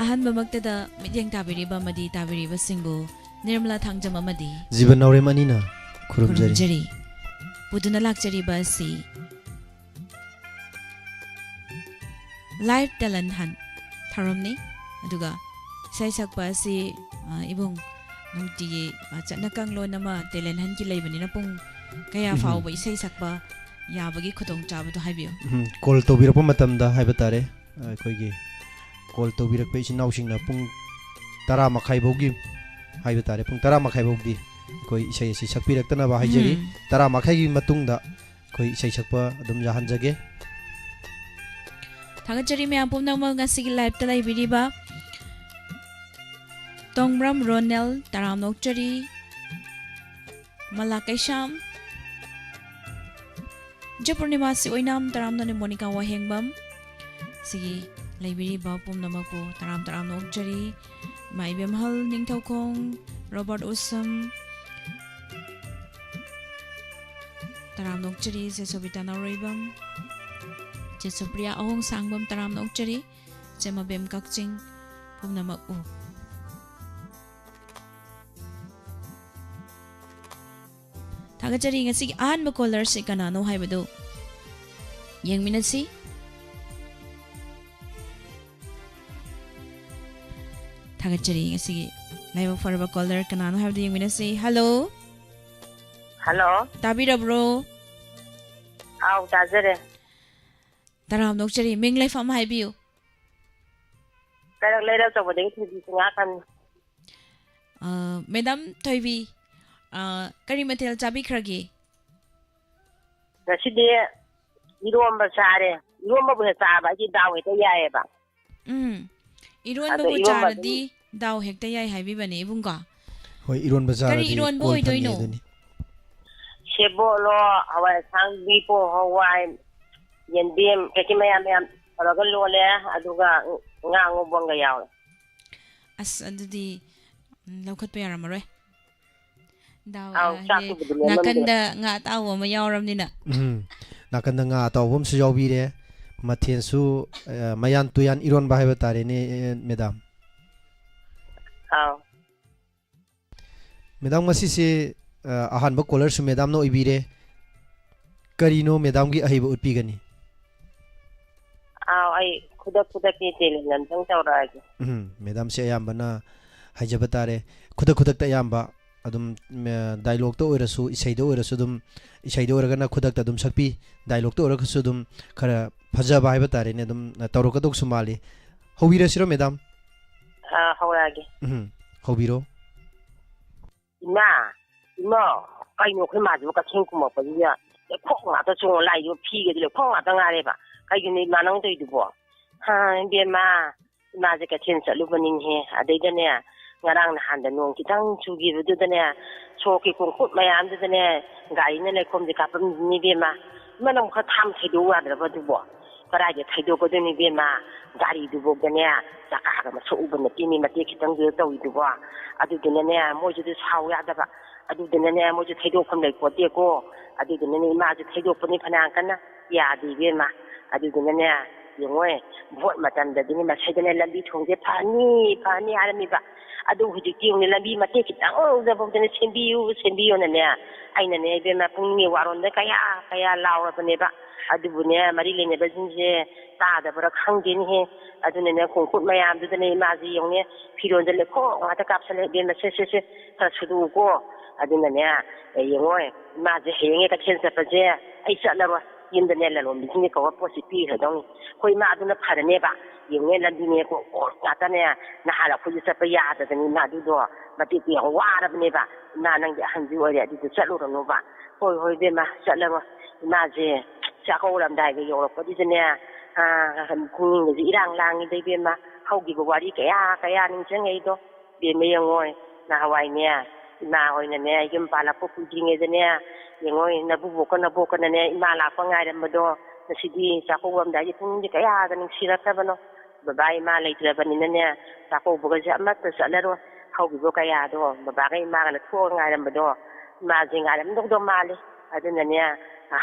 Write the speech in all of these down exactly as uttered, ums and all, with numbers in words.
ꯑꯍꯥꯟꯕꯃꯛꯇꯗ ꯃꯤꯠꯌꯦꯡ ꯇꯥꯕꯤꯔꯤꯕ ꯑꯃꯗꯤ ꯇꯥꯕꯤꯔꯤꯕꯁꯤꯡꯕꯨ ꯅꯤꯔꯃꯂꯥ ꯊꯥꯡꯖꯝ ꯑꯃꯗꯤ ꯖꯤꯕ ꯅꯥꯎꯔꯦꯝ ꯑꯅꯤꯅ ꯈꯨꯔꯨꯝꯖꯔꯤ꯫ ꯈꯨꯔꯨꯝꯖꯔꯤ꯫ ꯄꯨꯗꯨꯅ ꯂꯥꯛꯆꯔꯤꯕ ꯑꯁꯤ Live Talent Hunt ꯊꯧꯔꯝꯅꯤ꯫ ꯑꯗꯨꯒ ꯏꯁꯩ ꯁꯛꯄ ꯑꯁꯤ, ꯑ, ꯏꯕꯨꯡ ꯅꯨꯡꯇꯤꯒꯤ, ꯑ, ꯆꯠꯅ ꯀꯥꯡꯂꯣꯟ ꯑꯃ talent huntꯀꯤ ꯂꯩꯕꯅꯤꯅ ꯄꯨꯡ ꯀꯌꯥ ꯎꯝ꯫ ꯐꯥꯎꯕ ꯏꯁꯩ ꯁꯛꯄ ꯌꯥꯕꯒꯤ ꯈꯨꯗꯣꯡꯆꯥꯕꯗꯣ ꯍꯥꯏꯕꯤꯌꯨ꯫ ꯎꯝ, call ꯇꯧꯕꯤꯔꯛꯄ ꯃꯇꯝꯗ ꯍꯥꯏꯕ ꯇꯥꯔꯦ, ꯑꯩꯈꯣꯏꯒꯤ call ꯇꯧꯕꯤꯔꯛꯄ ꯏꯆꯤꯟ ꯏꯅꯥꯎꯁꯤꯡꯅ ꯄꯨꯡ ꯇꯔꯥ ꯃꯈꯥꯏ ꯐꯥꯎꯒꯤ ꯍꯥꯏꯕ ꯇꯥꯔꯦ, ꯄꯨꯡ ꯇꯔꯥ ꯃꯈꯥꯏ ꯐꯥꯎꯗꯤ ꯑꯩꯈꯣꯏ ꯏꯁꯩ ꯑꯁꯤ ꯁꯛꯄꯤꯔꯛꯇꯅꯕ ꯍꯥꯏꯖꯔꯤ꯫ ꯎꯝ꯫ ꯇꯔꯥ ꯃꯈꯥꯏꯒꯤ ꯃꯇꯨꯡꯗ ꯑꯩꯈꯣꯏ ꯏꯁꯩ ꯁꯛꯄ ꯑꯗꯨꯝ ꯌꯥꯍꯟꯖꯒꯦ꯫ ꯊꯥꯒꯠꯆꯔꯤ ꯃꯌꯥꯝ ꯄꯨꯝꯅꯃꯛ ꯉꯁꯤꯒꯤ liveꯇ ꯂꯩꯕꯤꯔꯤꯕ ꯇꯣꯡꯕ꯭ꯔꯝ ꯔꯣꯅꯦꯜ, ꯇꯔꯥꯝꯅ ꯑꯣꯛꯆꯔꯤ꯫ ꯃꯂꯥ ꯀꯩꯁꯥꯝ, ꯖꯦ ꯄꯨꯔꯅꯤꯃꯥꯁꯤ ꯑꯣꯏꯅꯥꯝ, ꯇꯔꯥꯝꯅ ꯃꯣꯅꯤꯀꯥ ꯋꯥꯍꯦꯡꯕꯝ꯫ ꯁꯤꯒꯤ ꯂꯩꯕꯤꯔꯤꯕ ꯄꯨꯝꯅꯃꯛꯄꯨ ꯇꯔꯥꯝ ꯇꯔꯥꯝꯅ ꯑꯣꯛꯆꯔꯤ꯫ ꯏꯃꯥ ꯏꯕꯦꯝꯍꯜ ꯅꯤꯡꯊꯧꯈꯣꯡ, ꯔꯣꯕꯥꯔꯠ ꯎꯁꯝ, ꯇꯔꯥꯝꯅ ꯑꯣꯛꯆꯔꯤ꯫ ꯆꯦ ꯁꯣꯕꯤꯇꯥ ꯅꯥꯎꯔꯩꯕꯝ, ꯆꯦ ꯁꯨꯄ꯭ꯔꯤꯌꯥ ꯑꯍꯣꯡꯁꯥꯡꯕꯝ, ꯇꯔꯥꯝꯅ ꯑꯣꯛꯆꯔꯤ꯫ ꯆꯦ ꯃꯕꯦꯝ ꯀꯛꯆꯤꯡ, ꯄꯨꯝꯅꯃꯛꯄꯨ ꯊꯥꯒꯠꯆꯔꯤ꯫ ꯉꯁꯤꯒꯤ ꯑꯍꯥꯟꯕ callerꯁꯤ ꯀꯅꯥꯅꯣ ꯍꯥꯏꯕꯗꯨ ꯌꯦꯡꯃꯤꯟꯅꯁꯤ꯫ ꯊꯥꯒꯠꯆꯔꯤ꯫ ꯉꯁꯤꯒꯤ ꯂꯥꯏꯕꯛ ꯐꯔꯕ caller ꯀꯅꯥꯅꯣ ꯍꯥꯏꯕꯗꯨ ꯌꯦꯡꯃꯤꯟꯅꯁꯤ꯫ Hello꯫ Hello꯫ ꯇꯥꯕꯤꯔꯕ꯭ꯔꯣ? ꯑꯥꯎ, ꯇꯥꯖꯔꯦ꯫ ꯇꯔꯥꯝꯅ ꯑꯣꯛꯆꯔꯤ꯫ ꯃꯤꯡ ꯂꯩꯐꯝ ꯍꯥꯏꯕꯤꯌꯨ꯫ ꯀꯩꯔꯛ ꯂꯩꯔꯛ ꯑꯆꯧꯕꯗꯒꯤ ꯊꯣꯏꯕꯤ ꯆꯤꯡꯉꯥ ꯈꯝꯃꯤ꯫ ꯑ, Madam ꯊꯣꯏꯕꯤ, ꯑ, ꯀꯔꯤ ꯃꯊꯦꯜ ꯆꯥꯕꯤꯈ꯭ꯔꯒꯦ? ꯉꯁꯤꯗꯤ ꯏꯔꯣꯝꯕ ꯆꯥꯔꯦ꯫ ꯏꯔꯣꯝꯕꯕꯨ ꯍꯦꯛ ꯆꯥꯕ ꯑꯩꯗꯤ ꯗꯥꯎ ꯍꯦꯛꯇ ꯌꯥꯏꯌꯦꯕ꯫ ꯎꯝ꯫ ꯏꯔꯣꯟꯕꯕꯨ ꯑꯗꯣ ꯏꯔꯣꯟꯕ ꯆꯥꯔꯗꯤ ꯗꯥꯎ ꯍꯦꯛꯇ ꯌꯥꯏ ꯍꯥꯏꯕꯤꯕꯅꯦ ꯏꯕꯨꯡꯒꯣ꯫ ꯍꯣꯏ, ꯏꯔꯣꯟꯕ ꯀꯔꯤ ꯆꯥꯔꯗꯤ ꯏꯔꯣꯟꯕ ꯑꯣꯏ ꯐꯪꯉꯦ ꯑꯣꯏꯗꯣꯏꯅꯣ? ꯑꯗꯨꯅꯤ꯫ ꯁꯦꯕꯣꯠꯂꯣ, ꯍꯋꯥꯏ ꯑꯁꯥꯡꯕꯤ, ꯄꯣꯡ ꯍꯋꯥꯏ, ꯌꯦꯟꯗꯦꯝ, ꯀꯩꯀꯩ ꯃꯌꯥꯝ ꯃꯌꯥꯝ ꯇꯧꯔꯒ ꯂꯣꯜꯂꯦ꯫ ꯑꯗꯨꯒ ꯉꯥ ꯑꯉꯧꯕ ꯑꯃꯒ ꯌꯥꯎꯔꯦ꯫ ꯑꯁ, ꯑꯗꯨꯗꯤ, ꯎꯝ, ꯂꯧꯈꯠꯄ ꯌꯥꯔꯝꯃꯔꯣꯏ꯫ ꯗꯥꯎ, ꯑꯥꯎ, ꯑ, ꯍꯦ, ꯆꯥꯛꯇꯨꯕꯨꯗꯤ ꯂꯦꯝꯃꯝꯗꯦ꯫ ꯅꯥꯀꯟꯗ ꯉꯥ ꯑꯇꯥꯎꯕ ꯑꯃ ꯌꯥꯎꯔꯕꯅꯤꯅ꯫ ꯎꯝ꯫ ꯅꯥꯀꯟꯗ ꯉꯥ ꯑꯇꯥꯎꯕ ꯑꯃꯁꯨ ꯌꯥꯎꯕꯤꯔꯦ꯫ ꯃꯊꯦꯜꯁꯨ, ꯑ, ꯃꯌꯥꯟ ꯇꯨꯌꯥꯟ ꯏꯔꯣꯟꯕ ꯍꯥꯏꯕ ꯇꯥꯔꯦꯅꯦ, ꯑ, ꯃꯦꯗꯥꯝ꯫ ꯑꯥꯎ꯫ ꯃꯦꯗꯥꯝ, ꯉꯁꯤꯁꯦ, ꯑ, ꯑꯍꯥꯟꯕ caller ꯁꯨ ꯃꯦꯗꯥꯝꯅ ꯑꯣꯏꯕꯤꯔꯦ꯫ ꯀꯔꯤꯅꯣ ꯃꯦꯗꯥꯝꯒꯤ ꯑꯍꯩꯕ ꯎꯠꯄꯤꯒꯅꯤ? ꯑꯥꯎ, ꯑꯩ ꯈꯨꯗꯛ ꯈꯨꯗꯛꯀꯤ talent ꯑꯝꯇꯪ ꯇꯧꯔꯛꯑꯒꯦ꯫ ꯎꯝ, ꯃꯦꯗꯥꯝꯁꯦ ꯑꯌꯥꯝꯕꯅ ꯍꯥꯏꯖꯕ ꯇꯥꯔꯦ, ꯈꯨꯗꯛ ꯈꯨꯗꯛꯇ ꯑꯌꯥꯝꯕ ꯑꯗꯨꯝ, ꯃ-, dialogue ꯇ ꯑꯣꯏꯔꯁꯨ, ꯏꯁꯩꯗ ꯑꯣꯏꯔꯁꯨ ꯑꯗꯨꯝ, ꯏꯁꯩꯗ ꯑꯣꯏꯔꯒꯅ ꯈꯨꯗꯛꯇ ꯑꯗꯨꯝ ꯁꯛꯄꯤ, dialogue ꯇ ꯑꯣꯏꯔꯒꯁꯨ ꯑꯗꯨꯝ ꯈꯔ ꯐꯖꯕ ꯍꯥꯏꯕ ꯇꯥꯔꯦꯅꯦ, ꯑꯗꯨꯝ ꯇꯧꯔꯛꯀꯗꯧꯁꯨ ꯃꯥꯜꯂꯤ꯫ ꯍꯧꯕꯤꯔꯁꯤꯔꯣ ꯃꯦꯗꯥꯝ? ꯑꯥ, ꯍꯧꯔꯛꯑꯒꯦ꯫ ꯎꯝ, ꯍꯧꯕꯤꯔꯣ꯫ ꯏꯃꯥ, ꯏꯃꯥ, ꯀꯩꯅꯣ ꯑꯩꯈꯣꯏ ꯃꯥꯁꯤꯕꯨ ꯀꯩꯊꯦꯜ ꯀꯨꯝꯃꯛꯄꯁꯤꯗ ꯂꯩꯈꯣꯝ ꯉꯥꯛꯇ ꯆꯣꯡꯉ ꯂꯥꯛꯏꯗꯨꯕꯨ, ꯐꯤꯒꯗꯤ ꯂꯩꯈꯣꯝ ꯉꯥꯛꯇ ꯉꯥꯏꯔꯦꯕ꯫ ꯀꯩꯒꯤꯅꯣ ꯏꯃꯥ ꯅꯪ ꯇꯧꯔꯤꯗꯨꯕꯣ? ꯍꯥ, ꯏꯕꯦꯝꯃ, ꯏꯃꯥꯁꯦ ꯀꯩꯊꯦꯜ ꯆꯠꯂꯨꯕꯅꯤꯅꯦꯍꯦ꯫ ꯑꯗꯩꯗꯅꯦ, ꯉꯔꯥꯡ ꯅꯍꯥꯟꯗ ꯅꯣꯡ ꯈꯤꯇꯪ ꯆꯨꯈꯤꯕꯗꯨꯗꯅꯦ, ꯁꯣꯔꯣꯛꯀꯤ ꯀꯣꯡꯀꯨꯠ ꯃꯌꯥꯝꯗꯨꯗꯅꯦ, ꯒꯥꯔꯤꯅ ꯂꯩꯈꯣꯝꯁꯦ ꯀꯥꯞꯄꯝꯃꯤꯅꯤ ꯏꯕꯦꯝꯃ꯫ ꯏꯃꯥ ꯅꯪ ꯈꯔ ꯊꯥꯡ ꯊꯩꯗꯣꯛꯎ ꯌꯥꯗ꯭ꯔꯕ ꯑꯗꯨꯕꯣ? ꯀꯗꯥꯏꯗ ꯊꯩꯗꯣꯛꯀꯗꯣꯏꯅꯣ ꯏꯕꯦꯝꯃ? ꯒꯥꯔꯤꯗꯨꯐꯥꯎꯗꯅꯦ ꯆꯀꯥꯒ ꯃꯁꯛ ꯎꯕ ꯅꯠꯇꯦꯅꯦ, ꯃꯇꯦꯛ ꯈꯤꯇꯪꯗꯨꯗ ꯇꯧꯔꯤꯗꯨꯕꯣ꯫ ꯑꯗꯨꯗꯨꯅꯅꯦ ꯃꯣꯏꯁꯨ ꯑꯗꯨ ꯁꯥꯎ ꯌꯥꯗꯕ꯫ ꯑꯗꯨꯗꯨꯅꯅꯦ ꯃꯣꯏꯁꯨ ꯊꯩꯗꯣꯛꯐꯝ ꯂꯩꯄꯣꯠꯇꯦꯀꯣ꯫ ꯑꯗꯨꯗꯨꯅꯅꯦ ꯏꯃꯥꯁꯨ ꯊꯩꯗꯣꯛꯄꯅꯤ ꯐꯅꯌꯥꯝ ꯀꯟꯅ, ꯌꯥꯗꯦ ꯏꯕꯦꯝꯃ꯫ ꯑꯗꯨꯗꯨꯅꯅꯦ ꯌꯦꯡꯉꯣꯏ, ꯚꯣꯠ ꯃꯇꯝꯗꯗꯤꯅꯦ ꯃꯁꯤꯗꯅꯦ ꯂꯝꯕꯤ ꯊꯣꯡꯁꯦ ꯐꯅꯤ, ꯐꯅꯤ ꯍꯥꯏꯔꯝꯃꯤꯕ꯫ ꯑꯗꯨ ꯍꯧꯖꯤꯛꯇꯤ ꯌꯦꯡꯉꯨꯅꯦ, ꯂꯝꯕꯤ ꯃꯇꯦꯛ ꯈꯤꯇꯪꯗꯐꯥꯎꯗꯅꯦ ꯁꯦꯝꯕꯤꯌꯨ, ꯁꯦꯝꯕꯤꯌꯨꯅꯅꯦ ꯑꯩꯅꯅꯦ ꯏꯕꯦꯝꯃ ꯄꯨꯛꯅꯤꯡꯒꯤ ꯋꯥꯔꯣꯝꯗ ꯀꯌꯥ ꯀꯌꯥ ꯂꯥꯎꯔꯕꯅꯦꯕ꯫ ꯑꯗꯨꯕꯨꯅꯦ ꯃꯔꯤ ꯂꯩꯅꯕꯁꯤꯡꯁꯦ ꯇꯥꯗꯕ꯭ꯔꯥ ꯈꯪꯗꯦꯅꯦꯍꯦ꯫ ꯑꯗꯨꯅꯅꯦ ꯀꯣꯡꯀꯨꯠ ꯃꯌꯥꯝꯗꯨꯗꯅꯦ ꯏꯃꯥꯁꯦ ꯌꯦꯡꯉꯨꯅꯦ, ꯐꯤꯔꯣꯟꯗ ꯂꯩꯈꯣꯝ ꯉꯥꯛꯇ ꯀꯥꯞꯁꯜꯂꯦ꯫ ꯏꯕꯦꯝꯃ, ꯁꯦ, ꯁꯦ, ꯁꯦ, ꯈꯔ ꯁꯨꯗꯣꯛꯎꯀꯣ꯫ ꯑꯗꯨꯅꯅꯦ, ꯑꯦ, ꯌꯦꯡꯉꯣ, ꯏꯃꯥꯁꯦ ꯍꯌꯦꯡ ꯀꯩꯊꯦꯜ ꯆꯠꯄꯁꯦ ꯑꯩ ꯆꯠꯂꯔꯣꯏ꯫ ꯌꯨꯝꯗꯅꯦ ꯂꯂꯣꯟꯕꯤꯁꯤꯡꯁꯦ ꯀꯧꯔ ꯄꯣꯠꯁꯦ ꯄꯤꯈ꯭ꯔꯗꯧꯅꯤ꯫ ꯍꯣꯏ, ꯏꯃꯥ, ꯑꯗꯨꯅ ꯐꯔꯅꯦꯕ꯫ ꯌꯦꯡꯉꯨꯅꯦ, ꯂꯝꯕꯤꯅꯦ ꯀꯣꯡꯀꯨꯠ ꯉꯥꯛꯇꯅꯦ꯫ ꯅꯍꯥꯟ ꯑꯩꯈꯣꯏꯁꯨ ꯆꯠꯄ ꯌꯥꯗꯗꯅ ꯏꯃꯥ ꯑꯗꯨꯗꯣ ꯃꯇꯦꯛꯇꯣ ꯌꯥꯝ ꯋꯥꯔꯕꯅꯦꯕ꯫ ꯏꯃꯥ, ꯅꯪꯗꯤ ꯑꯍꯟꯁꯨ ꯑꯣꯏꯔꯦ, ꯑꯗꯨꯗ ꯆꯠꯂꯨꯔꯅꯣꯕ꯫ ꯍꯣꯏ, ꯍꯣꯏ, ꯏꯕꯦꯝꯃ, ꯆꯠꯂꯔꯣꯏ꯫ ꯏꯃꯥꯁꯦ ꯆꯥꯛꯀꯧꯔꯝꯗꯥꯏꯒ ꯌꯧꯔꯛꯄꯗꯨꯗꯅꯦ, ꯑꯥ, ꯄꯨꯛꯅꯤꯡꯒꯁꯦ ꯏꯔꯥꯡ ꯂꯥꯡꯉꯤꯗ ꯏꯕꯦꯝꯃ, ꯍꯧꯈꯤꯕ ꯋꯥꯔꯤ ꯀꯌꯥ ꯀꯌꯥ ꯅꯤꯡꯁꯤꯡꯉꯛꯏꯗꯣ꯫ ꯏꯕꯦꯝꯃ ꯌꯦꯡꯉꯣꯏ, ꯅꯍꯥꯟꯋꯥꯏꯅꯦ, ꯏꯃꯥ ꯍꯣꯏꯅꯅꯦ ꯌꯨꯝ ꯄꯥꯜꯂꯛꯄ ꯀꯨꯏꯗ꯭ꯔꯤꯉꯩꯗꯅꯦ, ꯌꯦꯡꯉꯣꯏ, ꯅꯕꯨꯕꯣꯛꯀ ꯅꯕꯣꯛꯀꯅꯅꯦ ꯏꯃꯥ ꯂꯥꯛꯄ ꯉꯥꯏꯔꯝꯕꯗꯣ, ꯉꯁꯤꯗꯤ ꯆꯥꯛꯀꯧꯔꯝꯗꯥꯏꯁꯦ ꯄꯨꯛꯅꯤꯡꯁꯦ ꯀꯌꯥꯗ ꯅꯨꯡꯁꯤꯔꯛꯇꯕꯅꯣ꯫ ꯕꯕꯥ ꯏꯃꯥ ꯂꯩꯇ꯭ꯔꯕꯅꯤꯅꯅꯦ, ꯆꯥꯛꯀꯧꯕꯒꯁꯦ ꯑꯃꯠꯇ ꯆꯠꯂꯔꯣꯏ꯫ ꯍꯧꯈꯤꯕ ꯀꯌꯥꯗꯣ ꯕꯕꯥꯒ ꯏꯃꯥꯒꯅ ꯊꯣꯛꯑꯒ ꯉꯥꯏꯔꯝꯕꯗꯣ, ꯏꯃꯥꯁꯦ ꯉꯥꯏꯔꯝꯗꯧꯗꯣ ꯃꯥꯜꯂꯤ꯫ ꯑꯗꯨꯅꯅꯦ,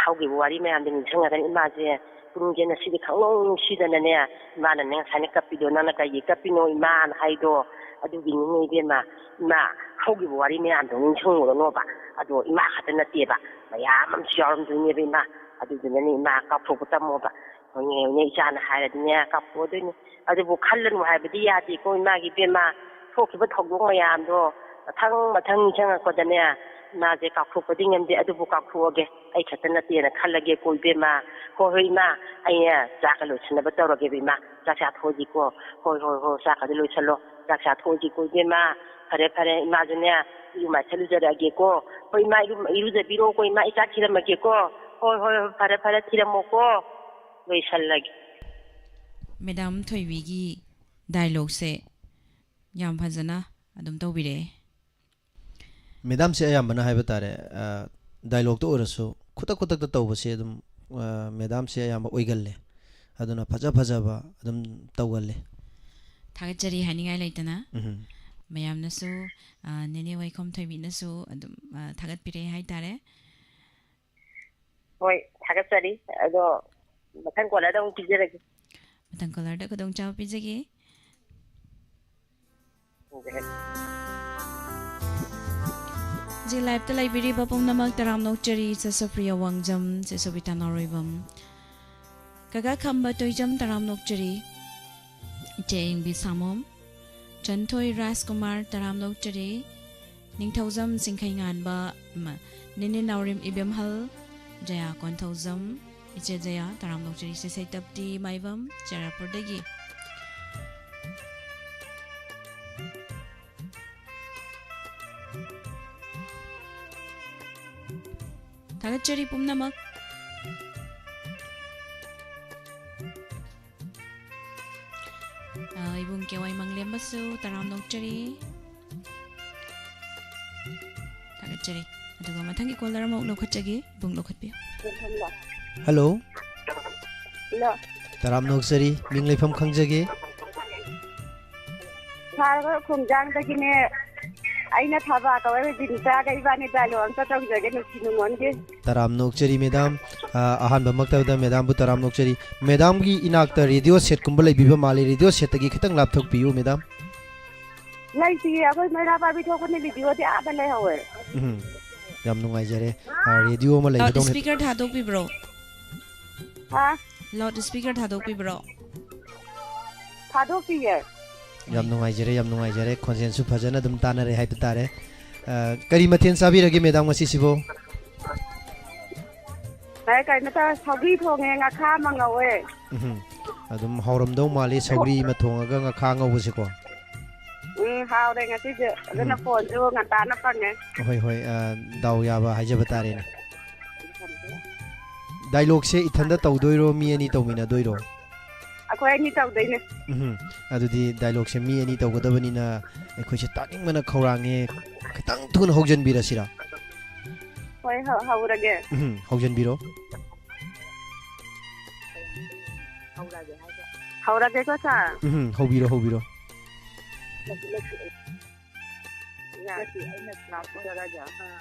ꯍꯧꯈꯤꯕ ꯋꯥꯔꯤ ꯃꯌꯥꯝꯗꯣ ꯅꯤꯡꯁꯤꯡꯉꯒꯅꯤ ꯏꯃꯥꯁꯦ ꯄꯨꯛꯅꯤꯡꯁꯦ ꯉꯁꯤꯗꯤ ꯈꯪꯅꯨꯡ ꯅꯨꯡꯁꯤꯗꯅꯅꯦ, ꯏꯃꯥꯅꯅꯦ ꯉꯁꯥꯏꯅ ꯀꯞꯄꯤꯗꯣ, "ꯅꯪꯅ ꯀꯩꯒꯤ ꯀꯞꯄꯤꯅꯣ ꯏꯃꯥꯅ?" ꯍꯥꯏꯗꯣ ꯑꯗꯨꯒꯤꯅꯤꯅꯦ ꯏꯕꯦꯝꯃ꯫ ꯏꯃꯥ, ꯍꯧꯈꯤꯕ ꯋꯥꯔꯤ ꯃꯌꯥꯝꯗꯣ ꯅꯤꯡꯁꯤꯡꯉꯨꯔꯅꯣꯕ꯫ ꯑꯗꯣ ꯏꯃꯥ ꯈꯛꯇ ꯅꯠꯇꯦꯕ, ꯃꯌꯥꯝ ꯑꯃꯁꯨ ꯌꯥꯎꯔꯝꯗꯣꯏꯅꯦꯕ ꯏꯃꯥ꯫ ꯑꯗꯨꯗꯨꯅꯅꯦ ꯏꯃꯥ, ꯀꯥꯎꯊꯣꯛꯄ ꯇꯝꯃꯣꯕ꯫ ꯍꯣꯏꯅꯦ, ꯍꯣꯏꯅꯦ, ꯏꯆꯥꯅ ꯍꯥꯏꯔꯗꯤꯅꯦ ꯀꯥꯎꯊꯣꯛꯑꯗꯣꯏꯅꯤ꯫ ꯑꯗꯨꯕꯨ ꯈꯜꯂꯅꯨ ꯍꯥꯏꯕꯗꯤ ꯌꯥꯗꯦꯀꯣ ꯏꯃꯥꯒꯤ ꯏꯕꯦꯝꯃ꯫ ꯊꯣꯛꯈꯤꯕ ꯊꯧꯗꯣꯛ ꯃꯌꯥꯝꯗꯣ ꯃꯊꯪ ꯃꯊꯪ ꯅꯤꯡꯁꯤꯡꯉꯛꯄꯗꯅꯦ ꯏꯃꯥꯁꯦ ꯀꯥꯎꯊꯣꯛꯄꯗꯤ ꯉꯝꯗꯦ꯫ ꯑꯗꯨꯕꯨ ꯀꯥꯎꯊꯣꯛꯑꯒꯦ, ꯑꯩ ꯈꯛꯇ ꯅꯠꯇꯦꯅ ꯈꯜꯂꯒꯦꯀꯣ ꯏꯕꯦꯝꯃ꯫ ꯍꯣꯏ, ꯍꯣꯏ ꯏꯃꯥ, ꯑꯩꯅꯦ ꯆꯥꯛꯀ ꯂꯣꯏꯁꯤꯟꯅꯕ ꯇꯧꯔꯒꯦꯕ ꯏꯃꯥ꯫ ꯆꯥꯛ ꯆꯥꯊꯣꯛꯑꯁꯤꯀꯣ꯫ ꯍꯣꯏ, ꯍꯣꯏ, ꯍꯣꯏ, ꯆꯥꯛꯀꯗꯤ ꯂꯣꯏꯁꯤꯜꯂꯣ꯫ ꯆꯥꯛ ꯆꯥꯊꯣꯛꯑꯁꯤꯀꯣ ꯏꯕꯦꯝꯃ꯫ ꯐꯔꯦ, ꯐꯔꯦ, ꯏꯃꯥꯁꯨꯅꯦ ꯏꯔꯨ ꯃꯥꯏꯊ ꯂꯨꯖꯔꯛꯑꯒꯦꯀꯣ꯫ ꯍꯣꯏ ꯏꯃꯥ, ꯏꯔꯨ-, ꯏꯔꯨꯖꯕꯤꯔꯣꯀꯣ ꯏꯃꯥ, ꯑꯩ ꯆꯥꯛ ꯊꯤꯔꯝꯃꯒꯦꯀꯣ꯫ ꯍꯣꯏ, ꯍꯣꯏ, ꯍꯣꯏ, ꯐꯔꯦ, ꯐꯔꯦ, ꯊꯤꯔꯝꯃꯣꯀꯣ꯫ ꯂꯣꯏꯁꯜꯂꯒꯦ꯫ ꯃꯦꯗꯥꯝ ꯊꯣꯏꯕꯤꯒꯤ ꯗꯥꯏꯂꯣꯛꯁꯦ ꯌꯥꯝ ꯐꯖꯅ ꯑꯗꯨꯝ ꯇꯧꯕꯤꯔꯛꯑꯦ꯫ ꯃꯦꯗꯥꯝꯁꯦ ꯑꯌꯥꯝꯕꯅ ꯍꯥꯏꯕ ꯇꯥꯔꯦ, ꯑ, ꯗꯥꯏꯂꯣꯛꯇ ꯑꯣꯏꯔꯁꯨ ꯈꯨꯗꯛ ꯈꯨꯗꯛꯇ ꯇꯧꯕꯁꯦ ꯑꯗꯨꯝ, ꯑ, ꯃꯦꯗꯥꯝꯁꯦ ꯑꯌꯥꯝꯕ ꯑꯣꯏꯒꯜꯂꯦ꯫ ꯑꯗꯨꯅ ꯐꯖ ꯐꯖꯕ ꯑꯗꯨꯝ ꯇꯧꯒꯜꯂꯦ꯫ ꯊꯥꯒꯠꯆꯔꯤ ꯍꯥꯏꯅꯤꯡꯉꯥꯏ ꯂꯩꯇꯅ꯫ ꯎꯝ꯫ ꯃꯌꯥꯝꯅꯁꯨ, ꯑ, ꯅꯦꯅꯦ ꯋꯥꯏꯈꯣꯝ ꯊꯣꯏꯕꯤꯅꯁꯨ ꯑꯗꯨꯝ, ꯑ, ꯊꯥꯒꯠꯄꯤꯔꯛꯑꯦ ꯍꯥꯏꯇꯥꯔꯦ꯫ ꯍꯣꯏ, ꯊꯥꯒꯠꯆꯔꯤ꯫ ꯑꯗꯣ ꯃꯊꯪ ꯀꯣꯂꯔꯗ ꯑꯃꯨꯛ ꯄꯤꯖꯔꯒꯦ꯫ ꯃꯊꯪ ꯀꯣꯂꯔꯗ ꯈꯨꯗꯣꯡꯆꯥꯕ ꯄꯤꯖꯒꯦ꯫ ꯄꯤꯖꯔꯒꯦ꯫ ꯍꯧꯖꯤꯛ ꯂꯥꯏꯞꯇ ꯂꯩꯕꯤꯔꯤꯕ ꯄꯨꯝꯅꯃꯛ ꯇꯔꯥꯝꯅ ꯑꯣꯛꯆꯔꯤ꯫ ꯆꯦ ꯁꯣꯐ꯭ꯔꯤꯌꯥ ꯋꯥꯡꯖꯝ, ꯆꯦ ꯁꯣꯕꯤꯇꯥ ꯅꯥꯎꯔꯣꯏꯕꯝ, ꯀꯀꯥ ꯈꯝꯕ ꯇꯣꯏꯖꯝ, ꯇꯔꯥꯝꯅ ꯑꯣꯛꯆꯔꯤ꯫ ꯏꯆꯦ ꯑꯌꯤꯡꯕꯤ ꯁꯥꯃꯣꯝ, ꯆꯟꯊꯣꯏ ꯔꯥꯖꯀꯨꯃꯥꯔ, ꯇꯔꯥꯝꯅ ꯑꯣꯛꯆꯔꯤ꯫ ꯅꯤꯡꯊꯧꯖꯝ ꯆꯤꯡꯈꯩꯉꯥꯟꯕ, ꯃ-, ꯅꯤꯅꯤ ꯅꯥꯎꯔꯦꯝ ꯏꯕꯦꯝꯍꯜ, ꯖꯌꯥ ꯀꯣꯟꯊꯧꯖꯝ, ꯏꯆꯦ ꯖꯌꯥ, ꯇꯔꯥꯝꯅ ꯑꯣꯛꯆꯔꯤ꯫ ꯏꯆꯦ ꯁꯩꯇꯞꯇꯤ ꯃꯥꯏꯕꯝ, ꯆꯦꯔꯥꯄꯨꯔꯗꯒꯤ꯫ ꯊꯥꯒꯠꯆꯔꯤ ꯄꯨꯝꯅꯃꯛ꯫ ꯑ, ꯏꯕꯨꯡ ꯀꯦ ꯋꯥꯏ ꯃꯪꯂꯦꯝꯕꯁꯨ ꯇꯔꯥꯝꯅ ꯑꯣꯛꯆꯔꯤ꯫ ꯊꯥꯒꯠꯆꯔꯤ꯫ ꯑꯗꯨꯒ ꯃꯊꯪꯒꯤ ꯀꯣꯂꯔ ꯑꯃ ꯂꯧꯈꯠꯆꯒꯦ꯫ ꯏꯕꯨꯡ ꯂꯧꯈꯠꯄꯤꯌꯨ꯫ ꯍꯜꯂꯣ꯫ ꯍꯜꯂꯣ꯫ ꯇꯔꯥꯝꯅ ꯑꯣꯛꯆꯔꯤ꯫ ꯃꯤꯡ ꯂꯩꯐꯝ ꯈꯪꯖꯒꯦ? ꯁꯥꯔ, ꯈꯣꯡꯖꯥꯡꯗꯒꯤꯅꯦ꯫ ꯑꯩꯅ ꯊꯕꯥ ꯀꯧꯋꯦ, ꯕꯤꯅꯤꯇꯥꯒ ꯏꯕꯥꯅꯤ dialogue ꯑꯝꯇ ꯇꯧꯖꯒꯦ, ꯅꯨꯡꯁꯤ ꯅꯨꯡꯉꯣꯟꯒꯤ꯫ ꯇꯔꯥꯝꯅ ꯑꯣꯛꯆꯔꯤ, ꯃꯦꯗꯥꯝ꯫ ꯑ, ꯑꯍꯥꯟꯕꯃꯛꯇꯗ ꯃꯦꯗꯥꯝꯕꯨ ꯇꯔꯥꯝꯅ ꯑꯣꯛꯆꯔꯤ꯫ ꯃꯦꯗꯥꯝꯒꯤ ꯏꯅꯥꯛꯇ ꯔꯦꯗꯤꯑꯣ ꯁꯦꯠꯀꯨꯝꯕ ꯂꯩꯕꯤꯕ ꯃꯥꯜꯂꯤ, ꯔꯦꯗꯤꯑꯣ ꯁꯦꯠꯇꯒꯤ ꯈꯤꯇꯪ ꯂꯥꯞꯊꯣꯛꯄꯤꯌꯨ, ꯃꯦꯗꯥꯝ꯫ ꯂꯩꯇꯤꯌꯦ, ꯑꯩꯈꯣꯏ ꯃꯩꯔꯥ ꯄꯥꯏꯕꯤ ꯊꯣꯛꯄꯅꯦ, ꯔꯦꯗꯤꯑꯣꯗꯤ ꯑꯥꯗ ꯂꯩꯍꯧꯋꯦ꯫ ꯎꯝ, ꯌꯥꯝ ꯅꯨꯡꯉꯥꯏꯖꯔꯦ꯫ ꯑ, ꯔꯦꯗꯤꯑꯣ ꯑꯃ ꯂꯥꯎꯗ ꯂꯩꯕꯗꯧꯅ ꯁ꯭ꯄꯤꯀꯔ ꯊꯥꯗꯣꯛꯄꯤꯕ꯭ꯔꯣ? ꯍꯥ? ꯂꯥꯎꯗ ꯁ꯭ꯄꯤꯀꯔ ꯊꯥꯗꯣꯛꯄꯤꯕ꯭ꯔꯣ? ꯊꯥꯗꯣꯛꯇꯤꯌꯦ꯫ ꯌꯥꯝ ꯅꯨꯡꯉꯥꯏꯖꯔꯦ, ꯌꯥꯝ ꯅꯨꯡꯉꯥꯏꯖꯔꯦ꯫ ꯈꯣꯟꯖꯦꯜꯁꯨ ꯐꯖꯅ ꯑꯗꯨꯝ ꯇꯥꯅꯔꯦ ꯍꯥꯏꯕ ꯇꯥꯔꯦ꯫ ꯑ, ꯀꯔꯤ ꯃꯊꯦꯜ ꯆꯥꯕꯤꯔꯒꯦ, ꯃꯦꯗꯥꯝ, ꯉꯁꯤꯁꯤꯕꯨ? ꯑꯦ, ꯀꯩꯅꯣ ꯇꯧꯔꯦ, ꯁꯧꯒ꯭ꯔꯤ ꯊꯣꯡꯉꯦ, ꯉꯥꯈꯥ ꯑꯃ ꯉꯧꯋꯦ꯫ ꯎꯝꯍꯨꯝ꯫ ꯑꯗꯨꯝ ꯍꯥꯎꯔꯝꯗꯧ ꯃꯥꯜꯂꯤ, ꯁꯧꯒ꯭ꯔꯤ ꯑꯃ ꯊꯣꯡꯉꯒ ꯉꯥꯈꯥ ꯉꯧꯕꯁꯦꯀꯣ꯫ ꯎꯝ, ꯍꯥꯎꯔꯦ ꯉꯁꯤꯁꯦ꯫ ꯑꯗꯨꯅ ꯎꯝ꯫ ꯐꯣꯟꯁꯨ ꯉꯟꯇꯥꯅ ꯐꯪꯉꯦ꯫ ꯍꯣꯏ, ꯍꯣꯏ, ꯑ, ꯗꯥꯎ ꯌꯥꯕ ꯍꯥꯏꯖꯕ ꯇꯥꯔꯦꯅꯦ꯫ ꯗꯥꯏꯂꯣꯛꯁꯦ ꯏꯊꯟꯗ ꯇꯧꯗꯣꯏꯔꯣ, ꯃꯤ ꯑꯅꯤ ꯇꯧꯃꯤꯟꯅꯗꯣꯏꯔꯣ? ꯑꯩꯈꯣꯏ ꯑꯅꯤ ꯇꯧꯗꯣꯏꯅꯦ꯫ ꯎꯝꯍꯨꯝ꯫ ꯑꯗꯨꯗꯤ ꯗꯥꯏꯂꯣꯛꯁꯦ ꯃꯤ ꯑꯅꯤ ꯇꯧꯒꯗꯕꯅꯤꯅ ꯑꯩꯈꯣꯏꯁꯦ ꯇꯥꯅꯤꯡꯕꯅ ꯈꯧꯔꯥꯡꯉꯦ꯫ ꯈꯤꯇꯪ ꯊꯨꯅ ꯍꯧꯖꯤꯟꯕꯤꯔꯁꯤꯔꯥ? ꯍꯣꯏ, ꯍꯧ-, ꯍꯧꯔꯒꯦ꯫ ꯎꯝꯍꯨꯝ, ꯍꯧꯖꯤꯟꯕꯤꯔꯣ꯫ ꯍꯧꯔꯒꯦꯀꯣ, ꯁꯥꯔ꯫ ꯎꯝꯍꯨꯝ, ꯍꯧꯕꯤꯔꯣ, ꯍꯧꯕꯤꯔꯣ꯫ ꯌꯥꯗꯦ, ꯑꯩꯅ ꯀ꯭ꯂꯥꯁ ꯂꯣꯏꯔꯒ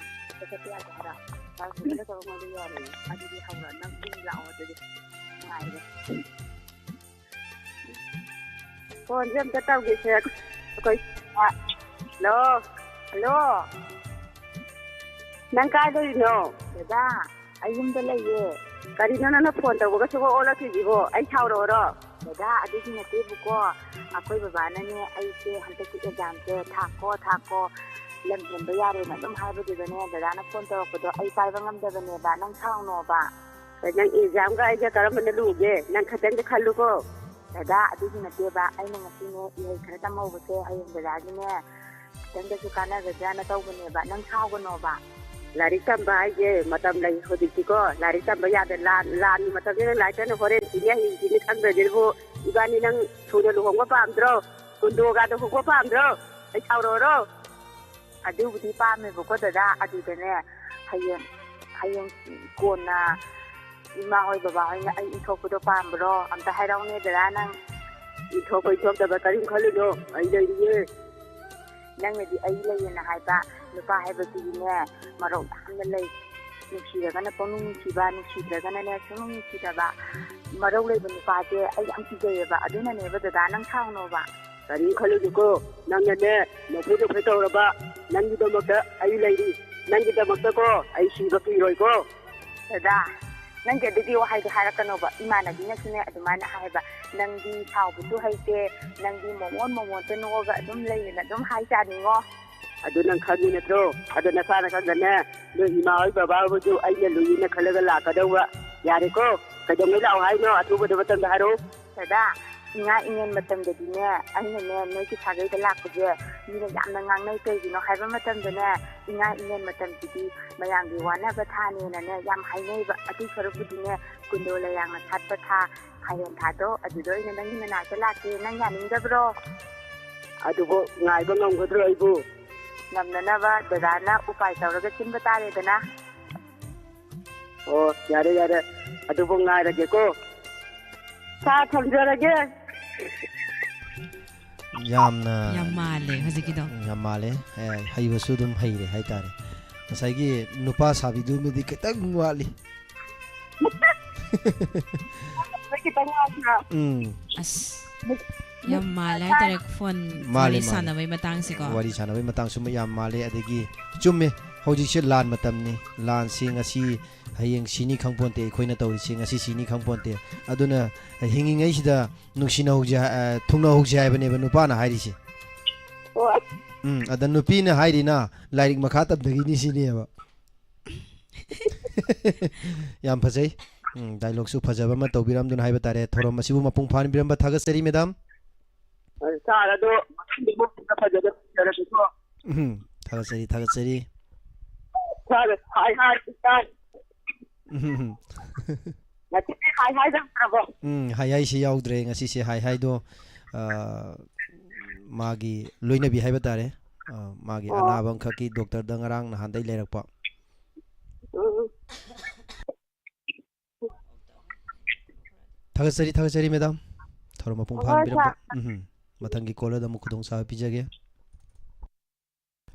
ꯄꯩꯁꯥ ꯄꯤꯔꯛꯑꯒꯦ ꯍꯥꯏꯔ? ꯀ꯭ꯂꯥꯁ ꯂꯣꯏꯔꯒ ꯇꯧꯔꯛꯑꯣ, ꯃꯗꯨ ꯌꯥꯔꯣꯏꯌꯦ꯫ ꯑꯗꯨꯗꯤ ꯍꯧꯔ-, ꯅꯪ ꯌꯨꯝ ꯂꯥꯛꯑꯣ, ꯑꯗꯨꯗꯤ ꯉꯥꯏꯔꯦ꯫ ꯐꯣꯟꯁꯦ ꯑꯝꯇ ꯇꯧꯒꯦꯁꯦ꯫ ꯑꯩꯈꯣꯏ, ꯑ, ꯍꯜꯂꯣ, ꯍꯜꯂꯣ꯫ ꯅꯪ ꯀꯥꯏ ꯂꯩꯔꯤꯅꯣ? ꯗꯗꯥ, ꯑꯩ ꯌꯨꯝꯗ ꯂꯩꯌꯦ꯫ ꯀꯔꯤꯅꯣ ꯅꯪꯅ ꯐꯣꯟ ꯇꯧꯕꯒ ꯁꯨꯡꯑꯣ ꯑꯣꯜꯂꯛꯇ꯭ꯔꯤꯁꯤꯕꯣ? ꯑꯩ ꯁꯥꯎꯔꯛꯑꯣꯔꯣ? ꯗꯗꯥ, ꯑꯗꯨꯒꯤ ꯅꯠꯇꯦꯕꯀꯣ, ꯑꯩꯈꯣꯏ ꯕꯕꯥꯅꯅꯦ ꯑꯩꯁꯦ ꯍꯟꯗꯛꯀꯤ ꯑꯦꯛꯖꯥꯝꯁꯦ ꯊꯥꯀꯣ, ꯊꯥꯀꯣ, ꯂꯝ ꯍꯦꯟꯕ ꯌꯥꯔꯣꯏꯅ ꯑꯗꯨꯝ ꯍꯥꯏꯕꯗꯨꯗꯅꯦ ꯗꯗꯥꯅ ꯐꯣꯟ ꯇꯧꯔꯛꯄꯗꯣ ꯑꯩ ꯄꯥꯏꯕ ꯉꯝꯗꯕꯅꯦꯕ, ꯅꯪ ꯁꯥꯎꯅꯣꯕ꯫ ꯅꯪ ꯑꯦꯛꯖꯥꯝꯒ ꯑꯩꯒ ꯀꯔꯝꯕꯅ ꯂꯨꯒꯦ? ꯅꯪ ꯈꯇꯪꯗꯤ ꯈꯜꯂꯨꯀꯣ꯫ ꯗꯗꯥ, ꯑꯗꯨꯒꯤ ꯅꯠꯇꯦꯕ, ꯑꯩꯅ ꯉꯁꯤꯅꯦ ꯏꯍꯩ ꯈꯔ ꯇꯝꯍꯧꯕꯁꯦ ꯍꯌꯦꯡ ꯗꯗꯥꯒꯤꯅꯦ ꯈꯤꯇꯪꯗꯁꯨ ꯀꯥꯟꯅꯒꯗ꯭ꯔꯅ ꯇꯧꯕꯅꯦꯕ, ꯅꯪ ꯁꯥꯎꯒꯅꯣꯕ꯫ ꯂꯥꯏꯔꯤꯛ ꯇꯝꯕ ꯍꯥꯏꯁꯦ ꯃꯇꯝ ꯂꯩ ꯍꯧꯖꯤꯛꯇꯤꯀꯣ, ꯂꯥꯏꯔꯤꯛ ꯇꯝꯕ ꯌꯥꯗꯦ꯫ ꯂꯥꯟ, ꯂꯥꯟꯒꯤ ꯃꯇꯝꯅꯤꯅ ꯂꯥꯏꯔꯤꯛ ꯇꯝꯅ ꯍꯣꯔꯦꯟ ꯁꯤꯅꯤ ꯍꯌꯦꯡ ꯁꯤꯅꯤ ꯈꯪꯗ꯭ꯔꯗꯤꯕꯨ ꯏꯕꯥꯅꯤ ꯅꯪ ꯊꯨꯅ ꯂꯨꯍꯣꯡꯕ ꯄꯥꯝꯗ꯭ꯔꯣ? ꯀꯨꯟꯗꯣꯒꯗ ꯍꯣꯡꯕ ꯄꯥꯝꯗ꯭ꯔꯣ? ꯑꯩ ꯁꯥꯎꯔꯛꯑꯣꯔꯣ? ꯑꯗꯨꯕꯨꯗꯤ ꯄꯥꯝꯃꯦꯕꯀꯣ ꯗꯗꯥ, ꯑꯗꯨꯗꯅꯦ ꯍꯌꯦꯡ, ꯍꯌꯦꯡ ꯀꯣꯟꯅ ꯏꯃꯥ ꯍꯣꯏ ꯕꯕꯥ ꯍꯣꯏꯅ ꯑꯩ ꯏꯟꯊꯣꯛꯄꯗꯣ ꯄꯥꯝꯕ꯭ꯔꯣ? ꯑꯝꯇ ꯍꯥꯏꯔꯛꯎꯅꯦ ꯗꯗꯥ ꯅꯪ꯫ ꯏꯟꯊꯣꯛꯄ ꯏꯟꯊꯣꯛꯇꯕ ꯀꯔꯤꯝ ꯈꯜꯂꯨꯅꯣ, ꯑꯩ ꯂꯩꯔꯤꯌꯦ꯫ ꯅꯪꯅꯗꯤ ꯑꯩ ꯂꯩꯌꯦꯅ ꯍꯥꯏꯕ, ꯅꯨꯄꯥ ꯍꯥꯏꯕꯁꯤꯗꯤꯅꯦ ꯃꯔꯧ ꯌꯥꯝꯅ ꯂꯩ꯫ ꯅꯨꯡꯁꯤꯔꯒꯅ ꯄꯪꯅꯨꯡ ꯅꯨꯡꯁꯤꯕ, ꯅꯨꯡꯁꯤꯗ꯭ꯔꯒꯅꯅꯦ ꯁꯨꯡꯅꯨꯡ ꯅꯨꯡꯁꯤꯗꯕ꯫ ꯃꯔꯧ ꯂꯩꯕ ꯅꯨꯄꯥꯁꯦ ꯑꯩ ꯌꯥꯝ ꯀꯤꯖꯩꯌꯦꯕ, ꯑꯗꯨꯅꯅꯦꯕ ꯗꯗꯥ, ꯅꯪ ꯁꯥꯎꯅꯣꯕ꯫ ꯀꯔꯤꯝ ꯈꯜꯂꯨꯅꯨꯀꯣ, ꯅꯪꯅꯅꯦ ꯅꯣꯛꯐꯦ ꯅꯣꯛꯐꯦ ꯇꯧꯔꯕ, ꯅꯪꯒꯤꯗꯃꯛꯇ ꯑꯩ ꯂꯩꯔꯤ꯫ ꯅꯪꯒꯤꯗꯃꯛꯇꯀꯣ ꯑꯩ ꯁꯤꯕ ꯀꯤꯔꯣꯏꯀꯣ꯫ ꯗꯗꯥ, ꯅꯪꯒꯤ ꯑꯗꯨꯒꯤ ꯋꯥꯍꯩꯗꯣ ꯍꯥꯏꯔꯛꯀꯅꯣꯕ꯫ ꯏꯃꯥꯟꯅꯕꯤꯅꯁꯨꯅꯦ ꯑꯗꯨꯃꯥꯏꯅ ꯍꯥꯏꯕ, "ꯅꯪꯗꯤ ꯁꯥꯎꯕꯁꯨ ꯍꯩꯇꯦ, ꯅꯪꯗꯤ ꯃꯣꯃꯣꯟ ꯃꯣꯃꯣꯟꯇ ꯅꯣꯛꯑꯒ ꯑꯗꯨꯝ ꯂꯩꯌꯦꯅ" ꯑꯗꯨꯝ ꯍꯥꯏ ꯆꯥꯅꯤꯡꯉꯣ꯫ ꯑꯗꯨ ꯅꯪ ꯈꯪꯉꯤ ꯅꯠꯇ꯭ꯔꯣ? ꯑꯗꯣ ꯅꯁꯥꯅ ꯈꯪꯗꯅꯦ, ꯅꯣꯏ ꯏꯃꯥ ꯍꯣꯏ ꯕꯕꯥ ꯍꯣꯏꯁꯨ ꯑꯩꯅ ꯂꯨꯏꯌꯦꯅ ꯈꯜꯂꯒ ꯂꯥꯛꯀꯗꯧꯕ꯫ ꯌꯥꯔꯦꯀꯣ? ꯀꯩꯗꯧꯉꯩ ꯂꯥꯛꯑꯣ ꯍꯥꯏꯅꯣ? ꯑꯊꯨꯕꯗ ꯃꯇꯝꯗ ꯍꯥꯏꯔꯛꯑꯣ꯫ ꯗꯗꯥ, ꯏꯉꯥ ꯏꯉꯦꯟ ꯃꯇꯝꯗꯗꯤꯅꯦ, ꯑꯩꯅꯅꯦ ꯅꯣꯏꯒꯤ ꯁꯥꯒꯩꯗ ꯂꯥꯛꯄꯁꯦ ꯃꯤꯅ ꯌꯥꯝꯅ ꯉꯥꯡꯅꯩ꯫ ꯀꯩꯒꯤꯅꯣ ꯍꯥꯏꯕ ꯃꯇꯝꯗꯅꯦ, ꯏꯉꯥ ꯏꯉꯦꯟ ꯃꯇꯝꯁꯤꯗꯤ ꯃꯌꯥꯝꯒꯤ ꯋꯥꯅꯕ ꯊꯥꯅꯦꯅꯅꯦ ꯌꯥꯝ ꯍꯥꯏꯅꯩꯕ꯫ ꯑꯗꯨꯏ ꯁꯔꯨꯛꯄꯨꯗꯤꯅꯦ, ꯀꯨꯟꯗꯣ ꯂꯩꯌꯥꯡꯅ ꯁꯥꯠꯄ ꯊꯥ, ꯐꯥꯏꯔꯦꯟ ꯊꯥꯗꯣ, ꯑꯗꯨꯗ ꯑꯣꯏꯅ ꯅꯪꯒꯤ ꯅꯅꯥꯛꯇ ꯂꯥꯛꯀꯦ꯫ ꯅꯪ ꯌꯥꯅꯤꯡꯗꯕ꯭ꯔꯣ? ꯑꯗꯨꯕꯨ ꯉꯥꯏꯕ ꯉꯝꯒꯗ꯭ꯔꯣ ꯑꯩꯕꯨ? ꯉꯝꯅꯅꯕ ꯗꯗꯥꯅ ꯎꯄꯥꯏ ꯇꯧꯔꯒ ꯁꯤꯟꯕ ꯇꯥꯔꯦꯗꯅ꯫ ꯑꯣ, ꯌꯥꯔꯦ, ꯌꯥꯔꯦ꯫ ꯑꯗꯨꯕꯨ ꯉꯥꯏꯔꯒꯦꯀꯣ꯫ ꯁꯥ ꯊꯝꯖꯔꯒꯦ꯫ ꯌꯥꯝꯅ ꯌꯥꯝ ꯃꯥꯜꯂꯦ ꯍꯧꯖꯤꯛꯀꯤꯗꯣ꯫ ꯌꯥꯝ ꯃꯥꯜꯂꯦ꯫ ꯑꯦ, ꯍꯩꯕꯁꯨ ꯑꯗꯨꯝ ꯍꯩꯔꯦ ꯍꯥꯏꯇꯥꯔꯦ꯫ ꯉꯁꯥꯏꯒꯤ ꯅꯨꯄꯥ ꯁꯥꯕꯤꯗꯨꯃꯗꯤ ꯈꯤꯇꯪ ꯋꯥꯠꯂꯤ꯫ ꯈꯤꯇꯪ ꯋꯥꯠꯂꯤꯅ꯫ ꯎꯝ꯫ ꯑꯁ, ꯌꯥꯝ ꯃꯥꯜꯂꯦ ꯍꯥꯏꯇꯥꯔꯦ, ꯐꯣꯟ ꯃꯥꯜꯂꯦ, ꯋꯥꯔꯤ ꯃꯥꯜꯂꯦ꯫ ꯁꯥꯟꯅꯕꯩ ꯃꯇꯥꯡꯁꯤꯀꯣ꯫ ꯋꯥꯔꯤ ꯁꯥꯟꯅꯕꯩ ꯃꯇꯥꯡꯁꯨ ꯌꯥꯝ ꯃꯥꯜꯂꯦ꯫ ꯑꯗꯒꯤ ꯆꯨꯝꯃꯦ, ꯍꯧꯖꯤꯛꯁꯦ ꯂꯥꯟ ꯃꯇꯝꯅꯤ꯫ ꯂꯥꯟꯁꯤ ꯉꯁꯤ, ꯍꯌꯦꯡ ꯁꯤꯅꯤ ꯈꯪꯄꯣꯟꯇꯦ, ꯑꯩꯈꯣꯏꯅ ꯇꯧꯔꯤꯁꯤ ꯉꯁꯤ ꯁꯤꯅꯤ ꯈꯪꯄꯣꯟꯇꯦ꯫ ꯑꯗꯨꯅ ꯍꯤꯡꯉꯤꯉꯩꯁꯤꯗ ꯅꯨꯡꯁꯤꯅꯍꯧꯁꯦ ꯍꯥꯏ-, ꯑ, ꯊꯨꯡꯅꯍꯧꯁꯦ ꯍꯥꯏꯕꯅꯦꯕ ꯅꯨꯄꯥꯅ ꯍꯥꯏꯔꯤꯁꯦ꯫ ꯍꯣꯏ꯫ ꯎꯝ, ꯑꯗ ꯅꯨꯄꯤꯅ ꯍꯥꯏꯔꯤꯅ ꯂꯥꯏꯔꯤꯛ ꯃꯈꯥ ꯇꯝꯗꯒꯤꯅꯤ ꯁꯤꯅꯦꯕ꯫ ꯌꯥꯝ ꯐꯖꯩ꯫ ꯎꯝ, ꯗꯥꯏꯂꯣꯛꯁꯨ ꯐꯖꯕ ꯑꯃ ꯇꯧꯕꯤꯔꯝꯗꯨꯅ ꯍꯥꯏꯕ ꯇꯥꯔꯦ꯫ ꯊꯧꯔꯝ ꯑꯁꯤꯕꯨ ꯃꯄꯨꯡ ꯐꯥꯍꯟꯕꯤꯔꯝꯕ ꯊꯥꯒꯠꯆꯔꯤ, ꯃꯦꯗꯥꯝ꯫ ꯁꯥꯔ, ꯑꯗꯣ ꯃꯊꯪꯗꯤ ꯑꯃꯨꯛ ꯍꯦꯟꯅ ꯐꯖꯅ ꯇꯧꯖꯔꯒꯦꯀꯣ꯫ ꯎꯝ, ꯊꯥꯒꯠꯆꯔꯤ, ꯊꯥꯒꯠꯆꯔꯤ꯫ ꯁꯥꯔ, ꯍꯥꯏ, ꯍꯥꯏ, ꯁꯥꯔ꯫ ꯎꯝ꯫ ꯉꯁꯤꯗꯤ ꯍꯥꯏ ꯍꯥꯏꯗ꯭ꯔꯕꯣ? ꯎꯝ, ꯍꯥꯏ ꯍꯥꯏꯁꯤ ꯌꯥꯎꯗ꯭ꯔꯦ ꯉꯁꯤꯁꯦ꯫ ꯍꯥꯏ ꯍꯥꯏꯗꯣ, ꯑ, ꯃꯥꯒꯤ ꯂꯣꯏꯅꯕꯤ ꯍꯥꯏꯕ ꯇꯥꯔꯦ꯫ ꯑ, ꯃꯥꯒꯤ ꯑꯣ꯫ ꯑꯅꯥꯕ ꯑꯃꯈꯛꯀꯤ ꯗꯣꯛꯇꯔꯗ ꯉꯔꯥꯡ ꯅꯍꯥꯟꯗꯩ ꯂꯩꯔꯛꯄ꯫ ꯎꯝ꯫ ꯊꯥꯒꯠꯆꯔꯤ, ꯊꯥꯒꯠꯆꯔꯤ, ꯃꯦꯗꯥꯝ꯫ ꯊꯧꯔꯝ ꯃꯄꯨꯡ ꯍꯣꯏ, ꯐꯥꯍꯟꯕꯤꯔꯝꯕ꯫ ꯁꯥꯔ꯫ ꯎꯝ꯫ ꯃꯊꯪꯒꯤ ꯀꯣꯂꯔꯗ ꯑꯃꯨꯛ ꯈꯨꯗꯣꯡꯆꯥꯕ ꯄꯤꯖꯒꯦ꯫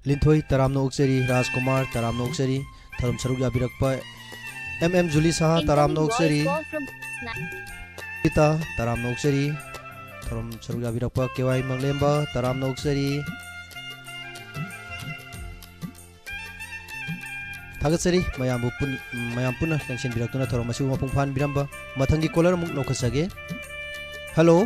ꯂꯤꯟꯊꯣꯏ, ꯇꯔꯥꯝꯅ ꯑꯣꯛꯆꯔꯤ꯫ ꯔꯥꯖꯀꯨꯃꯥꯔ, ꯇꯔꯥꯝꯅ ꯑꯣꯛꯆꯔꯤ꯫ ꯊꯧꯔꯝ ꯁꯔꯨꯛ ꯌꯥꯕꯤꯔꯛꯄ ꯑꯦꯝ ꯑꯦꯝ ꯖꯨꯂꯤꯁꯥ, ꯇꯔꯥꯝꯅ ꯑꯣꯛꯆꯔꯤ꯫ ꯔꯤꯇꯥ, ꯇꯔꯥꯝꯅ ꯑꯣꯛꯆꯔꯤ꯫ ꯊꯧꯔꯝ ꯁꯔꯨꯛ ꯌꯥꯕꯤꯔꯛꯄ ꯀꯦ ꯋꯥꯏ ꯃꯪꯂꯦꯝꯕ, ꯇꯔꯥꯝꯅ ꯑꯣꯛꯆꯔꯤ꯫ ꯊꯥꯒꯠꯆꯔꯤ ꯃꯌꯥꯝꯕꯨ ꯄꯨꯟ-, ꯃꯌꯥꯝ ꯄꯨꯟꯅ ꯂꯦꯡꯁꯤꯟꯕꯤꯔꯛꯇꯨꯅ ꯊꯧꯔꯝ ꯑꯁꯤꯕꯨ ꯃꯄꯨꯡ ꯐꯥꯍꯟꯕꯤꯔꯝꯕ꯫ ꯃꯊꯪꯒꯤ ꯀꯣꯂꯔ ꯑꯃꯨꯛ ꯂꯧꯈꯠꯆꯒꯦ꯫ ꯍꯜꯂꯣ꯫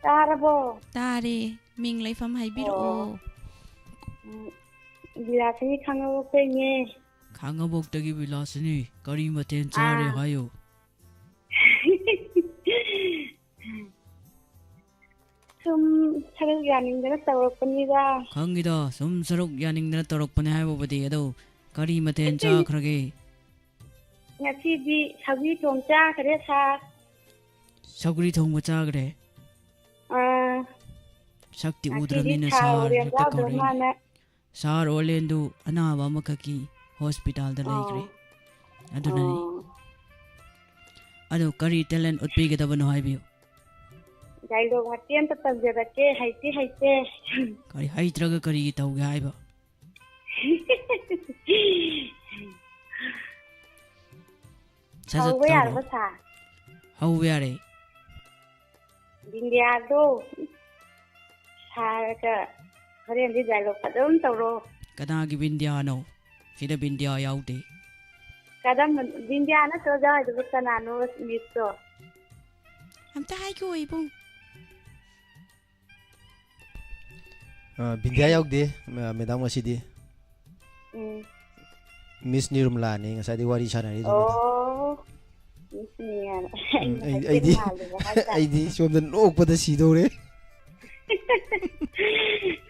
ꯇꯥꯔꯕꯣ? ꯇꯥꯔꯦ꯫ ꯃꯤꯡ ꯂꯩꯐꯝ ꯍꯥꯏꯕꯤꯔꯛꯑꯣ꯫ ꯑꯣ꯫ ꯎꯝ, ꯕꯤꯂꯥꯁꯤꯅꯤ ꯈꯥꯡꯉꯕꯣꯛꯇꯩꯅꯦ꯫ ꯈꯥꯡꯉꯕꯣꯛꯇꯒꯤ ꯕꯤꯂꯥꯁꯤꯅꯤ꯫ ꯀꯔꯤ ꯃꯊꯦꯜ ꯆꯥꯔꯦ ꯑꯥ꯫ ꯍꯥꯏꯌꯨ? ꯁꯨꯝ ꯁꯔꯨꯛ ꯌꯥꯅꯤꯡꯗꯅ ꯇꯧꯔꯛꯄꯅꯤꯗ꯫ ꯈꯪꯉꯤꯗ, ꯁꯨꯝ ꯁꯔꯨꯛ ꯌꯥꯅꯤꯡꯗꯅ ꯇꯧꯔꯛꯄꯅꯦ ꯍꯥꯏꯕꯕꯨꯗꯤ꯫ ꯑꯗꯣ ꯀꯔꯤ ꯃꯊꯦꯜ ꯆꯥꯈ꯭ꯔꯒꯦ? ꯉꯁꯤꯗꯤ ꯁꯧꯒ꯭ꯔꯤ ꯊꯣꯡ ꯆꯥꯈ꯭ꯔꯦ, ꯁꯥꯔ꯫ ꯁꯧꯒ꯭ꯔꯤ ꯊꯣꯡꯕ ꯆꯥꯈ꯭ꯔꯦ? ꯑꯥ꯫ ꯁꯛꯇꯤ ꯉꯁꯤꯗꯤ ꯎꯗ꯭ꯔꯕꯅꯤꯅ ꯁꯥꯔ ꯁꯥꯔ ꯑꯣꯏꯔꯦ ꯍꯦꯛꯇ ꯌꯥꯗꯧ ꯀꯧꯔꯛꯏꯅꯦ꯫ ꯃꯥꯅ꯫ ꯁꯥꯔ ꯑꯣꯂꯦꯟꯗꯨ ꯑꯅꯥꯕ ꯑꯃꯈꯛꯀꯤ ꯍꯣꯁꯄꯤꯇꯥꯜꯗ ꯂꯩꯈ꯭ꯔꯦ꯫ ꯑꯣ꯫ ꯑꯗꯨꯅꯅꯤ꯫ ꯑꯣ꯫ ꯑꯗꯨ ꯀꯔꯤ ꯇꯦꯂꯦꯟ ꯎꯠꯄꯤꯒꯗꯕꯅꯣ ꯍꯥꯏꯕꯤꯌꯨ꯫ ꯗꯥꯏꯂꯣꯒ ꯃꯇꯦꯛ ꯑꯝꯇ ꯇꯝꯖꯔꯛꯀꯦ, ꯍꯩꯇꯤ ꯍꯩꯇꯦ꯫ ꯀꯔꯤ ꯍꯩꯇ꯭ꯔꯒ ꯀꯔꯤꯒꯤ ꯇꯧꯒꯦ ꯍꯥꯏꯕ? ꯁꯠ ꯁꯠ ꯍꯧꯕ ꯇꯧꯔꯣ꯫ ꯌꯥꯔꯕ, ꯁꯥꯔ? ꯍꯧꯕ ꯌꯥꯔꯦ꯫ ꯕꯤꯟꯗꯤꯌꯥꯗꯣ ꯁꯥꯔꯒ ꯍꯣꯔꯦꯟꯗꯤ ꯗꯥꯏꯂꯣꯒ ꯐꯖꯅ ꯇꯧꯔꯣ꯫ ꯀꯅꯥꯒꯤ ꯕꯤꯟꯗꯤꯌꯥꯅꯣ? ꯁꯤꯗ ꯕꯤꯟꯗꯤꯌꯥ ꯌꯥꯎꯗꯦ꯫ ꯀꯔꯝꯕ ꯕꯤꯟꯗꯤꯌꯥ ꯅꯠꯇ꯭ꯔꯣ ꯌꯥꯎꯔꯤꯗꯨꯕꯨ? ꯀꯅꯥꯅꯣ ꯃꯤꯁꯇꯣ? ꯑꯝꯇ ꯍꯥꯏꯈꯣ ꯏꯕꯨꯡ꯫ ꯑ, ꯕꯤꯟꯗꯤꯌꯥ ꯌꯥꯎꯗꯦ, ꯑ, ꯃꯦꯗꯥꯝ, ꯉꯁꯤꯗꯤ꯫ ꯎꯝ꯫ ꯃꯤꯁ ꯅꯤꯔꯨꯝꯂꯥꯅꯤ ꯉꯁꯥꯏꯗꯩ ꯋꯥꯔꯤ ꯁꯥꯟꯅꯔꯤꯗꯣ, ꯃꯦꯗꯥꯝ꯫ ꯑꯣ, ꯃꯤꯁ ꯅꯤꯔꯨꯝꯂꯥꯅ꯫ ꯎꯝ, ꯑꯩꯅ ꯑꯩ-, ꯍꯥꯏꯐꯦꯠ ꯑꯩꯗꯤ, ꯃꯥꯜꯂꯨꯕ ꯍꯥꯏꯇꯥꯔꯦ꯫ ꯑꯩꯗꯤ ꯁꯣꯝꯗ ꯅꯣꯛꯄꯗ ꯁꯤꯗꯧꯔꯦ꯫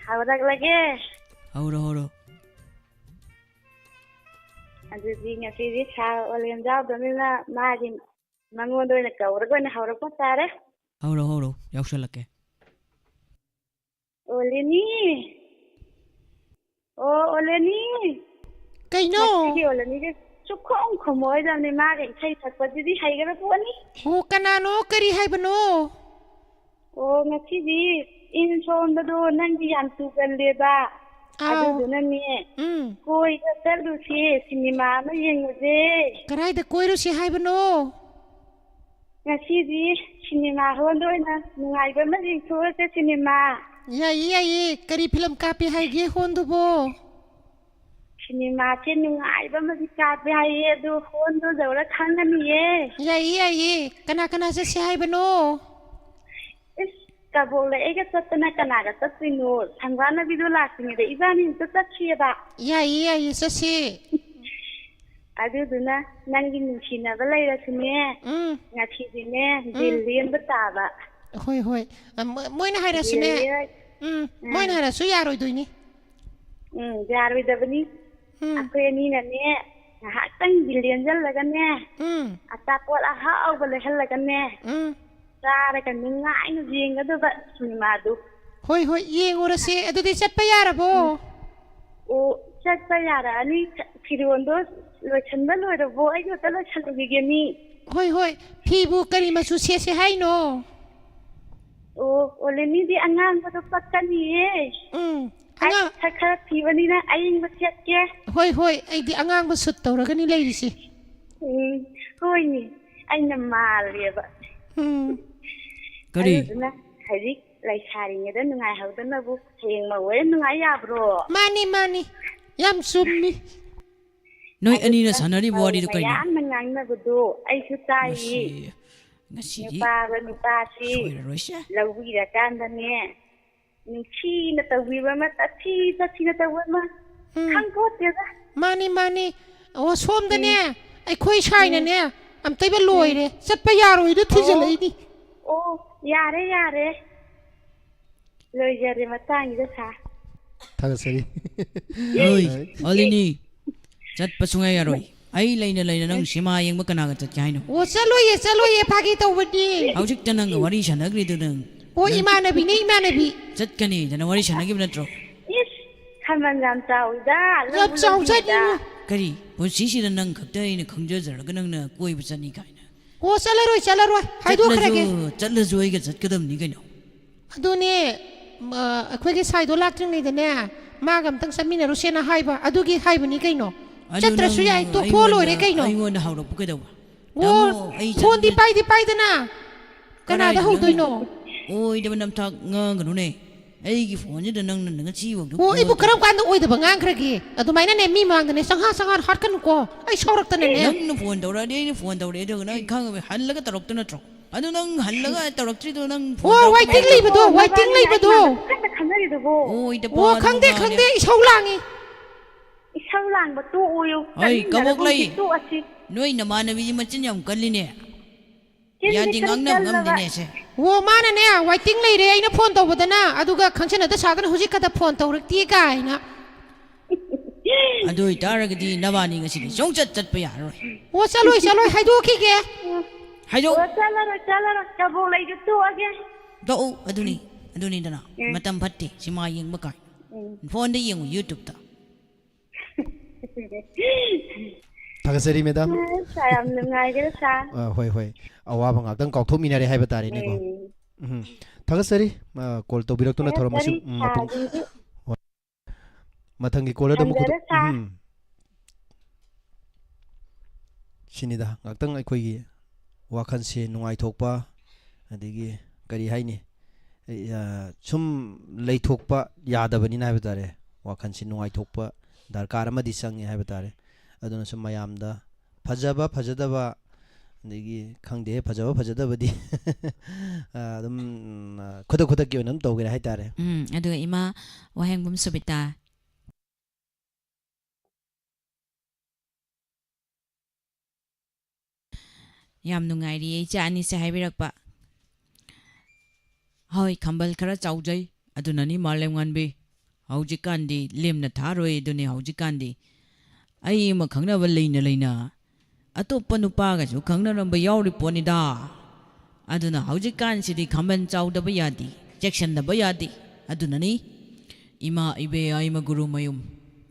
ꯍꯧꯔꯛꯂꯒꯦ꯫ ꯍꯧꯔꯣ, ꯍꯧꯔꯣ꯫ ꯑꯗꯨꯗꯤ ꯉꯁꯤꯗꯤ ꯁꯥꯔ ꯑꯣꯂꯦꯟ ꯌꯥꯎꯗꯕꯅꯤꯅ ꯃꯥꯒꯤ, ꯃꯉꯣꯟꯗ ꯑꯣꯏꯅ ꯀꯧꯔꯒ ꯑꯣꯏꯅ ꯍꯧꯔꯛꯄ ꯇꯥꯔꯦ꯫ ꯍꯧꯔꯣ, ꯍꯧꯔꯣ, ꯌꯥꯎꯁꯜꯂꯛꯀꯦ꯫ ꯑꯣꯂꯦꯅꯤ꯫ ꯑꯣ, ꯑꯣꯂꯦꯅꯤ꯫ ꯀꯩꯅꯣ? ꯉꯁꯤꯒꯤ ꯑꯣꯂꯦꯅꯤꯒꯤ, ꯁꯨꯛꯈꯨꯝ ꯈꯨꯝꯃꯣꯏꯗꯕꯅꯤ꯫ ꯃꯥꯒ ꯏꯁꯩ ꯁꯛꯄꯗꯨꯗꯤ ꯍꯩꯈ꯭ꯔ ꯄꯣꯠꯅꯤ꯫ ꯑꯣ, ꯀꯅꯥꯅꯣ? ꯀꯔꯤ ꯍꯥꯏꯕꯅꯣ? ꯑꯣ, ꯉꯁꯤꯗꯤ ꯏꯟ ꯁꯣꯟꯕꯗꯣ ꯅꯪꯗꯤ ꯌꯥꯝ ꯇꯨꯒꯜꯂꯦꯕ꯫ ꯑꯥꯎ꯫ ꯑꯗꯨꯗꯨꯅꯅꯦ, ꯎꯝ꯫ ꯀꯣꯏꯕ ꯆꯠꯂꯨꯁꯦ, ꯁꯤꯅꯦꯃꯥ ꯑꯃ ꯌꯦꯡꯉꯨꯁꯦ꯫ ꯀꯗꯥꯏꯗ ꯀꯣꯏꯔꯨꯁꯤ ꯍꯥꯏꯕꯅꯣ? ꯉꯁꯤꯗꯤ ꯁꯤꯅꯦꯃꯥ ꯍꯣꯜꯗ ꯑꯣꯏꯅ ꯅꯨꯡꯉꯥꯏꯕ ꯑꯃ ꯌꯦꯡꯊꯣꯛꯑꯁꯦ, ꯁꯤꯅꯦꯃꯥ꯫ ꯌꯥꯏꯌꯦ, ꯌꯥꯏꯌꯦ꯫ ꯀꯔꯤ ꯐꯤꯂꯝ ꯀꯥꯞꯄꯤ ꯍꯥꯏꯒꯦ ꯍꯣꯜꯗꯨꯕꯣ? ꯁꯤꯅꯦꯃꯥꯁꯦ ꯅꯨꯡꯉꯥꯏꯕ ꯑꯃꯗꯤ ꯀꯥꯞꯄꯦ ꯍꯥꯏꯌꯦ, ꯑꯗꯨ ꯍꯣꯜꯗꯣ ꯌꯧꯔ ꯈꯪꯉꯅꯤꯌꯦ꯫ ꯌꯥꯏꯌꯦ, ꯌꯥꯏꯌꯦ꯫ ꯀꯅꯥ ꯀꯅꯥ ꯆꯠꯁꯦ ꯍꯥꯏꯕꯅꯣ? ꯏꯁ, ꯀꯕꯣꯛ ꯂꯩ ꯑꯩꯒ ꯆꯠꯇꯅ ꯀꯅꯥꯒ ꯆꯠꯇꯣꯏꯅꯣ? ꯁꯪꯒꯥꯅꯕꯤꯗꯣ ꯂꯥꯛꯇ꯭ꯔꯤꯉꯩꯗ ꯏꯕꯥꯅꯤ ꯑꯝꯇ ꯆꯠꯁꯦꯕ꯫ ꯌꯥꯏꯌꯦ, ꯌꯥꯏꯌꯦ, ꯆꯠꯁꯦ꯫ ꯑꯗꯨꯗꯨꯅ ꯅꯪꯒꯤ ꯅꯨꯡꯁꯤꯅꯕ ꯂꯩꯔꯁꯨꯅꯦ, ꯎꯝ꯫ ꯉꯁꯤꯗꯤꯅꯦ, ꯎꯝ꯫ ꯕꯤꯜ ꯂꯦꯟꯕ ꯇꯥꯕ꯫ ꯍꯣꯏ, ꯍꯣꯏ꯫ ꯑ, ꯃꯣ-, ꯃꯣꯏꯅ ꯍꯥꯏꯔꯁꯨꯅꯦ꯫ ꯕꯤꯜ ꯂꯦꯟ-, ꯎꯝ, ꯎꯝ꯫ ꯃꯣꯏꯅ ꯍꯥꯏꯔꯁꯨ ꯌꯥꯔꯣꯏꯗꯣꯏꯅꯤ꯫ ꯎꯝ, ꯌꯥꯔꯣꯏꯗꯕꯅꯤ꯫ ꯎꯝ꯫ ꯑꯩꯈꯣꯏ ꯑꯅꯤꯅꯅꯦ, ꯉꯥꯏꯍꯥꯛꯇꯪꯗꯤ ꯂꯦꯟꯖꯜꯂꯒꯅꯦ, ꯎꯝ꯫ ꯑꯆꯥꯄꯣꯠ ꯑꯍꯥꯎꯕ ꯂꯩꯍꯜꯂꯒꯅꯦ, ꯎꯝ꯫ ꯆꯥꯔꯒ ꯅꯨꯡꯉꯥꯏꯅ ꯌꯦꯡꯒꯗꯕ ꯁꯤꯅꯦꯃꯥꯗꯨ꯫ ꯍꯣꯏ, ꯍꯣꯏ, ꯌꯦꯡꯉꯨꯔꯁꯦ꯫ ꯑꯗꯨꯗꯤ ꯆꯠꯄ ꯌꯥꯔꯕꯣ? ꯎꯝ꯫ ꯑꯣ, ꯆꯠꯄ ꯌꯥꯔꯛꯑꯅꯤ꯫ ꯐꯤꯔꯣꯟꯗꯣ ꯂꯣꯏꯁꯟꯕ ꯂꯣꯏꯔꯕꯣ? ꯑꯩꯁꯨ ꯑꯝꯇ ꯂꯣꯏꯁꯜꯂꯨꯈꯤꯒꯦ ꯃꯤ꯫ ꯍꯣꯏ, ꯍꯣꯏ꯫ ꯐꯤꯕꯨ ꯀꯔꯤ ꯃꯆꯨ ꯁꯦꯠꯁꯦ ꯍꯥꯏꯅꯣ? ꯑꯣ, ꯑꯣꯂꯦꯅꯤꯗꯤ ꯑꯉꯥꯡꯕꯗꯣ ꯄꯛꯀꯅꯤꯌꯦ꯫ ꯎꯝ, ꯑꯩ ꯑꯉꯥꯡ- ꯁꯛ ꯈꯔ ꯊꯤꯕꯅꯤꯅ ꯑꯏꯪꯕ ꯁꯦꯠꯀꯦ꯫ ꯍꯣꯏ, ꯍꯣꯏ, ꯑꯩꯗꯤ ꯑꯉꯥꯡꯕ ꯁꯨꯠ ꯇꯧꯔꯒꯅꯤ ꯂꯩꯔꯤꯁꯦ꯫ ꯎꯝ, ꯍꯣꯏꯅꯦ, ꯑꯩꯅ ꯃꯥꯜꯂꯦꯕ꯫ ꯎꯝ꯫ ꯀꯔꯤ? ꯑꯗꯨꯗꯨꯅ ꯍꯧꯖꯤꯛ ꯂꯩꯁꯥꯔꯤꯉꯩꯗ ꯅꯨꯡꯉꯥꯏꯍꯧꯗꯅꯕꯨ ꯍꯌꯦꯡ ꯃꯧ ꯑꯣꯏꯔ ꯅꯨꯡꯉꯥꯏ ꯌꯥꯕ꯭ꯔꯣ? ꯃꯥꯅꯤ, ꯃꯥꯅꯤ, ꯌꯥꯝ ꯆꯨꯝꯃꯤ꯫ ꯅꯣꯏ ꯑꯗꯨ ꯑꯅꯤꯅ ꯈꯪ-, ꯁꯥꯟꯅꯔꯤꯕ ꯃꯧ ꯋꯥꯔꯤꯗꯨ ꯀꯩꯅꯣ? ꯃꯌꯥꯝꯅ ꯉꯥꯡꯅꯕꯗꯣ ꯑꯩꯁꯨ ꯇꯥꯏꯌꯦ꯫ ꯉꯁꯤ, ꯉꯁꯤꯗꯤ ꯅꯨꯄꯥꯒ ꯅꯨꯄꯥꯁꯤ ꯁꯣꯏꯔꯔꯣꯏꯁꯦ꯫ ꯂꯧꯕꯤꯔꯀꯥꯟꯗꯅꯦ, ꯅꯤꯡꯊꯤꯅ ꯇꯧꯕꯤꯕ ꯑꯃ, ꯇꯥꯊꯤ ꯇꯥꯊꯤꯅ ꯇꯧꯕ ꯑꯃ, ꯎꯝ꯫ ꯈꯪꯄꯣꯠꯇꯦꯗ꯫ ꯃꯥꯅꯤ, ꯃꯥꯅꯤ꯫ ꯑꯣ, ꯁꯣꯝꯗꯅꯦ, ꯎꯝ꯫ ꯑꯩꯈꯣꯏ ꯁꯥꯏꯅꯅꯦ, ꯎꯝ꯫ ꯑꯝꯇꯩꯕ ꯎꯝ꯫ ꯂꯣꯏꯔꯦ꯫ ꯆꯠꯄ ꯌꯥꯔꯣꯏꯗꯣ ꯑꯣ꯫ ꯊꯤꯖꯤꯜꯂꯛꯏꯅꯤ꯫ ꯑꯣ, ꯌꯥꯔꯦ, ꯌꯥꯔꯦ꯫ ꯂꯣꯏꯖꯔꯦ ꯃꯇꯥꯡꯁꯤꯗ, ꯁꯥꯔ꯫ ꯊꯥꯒꯠꯆꯔꯤ꯫ ꯍꯣꯏ, ꯍꯣꯏ꯫ ꯑꯣꯂꯤꯅꯤ꯫ ꯆꯠꯄ ꯁꯨꯡꯌꯥ ꯌꯥꯔꯣꯏ꯫ ꯑꯩ ꯂꯩꯅ ꯂꯩꯅ ꯅꯪ ꯁꯤꯃꯥ ꯌꯦꯡꯕ ꯀꯅꯥꯒ ꯆꯠꯀꯦ ꯍꯥꯏꯅꯣ? ꯑꯣ, ꯆꯠꯂꯣꯏꯌꯦ, ꯆꯠꯂꯣꯏꯌꯦ, ꯐꯥꯒꯤ ꯇꯧꯕꯅꯤ꯫ ꯍꯧꯖꯤꯛꯇ ꯅꯪꯒ ꯋꯥꯔꯤ ꯁꯥꯟꯅꯈ꯭ꯔꯤꯗꯨ ꯅꯪ꯫ ꯑꯣ, ꯅꯪ ꯏꯃꯥꯟꯅꯕꯤꯅꯦ, ꯏꯃꯥꯟꯅꯕꯤ꯫ ꯆꯠꯀꯅꯤꯗꯅ ꯋꯥꯔꯤ ꯁꯥꯟꯅꯈꯤꯕ ꯅꯠꯇ꯭ꯔꯣ? ꯏꯁ, ꯈꯥꯃꯟ ꯌꯥꯝ ꯆꯥꯎꯏꯗ, ꯌꯥꯝ ꯂꯧꯕ ꯆꯥꯎꯖꯥꯠꯅꯤ꯫ ꯂꯧꯕꯤꯗ꯫ ꯀꯔꯤ? ꯄꯨꯟꯁꯤꯁꯤꯗ ꯅꯪ ꯈꯛꯇ ꯑꯩꯅ ꯈꯪꯖꯖꯔꯒ ꯅꯪꯅ ꯀꯣꯏꯕ ꯆꯠꯅꯤ ꯀꯥꯏꯅ? ꯑꯣ, ꯆꯠꯂꯔꯣꯏ, ꯆꯠꯂꯔꯣꯏ, ꯍꯥꯏꯗꯣꯛꯈ꯭ꯔꯒꯦ꯫ ꯆꯠꯂꯁꯨ ꯆꯠꯂꯁꯨ ꯑꯩꯒ ꯆꯠꯀꯗꯕꯅꯤ ꯀꯩꯅꯣ꯫ ꯑꯗꯨꯅꯦ, ꯃ, ꯑꯩꯈꯣꯏꯒꯤ ꯁꯥꯏꯗꯣ ꯂꯥꯛꯇ꯭ꯔꯤꯉꯩꯗꯅꯦ, ꯃꯥꯒ ꯑꯝꯇꯪ ꯆꯠꯃꯤꯟꯅꯔꯨꯁꯦꯅ ꯍꯥꯏꯕ, ꯑꯗꯨꯒꯤ ꯍꯥꯏꯕꯅꯤ ꯀꯩꯅꯣ꯫ ꯑꯗꯨ ꯆꯠꯇ꯭ꯔꯁꯨ ꯅꯪ ꯌꯥꯏ, ꯇꯣꯛꯊꯣꯛꯑ ꯂꯣꯏꯔꯦ ꯑꯩꯉꯣꯟꯗ ꯀꯩꯅꯣ꯫ ꯑꯩꯉꯣꯟꯗ ꯍꯧꯔꯛꯄ ꯀꯩꯗꯧꯕ? ꯑꯣ, ꯇꯥꯃꯣ, ꯑꯩ ꯐꯣꯟꯗꯤ ꯆꯠꯂ- ꯄꯥꯏꯗꯤ ꯄꯥꯏꯗꯅ꯫ ꯀꯅꯥꯗ ꯀꯗꯥꯏꯗ ꯅꯪ ꯍꯧꯗꯣꯏꯅꯣ? ꯑꯣꯏꯗꯕ ꯅꯝꯊꯥꯛ ꯉꯥꯡꯒꯅꯨꯅꯦ꯫ ꯑꯩꯒꯤ ꯐꯣꯟꯁꯤꯗ ꯅꯪꯅ ꯉꯁꯤꯐꯥꯎꯗ ꯑꯣ, ꯑꯩꯕꯨ call ꯀꯔꯝ ꯇꯧꯔꯛ- ꯀꯥꯟꯗ ꯑꯣꯏꯗꯕ ꯉꯥꯡꯈ꯭ꯔꯒꯦ? ꯑꯗꯨꯃꯥꯏꯅꯅꯦ, ꯃꯤ ꯃꯥꯡꯗꯅꯦ ꯆꯪꯍꯥ ꯆꯪꯍꯥ ꯍꯥꯠꯀꯅꯨꯀꯣ꯫ ꯑꯩ ꯁꯥꯎꯔꯛꯇꯅꯅꯦ꯫ ꯅꯪꯅ ꯐꯣꯟ ꯇꯧꯔꯛꯑꯗꯤ ꯑꯩꯅ ꯐꯣꯟ ꯇꯧꯔꯛꯑꯦ, ꯑꯗꯨꯒ ꯅꯪ ꯈꯪꯉꯕ ꯍꯜꯂꯒ ꯇꯧꯔꯛꯇ ꯅꯠꯇ꯭ꯔꯣ? ꯑꯗꯨ ꯅꯪ ꯍꯜꯂꯒ ꯇꯧꯔꯛꯇ꯭ꯔꯤꯗꯣ ꯅꯪ ꯐꯣꯟ ꯑꯣ, ꯇꯧꯔꯛꯄ waiting ꯃꯇꯝꯗ ꯂꯩꯕꯗꯣ, waiting ꯂꯩꯕꯗꯣ꯫ ꯀꯟꯅ ꯈꯟꯅꯔꯤꯗꯨꯕꯨ? ꯑꯣꯏꯗꯕ ꯑꯣ, ꯋꯥꯗꯣ ꯈꯪꯗꯦ, ꯉꯥꯡꯉꯦ꯫ ꯈꯪꯗꯦ, ꯏꯁꯧ ꯂꯥꯡꯉꯤ꯫ ꯏꯁꯧ ꯂꯥꯡꯕ ꯇꯣꯛꯎꯌꯨ꯫ ꯑꯩ ꯀꯕꯣꯛ ꯂꯩ꯫ ꯇꯣꯛꯑꯁꯤ꯫ ꯅꯣꯏ ꯅꯃꯥꯟꯅꯕꯤꯁꯤ ꯃꯆꯤꯟ ꯌꯥꯝ ꯀꯜꯂꯤꯅꯦ꯫ ꯆꯤꯟꯗꯤ ꯌꯥꯗꯤ ꯈꯔ ꯉꯥꯡꯅꯕ ꯀꯜꯂꯕ꯫ ꯉꯝꯗꯦꯅꯦ ꯑꯁꯦ꯫ ꯑꯣ, ꯃꯥꯅꯅꯦ, waiting ꯂꯩꯔꯦ, ꯑꯩꯅ ꯐꯣꯟ ꯇꯧꯕꯗꯅ, ꯑꯗꯨꯒ ꯈꯪꯁꯟꯅꯗ ꯁꯥꯗꯅ ꯍꯧꯖꯤꯛ ꯈꯛꯇ ꯐꯣꯟ ꯇꯧꯔꯛꯇꯦ ꯀꯥꯏꯅ꯫ ꯑꯗꯨ ꯑꯣꯏꯇꯥꯔꯒꯗꯤ ꯅꯕꯥꯅꯤ ꯉꯁꯤꯗꯤ ꯁꯨꯡꯆꯠ ꯆꯠꯄ ꯌꯥꯔꯔꯣꯏ꯫ ꯑꯣ, ꯆꯠꯂꯣꯏ, ꯆꯠꯂꯣꯏ, ꯍꯥꯏꯗꯣꯛꯈꯤꯒꯦ꯫ ꯍꯥꯏꯗꯣꯛ ꯑꯣ, ꯆꯠꯂꯔꯣꯏ, ꯆꯠꯂꯔꯣꯏ꯫ ꯀꯕꯣꯛ ꯂꯩꯗꯨ ꯇꯣꯛꯑꯒꯦ꯫ ꯇꯣꯛꯎ꯫ ꯑꯗꯨꯅꯤ, ꯑꯗꯨꯅꯤꯗꯅ꯫ ꯎꯝ꯫ ꯃꯇꯝ ꯐꯠꯇꯦ ꯁꯤꯃꯥ ꯌꯦꯡꯕ ꯀꯥꯏ꯫ ꯎꯝ꯫ ꯐꯣꯟꯗ ꯌꯦꯡꯉꯨ, YouTube-ꯇ꯫ ꯊꯥꯒꯠꯆꯔꯤ, madam꯫ ꯁꯥꯔ, ꯌꯥꯝ ꯅꯨꯡꯉꯥꯏꯖꯔꯦ, ꯁꯥꯔ꯫ ꯑ, ꯍꯣꯏ, ꯍꯣꯏ꯫ ꯑꯋꯥꯕ ꯉꯥꯛꯇꯪ ꯀꯥꯎꯊꯣꯛꯃꯤꯟꯅꯔꯦ ꯍꯥꯏꯕ ꯇꯥꯔꯦꯅꯦꯀꯣ꯫ ꯎꯝ꯫ ꯎꯝ꯫ ꯊꯥꯒꯠꯆꯔꯤ, ꯑ, call ꯇꯧꯕꯤꯔꯛꯇꯨꯅ ꯊꯧꯔꯝ ꯑꯁꯤ, ꯊꯥꯒꯠꯆꯔꯤ, ꯎꯝ, ꯃꯄꯨꯡ ꯁꯥꯔꯁꯤꯡꯁꯨ꯫ ꯃꯊꯪꯒꯤ call-ꯗ ꯑꯃꯨꯛ ꯈꯨꯗꯣ-, ꯊꯝꯖꯔꯦ, ꯁꯥꯔ꯫ ꯎꯝ꯫ ꯁꯤꯅꯤꯗ, ꯉꯥꯛꯇꯪ ꯑꯩꯈꯣꯏꯒꯤ ꯋꯥꯈꯜꯁꯦ ꯅꯨꯡꯉꯥꯏꯊꯣꯛꯄ, ꯑꯗꯒꯤ ꯀꯔꯤ ꯍꯥꯏꯅꯤ, ꯑꯩ, ꯑ, ꯁꯨꯝ ꯂꯩꯊꯣꯛꯄ ꯌꯥꯗꯕꯅꯤꯅ ꯍꯥꯏꯕ ꯇꯥꯔꯦ, ꯋꯥꯈꯜꯁꯦ ꯅꯨꯡꯉꯥꯏꯊꯣꯛꯄ ꯗꯔꯀꯥꯔ ꯑꯃꯗꯤ ꯆꯪꯉꯦ ꯍꯥꯏꯕ ꯇꯥꯔꯦ꯫ ꯑꯗꯨꯅ ꯁꯨꯝ ꯃꯌꯥꯝꯗ ꯐꯖꯕ ꯐꯖꯗꯕ, ꯑꯗꯒꯤ ꯈꯪꯗꯦ, ꯐꯖꯕ ꯐꯖꯗꯕꯗꯤ ꯑ, ꯑꯗꯨꯝ, ꯑ, ꯈꯨꯗꯛ ꯈꯨꯗꯛꯀꯤ ꯑꯣꯏꯅ ꯑꯗꯨꯝ ꯇꯧꯒꯦꯔꯥ ꯍꯥꯏꯇꯥꯔꯦ꯫ ꯎꯝ, ꯑꯗꯨꯒ ꯏꯃꯥ ꯋꯥꯍꯦꯡꯕꯝ ꯁꯨꯕꯤꯇꯥ꯫ ꯌꯥꯝ ꯅꯨꯡꯉꯥꯏꯔꯤꯌꯦ ꯏꯆꯥ ꯑꯅꯤꯁꯦ ꯍꯥꯏꯕꯤꯔꯛꯄ꯫ ꯍꯣꯏ, ꯈꯝꯕꯜ ꯈꯔ ꯆꯥꯎꯖꯩ, ꯑꯗꯨꯅꯅꯤ ꯃꯥꯂꯦꯝꯉꯥꯟꯕꯤ꯫ ꯍꯧꯖꯤꯛꯀꯥꯟꯗꯤ ꯂꯦꯝꯅ ꯊꯥꯔꯣꯏ ꯑꯗꯨꯅꯤ ꯍꯧꯖꯤꯛꯀꯥꯟꯗꯤ꯫ ꯑꯩ ꯑꯃ ꯈꯪꯅꯕ ꯂꯩꯅ ꯂꯩꯅ ꯑꯇꯣꯞꯄ ꯅꯨꯄꯥꯒꯁꯨ ꯈꯪꯅꯔꯝꯕ ꯌꯥꯎꯔꯤ ꯄꯣꯠꯅꯤꯗ꯫ ꯑꯗꯨꯅ ꯍꯧꯖꯤꯛꯀꯥꯟꯁꯤꯗꯤ ꯈꯝꯕꯜ ꯆꯥꯎꯗꯕ ꯌꯥꯗꯦ, ꯆꯦꯛꯁꯤꯟꯗꯕ ꯌꯥꯗꯦ꯫ ꯑꯗꯨꯅꯅꯤ ꯏꯃꯥ ꯏꯕꯦ ꯌꯥꯏꯃ ꯒꯨꯔꯨ ꯃꯌꯨꯝ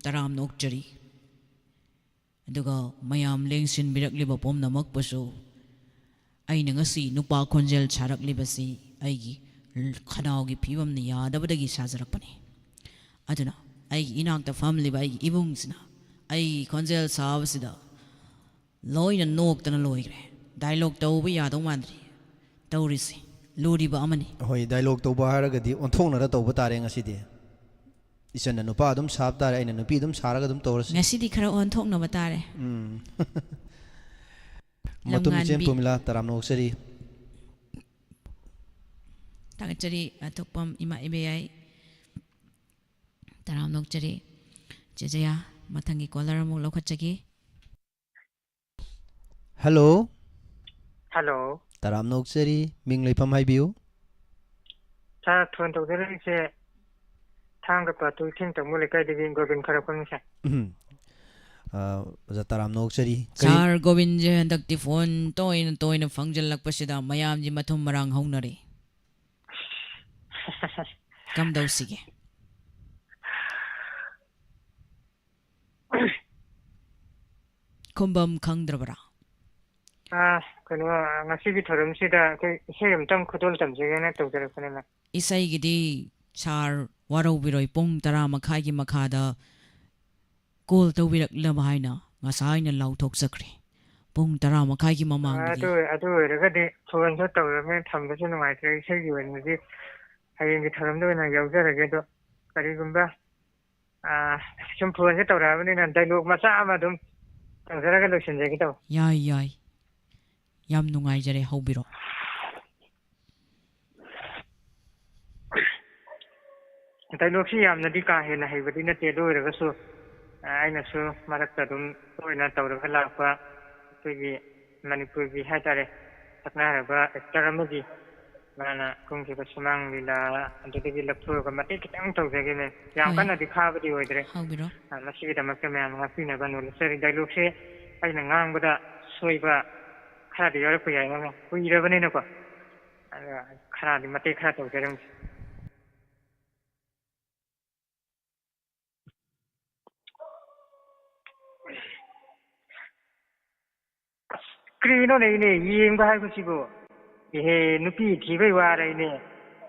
ꯇꯔꯥꯝꯅ ꯑꯣꯛꯆꯔꯤ꯫ ꯑꯗꯨꯒ ꯃꯌꯥꯝ ꯂꯦꯡꯁꯤꯟꯕꯤꯔꯛꯂꯤꯕ ꯄꯨꯝꯅꯃꯛꯄꯨꯁꯨ ꯑꯩꯅ ꯉꯁꯤ ꯅꯨꯄꯥ ꯈꯣꯟꯖꯦꯜ ꯁꯥꯔꯛꯂꯤꯕꯁꯤ ꯑꯩꯒꯤ ꯈꯅꯥꯎꯒꯤ ꯐꯤꯕꯝꯅ ꯌꯥꯗꯕꯗꯒꯤ ꯁꯥꯖꯔꯛꯄꯅꯤ꯫ ꯑꯗꯨꯅ ꯑꯩꯒꯤ ꯏꯅꯥꯛꯇ ꯐꯝꯂꯤꯕ ꯑꯩꯒꯤ ꯏꯕꯨꯡꯁꯤꯅ ꯑꯩꯒꯤ ꯈꯣꯟꯖꯦꯜ ꯁꯥꯕꯁꯤꯗ ꯂꯣꯏꯅ ꯅꯣꯛꯇꯅ ꯂꯣꯏꯈ꯭ꯔꯦ꯫ ꯗꯥꯏꯂꯣꯛ ꯇꯧꯕ ꯌꯥꯗꯧ ꯃꯥꯟꯗ꯭ꯔꯤ ꯇꯧꯔꯤꯁꯦ꯫ ꯂꯨꯔꯤꯕ ꯑꯃꯅꯤ꯫ ꯍꯣꯏ, ꯗꯥꯏꯂꯣꯛ ꯇꯧꯕ ꯍꯥꯏꯔꯒꯗꯤ ꯑꯣꯟꯊꯣꯛꯅꯔ ꯇꯧꯕ ꯇꯥꯔꯦ ꯉꯁꯤꯗꯤ꯫ ꯏꯆꯟꯅ ꯅꯨꯄꯥ ꯑꯗꯨꯝ ꯁꯥꯕ ꯇꯥꯔꯦ, ꯑꯩꯅ ꯅꯨꯄꯤ ꯑꯗꯨꯝ ꯁꯥꯔꯒ ꯑꯗꯨꯝ ꯇꯧꯔꯁꯤ꯫ ꯉꯁꯤꯗꯤ ꯈꯔ ꯑꯣꯟꯊꯣꯛꯅꯕ ꯇꯥꯔꯦ꯫ ꯎꯝ꯫ ꯃꯇꯨꯝ ꯏꯆꯦꯝ ꯂꯝꯉꯥꯟꯕꯤ꯫ ꯄ꯭ꯔꯣꯃꯤꯂꯥ, ꯇꯔꯥꯝꯅ ꯑꯣꯛꯆꯔꯤ꯫ ꯊꯥꯒꯠꯆꯔꯤ, ꯑꯊꯣꯛꯄꯝ ꯏꯃꯥ ꯏꯕꯦꯌꯥꯏ꯫ ꯇꯔꯥꯝꯅ ꯑꯣꯛꯆꯔꯤ꯫ ꯆꯦ ꯖꯌꯥ, ꯃꯊꯪꯒꯤ ꯀꯣꯂꯔ ꯑꯃꯨꯛ ꯂꯧꯈꯠꯆꯒꯦ꯫ ꯍꯜꯂꯣ꯫ ꯍꯜꯂꯣ꯫ ꯇꯔꯥꯝꯅ ꯑꯣꯛꯆꯔꯤ, ꯃꯤꯡ ꯂꯩꯐꯝ ꯍꯥꯏꯕꯤꯌꯨ꯫ ꯁꯥꯔ, ꯐꯣꯟ ꯇꯧꯖꯔꯛꯏꯁꯦ ꯊꯥꯡꯒ ꯄꯥꯠꯇꯨ ꯏꯊꯦꯡ ꯇꯝꯕ ꯂꯩꯀꯥꯏꯗꯒꯤ ꯒꯣꯕꯤꯟ ꯈꯔꯛꯄꯅꯤ, ꯁꯥꯔ꯫ ꯎꯝ꯫ ꯑ, ꯑꯣꯖꯥ, ꯇꯔꯥꯝꯅ ꯑꯣꯛꯆꯔꯤ꯫ ꯀꯔꯤ? ꯁꯥꯔ ꯒꯣꯕꯤꯟꯁꯦ ꯍꯟꯗꯛꯇꯤ ꯐꯣꯟ ꯇꯣꯏꯅ ꯇꯣꯏꯅ ꯐꯪꯖꯜꯂꯛꯄꯁꯤꯗ ꯃꯌꯥꯝꯁꯤ ꯃꯊꯨꯝ ꯃꯔꯥꯡ ꯍꯧꯅꯔꯦ꯫ ꯀꯝꯗꯧꯁꯤꯒꯦ? ꯈꯨꯝꯕꯝ ꯈꯪꯗ꯭ꯔꯕꯔꯥ? ꯑꯥ, ꯀꯩꯅꯣ, ꯉꯁꯤꯒꯤ ꯊꯧꯔꯝꯁꯤꯗ ꯑꯩꯈꯣꯏ ꯏꯁꯩ ꯑꯝꯇꯪ ꯈꯨꯗꯣꯜ ꯇꯝꯖꯒꯦꯅ ꯇꯧꯖꯔꯛꯄꯅꯤꯅ꯫ ꯏꯁꯩꯒꯤꯗꯤ ꯁꯥꯔ ꯋꯥꯔꯧꯕꯤꯔꯣꯏ, ꯄꯨꯡ ꯇꯔꯥ ꯃꯈꯥꯏꯒꯤ ꯃꯈꯥꯗ ꯀꯣꯜ ꯇꯧꯕꯤꯔꯛꯂꯕ ꯍꯥꯏꯅ ꯉꯁꯥꯏꯅ ꯂꯥꯎꯊꯣꯛꯆꯈ꯭ꯔꯦ꯫ ꯄꯨꯡ ꯇꯔꯥ ꯃꯈꯥꯏꯒꯤ ꯃꯃꯥꯡꯗꯗꯤ꯫ ꯑꯗꯨ, ꯑꯗꯨ ꯑꯣꯏꯔꯒꯗꯤ ꯐꯣꯟꯁꯨ ꯇꯧꯔꯕꯅꯤꯅ ꯊꯝꯕꯁꯨ ꯅꯨꯡꯉꯥꯏꯇ꯭ꯔꯦ꯫ ꯏꯁꯩꯒꯤ ꯑꯣꯏꯅꯗꯤ ꯍꯌꯦꯡꯒꯤ ꯊꯧꯔꯝꯗ ꯑꯣꯏꯅ ꯌꯥꯎꯖꯔꯒꯦ꯫ ꯑꯗꯣ ꯀꯔꯤꯒꯨꯝꯕ, ꯑꯥ, ꯁꯨꯝ ꯐꯣꯟꯁꯦ ꯇꯧꯔꯛꯑꯕꯅꯤꯅ ꯗꯥꯏꯂꯣꯛ ꯃꯆꯥ ꯑꯃ ꯑꯗꯨꯝ ꯇꯧꯖꯔꯒ ꯂꯣꯏꯁꯤꯟꯖꯒꯦ ꯇꯧꯕ꯫ ꯌꯥꯏ, ꯌꯥꯏ꯫ ꯌꯥꯝ ꯅꯨꯡꯉꯥꯏꯖꯔꯦ, ꯍꯧꯕꯤꯔꯛꯑꯣ꯫ ꯗꯥꯏꯂꯣꯛꯁꯤ ꯌꯥꯝꯅꯗꯤ ꯀꯥ ꯍꯦꯟꯅ ꯍꯩꯕꯗꯤ ꯅꯠꯇꯦ, ꯑꯗꯨ ꯑꯣꯏꯔꯒꯁꯨ, ꯑ, ꯑꯩꯅꯁꯨ ꯃꯔꯛꯇ ꯑꯗꯨꯝ ꯇꯣꯏꯅ ꯇꯧꯔꯒ ꯂꯥꯛꯄ ꯑꯩꯈꯣꯏꯒꯤ ꯃꯅꯤꯄꯨꯔꯒꯤ ꯍꯥꯏꯇꯥꯔꯦ, ꯁꯛꯅꯥꯏꯔꯕ ꯑꯦꯛꯇꯔ ꯑꯃꯒꯤ ꯃꯥꯅ ꯀꯨꯝꯈꯤꯕ ꯁꯨꯃꯥꯡ ꯂꯤꯂꯥ ꯑꯗꯨꯗꯒꯤ ꯂꯧꯊꯣꯛꯑꯒ ꯃꯇꯦꯛ ꯈꯤꯇꯪ ꯇꯧꯖꯒꯦꯅꯦ꯫ ꯌꯥꯝ ꯍꯣꯏ꯫ ꯀꯟꯅꯗꯤ ꯈꯥꯕꯗꯤ ꯑꯣꯏꯗ꯭ꯔꯦ꯫ ꯍꯧꯕꯤꯔꯣ꯫ ꯑ, ꯃꯁꯤꯒꯤꯗꯃꯛꯇ ꯃꯌꯥꯝ ꯉꯥꯛꯄꯤꯅꯕ ꯅꯣꯂꯦꯖ ꯗꯥꯏꯂꯣꯛꯁꯦ ꯑꯩꯅ ꯉꯥꯡꯕꯗ ꯁꯣꯏꯕ ꯈꯔꯗꯤ ꯌꯥꯎꯔꯛꯄ ꯌꯥꯏ, ꯃꯃꯥ꯫ ꯀꯨꯏꯔꯕꯅꯤꯅꯀꯣ꯫ ꯑꯗꯣ ꯈꯔꯗꯤ ꯃꯇꯦꯛ ꯈꯔ ꯇꯧꯖꯔꯝꯒꯦ꯫ ꯀꯔꯤꯅꯣꯅꯦ ꯏꯅꯦ, ꯌꯦꯡꯕ ꯍꯥꯏꯕꯁꯤꯕꯨ? ꯏꯍꯦ, ꯅꯨꯄꯤ ꯊꯤꯕꯒꯤ ꯋꯥꯔ ꯏꯅꯦ?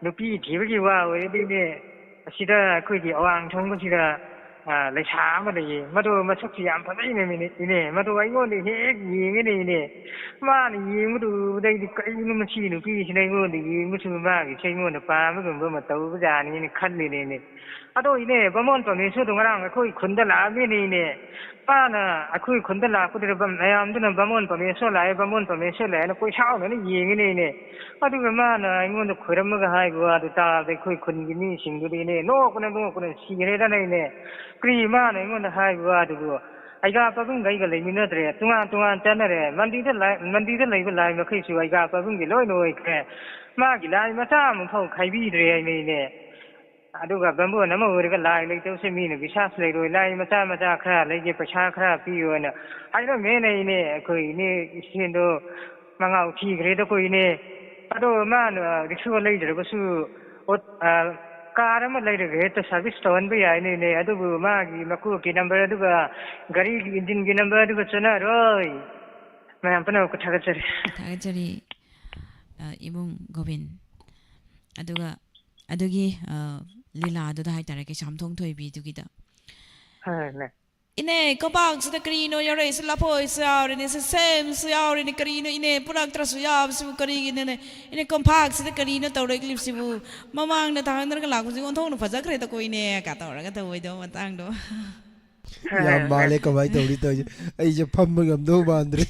ꯅꯨꯄꯤ ꯊꯤꯕꯒꯤ ꯋꯥ ꯑꯣꯏꯔꯗꯤ ꯏꯅꯦ, ꯑꯁꯤꯗ ꯑꯩꯈꯣꯏꯒꯤ ꯑꯋꯥꯡ ꯊꯪꯕꯁꯤꯗ, ꯑ, ꯂꯩꯁꯥ ꯑꯃ ꯂꯩꯌꯦ꯫ ꯃꯗꯨ ꯃꯁꯛꯁꯤ ꯌꯥꯝ ꯐꯖꯩꯅꯦ ꯏꯅꯦ꯫ ꯃꯗꯨ ꯑꯩꯉꯣꯟꯗ ꯍꯦꯛ ꯌꯦꯡꯉꯤꯅꯦ ꯏꯅꯦ꯫ ꯃꯥꯅ ꯌꯦꯡꯕꯗꯨꯗꯩꯗꯤ ꯀꯩꯅꯣ ꯃꯁꯤ ꯅꯨꯄꯤꯁꯤꯅ ꯑꯩꯉꯣꯟꯗ ꯌꯦꯡꯕꯁꯨ, ꯃꯥꯒꯤꯁꯦ ꯑꯩꯉꯣꯟꯗ ꯄꯥꯝꯕꯒꯨꯝꯕ ꯑꯃ ꯇꯧꯕꯖꯥꯠꯅꯤꯅ ꯈꯜꯂꯤꯅꯦ ꯏꯅꯦ꯫ ꯑꯗꯣ ꯏꯅꯦ, ꯕꯥꯃꯣꯟ ꯄꯔꯃꯦꯁꯣꯔꯗꯣ ꯉꯔꯥꯡ ꯑꯩꯈꯣꯏ ꯈꯨꯟꯗ ꯂꯥꯛꯑꯝꯃꯤꯅꯦ ꯏꯅꯦ꯫ ꯃꯥꯅ ꯑꯩꯈꯣꯏ ꯈꯨꯟꯗ ꯂꯥꯛꯄꯗꯨꯗ ꯕꯝ-, ꯃꯌꯥꯝꯗꯨꯅ "ꯕꯥꯃꯣꯟ ꯄꯔꯃꯦꯁꯣꯔ ꯂꯥꯛꯑꯦ, ꯕꯥꯃꯣꯟ ꯄꯔꯃꯦꯁꯣꯔ ꯂꯥꯛꯑꯦꯅ" ꯀꯣꯏꯁꯥꯎꯅꯅ ꯌꯦꯡꯉꯤꯅꯦ ꯏꯅꯦ꯫ ꯑꯗꯨꯒ ꯃꯥꯅ ꯑꯩꯉꯣꯟꯗ ꯈꯣꯏꯔꯝꯃꯒ ꯍꯥꯏꯕ ꯋꯥꯗꯨ ꯇꯥꯕꯗ ꯑꯩꯈꯣꯏ ꯈꯨꯟꯒꯤ ꯃꯤꯁꯤꯡꯗꯨꯗꯤ ꯏꯅꯦ ꯅꯣꯛꯄꯅ ꯅꯣꯛꯄꯅ ꯁꯤꯈ꯭ꯔꯦꯗꯅ ꯏꯅꯦ꯫ ꯀꯔꯤ ꯃꯥꯅ ꯑꯩꯉꯣꯟꯗ ꯍꯥꯏꯕ ꯋꯥꯗꯨꯕꯨ? ꯑꯩꯒꯥ ꯄꯥꯕꯨꯡꯒ ꯑꯩꯒ ꯂꯩꯃꯤꯟꯅꯗ꯭ꯔꯦ, ꯇꯣꯉꯥꯟ ꯇꯣꯉꯥꯟ ꯆꯠꯅꯔꯦ꯫ ꯃꯟꯗꯤꯔꯗ ꯂꯥꯏ-, ꯃꯟꯗꯤꯔꯗ ꯂꯩꯕ ꯂꯥꯏ ꯃꯈꯩꯁꯨ ꯑꯩꯒꯥ ꯄꯥꯕꯨꯡꯒꯤ ꯂꯣꯏꯅ ꯑꯣꯏꯈ꯭ꯔꯦ꯫ ꯃꯥꯒꯤ ꯂꯥꯏ ꯃꯆꯥ ꯑꯃꯐꯥꯎ ꯈꯥꯏꯕꯤꯗ꯭ꯔꯦ ꯍꯥꯏꯅꯦ ꯏꯅꯦ꯫ ꯑꯗꯨꯒ ꯕꯥꯃꯣꯟ ꯑꯃ ꯑꯣꯏꯔꯒ ꯂꯥꯏ ꯂꯩꯇꯕꯁꯦ ꯃꯤꯅ ꯕꯤꯁ꯭ꯋꯥꯁ ꯂꯩꯔꯣꯏ, ꯂꯥꯏ ꯃꯆꯥ ꯃꯆꯥ ꯈꯔ ꯂꯩꯒꯦ, ꯄꯩꯁꯥ ꯈꯔ ꯄꯤꯌꯣꯅ ꯍꯥꯏꯔꯝꯃꯦꯅꯦ ꯏꯅꯦ꯫ ꯑꯩꯈꯣꯏ ꯏꯅꯦ ꯏꯆꯦꯗꯣ ꯃꯉꯥꯎ ꯊꯤꯈ꯭ꯔꯦꯗ ꯑꯩꯈꯣꯏ ꯏꯅꯦ꯫ ꯑꯗꯣ ꯃꯥꯅ ꯔꯤꯛꯁꯣ ꯂꯩꯗ꯭ꯔꯒꯁꯨ ꯑꯣꯠ-, ꯑ, ꯀꯥꯔ ꯑꯃ ꯂꯩꯔꯒ ꯍꯦꯛꯇ ꯁꯥꯔꯚꯤꯁ ꯇꯧꯍꯟꯕ ꯌꯥꯏꯅꯦ ꯏꯅꯦ꯫ ꯑꯗꯨꯕꯨ ꯃꯥꯒꯤ ꯃꯀꯣꯛꯀꯤ ꯅꯝꯕꯔ ꯑꯗꯨꯒ ꯒꯥꯔꯤꯒꯤ ꯏꯟꯖꯤꯟꯒꯤ ꯅꯝꯕꯔ ꯑꯗꯨꯒ ꯆꯨꯅꯔꯣꯏ꯫ ꯃꯌꯥꯝ ꯄꯨꯝꯅꯃꯛꯄꯨ ꯊꯥꯒꯠꯆꯔꯤ꯫ ꯊꯥꯒꯠꯆꯔꯤ, ꯑ, ꯏꯕꯨꯡ ꯒꯣꯕꯤꯟ꯫ ꯑꯗꯨꯒ ꯑꯗꯨꯒꯤ, ꯑ, ꯂꯤꯂꯥꯗꯨꯗ ꯍꯥꯏꯇꯥꯔꯦ, ꯀꯩꯁꯥꯝꯊꯣꯡ ꯊꯣꯏꯕꯤꯗꯨꯒꯤꯗ꯫ ꯍꯣꯏ, ꯍꯣꯏ, ꯂꯩ꯫ "ꯏꯅꯦ, ꯀꯣꯝꯄꯥꯛꯁꯤꯗ ꯀꯔꯤꯅꯣ ꯌꯥꯎꯔꯛꯏꯁꯦ? ꯂꯐꯣꯏꯁꯨ ꯌꯥꯎꯔꯤꯅꯦ, ꯁꯦꯝꯁꯨ ꯌꯥꯎꯔꯤꯅꯦ, ꯀꯔꯤꯅꯣ ꯏꯅꯦ ꯄꯨꯔꯛꯇ꯭ꯔꯁꯨ ꯌꯥꯕꯁꯤꯕꯨ ꯀꯔꯤꯒꯤꯅꯣꯅꯦ? ꯏꯅꯦ, ꯀꯣꯝꯄꯥꯛꯁꯤꯗ ꯀꯔꯤꯅꯣ ꯇꯧꯔꯛꯂꯤꯕꯁꯤꯕꯨ? ꯃꯃꯥꯡꯗ ꯊꯥꯡꯗꯔꯒ ꯂꯥꯛꯄꯁꯤꯒ ꯑꯣꯟꯊꯣꯛꯅ ꯐꯖꯈ꯭ꯔꯦꯗꯀꯣ ꯏꯅꯦ" ꯀ ꯇꯧꯔꯒ ꯇꯧꯕꯩꯗꯣ ꯃꯇꯥꯡꯗꯣ꯫ ꯌꯥꯝ ꯃꯥꯜꯂꯦ꯫ ꯀꯃꯥꯏꯅ ꯇꯧꯅꯤ ꯇꯧꯔꯤꯁꯦ? ꯑꯩꯁꯦ ꯐꯝꯕ ꯉꯝꯗꯧ ꯃꯥꯟꯗ꯭ꯔꯦ꯫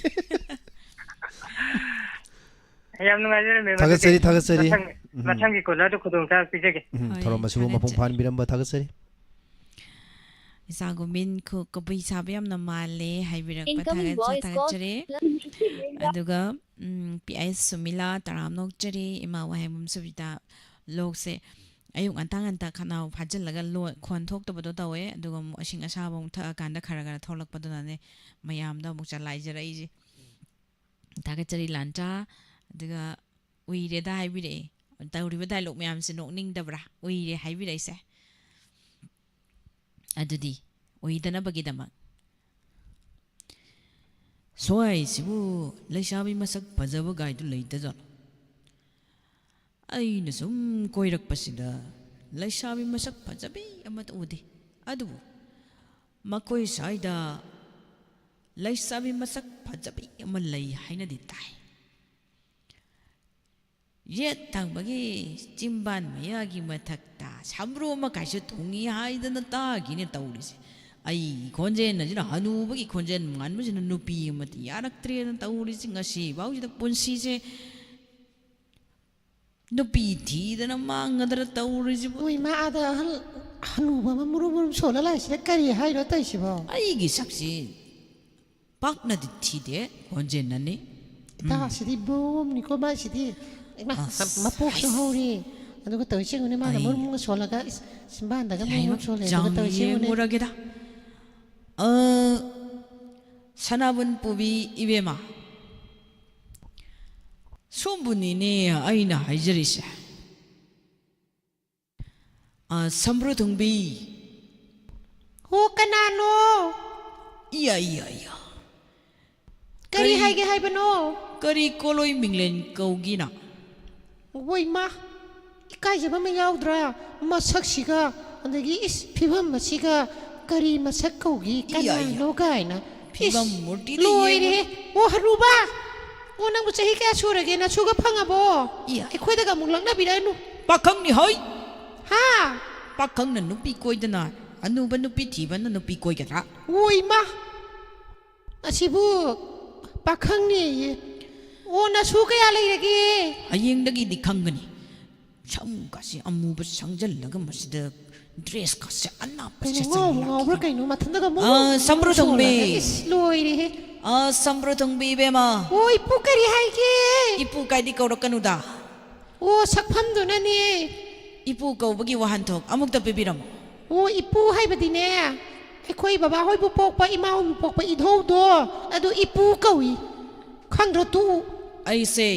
ꯌꯥꯝ ꯅꯨꯡꯉꯥꯏꯖꯔꯦ, ꯃꯦꯝ꯫ ꯊꯥꯒꯠꯆꯔꯤ, ꯑꯗꯨꯗꯤ ꯊꯥꯒꯠꯆꯔꯤ꯫ ꯃꯊꯪ, ꯎꯝ꯫ ꯃꯊꯪꯒꯤ ꯀꯣꯂꯔꯗ ꯈꯨꯗꯣꯡꯆꯥꯕ ꯄꯤꯖꯒꯦ꯫ ꯎꯝ, ꯍꯣꯏ, ꯊꯧꯔꯝ ꯑꯁꯤꯕꯨ ꯃꯄꯨꯡ ꯊꯥꯒꯠꯆꯔꯤ꯫ ꯐꯥꯍꯟꯕꯤꯔꯝꯕ ꯊꯥꯒꯠꯆꯔꯤ꯫ ꯏꯆꯥ ꯒꯣꯕꯤꯟ ꯈꯨ-, ꯀꯕꯨꯏ ꯁꯥꯕ ꯌꯥꯝꯅ ꯃꯥꯜꯂꯦ ꯍꯥꯏꯕꯤꯔꯛꯄ Incoming ꯊꯥꯒꯠꯆ-, voice call. ꯊꯥꯒꯠꯆꯔꯤ꯫ ꯑꯗꯨꯒ, ꯎꯝ, ꯄꯤ ꯑꯥꯏ ꯁꯨꯃꯤꯂꯥ, ꯇꯔꯥꯝ ꯅꯣꯛꯆꯔꯤ꯫ ꯏꯃꯥ ꯋꯥꯍꯦꯡꯕꯝ ꯁꯨꯕꯤꯇꯥ, ꯂꯣꯛꯁꯦ ꯑꯌꯨꯛ ꯉꯟꯇꯥ ꯉꯟꯇꯥ ꯈꯅꯥꯎ ꯐꯥꯖꯤꯜꯂꯒ ꯂꯣ-, ꯈꯣꯟ ꯊꯣꯛꯇꯕꯗꯣ ꯇꯧꯋꯦ꯫ ꯑꯗꯨꯒ ꯑꯃꯨꯛ ꯏꯁꯤꯡ ꯑꯁꯥꯕ ꯑꯃꯨꯛ ꯊꯛꯑꯀꯥꯟꯗ ꯈꯔ ꯈꯔ ꯊꯣꯛꯂꯛꯄꯗꯨꯅꯅꯦ ꯃꯌꯥꯝꯗ ꯑꯃꯨꯛ ꯆꯂꯥꯏꯖꯔꯛꯏꯁꯦ꯫ ꯊꯥꯒꯠꯆꯔꯤ ꯂꯥꯟꯆꯥ꯫ ꯑꯗꯨꯒ "ꯎꯏꯔꯦꯗ" ꯍꯥꯏꯕꯤꯔꯛꯑꯦ꯫ ꯇꯧꯔꯤꯕ ꯗꯥꯏꯂꯣꯛ ꯃꯌꯥꯝꯁꯦ ꯅꯣꯛꯅꯤꯡꯗꯕ꯭ꯔꯥ? "ꯎꯏꯔꯦ" ꯍꯥꯏꯕꯤꯔꯛꯏꯁꯦ꯫ ꯑꯗꯨꯗꯤ ꯑꯣꯏꯗꯅꯕꯒꯤꯗꯃꯛ ꯁ꯭ꯋꯥꯏꯁꯤꯕꯨ ꯂꯩꯁꯥꯕꯤ ꯃꯁꯛ ꯐꯖꯕ ꯒꯥꯏꯗꯨ ꯂꯩꯇꯖꯥꯠꯂꯣ? ꯑꯩꯅ ꯁꯨꯝ ꯀꯣꯏꯔꯛꯄꯁꯤꯗ ꯂꯩꯁꯥꯕꯤ ꯃꯁꯛ ꯐꯖꯕꯤ ꯑꯃꯠꯇ ꯎꯗꯦ꯫ ꯑꯗꯨꯕꯨ ꯃꯈꯣꯏ ꯁ꯭ꯋꯥꯏꯗ ꯂꯩꯁꯥꯕꯤ ꯃꯁꯛ ꯐꯖꯕꯤ ꯑꯃ ꯂꯩ ꯍꯥꯏꯅꯗꯤ ꯇꯥꯏ꯫ ꯌꯦꯠ ꯊꯪꯕꯒꯤ ꯆꯤꯝꯕꯥꯟ ꯃꯌꯥꯒꯤ ꯃꯊꯛꯇ ꯁꯝꯕ꯭ꯔꯨ ꯑꯃ ꯀꯥꯏꯁꯨ ꯊꯨꯡꯉꯤ ꯍꯥꯏꯗꯅ ꯇꯥꯈꯤꯅꯦ ꯇꯧꯔꯤꯁꯦ꯫ ꯑꯩꯒꯤ ꯈꯣꯟꯖꯦꯜ ꯑꯁꯤꯅ ꯍꯅꯨꯕꯒꯤ ꯈꯣꯟꯖꯦꯜ ꯃꯥꯟꯕꯁꯤꯅ ꯅꯨꯄꯤ ꯑꯃꯠꯇ ꯌꯥꯔꯛꯇ꯭ꯔꯦꯅ ꯇꯧꯔꯤꯁꯦ꯫ ꯉꯁꯤ ꯐꯥꯎꯁꯤꯗ ꯄꯨꯟꯁꯤꯁꯦ ꯅꯨꯄꯤ ꯊꯤꯗꯅ ꯃꯥꯡꯒꯗ꯭ꯔꯥ ꯇꯧꯔꯤꯁꯤꯕꯨ? ꯍꯣꯏ, ꯃꯥ ꯑꯥꯗ ꯑꯍꯜ ꯍꯅꯨꯕ ꯑꯃ ꯃꯨꯔꯨꯝ ꯃꯨꯔꯨꯝ ꯁꯣꯜꯂ ꯂꯥꯛꯏꯁꯤꯅ ꯀꯔꯤ ꯍꯥꯏꯅꯣ ꯇꯧꯔꯤꯁꯤꯕꯣ? ꯑꯩꯒꯤ ꯁꯛꯁꯤ ꯄꯥꯛꯅꯗꯤ ꯊꯤꯗꯦ, ꯈꯣꯟꯖꯦꯜꯅꯅꯤ꯫ ꯏꯇꯥꯁꯤꯗꯤ ꯕꯣꯝꯅꯤꯀꯣ ꯃꯥꯏꯁꯤꯗꯤ꯫ ꯏꯃꯥ, ꯑꯁ, ꯃꯄꯣꯛꯁꯨ ꯑꯁ꯫ ꯍꯧꯔꯤ꯫ ꯑꯗꯨꯒ ꯇꯧꯔꯤꯁꯤ ꯌꯦꯡꯉꯨꯅꯦ, ꯃꯥꯅ ꯑꯩ ꯃꯨꯔꯨꯝ ꯃꯨꯔꯨꯝ ꯁꯣꯜꯂꯒ, ꯏꯁ, ꯆꯤꯝꯕꯥꯟꯗꯒ ꯃꯨꯔꯨꯝ ꯃꯨꯔꯨꯝ ꯂꯥꯏꯕꯛ ꯁꯣꯜꯂꯦ꯫ ꯑꯗꯨꯒ ꯆꯥꯡ ꯇꯧꯔꯤꯁꯤ ꯌꯦꯡꯉꯨꯅꯦ꯫ ꯌꯦꯡꯉꯨꯔꯒꯦꯗ꯫ ꯑ, ꯁꯅꯥꯕꯨꯟ ꯄꯨꯕꯤ ꯏꯕꯦꯝꯃ, ꯁꯣꯝꯕꯨꯅꯤꯅꯦ ꯑꯩꯅ ꯍꯥꯏꯖꯔꯤꯁꯦ꯫ ꯑ, ꯁꯝꯕ꯭ꯔꯨ ꯊꯣꯡꯕꯤ꯫ ꯍꯣ, ꯀꯅꯥꯅꯣ? ꯏꯌꯥ, ꯏꯌꯥ, ꯏꯌꯥ꯫ ꯀꯔꯤ ꯀꯔꯤ, ꯍꯥꯏꯒꯦ ꯍꯥꯏꯕꯅꯣ? ꯀꯔꯤ ꯀꯣꯂꯣꯏ ꯃꯤꯡꯂꯦꯟ ꯀꯧꯒꯤꯅ? ꯋꯣꯏ ꯃꯥ, ꯏꯀꯥꯏꯖꯕ ꯑꯃ ꯌꯥꯎꯗ꯭ꯔꯥ? ꯃꯁꯛꯁꯤꯒ, ꯑꯗꯒꯤ ꯏꯁ, ꯐꯤꯕꯝ ꯑꯁꯤꯒ ꯀꯔꯤ ꯃꯁꯛ ꯀꯧꯒꯤ? ꯏꯌꯥ, ꯏꯌꯥ꯫ ꯀꯅꯥꯅꯣ ꯀꯥꯏꯅ? ꯐꯤꯕꯝ ꯏꯁ, ꯃꯨꯔꯇꯤꯗ ꯂꯣꯏꯔꯦꯍꯦ꯫ ꯌꯦꯡꯉꯨ꯫ ꯑꯣ, ꯍꯅꯨꯕ! ꯑꯣ, ꯅꯪꯕꯨ ꯆꯍꯤ ꯀꯌꯥ ꯁꯨꯔꯒꯦ? ꯅꯁꯨꯒ ꯐꯪꯉꯕꯣ? ꯏꯌꯥ꯫ ꯑꯩꯈꯣꯏꯗꯒ ꯑꯃꯨꯛ ꯂꯛꯅꯕꯤꯔꯛꯑꯅꯨ꯫ ꯄꯥꯈꯪꯅꯤ ꯍꯣꯏ꯫ ꯍꯥ? ꯄꯥꯈꯪꯅ ꯅꯨꯄꯤ ꯀꯣꯏꯗꯅ ꯑꯅꯨꯕ ꯅꯨꯄꯤ ꯊꯤꯕꯅ ꯅꯨꯄꯤ ꯀꯣꯏꯒꯗ꯭ꯔꯥ? ꯋꯣꯏ ꯃꯥ! ꯑꯁꯤꯕꯨ ꯄꯥꯈꯪꯅꯦꯌꯦ꯫ ꯑꯣ, ꯅꯁꯨ ꯀꯌꯥ ꯂꯩꯔꯒꯦ? ꯍꯌꯦꯡꯗꯒꯤꯗꯤ ꯈꯪꯒꯅꯤ꯫ ꯁꯝꯒꯁꯦ ꯑꯃꯨꯕ ꯁꯪꯖꯜꯂꯒ ꯃꯁꯤꯗ ꯗ꯭ꯔꯦꯁꯀꯁꯦ ꯑꯅꯥꯞꯄ ꯀꯩꯅꯣ, ꯁꯦꯠꯆꯜꯂ ꯉꯥꯎꯕ ꯉꯥꯎꯕ꯭ꯔꯥ ꯂꯥꯛꯈꯤꯒꯦ꯫ ꯀꯩꯅꯣ? ꯃꯊꯟꯇꯒ ꯃꯨꯛ ꯑꯥ, ꯃꯨꯛ ꯁꯝꯕ꯭ꯔꯨ ꯊꯣꯡꯕꯤ꯫ ꯁꯣꯜꯂꯒ꯫ ꯏꯁ, ꯂꯣꯏꯔꯦꯍꯦ꯫ ꯑꯥ, ꯁꯝꯕ꯭ꯔꯨ ꯊꯣꯡꯕꯤ ꯏꯕꯦꯝꯃ꯫ ꯑꯣ, ꯏꯄꯨ ꯀꯔꯤ ꯍꯥꯏꯒꯦ? ꯏꯄꯨ ꯀꯥꯏꯗꯤ ꯀꯧꯔꯛꯀꯅꯨꯗ꯫ ꯑꯣ, ꯁꯛꯐꯝꯗꯨꯅꯅꯦ꯫ ꯏꯄꯨ ꯀꯧꯕꯒꯤ ꯋꯥꯍꯟꯊꯣꯛ ꯑꯃꯨꯛꯇ ꯄꯤꯕꯤꯔꯝꯃꯨ꯫ ꯑꯣ, ꯏꯄꯨ ꯍꯥꯏꯕꯗꯤꯅꯦ, ꯑꯩꯈꯣꯏ ꯕꯕꯥ ꯍꯣꯏꯕꯨ ꯄꯣꯛꯄ, ꯏꯃꯥ ꯍꯣꯏꯕꯨ ꯄꯣꯛꯄ ꯏꯙꯧꯗꯣ, ꯑꯗꯨ ꯏꯄꯨ ꯀꯧꯏ꯫ ꯈꯪꯗ꯭ꯔꯣ ꯇꯨ? ꯑꯩꯁꯦ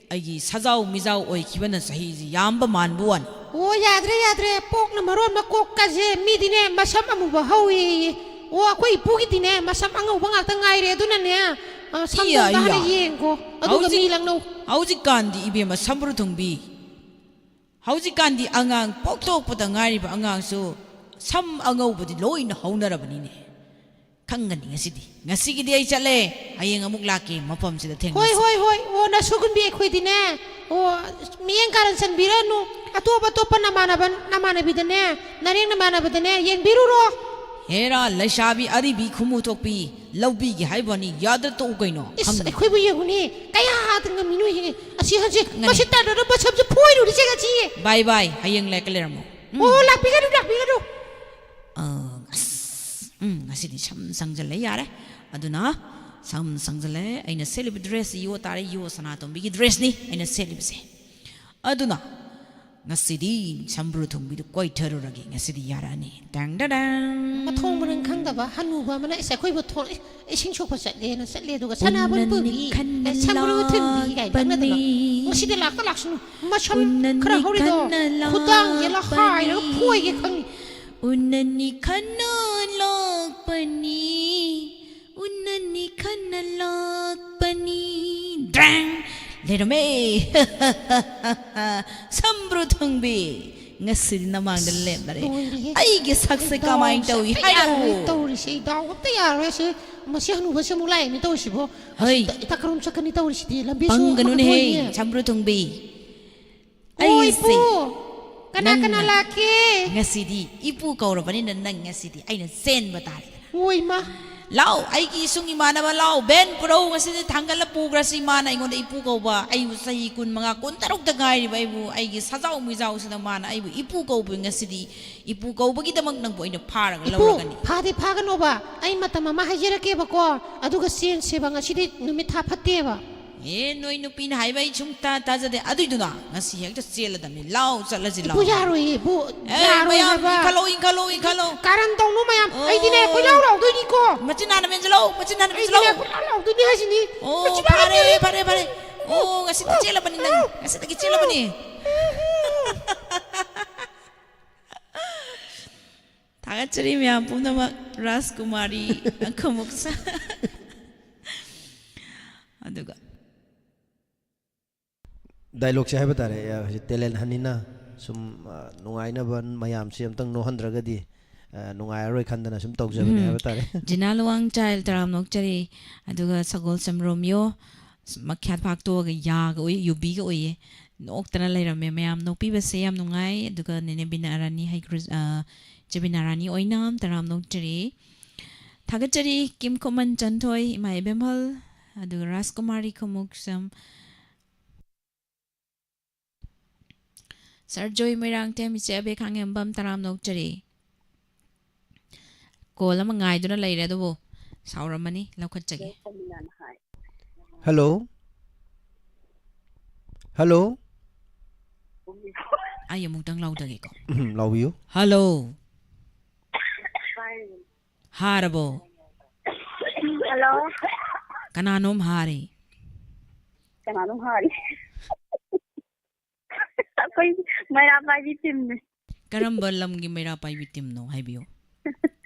ꯑꯩꯒꯤ ꯁꯖꯥꯎ ꯃꯤꯖꯥꯎ ꯑꯣꯏꯈꯤꯕꯅ ꯆꯍꯤꯁꯤ ꯌꯥꯝꯕ ꯃꯥꯟꯕ ꯋꯥꯅꯤ꯫ ꯑꯣ, ꯌꯥꯗ꯭ꯔꯦ, ꯌꯥꯗ꯭ꯔꯦ꯫ ꯄꯣꯛꯅ ꯃꯔꯣꯟ ꯑꯃ ꯀꯣꯛꯀꯁꯦ ꯃꯤꯗꯤꯅꯦ ꯃꯁꯝ ꯑꯃꯨꯕ ꯍꯧꯏꯌꯦ꯫ ꯑꯣ, ꯑꯩꯈꯣꯏ ꯏꯄꯨꯒꯤꯗꯤꯅꯦ, ꯃꯁꯝ ꯑꯉꯧꯕ ꯉꯥꯛꯇ ꯉꯥꯏꯔꯦ, ꯑꯗꯨꯅꯅꯦ, ꯑ, ꯁꯝꯗꯣ ꯏꯌꯥ, ꯑꯝꯇ ꯍꯥꯟꯅ ꯏꯌꯥ꯫ ꯌꯦꯡꯒꯣ, ꯑꯗꯨꯒ ꯍꯧꯖꯤꯛ-, ꯃꯤ ꯂꯪꯅꯧ꯫ ꯍꯧꯖꯤꯛꯀꯥꯟꯗꯤ ꯏꯕꯦꯝꯃ ꯁꯝꯕ꯭ꯔꯨ ꯊꯨꯡꯕꯤ, ꯍꯧꯖꯤꯛꯀꯥꯟꯗꯤ ꯑꯉꯥꯡ ꯄꯣꯛꯊꯣꯛꯄꯗ ꯉꯥꯏꯔꯤꯕ ꯑꯉꯥꯡꯁꯨ ꯁꯝ ꯑꯉꯧꯕꯗꯤ ꯂꯣꯏꯅ ꯍꯧꯅꯔꯕꯅꯤꯅꯦ꯫ ꯈꯪꯒꯅꯤ ꯉꯁꯤꯗꯤ꯫ ꯉꯁꯤꯒꯤꯗꯤ ꯑꯩ ꯆꯠꯂꯦ, ꯍꯌꯦꯡ ꯑꯃꯨꯛ ꯂꯥꯛꯀꯦ, ꯃꯐꯝꯁꯤꯗ ꯊꯦꯡꯅꯁꯤ꯫ ꯍꯣꯏ, ꯍꯣꯏ, ꯍꯣꯏ꯫ ꯑꯣ, ꯅꯁꯨꯒꯨꯟꯕꯤ, ꯑꯩꯈꯣꯏꯗꯤꯅꯦ, ꯑꯣ, ꯃꯤꯠꯌꯦꯡ ꯀꯥꯔꯟ ꯆꯟꯕꯤꯔꯅꯨ꯫ ꯑꯇꯣꯞ ꯑꯇꯣꯞꯄ ꯅꯃꯥꯟꯅꯕ, ꯅꯃꯥꯟꯅꯕꯤꯗꯅꯦ, ꯅꯔꯦꯡ ꯅꯃꯥꯟꯅꯕꯗꯅꯦ, ꯌꯦꯡꯕꯤꯔꯨꯔꯣ꯫ ꯍꯦꯔꯥ, ꯂꯩꯁꯥꯕꯤ ꯑꯔꯤꯕꯤ ꯈꯨꯃꯨ ꯊꯣꯛꯄꯤ, ꯂꯧꯕꯤꯒꯦ ꯍꯥꯏꯕꯅꯤ, ꯌꯥꯗ ꯇꯣꯛꯎ ꯀꯩꯅꯣ꯫ ꯏꯁ, ꯈꯪꯗꯦ꯫ ꯑꯩꯈꯣꯏꯕꯨ ꯌꯦꯡꯉꯨꯅꯦ, ꯀꯌꯥꯗ ꯉꯝꯃꯤꯅꯣ ꯌꯦꯡꯉꯦ꯫ ꯑꯁꯤ ꯍꯧꯖꯤꯛ ꯉꯅꯤ꯫ ꯃꯁꯤ ꯇꯥꯟꯅꯔ ꯃꯁꯝꯁꯦ ꯐꯣꯏꯔꯨꯔꯤꯁꯦ ꯉꯁꯤ꯫ ꯕꯥꯏ ꯕꯥꯏ, ꯍꯌꯦꯡ ꯂꯥꯛꯀ ꯂꯩꯔꯝꯃꯣ꯫ ꯎꯝ꯫ ꯑꯣ, ꯂꯥꯛꯄꯤꯒꯅꯨ, ꯂꯥꯛꯄꯤꯒꯅꯨ꯫ ꯑ, ꯑꯁ, ꯎꯝ, ꯉꯁꯤꯗꯤ ꯁꯝ ꯁꯪꯖꯜꯂꯦ ꯌꯥꯔꯦ꯫ ꯑꯗꯨꯅ ꯁꯝ ꯁꯪꯖꯜꯂꯦ, ꯑꯩꯅ ꯁꯦꯠꯂꯤꯕ dress ꯁꯤ ꯌꯣ ꯇꯥꯔꯦ, ꯌꯣ ꯁꯅꯥꯇꯣꯝꯕꯤꯒꯤ dress ꯅꯤ ꯑꯩꯅ ꯁꯦꯠꯂꯤꯕꯁꯦ꯫ ꯑꯗꯨꯅ ꯉꯁꯤꯗꯤ ꯁꯝꯕ꯭ꯔꯨ ꯊꯨꯡꯕꯤꯗꯨ ꯀꯣꯏꯊꯔꯨꯔꯒꯦ, ꯉꯁꯤꯗꯤ ꯌꯥꯔꯛꯑꯅꯤ꯫ ꯇꯦꯡ ꯇꯦꯡ ꯇꯦꯡ꯫ ꯃꯊꯣꯡ ꯃꯔꯝ ꯈꯪꯗꯕ ꯍꯅꯨꯕ ꯑꯃꯅ, "ꯏꯁ, ꯑꯩꯈꯣꯏꯕꯨ ꯊꯣꯛ-, ꯏꯁꯤꯡ ꯁꯣꯛꯄ ꯆꯠꯂꯦꯅ ꯆꯠꯂꯦ, ꯑꯗꯨꯒ ꯁꯅꯥꯕꯨꯟ ꯎꯅꯅꯤ ꯄꯨꯕꯤ, ꯈꯟꯅ ꯑꯦ, ꯁꯝꯕ꯭ꯔꯨ ꯊꯨꯡꯕꯤ" ꯀꯥꯏꯅ ꯂꯥꯛꯄꯅꯤ꯫ ꯂꯛꯅꯗꯅ꯫ ꯉꯁꯤꯗꯤ ꯂꯥꯛꯇ ꯂꯥꯛꯁꯅꯨ, ꯃꯁꯝ ꯎꯅꯅꯤ ꯈꯔ ꯍꯧꯔꯤꯗꯣ ꯈꯟꯅ ꯈꯨꯗꯥꯡꯁꯦ ꯂꯥꯛꯄꯅꯤ꯫ ꯍꯥꯏꯔꯒ ꯐꯣꯏꯒꯦ ꯈꯪꯉꯤ꯫ ꯎꯅꯅꯤ ꯈꯟꯅ ꯂꯥꯛꯄꯅꯤ, ꯎꯅꯅꯤ ꯈꯟꯅ ꯂꯥꯛꯄꯅꯤ꯫ ꯗ꯭ꯔꯦꯡ! ꯂꯩꯔꯝꯃꯦ꯫ ꯁꯝꯕ꯭ꯔꯨ ꯊꯨꯡꯕꯤ꯫ ꯉꯁꯤꯗꯤ ꯅꯃꯥꯡꯗ ꯂꯦꯞꯂꯔꯦ꯫ ꯂꯣꯏꯔꯦꯍꯦ꯫ ꯑꯩꯒꯤ ꯁꯛꯁꯦ ꯑꯩ ꯀꯃꯥꯏꯅ ꯗꯥꯎꯁꯦ ꯇꯧꯏ ꯑꯝꯇ ꯍꯥꯏꯔꯣ? ꯌꯥꯔꯣꯏ ꯇꯧꯔꯤꯁꯦ, ꯑꯩ ꯗꯥꯎ ꯑꯝꯇ ꯌꯥꯔꯣꯏ꯫ ꯑꯁꯤ, ꯃꯁꯤ ꯍꯅꯨꯕꯁꯦ ꯑꯃꯨꯛ ꯂꯥꯛꯑꯦꯅꯦ ꯇꯧꯔꯤꯁꯤꯕꯣ꯫ ꯑꯁꯤ ꯍꯩ꯫ ꯏꯇ-, ꯏꯇꯥ ꯀꯔꯣꯝ ꯆꯠꯀꯅꯤ ꯇꯧꯔꯤꯁꯤꯗꯤ? ꯂꯝꯕꯤꯁꯨ ꯄꯪꯒꯅꯨꯅꯦꯍꯦ, ꯑꯍꯣꯏꯅꯦ꯫ ꯁꯝꯕ꯭ꯔꯨ ꯊꯨꯡꯕꯤ꯫ ꯑꯣ, ꯑꯩꯁꯦ ꯏꯄꯨ꯫ ꯀꯅꯥ ꯅꯪꯅ ꯀꯅꯥ ꯂꯥꯛꯀꯦ? ꯉꯁꯤꯗꯤ ꯏꯄꯨ ꯀꯧꯔꯕꯅꯤꯅ ꯅꯪ ꯉꯁꯤꯗꯤ ꯑꯩꯅ ꯆꯦꯟꯕ ꯇꯥꯔꯦꯗꯅ꯫ ꯑꯣ, ꯏꯃꯥ꯫ ꯂꯥꯎ, ꯑꯩꯒꯤ ꯏꯁꯨꯡ ꯏꯃꯥꯟꯅꯕ, ꯂꯥꯎ, ꯚꯦꯟ ꯄꯨꯔꯧ, ꯉꯁꯤꯗꯤ ꯊꯥꯡꯒꯠꯂ ꯄꯨꯈ꯭ꯔꯁꯤ꯫ ꯃꯥꯅ ꯑꯩꯉꯣꯟꯗ ꯏꯄꯨ ꯀꯧꯕ, ꯑꯩꯕꯨ ꯆꯍꯤ ꯀꯨꯟꯃꯉꯥ, ꯀꯨꯟꯇꯔꯨꯛꯇ ꯉꯥꯏꯔꯤꯕ ꯑꯩꯕꯨ, ꯑꯩꯒꯤ ꯁꯖꯥꯎ ꯃꯤꯖꯥꯎꯁꯤꯗ ꯃꯥꯅ ꯑꯩꯕꯨ ꯏꯄꯨ ꯀꯧꯕ꯫ ꯉꯁꯤꯗꯤ ꯏꯄꯨ ꯀꯧꯕꯒꯤꯗꯃꯛ ꯅꯪꯕꯨ ꯑꯩꯅ ꯐꯥꯔꯒ ꯏꯄꯨ, ꯂꯧꯔꯒꯅꯤ꯫ ꯐꯥꯗꯤ ꯐꯥꯒꯅꯣꯕ, ꯑꯩ ꯃꯇꯝ ꯑꯃ ꯍꯥꯏꯖꯔꯛꯀꯦꯕꯀꯣ, ꯑꯗꯨꯒ ꯆꯦꯟꯁꯦꯕ, ꯉꯁꯤꯗꯤ ꯅꯨꯃꯤꯠ ꯊꯥ ꯐꯠꯇꯦꯕ꯫ ꯑꯦ, ꯅꯣꯏ ꯅꯨꯄꯤꯅ ꯍꯥꯏꯕ ꯑꯩ ꯁꯨꯡꯇꯥ ꯇꯥꯖꯗꯦ꯫ ꯑꯗꯨꯏꯗꯨꯅ ꯉꯁꯤ ꯍꯦꯛꯇ ꯆꯦꯜꯂꯗꯕꯅꯤ꯫ ꯂꯥꯎ, ꯆꯠꯂꯁꯤ, ꯂꯥꯎ꯫ ꯏꯄꯨ, ꯌꯥꯔꯣꯏꯌꯦ, ꯏꯄꯨ꯫ ꯑꯦ, ꯌꯥꯔꯣꯏ ꯃꯌꯥꯝ ꯍꯥꯏꯕ꯫ ꯏꯟꯈꯠꯂꯣ, ꯏꯟꯈꯠꯂꯣ, ꯏꯟꯈꯠꯂꯣ꯫ ꯀꯥꯔꯟ ꯇꯧꯅꯨ ꯃꯌꯥꯝ꯫ ꯑꯣ꯫ ꯑꯩꯗꯤꯅꯦ, ꯀꯣꯏꯂꯥꯎ ꯂꯥꯎꯗꯣꯏꯅꯤꯀꯣ꯫ ꯃꯆꯤꯟ ꯍꯥꯟꯅ ꯃꯦꯟꯁꯤꯜꯂꯣ, ꯃꯆꯤꯟ ꯍꯥꯟꯅ ꯑꯩꯗꯤꯅꯦ, ꯃꯦꯟꯁꯤꯜꯂꯣ꯫ ꯀꯣꯏꯂꯥꯎ ꯂꯥꯎꯗꯣꯏꯅꯤ ꯍꯥꯏꯁꯤꯅꯤ꯫ ꯑꯣ, ꯃꯆꯤꯟ ꯍꯥꯟꯅ ꯐꯔꯦ, ꯃꯦꯜꯂꯦ꯫ ꯐꯔꯦ, ꯐꯔꯦ꯫ ꯑꯣ, ꯉꯁꯤꯗꯤ ꯆꯦꯜꯂꯕꯅꯤ ꯅꯪ꯫ ꯉꯁꯤꯗꯒꯤ ꯆꯦꯜꯂꯕꯅꯤ꯫ ꯊꯥꯒꯠꯆꯔꯤ ꯃꯌꯥꯝ ꯄꯨꯝꯅꯃꯛ, ꯔꯥꯖꯀꯨꯃꯥꯔꯤ ꯈꯨꯃꯨꯛꯁꯝ꯫ ꯑꯗꯨꯒ ꯗꯥꯏꯂꯣꯛꯁꯦ ꯍꯥꯏꯕ ꯇꯥꯔꯦ, ꯑ, ꯍꯧꯖꯤꯛ ꯇꯦꯂꯦꯟ ꯍꯟꯅꯤꯅ ꯁꯨꯝ, ꯑ, ꯅꯨꯡꯉꯥꯏꯅꯕ ꯃꯌꯥꯝꯁꯤ ꯑꯝꯇꯪ ꯅꯣꯛꯍꯟꯗ꯭ꯔꯒꯗꯤ, ꯑ, ꯅꯨꯡꯉꯥꯏꯔꯔꯣꯏ ꯈꯟꯗꯅ ꯁꯨꯝ ꯇꯧꯖꯕꯅꯦ ꯎꯝ꯫ ꯍꯥꯏꯕ ꯇꯥꯔꯦ꯫ ꯖꯤꯅꯥ ꯂꯨꯋꯥꯡ ꯆꯥꯏꯜ ꯇꯔꯥꯝ ꯅꯣꯛꯆꯔꯤ꯫ ꯑꯗꯨꯒ ꯁꯒꯣꯜꯁꯝ ꯔꯣꯃꯤꯌꯣ, ꯃꯈ꯭ꯌꯥꯠ ꯐꯥꯛꯇꯣꯛꯑꯒ ꯌꯥꯒ ꯎꯏ, ꯌꯨꯕꯤꯒ ꯎꯏꯌꯦ꯫ ꯅꯣꯛꯇꯅ ꯂꯩꯔꯝꯃꯦ꯫ ꯃꯌꯥꯝ ꯅꯣꯛꯄꯤꯕꯁꯦ ꯌꯥꯝ ꯅꯨꯡꯉꯥꯏ꯫ ꯑꯗꯨꯒ ꯅꯦꯅꯦ ꯕꯤꯅꯥ ꯔꯥꯅꯤ ꯍꯩꯀ꯭ꯔꯨ-, ꯑ, ꯏꯆꯦ ꯕꯤꯅꯥ ꯔꯥꯅꯤ ꯑꯣꯏꯅꯥꯝ ꯇꯔꯥꯝ ꯅꯣꯛꯆꯔꯤ꯫ ꯊꯥꯒꯠꯆꯔꯤ ꯀꯤꯝ ꯈꯨꯃꯟ ꯆꯟꯊꯣꯏ, ꯏꯃꯥ ꯏꯕꯦꯝꯍꯜ, ꯑꯗꯨꯒ ꯔꯥꯖꯀꯨꯃꯥꯔꯤ ꯈꯨꯃꯨꯛꯁꯝ, ꯁꯥꯔ ꯖꯣꯏ ꯃꯣꯏꯔꯥꯡꯊꯦꯝ, ꯏꯆꯦ ꯑꯕꯦ ꯈꯥꯉꯦꯝꯕꯝ ꯇꯔꯥꯝ ꯅꯣꯛꯆꯔꯤ꯫ ꯀꯣꯜ ꯑꯃ ꯉꯥꯏꯗꯨꯅ ꯂꯩꯔꯦ, ꯑꯗꯨꯕꯨ ꯁꯥꯎꯔꯝꯃꯅꯤ, ꯂꯧꯈꯠꯆꯒꯦ꯫ ꯍꯜꯂꯣ꯫ ꯍꯜꯂꯣ꯫ ꯑꯩ ꯑꯃꯨꯛꯇꯪ ꯂꯧꯗꯒꯦꯀꯣ꯫ ꯎꯝ, ꯂꯥꯎꯕꯤꯌꯨ꯫ ꯍꯜꯂꯣ꯫ ꯍꯥꯔꯕꯣ? ꯍꯜꯂꯣ꯫ ꯀꯅꯥꯅꯣꯝ ꯍꯥꯔꯦ꯫ ꯀꯅꯥꯅꯣꯝ ꯍꯥꯔꯤ? ꯑꯩꯈꯣꯏ ꯃꯩꯔꯥ ꯄꯥꯏꯕꯤ ꯇꯤꯝꯅꯦ꯫ ꯀꯔꯝꯕ ꯂꯝꯒꯤ ꯃꯩꯔꯥ ꯄꯥꯏꯕꯤ ꯇꯤꯝꯅꯣ ꯍꯥꯏꯕꯤꯌꯨ꯫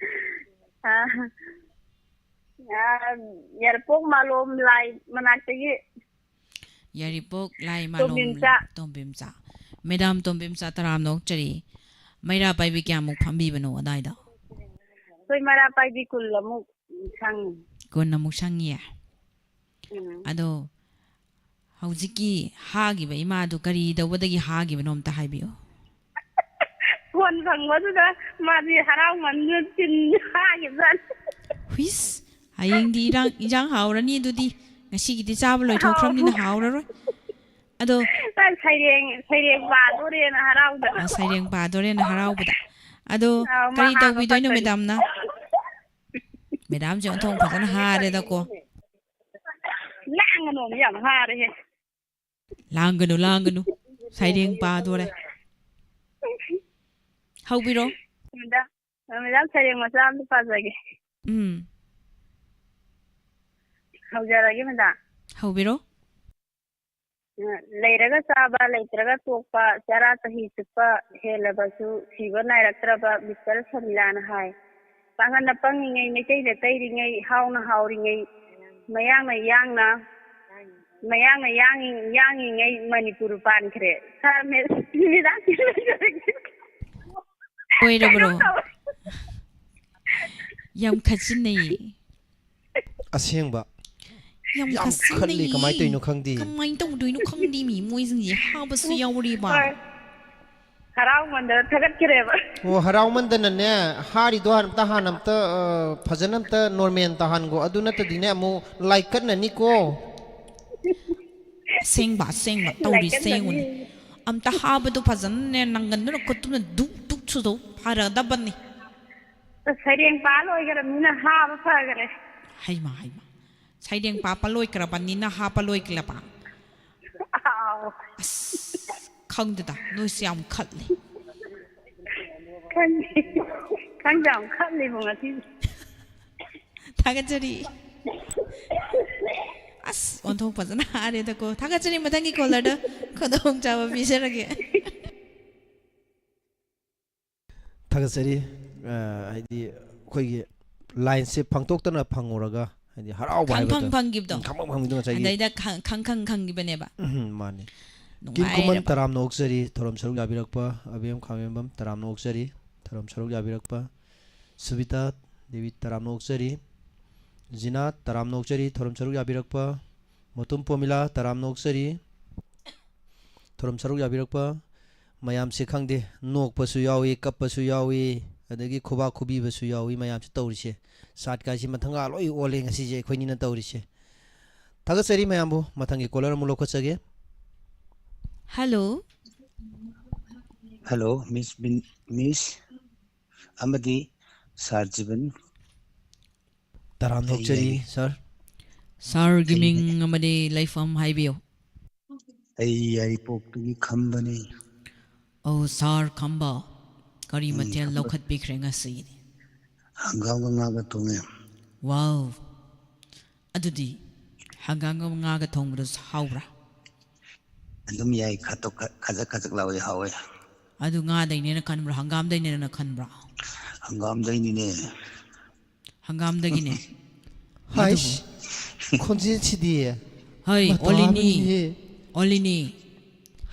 ꯑꯥ, ꯑꯥ, ꯌꯥꯏꯔꯤꯄꯣꯛ ꯃꯥꯂꯣꯝ ꯂꯥꯏ ꯃꯅꯥꯛꯇꯒꯤ꯫ ꯌꯥꯏꯔꯤꯄꯣꯛ ꯂꯥꯏ ꯃꯥꯂꯣꯝ ꯇꯣꯝꯕꯤꯝꯆꯥ꯫ ꯇꯣꯝꯕꯤꯝꯆꯥ꯫ ꯃꯦꯗꯥꯝ ꯇꯣꯝꯕꯤꯝꯆꯥ ꯇꯔꯥꯝ ꯅꯣꯛꯆꯔꯤ꯫ ꯃꯩꯔꯥ ꯄꯥꯏꯕꯤ ꯀꯌꯥꯃꯨꯛ ꯐꯝꯕꯤꯕꯅꯣ ꯑꯗꯥꯏꯗ? ꯑꯩꯈꯣꯏ ꯃꯩꯔꯥ ꯄꯥꯏꯕꯤ ꯀꯨꯜ ꯑꯃꯨꯛ ꯁꯪꯉꯤ꯫ ꯀꯨꯟ ꯑꯃꯨꯛ ꯁꯪꯉꯤꯌꯦ꯫ ꯎꯝ꯫ ꯑꯗꯣ ꯍꯧꯖꯤꯛꯀꯤ ꯍꯥꯈꯤꯕ ꯏꯃꯥꯗꯨ ꯀꯔꯤ ꯇꯧꯕꯗꯒꯤ ꯍꯥꯈꯤꯕꯅꯣ ꯑꯝꯇ ꯍꯥꯏꯕꯤꯌꯨ꯫ ꯐꯣꯟ ꯐꯪꯕꯗꯨꯗ ꯃꯥꯗꯤ ꯍꯔꯥꯎꯃꯟꯗꯨꯅ ꯇꯤꯟ ꯍꯥꯈꯤꯕꯖꯥꯠꯅꯤ꯫ ꯍꯨꯏꯁ, ꯍꯌꯦꯡꯗꯤ ꯏꯔꯥꯡ, ꯏꯟꯖꯥꯡ ꯍꯥꯎꯔꯅꯤ ꯑꯗꯨꯗꯤ꯫ ꯉꯁꯤꯒꯤꯗꯤ ꯆꯥꯕ ꯂꯣꯏꯊꯣꯛꯈ꯭ꯔꯕꯅꯤꯅ ꯍꯥꯎꯔꯔꯣꯏ꯫ ꯑꯗꯣ ꯁꯩꯔꯦꯡ, ꯁꯩꯔꯦꯡ ꯄꯥꯗꯣꯔꯦꯅ ꯍꯔꯥꯎꯗꯅ꯫ ꯑ, ꯁꯩꯔꯦꯡ ꯄꯥꯗꯣꯔꯦꯅ ꯍꯔꯥꯎꯕꯗ꯫ ꯑꯗꯣ ꯑꯥ, ꯀꯔꯤ ꯃꯍꯥ ꯇꯧꯕꯤꯗꯣꯏꯅꯣ ꯂꯣꯀꯠꯇꯅꯤ꯫ ꯃꯦꯗꯥꯝꯅ? ꯃꯦꯗꯥꯝꯁꯦ ꯑꯣꯟꯊꯣꯛ ꯐꯖꯅ ꯍꯥꯔꯦꯗꯀꯣ꯫ ꯂꯥꯡꯒꯅꯣ, ꯌꯥꯝ ꯍꯥꯔꯦꯍꯦ꯫ ꯂꯥꯡꯒꯅꯨ, ꯂꯥꯡꯒꯅꯨ꯫ ꯁꯩꯔꯦꯡ ꯄꯥꯗꯣꯔꯦ꯫ ꯍꯧꯕꯤꯔꯣ꯫ ꯃꯦꯗꯥꯝ, ꯃꯦꯗꯥꯝ ꯁꯩꯔꯦꯡ ꯃꯆꯥ ꯑꯝꯇ ꯄꯥꯖꯒꯦ꯫ ꯎꯝ꯫ ꯍꯧꯖꯔꯒꯦ ꯃꯦꯗꯥꯝ꯫ ꯍꯧꯕꯤꯔꯣ꯫ ꯂꯩꯔꯒ ꯆꯥꯕ, ꯂꯩꯇ꯭ꯔꯒ ꯇꯣꯛꯄ, ꯆꯔꯥ ꯆꯍꯤ ꯆꯨꯞꯄ ꯍꯦꯜꯂꯕꯁꯨ ꯁꯤꯕ ꯅꯥꯏꯔꯛꯇ꯭ꯔꯕ ꯃꯤꯁꯇꯔ ꯁꯃꯤꯂꯥꯅ ꯍꯥꯏ꯫ ꯄꯥꯡꯒꯜꯅ ꯄꯪꯉꯤꯉꯩ, ꯃꯩꯇꯩꯅ ꯇꯩꯔꯤꯉꯩ, ꯍꯥꯎꯅ ꯍꯥꯎꯔꯤꯉꯩ, ꯃꯌꯥꯡꯅ ꯌꯥꯡꯅ, ꯃꯌꯥꯡꯅ ꯌꯥꯡꯉꯤ-, ꯌꯥꯡꯉꯤꯉꯩ ꯃꯅꯤꯄꯨꯔ ꯄꯥꯟꯈ꯭ꯔꯦ꯫ ꯁꯥꯔ ꯃꯦ-, ꯃꯦꯗꯥꯝ ꯑꯣꯏꯔꯕ꯭ꯔꯣ? ꯌꯥꯝ ꯈꯠꯆꯤꯟꯅꯩꯌꯦ꯫ ꯑꯁꯦꯡꯕ꯫ ꯌꯥꯝ ꯌꯥꯝ ꯈꯠꯆꯤꯟꯅꯩꯌꯦ꯫ ꯈꯠꯂꯤ, ꯀꯃꯥꯏꯅ ꯇꯧꯔꯤꯅꯣ ꯈꯪꯗꯦ꯫ ꯀꯃꯥꯏꯅ ꯇꯧꯗꯣꯏꯅꯣ ꯈꯪꯗꯦ ꯃꯤ ꯃꯣꯏꯁꯤꯡꯁꯦ ꯍꯥꯕꯁꯨ ꯌꯥꯎꯔꯤꯕ꯫ ꯍꯣꯏ꯫ ꯍꯔꯥꯎꯃꯟꯗꯅ ꯊꯥꯒꯠꯈ꯭ꯔꯦꯕ꯫ ꯑꯣ, ꯍꯔꯥꯎꯃꯟꯗꯅꯅꯦ, ꯍꯥꯔꯤꯗꯣ ꯍꯥꯟꯅ ꯑꯝꯇ ꯍꯥꯟꯅ ꯑꯝꯇ ꯑ, ꯐꯖꯅ ꯑꯝꯇ ꯅꯣꯔꯃꯦꯜ ꯇꯥꯍꯟꯒꯣ꯫ ꯑꯗꯨ ꯅꯠꯇꯗꯤꯅꯦ ꯑꯃꯨꯛ ꯂꯥꯏꯛ ꯀꯠꯅꯅꯤꯀꯣ꯫ ꯑꯁꯦꯡꯕ ꯑꯁꯦꯡꯕ ꯇꯧꯔꯤꯁꯦ ꯌꯦꯡꯉꯨꯅꯦ꯫ ꯑꯝꯇ ꯍꯥꯕꯗꯣ ꯐꯖꯅꯅꯦ ꯅꯪꯒꯟꯗꯨꯅ ꯈꯨꯠꯇꯨꯅ ꯗꯨꯛ ꯗꯨꯛ ꯁꯨꯗꯧ ꯐꯔꯗꯕꯅꯤ꯫ ꯁꯩꯔꯦꯡ ꯄꯥ ꯂꯣꯏꯈ꯭ꯔꯕꯅꯤꯅ ꯍꯥꯕ ꯐꯈ꯭ꯔꯦ꯫ ꯍꯩꯃ ꯍꯩꯃ꯫ ꯁꯩꯔꯦꯡ ꯄꯥꯄ ꯂꯣꯏꯈ꯭ꯔꯕꯅꯤꯅ ꯍꯥꯞꯄ ꯂꯣꯏꯈ꯭ꯔꯕ꯫ ꯑꯥꯎ꯫ ꯑꯁ, ꯈꯪꯗꯦꯗ, ꯅꯣꯏꯁꯦ ꯌꯥꯝ ꯈꯠꯂꯤ꯫ ꯈꯪꯗꯦ꯫ ꯈꯪꯗꯦ, ꯌꯥꯝ ꯈꯠꯂꯤꯕꯣ ꯉꯁꯤꯗꯤ꯫ ꯊꯥꯒꯠꯆꯔꯤ꯫ ꯑꯁ, ꯑꯣꯟꯊꯣꯛ ꯐꯖꯅ ꯍꯥꯔꯦꯗꯀꯣ꯫ ꯊꯥꯒꯠꯆꯔꯤ, ꯃꯊꯪꯒꯤ ꯀꯣꯂꯔꯗ ꯈꯨꯗꯣꯡꯆꯥꯕ ꯄꯤꯖꯔꯒꯦ꯫ ꯊꯥꯒꯠꯆꯔꯤ꯫ ꯑ, ꯍꯥꯏꯗꯤ ꯑꯩꯈꯣꯏꯒꯤ ꯂꯥꯏꯟꯁꯦ ꯐꯪꯗꯣꯛꯇꯅ ꯐꯪꯉꯨꯔꯒ ꯍꯥꯏꯗꯤ ꯍꯔꯥꯎꯕ ꯈꯪ ꯍꯥꯏꯕꯗꯣ꯫ ꯈꯪ ꯐꯪꯈꯤꯕꯗꯣ꯫ ꯎꯝ, ꯈꯪ ꯈꯪ ꯐꯪꯈꯤꯕꯗꯣ ꯉꯁꯥꯏꯒꯤ꯫ ꯑꯗꯩꯗ ꯈꯪ ꯈꯪ ꯈꯪ ꯈꯪꯈꯤꯕꯅꯦꯕ꯫ ꯎꯝ, ꯃꯥꯅꯤ꯫ ꯀꯤꯟ ꯀꯨꯃꯟ ꯅꯨꯡꯉꯥꯏꯔꯕ꯫ ꯇꯔꯥꯝꯅ ꯑꯣꯛꯆꯔꯤ ꯊꯧꯔꯝ ꯁꯔꯨꯛ ꯌꯥꯕꯤꯔꯛꯄ꯫ ꯑꯕꯦꯝ ꯈꯥꯃꯦꯝꯕꯝ ꯇꯔꯥꯝꯅ ꯑꯣꯛꯆꯔꯤ ꯊꯧꯔꯝ ꯁꯔꯨꯛ ꯌꯥꯕꯤꯔꯛꯄ꯫ ꯁꯨꯕꯤꯇꯥ ꯗꯦꯕꯤ ꯇꯔꯥꯝꯅ ꯑꯣꯛꯆꯔꯤ꯫ ꯖꯤꯅꯥ ꯇꯔꯥꯝꯅ ꯑꯣꯛꯆꯔꯤ ꯊꯧꯔꯝ ꯁꯔꯨꯛ ꯌꯥꯕꯤꯔꯛꯄ꯫ ꯃꯣꯇꯨꯝ ꯄꯣꯃꯤꯂꯥ ꯇꯔꯥꯝꯅ ꯑꯣꯛꯆꯔꯤ ꯊꯧꯔꯝ ꯁꯔꯨꯛ ꯌꯥꯕꯤꯔꯛꯄ꯫ ꯃꯌꯥꯝꯁꯦ ꯈꯪꯗꯦ, ꯅꯣꯛꯄꯁꯨ ꯌꯥꯎꯏ, ꯀꯞꯄꯁꯨ ꯌꯥꯎꯏ, ꯑꯗꯒꯤ ꯈꯨꯕꯥꯛ ꯈꯨꯕꯤꯕꯁꯨ ꯌꯥꯎꯏ꯫ ꯃꯌꯥꯝꯁꯦ ꯇꯧꯔꯤꯁꯦ, ꯆꯥꯠꯀꯥꯁꯤ ꯃꯊꯪꯒ ꯂꯣꯏ ꯑꯣꯜꯂꯦ ꯉꯁꯤꯁꯦ ꯑꯩꯈꯣꯏꯅꯤꯅ ꯇꯧꯔꯤꯁꯦ꯫ ꯊꯥꯒꯠꯆꯔꯤ ꯃꯌꯥꯝꯕꯨ꯫ ꯃꯊꯪꯒꯤ ꯀꯣꯂꯔ ꯑꯃꯨꯛ ꯂꯧꯈꯠꯆꯒꯦ꯫ ꯍꯜꯂꯣ꯫ ꯍꯜꯂꯣ, ꯃꯤꯁ ꯕꯤꯟ-, ꯃꯤꯁ ꯑꯃꯗꯤ ꯁꯥꯔ ꯖꯤꯕꯟ꯫ ꯇꯔꯥꯝꯅ ꯑꯩ ꯑꯣꯛꯆꯔꯤ ꯌꯥꯏ- ꯁꯥꯔ꯫ ꯁꯥꯔꯒꯤ ꯑꯩ ꯃꯤꯡ ꯑꯃꯗꯤ ꯂꯩꯐꯝ ꯍꯥꯏꯕꯤꯌꯨ꯫ ꯑꯩ ꯌꯥꯏꯔꯤꯄꯣꯛꯇꯒꯤ ꯈꯝꯕꯅꯤ꯫ ꯑꯧ ꯁꯥꯔ ꯈꯝꯕ, ꯀꯔꯤ ꯎꯝ, ꯃꯊꯦꯜ ꯈꯝꯕ꯫ ꯂꯧꯈꯠꯄꯤꯈ꯭ꯔꯦ ꯉꯁꯤꯒꯤꯗꯤ? ꯍꯪꯒꯥꯝꯒ ꯉꯥꯒ ꯊꯣꯡꯉꯦ꯫ ꯋꯥꯎ, ꯑꯗꯨꯗꯤ ꯍꯪꯒꯥꯝꯒ ꯉꯥꯒ ꯊꯣꯡꯕꯗꯨ ꯍꯥꯎꯕ꯭ꯔꯥ? ꯑꯗꯨꯝ ꯌꯥꯏ, ꯈꯥꯇꯣꯛ ꯈꯥꯖꯛ ꯈꯥꯖꯛ ꯂꯥꯎꯋꯦ, ꯍꯥꯎꯋꯦ꯫ ꯑꯗꯨ ꯉꯥꯗꯩꯅꯦꯅ ꯈꯟꯕ꯭ꯔꯣ, ꯍꯪꯒꯥꯝꯗꯩꯅꯦꯅ ꯈꯟꯕ꯭ꯔꯣ? ꯍꯪꯒꯥꯝꯗꯩꯅꯤꯅꯦ꯫ ꯍꯪꯒꯥꯝꯗꯒꯤꯅꯦ꯫ ꯍꯥꯏꯁ, ꯈꯣꯟꯖꯦꯜꯁꯤꯗꯤ꯫ ꯍꯣꯏ, ꯃꯇꯥ ꯑꯣꯂꯤꯅꯤ꯫ ꯑꯃꯅꯤꯍꯦ꯫ ꯑꯣꯂꯤꯅꯤ꯫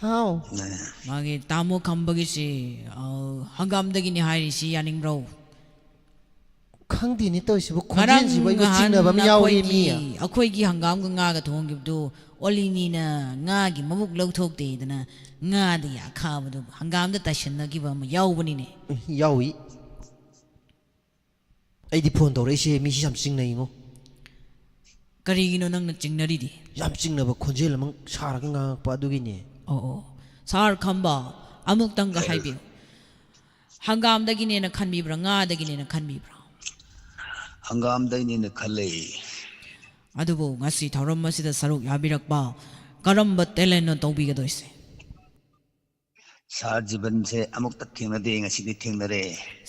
ꯍꯥꯎ꯫ ꯅꯦ꯫ ꯃꯥꯒꯤ ꯇꯥꯃꯣ ꯈꯝꯕꯒꯤꯁꯤ, ꯑ, ꯍꯪꯒꯥꯝꯗꯒꯤꯅꯤ ꯍꯥꯏꯔꯤꯁꯤ ꯌꯥꯅꯤꯡꯕ꯭ꯔꯣ? ꯈꯪꯗꯦꯅꯦ ꯇꯧꯔꯤꯁꯤꯕꯨ, ꯉꯔꯥꯡ ꯈꯣꯟꯖꯦꯜꯁꯤꯕꯨ ꯑꯩꯕꯨ ꯅꯍꯥꯟ ꯆꯤꯡꯅꯕ ꯑꯃ ꯌꯥꯎꯔꯤ ꯑꯩꯈꯣꯏꯒꯤ, ꯃꯤ꯫ ꯑꯩꯈꯣꯏꯒꯤ ꯍꯪꯒꯥꯝꯒ ꯉꯥꯒ ꯊꯣꯡꯈꯤꯕꯗꯨ ꯑꯣꯂꯤꯅꯤꯅ ꯉꯥꯒꯤ ꯃꯕꯨꯛ ꯂꯧꯊꯣꯛꯇꯦꯗꯅ ꯉꯥꯗꯒꯤ ꯑꯈꯥꯕꯗꯨ ꯍꯪꯒꯥꯝꯗ ꯇꯥꯏꯁꯤꯟꯅꯈꯤꯕ ꯑꯃ ꯌꯥꯎꯕꯅꯤꯅꯦ꯫ ꯎꯝ, ꯌꯥꯎꯏ꯫ ꯑꯩꯗꯤ ꯐꯣꯟ ꯇꯧꯔꯛꯏꯁꯦ ꯃꯤꯁꯤ ꯌꯥꯝ ꯆꯤꯡꯅꯩꯉꯣ꯫ ꯀꯔꯤꯒꯤꯅꯣ ꯅꯪꯅ ꯆꯤꯡꯅꯔꯤꯗꯤ? ꯌꯥꯝ ꯆꯤꯡꯅꯕ ꯈꯣꯟꯖꯦꯜ ꯑꯃ ꯁꯥꯔꯒ ꯉꯥꯡꯉꯛꯄ ꯑꯗꯨꯒꯤꯅꯦ꯫ ꯑꯣ, ꯑꯣ꯫ ꯁꯥꯔ ꯈꯝꯕ, ꯑꯃꯨꯛꯇꯪꯒ ꯍꯥꯏꯕꯤꯌꯨ꯫ ꯍꯪꯒꯥꯝꯗꯒꯤꯅꯦꯅ ꯈꯟꯕꯤꯕ꯭ꯔꯥ, ꯉꯥꯗꯒꯤꯅꯦꯅ ꯈꯟꯕꯤꯕ꯭ꯔꯥ? ꯍꯪꯒꯥꯝꯗꯩꯅꯦꯅ ꯈꯜꯂꯦ꯫ ꯑꯗꯨꯕꯨ ꯉꯁꯤ ꯊꯧꯔꯝ ꯑꯁꯤꯗ ꯁꯔꯨꯛ ꯌꯥꯕꯤꯔꯛꯄ ꯀꯔꯝꯕ talentꯅꯣ ꯇꯧꯕꯤꯒꯗꯣꯏꯁꯦ? ꯁꯥꯔ ꯖꯤꯕꯟꯁꯦ ꯑꯃꯨꯛꯇ ꯊꯦꯡꯅꯗꯦ, ꯉꯁꯤꯗꯤ ꯊꯦꯡꯅꯔꯦ꯫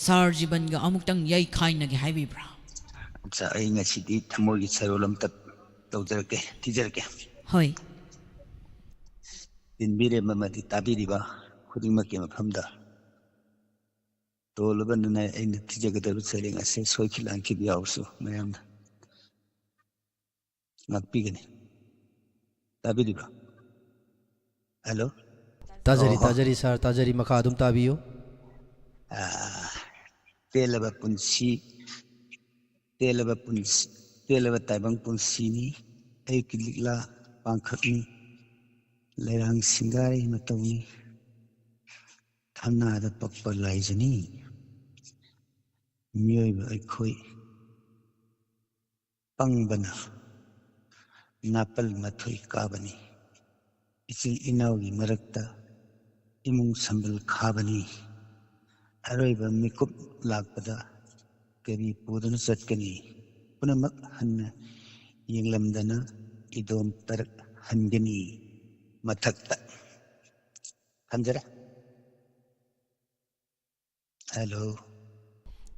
ꯁꯥꯔ ꯖꯤꯕꯟꯒ ꯑꯃꯨꯛꯇꯪ ꯌꯩꯈꯥꯏꯅꯒꯦ ꯍꯥꯏꯕꯤꯕ꯭ꯔꯥ? ꯑꯠꯆꯥ, ꯑꯩ ꯉꯁꯤꯗꯤ ꯊꯃꯣꯏꯒꯤ ꯁꯩꯔꯣꯜ ꯑꯝꯇ ꯇꯧꯖꯔꯛꯀꯦ, ꯊꯤꯖꯔꯛꯀꯦ꯫ ꯍꯣꯏ꯫ ꯇꯤꯟꯕꯤꯔꯦꯝꯕ ꯑꯃꯗꯤ ꯇꯥꯕꯤꯔꯤꯕ ꯈꯨꯗꯤꯡꯃꯛꯀꯤ ꯃꯐꯝꯗ ꯇꯣꯜꯂꯕ ꯅꯅꯥꯏ ꯑꯩꯅ ꯊꯤꯖꯒꯗꯕ ꯁꯩꯔꯦꯡ ꯑꯁꯦ ꯁꯣꯏꯈꯤ ꯂꯥꯟꯈꯤꯕ ꯌꯥꯎꯔꯁꯨ ꯃꯌꯥꯝꯅ ꯉꯥꯛꯄꯤꯒꯅꯤ꯫ ꯇꯥꯕꯤꯔꯤꯕ꯭ꯔꯥ? ꯍꯜꯂꯣ? ꯇꯥꯖꯔꯤ, ꯑꯣꯍꯣ꯫ ꯇꯥꯖꯔꯤ ꯁꯥꯔ, ꯇꯥꯖꯔꯤ꯫ ꯃꯈꯥ ꯑꯗꯨꯝ ꯇꯥꯕꯤꯌꯨ꯫ ꯑꯥ, ꯇꯦꯜꯂꯕ ꯄꯨꯟꯁꯤ, ꯇꯦꯜꯂꯕ ꯄꯨꯟꯁꯤ, ꯇꯦꯜꯂꯕ ꯇꯥꯏꯕꯪ ꯄꯨꯟꯁꯤꯅꯤ꯫ ꯑꯌꯨꯛꯀꯤ ꯂꯤꯛꯂꯥ ꯄꯥꯡꯈꯛꯅꯤ꯫ ꯂꯩꯔꯥꯡ ꯁꯤꯡꯒꯥꯔꯩ ꯃꯇꯧꯅꯤ꯫ ꯊꯝꯅꯥꯗ ꯄꯛꯄ ꯂꯥꯏꯖꯅꯤ꯫ ꯃꯤꯑꯣꯏꯕ ꯑꯩꯈꯣꯏ ꯄꯪꯕꯅ ꯅꯥꯄꯜ ꯃꯊꯣꯏ ꯀꯥꯕꯅꯤ꯫ ꯏꯆꯤꯜ ꯏꯅꯥꯎꯒꯤ ꯃꯔꯛꯇ ꯏꯃꯨꯡ ꯁꯝꯕꯜ ꯈꯥꯕꯅꯤ꯫ ꯑꯔꯣꯏꯕ ꯃꯤꯀꯨꯞ ꯂꯥꯛꯄꯗ ꯀꯔꯤ ꯄꯨꯗꯨꯅ ꯆꯠꯀꯅꯤ? ꯄꯨꯝꯅꯃꯛ ꯍꯟꯅ ꯌꯦꯡꯂꯝꯗꯅ ꯏꯗꯣꯝ ꯇꯔꯛ ꯍꯟꯒꯅꯤ ꯃꯊꯛꯇ꯫ ꯊꯝꯖꯔꯦ꯫ ꯍꯜꯂꯣ꯫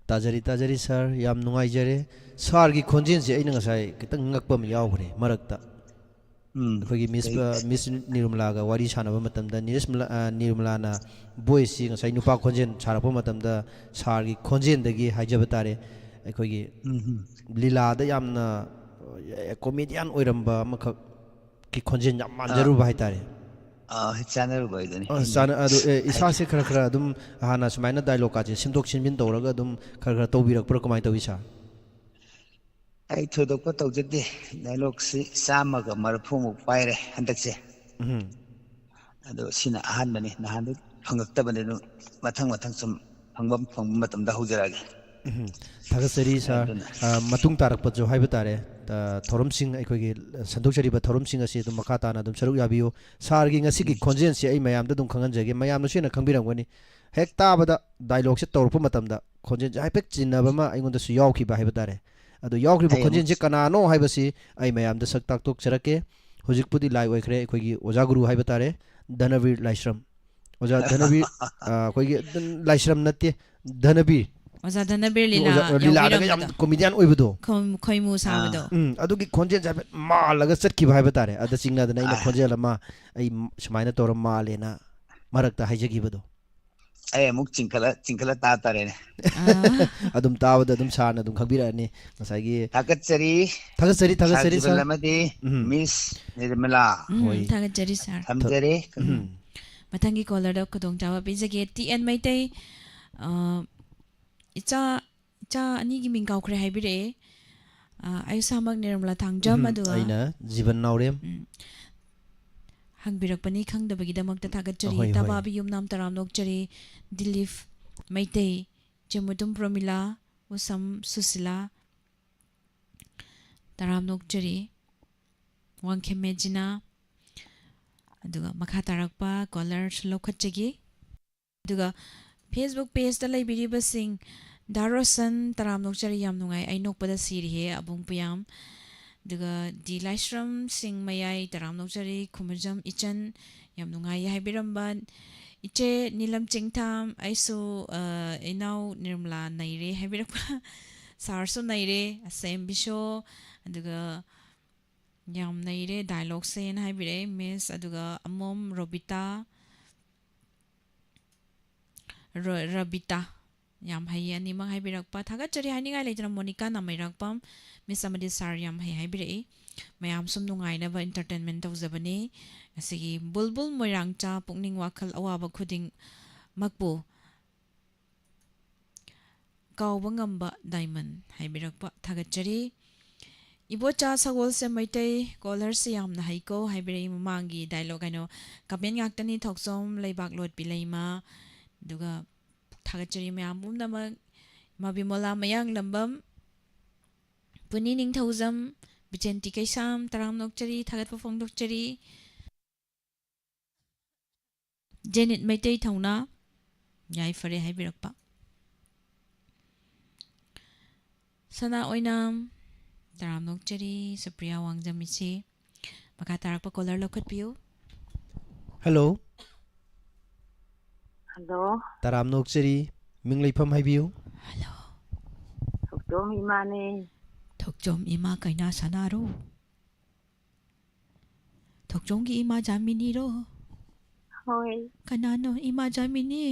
ꯇꯥꯖꯔꯤ, ꯇꯥꯖꯔꯤ ꯁꯥꯔ, ꯌꯥꯝ ꯅꯨꯡꯉꯥꯏꯖꯔꯦ꯫ ꯁꯥꯔꯒꯤ ꯈꯣꯟꯖꯦꯜꯁꯦ ꯑꯩꯅ ꯉꯁꯥꯏ ꯈꯤꯇꯪ ꯉꯛꯄ ꯑꯃ ꯌꯥꯎꯈ꯭ꯔꯦ ꯃꯔꯛꯇ꯫ ꯎꯝ, ꯑꯩꯈꯣꯏꯒꯤ ꯃꯤꯁ, ꯀꯩ ꯑ, ꯃꯤꯁ ꯅꯤꯔꯨꯃꯂꯥꯒ ꯋꯥꯔꯤ ꯁꯥꯟꯅꯕ ꯃꯇꯝꯗ, ꯅꯤꯔꯁꯃꯂꯥ-, ꯑ, ꯅꯤꯔꯨꯃꯂꯥꯅ ꯚꯣꯏꯁꯁꯤ ꯉꯁꯥꯏ ꯅꯨꯄꯥ ꯈꯣꯟꯖꯦꯜ ꯁꯥꯔꯛꯄ ꯃꯇꯝꯗ ꯁꯥꯔꯒꯤ ꯈꯣꯟꯖꯦꯜꯗꯒꯤ ꯍꯥꯏꯖꯕ ꯇꯥꯔꯦ, ꯑꯩꯈꯣꯏꯒꯤ ꯎꯝ, ꯎꯝ꯫ ꯂꯤꯂꯥꯗ ꯌꯥꯝꯅ, ꯑ, ꯀꯣꯃꯦꯗꯤꯌꯥꯟ ꯑꯣꯏꯔꯝꯕ ꯑꯃꯈꯛꯀꯤ ꯈꯣꯟꯖꯦꯜ ꯌꯥꯝ ꯑꯥ꯫ ꯃꯥꯟꯖꯔꯨꯕ ꯍꯥꯏꯇꯥꯔꯦ꯫ ꯑꯥ, ꯆꯥꯟꯅꯔꯨꯕ ꯑꯣꯏꯗꯣꯏꯅꯤ꯫ ꯑ, ꯑꯩꯅ ꯆꯥꯟꯅ-, ꯑꯗꯨ, ꯑꯦ, ꯍꯥꯏꯗꯤ ꯏꯁꯥꯁꯦ ꯈꯔ ꯈꯔ ꯑꯗꯨꯝ ꯍꯥꯟꯅ ꯁꯨꯃꯥꯏꯅ ꯗꯥꯏꯂꯣꯒꯀꯥꯁꯦ ꯁꯦꯝꯗꯣꯛ ꯁꯦꯝꯖꯤꯟ ꯇꯧꯔꯒ ꯑꯗꯨꯝ ꯈꯔ ꯈꯔ ꯇꯧꯕꯤꯔꯛꯄ꯭ꯔꯥ, ꯀꯃꯥꯏꯅ ꯇꯧꯏ, ꯁꯥꯔ? ꯑꯩ ꯊꯣꯏꯗꯣꯛꯄ ꯇꯧꯖꯗꯦ꯫ ꯗꯥꯏꯂꯣꯒꯁꯤ ꯆꯥꯝꯃꯒ ꯃꯔꯤꯐꯨꯃꯨꯛ ꯄꯥꯏꯔꯦ ꯍꯟꯗꯛꯁꯦ꯫ ꯎꯝ꯫ ꯑꯗꯣ ꯁꯤꯅ ꯑꯍꯥꯟꯕꯅꯤ, ꯅꯍꯥꯟꯗꯤ ꯐꯪꯉꯛꯇꯕꯅꯤ꯫ ꯑꯗꯨ ꯃꯊꯪ ꯃꯊꯪ ꯁꯨꯝ ꯐꯪꯐꯝ ꯐꯪꯕ ꯃꯇꯝꯗ ꯍꯧꯖꯔꯛꯑꯒꯦ꯫ ꯎꯝ꯫ ꯊꯥꯒꯠꯆꯔꯤ, ꯁꯥꯔ꯫ ꯑꯗꯨꯅ ꯑ, ꯃꯇꯨꯡ ꯇꯥꯔꯛꯄꯁꯨ ꯍꯥꯏꯕ ꯇꯥꯔꯦ, ꯑ, ꯊꯧꯔꯝꯁꯤꯡ, ꯑꯩꯈꯣꯏꯒꯤ ꯁꯟꯗꯣꯛꯆꯔꯤꯕ ꯊꯧꯔꯝꯁꯤꯡ ꯑꯁꯤ ꯑꯗꯨꯝ ꯃꯈꯥ ꯇꯥꯅ ꯑꯗꯨꯝ ꯁꯔꯨꯛ ꯌꯥꯕꯤꯌꯨ꯫ ꯁꯥꯔꯒꯤ ꯉꯁꯤꯒꯤ ꯎꯝ꯫ ꯈꯣꯟꯖꯦꯜꯁꯤ ꯑꯩ ꯃꯌꯥꯝꯗ ꯑꯗꯨꯝ ꯈꯪꯍꯟꯖꯒꯦ, ꯃꯌꯥꯝꯅꯁꯨ ꯍꯦꯟꯅ ꯈꯪꯕꯤꯔꯝꯒꯅꯤ꯫ ꯍꯦꯛ ꯇꯥꯕꯗ ꯗꯥꯏꯂꯣꯒꯁꯦ ꯇꯧꯔꯛꯄ ꯃꯇꯝꯗ ꯈꯣꯟꯖꯦꯜꯁꯦ ꯍꯥꯏꯐꯦꯠ ꯆꯤꯟꯅꯕ ꯑꯃ ꯑꯩꯉꯣꯟꯗꯁꯨ ꯌꯥꯎꯈꯤꯕ ꯍꯥꯏꯕ ꯇꯥꯔꯦ꯫ ꯑꯗꯣ ꯌꯥꯎꯈ꯭ꯔꯤꯕ ꯑꯩ ꯑꯃꯨꯛ ꯈꯣꯟꯖꯦꯜꯁꯦ ꯀꯅꯥꯅꯣ ꯍꯥꯏꯕꯁꯤ ꯑꯩ ꯃꯌꯥꯝꯗ ꯁꯛ ꯇꯥꯛꯊꯣꯛꯆꯔꯛꯀꯦ꯫ ꯍꯧꯖꯤꯛꯄꯨꯗꯤ ꯂꯥꯏ ꯑꯣꯏꯈ꯭ꯔꯦ, ꯑꯩꯈꯣꯏꯒꯤ ꯑꯣꯖꯥ ꯒꯨꯔꯨ ꯍꯥꯏꯕ ꯇꯥꯔꯦ, ꯙꯅꯕꯤꯔ ꯂꯥꯏꯁ꯭ꯔꯝ꯫ ꯑꯣꯖꯥ ꯙꯅꯕꯤꯔ, ꯑ, ꯑꯩꯈꯣꯏꯒꯤ ꯂꯥꯏꯁ꯭ꯔꯝ ꯅꯠꯇꯦ, ꯙꯅꯕꯤꯔ꯫ ꯑꯣꯖꯥ ꯙꯅꯕꯤꯔ ꯂꯤꯂꯥ ꯑꯣꯖꯥ, ꯂꯤꯂꯥꯗꯒ ꯌꯥꯝ ꯌꯥꯎꯕꯤꯔꯝꯕꯗꯣ꯫ ꯀꯣꯃꯦꯗꯤꯌꯥꯟ ꯑꯣꯏꯕꯗꯣ꯫ ꯈꯣꯏ-, ꯈꯣꯏꯃꯨ ꯁꯥꯕꯗꯣ꯫ ꯑꯥ꯫ ꯎꯝ, ꯑꯗꯨꯒꯤ ꯈꯣꯟꯖꯦꯜꯁꯦ ꯍꯥꯏꯐꯦꯠ ꯃꯥꯜꯂꯒ ꯆꯠꯈꯤꯕ ꯍꯥꯏꯕ ꯇꯥꯔꯦ꯫ ꯑꯗ ꯆꯤꯡꯅꯗꯅ ꯑꯩꯅ ꯑꯥ꯫ ꯈꯣꯟꯖꯦꯜ ꯑꯃ ꯑꯩ ꯁꯨꯃꯥꯏꯅ ꯇꯧꯔ ꯃꯥꯜꯂꯦꯅ ꯃꯔꯛꯇ ꯍꯥꯏꯖꯈꯤꯕꯗꯣ꯫ ꯑꯩ ꯑꯃꯨꯛ ꯆꯤꯡꯈꯠꯂ, ꯆꯤꯡꯈꯠꯂ ꯇꯥ ꯇꯥꯔꯦꯅꯦ꯫ ꯑꯥ꯫ ꯑꯗꯨꯝ ꯇꯥꯕꯗ ꯑꯗꯨꯝ ꯁꯥꯔꯅ ꯑꯗꯨꯝ ꯈꯪꯕꯤꯔꯛꯑꯅꯤ꯫ ꯉꯁꯥꯏꯒꯤ ꯊꯥꯒꯠꯆꯔꯤ, ꯊꯥꯒꯠꯆꯔꯤ, ꯊꯥꯒꯠꯆꯔꯤ, ꯁꯥꯔ ꯁꯥꯔ꯫ ꯖꯤꯕꯟ ꯑꯃꯗꯤ ꯎꯝ꯫ ꯃꯤꯁ ꯅꯤꯔꯃꯂꯥ꯫ ꯎꯝ, ꯍꯣꯏ꯫ ꯊꯥꯒꯠꯆꯔꯤ, ꯁꯥꯔ꯫ ꯊꯝꯖꯔꯤ꯫ ꯎꯝ꯫ ꯃꯊꯪꯒꯤ ꯀꯣꯂꯔꯗ ꯈꯨꯗꯣꯡꯆꯥꯕ ꯄꯤꯖꯒꯦ꯫ ꯇꯤ ꯑꯦꯟ ꯃꯩꯇꯩ, ꯑ, ꯏꯆꯥ, ꯏꯆꯥ ꯑꯅꯤꯒꯤ ꯃꯤꯡ ꯀꯥꯎꯈ꯭ꯔꯦ ꯍꯥꯏꯕꯤꯔꯛꯑꯦ꯫ ꯑ, ꯑꯩ ꯏꯁꯥꯃꯛ ꯅꯤꯔꯃꯂꯥ ꯊꯥꯡꯖꯝ, ꯎꯝ, ꯑꯗꯨꯒ ꯑꯩꯅ ꯖꯤꯕꯟ ꯅꯥꯎꯔꯦꯝ꯫ ꯎꯝ꯫ ꯍꯪꯕꯤꯔꯛꯄꯅꯤ ꯈꯪꯗꯕꯒꯤꯗꯃꯛꯇ ꯊꯥꯒꯠꯆꯔꯤ꯫ ꯍꯣꯏ, ꯍꯣꯏ꯫ ꯇꯕꯥꯕꯤ ꯌꯨꯝꯅꯥꯝ ꯇꯔꯥꯝ ꯅꯣꯛꯆꯔꯤ꯫ ꯗꯤꯂꯤꯞ ꯃꯩꯇꯩ, ꯆꯦꯃꯨꯇꯨꯝ ꯄ꯭ꯔꯣꯃꯤꯂꯥ, ꯎꯁꯝ ꯁꯨꯁꯤꯂꯥ, ꯇꯔꯥꯝ ꯅꯣꯛꯆꯔꯤ꯫ ꯋꯥꯡꯈꯦꯝ ꯃꯦꯖꯤꯅꯥ꯫ ꯑꯗꯨꯒ ꯃꯈꯥ ꯇꯥꯔꯛꯄ ꯀꯣꯂꯔꯁꯨ ꯂꯧꯈꯠꯆꯒꯦ꯫ ꯑꯗꯨꯒ Facebook pageꯇ ꯂꯩꯕꯤꯔꯤꯕꯁꯤꯡ, ꯗꯥ ꯔꯣꯁꯟ, ꯇꯔꯥꯝ ꯅꯣꯛꯆꯔꯤ, ꯌꯥꯝ ꯅꯨꯡꯉꯥꯏ, ꯑꯩ ꯅꯣꯛꯄꯗ ꯁꯤꯔꯤꯍꯦ, ꯑꯕꯨꯡ ꯄꯨꯌꯥꯝ꯫ ꯑꯗꯨꯒ ꯗꯤ ꯂꯥꯏꯁ꯭ꯔꯝ ꯁꯤꯡ ꯃꯌꯥꯏ, ꯇꯔꯥꯝ ꯅꯣꯛꯆꯔꯤ, ꯈꯨꯃꯨꯖꯝ ꯏꯆꯟ, ꯌꯥꯝ ꯅꯨꯡꯉꯥꯏꯌꯦ ꯍꯥꯏꯕꯤꯔꯝꯕ꯫ ꯏꯆꯦ ꯅꯤꯂꯝ ꯆꯤꯡꯊꯥꯝ, ꯑꯩꯁꯨ, ꯑ, ꯏꯅꯥꯎ ꯅꯤꯔꯃꯂꯥ ꯅꯩꯔꯦ ꯍꯥꯏꯕꯤꯔꯛꯄ꯫ ꯁꯥꯔꯁꯨ ꯅꯩꯔꯦ, ꯑꯁꯦꯝꯕꯤꯁꯣ, ꯑꯗꯨꯒ ꯌꯥꯝ ꯅꯩꯔꯦ dialogue ꯁꯦꯅ ꯍꯥꯏꯕꯤꯔꯛꯑꯦ Miss, ꯑꯗꯨꯒ ꯑꯃꯣꯝ ꯔꯣꯕꯤꯇꯥ, ꯔ-, ꯔꯕꯤꯇꯥ꯫ ꯌꯥꯝ ꯍꯩꯌꯦ ꯑꯅꯤꯃꯛ ꯍꯥꯏꯕꯤꯔꯛꯄ꯫ ꯊꯥꯒꯠꯆꯔꯤ ꯍꯥꯏꯅꯤꯡꯉꯥꯏ ꯂꯩꯇꯅ ꯃꯣꯅꯤꯀꯥ ꯅꯥꯃꯩꯔꯥꯛꯄꯝ, Miss ꯑꯃꯗꯤ Sir ꯌꯥꯝ ꯍꯩ ꯍꯥꯏꯕꯤꯔꯛꯏ꯫ ꯃꯌꯥꯝ ꯁꯨꯝ ꯅꯨꯡꯉꯥꯏꯅꯕ entertainment ꯇꯧꯖꯕꯅꯤ꯫ ꯉꯁꯤꯒꯤ ꯕꯨꯜꯕꯨꯜ ꯃꯣꯏꯔꯥꯡꯆꯥ ꯄꯨꯛꯅꯤꯡ ꯋꯥꯈꯜ ꯑꯋꯥꯕ ꯈꯨꯗꯤꯡꯃꯛꯄꯨ ꯀꯥꯎꯕ ꯉꯝꯕ diamond ꯍꯥꯏꯕꯤꯔꯛꯄ ꯊꯥꯒꯠꯆꯔꯤ꯫ ꯏꯕꯣꯆꯥ ꯁꯒꯣꯜꯁꯦ ꯃꯩꯇꯩ, caller ꯁꯦ ꯌꯥꯝꯅ ꯍꯩꯀꯣ ꯍꯥꯏꯕꯤꯔꯛꯏ꯫ ꯃꯃꯥꯡꯒꯤ dialogue ꯀꯩꯅꯣ, comment ꯉꯥꯛꯇꯅꯤ, ꯊꯣꯛꯆꯣꯝ ꯂꯩꯕꯥꯛ ꯂꯣꯠꯄꯤ ꯂꯩꯃ꯫ ꯑꯗꯨꯒ ꯊꯥꯒꯠꯆꯔꯤ ꯃꯌꯥꯝ ꯄꯨꯝꯅꯃꯛ꯫ ꯏꯃꯥ ꯕꯤꯃꯣꯂꯥ ꯃꯌꯥꯡꯂꯝꯕꯝ, ꯄꯨꯅꯤ ꯅꯤꯡꯊꯧꯖꯝ, ꯕꯤꯆꯦꯟꯇꯤ ꯀꯩꯁꯥꯝ, ꯇꯔꯥꯝꯅ ꯑꯣꯛꯆꯔꯤ, ꯊꯥꯒꯠꯄ ꯐꯣꯡꯗꯣꯛꯆꯔꯤ꯫ ꯖꯦꯅꯤꯠ ꯃꯩꯇꯩ ꯊꯧꯅꯥ, ꯌꯥꯏꯐꯔꯦ ꯍꯥꯏꯕꯤꯔꯛꯄ꯫ ꯁꯅꯥ ꯑꯣꯏꯅꯥꯝ, ꯇꯔꯥꯝꯅ ꯑꯣꯛꯆꯔꯤ, ꯁꯨꯄ꯭ꯔꯤꯌꯥ ꯋꯥꯡꯖꯝ ꯏꯆꯦ꯫ ꯃꯈꯥ ꯇꯥꯔꯛꯄ caller ꯂꯧꯈꯠꯄꯤꯌꯨ꯫ Hello꯫ Hello꯫ ꯇꯔꯥꯝꯅ ꯑꯣꯛꯆꯔꯤ, ꯃꯤꯡ ꯂꯩꯐꯝ ꯍꯥꯏꯕꯤꯌꯨ꯫ Hello꯫ ꯊꯣꯛꯆꯣꯝ ꯏꯃꯥꯅꯦ꯫ ꯊꯣꯛꯆꯣꯝ ꯏꯃꯥ ꯀꯩꯅꯥ ꯁꯅꯥꯔꯣ? ꯊꯣꯛꯆꯣꯝꯒꯤ ꯏꯃꯥ ꯖꯥꯃꯤꯅꯤꯔꯣ? ꯍꯣꯏ꯫ ꯀꯅꯥꯅꯣ ꯏꯃꯥ ꯖꯥꯃꯤꯅꯤ?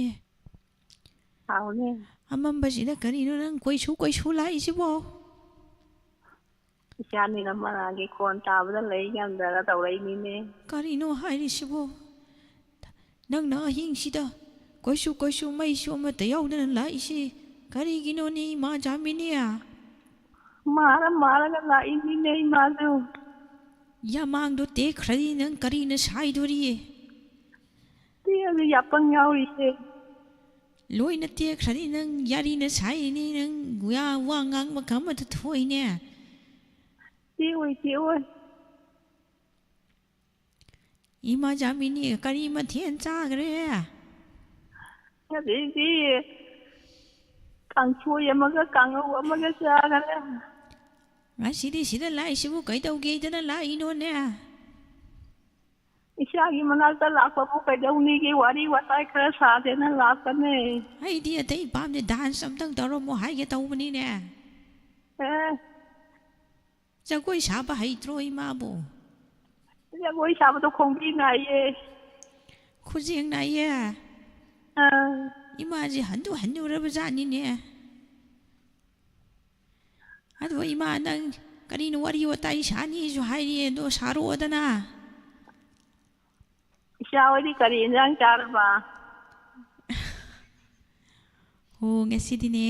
ꯍꯥꯎꯅꯦ꯫ ꯑꯃꯝꯕꯁꯤꯗ ꯀꯔꯤꯅꯣ ꯅꯪ ꯀꯣꯏꯁꯨ ꯀꯣꯏꯁꯨ ꯂꯥꯛꯏꯁꯤꯕꯣ? ꯏꯆꯥꯅꯤ ꯅꯃꯅꯥꯒꯤ ꯈꯣꯟ ꯇꯥꯕꯗ ꯂꯩ ꯉꯝꯗꯅ ꯇꯧꯔꯛꯏꯅꯤꯅꯦ꯫ ꯀꯔꯤꯅꯣ ꯍꯥꯏꯔꯤꯁꯤꯕꯣ? ꯅꯪꯅ ꯑꯍꯤꯡꯁꯤꯗ ꯀꯣꯏꯁꯨ ꯀꯣꯏꯁꯨ ꯃꯩꯁꯨ ꯑꯃꯠꯇ ꯌꯥꯎꯗꯅ ꯂꯥꯛꯏꯁꯤ ꯀꯔꯤꯒꯤꯅꯣꯅꯦ ꯏꯃꯥ ꯖꯥꯃꯤꯅꯤ? ꯃꯥꯔ ꯃꯥꯔꯒ ꯂꯥꯛꯏꯅꯤꯅꯦ ꯏꯃꯥꯁꯨ꯫ ꯌꯥꯃꯥꯡꯗꯣ ꯇꯦꯛꯈ꯭ꯔꯗꯤ ꯅꯪ ꯀꯔꯤꯅ ꯁꯥꯏꯗꯣꯔꯤ? ꯇꯦꯛꯑꯁꯨ ꯌꯥꯄꯪ ꯌꯥꯎꯔꯤꯁꯦ꯫ ꯂꯣꯏꯅ ꯇꯦꯛꯈ꯭ꯔꯗꯤ ꯅꯪ ꯌꯥꯔꯤꯅ ꯁꯥꯏꯔꯤꯅꯤ, ꯅꯪ ꯋꯥ, ꯋꯥ ꯉꯥꯡꯕ ꯈꯪꯕꯗ ꯊꯣꯛꯏꯅꯦ꯫ ꯇꯦꯛꯑꯣꯏ, ꯇꯦꯛꯑꯣꯏ꯫ ꯏꯃꯥ ꯖꯥꯃꯤꯅꯤ, ꯀꯔꯤ ꯃꯊꯦꯜ ꯆꯥꯈ꯭ꯔꯦ? ꯉꯁꯤꯗꯤ ꯀꯥꯡꯁꯣꯏ ꯑꯃꯒ ꯀꯥꯡꯉꯧ ꯑꯃꯒ ꯆꯥꯈ꯭ꯔꯦ꯫ ꯉꯁꯤꯗꯤ ꯁꯤꯗ ꯂꯥꯛꯏꯁꯤꯕꯨ ꯀꯩꯗꯧꯒꯦꯗꯅ ꯂꯥꯛꯏꯅꯣꯅꯦ? ꯏꯆꯥꯒꯤ ꯃꯅꯥꯛꯇ ꯂꯥꯛꯄꯕꯨ ꯀꯩꯗꯧꯅꯤꯒꯦ, ꯋꯥꯔꯤ ꯋꯥꯇꯥꯏ ꯈꯔ ꯁꯥꯁꯦꯅ ꯂꯥꯛꯄꯅꯦ꯫ ꯑꯩꯗꯤ ꯑꯇꯩ ꯄꯥꯝꯗꯦ, dance ꯑꯝꯇꯪ ꯇꯧꯔꯝꯃꯣ ꯍꯥꯏꯒꯦ ꯇꯧꯕꯅꯤꯅꯦ꯫ ꯑꯦ, ꯖꯒꯣꯏ ꯁꯥꯕ ꯍꯩꯇ꯭ꯔꯣ ꯏꯃꯥꯕꯨ? ꯖꯒꯣꯏ ꯁꯥꯕꯗꯣ ꯈꯣꯡꯕꯤ ꯅꯥꯏꯌꯦ꯫ ꯈꯨꯖꯦꯡ ꯅꯥꯏꯌꯦ? ꯑꯥ, ꯏꯃꯥꯁꯦ ꯍꯟꯗꯨ ꯍꯟꯅꯨꯔꯕ ꯖꯥꯠꯅꯤꯅꯦ꯫ ꯑꯗꯣ ꯏꯃꯥ, ꯅꯪ ꯀꯔꯤꯅꯣ ꯋꯥꯔꯤ ꯋꯥꯇꯥꯏ ꯁꯥꯅꯤꯁꯨ ꯍꯥꯏꯔꯤ, ꯑꯗꯣ ꯁꯥꯔꯛꯑꯣꯗꯅ꯫ ꯏꯆꯥ ꯍꯣꯏꯗꯤ ꯀꯔꯤ ꯏꯟꯖꯥꯡ ꯆꯥꯔꯕ? ꯍꯣ, ꯉꯁꯤꯗꯤꯅꯦ,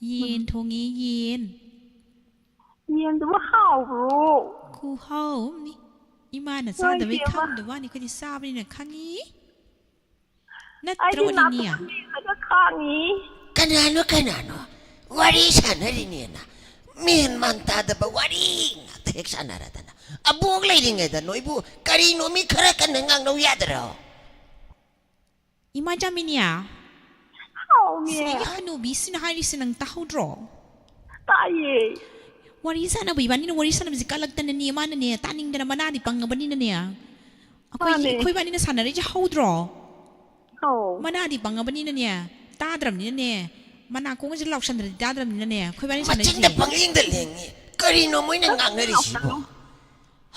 ꯌꯦꯟ ꯊꯣꯡꯉꯦ, ꯌꯦꯟ꯫ ꯌꯦꯟꯗꯨꯕꯨ ꯍꯥꯎꯕ꯭ꯔꯣ? ꯈꯨꯍꯥꯎ ꯑꯃꯅꯤ꯫ ꯏꯃꯥꯅ ꯍꯣꯏ, ꯆꯥꯗꯕꯩ ꯏꯕꯦꯝꯃ꯫ ꯈꯪꯗꯕ ꯋꯥꯅꯤ, ꯑꯩꯈꯣꯏꯗꯤ ꯆꯥꯕꯅꯤꯅ ꯈꯪꯉꯤ꯫ ꯑꯩꯗꯤ ꯅꯠꯇ꯭ꯔꯣ, ꯅꯤꯅꯤ? ꯅꯥꯇꯣꯟ ꯃꯦꯜꯂꯒ ꯈꯥꯡꯉꯤ꯫ ꯀꯅꯥꯅꯣ ꯀꯅꯥꯅꯣ ꯋꯥꯔꯤ ꯁꯥꯟꯅꯔꯤꯅꯦꯅ ꯃꯦꯟ ꯃꯥꯟ ꯇꯥꯗꯕ ꯋꯥꯔꯤ ꯉꯥꯛꯇ ꯍꯦꯛ ꯁꯥꯟꯅꯔꯗꯅ꯫ ꯑꯕꯣꯛ ꯂꯩꯔꯤꯉꯩꯗ ꯅꯣꯏꯕꯨ ꯀꯔꯤꯅꯣ ꯃꯤ ꯈꯔ ꯀꯟꯅ ꯉꯥꯡꯅꯧ ꯌꯥꯗ꯭ꯔꯣ? ꯏꯃꯥ ꯖꯥꯃꯤꯅꯤꯌꯥ, ꯍꯥꯎꯃꯤ꯫ ꯁꯤꯗꯒꯤ ꯍꯅꯨꯕꯤꯁꯤꯅ ꯍꯥꯏꯔꯤꯁꯦ ꯅꯪ ꯇꯥꯍꯧꯗ꯭ꯔꯣ? ꯇꯥꯏꯌꯦ꯫ ꯋꯥꯔꯤ ꯁꯥꯟꯅꯕ, ꯏꯕꯥꯅꯤꯅ ꯋꯥꯔꯤ ꯁꯥꯟꯅꯕꯁꯤ ꯀꯜꯂꯛꯇꯅꯅꯦ, ꯃꯥꯅꯅꯦ ꯇꯥꯅꯤꯡꯗꯅ, ꯃꯅꯥꯗꯤ ꯄꯪꯉꯕꯅꯤꯅꯅꯦ꯫ ꯑꯩꯈꯣꯏ, ꯃꯥꯅꯦ꯫ ꯑꯩꯈꯣꯏ ꯏꯕꯥꯅꯤꯅ ꯁꯥꯟꯅꯔꯤꯁꯦ ꯍꯧꯗ꯭ꯔꯣ? ꯍꯧ꯫ ꯃꯅꯥꯗꯤ ꯄꯪꯉꯕꯅꯤꯅꯅꯦ, ꯇꯥꯗ꯭ꯔꯕꯅꯤꯅꯅꯦ, ꯃꯅꯥ ꯀꯣꯡꯒꯁꯦ ꯂꯥꯎꯁꯟꯗ꯭ꯔꯗꯤ ꯇꯥꯗ꯭ꯔꯕꯅꯤꯅꯅꯦ, ꯑꯩꯈꯣꯏ ꯏꯕꯥꯅꯤ ꯃꯆꯤꯟꯗ ꯁꯥꯟꯅꯔꯤꯁꯦ꯫ ꯄꯪꯂꯦꯡꯗ ꯂꯦꯡꯉꯤ꯫ ꯀꯔꯤꯅꯣ ꯃꯣꯏꯅ ꯉꯥꯡꯅꯔꯤꯁꯤꯕꯣ?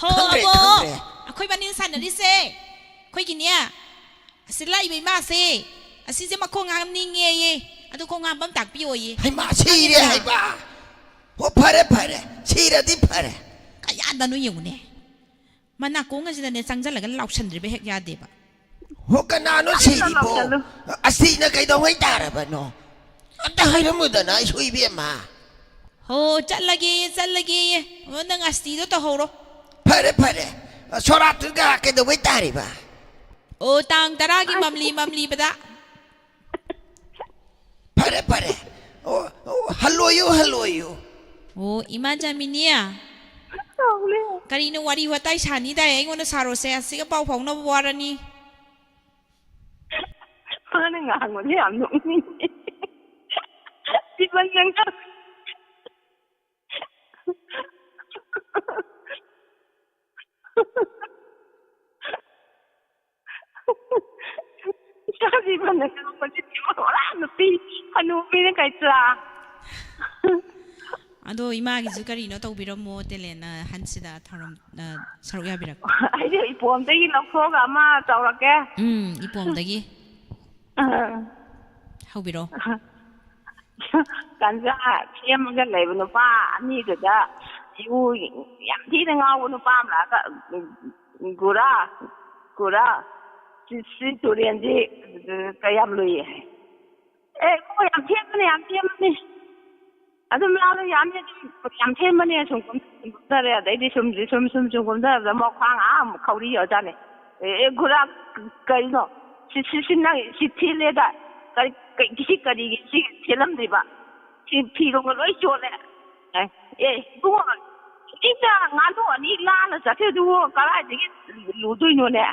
ꯍꯣ, ꯈꯪꯗ꯭ꯔꯦ, ꯑꯕꯣ! ꯈꯪꯗ꯭ꯔꯦ꯫ ꯑꯩꯈꯣꯏ ꯏꯕꯥꯅꯤꯅ ꯁꯥꯟꯅꯔꯤꯁꯦ, ꯑꯩꯈꯣꯏꯒꯤꯅꯦ, ꯑꯁꯤ ꯂꯥꯛꯏꯕ ꯏꯃꯥꯁꯦ, ꯑꯁꯤꯁꯦ ꯃꯈꯣꯡ ꯍꯥꯝꯅꯤꯡꯉꯦꯌꯦ꯫ ꯑꯗꯨ ꯈꯣꯡ ꯍꯥꯝꯕ ꯑꯃ ꯇꯥꯛꯄꯤꯌꯣꯌꯦ꯫ ꯍꯩꯃꯥ, ꯁꯤꯔꯦ ꯈꯪꯉꯤꯗꯅ? ꯍꯥꯏꯕ꯫ ꯍꯣ, ꯐꯔꯦ, ꯐꯔꯦ, ꯁꯤꯔꯗꯤ ꯐꯔꯦ꯫ ꯀꯌꯥꯗꯅꯣ ꯌꯦꯡꯉꯨꯅꯦ꯫ ꯃꯅꯥꯀꯣꯡ ꯑꯁꯤꯗꯅꯦ ꯆꯪꯁꯤꯜꯂꯒ ꯂꯥꯎꯁꯟꯗ꯭ꯔꯤꯕ ꯍꯦꯛ ꯌꯥꯗꯦꯕ꯫ ꯍꯣ, ꯀꯅꯥꯅꯣ ꯑꯝꯇ ꯁꯤꯔꯤꯕꯣ? ꯂꯥꯎꯁꯜꯂꯨ꯫ ꯑꯁꯤꯅ ꯀꯩꯗꯧꯉꯩ ꯇꯥꯔꯕꯅꯣ? ꯑꯝꯇ ꯍꯥꯏꯔꯝꯃꯨꯗꯅ, ꯑꯩꯁꯨ ꯏꯕꯦꯝꯃ꯫ ꯍꯣ, ꯆꯠꯂꯒꯦꯌꯦ, ꯆꯠꯂꯒꯦꯌꯦ꯫ ꯑꯣ, ꯅꯪ ꯑꯁꯇꯤꯗꯣ ꯇꯧꯍꯧꯔꯣ꯫ ꯐꯔꯦ, ꯐꯔꯦ꯫ ꯁꯣꯔꯥꯠꯇꯨꯒ ꯀꯩꯗꯧꯉꯩ ꯇꯥꯔꯤꯕ? ꯑꯣ, ꯇꯥꯡ ꯇꯔꯥꯒꯤ ꯃꯝꯂꯤ ꯃꯝꯂꯤꯕꯗ꯫ ꯐꯔꯦ, ꯐꯔꯦ꯫ ꯑꯣ, ꯑꯣ, ꯍꯜꯂꯣꯌꯨ, ꯍꯜꯂꯣꯌꯨ꯫ ꯑꯣ, ꯏꯃꯥ ꯖꯥꯃꯤꯅꯤ, ꯇꯧꯂꯦ꯫ ꯀꯔꯤꯅꯣ ꯋꯥꯔꯤ ꯋꯥꯇꯥꯏ ꯁꯥꯅꯤꯗꯥꯏ? ꯑꯩꯉꯣꯟꯗ ꯁꯥꯔꯣꯁꯦ, ꯑꯁꯤꯒ ꯄꯥꯎ ꯐꯥꯎꯅꯕ ꯋꯥꯔꯅꯤ꯫ ꯃꯥꯅ ꯉꯥꯡꯕꯁꯦ ꯌꯥꯝ ꯅꯣꯛꯅꯤꯡꯉꯦ꯫ ꯏꯕꯟ ꯅꯪ ꯏꯆꯥꯁꯤ ꯏꯕꯟ ꯅꯪ ꯉꯥꯡꯕꯁꯦ ꯄꯨꯔꯥ ꯅꯨꯄꯤ ꯍꯅꯨꯕꯤꯅ ꯀꯩ ꯆꯥ꯫ ꯑꯗꯣ ꯏꯃꯥꯒꯤꯁꯨ ꯀꯔꯤꯅꯣ ꯇꯧꯕꯤꯔꯝꯃꯣ, ꯇꯦꯂꯦꯟ ꯑꯍꯟꯁꯤꯗ ꯊꯧꯔꯝ, ꯑ, ꯁꯔꯨꯛ ꯌꯥꯕꯤꯔꯛꯄ꯫ ꯑꯩꯁꯨ ꯏꯄꯣꯝꯗꯒꯤ ꯂꯧꯊꯣꯛꯑꯒ ꯑꯃ ꯇꯧꯔꯛꯀꯦ꯫ ꯎꯝ, ꯏꯄꯣꯝꯗꯒꯤ ꯑ, ꯍꯧꯕꯤꯔꯣ꯫ ꯀꯟꯖꯥ ꯁꯦꯝꯃꯒ ꯂꯩꯕ ꯅꯨꯄꯥ ꯑꯅꯤꯗꯨꯗ ꯏꯎ ꯌꯥꯝ ꯊꯤꯅ ꯉꯥꯎꯕ ꯅꯨꯄꯥ ꯑꯃ ꯂꯥꯛꯑꯒ, "ꯒꯨꯔꯥ, ꯒꯨꯔꯥ, ꯁꯤ, ꯁꯤ ꯇꯨꯔꯦꯟꯁꯤ ꯀꯌꯥꯝ ꯂꯨꯏ?" ꯍꯥꯏ꯫ "ꯑꯦ, ꯏꯕꯨꯡꯉꯣ, ꯌꯥꯝ ꯊꯦꯟꯕꯅꯤ, ꯌꯥꯝ ꯊꯦꯟꯕꯅꯤ꯫ ꯑꯗꯨꯝ ꯂꯥꯜꯂꯣ, ꯌꯥꯅꯤ, ꯑꯗꯨꯝ ꯌꯥꯝ ꯊꯦꯟꯕꯅꯦ꯫" ꯁꯨꯝ ꯀꯨꯝ-, ꯁꯨꯝ ꯀꯨꯝꯊꯔꯦ꯫ ꯑꯗꯩꯗꯤ ꯁꯨꯝ, ꯁꯨꯝ, ꯁꯨꯝ, ꯁꯨꯝ ꯀꯨꯝꯊꯔꯕꯗ ꯃꯈ꯭ꯋꯥꯡ ꯑꯥ ꯑꯃꯨꯛ ꯈꯧꯔꯤ ꯌꯧꯔꯖꯥꯠꯅꯤ꯫ "ꯑꯦ, ꯑꯦ, ꯒꯨꯔꯥ, ꯀꯩꯅꯣ? ꯁꯤ, ꯁꯤ, ꯁꯤ ꯅꯪ ꯁꯤ ꯊꯦꯜꯂꯦꯗ꯫ ꯀꯔꯤ, ꯀꯩ, ꯁꯤ ꯀꯔꯤꯒꯤ ꯁꯤ ꯊꯦꯜꯂꯝꯗ꯭ꯔꯤꯕ? ꯁꯤ ꯐꯤꯔꯣꯟꯒ ꯂꯣꯏ ꯆꯣꯠꯂꯦ꯫" "ꯑꯦ, ꯑꯦ, ꯏꯕꯨꯡꯉꯣ, ꯍꯧꯖꯤꯛꯇ ꯉꯥꯅꯨ ꯑꯅꯤ ꯂꯥꯜꯂ ꯆꯠꯈꯤꯕꯗꯨꯕꯨ ꯀꯗꯥꯏꯗꯒꯤ ꯂꯨꯗꯣꯏꯅꯣꯅꯦ?"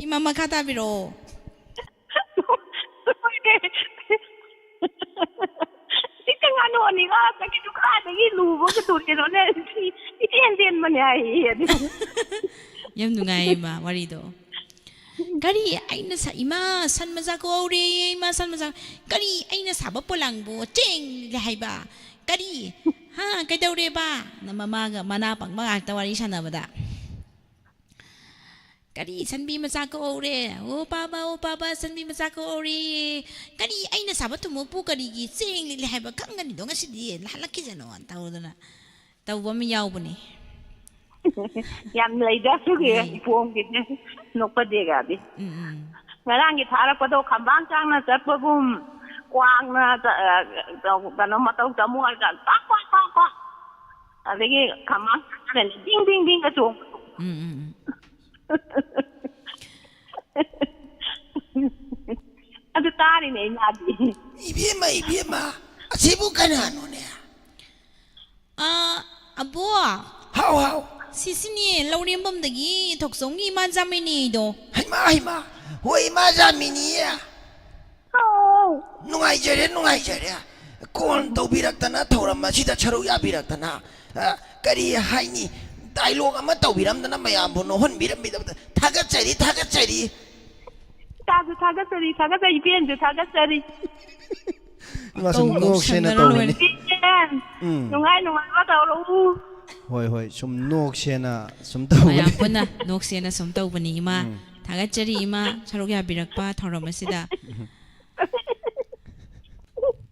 ꯏꯃꯥ, ꯃꯈꯥ ꯇꯥꯕꯤꯔꯛꯑꯣ꯫ ꯁꯤꯛꯇ ꯉꯥꯅꯨ ꯑꯅꯤ ꯉꯥ ꯆꯠꯈꯤꯗꯨ ꯀꯗꯥꯏꯗꯒꯤ ꯂꯨꯕꯒ ꯇꯨꯔꯦꯜꯅꯣꯅꯦ? ꯁꯤ ꯏꯆꯦꯟ ꯆꯦꯟꯕꯅꯦ ꯍꯥꯏꯌꯦ꯫ ꯑꯗꯨ ꯌꯥꯝ ꯅꯨꯡꯉꯥꯏꯌꯦ, ꯏꯃꯥ, ꯋꯥꯔꯤꯗꯣ꯫ "ꯀꯔꯤ? ꯑꯩꯅ ꯁ-, ꯏꯃꯥ, ꯁꯟ ꯃꯆꯥ ꯀꯣꯛꯍꯧꯔꯦꯌꯦ, ꯏꯃꯥ, ꯁꯟ ꯃꯆꯥ꯫ ꯀꯔꯤ? ꯑꯩꯅ ꯁꯥꯕ ꯄꯣꯂꯥꯡꯕꯨ ꯆꯦꯡ ꯂꯤꯠꯂꯦ ꯍꯥꯏꯕ? ꯀꯔꯤ? ꯍꯥ, ꯀꯩꯗꯧꯔꯦꯕ?" ꯅ ꯃꯃꯥꯒ ꯃꯅꯥ ꯄꯪꯕ ꯉꯥꯛꯇ ꯋꯥꯔꯤ ꯁꯥꯟꯅꯕꯗ꯫ "ꯀꯔꯤ ꯁꯟꯕꯤ ꯃꯆꯥ ꯀꯣꯛꯍꯧꯔꯦ? ꯑꯣ ꯄꯥꯕ, ꯑꯣ ꯄꯥꯕ, ꯁꯟꯕꯤ ꯃꯆꯥ ꯀꯣꯛꯍꯧꯔꯦ꯫ ꯀꯔꯤ ꯑꯩꯅ ꯁꯥꯕ ꯊꯨꯝꯃꯣꯛꯄꯨ ꯀꯔꯤꯒꯤ ꯆꯦꯡ ꯂꯤꯠꯂꯦ ꯍꯥꯏꯕ ꯈꯪꯒꯅꯤꯗꯣ ꯉꯁꯤꯗꯤ? ꯂꯥꯜꯂꯛꯈꯤꯁꯅꯣ" ꯇꯧꯗꯅ ꯇꯧꯕ ꯑꯃ ꯌꯥꯎꯕꯅꯦ꯫ ꯌꯥꯝ ꯂꯩꯗ ꯑꯗꯨꯒꯤ ꯂꯩ꯫ ꯏꯄꯣꯝꯒꯤꯗꯤ꯫ ꯅꯣꯛꯄꯗꯦꯒꯗꯤ꯫ ꯎꯝ, ꯎꯝ꯫ ꯉꯔꯥꯡꯒꯤ ꯊꯥꯔꯛꯄꯗꯣ ꯈꯝꯕꯥꯡ ꯆꯥꯡꯅ ꯆꯠꯄꯒꯨꯝ, ꯀ꯭ꯋꯥꯛꯅ ꯆ-, ꯑ, ꯀꯩꯅꯣ, ꯃꯇꯧ ꯇꯝꯃꯨ ꯍꯥꯏꯔꯒ ꯀ꯭ꯋꯥꯛ, ꯀ꯭ꯋꯥꯛ, ꯀ꯭ꯋꯥꯛ, ꯀ꯭ꯋꯥꯛ꯫ ꯑꯗꯒꯤ ꯈꯝꯕꯥꯡ ꯆꯥꯡꯅ ꯗꯤꯡ, ꯗꯤꯡ, ꯗꯤꯡꯒ ꯆꯣꯡꯕꯗꯣ꯫ ꯎꯝ, ꯎꯝ, ꯎꯝ꯫ ꯑꯗꯨ ꯇꯥꯔꯤꯅꯦ ꯏꯃꯥꯗꯤ꯫ ꯏꯕꯦꯝꯃ, ꯏꯕꯦꯝꯃ, ꯑꯁꯤꯕꯨ ꯀꯅꯥꯅꯣꯅꯦ? ꯑꯥ, ꯑꯕꯣ, ꯍꯥꯎ, ꯍꯥꯎ꯫ ꯁꯤꯁꯤꯅꯦ ꯂꯧꯔꯦꯝꯕꯝꯗꯒꯤ ꯊꯣꯛꯆꯣꯝꯒꯤ ꯏꯃꯥ ꯖꯥꯃꯤꯅꯤꯗꯣ꯫ ꯍꯩꯃꯥ, ꯍꯩꯃꯥ, ꯍꯣꯏ, ꯏꯃꯥ ꯖꯥꯃꯤꯅꯤ꯫ ꯑꯧ꯫ ꯅꯨꯡꯉꯥꯏꯖꯔꯦ, ꯅꯨꯡꯉꯥꯏꯖꯔꯦ꯫ ꯀꯣꯜ ꯇꯧꯕꯤꯔꯛꯇꯅ, ꯊꯧꯔꯝ ꯑꯁꯤꯗ ꯁꯔꯨꯛ ꯌꯥꯕꯤꯔꯛꯇꯅ꯫ ꯑ, ꯀꯔꯤ ꯍꯥꯏꯅꯤ? ꯗꯥꯏꯂꯣꯒ ꯑꯃ ꯇꯧꯕꯤꯔꯝꯗꯅ ꯃꯌꯥꯝꯕꯨ ꯅꯣꯛꯍꯟꯕꯤꯔꯝꯕꯤꯗꯕꯗ ꯊꯥꯒꯠꯆꯔꯤ, ꯊꯥꯒꯠꯆꯔꯤ꯫ ꯏꯇꯥꯁꯨ ꯊꯥꯒꯠꯆꯔꯤ, ꯊꯥꯒꯠꯆꯔꯤ, ꯏꯄꯦꯟꯁꯨ ꯊꯥꯒꯠꯆꯔꯤ꯫ ꯏꯃꯥ, ꯁꯨꯝ ꯀꯧ- ꯅꯣꯛꯁꯦꯅ ꯀꯧꯁꯟꯅꯔ ꯇꯧꯕꯅꯤ꯫ ꯂꯣꯏꯔꯦ꯫ ꯏꯄꯦꯟ, ꯎꯝ꯫ ꯅꯨꯡꯉꯥꯏ ꯅꯨꯡꯉꯥꯏꯕ ꯇꯧꯔꯛꯎ꯫ ꯍꯣꯏ, ꯍꯣꯏ, ꯁꯨꯝ ꯅꯣꯛꯁꯦꯅ ꯁꯨꯝ ꯇꯧꯕꯅꯤ꯫ ꯃꯌꯥꯝ ꯄꯨꯟꯅ ꯅꯣꯛꯁꯦꯅ ꯁꯨꯝ ꯇꯧꯕꯅꯤ ꯏꯃꯥ꯫ ꯎꯝ꯫ ꯊꯥꯒꯠꯆꯔꯤ ꯏꯃꯥ, ꯁꯔꯨꯛ ꯌꯥꯕꯤꯔꯛꯄ ꯊꯧꯔꯝ ꯑꯁꯤꯗ꯫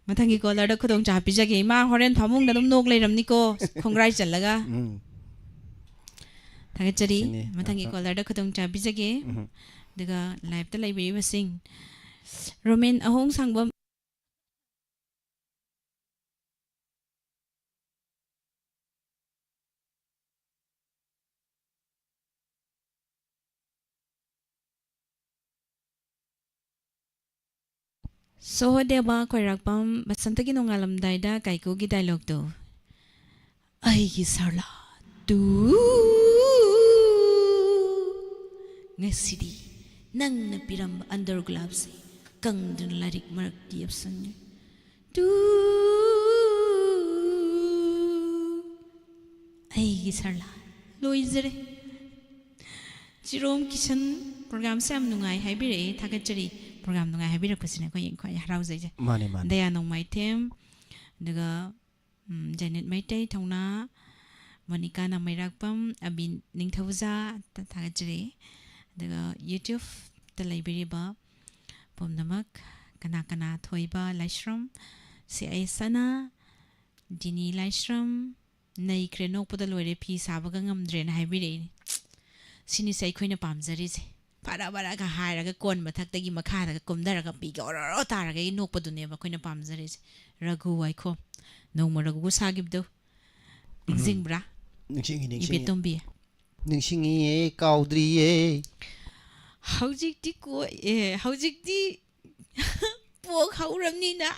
ꯃꯊꯪꯒꯤ ꯀꯣꯂꯔꯗ ꯈꯨꯗꯣꯡꯆꯥꯕ ꯄꯤꯖꯒꯦ ꯏꯃꯥ꯫ ꯍꯣꯔꯦꯟ ꯐꯃꯨꯡꯗ ꯑꯗꯨꯝ ꯅꯣꯛ ꯂꯩꯔꯝꯅꯤꯀꯣ, ꯈꯣꯡꯒ꯭ꯔꯥꯏ ꯆꯜꯂꯒ꯫ ꯎꯝ꯫ ꯊꯥꯒꯠꯆꯔꯤ꯫ ꯁꯤꯅꯤ꯫ ꯃꯊꯪꯒꯤ ꯑ, ꯑ꯫ ꯀꯣꯂꯔꯗ ꯈꯨꯗꯣꯡꯆꯥꯕ ꯄꯤꯖꯒꯦ꯫ ꯎꯝ꯫ ꯑꯗꯨꯒ ꯂꯥꯏꯞꯇ ꯂꯩꯕꯤꯔꯤꯕꯁꯤꯡ, ꯔꯣꯃꯦꯟ ꯑꯍꯣꯡ ꯁꯥꯡꯕꯝ꯫ ꯁꯣꯍꯗꯦꯕ ꯈꯣꯏꯔꯥꯛꯄꯝ, ꯕꯁꯟꯇꯒꯤ ꯅꯣꯡꯉꯥꯜꯂꯝꯗꯥꯏꯗ ꯀꯥꯏꯀꯨꯒꯤ ꯗꯥꯏꯂꯣꯛꯇꯣ꯫ ꯑꯩꯒꯤ ꯁꯔꯂꯥ ꯇꯨ, ꯉꯁꯤꯗꯤ ꯅꯪꯅ ꯄꯤꯔꯝꯕ ꯑꯟꯗꯔ ꯒ꯭ꯂꯥꯞꯁꯦ ꯀꯪꯗꯨꯅ ꯂꯥꯏꯔꯤꯛ ꯃꯔꯛꯇ ꯌꯦꯞꯁꯟꯉꯦ꯫ ꯇꯨ, ꯑꯩꯒꯤ ꯁꯔꯂꯥ ꯂꯣꯏꯖꯔꯦ꯫ ꯆꯤꯔꯣꯝ ꯀꯤꯁꯟ, ꯄ꯭ꯔꯣꯒ꯭ꯔꯥꯝꯁꯦ ꯌꯥꯝ ꯅꯨꯡꯉꯥꯏ ꯍꯥꯏꯕꯤꯔꯛꯑꯦ, ꯊꯥꯒꯠꯆꯔꯤ꯫ ꯄ꯭ꯔꯣꯒ꯭ꯔꯥꯝ ꯅꯨꯡꯉꯥꯏ ꯍꯥꯏꯕꯤꯔꯛꯄꯁꯤꯅ ꯑꯩꯈꯣꯏ ꯈ꯭ꯋꯥꯏ ꯍꯔꯥꯎꯖꯩꯁꯦ꯫ ꯃꯥꯅꯦ, ꯃꯥꯅꯦ꯫ ꯗꯌꯥ ꯅꯣꯡꯃꯥꯏꯊꯦꯝ, ꯑꯗꯨꯒ ꯎꯝ, ꯖꯦꯅꯤꯠ ꯃꯩꯇꯩ ꯊꯧꯅꯥ, ꯃꯣꯅꯤꯀꯥ ꯅꯥꯃꯩꯔꯥꯛꯄꯝ, ꯑꯕꯤ ꯅꯤꯡꯊꯧꯖꯥ, ꯊꯥꯒꯠꯆꯔꯤ꯫ ꯑꯗꯨꯒ YouTube-ꯇ ꯂꯩꯕꯤꯔꯤꯕ ꯄꯨꯝꯅꯃꯛ, ꯀꯅꯥ ꯀꯅꯥ, ꯊꯣꯏꯕ ꯂꯥꯏꯁ꯭ꯔꯝ, ꯁꯤ ꯑꯩ ꯁꯅꯥ, ꯖꯤꯅꯤ ꯂꯥꯏꯁ꯭ꯔꯝ, ꯅꯩꯈ꯭ꯔꯦ, ꯅꯣꯛꯄꯗ ꯂꯣꯏꯔꯦ, ꯐꯤ ꯁꯥꯕꯒ ꯉꯝꯗ꯭ꯔꯦꯅ ꯍꯥꯏꯕꯤꯔꯛꯏꯅꯦ꯫ ꯁꯤꯅꯤꯁꯦ ꯑꯩꯈꯣꯏꯅ ꯄꯥꯝꯖꯔꯤꯁꯦ꯫ ꯐꯔ ꯐꯔꯒ ꯍꯥꯏꯔꯒ ꯀꯣꯟ ꯃꯊꯛꯇꯒꯤ ꯃꯈꯥꯗꯒ ꯀꯨꯝꯊꯔꯒ ꯄꯤꯒ ꯑꯣꯔꯣ ꯑꯣꯔꯣ ꯇꯥꯔꯒ ꯑꯩ ꯅꯣꯛꯄꯗꯨꯅꯦꯕ ꯑꯩꯈꯣꯏꯅ ꯄꯥꯝꯖꯔꯤꯁꯦ꯫ ꯔꯘꯨ ꯋꯥꯏꯈꯣꯝ, ꯅꯣꯡꯃ ꯔꯘꯨ ꯁꯥꯈꯤꯕꯗꯣ ꯅꯤꯡꯁꯤꯡꯕ꯭ꯔꯥ? ꯅꯤꯡꯁꯤꯡꯉꯤ, ꯅꯤꯡꯁꯤꯡꯉꯤ꯫ ꯏꯕꯦꯇꯣꯝꯕꯤ꯫ ꯅꯤꯡꯁꯤꯡꯉꯤꯌꯦ, ꯀꯥꯎꯗ꯭ꯔꯤꯌꯦ꯫ ꯍꯧꯖꯤꯛꯇꯤ ꯀꯣꯏ-, ꯑꯦ, ꯍꯧꯖꯤꯛꯇꯤ ꯄꯣꯛ ꯍꯧꯔꯕꯅꯤꯅ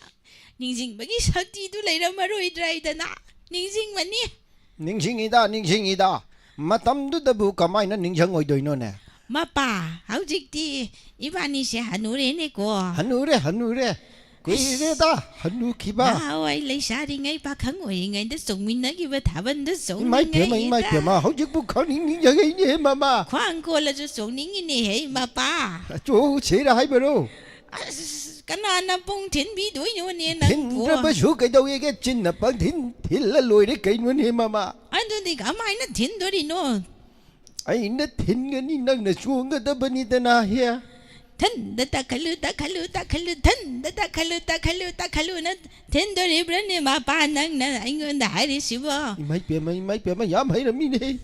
ꯅꯤꯡꯁꯤꯡꯕꯒꯤ ꯁꯛꯇꯤꯗꯨ ꯂꯩꯔꯝꯃꯔꯣꯏꯗ꯭ꯔꯥꯏꯗꯅ ꯅꯤꯡꯁꯤꯡꯕꯅꯤ꯫ ꯅꯤꯡꯁꯤꯡꯉꯤꯗ, ꯅꯤꯡꯁꯤꯡꯉꯤꯗ꯫ ꯃꯇꯝꯗꯨꯗꯕꯨ ꯀꯃꯥꯏꯅ ꯅꯤꯡꯁꯤꯡꯉꯣꯏꯗꯣꯏꯅꯣꯅꯦ? ꯃꯄꯥ, ꯍꯧꯖꯤꯛꯇꯤ ꯏꯕꯥꯅꯤꯁꯦ ꯍꯅꯨꯔꯦꯅꯦꯀꯣ꯫ ꯍꯅꯨꯔꯦ, ꯍꯅꯨꯔꯦ꯫ ꯀꯨꯏꯔꯦꯗ ꯍꯟꯅꯨꯈꯤꯕ꯫ ꯅꯍꯥꯟꯋꯥꯏ ꯂꯩꯁꯥꯔꯤꯉꯩ ꯄꯥꯈꯪ ꯑꯣꯏꯔꯤꯉꯩꯗ ꯆꯣꯡꯃꯤꯟꯅꯈꯤꯕ ꯊꯥꯕꯜꯗ ꯏꯃꯥꯏ ꯄꯦꯝꯃ, ꯏꯃꯥꯏ ꯄꯦꯝꯃ, ꯆꯣꯡꯅꯤꯡꯉꯩꯗ ꯍꯧꯖꯤꯛꯄꯨ ꯈꯪꯅꯤꯡ ꯅꯤꯡꯖꯪꯉꯛꯏꯅꯦ ꯃꯃꯥ꯫ ꯈ꯭ꯋꯥꯡ ꯀꯣꯜꯂꯁꯨ ꯆꯣꯡꯅꯤꯡꯉꯤꯅꯦꯍꯦ ꯃꯄꯥ꯫ ꯆꯣꯡꯁꯤꯔ ꯍꯥꯏꯕꯔꯣ? ꯑꯁ, ꯀꯅꯥꯅ ꯄꯨꯡ ꯊꯤꯟꯕꯤꯗꯣꯏꯅꯣꯅꯦ ꯅꯪꯕꯨ? ꯊꯤꯟꯗ꯭ꯔꯕꯁꯨ ꯀꯩꯗꯧꯋꯦꯒꯦ, ꯆꯤꯟꯅ ꯄꯪꯊꯤꯟ ꯊꯤꯜꯂ ꯂꯣꯏꯔꯦ ꯀꯩꯅꯣꯅꯦ ꯃꯃꯥ꯫ ꯑꯗꯨꯗꯤ ꯀꯃꯥꯏꯅ ꯊꯤꯟꯗꯣꯔꯤꯅꯣ? ꯑꯩꯅ ꯊꯤꯟꯒꯅꯤ, ꯅꯪꯅ ꯆꯣꯡꯒꯗꯕꯅꯤꯗꯅ ꯍꯦ꯫ ꯊꯟꯗ ꯇꯥꯈꯠꯂꯨ, ꯇꯥꯈꯠꯂꯨ, ꯇꯥꯈꯠꯂꯨ, ꯊꯟꯗ ꯇꯥꯈꯠꯂꯨ, ꯇꯥꯈꯠꯂꯨ, ꯇꯥꯈꯠꯂꯨꯅ ꯊꯤꯟꯗꯣꯔꯤꯕ꯭ꯔꯅꯦ ꯃꯄꯥ ꯅꯪꯅ ꯑꯩꯉꯣꯟꯗ ꯍꯥꯏꯔꯤꯁꯤꯕꯣ? ꯏꯃꯥꯏ ꯄꯦꯝꯃ, ꯏꯃꯥꯏ ꯄꯦꯝꯃ, ꯌꯥꯝ ꯍꯩꯔꯝꯃꯤꯅꯦ꯫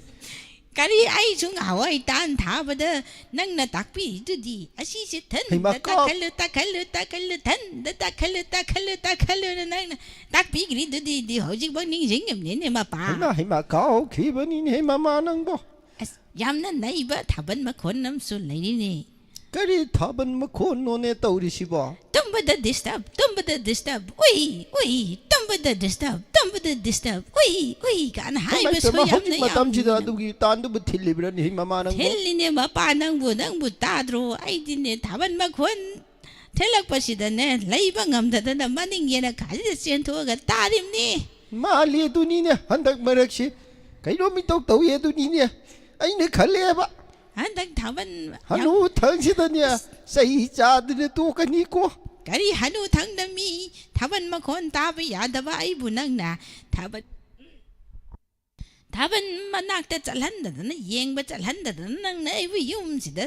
ꯀꯔꯤ, ꯑꯩꯁꯨ ꯉꯍꯥꯟꯋꯥꯏ ꯇꯥꯟ ꯊꯥꯕꯗ ꯅꯪꯅ ꯇꯥꯛꯄꯤꯔꯤꯗꯨꯗꯤ, ꯑꯁꯤꯁꯦ ꯊꯟꯗ ꯍꯩꯃꯥ, ꯀꯥꯎ- ꯇꯥꯈꯠꯂꯨ, ꯇꯥꯈꯠꯂꯨ, ꯇꯥꯈꯠꯂꯨ, ꯊꯟꯗ ꯇꯥꯈꯠꯂꯨ, ꯇꯥꯈꯠꯂꯨ, ꯇꯥꯈꯠꯂꯨꯅ ꯅꯪꯅ ꯇꯥꯛꯄꯤꯈ꯭ꯔꯤꯗꯨꯗꯤ, ꯗꯤ ꯍꯧꯖꯤꯛꯐꯥꯎ ꯅꯤꯡꯁꯤꯡꯉꯝꯅꯤꯅꯦ ꯃꯄꯥ꯫ ꯍꯩꯃꯥ, ꯍꯩꯃꯥ, ꯀꯥꯎꯈꯤꯕꯅꯤꯅꯦ ꯃꯃꯥ ꯅꯪꯕꯣ꯫ ꯑꯁ, ꯌꯥꯝꯅ ꯅꯩꯕ ꯊꯥꯕꯜ ꯃꯈꯣꯟ ꯑꯃꯁꯨ ꯂꯩꯔꯤꯅꯦ꯫ ꯀꯔꯤ ꯊꯥꯕꯜ ꯃꯈꯣꯟꯅꯣꯅꯦ ꯇꯧꯔꯤꯁꯤꯕꯣ? ꯇꯨꯝꯕꯗ ꯗꯤꯁꯇꯔꯕ, ꯇꯨꯝꯕꯗ ꯗꯤꯁꯇꯔꯕ, ꯎꯏ, ꯎꯏ, ꯇꯨꯝꯕꯗ ꯗꯤꯁꯇꯔꯕ, ꯇꯨꯝꯕꯗ ꯗꯤꯁꯇꯔꯕ, ꯎꯏ, ꯎꯏ ꯀꯥꯏꯅ ꯍꯥꯏꯕꯁꯨ ꯏꯃꯥꯏ ꯄꯦꯝꯃ, ꯌꯥꯝꯅ ꯍꯧꯖꯤꯛ ꯃꯇꯝꯁꯤꯗ ꯌꯥꯎꯕꯅꯤꯅꯦ꯫ ꯑꯗꯨꯒꯤ ꯇꯥꯟꯗꯨꯕꯨ ꯊꯤꯜꯂꯤꯕ꯭ꯔꯅꯦ ꯃꯃꯥ ꯅꯪꯕꯣ? ꯊꯤꯜꯂꯤꯅꯦ ꯃꯄꯥ ꯅꯪꯕꯨ, ꯅꯪꯕꯨ ꯇꯥꯗ꯭ꯔꯣ? ꯑꯩꯗꯤꯅꯦ ꯊꯥꯕꯜ ꯃꯈꯣꯟ ꯊꯤꯜꯂꯛꯄꯁꯤꯗꯅꯦ ꯂꯩꯕ ꯉꯝꯗꯗꯅ ꯃꯅꯤꯡ ꯌꯦꯅꯈꯥꯁꯤꯗ ꯆꯦꯟꯊꯣꯛꯑꯒ ꯇꯥꯔꯤꯕꯅꯤ꯫ ꯃꯥꯜꯂꯤ ꯑꯗꯨꯅꯤꯅꯦ, ꯍꯟꯗꯛ ꯃꯔꯛꯁꯤ ꯀꯩꯅꯣꯝ ꯏꯇꯧ ꯇꯧꯏ ꯑꯗꯨꯅꯤꯅꯦ ꯑꯩꯅ ꯈꯜꯂꯦꯕ꯫ ꯍꯟꯗꯛ ꯊꯥꯕꯜ ꯌꯥꯝ- ꯍꯅꯨ ꯊꯪꯁꯤꯗꯅꯦ ꯆꯩ ꯆꯥꯗꯅ ꯇꯣꯛꯀꯅꯤꯀꯣ꯫ ꯀꯔꯤ ꯍꯅꯨ ꯊꯪꯗ ꯃꯤ ꯊꯥꯕꯜ ꯃꯈꯣꯟ ꯇꯥꯕ ꯌꯥꯗꯕ ꯑꯩꯕꯨ ꯅꯪꯅ ꯊꯥꯕꯜ ꯊꯥꯕꯜ ꯃꯅꯥꯛꯇ ꯆꯠꯍꯟꯗꯗꯅ, ꯌꯦꯡꯕ ꯆꯠꯍꯟꯗꯗꯅ, ꯅꯪꯅ ꯑꯩꯕꯨ ꯌꯨꯝꯁꯤꯗ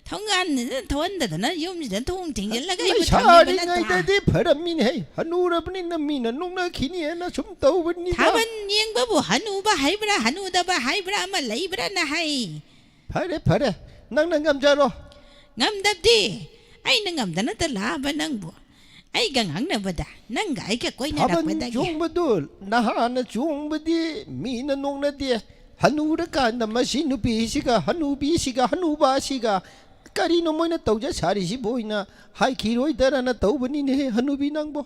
ꯊꯣꯡꯒꯥꯟꯁꯤꯗ ꯊꯣꯛꯍꯟꯗꯗꯅ, ꯌꯨꯝꯁꯤꯗ ꯊꯣꯡ ꯊꯤꯡꯖꯤꯜꯂꯒ ꯑꯩꯕꯨ ꯊꯝꯕꯤꯕ ꯅꯠꯇ꯭ꯔꯥ? ꯂꯩꯁꯥꯔꯤꯉꯩꯗꯗꯤ ꯐꯔꯝꯃꯤꯅꯦꯍꯦ, ꯍꯅꯨꯔꯕꯅꯤꯅ ꯃꯤꯅ ꯅꯣꯛꯅꯈꯤꯅꯤꯅ ꯁꯨꯝ ꯇꯧꯕꯅꯤꯗ꯫ ꯊꯥꯕꯜ ꯌꯦꯡꯕꯕꯨ ꯍꯅꯨꯕ ꯍꯥꯏꯕ꯭ꯔꯥ ꯍꯅꯨꯗꯕ ꯍꯥꯏꯕ꯭ꯔꯥ ꯑꯃ ꯂꯩꯕ꯭ꯔꯥꯅ ꯍꯥꯏ꯫ ꯐꯔꯦ ꯐꯔꯦ, ꯅꯪꯅ ꯉꯝꯖꯔꯣ꯫ ꯉꯝꯗꯕꯗꯤ ꯑꯩꯅ ꯉꯝꯗꯅꯇ ꯂꯥꯛꯑꯕ ꯅꯪꯕꯨ꯫ ꯑꯩꯒ ꯉꯥꯡꯅꯕꯗ ꯅꯪꯒ ꯑꯩꯒ ꯊꯥꯕꯜ ꯀꯣꯏꯅꯔꯛꯄꯗꯒꯤ ꯆꯣꯡꯕꯗꯨ ꯅꯍꯥꯅ ꯆꯣꯡꯕꯗꯤ ꯃꯤꯅ ꯅꯣꯛꯅꯗꯦ꯫ ꯍꯅꯨꯔꯀꯥꯟꯗ ꯃꯁꯤ ꯅꯨꯄꯤꯁꯤꯒ, ꯍꯅꯨꯕꯤꯁꯤꯒ, ꯍꯅꯨꯕꯁꯤꯒ ꯀꯔꯤꯅꯣ ꯃꯣꯏꯅ ꯇꯧꯖ ꯁꯥꯔꯤꯁꯤꯕꯨ ꯑꯣꯏꯅ ꯍꯥꯏꯈꯤꯔꯣꯏꯗꯔꯅ ꯇꯧꯕꯅꯤꯅꯦꯍꯦ ꯍꯅꯨꯕꯤ ꯅꯪꯕꯣ꯫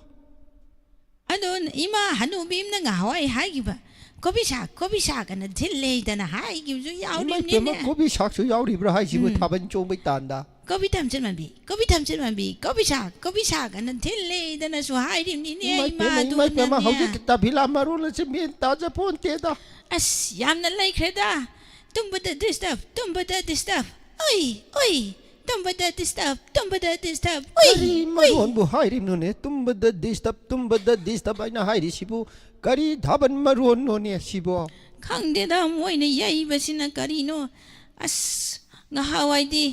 ꯑꯗꯣ ꯏꯃꯥ ꯍꯅꯨꯕꯤ ꯑꯃꯅ ꯉꯍꯥꯟꯋꯥꯏ ꯍꯥꯏꯈꯤꯕ, "ꯀꯣꯕꯤ ꯁꯥꯛ, ꯀꯣꯕꯤ ꯁꯥꯛ" ꯑꯅ ꯊꯤꯜꯂꯦꯗꯅ ꯍꯥꯏꯈꯤꯕꯁꯨ ꯏꯃꯥꯏ ꯄꯦꯝꯃ, ꯌꯥꯎꯔꯤꯕꯅꯤꯅꯦ꯫ ꯀꯣꯕꯤ ꯁꯥꯛꯁꯨ ꯌꯥꯎꯔꯤꯕ꯭ꯔꯥ ꯍꯥꯏꯁꯤꯕꯨ? ꯎꯝ꯫ ꯊꯥꯕꯜ ꯆꯣꯡꯕꯩ ꯇꯥꯟꯗ? "ꯀꯣꯕꯤ ꯊꯝꯆꯦꯠ ꯃꯥꯟꯕꯤ, ꯀꯣꯕꯤ ꯊꯝꯆꯦꯠ ꯃꯥꯟꯕꯤ, ꯀꯣꯕꯤ ꯁꯥꯛ, ꯀꯣꯕꯤ ꯁꯥꯛ" ꯑꯅ ꯊꯤꯜꯂꯦꯗꯅꯁꯨ ꯍꯥꯏꯔꯤꯕꯅꯤꯅꯦ, ꯏꯃꯥꯏ ꯄꯦꯝꯃ, ꯏꯃꯥ ꯏꯃꯥꯏ ꯄꯦꯝꯃ, ꯑꯗꯨꯅꯅꯦ꯫ ꯍꯧꯖꯤꯛꯀꯤ ꯇꯥꯐꯤꯂꯥ ꯃꯔꯣꯜ ꯑꯁꯤ ꯃꯦꯟ ꯇꯥꯖ ꯄꯣꯟꯇꯦꯗ꯫ ꯑꯁ, ꯌꯥꯝꯅ ꯂꯩꯈ꯭ꯔꯦꯗ꯫ ꯇꯨꯝꯕꯗ disturb, ꯇꯨꯝꯕꯗ disturb꯫ ꯎꯏ, ꯎꯏ, ꯇꯨꯝꯕꯗ disturb, ꯇꯨꯝꯕꯗ disturb꯫ ꯎꯏ, ꯀꯔꯤ ꯎꯏ꯫ ꯃꯔꯣꯟꯕꯨ ꯍꯥꯏꯔꯤꯕꯅꯣꯅꯦ? ꯇꯨꯝꯕꯗ disturb, ꯇꯨꯝꯕꯗ disturb ꯍꯥꯏꯅ ꯍꯥꯏꯔꯤꯁꯤꯕꯨ ꯀꯔꯤ ꯊꯥꯕꯜ ꯃꯔꯣꯟꯅꯣꯅꯦ ꯁꯤꯕꯣ? ꯈꯪꯗꯦꯗ, ꯃꯣꯏꯅ ꯌꯩꯕꯁꯤꯅ ꯀꯔꯤꯅꯣ꯫ ꯑꯁ, ꯉꯍꯥꯟꯋꯥꯏꯗꯤ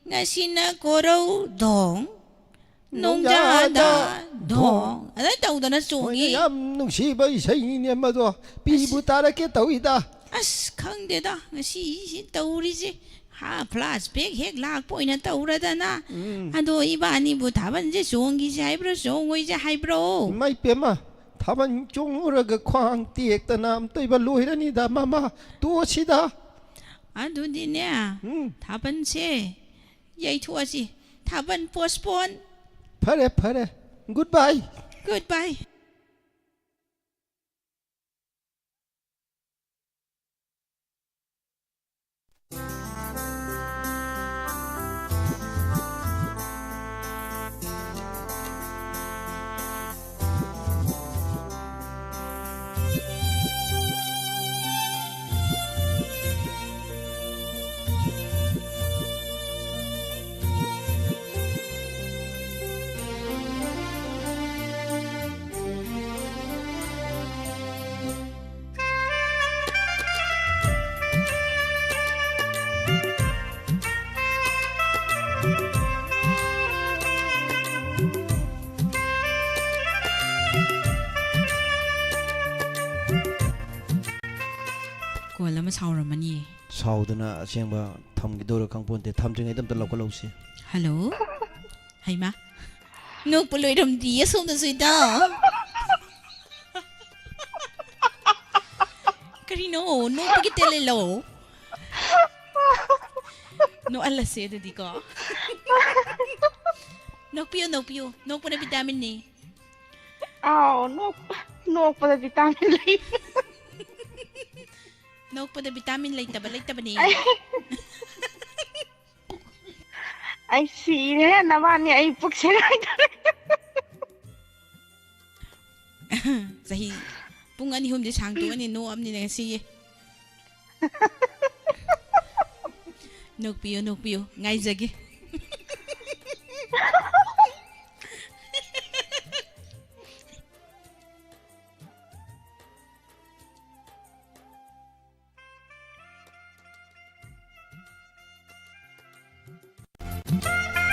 "ꯉꯁꯤꯅ ꯀꯣꯔꯧ ꯗꯣꯡ, ꯅꯣꯡꯖꯥꯗ ꯅꯣꯡꯖꯥꯗ ꯗꯣꯡ" ꯗꯣꯡ꯫ ꯑꯗꯥꯏ ꯇꯧꯗꯅ ꯆꯣꯡꯉꯤ꯫ ꯍꯣꯏꯅꯦ, ꯌꯥꯝ ꯅꯨꯡꯁꯤꯕ ꯏꯁꯩꯅꯤꯅꯦ ꯃꯗꯣ꯫ ꯄꯤꯕꯨ ꯑꯁ꯫ ꯇꯥꯔꯛꯀꯦ ꯇꯧꯏꯗ꯫ ꯑꯁ, ꯈꯪꯗꯦꯗ, ꯉꯁꯤꯁꯤ ꯇꯧꯔꯤꯁꯦ꯫ ꯍꯥ, flashback ꯍꯦꯛ ꯂꯥꯛꯄ ꯑꯣꯏꯅ ꯇꯧꯔꯗꯅ꯫ ꯎꯝ꯫ ꯑꯗꯣ ꯏꯕꯥꯅꯤꯕꯨ ꯊꯥꯕꯜꯁꯦ ꯆꯣꯡꯈꯤꯁꯦ ꯍꯥꯏꯕ꯭ꯔꯣ, ꯆꯣꯡꯉꯣꯏꯁꯦ ꯍꯥꯏꯕ꯭ꯔꯣ? ꯏꯃꯥꯏ ꯄꯦꯝꯃ, ꯊꯥꯕꯜ ꯆꯣꯡꯉꯨꯔꯒ ꯈ꯭ꯋꯥꯡ ꯇꯦꯛꯇꯅ ꯑꯝꯇꯣꯏꯕ ꯂꯣꯏꯔꯅꯤꯗ ꯃꯃꯥ, ꯇꯣꯛꯑꯁꯤꯗ꯫ ꯑꯗꯨꯗꯤꯅꯦ, ꯎꯝ꯫ ꯊꯥꯕꯜꯁꯦ ꯌꯩꯊꯣꯛꯑꯁꯤ꯫ ꯊꯥꯕꯜ postpone꯫ ꯐꯔꯦ, ꯐꯔꯦ꯫ Goodbye꯫ Goodbye꯫ Call ꯑꯃ ꯁꯥꯎꯔꯝꯃꯅꯤꯌꯦ꯫ ꯁꯥꯎꯗꯅ ꯑꯁꯦꯡꯕ ꯊꯝꯈꯤꯗꯧꯔ ꯈꯪꯄꯣꯟꯇꯦ꯫ ꯊꯝꯗ꯭ꯔꯤꯉꯩꯗ ꯑꯝꯇ ꯂꯧꯈꯠꯍꯧꯁꯤ꯫ Hello? ꯍꯩꯃꯥ, ꯅꯣꯛꯄ ꯂꯣꯏꯔꯝꯗꯤꯌꯦ ꯁꯣꯝꯗꯁꯨ, ꯏꯇꯥꯎ꯫ ꯀꯔꯤꯅꯣ? ꯅꯣꯛꯄꯒꯤ talent ꯂꯣ? ꯅꯣꯛꯍꯜꯂꯁꯦ ꯑꯗꯨꯗꯤꯀꯣ꯫ ꯅꯣꯛꯄꯤꯌꯨ, ꯅꯣꯛꯄꯤꯌꯨ꯫ ꯅꯣꯛꯄꯅ vitamin ꯅꯤ꯫ ꯑꯥꯎ, ꯅꯣꯛ-, ꯅꯣꯛꯄꯗ vitamin ꯂꯩ꯫ ꯄꯣꯛꯄꯗ ꯚꯤꯇꯥꯃꯤꯟ ꯂꯩꯇꯕ ꯂꯩꯇꯕꯅꯦ꯫ ꯑꯩ ꯁꯤꯔꯦ ꯅꯕꯥꯅꯤ, ꯑꯩ ꯄꯨꯛꯁꯦ ꯀꯥꯏꯗꯧꯔꯦ꯫ ꯆꯍꯤ ꯄꯨꯡ ꯑꯅꯤ ꯑꯍꯨꯝꯗꯤ ꯁꯥꯡꯇꯣꯛꯑꯅꯤ ꯅꯣꯛꯑꯕꯅꯤꯅ ꯉꯁꯤꯒꯤ꯫ ꯅꯣꯛꯄꯤꯌꯨ, ꯅꯣꯛꯄꯤꯌꯨ, ꯉꯥꯏꯖꯒꯦ꯫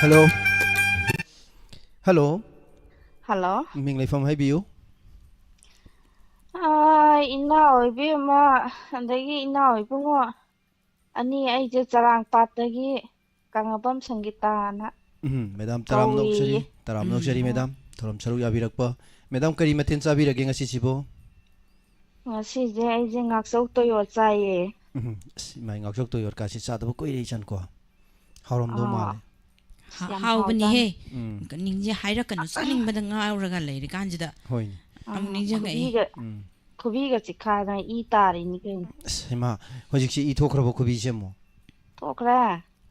ꯍꯜꯂꯣ꯫ ꯍꯜꯂꯣ꯫ ꯍꯜꯂꯣ꯫ ꯃꯤꯡ ꯂꯩꯐꯝ ꯍꯥꯏꯕꯤꯌꯨ꯫ ꯑꯥ, ꯏꯅꯥꯎ ꯏꯕꯦꯝꯃ, ꯑꯗꯒꯤ ꯏꯅꯥꯎ ꯏꯕꯨꯡꯉꯣ ꯑꯅꯤ, ꯑꯩꯁꯦ ꯆꯔꯥꯡꯄꯥꯠꯇꯒꯤ ꯀꯪꯂꯥꯄꯝ ꯁꯪꯒꯤꯇꯥꯅ꯫ ꯎꯝ, ꯃꯦꯗꯥꯝ, ꯇꯔꯥꯝꯅ ꯑꯣꯛꯆꯔꯤ꯫ ꯀꯧꯏꯌꯦ꯫ ꯇꯔꯥꯝꯅ ꯎꯝ꯫ ꯑꯣꯛꯆꯔꯤ, ꯃꯦꯗꯥꯝ꯫ ꯊꯧꯔꯝ ꯁꯔꯨꯛ ꯌꯥꯕꯤꯔꯛꯄ꯫ ꯃꯦꯗꯥꯝ, ꯀꯔꯤ ꯃꯊꯦꯜ ꯆꯥꯕꯤꯔꯒꯦ ꯉꯁꯤꯁꯤꯕꯨ? ꯉꯁꯤꯁꯦ ꯑꯩꯁꯦ ꯉꯥꯛꯆꯧ ꯇꯣꯌꯣ ꯆꯥꯏꯌꯦ꯫ ꯎꯝ, ꯑꯁ, ꯏꯃꯥꯏ, ꯉꯥꯛꯆꯧ ꯇꯣꯌꯣꯠꯀꯥꯁꯤ ꯆꯥꯗꯕ ꯀꯨꯏꯔꯦ ꯏꯆꯟꯀꯣ꯫ ꯍꯥꯎꯔꯝꯗꯧ ꯑꯥ꯫ ꯃꯥꯜꯂꯦ꯫ ꯍꯥ- ꯌꯥꯝ ꯍꯥꯎꯕꯅꯤꯍꯦ꯫ ꯎꯝ꯫ ꯅꯤꯡꯁꯦ ꯍꯥꯏꯔꯛꯀꯅꯨ, ꯆꯥꯅꯤꯡꯕꯗ ꯉꯥꯎꯔꯒ ꯂꯩꯔꯤꯀꯥꯟꯁꯤꯗ꯫ ꯍꯣꯏꯅꯦ꯫ ꯑꯃꯨꯛ ꯑꯥ, ꯅꯤꯡꯁꯤꯡꯉꯛꯏ꯫ ꯈꯨꯕꯤꯒ, ꯎꯝ꯫ ꯈꯨꯕꯤꯒ ꯆꯤꯛꯈꯥꯏꯗꯅ ꯏ ꯇꯥꯔꯤꯅꯤ ꯀꯩꯅꯣ꯫ ꯑꯁ, ꯍꯩꯃꯥ, ꯍꯧꯖꯤꯛꯁꯤ ꯏ ꯊꯣꯛꯈ꯭ꯔꯕ ꯈꯨꯕꯤꯁꯦ ꯑꯃꯨꯛ? ꯊꯣꯛꯈ꯭ꯔꯦ꯫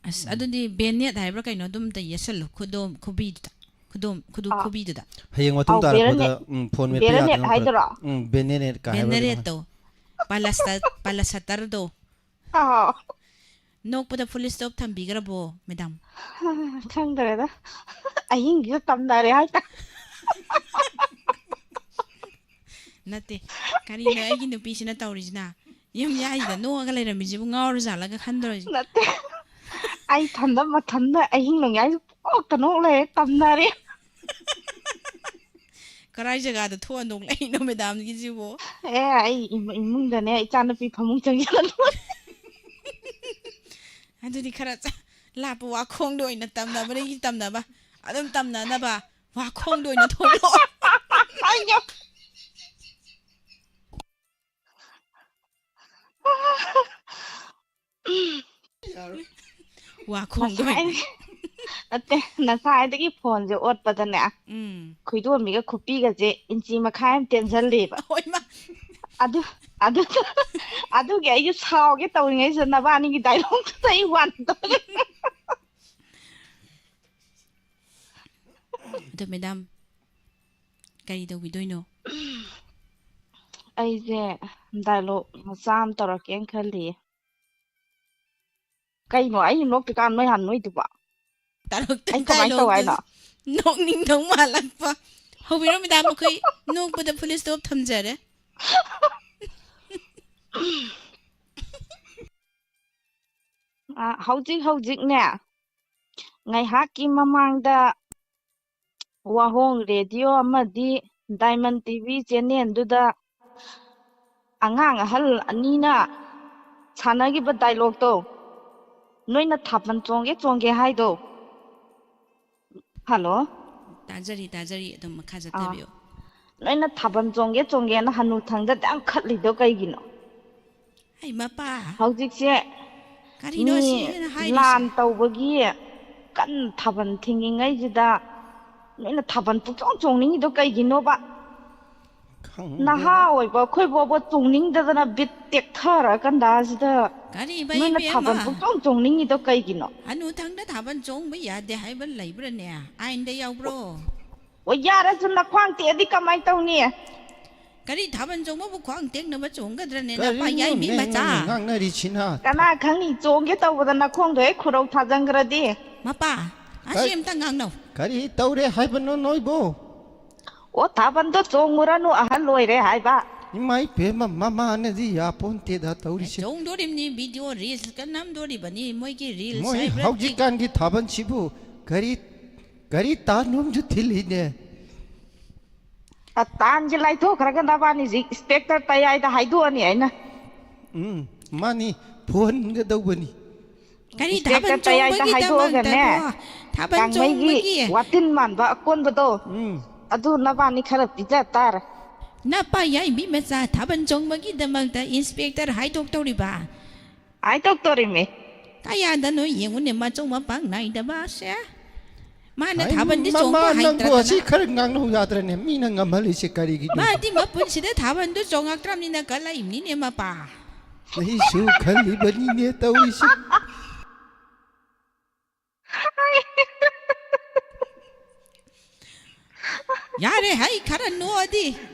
ꯑꯁ, ꯑꯗꯨꯗꯤ ꯕꯦꯟꯅꯦꯠ ꯍꯥꯏꯕ꯭ꯔꯥ ꯀꯩꯅꯣ ꯑꯗꯨꯝꯇ ꯌꯦꯠꯁꯜꯂꯨ ꯈꯨꯗꯣꯝ ꯈꯨꯕꯤꯗꯨꯗ꯫ ꯈꯨꯗꯣꯝ ꯈꯨꯗꯨ ꯑꯥ꯫ ꯈꯨꯕꯤꯗꯨꯗ꯫ ꯍꯌꯦꯡ ꯃꯇꯨꯡ ꯑꯧ, ꯇꯥꯔꯛꯄꯗ, ꯕꯦꯔꯅꯦꯠ꯫ ꯎꯝ, ꯐꯣꯟ ꯃꯦꯠꯄ ꯕꯦꯔꯅꯦꯠ ꯌꯥꯗꯅꯕ ꯍꯥꯏꯗꯨꯔꯣ? ꯎꯝ, ꯕꯦꯟꯅꯦꯠ ꯀꯥꯏ ꯍꯥꯏꯕ꯭ꯔꯥ ꯀꯩꯅꯣ? ꯕꯦꯟꯅꯔꯦꯠꯇꯣ꯫ ꯄꯥꯂꯁꯇ-, ꯄꯥꯂꯁꯇꯔꯗꯣ꯫ ꯑꯥ꯫ ꯅꯣꯛꯄꯗ ꯐꯨꯜ ꯁ꯭ꯇꯣꯞ ꯊꯝꯕꯤꯈ꯭ꯔꯕꯣ, ꯃꯦꯗꯥꯝ? ꯈꯪꯗ꯭ꯔꯦꯗ꯫ ꯑꯍꯤꯡꯁꯤꯗ ꯇꯝꯅꯔꯦ ꯍꯥꯏꯇꯥꯔꯦ꯫ ꯅꯠꯇꯦ, ꯀꯔꯤꯅꯣ ꯑꯩꯒꯤ ꯅꯨꯄꯤꯁꯤꯅ ꯇꯧꯔꯤꯁꯤꯅ? ꯌꯨꯝ ꯌꯥꯏꯁꯤꯗ ꯅꯣꯛꯑꯒ ꯂꯩꯔꯝꯃꯤꯁꯤꯕꯨ ꯉꯥꯎꯔꯖꯥꯠꯂꯒ ꯈꯟꯗꯣꯔꯤꯁꯤ꯫ ꯅꯠꯇꯦ꯫ ꯑꯩ ꯊꯟꯗ ꯃꯊꯟꯗ ꯑꯍꯤꯡ ꯅꯣꯡꯌꯥꯏꯁꯨ ꯄꯣꯛꯇ ꯅꯣꯛ ꯂꯩꯔꯦ, ꯇꯝꯅꯔꯦ꯫ ꯀꯔꯥꯏ ꯖꯒꯥꯗ ꯊꯣꯛꯑ ꯅꯣꯛꯂꯛꯏꯅꯣ ꯃꯦꯗꯥꯝꯒꯤꯁꯤꯕꯨ? ꯑꯦ, ꯑꯩ ꯏꯃꯨ-, ꯏꯃꯨꯡꯗꯅꯦ, ꯏꯆꯥꯅꯨꯄꯤ ꯐꯃꯨꯡ ꯆꯪꯁꯤꯜꯂ ꯅꯣꯛꯑꯦ꯫ ꯑꯗꯨꯗꯤ ꯈꯔ ꯆ-, ꯂꯥꯞꯄ ꯋꯥꯈꯣꯡꯗ ꯑꯣꯏꯅ ꯇꯝꯅꯕꯗꯒꯤ ꯇꯝꯅꯕ, ꯑꯗꯨꯝ ꯇꯝꯅꯅꯕ ꯋꯥꯈꯣꯡꯗ ꯑꯣꯏꯅ ꯊꯣꯛꯂꯛꯑꯣ꯫ ꯑꯩꯌꯣ꯫ ꯋꯥꯈꯣꯡꯗ ꯑꯣꯏꯅ꯫ ꯉꯁꯥꯏ-, ꯅꯠꯇꯦ, ꯉꯁꯥꯏꯗꯒꯤ ꯐꯣꯟꯁꯦ ꯑꯣꯠꯄꯗꯅꯦ, ꯎꯝ꯫ ꯈꯣꯏꯗꯣꯝꯕꯤꯒ ꯈꯨꯄꯤꯒꯁꯦ ꯏꯟꯆꯤ ꯃꯈꯥꯏ ꯑꯃ ꯇꯦꯟꯁꯜꯂꯦꯕ꯫ ꯍꯣꯏ, ꯃꯥ꯫ ꯑꯗꯨ ꯑꯗꯨ ꯑꯗꯨꯒꯤ ꯑꯩꯁꯨ ꯁꯥꯎꯒꯦ ꯇꯧꯔꯤꯉꯩꯁꯤꯗ ꯅꯕꯥꯅꯤꯒꯤ ꯗꯥꯏꯂꯣꯛꯇꯨꯗ ꯑꯩ ꯋꯥꯟꯗꯧꯔꯦ꯫ ꯑꯗꯣ ꯃꯦꯗꯥꯝ, ꯀꯔꯤ ꯇꯧꯕꯤꯗꯣꯏꯅꯣ? ꯑꯩꯁꯦ ꯗꯥꯏꯂꯣꯛ ꯃꯆꯥ ꯑꯃ ꯇꯧꯔꯛꯀꯦꯅ ꯈꯜꯂꯤꯌꯦ꯫ ꯀꯩꯅꯣ ꯑꯩ ꯅꯣꯛꯇ꯭ꯔꯤꯀꯥꯟ ꯅꯣꯏ ꯍꯥꯟꯅ ꯅꯣꯏꯗꯨꯕꯣ? ꯇꯥꯔꯛꯇ ꯑꯩ ꯀꯃꯥꯏꯅ ꯇꯧ ꯍꯥꯏꯅꯣ? ꯗꯥꯏꯂꯣꯛꯇꯨ ꯅꯣꯛꯅꯤꯡꯗꯧ ꯃꯥꯜꯂꯛꯄ꯫ ꯍꯧꯕꯤꯔꯣ ꯃꯦꯗꯥꯝ, ꯑꯩꯈꯣꯏ ꯅꯣꯛꯄꯗ ꯐꯨꯜ ꯁ꯭ꯇꯣꯞ ꯊꯝꯖꯔꯦ꯫ ꯑ, ꯍꯧꯖꯤꯛ ꯍꯧꯖꯤꯛꯅꯦ, ꯉꯥꯏꯍꯥꯛꯀꯤ ꯃꯃꯥꯡꯗ ꯋꯥꯍꯣꯡ ꯔꯦꯗꯤꯑꯣ ꯑꯃꯗꯤ ꯗꯥꯏꯃꯟ ꯇꯤꯚꯤ ꯆꯦꯅꯦꯜꯗꯨꯗ ꯑꯉꯥꯡ ꯑꯍꯜ ꯑꯅꯤꯅ ꯁꯥꯟꯅꯈꯤꯕ ꯗꯥꯏꯂꯣꯛꯇꯣ, ꯅꯣꯏꯅ ꯊꯥꯕꯜ ꯆꯣꯡꯒꯦ ꯆꯣꯡꯒꯦ ꯍꯥꯏꯗꯣ꯫ ꯍꯜꯂꯣ꯫ ꯇꯥꯖꯔꯤ, ꯇꯥꯖꯔꯤ, ꯑꯗꯨꯝ ꯃꯈꯥ ꯑꯥ꯫ ꯆꯠꯊꯕꯤꯌꯨ꯫ ꯅꯣꯏꯅ ꯊꯥꯕꯜ ꯆꯣꯡꯒꯦ ꯆꯣꯡꯒꯦꯅ ꯍꯅꯨꯊꯪꯗ ꯌꯥꯝ ꯈꯠꯂꯤꯗꯣ ꯀꯩꯒꯤꯅꯣ? ꯑꯩ ꯃꯄꯥ, ꯍꯧꯖꯤꯛꯁꯦ ꯀꯔꯤꯅꯣ ꯃꯤ ꯑꯁꯤꯅ ꯍꯥꯏꯔꯤꯁꯦ? ꯂꯥꯟ ꯇꯧꯕꯒꯤ ꯀꯟꯅ ꯊꯥꯕꯜ ꯊꯤꯡꯉꯤꯉꯩꯁꯤꯗ ꯅꯣꯏꯅ ꯊꯥꯕꯜ ꯄꯨꯡꯆꯣꯡ ꯆꯣꯡꯅꯤꯡꯉꯤꯗꯣ ꯀꯩꯒꯤꯅꯣꯕ? ꯅꯍꯥ ꯈꯪꯗꯦꯗ꯫ ꯑꯣꯏꯕ ꯑꯩꯈꯣꯏ ꯐꯥꯎꯕ ꯆꯣꯡꯅꯤꯡꯗꯗꯅ ꯕꯤꯠ ꯇꯦꯛꯊꯔ ꯀꯥꯟꯗꯥꯁꯤꯗ ꯀꯔꯤꯕ ꯅꯣꯏꯅ ꯏꯕꯦꯝꯃ? ꯊꯥꯕꯜ ꯄꯨꯡꯆꯣꯡ ꯆꯣꯡꯅꯤꯡꯉꯤꯗꯣ ꯀꯩꯒꯤꯅꯣ? ꯍꯅꯨꯊꯪꯗ ꯊꯥꯕꯜ ꯆꯣꯡꯕ ꯌꯥꯗꯦ ꯍꯥꯏꯕ ꯂꯩꯕ꯭ꯔꯅꯦ? ꯑꯥꯏꯟꯗ ꯌꯥꯎꯕ꯭ꯔꯣ? ꯑꯣ, ꯌꯥꯔꯁꯨ ꯅꯈ꯭ꯋꯥꯡ ꯇꯦꯛꯑꯗꯤ ꯀꯃꯥꯏꯅ ꯇꯧꯅꯤ? ꯀꯔꯤ ꯊꯥꯕꯜ ꯆꯣꯡꯕꯕꯨ ꯈ꯭ꯋꯥꯡ ꯇꯦꯛꯅꯕ ꯆꯣꯡꯒꯗ꯭ꯔꯅꯦ? ꯅꯄꯥ ꯌꯥꯏꯕꯤ ꯀꯔꯤꯅꯣꯅꯦ ꯃꯆꯥ꯫ ꯅꯪꯅ ꯉꯥꯡꯅꯔꯤꯁꯤꯅ? ꯀꯅꯥ ꯈꯪꯅꯤ, ꯆꯣꯡꯒꯦ ꯇꯧꯕꯗ ꯅꯈꯣꯡꯗꯣ ꯍꯦꯛ ꯈꯨꯔꯧ ꯊꯥꯖꯟꯈ꯭ꯔꯗꯤ? ꯃꯄꯥ, ꯑꯁꯤ ꯑꯝꯇ ꯉꯥꯡꯅꯧ꯫ ꯀꯔꯤ ꯇꯧꯔꯦ ꯍꯥꯏꯕꯅꯣ ꯅꯣꯏꯕꯨ? ꯑꯣ, ꯊꯥꯕꯜꯗꯣ ꯆꯣꯡꯉꯨꯔꯅꯨ, ꯑꯍꯜ ꯑꯣꯏꯔꯦ ꯍꯥꯏꯕ꯫ ꯏꯃꯥ ꯏꯄꯦꯝꯃ, ꯃꯃꯥꯅꯗꯤ ꯌꯥꯄꯣꯟꯇꯦꯗ ꯇꯧꯔꯤꯁꯦ꯫ ꯆꯣꯡꯗꯣꯔꯤꯕꯅꯤ, ꯚꯤꯗꯤꯑꯣ ꯔꯤꯜꯁꯀ ꯅꯝꯗꯣꯔꯤꯕꯅꯤ꯫ ꯃꯣꯏꯒꯤ ꯔꯤꯜꯁ ꯃꯣꯏ ꯍꯥꯏꯕ꯭ꯔꯥ? ꯍꯧꯖꯤꯛꯀꯥꯟꯒꯤ ꯊꯥꯕꯜꯁꯤꯕꯨ ꯀꯔꯤ ꯀꯔꯤ ꯇꯥꯟꯅꯣꯝꯁꯨ ꯊꯤꯜꯂꯤꯅꯦ꯫ ꯑ, ꯇꯥꯟꯁꯦ ꯂꯥꯏꯊꯣꯛꯈ꯭ꯔꯒ ꯅꯕꯥꯅꯤ ꯍꯧꯖꯤꯛ ꯏꯟꯁꯄꯦꯛꯇꯔ ꯇꯌꯥꯏꯗ ꯍꯥꯏꯗꯣꯛꯑꯅꯤ ꯑꯩꯅ꯫ ꯎꯝ, ꯃꯥꯅꯤ, ꯐꯨꯍꯟꯒꯗꯧꯕꯅꯤ꯫ ꯀꯔꯤ ꯏꯟꯁꯄꯦꯛꯇꯔ ꯊꯥꯕꯜ ꯇꯌꯥꯏꯗ ꯆꯣꯡꯕꯒꯤꯗꯃꯛꯇ ꯍꯥꯏꯗꯣꯛꯑꯒꯅꯦ, ꯀꯣ? ꯊꯥꯕꯜ ꯀꯥꯡꯃꯩꯒꯤ ꯆꯣꯡꯕꯒꯤ ꯋꯥꯇꯤꯟ ꯃꯥꯟꯕ ꯑꯀꯣꯟꯕꯗꯣ, ꯎꯝ, ꯑꯗꯨ ꯅꯕꯥꯅꯤ ꯈꯔ ꯄꯤꯖ ꯇꯥꯔꯦ꯫ ꯅꯄꯥ ꯌꯥꯏꯕꯤ ꯃꯆꯥ, ꯊꯥꯕꯜ ꯆꯣꯡꯕꯒꯤꯗꯃꯛꯇ ꯏꯟꯁꯄꯦꯛꯇꯔ ꯍꯥꯏꯗꯣꯛꯇꯧꯔꯤꯕ? ꯍꯥꯏꯗꯣꯛꯇꯣꯔꯤꯃꯤ꯫ ꯀꯌꯥꯗꯅꯣ ꯌꯦꯡꯉꯨꯅꯦ, ꯃꯆꯧ ꯃꯄꯥꯡ ꯅꯥꯏꯗꯕꯁꯦ꯫ ꯃꯥꯅ ꯊꯥꯕꯜꯗꯤ ꯆꯣꯡꯕ ꯍꯩꯇ꯭ꯔꯗꯅ꯫ ꯅꯪꯕꯨ ꯑꯁꯤ ꯈꯔ ꯉꯥꯡꯅꯧ ꯌꯥꯗ꯭ꯔꯅꯦ? ꯃꯤꯅ ꯉꯝꯍꯜꯂꯤꯁꯦ ꯀꯔꯤꯒꯤꯅꯣ? ꯃꯥꯗꯤ ꯃꯄꯨꯟꯁꯤꯗ ꯊꯥꯕꯜꯗꯨ ꯆꯣꯡꯉꯛꯇ꯭ꯔꯕꯅꯤꯅ ꯀꯜꯂꯛꯏꯕꯅꯤꯅꯦ ꯃꯄꯥ꯫ ꯑꯩꯁꯨ ꯈꯜꯂꯤꯕꯅꯤꯅꯦ ꯇꯧꯔꯤꯁꯦ꯫ ꯌꯥꯔꯦ ꯍꯩ, ꯈꯔ ꯅꯣꯛꯑꯗꯤ꯫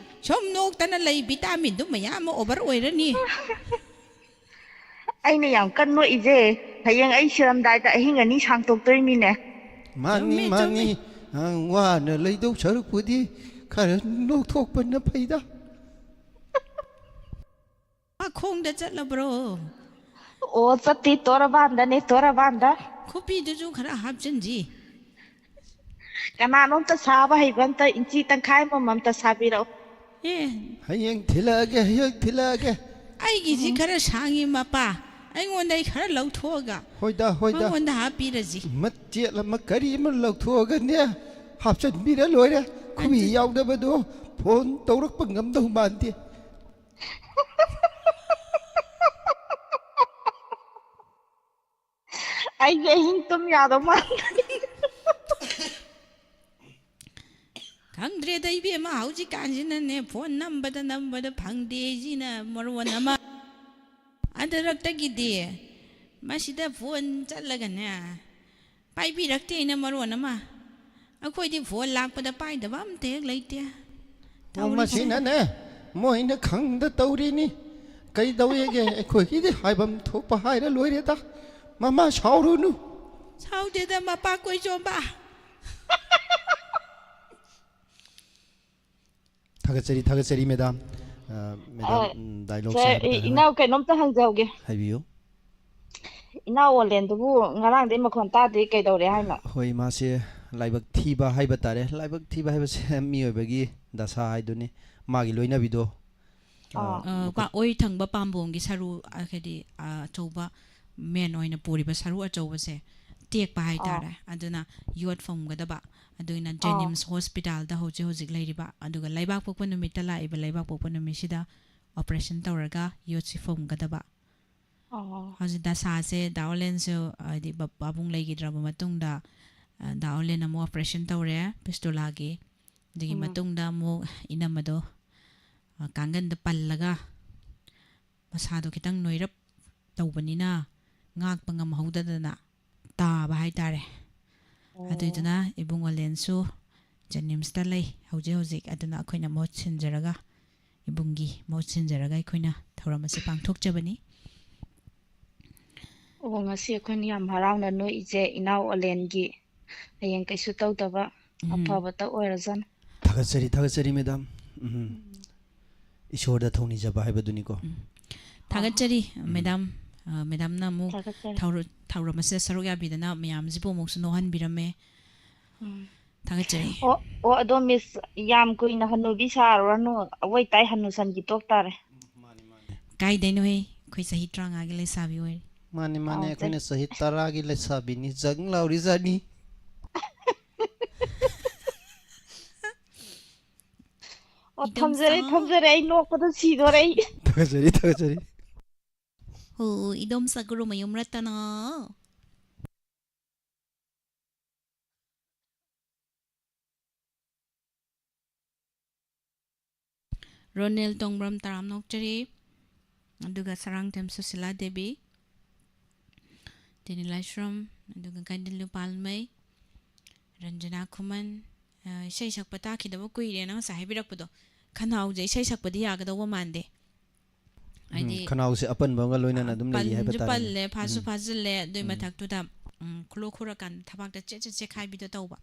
ꯁꯨꯝ ꯅꯣꯛꯇꯅ ꯂꯩ, vitamin ꯗꯨ ꯃꯌꯥꯝ ꯑꯃ over ꯑꯣꯏꯔꯅꯤ꯫ ꯑꯩꯅ ꯌꯥꯝ ꯀꯟꯅ ꯅꯣꯛꯏꯁꯦ, ꯍꯌꯦꯡ ꯑꯩ ꯁꯤꯔꯝꯗꯥꯏꯗ ꯑꯍꯤꯡ ꯑꯅꯤ ꯁꯥꯡꯇꯣꯛꯇꯣꯏꯅꯤꯅꯦ꯫ ꯃꯥꯅꯤ, ꯆꯨꯝꯃꯤ, ꯃꯥꯅꯤ꯫ ꯆꯨꯝꯃꯤ꯫ ꯑ, ꯋꯥꯅ ꯂꯩꯗꯧ ꯁꯔꯨꯛꯄꯨꯗꯤ ꯈꯔ ꯅꯣꯛꯊꯣꯛꯄꯅ ꯐꯩꯗ꯫ ꯃꯈꯣꯡꯗ ꯆꯠꯂꯕ꯭ꯔꯣ? ꯑꯣ, ꯆꯠꯇꯦ, ꯇꯣꯔꯕꯥꯟꯗꯅꯦ, ꯇꯣꯔꯕꯥꯟꯗ꯫ ꯈꯨꯄꯤꯗꯨꯁꯨ ꯈꯔ ꯍꯥꯞꯆꯤꯟꯁꯤ꯫ ꯀꯅꯥꯅꯣꯝꯇ ꯁꯥꯕ ꯍꯩꯕ ꯑꯝꯇ ꯏꯟꯆꯤ ꯇꯪꯈꯥꯏ ꯑꯃꯃꯝꯇ ꯁꯥꯕꯤꯔꯛꯑꯣ꯫ ꯑꯦ꯫ ꯍꯌꯦꯡ ꯊꯤꯜꯂꯛꯑꯒꯦ, ꯍꯌꯦꯡ ꯊꯤꯜꯂꯛꯑꯒꯦ꯫ ꯑꯩꯒꯤꯁꯤ ꯎꯝ꯫ ꯈꯔ ꯁꯥꯡꯉꯤ ꯃꯄꯥ꯫ ꯑꯩꯉꯣꯟꯗ ꯑꯩ ꯈꯔ ꯂꯧꯊꯣꯛꯑꯒ ꯍꯣꯏꯗ, ꯍꯣꯏꯗ꯫ ꯃꯉꯣꯟꯗ ꯍꯥꯞꯄꯤꯔꯁꯤ꯫ ꯃꯆꯦꯠ ꯑꯃ ꯀꯔꯤ ꯑꯃ ꯂꯧꯊꯣꯛꯑꯒꯅꯦ, ꯍꯥꯞꯆꯤꯟꯕꯤꯔ ꯂꯣꯏꯔꯦ꯫ ꯈꯨꯕꯤ ꯑꯗꯨ ꯌꯥꯎꯗꯕꯗꯣ ꯐꯣꯟ ꯇꯧꯔꯛꯄ ꯉꯝꯗꯧ ꯃꯥꯟꯗꯦ꯫ ꯑꯩꯁꯦ ꯑꯍꯤꯡ ꯇꯨꯝ ꯌꯥꯗꯧ ꯃꯥꯟꯗꯦ꯫ ꯈꯪꯗ꯭ꯔꯦꯗ ꯏꯕꯦꯝꯃ, ꯍꯧꯖꯤꯛꯀꯥꯟꯁꯤꯅꯅꯦ, ꯐꯣꯟ ꯅꯝꯕꯗ ꯅꯝꯕꯗ ꯐꯪꯗꯦ ꯁꯤꯅ ꯃꯔꯣꯟ ꯑꯃ꯫ ꯑꯗꯨꯔꯛꯇꯒꯤꯗꯤ ꯃꯁꯤꯗ ꯐꯣꯟ ꯆꯠꯂꯒꯅꯦ, ꯄꯥꯏꯕꯤꯔꯛꯇꯦꯅ ꯃꯔꯣꯟ ꯑꯃ꯫ ꯑꯩꯈꯣꯏꯗꯤ ꯐꯣꯟ ꯂꯥꯛꯄꯗ ꯄꯥꯏꯗꯕ ꯑꯝꯇ ꯍꯦꯛ ꯂꯩꯇꯦ꯫ ꯑꯣ, ꯇꯧꯔꯤꯁꯦ꯫ ꯃꯁꯤꯅꯅꯦ, ꯃꯣꯏꯅ ꯈꯪꯗ ꯇꯧꯔꯤꯅꯤ꯫ ꯀꯩꯗꯧꯋꯦꯒꯦ? ꯑꯩꯈꯣꯏꯒꯤꯗꯤ ꯍꯥꯏꯐꯝ ꯊꯣꯛꯄ ꯍꯥꯏꯔ ꯂꯣꯏꯔꯦꯗ꯫ ꯃꯃꯥ ꯁꯥꯎꯔꯨꯅꯨ꯫ ꯁꯥꯎꯗꯦꯗ, ꯃꯄꯥ ꯀꯣꯏꯆꯣꯝꯕ꯫ ꯊꯥꯒꯠꯆꯔꯤ, ꯊꯥꯒꯠꯆꯔꯤ, ꯃꯦꯗꯥꯝ꯫ ꯑ, ꯃꯦꯗꯥꯝ, ꯑ, ꯎꯝ, dialogue ꯁꯦ ꯁꯥꯔ, ꯍꯥꯏꯐꯦꯠꯇ ꯍꯥꯏꯕꯤꯌꯨ꯫ ꯏꯅꯥꯎ ꯀꯩꯅꯣꯝꯇ ꯍꯪꯖꯍꯧꯒꯦ꯫ ꯍꯥꯏꯕꯤꯌꯨ꯫ ꯏꯅꯥꯎ ꯑꯣꯂꯦꯟꯗꯨꯕꯨ ꯉꯔꯥꯡꯗꯩ ꯃꯈꯣꯟ ꯇꯥꯗꯦ, ꯀꯩꯗꯧꯔꯦ ꯍꯥꯏꯅꯣ? ꯍꯣꯏ, ꯃꯥꯁꯦ ꯂꯥꯏꯕꯛ ꯊꯤꯕ ꯍꯥꯏꯕ ꯇꯥꯔꯦ꯫ ꯂꯥꯏꯕꯛ ꯊꯤꯕ ꯍꯥꯏꯕꯁꯦ ꯃꯤꯑꯣꯏꯕꯒꯤ ꯗꯁꯥ ꯍꯥꯏꯗꯨꯅꯤ꯫ ꯃꯥꯒꯤ ꯂꯣꯏꯅꯕꯤꯗꯣ, ꯑ, ꯑꯥ꯫ ꯑ, ꯃꯈꯨꯠ ꯄꯥ-, ꯑꯣꯏ ꯊꯪꯕ ꯄꯥꯝꯕꯣꯝꯒꯤ ꯁꯔꯨ, ꯑ, ꯍꯥꯏꯗꯤ, ꯑ, ꯑꯆꯧꯕ main ꯑꯣꯏꯅ ꯄꯨꯔꯤꯕ ꯁꯔꯨ ꯑꯆꯧꯕꯁꯦ ꯇꯦꯛꯄ ꯑꯥ꯫ ꯍꯥꯏꯇꯥꯔꯦ꯫ ꯑꯗꯨꯅ ꯌꯣꯠ ꯐꯨꯝꯒꯗꯕ꯫ ꯑꯗꯨꯅ ꯑꯥ꯫ JNIMS hospital ꯗ ꯍꯧꯖꯤꯛ ꯍꯧꯖꯤꯛ ꯂꯩꯔꯤꯕ꯫ ꯑꯗꯨꯒ ꯂꯩꯕꯥꯛꯄꯣꯛꯄ ꯅꯨꯃꯤꯠꯇ ꯂꯥꯛꯏꯕ ꯂꯩꯕꯥꯛꯄꯣꯛꯄ ꯅꯨꯃꯤꯠꯁꯤꯗ operation ꯇꯧꯔꯒ ꯌꯣꯠꯁꯤ ꯐꯨꯝꯒꯗꯕ꯫ ꯑꯣ꯫ ꯍꯧꯖꯤꯛ ꯗꯁꯥꯁꯦ ꯗꯥ ꯑꯣꯂꯦꯟꯁꯨ, ꯍꯥꯏꯗꯤ, ꯕ-, ꯄꯥꯕꯨꯡ ꯂꯩꯈꯤꯗ꯭ꯔꯕ ꯃꯇꯨꯡꯗ, ꯑ, ꯗꯥ ꯑꯣꯂꯦꯟ ꯑꯃꯨꯛ ꯑꯣꯄꯔꯦꯁꯟ ꯇꯧꯔꯦ ꯄꯤꯁꯇꯨꯂꯥꯒꯤ꯫ ꯑꯗꯨꯒꯤ ꯎꯝ꯫ ꯃꯇꯨꯡꯗ ꯑꯃꯨꯛ ꯏꯅꯝꯃꯗꯣ, ꯑ, ꯀꯥꯡꯒꯟꯗ ꯄꯜꯂꯒ ꯃꯁꯥꯗꯣ ꯈꯤꯇꯪ ꯅꯣꯏꯔꯞ ꯇꯧꯕꯅꯤꯅ ꯉꯥꯛꯄ ꯉꯝꯍꯧꯗꯗꯅ ꯇꯥꯕ ꯍꯥꯏꯇꯥꯔꯦ꯫ ꯑꯣ꯫ ꯑꯗꯨꯏꯗꯨꯅ ꯏꯕꯨꯡ ꯑꯣꯂꯦꯟꯁꯨ ꯖꯦꯅꯤꯝꯁꯇ ꯂꯩ ꯍꯧꯖꯤꯛ ꯍꯧꯖꯤꯛ꯫ ꯑꯗꯨꯅ ꯑꯩꯈꯣꯏꯅ ꯃꯍꯨꯠ ꯁꯤꯟꯖꯔꯒ, ꯏꯕꯨꯡꯒꯤ ꯃꯍꯨꯠ ꯁꯤꯟꯖꯔꯒ ꯑꯩꯈꯣꯏꯅ ꯊꯧꯔꯝ ꯑꯁꯤ ꯄꯥꯡꯊꯣꯛꯆꯕꯅꯤ꯫ ꯑꯣ, ꯉꯁꯤ ꯑꯩꯈꯣꯏꯅ ꯌꯥꯝ ꯍꯔꯥꯎꯅ ꯅꯣꯛꯏꯁꯦ ꯏꯅꯥꯎ ꯑꯣꯂꯦꯟꯒꯤ ꯍꯌꯦꯡ ꯀꯩꯁꯨ ꯇꯧꯗꯕ ꯎꯝ꯫ ꯑꯐꯕꯇ ꯑꯣꯏꯔꯖꯅꯨ꯫ ꯊꯥꯒꯠꯆꯔꯤ, ꯊꯥꯒꯠꯆꯔꯤ, ꯃꯦꯗꯥꯝ꯫ ꯎꯝ꯫ ꯏꯁꯣꯔꯗ ꯊꯧꯅꯤꯖꯕ ꯍꯥꯏꯕꯗꯨꯅꯤꯀꯣ꯫ ꯎꯝ꯫ ꯊꯥꯒꯠꯆꯔꯤ, ꯎꯝ꯫ ꯃꯦꯗꯥꯝ꯫ ꯑ, ꯃꯦꯗꯥꯝꯅ ꯑꯃꯨꯛ ꯊꯥꯒꯠꯆꯔꯤ꯫ ꯊꯧꯔ-, ꯊꯧꯔꯝ ꯑꯁꯤꯗ ꯁꯔꯨꯛ ꯌꯥꯕꯤꯗꯅ ꯃꯌꯥꯝꯁꯤꯕꯨ ꯑꯃꯨꯛꯁꯨ ꯅꯣꯛꯍꯟꯕꯤꯔꯝꯃꯦ꯫ ꯎꯝ꯫ ꯊꯥꯒꯠꯆꯔꯤ꯫ ꯑꯣ, ꯑꯣ, ꯑꯗꯣ ꯃꯤꯁ, ꯌꯥꯝ ꯀꯨꯏꯅ ꯍꯅꯨꯕꯤ ꯁꯥꯔꯨꯔꯅꯨ, ꯑꯋꯣꯏ ꯇꯥꯏ ꯍꯅꯨꯁꯟꯈꯤ ꯇꯣꯛ ꯇꯥꯔꯦ꯫ ꯀꯥꯏꯗꯩꯅꯣꯍꯦ, ꯑꯩꯈꯣꯏ ꯆꯍꯤ ꯇꯔꯥꯃꯉꯥꯒꯤ ꯂꯩꯁꯥꯕꯤ ꯑꯣꯏꯔꯤ꯫ ꯃꯥꯅꯤ, ꯃꯥꯅꯤ, ꯑꯣ, ꯑꯩꯈꯣꯏꯅ ꯆꯍꯤ ꯇꯔꯥꯒꯤ ꯂꯩꯁꯥꯕꯤꯅꯤ, ꯖꯪ ꯂꯥꯎꯔꯤꯖꯥꯠꯅꯤ꯫ ꯑꯣ, ꯏꯗꯣꯝꯆꯥ꯫ ꯊꯝꯖꯔꯦ, ꯊꯝꯖꯔꯦ, ꯑꯩ ꯅꯣꯛꯄꯗ ꯁꯤꯗꯣꯔꯦ ꯑꯩ꯫ ꯊꯥꯒꯠꯆꯔꯤ, ꯊꯥꯒꯠꯆꯔꯤ꯫ ꯍꯣ, ꯏꯗꯣꯝꯆꯥ ꯒꯨꯔꯨꯃꯌꯨꯝ ꯔꯇꯅ꯫ ꯔꯣꯅꯦꯜ ꯇꯣꯡꯕ꯭ꯔꯝ ꯇꯔꯥꯝꯅ ꯑꯣꯛꯆꯔꯤ꯫ ꯑꯗꯨꯒ ꯁꯔꯥꯡꯊꯦꯝ ꯁꯨꯁꯤꯂꯥ ꯗꯦꯕꯤ, ꯇꯦꯅꯤ ꯂꯥꯏꯁ꯭ꯔꯝ, ꯑꯗꯨꯒ ꯒꯥꯏꯗꯤꯟꯂꯨ ꯄꯥꯜꯃꯩ, ꯔꯟꯖꯅꯥ ꯈꯨꯃꯟ, ꯑ, ꯏꯁꯩ ꯁꯛꯄ ꯇꯥꯈꯤꯗꯕ ꯀꯨꯏꯔꯦꯅ ꯉꯁꯥꯏ ꯍꯥꯏꯕꯤꯔꯛꯄꯗꯣ, ꯈꯅꯥꯎꯁꯦ ꯏꯁꯩ ꯁꯛꯄꯗꯤ ꯌꯥꯒꯗꯧꯕ ꯃꯥꯟꯗꯦ꯫ ꯎꯝ, ꯍꯥꯏꯗꯤ, ꯈꯅꯥꯎꯁꯦ ꯑꯄꯟꯕ ꯑꯃꯒ ꯂꯣꯏꯅꯅ ꯑꯗꯨꯝ ꯂꯩꯔꯤ ꯍꯥꯏꯕ ꯄꯟꯁꯨ ꯇꯥꯔꯦꯅꯦ꯫ ꯄꯜꯂꯦ, ꯐꯥꯁꯨ ꯎꯝ꯫ ꯐꯥꯖꯤꯜꯂꯦ, ꯑꯗꯨꯏ ꯎꯝ꯫ ꯃꯊꯛꯇꯨꯗ, ꯎꯝ, ꯈꯨꯂꯣꯛ ꯈꯨꯔꯀꯥꯟꯗ ꯊꯕꯥꯛꯇ ꯆꯦꯠ ꯆꯦꯠ ꯆꯦꯠꯈꯥꯏꯕꯤꯗꯣ ꯇꯧꯕ꯫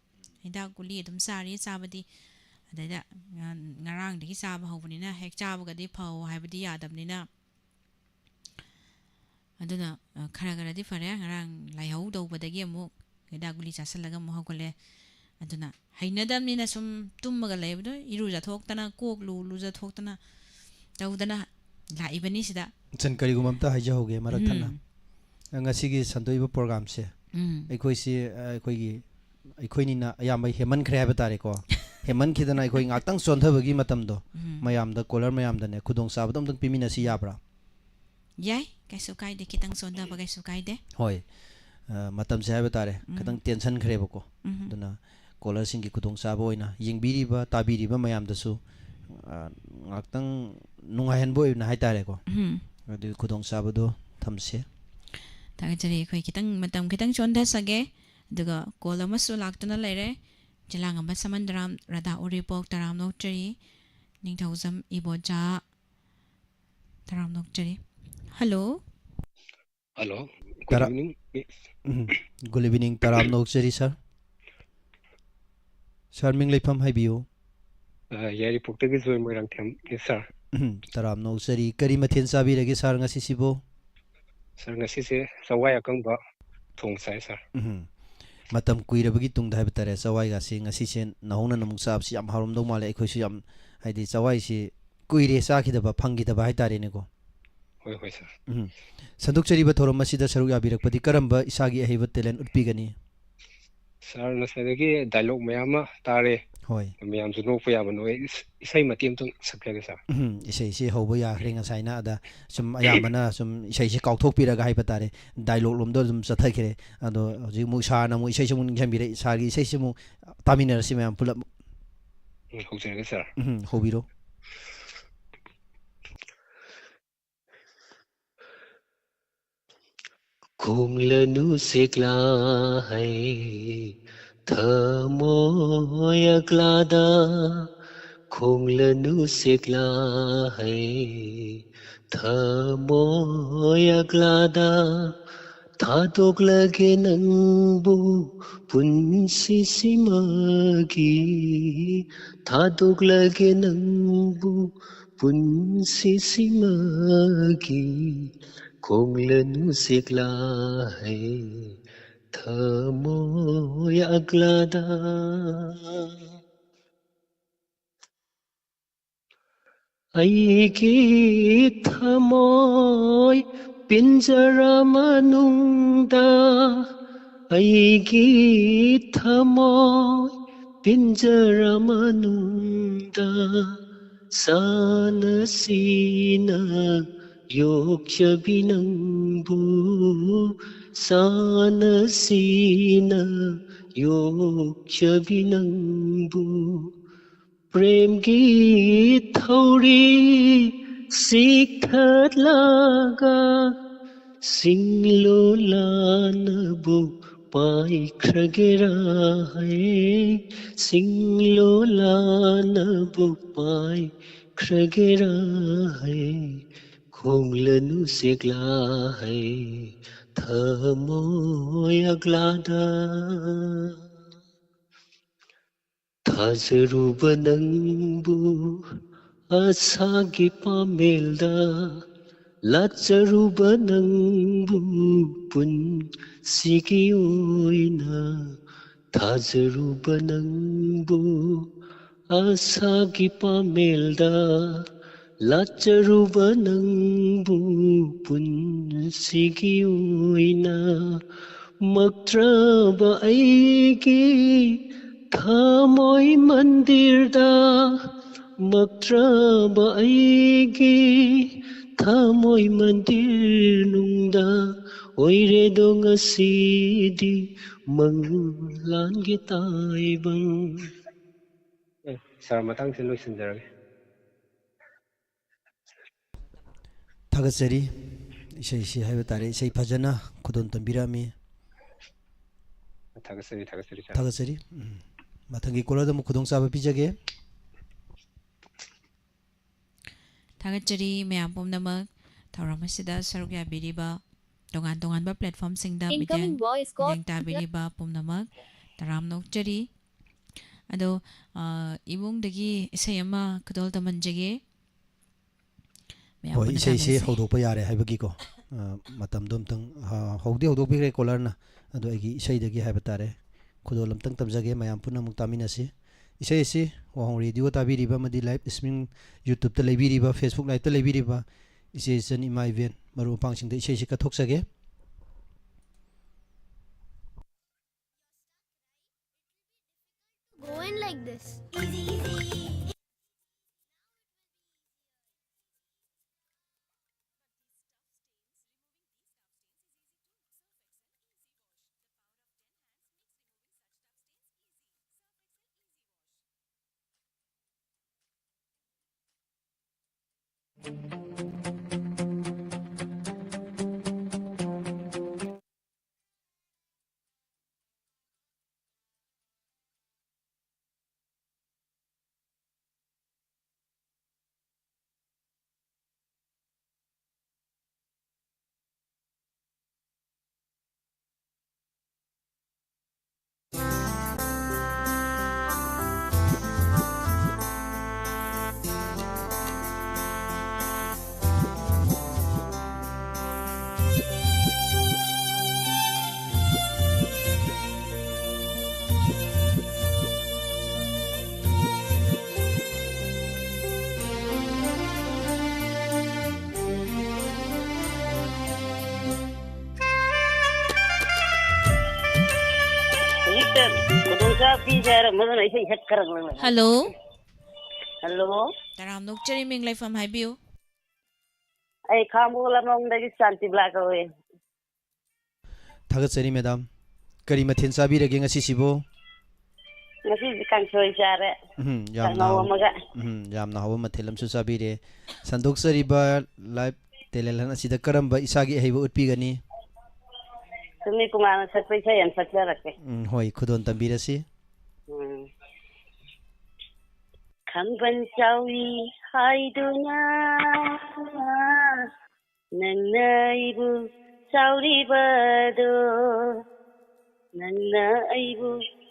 ꯍꯤꯗꯥꯛ ꯒꯨꯂꯤ ꯑꯗꯨꯝ ꯆꯥꯔꯤ, ꯆꯥꯕꯗꯤ꯫ ꯑꯗꯩꯗ ꯉ-, ꯉꯔꯥꯡꯗꯒꯤ ꯆꯥꯕ ꯍꯧꯕꯅꯤꯅ ꯍꯦꯛ ꯆꯥꯕꯒꯗꯤ ꯐꯧ ꯍꯥꯏꯕꯗꯤ ꯌꯥꯗꯕꯅꯤꯅ꯫ ꯑꯗꯨꯅ, ꯑ, ꯈꯔ ꯈꯔꯗꯤ ꯐꯔꯦ꯫ ꯉꯔꯥꯡ ꯂꯥꯏꯍꯧ ꯇꯧꯕꯗꯒꯤ ꯑꯃꯨꯛ ꯍꯤꯗꯥꯛ ꯒꯨꯂꯤ ꯆꯥꯁꯤꯜꯂꯒ ꯑꯃꯨꯛ ꯍꯧꯒꯠꯂꯦ꯫ ꯑꯗꯨꯅ ꯍꯩꯅꯗꯕꯅꯤꯅ ꯁꯨꯝ ꯇꯨꯝꯃꯒ ꯂꯩꯕꯗꯣ, ꯏꯔꯨꯖꯊꯣꯛꯇꯅ, ꯀꯣꯛ ꯂꯨ ꯂꯨꯖꯊꯣꯛꯇꯅ ꯇꯧꯗꯅ ꯂꯥꯛꯏꯕꯅꯤ ꯁꯤꯗ꯫ ꯏꯆꯟ, ꯀꯔꯤꯒꯨꯝꯕ ꯑꯝꯇ ꯍꯥꯏꯖꯍꯧꯒꯦ ꯃꯔꯛ ꯊꯠꯅ꯫ ꯎꯝ꯫ ꯉꯁꯤꯒꯤ ꯁꯟꯗꯣꯛꯏꯕ ꯄ꯭ꯔꯣꯒ꯭ꯔꯥꯝꯁꯦ ꯎꯝ꯫ ꯑꯩꯈꯣꯏꯁꯤ, ꯑ, ꯑꯩꯈꯣꯏꯒꯤ, ꯑꯩꯈꯣꯏꯅꯤꯅ ꯑꯌꯥꯝꯕ ꯍꯦꯃꯟꯈ꯭ꯔꯦ ꯍꯥꯏꯕ ꯇꯥꯔꯦꯀꯣ꯫ ꯍꯦꯃꯟꯈꯤꯗꯅ ꯑꯩꯈꯣꯏ ꯉꯥꯛꯇꯪ ꯆꯣꯟꯊꯕꯒꯤ ꯃꯇꯝꯗꯣ ꯎꯝ꯫ ꯃꯌꯥꯝꯗ, ꯀꯣꯂꯔ ꯃꯌꯥꯝꯗꯅꯦ, ꯈꯨꯗꯣꯡꯆꯥꯕꯗꯣ ꯑꯝꯇꯪ ꯄꯤꯃꯤꯟꯅꯁꯤ ꯌꯥꯕ꯭ꯔꯥ? ꯌꯥꯏ, ꯀꯩꯁꯨ ꯀꯥꯏꯗꯦ, ꯈꯤꯇꯪ ꯆꯣꯟꯊꯕ ꯀꯩꯁꯨ ꯀꯥꯏꯗꯦ꯫ ꯍꯣꯏ꯫ ꯑ, ꯃꯇꯝꯁꯦ ꯍꯥꯏꯕ ꯇꯥꯔꯦ, ꯎꯝ꯫ ꯈꯤꯇꯪ ꯇꯦꯟꯁꯟꯈ꯭ꯔꯦꯕꯀꯣ꯫ ꯎꯝ꯫ ꯑꯗꯨꯅ ꯀꯣꯂꯔꯁꯤꯡꯒꯤ ꯈꯨꯗꯣꯡꯆꯥꯕ ꯑꯣꯏꯅ ꯌꯦꯡꯕꯤꯔꯤꯕ, ꯇꯥꯕꯤꯔꯤꯕ ꯃꯌꯥꯝꯗꯁꯨ, ꯑ, ꯉꯥꯛꯇꯪ ꯅꯨꯡꯉꯥꯏꯍꯟꯕ ꯑꯣꯏꯅ ꯍꯥꯏ ꯇꯥꯔꯦꯀꯣ꯫ ꯎꯝ꯫ ꯑꯗꯨꯒꯤ ꯈꯨꯗꯣꯡꯆꯥꯕꯗꯣ ꯊꯝꯁꯦ꯫ ꯊꯥꯒꯠꯆꯔꯤ꯫ ꯑꯩꯈꯣꯏ ꯈꯤꯇꯪ, ꯃꯇꯝ ꯈꯤꯇꯪ ꯆꯣꯟꯊꯁꯒꯦ꯫ ꯑꯗꯨꯒ ꯀꯣꯜ ꯑꯃꯁꯨ ꯂꯥꯛꯇꯨꯅ ꯂꯩꯔꯦ꯫ ꯆꯤꯂꯥꯡꯉꯝꯕ ꯁꯃꯟꯗꯔꯥꯝ, ꯔꯥꯙꯥ ꯎꯔꯤꯄꯣꯛ, ꯇꯔꯥꯝꯅ ꯑꯣꯛꯆꯔꯤ꯫ ꯅꯤꯡꯊꯧꯖꯝ ꯏꯕꯣꯆꯥ, ꯇꯔꯥꯝꯅ ꯑꯣꯛꯆꯔꯤ꯫ ꯍꯜꯂꯣ꯫ ꯍꯜꯂꯣ꯫ ꯒꯨꯗ ꯇꯔꯥ-, ꯏꯚꯤꯅꯤꯡ, ꯃꯤꯁ꯫ ꯎꯝ꯫ ꯒꯨꯗ ꯏꯚꯤꯅꯤꯡ, ꯇꯔꯥꯝꯅ ꯑꯣꯛꯆꯔꯤ, ꯁꯥꯔ꯫ ꯁꯥꯔ, ꯃꯤꯡ ꯂꯩꯐꯝ ꯍꯥꯏꯕꯤꯌꯨ꯫ ꯑ, ꯌꯥꯏꯔꯤꯄꯣꯛꯇꯒꯤ ꯖꯣꯏ ꯃꯣꯏꯔꯥꯡꯊꯦꯝꯅꯤ, ꯁꯥꯔ꯫ ꯎꯝ, ꯇꯔꯥꯝꯅ ꯑꯣꯛꯆꯔꯤ꯫ ꯀꯔꯤ ꯃꯊꯦꯜ ꯆꯥꯕꯤꯔꯒꯦ, ꯁꯥꯔ, ꯉꯁꯤꯁꯤꯕꯨ? ꯁꯥꯔ, ꯉꯁꯤꯁꯦ ꯆꯋꯥꯏ ꯑꯀꯪꯕ ꯊꯣꯡ ꯆꯥꯏ, ꯁꯥꯔ꯫ ꯎꯝ꯫ ꯃꯇꯝ ꯀꯨꯏꯔꯕꯒꯤ ꯇꯨꯡꯗ ꯍꯥꯏꯕ ꯇꯥꯔꯦ, ꯆꯋꯥꯏꯒꯁꯤ ꯉꯁꯤꯁꯦ ꯅꯧꯍꯧꯅꯅ ꯑꯃꯨꯛ ꯆꯥꯕꯁꯤ ꯌꯥꯝ ꯍꯥꯎꯔꯝꯗꯧ ꯃꯥꯜꯂꯦ꯫ ꯑꯩꯈꯣꯏꯁꯨ ꯌꯥꯝ, ꯍꯥꯏꯗꯤ, ꯆꯋꯥꯏꯁꯤ ꯀꯨꯏꯔꯦ ꯆꯥꯈꯤꯗꯕ, ꯐꯪꯈꯤꯗꯕ ꯍꯥꯏ ꯇꯥꯔꯦꯅꯦꯀꯣ꯫ ꯍꯣꯏ, ꯍꯣꯏ, ꯁꯥꯔ꯫ ꯎꯝ꯫ ꯁꯟꯗꯣꯛꯆꯔꯤꯕ ꯊꯧꯔꯝ ꯑꯁꯤꯗ ꯁꯔꯨꯛ ꯌꯥꯕꯤꯔꯛꯄꯗꯤ ꯀꯔꯝꯕ ꯏꯁꯥꯒꯤ ꯑꯍꯩꯕ ꯇꯦꯂꯦꯟ ꯎꯠꯄꯤꯒꯅꯤ? ꯁꯥꯔ, ꯉꯁꯥꯏꯗꯒꯤ ꯗꯥꯏꯂꯣꯒ ꯃꯌꯥꯝ ꯑꯃ ꯇꯥꯔꯦ꯫ ꯍꯣꯏ꯫ ꯃꯌꯥꯝꯁꯨ ꯅꯣꯛꯄ ꯌꯥꯕ ꯅꯣꯛꯑꯦ꯫ ꯏꯁ-, ꯏꯁꯩ ꯃꯇꯦꯛ ꯑꯃꯇꯪ ꯁꯛꯆꯒꯦ, ꯁꯥꯔ꯫ ꯎꯝ, ꯏꯁꯩꯁꯤ ꯍꯧꯕ ꯌꯥꯈ꯭ꯔꯦ ꯉꯁꯥꯏꯅ꯫ ꯑꯗ ꯁꯨꯝ ꯑꯌꯥꯝꯕꯅ ꯁꯨꯝ ꯏꯁꯩꯁꯤ ꯀꯥꯎꯊꯣꯛꯄꯤꯔꯒ ꯍꯥꯏꯕ ꯇꯥꯔꯦ, ꯗꯥꯏꯂꯣꯒ ꯂꯣꯝꯗ ꯑꯗꯨꯝ ꯆꯠꯊꯈ꯭ꯔꯦ꯫ ꯑꯗꯣ ꯍꯧꯖꯤꯛ ꯑꯃꯨꯛ ꯁꯥꯔꯅ ꯑꯃꯨꯛ ꯏꯁꯩꯁꯤ ꯑꯃꯨꯛ ꯅꯤꯡꯁꯤꯡꯕꯤꯔꯦ꯫ ꯁꯥꯔꯒꯤ ꯏꯁꯩꯁꯤ ꯑꯃꯨꯛ ꯇꯥꯃꯤꯟꯅꯔꯁꯤ ꯃꯌꯥꯝ ꯄꯨꯂꯞ꯫ ꯎꯝ, ꯍꯧꯖꯔꯒꯦ, ꯁꯥꯔ꯫ ꯎꯝ, ꯍꯧꯕꯤꯔꯣ꯫ ꯈꯣꯡꯂꯅꯨ ꯁꯦꯛꯂꯥ ꯍꯩ ꯊꯃꯣꯏ ꯑꯒ꯭ꯂꯥꯗ, ꯈꯣꯡꯂꯅꯨ ꯁꯦꯛꯂꯥ ꯍꯩ ꯊꯃꯣꯏ ꯑꯒ꯭ꯂꯥꯗ, ꯊꯥꯗꯣꯛꯂꯒꯦ ꯅꯪꯕꯨ ꯄꯨꯟꯁꯤꯁꯤꯃꯒꯤ, ꯊꯥꯗꯣꯛꯂꯒꯦ ꯅꯪꯕꯨ ꯄꯨꯟꯁꯤꯁꯤꯃꯒꯤ, ꯈꯣꯡꯂꯅꯨ ꯁꯦꯛꯂꯥ ꯍꯩ ꯊꯃꯣꯏ ꯑꯒ꯭ꯂꯥꯗ꯫ ꯑꯩꯒꯤ ꯊꯃꯣꯏ ꯄꯤꯟꯖꯔ ꯃꯅꯨꯡꯗ, ꯑꯩꯒꯤ ꯊꯃꯣꯏ ꯄꯤꯟꯖꯔ ꯃꯅꯨꯡꯗ, ꯁꯥꯟꯅꯁꯤꯅ ꯌꯣꯛꯆꯕꯤ ꯅꯪꯕꯨ, ꯆꯥꯅ ꯁꯤꯅ ꯌꯣꯛꯆꯕꯤ ꯅꯪꯕꯨ ꯄ꯭ꯔꯦꯝꯒꯤ ꯊꯧꯔꯤ ꯁꯤꯛꯊꯠꯂꯒ ꯁꯤꯡꯂꯣꯂꯥꯅꯕꯨ ꯄꯥꯏꯈ꯭ꯔꯒꯦꯔꯥ ꯍꯩ, ꯁꯤꯡꯂꯣꯂꯥꯅꯕꯨ ꯄꯥꯏꯈ꯭ꯔꯒꯦꯔꯥ ꯍꯩ, ꯈꯣꯡꯂꯅꯨ ꯁꯦꯛꯂꯥ ꯍꯩ, ꯊꯃꯣꯏ ꯑꯒ꯭ꯂꯥꯗ꯫ ꯊꯥꯖꯔꯨꯕ ꯅꯪꯕꯨ ꯑꯁꯥꯒꯤ ꯄꯥꯃꯦꯜꯗ, ꯂꯥꯠꯆꯔꯨꯕ ꯅꯪꯕꯨ ꯄꯨꯟꯁꯤꯒꯤ ꯑꯣꯏꯅ꯫ ꯊꯥꯖꯔꯨꯕ ꯅꯪꯕꯨ ꯑꯁꯥꯒꯤ ꯄꯥꯃꯦꯜꯗ, ꯂꯥꯠꯆꯔꯨꯕ ꯅꯪꯕꯨ ꯄꯨꯟꯁꯤꯒꯤ ꯑꯣꯏꯅ꯫ ꯃꯛꯇ꯭ꯔꯕ ꯑꯩꯒꯤ ꯊꯃꯣꯏ ꯃꯟꯗꯤꯔꯗ, ꯃꯛꯇ꯭ꯔꯕ ꯑꯩꯒꯤ ꯊꯃꯣꯏ ꯃꯟꯗꯤꯔꯅꯨꯡꯗ ꯑꯣꯏꯔꯦꯗꯣ ꯉꯁꯤꯗꯤ ꯃꯪꯂꯥꯟꯒꯤ ꯇꯥꯏꯕꯪ꯫ ꯑꯦ, ꯁꯥꯔ, ꯃꯇꯥꯡꯁꯤ ꯂꯣꯏꯁꯤꯟꯖꯔꯒꯦ꯫ ꯊꯥꯒꯠꯆꯔꯤ꯫ ꯏꯁꯩꯁꯤ ꯍꯥꯏꯕ ꯇꯥꯔꯦ, ꯏꯁꯩ ꯐꯖꯅ ꯈꯨꯗꯣꯜ ꯇꯝꯕꯤꯔꯛꯑꯝꯃꯤ꯫ ꯊꯥꯒꯠꯆꯔꯤ, ꯊꯥꯒꯠꯆꯔꯤ, ꯁꯥꯔ꯫ ꯊꯥꯒꯠꯆꯔꯤ꯫ ꯎꯝ꯫ ꯃꯊꯪꯒꯤ ꯀꯣꯂꯔꯗ ꯑꯃꯨꯛ ꯈꯨꯗꯣꯡꯆꯥꯕ ꯄꯤꯖꯒꯦ꯫ ꯊꯥꯒꯠꯆꯔꯤ ꯃꯌꯥꯝ ꯄꯨꯝꯅꯃꯛ ꯊꯧꯔꯝ ꯑꯁꯤꯗ ꯁꯔꯨꯛ ꯌꯥꯕꯤꯔꯤꯕ, ꯇꯣꯉꯥꯟ ꯇꯣꯉꯥꯟꯕ platformꯁꯤꯡꯗ ꯃꯤꯠꯌꯦꯡ, Incoming voice call. ꯃꯤꯠꯌꯦꯡ ꯇꯥꯕꯤꯔꯤꯕ ꯄꯨꯝꯅꯃꯛ ꯇꯔꯥꯝꯅ ꯑꯣꯛꯆꯔꯤ꯫ ꯑꯗꯣ, ꯑ, ꯏꯕꯨꯡꯗꯒꯤ ꯏꯁꯩ ꯑꯃ ꯈꯨꯗꯣꯜ ꯇꯝꯍꯟꯖꯒꯦ꯫ ꯃꯌꯥꯝ ꯍꯣꯏ, ꯄꯨꯟꯅ ꯏꯁꯩꯁꯦ ꯇꯥꯃꯤꯟꯅꯁꯤ꯫ ꯍꯧꯗꯣꯛꯄ ꯌꯥꯔꯦ ꯍꯥꯏꯕꯒꯤꯀꯣ, ꯑ, ꯃꯇꯝꯗꯣ ꯑꯝꯇꯪ, ꯑ, ꯍꯧꯗꯤ ꯍꯧꯗꯣꯛꯄꯤꯈ꯭ꯔꯦ ꯀꯣꯂꯔꯅ, ꯑꯗꯣ ꯑꯩꯒꯤ ꯏꯁꯩꯗꯒꯤ ꯍꯥꯏꯕ ꯇꯥꯔꯦ, ꯈꯨꯗꯣꯜ ꯑꯝꯇꯪ ꯇꯝꯖꯒꯦ, ꯃꯌꯥꯝ ꯄꯨꯟꯅ ꯑꯃꯨꯛ ꯇꯥꯃꯤꯟꯅꯁꯤ꯫ ꯏꯁꯩ ꯑꯁꯤ ꯋꯥꯍꯣꯡ ꯔꯦꯗꯤꯑꯣ ꯇꯥꯕꯤꯔꯤꯕ ꯑꯃꯗꯤ live streaming YouTube-ꯇ ꯂꯩꯕꯤꯔꯤꯕ, Facebook Live-ꯇ ꯂꯩꯕꯤꯔꯤꯕ ꯏꯆꯦ ꯏꯆꯟ ꯏꯃꯥ ꯏꯕꯦꯟ ꯃꯔꯨꯞ ꯃꯄꯥꯡꯁꯤꯡꯗ ꯏꯁꯩꯁꯤ ꯀꯠꯊꯣꯛꯆꯒꯦ꯫ Go in like this. Easy, easy. ꯍꯧꯖꯤꯛꯇ ꯈꯨꯗꯣꯡꯆꯥꯕ ꯄꯤꯒꯦ ꯍꯥꯏꯔꯝꯕꯗꯨꯅ ꯏꯁꯩ ꯁꯛꯈ꯭ꯔꯕꯅꯦ꯫ ꯍꯜꯂꯣ꯫ ꯍꯜꯂꯣ꯫ ꯇꯔꯥꯝꯅ ꯑꯣꯛꯆꯔꯤ, ꯃꯤꯡ ꯂꯩꯐꯝ ꯍꯥꯏꯕꯤꯌꯨ꯫ ꯑꯩ ꯈꯥꯉꯕꯣꯛ ꯂꯝꯂꯣꯡꯗꯒꯤ ꯁꯥꯟꯇꯤꯕꯂꯥ ꯀꯧꯋꯦ꯫ ꯊꯥꯒꯠꯆꯔꯤ, ꯃꯦꯗꯥꯝ꯫ ꯀꯔꯤ ꯃꯊꯦꯜ ꯆꯥꯕꯤꯔꯒꯦ ꯉꯁꯤꯁꯤꯕꯨ? ꯉꯁꯤꯗꯤ ꯀꯥꯡꯁꯣꯏ ꯆꯥꯔꯦ꯫ ꯎꯝ, ꯌꯥꯝꯅ ꯀꯥꯡꯍꯧ ꯍꯥꯎ-, ꯑꯃꯒ꯫ ꯎꯝ, ꯌꯥꯝꯅ ꯍꯥꯎꯕ ꯃꯊꯦꯜ ꯑꯃꯁꯨ ꯆꯥꯕꯤꯔꯦ꯫ ꯁꯟꯗꯣꯛꯆꯔꯤꯕ live talent hunt ꯑꯁꯤꯗ ꯀꯔꯝꯕ ꯏꯁꯥꯒꯤ ꯑꯍꯩꯕ ꯎꯠꯄꯤꯒꯅꯤ? ꯁꯨꯃꯤ ꯀꯨꯃꯥꯔꯅ ꯁꯛꯄ ꯏꯁꯩ ꯑꯃ ꯁꯛꯆꯔꯛꯀꯦ꯫ ꯎꯝ, ꯍꯣꯏ, ꯈꯨꯗꯣꯜ ꯇꯝꯕꯤꯔꯁꯤ꯫ ꯎꯝ꯫ ꯈꯝꯕꯟ ꯆꯥꯎꯏ ꯍꯥꯏꯗꯨꯅ ꯅꯪꯅ ꯑꯩꯕꯨ ꯆꯥꯎꯔꯤꯕꯗꯣ, ꯅꯪꯅ ꯑꯩꯕꯨ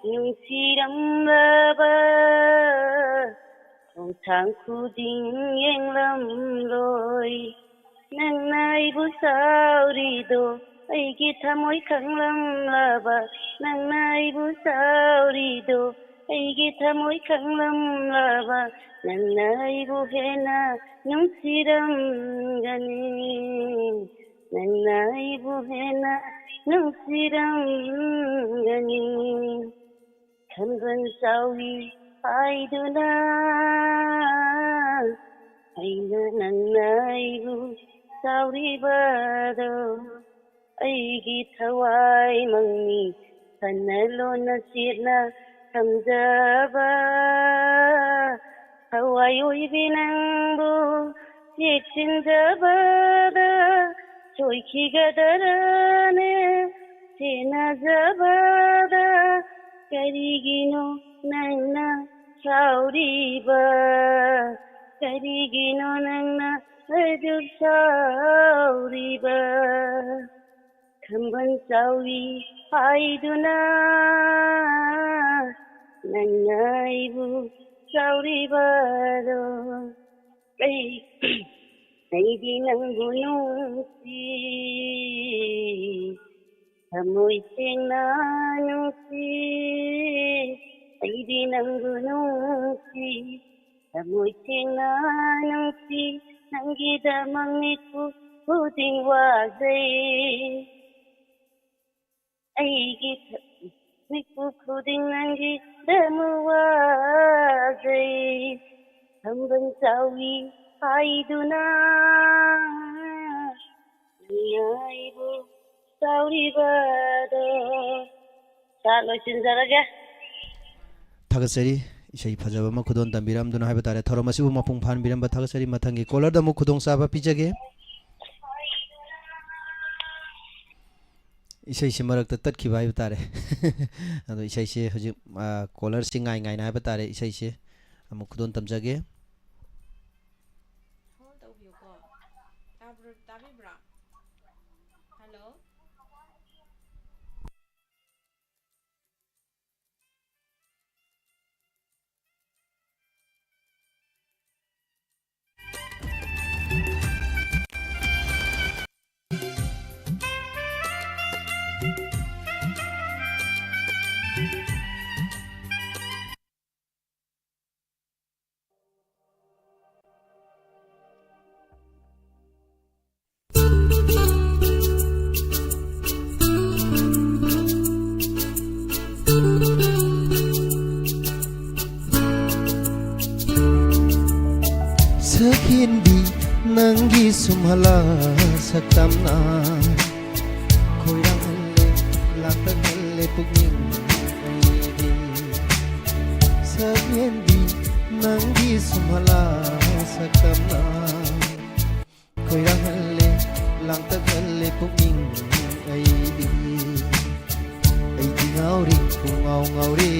ꯅꯨꯡꯁꯤꯔꯝꯂꯕ ꯈꯣꯡꯊꯥꯡ ꯈꯨꯗꯤꯡ ꯌꯦꯡꯂꯝꯂꯣꯏ꯫ ꯅꯪꯅ ꯑꯩꯕꯨ ꯆꯥꯎꯔꯤꯗꯣ, ꯑꯩꯒꯤ ꯊꯃꯣꯏ ꯈꯪꯂꯝꯂꯕ, ꯅꯪꯅ ꯑꯩꯕꯨ ꯆꯥꯎꯔꯤꯗꯣ, ꯑꯩꯒꯤ ꯊꯃꯣꯏ ꯈꯪꯂꯝꯂꯕ, ꯅꯪꯅ ꯑꯩꯕꯨ ꯍꯦꯟꯅ ꯅꯨꯡꯁꯤꯔꯝꯒꯅꯤ, ꯅꯪꯅ ꯑꯩꯕꯨ ꯍꯦꯟꯅ ꯅꯨꯡꯁꯤꯔꯝꯒꯅꯤ꯫ ꯈꯝꯕꯟ ꯆꯥꯎꯏ ꯍꯥꯏꯗꯨꯅ ꯑꯩꯅ ꯅꯪꯅ ꯑꯩꯕꯨ ꯆꯥꯎꯔꯤꯕꯗꯣ, ꯑꯩꯒꯤ ꯊꯋꯥꯏꯃꯛꯅꯤ ꯐꯅ ꯂꯨꯅ ꯆꯦꯠꯅ ꯊꯝꯖꯕ꯫ ꯊꯋꯥꯏ ꯑꯣꯏꯕꯤ ꯅꯪꯕꯨ ꯆꯦꯛꯁꯤꯟꯖꯕꯗ ꯁꯣꯏꯈꯤꯒꯗꯔꯅꯦ, ꯁꯦꯟꯅꯖꯕꯗ ꯀꯔꯤꯒꯤꯅꯣ ꯅꯪꯅ ꯁꯥꯎꯔꯤꯕ? ꯀꯔꯤꯒꯤꯅꯣ ꯅꯪꯅ ꯑꯗꯨꯛ ꯁꯥꯎꯔꯤꯕ? ꯈꯝꯕꯟ ꯆꯥꯎꯏ ꯍꯥꯏꯗꯨꯅ ꯅꯪꯅ ꯑꯩꯕꯨ ꯁꯥꯎꯔꯤꯕꯗꯣ? ꯑꯩ, ꯑꯩꯗꯤ ꯅꯪꯕꯨ ꯅꯨꯡꯁꯤ, ꯊꯃꯣꯏ ꯁꯦꯡꯅ ꯅꯨꯡꯁꯤ, ꯑꯩꯗꯤ ꯅꯪꯕꯨ ꯅꯨꯡꯁꯤ, ꯊꯃꯣꯏ ꯁꯦꯡꯅ ꯅꯨꯡꯁꯤ, ꯅꯪꯒꯤꯗꯃꯛ ꯃꯤꯀꯨꯞ ꯈꯨꯗꯤꯡ ꯋꯥꯖꯩ꯫ ꯑꯩꯒꯤ ꯊ-, ꯃꯤꯀꯨꯞ ꯈꯨꯗꯤꯡ ꯅꯪꯒꯤꯗꯃꯛ ꯋꯥꯖꯩ꯫ ꯈꯝꯕꯟ ꯆꯥꯎꯏ ꯍꯥꯏꯗꯨꯅ ꯅꯪꯅ ꯑꯩꯕꯨ ꯁꯥꯎꯔꯤꯕꯗꯣ? ꯁꯥꯔ, ꯂꯣꯏꯁꯤꯟꯖꯔꯒꯦ꯫ ꯊꯥꯒꯠꯆꯔꯤ, ꯏꯁꯩ ꯐꯖꯕ ꯑꯃ ꯈꯨꯗꯣꯜ ꯇꯝꯕꯤꯔꯝꯗꯨꯅ ꯍꯥꯏꯕ ꯇꯥꯔꯦ꯫ ꯊꯧꯔꯝ ꯑꯁꯤꯕꯨ ꯃꯄꯨꯡ ꯐꯥꯍꯟꯕꯤꯔꯝꯕ ꯊꯥꯒꯠꯆꯔꯤ꯫ ꯃꯊꯪꯒꯤ ꯀꯣꯂꯔꯗ ꯑꯃꯨꯛ ꯈꯨꯗꯣꯡꯆꯥꯕ ꯄꯤꯖꯒꯦ꯫ ꯏꯁꯩꯁꯤ ꯃꯔꯛꯇ ꯇꯠꯈꯤꯕ ꯍꯥꯏꯕ ꯇꯥꯔꯦ꯫ ꯑꯗꯣ ꯏꯁꯩꯁꯦ ꯍꯧꯖꯤꯛ, ꯑ, ꯀꯣꯂꯔꯁꯤ ꯉꯥꯏ ꯉꯥꯏꯅ ꯍꯥꯏꯕ ꯇꯥꯔꯦ, ꯏꯁꯩꯁꯦ ꯑꯃꯨꯛ ꯈꯨꯗꯣꯜ ꯇꯝꯖꯒꯦ꯫ ꯍꯣꯜ ꯇꯧꯕꯤꯌꯨꯀꯣ꯫ ꯇꯥꯕ꯭ꯔꯣ, ꯇꯥꯕꯤꯕ꯭ꯔꯥ? ꯍꯜꯂꯣ? ꯁꯛꯍꯦꯟꯕꯤ ꯅꯪꯒꯤ ꯁꯨꯝꯍꯠꯂ ꯁꯛꯇꯝꯅ ꯈꯣꯏꯔꯥꯡꯍꯜꯂꯦ, ꯂꯥꯡꯇꯛꯍꯜꯂꯦ ꯄꯨꯛꯅꯤꯡ ꯑꯩꯒꯤ꯫ ꯁꯛꯍꯦꯟꯕꯤ ꯅꯪꯒꯤ ꯁꯨꯝꯍꯠꯂ ꯁꯛꯇꯝꯅ ꯄꯨꯡꯉꯥꯎ ꯉꯥꯎꯔꯦ,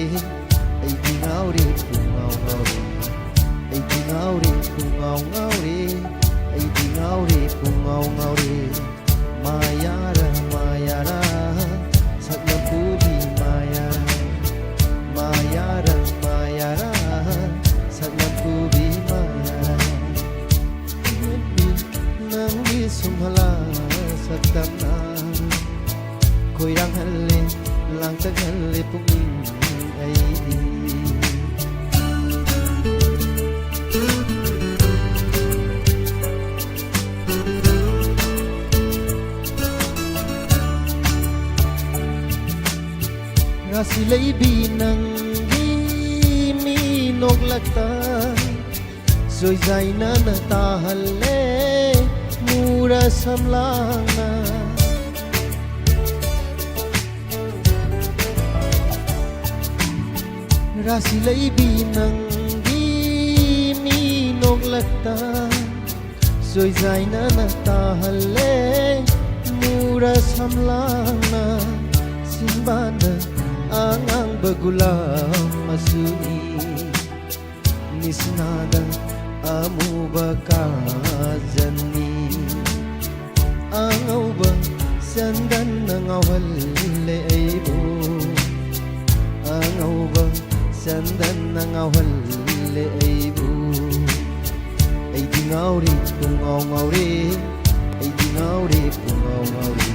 ꯑꯩꯗꯤ ꯉꯥꯎꯔꯦ, ꯄꯨꯡꯉꯥꯎ ꯉꯥꯎꯔꯦ꯫ ꯑꯩꯗꯤ ꯉꯥꯎꯔꯦ, ꯄꯨꯡꯉꯥꯎ ꯉꯥꯎꯔꯦ꯫ ꯑꯩꯗꯤ ꯉꯥꯎꯔꯦ, ꯄꯨꯡꯉꯥꯎ ꯉꯥꯎꯔꯦ꯫ ꯃꯥꯌꯥꯔ, ꯃꯥꯌꯥꯔ, ꯁꯛꯂꯛꯄꯨꯕꯤ ꯃꯥꯌꯥꯔ꯫ ꯃꯥꯌꯥꯔ, ꯃꯥꯌꯥꯔ, ꯁꯛꯂꯛꯄꯨꯕꯤ ꯃꯥꯌꯥꯔ꯫ ꯅꯪꯒꯤ ꯁꯨꯝꯍꯠꯂ ꯁꯛꯇꯝꯅ ꯈꯣꯏꯔꯥꯡꯍꯜꯂꯦ, ꯂꯥꯡꯇꯛꯍꯜꯂꯦ ꯄꯨꯛꯅꯤꯡ ꯑꯩꯗꯤ꯫ ꯔꯥꯁꯤ ꯂꯩꯕꯤ ꯅꯪꯒꯤ ꯃꯤ ꯅꯣꯛꯂꯛꯇ ꯁꯣꯏꯖꯥꯏꯅꯅ ꯇꯥꯍꯜꯂꯦ ꯃꯨꯔ ꯁꯝꯂꯥꯡꯅ꯫ ꯔꯥꯁꯤ ꯂꯩꯕꯤ ꯅꯪꯒꯤ ꯃꯤ ꯅꯣꯛꯂꯛꯇ ꯁꯣꯏꯖꯥꯏꯅꯅ ꯇꯥꯍꯜꯂꯦ ꯃꯨꯔ ꯁꯝꯂꯥꯡꯅ꯫ ꯁꯤꯡꯕꯥꯟꯗ ꯑꯉꯥꯡꯕ ꯒꯨꯂꯥꯞ ꯃꯆꯨꯅꯤ꯫ ꯅꯤꯁꯅꯥꯗ ꯑꯃꯨꯕ ꯀꯥꯖꯜꯅꯤ꯫ ꯑꯉꯧꯕ ꯆꯟꯗꯟꯅ ꯉꯥꯎꯍꯜꯂꯦ ꯑꯩꯕꯨ꯫ ꯑꯉꯧꯕ ꯆꯟꯗꯟꯅ ꯉꯥꯎꯍꯜꯂꯦ ꯑꯩꯕꯨ꯫ ꯑꯩꯗꯤ ꯉꯥꯎꯔꯦ, ꯄꯨꯡꯉꯥꯎ ꯉꯥꯎꯔꯦ꯫ ꯑꯩꯗꯤ ꯉꯥꯎꯔꯦ, ꯄꯨꯡꯉꯥꯎ ꯉꯥꯎꯔꯦ꯫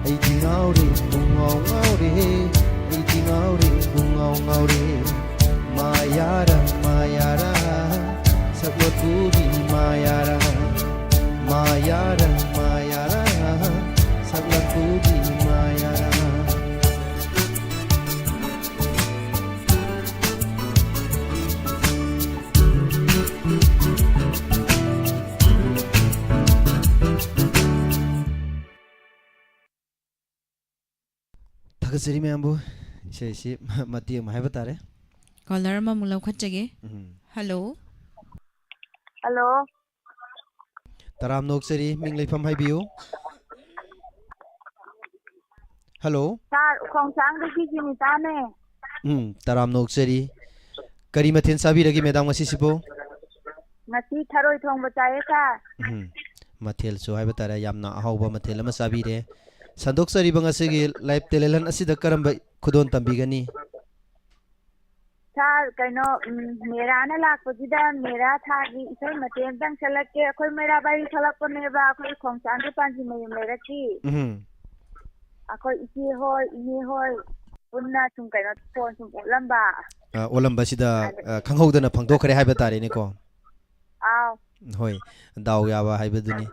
ꯑꯩꯗꯤ ꯉꯥꯎꯔꯦ, ꯄꯨꯡꯉꯥꯎ ꯉꯥꯎꯔꯦ꯫ ꯑꯩꯗꯤ ꯉꯥꯎꯔꯦ, ꯄꯨꯡꯉꯥꯎ ꯉꯥꯎꯔꯦ꯫ ꯃꯥꯌꯥꯔ, ꯃꯥꯌꯥꯔ, ꯁꯛꯂꯛꯄꯨꯕꯤ ꯃꯥꯌꯥꯔ꯫ ꯃꯥꯌꯥꯔ, ꯃꯥꯌꯥꯔ, ꯁꯛꯂꯛꯄꯨꯕꯤ ꯃꯥꯌꯥꯔ꯫ ꯊꯥꯒꯠꯆꯔꯤ ꯃꯌꯥꯝꯕꯨ꯫ ꯏꯁꯩꯁꯤ ꯃꯇꯦꯛ ꯑꯃ ꯍꯥꯏꯕ ꯇꯥꯔꯦ꯫ ꯀꯣꯂꯔ ꯑꯃꯃꯨꯛ ꯂꯧꯈꯠꯆꯒꯦ꯫ ꯎꯝ꯫ ꯍꯜꯂꯣ꯫ ꯍꯜꯂꯣ꯫ ꯇꯔꯥꯝꯅ ꯑꯣꯛꯆꯔꯤ, ꯃꯤꯡ ꯂꯩꯐꯝ ꯍꯥꯏꯕꯤꯌꯨ꯫ ꯍꯜꯂꯣ꯫ ꯁꯥꯔ, ꯎꯈꯣꯡꯁꯥꯡꯗꯒꯤ ꯖꯤꯅꯤꯇꯥꯅꯦ꯫ ꯎꯝ, ꯇꯔꯥꯝꯅ ꯑꯣꯛꯆꯔꯤ꯫ ꯀꯔꯤ ꯃꯊꯦꯜ ꯆꯥꯕꯤꯔꯒꯦ ꯃꯦꯗꯥꯝ ꯉꯁꯤꯁꯤꯕꯨ? ꯉꯁꯤ ꯊꯔꯣꯏ ꯊꯣꯡꯕ ꯆꯥꯏꯌꯦ ꯁꯥꯔ꯫ ꯎꯝ, ꯃꯊꯦꯜꯁꯨ ꯍꯥꯏꯕ ꯇꯥꯔꯦ, ꯌꯥꯝꯅ ꯑꯍꯥꯎꯕ ꯃꯊꯦꯜ ꯑꯃ ꯆꯥꯕꯤꯔꯦ꯫ ꯁꯟꯗꯣꯛꯆꯔꯤꯕ ꯉꯁꯤꯒꯤ ꯂꯥꯏꯐ ꯇꯦꯂꯦꯟ ꯍꯟ ꯑꯁꯤꯗ ꯀꯔꯝꯕ ꯈꯨꯗꯣꯜ ꯇꯝꯕꯤꯒꯅꯤ? ꯁꯥꯔ, ꯀꯩꯅꯣ, ꯎꯝ, ꯃꯦꯔꯥꯅ ꯂꯥꯛꯄꯁꯤꯗ ꯃꯦꯔꯥ ꯊꯥꯒꯤ ꯏꯁꯩ ꯃꯇꯦꯛ ꯑꯝꯇꯪ ꯁꯛꯂꯛꯀꯦ꯫ ꯑꯩꯈꯣꯏ ꯃꯩꯔꯥꯕꯥꯏ ꯊꯣꯛꯂꯛꯄꯅꯦꯕ, ꯑꯩꯈꯣꯏ ꯈꯣꯡꯁꯥꯡꯒꯤ ꯄꯥꯟꯖꯤ ꯃꯌꯨꯝ ꯂꯩꯔꯛꯀꯤ꯫ ꯎꯝ꯫ ꯑꯩꯈꯣꯏ ꯏꯆꯦ ꯍꯣꯏ, ꯏꯅꯦ ꯍꯣꯏ ꯄꯨꯟꯅ ꯁꯨꯝ ꯀꯩꯅꯣ ꯐꯣꯟ ꯁꯨꯝ ꯑꯣꯠꯂꯝꯕ꯫ ꯑ, ꯑꯣꯜꯂꯝꯕꯁꯤꯗ, ꯑ, ꯈꯪꯍꯧꯗꯅ ꯐꯣꯡꯗꯣꯛꯈ꯭ꯔꯦ ꯍꯥꯏꯕ ꯇꯥꯔꯦꯅꯦꯀꯣ꯫ ꯑꯥꯎ꯫ ꯍꯣꯏ, ꯗꯥꯎ ꯌꯥꯕ ꯍꯥꯏꯕꯗꯨꯅꯤ꯫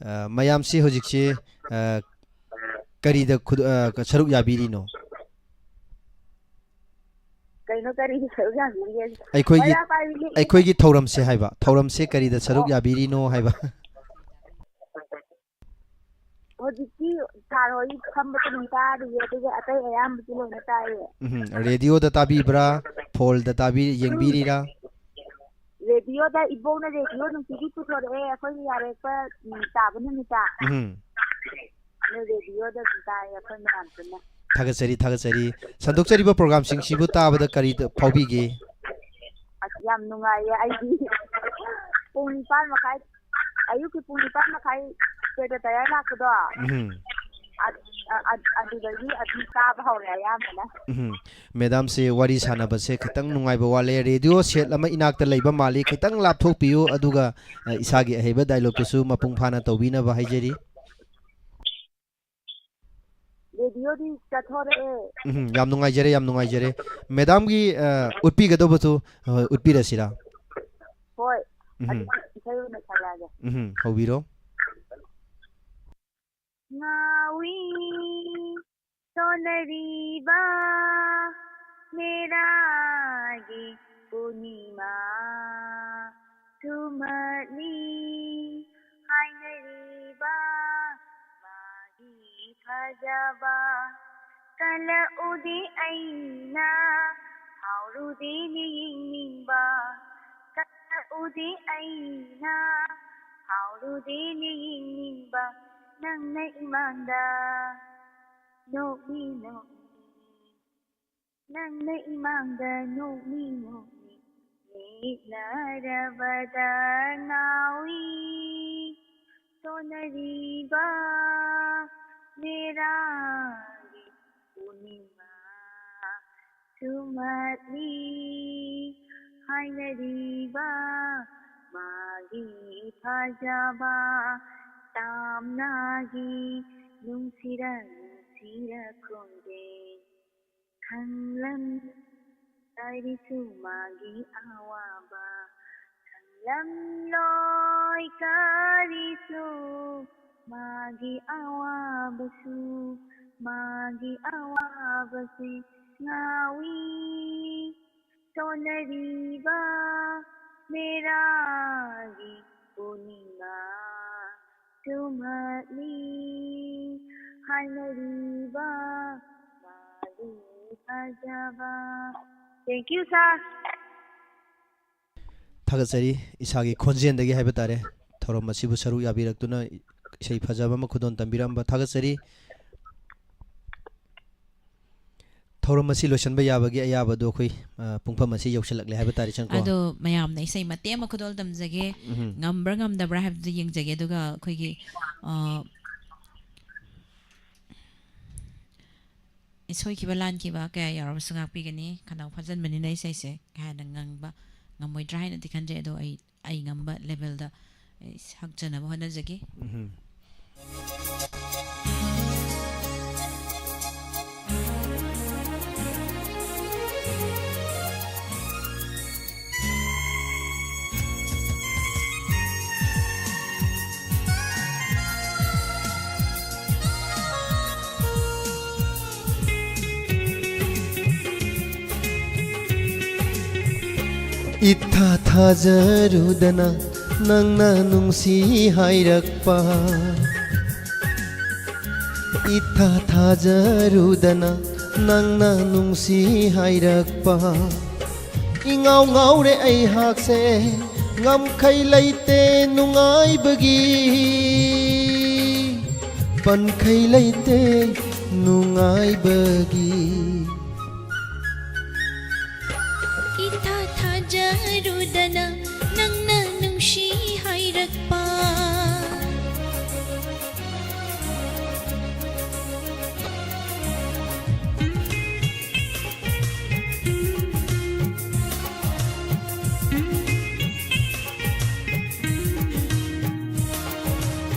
ꯑ, ꯃꯌꯥꯝꯁꯤ ꯍꯧꯖꯤꯛꯁꯤ, ꯑ, ꯀꯔꯤꯗ ꯈꯨꯗ-, ꯑ, ꯁꯔꯨꯛ ꯌꯥꯕꯤꯔꯤꯅꯣ? ꯀꯩꯅꯣ, ꯀꯔꯤꯒꯤ ꯁꯔꯨꯛ ꯌꯥꯕꯤꯔꯤꯒꯦ? ꯑꯩꯈꯣꯏꯒꯤ, ꯃꯩꯔꯥ ꯄꯥꯏꯕꯤꯅꯤ꯫ ꯑꯩꯈꯣꯏꯒꯤ ꯊꯧꯔꯝꯁꯦ ꯍꯥꯏꯕ, ꯊꯧꯔꯝꯁꯦ ꯀꯔꯤꯗ ꯁꯔꯨꯛ ꯑꯣ꯫ ꯌꯥꯕꯤꯔꯤꯅꯣ ꯍꯥꯏꯕ? ꯍꯧꯖꯤꯛꯇꯤ ꯁꯥꯔ ꯍꯣꯏ ꯐꯝꯕꯗ ꯑꯗꯨꯝ ꯇꯥꯔꯤꯌꯦ, ꯑꯗꯨꯒ ꯑꯇꯩ ꯑꯌꯥꯝꯕꯗꯤ ꯂꯣꯏꯅ ꯇꯥꯏꯌꯦ꯫ ꯎꯝ, ꯔꯦꯗꯤꯑꯣꯗ ꯇꯥꯕꯤꯕ꯭ꯔꯥ? ꯐꯣꯜꯗ ꯇꯥꯕꯤ-, ꯌꯦꯡꯕꯤꯔꯤꯔꯥ? ꯔꯦꯗꯤꯑꯣꯗ ꯏꯕꯣꯛꯅ ꯔꯦꯗꯤꯑꯣ ꯅꯨꯡꯇꯤꯒꯤ ꯄꯨꯊꯣꯔꯛꯑꯦ, ꯑꯩꯈꯣꯏꯒꯤ ꯌꯥꯔꯦꯛꯄ, ꯎꯝ, ꯇꯥꯕ ꯅꯨꯃꯤꯠꯇ꯫ ꯎꯝ꯫ ꯑꯗꯨ ꯔꯦꯗꯤꯑꯣꯗ ꯑꯗꯨꯝ ꯇꯥꯏꯌꯦ ꯑꯩꯈꯣꯏ ꯃꯌꯥꯝ ꯄꯨꯟꯅ꯫ ꯊꯥꯒꯠꯆꯔꯤ, ꯊꯥꯒꯠꯆꯔꯤ꯫ ꯁꯟꯗꯣꯛꯆꯔꯤꯕ ꯄ꯭ꯔꯣꯒ꯭ꯔꯥꯝꯁꯤꯡꯁꯤꯕꯨ ꯇꯥꯕꯗ ꯀꯔꯤ ꯐꯥꯎꯕꯤꯒꯦ? ꯑꯁ, ꯌꯥꯝ ꯅꯨꯡꯉꯥꯏꯌꯦ ꯑꯩꯗꯤ꯫ ꯄꯨꯡ ꯅꯤꯄꯥꯟ ꯃꯈꯥꯏ, ꯑꯌꯨꯛꯀꯤ ꯄꯨꯡ ꯅꯤꯄꯥꯟ ꯃꯈꯥꯏ ꯁꯦꯀ꯭ꯔꯦꯇꯔꯤꯌꯦꯠ ꯂꯥꯛꯄꯗꯣ, ꯎꯝ꯫ ꯑ-, ꯑ-, ꯑꯗꯨꯗꯒꯤ ꯑꯗꯨꯝ ꯇꯥꯕ ꯍꯧꯔꯦ ꯑꯌꯥꯝꯕꯅ꯫ ꯎꯝ꯫ ꯃꯦꯗꯥꯝꯁꯦ ꯋꯥꯔꯤ ꯁꯥꯟꯅꯕꯁꯦ ꯈꯤꯇꯪ ꯅꯨꯡꯉꯥꯏꯕ ꯋꯥꯠꯂꯦ꯫ ꯔꯦꯗꯤꯑꯣ ꯁꯦꯠ ꯑꯃ ꯏꯅꯥꯛꯇ ꯂꯩꯕ ꯃꯥꯜꯂꯤ, ꯈꯤꯇꯪ ꯂꯥꯞꯊꯣꯛꯄꯤꯌꯨ, ꯑꯗꯨꯒ, ꯑ, ꯏꯁꯥꯒꯤ ꯑꯍꯩꯕ ꯗꯥꯏꯂꯣꯛꯇꯨꯁꯨ ꯃꯄꯨꯡ ꯐꯥꯅ ꯇꯧꯕꯤꯅꯕ ꯍꯥꯏꯖꯔꯤ꯫ ꯔꯦꯗꯤꯑꯣꯗꯤ ꯆꯠꯊꯣꯔꯛꯑꯦ꯫ ꯎꯝ, ꯌꯥꯝ ꯅꯨꯡꯉꯥꯏꯖꯔꯦ, ꯌꯥꯝ ꯅꯨꯡꯉꯥꯏꯖꯔꯦ꯫ ꯃꯦꯗꯥꯝꯒꯤ, ꯑ, ꯎꯠꯄꯤꯒꯗꯧꯕꯗꯨ, ꯑ, ꯎꯠꯄꯤꯔꯁꯤꯔꯥ? ꯍꯣꯏ, ꯎꯝ꯫ ꯑꯗꯨꯗꯤ ꯏꯁꯩ ꯑꯣꯏꯅ ꯁꯛꯂꯛꯑꯒꯦ꯫ ꯎꯝ, ꯍꯧꯕꯤꯔꯣ꯫ ꯉꯥꯎꯏ ꯁꯣꯟꯅꯔꯤꯕ ꯃꯦꯔꯥꯒꯤ ꯄꯨꯔꯅꯤꯃꯥ ꯊꯨꯝꯃꯠꯂꯤ ꯍꯥꯏꯅꯔꯤꯕ ꯃꯥꯒꯤ ꯐꯖꯕ꯫ ꯀꯜꯂꯛꯎꯗꯤ ꯑꯩꯅ ꯐꯥꯎꯔꯨꯗꯦ ꯌꯦꯡꯅꯤꯡꯕ꯫ ꯀꯜꯂꯛꯎꯗꯤ ꯑꯩꯅ ꯐꯥꯎꯔꯨꯗꯦ ꯌꯦꯡꯅꯤꯡꯕ꯫ ꯅꯪꯅ ꯏꯃꯥꯡꯗ ꯅꯣꯛꯃꯤ ꯅꯣꯛꯃꯤ ꯅꯪꯅ ꯏꯃꯥꯡꯗ ꯅꯣꯛꯃꯤ ꯅꯣꯛꯃꯤ ꯌꯦꯡꯂꯔꯕꯗ ꯉꯥꯎꯏ꯫ ꯁꯣꯟꯅꯔꯤꯕ ꯃꯦꯔꯥꯒꯤ ꯄꯨꯔꯅꯤꯃꯥ ꯆꯨꯝꯃꯛꯂꯤ꯫ ꯍꯥꯏꯅꯔꯤꯕ ꯃꯥꯒꯤ ꯐꯖꯕ ꯇꯥꯝꯅꯒꯤ ꯅꯨꯡꯁꯤꯔ ꯅꯨꯡꯁꯤꯔ ꯈꯣꯡꯖꯦꯜ ꯈꯪꯂꯝ ꯀꯔꯤꯁꯨ ꯃꯥꯒꯤ ꯑꯋꯥꯕ ꯈꯪꯂꯝꯂꯣꯏ ꯀꯔꯤꯁꯨ ꯃꯥꯒꯤ ꯑꯋꯥꯕꯁꯨ ꯃꯥꯒꯤ ꯑꯋꯥꯕꯁꯦ ꯉꯥꯎꯏ꯫ ꯁꯣꯟꯅꯔꯤꯕ ꯃꯦꯔꯥꯒꯤ ꯄꯨꯔꯅꯤꯃꯥ ꯆꯨꯝꯃꯛꯂꯤ꯫ ꯍꯥꯏꯅꯔꯤꯕ ꯃꯥꯒꯤ ꯐꯖꯕ꯫ Thank you, sir. ꯊꯥꯒꯠꯆꯔꯤ꯫ ꯏꯁꯥꯒꯤ ꯈꯣꯟꯖꯦꯜꯗꯒꯤ ꯍꯥꯏꯕ ꯇꯥꯔꯦ, ꯊꯧꯔꯝ ꯑꯁꯤꯕꯨ ꯁꯔꯨꯛ ꯌꯥꯕꯤꯔꯛꯇꯨꯅ ꯏꯁꯩ ꯐꯖꯕ ꯑꯃ ꯈꯨꯗꯣꯜ ꯇꯝꯕꯤꯔꯝꯕ ꯊꯥꯒꯠꯆꯔꯤ꯫ ꯊꯧꯔꯝ ꯑꯁꯤ ꯂꯣꯏꯁꯤꯟꯕ ꯌꯥꯕꯒꯤ ꯑꯌꯥꯕꯗꯨ ꯑꯩꯈꯣꯏ, ꯑ, ꯄꯨꯡꯐꯝ ꯑꯁꯤ ꯌꯧꯁꯤꯜꯂꯛꯂꯦ ꯍꯥꯏꯕ ꯇꯥꯔꯦ, ꯆꯪꯀꯣ꯫ ꯑꯗꯣ ꯃꯌꯥꯝꯅ ꯏꯁꯩ ꯃꯇꯦꯛ ꯑꯃ ꯈꯨꯗꯣꯜ ꯇꯝꯖꯒꯦ꯫ ꯎꯝ꯫ ꯉꯝꯕ꯭ꯔꯥ ꯉꯝꯗꯕ꯭ꯔꯥ ꯍꯥꯏꯕꯗꯨ ꯌꯦꯡꯖꯒꯦ꯫ ꯑꯗꯨꯒ ꯑꯩꯈꯣꯏꯒꯤ, ꯑ, ꯁꯣꯏꯈꯤꯕ ꯂꯥꯟꯈꯤꯕ ꯀꯌꯥ ꯌꯥꯎꯔꯕꯁꯨ ꯉꯥꯛꯄꯤꯒꯅꯤ꯫ ꯈꯅꯥꯎ ꯐꯥꯖꯤꯟꯕꯅꯤꯅ ꯏꯁꯩꯁꯦ ꯀꯥ ꯍꯦꯟꯅ ꯉꯪꯕ ꯉꯝꯃꯣꯏꯗ꯭ꯔꯥ ꯍꯥꯏꯅꯗꯤ ꯈꯟꯖꯩ꯫ ꯑꯗꯣ ꯑꯩ, ꯑꯩ ꯉꯝꯕ level ꯗ ꯑꯩ ꯍꯛꯆꯅꯕ ꯍꯣꯠꯅꯖꯒꯦ꯫ ꯎꯝ꯫ ꯏꯊꯥ ꯊꯥꯖꯔꯨꯗꯅ ꯅꯪꯅ ꯅꯨꯡꯁꯤ ꯍꯥꯏꯔꯛꯄ, ꯏꯊꯥ ꯊꯥꯖꯔꯨꯗꯅ ꯅꯪꯅ ꯅꯨꯡꯁꯤ ꯍꯥꯏꯔꯛꯄ, ꯏꯉꯥꯎ ꯉꯥꯎꯔꯦ ꯑꯩꯍꯥꯛꯁꯦ, ꯉꯝꯈꯩ ꯂꯩꯇꯦ ꯅꯨꯡꯉꯥꯏꯕꯒꯤ, ꯄꯟꯈꯩ ꯂꯩꯇꯦ ꯅꯨꯡꯉꯥꯏꯕꯒꯤ ꯏꯊꯥ ꯊꯥꯖꯔꯨꯗꯅ ꯅꯪꯅ ꯅꯨꯡꯁꯤ ꯍꯥꯏꯔꯛꯄ꯫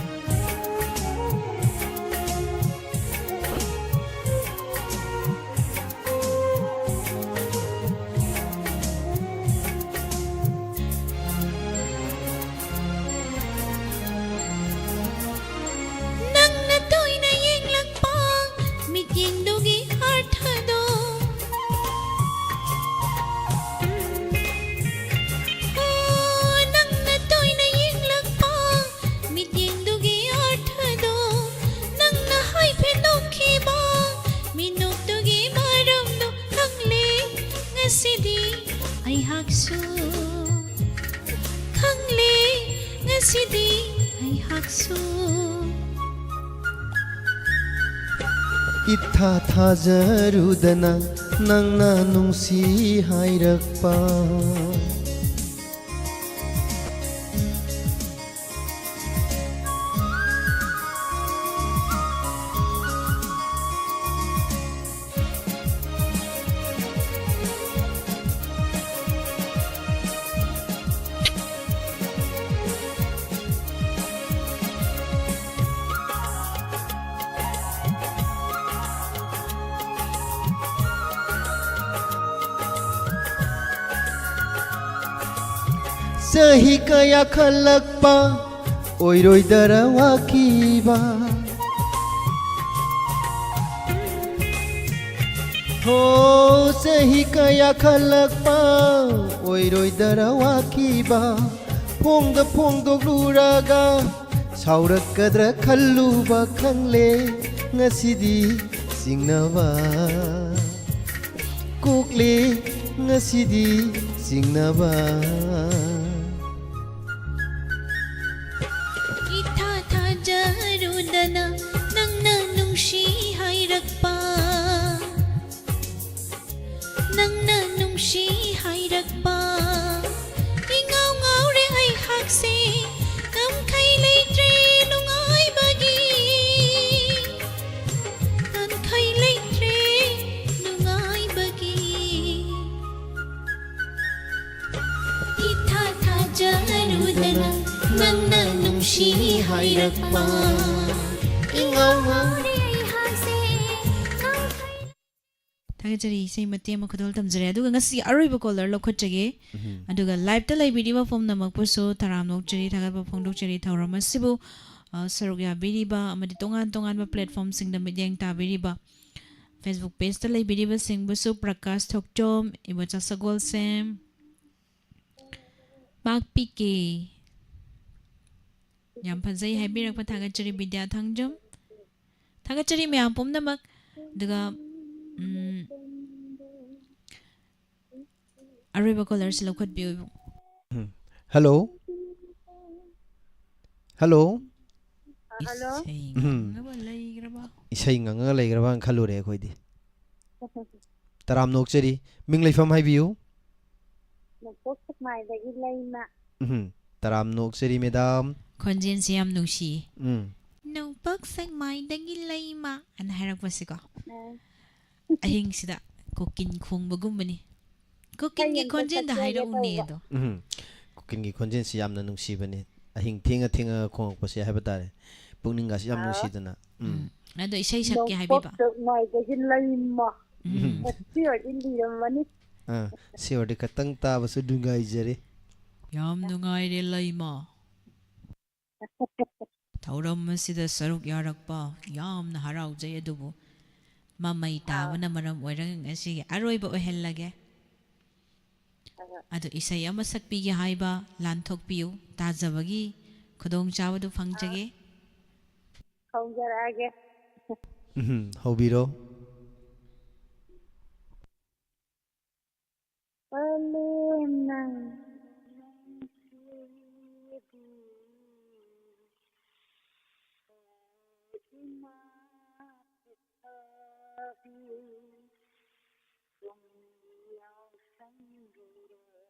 ꯅꯪꯅ ꯇꯣꯏꯅ ꯌꯦꯡꯂꯛꯄ ꯃꯤꯠꯌꯦꯡꯗꯨꯒꯤ ꯑꯔꯊꯗꯣ꯫ ꯑꯣ, ꯅꯪꯅ ꯇꯣꯏꯅ ꯌꯦꯡꯂꯛꯄ ꯃꯤꯠꯌꯦꯡꯗꯨꯒꯤ ꯑꯔꯊꯗꯣ꯫ ꯅꯪꯅ ꯍꯥꯏꯐꯦꯠ ꯅꯣꯛꯈꯤꯕ ꯃꯤꯅꯣꯛꯇꯨꯒꯤ ꯃꯔꯝꯗꯣ ꯈꯪꯂꯦ ꯉꯁꯤꯗꯤ ꯑꯩꯍꯥꯛꯁꯨ꯫ ꯈꯪꯂꯦ ꯉꯁꯤꯗꯤ ꯑꯩꯍꯥꯛꯁꯨ꯫ ꯏꯊꯥ ꯊꯥꯖꯔꯨꯗꯅ ꯅꯪꯅ ꯅꯨꯡꯁꯤ ꯍꯥꯏꯔꯛꯄ꯫ ꯆꯍꯤ ꯀꯌꯥ ꯈꯜꯂꯛꯄ ꯑꯣꯏꯔꯣꯏꯗꯔ ꯋꯥꯈꯤꯕ꯫ ꯍꯣ, ꯆꯍꯤ ꯀꯌꯥ ꯈꯜꯂꯛꯄ ꯑꯣꯏꯔꯣꯏꯗꯔ ꯋꯥꯈꯤꯕ꯫ ꯐꯣꯡꯗ ꯐꯣꯡꯗꯣꯛꯂꯨꯔꯒ ꯁꯥꯎꯔꯛꯀꯗ꯭ꯔ ꯈꯜꯂꯨꯕ ꯈꯪꯂꯦ ꯉꯁꯤꯗꯤ ꯆꯤꯡꯅꯕ꯫ ꯀꯣꯛꯂꯦ ꯉꯁꯤꯗꯤ ꯆꯤꯡꯅꯕ꯫ ꯏꯊꯥ ꯊꯥꯖꯔꯨꯗꯅ ꯅꯪꯅ ꯅꯨꯡꯁꯤ ꯍꯥꯏꯔꯛꯄ꯫ ꯍꯥꯏꯔꯛꯄ ꯏꯉꯥꯎ ꯉꯥꯎꯔꯦ ꯑꯩꯍꯥꯛꯁꯦ ꯉꯥꯎꯈ꯭ꯔꯦ꯫ ꯊꯥꯒꯠꯆꯔꯤ, ꯏꯁꯩ ꯃꯇꯦꯛ ꯑꯃ ꯈꯨꯗꯣꯜ ꯇꯝꯖꯔꯦ꯫ ꯑꯗꯨꯒ ꯉꯁꯤ ꯑꯔꯣꯏꯕ ꯀꯣꯂꯔ ꯂꯧꯈꯠꯆꯒꯦ꯫ ꯎꯝ꯫ ꯑꯗꯨꯒ ꯂꯥꯏꯞꯇ ꯂꯩꯕꯤꯔꯤꯕ ꯄꯨꯝꯅꯃꯛꯄꯨꯁꯨ ꯇꯔꯥꯝꯅ ꯑꯣꯛꯆꯔꯤ, ꯊꯥꯒꯠꯄ ꯐꯣꯡꯗꯣꯛꯆꯔꯤ꯫ ꯊꯧꯔꯝ ꯑꯁꯤꯕꯨ, ꯑ, ꯁꯔꯨꯛ ꯌꯥꯕꯤꯔꯤꯕ ꯑꯃꯗꯤ ꯇꯣꯉꯥꯟ ꯇꯣꯉꯥꯟꯕ ꯄ꯭ꯂꯦꯠꯐꯣꯝꯁꯤꯡꯗ ꯃꯤꯠꯌꯦꯡ ꯇꯥꯕꯤꯔꯤꯕ Facebook ꯄꯦꯖꯇ ꯂꯩꯕꯤꯔꯤꯕꯁꯤꯡꯕꯨꯁꯨ, ꯄ꯭ꯔꯀꯥꯁ ꯊꯣꯛꯆꯣꯝ, ꯏꯕꯣꯆꯥ ꯁꯒꯣꯜꯁꯦꯝ, ꯃꯥꯛ ꯄꯤꯀꯦ꯫ ꯌꯥꯝ ꯐꯖꯩ ꯍꯥꯏꯕꯤꯔꯛꯄ ꯊꯥꯒꯠꯆꯔꯤ, ꯕꯤꯗ꯭ꯌꯥ ꯊꯥꯡꯖꯝ꯫ ꯊꯥꯒꯠꯆꯔꯤ ꯃꯌꯥꯝ ꯄꯨꯝꯅꯃꯛ꯫ ꯑꯗꯨꯒ, ꯎꯝ, ꯑꯔꯣꯏꯕ ꯀꯣꯂꯔꯁꯤ ꯂꯧꯈꯠꯄꯤꯌꯨ, ꯏꯕꯨꯡ꯫ ꯎꯝ꯫ ꯍꯜꯂꯣ꯫ ꯍꯜꯂꯣ꯫ ꯍꯜꯂꯣ꯫ ꯏꯁꯩ ꯎꯝ꯫ ꯉꯪꯉꯒ ꯂꯩꯈ꯭ꯔꯕ? ꯏꯁꯩ ꯉꯪꯉꯒ ꯂꯩꯈ꯭ꯔꯕꯅ ꯈꯜꯂꯨꯔꯦ ꯑꯩꯈꯣꯏꯗꯤ꯫ ꯇꯔꯥꯝꯅ ꯑꯣꯛꯆꯔꯤ꯫ ꯃꯤꯡ ꯂꯩꯐꯝ ꯍꯥꯏꯕꯤꯌꯨ꯫ ꯅꯣꯡꯄꯣꯛ ꯁꯦꯛꯃꯥꯏꯗꯒꯤ ꯂꯩꯃ꯫ ꯎꯝ꯫ ꯇꯔꯥꯝꯅ ꯑꯣꯛꯆꯔꯤ, ꯃꯦꯗꯥꯝ꯫ ꯈꯣꯟꯖꯦꯜꯁꯤ ꯌꯥꯝ ꯅꯨꯡꯁꯤꯌꯦ꯫ ꯎꯝ꯫ "ꯅꯣꯡꯄꯣꯛ ꯁꯦꯛꯃꯥꯏꯗꯒꯤ ꯂꯩꯃ" ꯑꯅ ꯍꯥꯏꯔꯛꯄꯁꯤꯀꯣ꯫ ꯎꯝ꯫ ꯑꯍꯤꯡꯁꯤꯗ ꯀꯣꯀꯤꯟ ꯈꯣꯡꯕꯒꯨꯝꯕꯅꯤ꯫ ꯀꯣꯀꯤꯟꯒꯤ ꯏꯁꯩ ꯑꯝꯇ ꯈꯣꯟꯖꯦꯜꯗ ꯁꯛꯆꯒꯦ ꯍꯥꯏꯔꯛꯎꯅꯦ ꯇꯧꯕ꯫ ꯑꯗꯣ꯫ ꯎꯝ꯫ ꯀꯣꯀꯤꯟꯒꯤ ꯈꯣꯟꯖꯦꯜꯁꯤ ꯌꯥꯝꯅ ꯅꯨꯡꯁꯤꯕꯅꯤ꯫ ꯑꯍꯤꯡ ꯊꯦꯡꯉ ꯊꯦꯡꯉꯒ ꯈꯣꯡꯉꯛꯄꯁꯦ ꯍꯥꯏꯕ ꯇꯥꯔꯦ꯫ ꯄꯨꯛꯅꯤꯡꯒꯁꯤ ꯌꯥꯝ ꯑꯥ꯫ ꯅꯨꯡꯁꯤꯗꯅ꯫ ꯎꯝ꯫ ꯎꯝ꯫ ꯑꯗꯣ ꯏꯁꯩ ꯁꯛꯀꯦ ꯅꯣꯡꯄꯣꯛ ꯍꯥꯏꯕꯤꯕ? ꯁꯦꯛꯃꯥꯏꯗꯒꯤ ꯂꯩꯃ꯫ ꯎꯝ꯫ ꯁꯤ ꯑꯣꯏꯔꯗꯤ ꯂꯤꯔꯝꯃꯅꯤ꯫ ꯑꯥ, ꯁꯤ ꯑꯣꯏꯔꯗꯤ ꯈꯇꯪ ꯇꯥꯕꯁꯨ ꯅꯨꯡꯉꯥꯏꯖꯔꯦ꯫ ꯌꯥꯝ ꯅꯨꯡꯉꯥꯏꯔꯦ, ꯂꯩꯃ꯫ ꯊꯧꯔꯝ ꯑꯁꯤꯗ ꯁꯔꯨꯛ ꯌꯥꯔꯛꯄ ꯌꯥꯝꯅ ꯍꯔꯥꯎꯖꯩ, ꯑꯗꯨꯕꯨ ꯃꯃꯩ ꯑꯥ꯫ ꯇꯥꯕꯅ ꯃꯔꯝ ꯑꯣꯏꯔꯒ ꯉꯁꯤꯒꯤ ꯑꯔꯣꯏꯕ ꯑꯣꯏꯍꯜꯂꯒꯦ꯫ ꯑꯥ꯫ ꯑꯗꯨ ꯏꯁꯩ ꯑꯃ ꯁꯛꯄꯤꯒꯦ ꯍꯥꯏꯕ ꯂꯥꯟꯊꯣꯛꯄꯤꯌꯨ, ꯇꯥꯖꯕꯒꯤ ꯈꯨꯗꯣꯡꯆꯥꯕꯗꯨ ꯐꯪꯖꯒꯦ꯫ ꯑꯥ꯫ ꯍꯧꯖꯔꯛꯑꯒꯦ꯫ ꯎꯝ, ꯍꯧꯕꯤꯔꯣ꯫ ꯄꯂꯦꯝꯅ ꯅꯨꯡꯁꯤꯕꯤ ꯏꯃꯥ ꯄꯤꯊꯕꯤ ꯀꯨꯝ ꯌꯥꯎꯁꯪꯒꯤꯔꯕ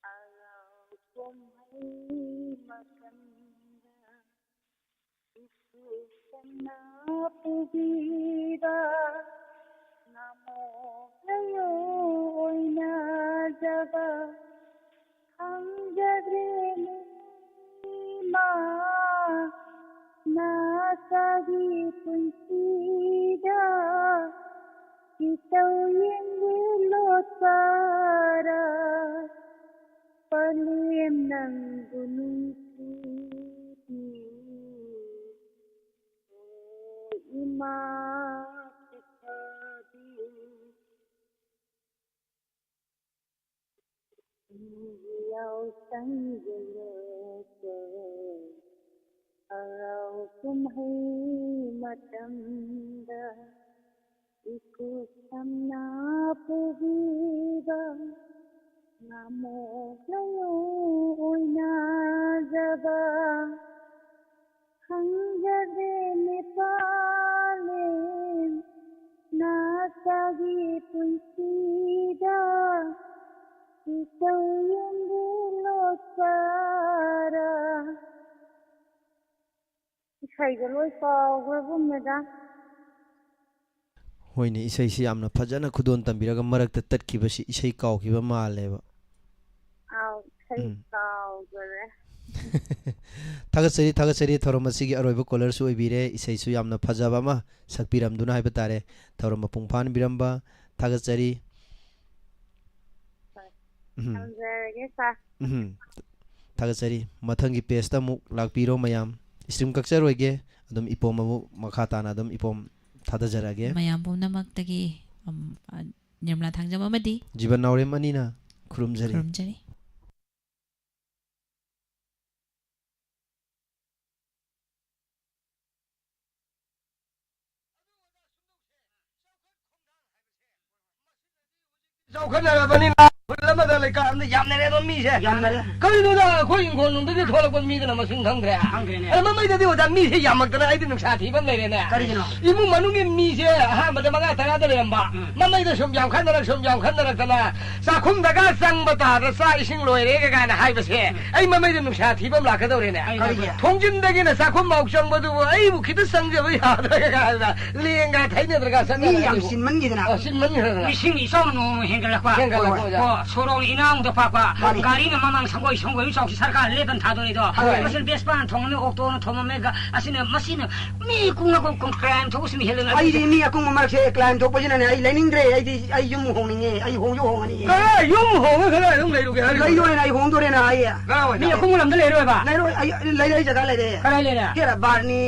ꯍꯔꯥꯎ ꯀꯨꯝꯍꯩ ꯃꯇꯝꯗ ꯏꯁꯨ ꯁꯅꯥ ꯄꯨꯕꯤꯕ ꯅꯃꯣ ꯅꯌꯣ ꯑꯣꯏꯅꯖꯕ ꯈꯪꯖꯗ꯭ꯔꯦꯅꯦ꯫ ꯅꯥꯁꯥꯒꯤ ꯄꯨꯟꯁꯤꯗ ꯏꯇꯧ ꯌꯦꯡꯕꯤꯂꯣ ꯆꯥꯔꯥ, ꯄꯂꯦꯝ ꯅꯪꯕꯨ ꯅꯨꯡꯁꯤꯕꯤ, ꯑꯣ ꯏꯃꯥ ꯄꯤꯊꯕꯤ꯫ ꯌꯥꯎꯁꯪꯒꯤ ꯂꯦꯛꯇ ꯍꯔꯥꯎ ꯀꯨꯝꯍꯩ ꯃꯇꯝꯗ ꯏꯀꯨ ꯁꯝꯅ ꯄꯨꯕꯤꯕ ꯉꯥꯃꯣꯛ ꯂꯩꯌꯨ ꯑꯣꯏꯅꯖꯕ ꯈꯪꯖꯗꯦꯅꯦ ꯄꯥꯂꯦꯝ ꯅꯥꯁꯥꯒꯤ ꯄꯨꯟꯁꯤꯗ ꯏꯁꯧ ꯌꯦꯡꯕꯤꯂꯣ ꯆꯥꯔꯥ꯫ ꯏꯁꯩꯒ ꯂꯣꯏ ꯀꯥꯎꯈ꯭ꯔꯕ ꯃꯦꯗꯥꯝ꯫ ꯍꯣꯏꯅꯦ, ꯏꯁꯩꯁꯤ ꯌꯥꯝꯅ ꯐꯖꯅ ꯈꯨꯗꯣꯟ ꯇꯝꯕꯤꯔꯒ ꯃꯔꯛꯇ ꯇꯠꯈꯤꯕꯁꯤ ꯏꯁꯩ ꯀꯥꯎꯈꯤꯕ ꯃꯥꯜꯂꯦꯕ꯫ ꯑꯥꯎ, ꯏꯁꯩ ꯎꯝ꯫ ꯀꯥꯎꯈ꯭ꯔꯦ꯫ ꯊꯥꯒꯠꯆꯔꯤ, ꯊꯥꯒꯠꯆꯔꯤ꯫ ꯊꯧꯔꯝ ꯑꯁꯤꯒꯤ ꯑꯔꯣꯏꯕ ꯀꯣꯂꯔꯁꯨ ꯑꯣꯏꯕꯤꯔꯦ꯫ ꯏꯁꯩꯁꯨ ꯌꯥꯝꯅ ꯐꯖꯕ ꯑꯃ ꯁꯛꯄꯤꯔꯝꯗꯨꯅ ꯍꯥꯏꯕ ꯇꯥꯔꯦ꯫ ꯊꯧꯔꯝ ꯃꯄꯨꯡ ꯐꯥꯍꯟꯕꯤꯔꯝꯕ ꯊꯥꯒꯠꯆꯔꯤ꯫ ꯍꯣꯏ꯫ ꯎꯝ꯫ ꯊꯝꯖꯔꯒꯦ, ꯁꯥꯔ꯫ ꯎꯝ꯫ ꯊꯥꯒꯠꯆꯔꯤ꯫ ꯃꯊꯪꯒꯤ ꯄꯦꯖꯇ ꯑꯃꯨꯛ ꯂꯥꯛꯄꯤꯔꯣ ꯃꯌꯥꯝ꯫ ꯏꯁꯇ꯭ꯔꯤꯝ ꯀꯛꯆꯔꯣꯏꯒꯦ꯫ ꯑꯗꯨꯝ ꯏꯄꯣꯝ ꯑꯃꯨꯛ ꯃꯈꯥ ꯇꯥꯅ ꯑꯗꯨꯝ ꯏꯄꯣꯝ ꯊꯥꯗꯖꯔꯛꯑꯒꯦ꯫ ꯃꯌꯥꯝ ꯄꯨꯝꯅꯃꯛꯇꯒꯤ, ꯎꯝ, ꯑ, ꯅꯤꯔꯃꯂꯥ ꯊꯥꯡꯖꯝ ꯑꯃꯗꯤ ꯈꯨꯔꯨꯝꯖꯔꯤ꯫ ꯈꯨꯔꯨꯝꯖꯔꯤ꯫ ꯆꯥꯎꯈꯠꯅꯔꯕꯅꯤꯅ ꯈꯨꯜ ꯑꯃꯗ ꯂꯩꯀꯥꯏ ꯑꯃꯗ ꯌꯥꯝꯅꯔꯦ ꯑꯗꯣ ꯃꯤꯁꯦ꯫ ꯌꯥꯝꯅꯔꯦ꯫ ꯀꯔꯤꯅꯣꯗ ꯑꯩꯈꯣꯏ ꯏꯪꯈꯣꯜ ꯅꯨꯡꯗꯒꯤ ꯊꯣꯛꯂꯛꯄ ꯃꯤꯗꯨꯅ ꯃꯁꯤꯡ ꯈꯪꯗ꯭ꯔꯦ꯫ ꯈꯪꯗ꯭ꯔꯦꯅꯦ꯫ ꯑꯗ ꯃꯃꯩꯗꯗꯤ ꯑꯣꯖꯥ ꯃꯤꯁꯦ ꯌꯥꯝꯃꯛꯇꯅ ꯑꯩꯗꯤ ꯅꯨꯡꯁꯥ ꯊꯤꯕ ꯑꯃ ꯂꯩꯔꯦꯅꯦ꯫ ꯀꯔꯤꯒꯤꯅꯣ? ꯏꯃꯨꯡ ꯃꯅꯨꯡꯒꯤ ꯃꯤꯁꯦ ꯑꯍꯥꯟꯕꯗ ꯃꯉꯥ ꯇꯔꯥꯗ ꯂꯩꯔꯝꯕ꯫ ꯎꯝ꯫ ꯃꯃꯩꯗ ꯁꯨꯝ ꯌꯥꯝꯈꯠꯅꯔꯛ ꯁꯨꯝ ꯌꯥꯝꯈꯠꯅꯔꯛꯇꯅ ꯆꯥꯛꯈꯨꯝꯗꯒ ꯆꯪꯕ ꯇꯥꯔꯗ ꯆꯥꯛ ꯏꯁꯤꯡ ꯂꯣꯏꯔꯦꯒ ꯀꯥꯏꯅ ꯍꯥꯏꯕꯁꯦ ꯎꯝ꯫ ꯑꯩ ꯃꯃꯩꯗ ꯅꯨꯡꯁꯥ ꯊꯤꯕ ꯑꯃ ꯂꯥꯛꯀꯗꯧꯔꯦꯅꯦ꯫ ꯀꯔꯤꯒꯤ? ꯊꯣꯡꯖꯤꯟꯗꯒꯤꯅ ꯆꯥꯛꯈꯨꯝꯐꯥꯎ ꯆꯪꯕꯗꯨꯕꯨ ꯑꯩꯕꯨ ꯈꯤꯇ ꯆꯪꯖꯕ ꯌꯥꯗ꯭ꯔꯦꯒ ꯍꯥꯏꯕꯗ ꯂꯦꯡꯒ ꯊꯩꯅꯗ꯭ꯔꯒ ꯃꯤ ꯌꯥꯝ ꯆꯠꯅꯔꯛꯑꯅꯤꯕꯨ꯫ ꯆꯤꯟꯃꯟꯈꯤꯗꯅ꯫ ꯑ, ꯆꯤꯟꯃꯟꯈꯤꯗꯅ꯫ ꯃꯤꯁꯤꯡ ꯏꯆꯥꯎꯅ ꯅꯣꯡꯃ ꯍꯦꯟꯒꯠꯂꯛꯄ꯫ ꯍꯦꯟꯒꯠꯂꯛꯄ, ꯑꯣꯖꯥ꯫ ꯀꯣ, ꯁꯣꯔꯣꯛ ꯏꯅꯥꯎꯗ ꯄꯥꯛꯄ꯫ ꯃꯥꯅꯤ꯫ ꯒꯥꯔꯤꯅ ꯃꯃꯥꯡ ꯁꯪꯒꯣꯏ ꯁꯪꯒꯣꯏ ꯆꯥꯎꯁꯤ ꯁꯔꯀꯥꯔ ꯂꯦꯞꯇꯅ ꯊꯥꯗꯣꯔꯤꯗꯣ꯫ ꯍꯣꯏ꯫ ꯃꯁꯤꯅ ꯕꯦꯁꯄꯥꯅ ꯊꯣꯡꯉꯝꯃꯦ, ꯑꯣꯛꯇꯣꯅ ꯊꯣꯡꯉꯝꯃꯦ, ꯒ-, ꯑꯁꯤꯅ, ꯃꯁꯤꯅ ꯃꯤ ꯀꯨꯡꯅ ꯀꯨꯡ-, ꯀꯨꯡ-, ꯀ꯭ꯔꯥꯏꯝ ꯊꯣꯛꯄꯁꯨ ꯃꯤ ꯍꯦꯜꯂꯦ꯫ ꯑꯩꯗꯤ ꯃꯤ ꯑꯀꯨꯡꯕ ꯃꯔꯛꯁꯦ ꯀ꯭ꯔꯥꯏꯝ ꯊꯣꯛꯄꯁꯤꯅꯅꯦ ꯑꯩ ꯂꯩꯅꯤꯡꯗ꯭ꯔꯦ꯫ ꯑꯩꯗꯤ ꯑꯩ ꯌꯨꯝ ꯍꯣꯡꯅꯤꯡꯉꯦ꯫ ꯑꯩ ꯍꯣꯡꯁꯨ ꯍꯣꯡꯉꯅꯤ꯫ ꯀꯗꯥꯏ ꯌꯨꯝ ꯍꯣꯡꯉ ꯀꯗꯥꯏ ꯑꯗꯨꯝ ꯂꯩꯔꯨꯒꯦ ꯍꯥꯏꯔꯤꯕ? ꯂꯩꯗꯣꯔꯦꯅ ꯑꯩ ꯍꯣꯡꯗꯣꯔꯦꯅ ꯑꯩ꯫ ꯀꯗꯥꯏꯋꯥꯏꯗ? ꯃꯤ ꯑꯀꯨꯡꯕ ꯂꯝꯗ ꯂꯩꯔꯣꯏꯕ꯫ ꯂꯩꯔꯣꯏ ꯑꯩ ꯂꯩꯔꯣꯏ ꯑꯩ ꯖꯒꯥ ꯂꯩꯔꯦ꯫ ꯀꯗꯥꯏ ꯂꯩꯔꯦ? ꯍꯦꯔ ꯕꯥꯔꯅꯤ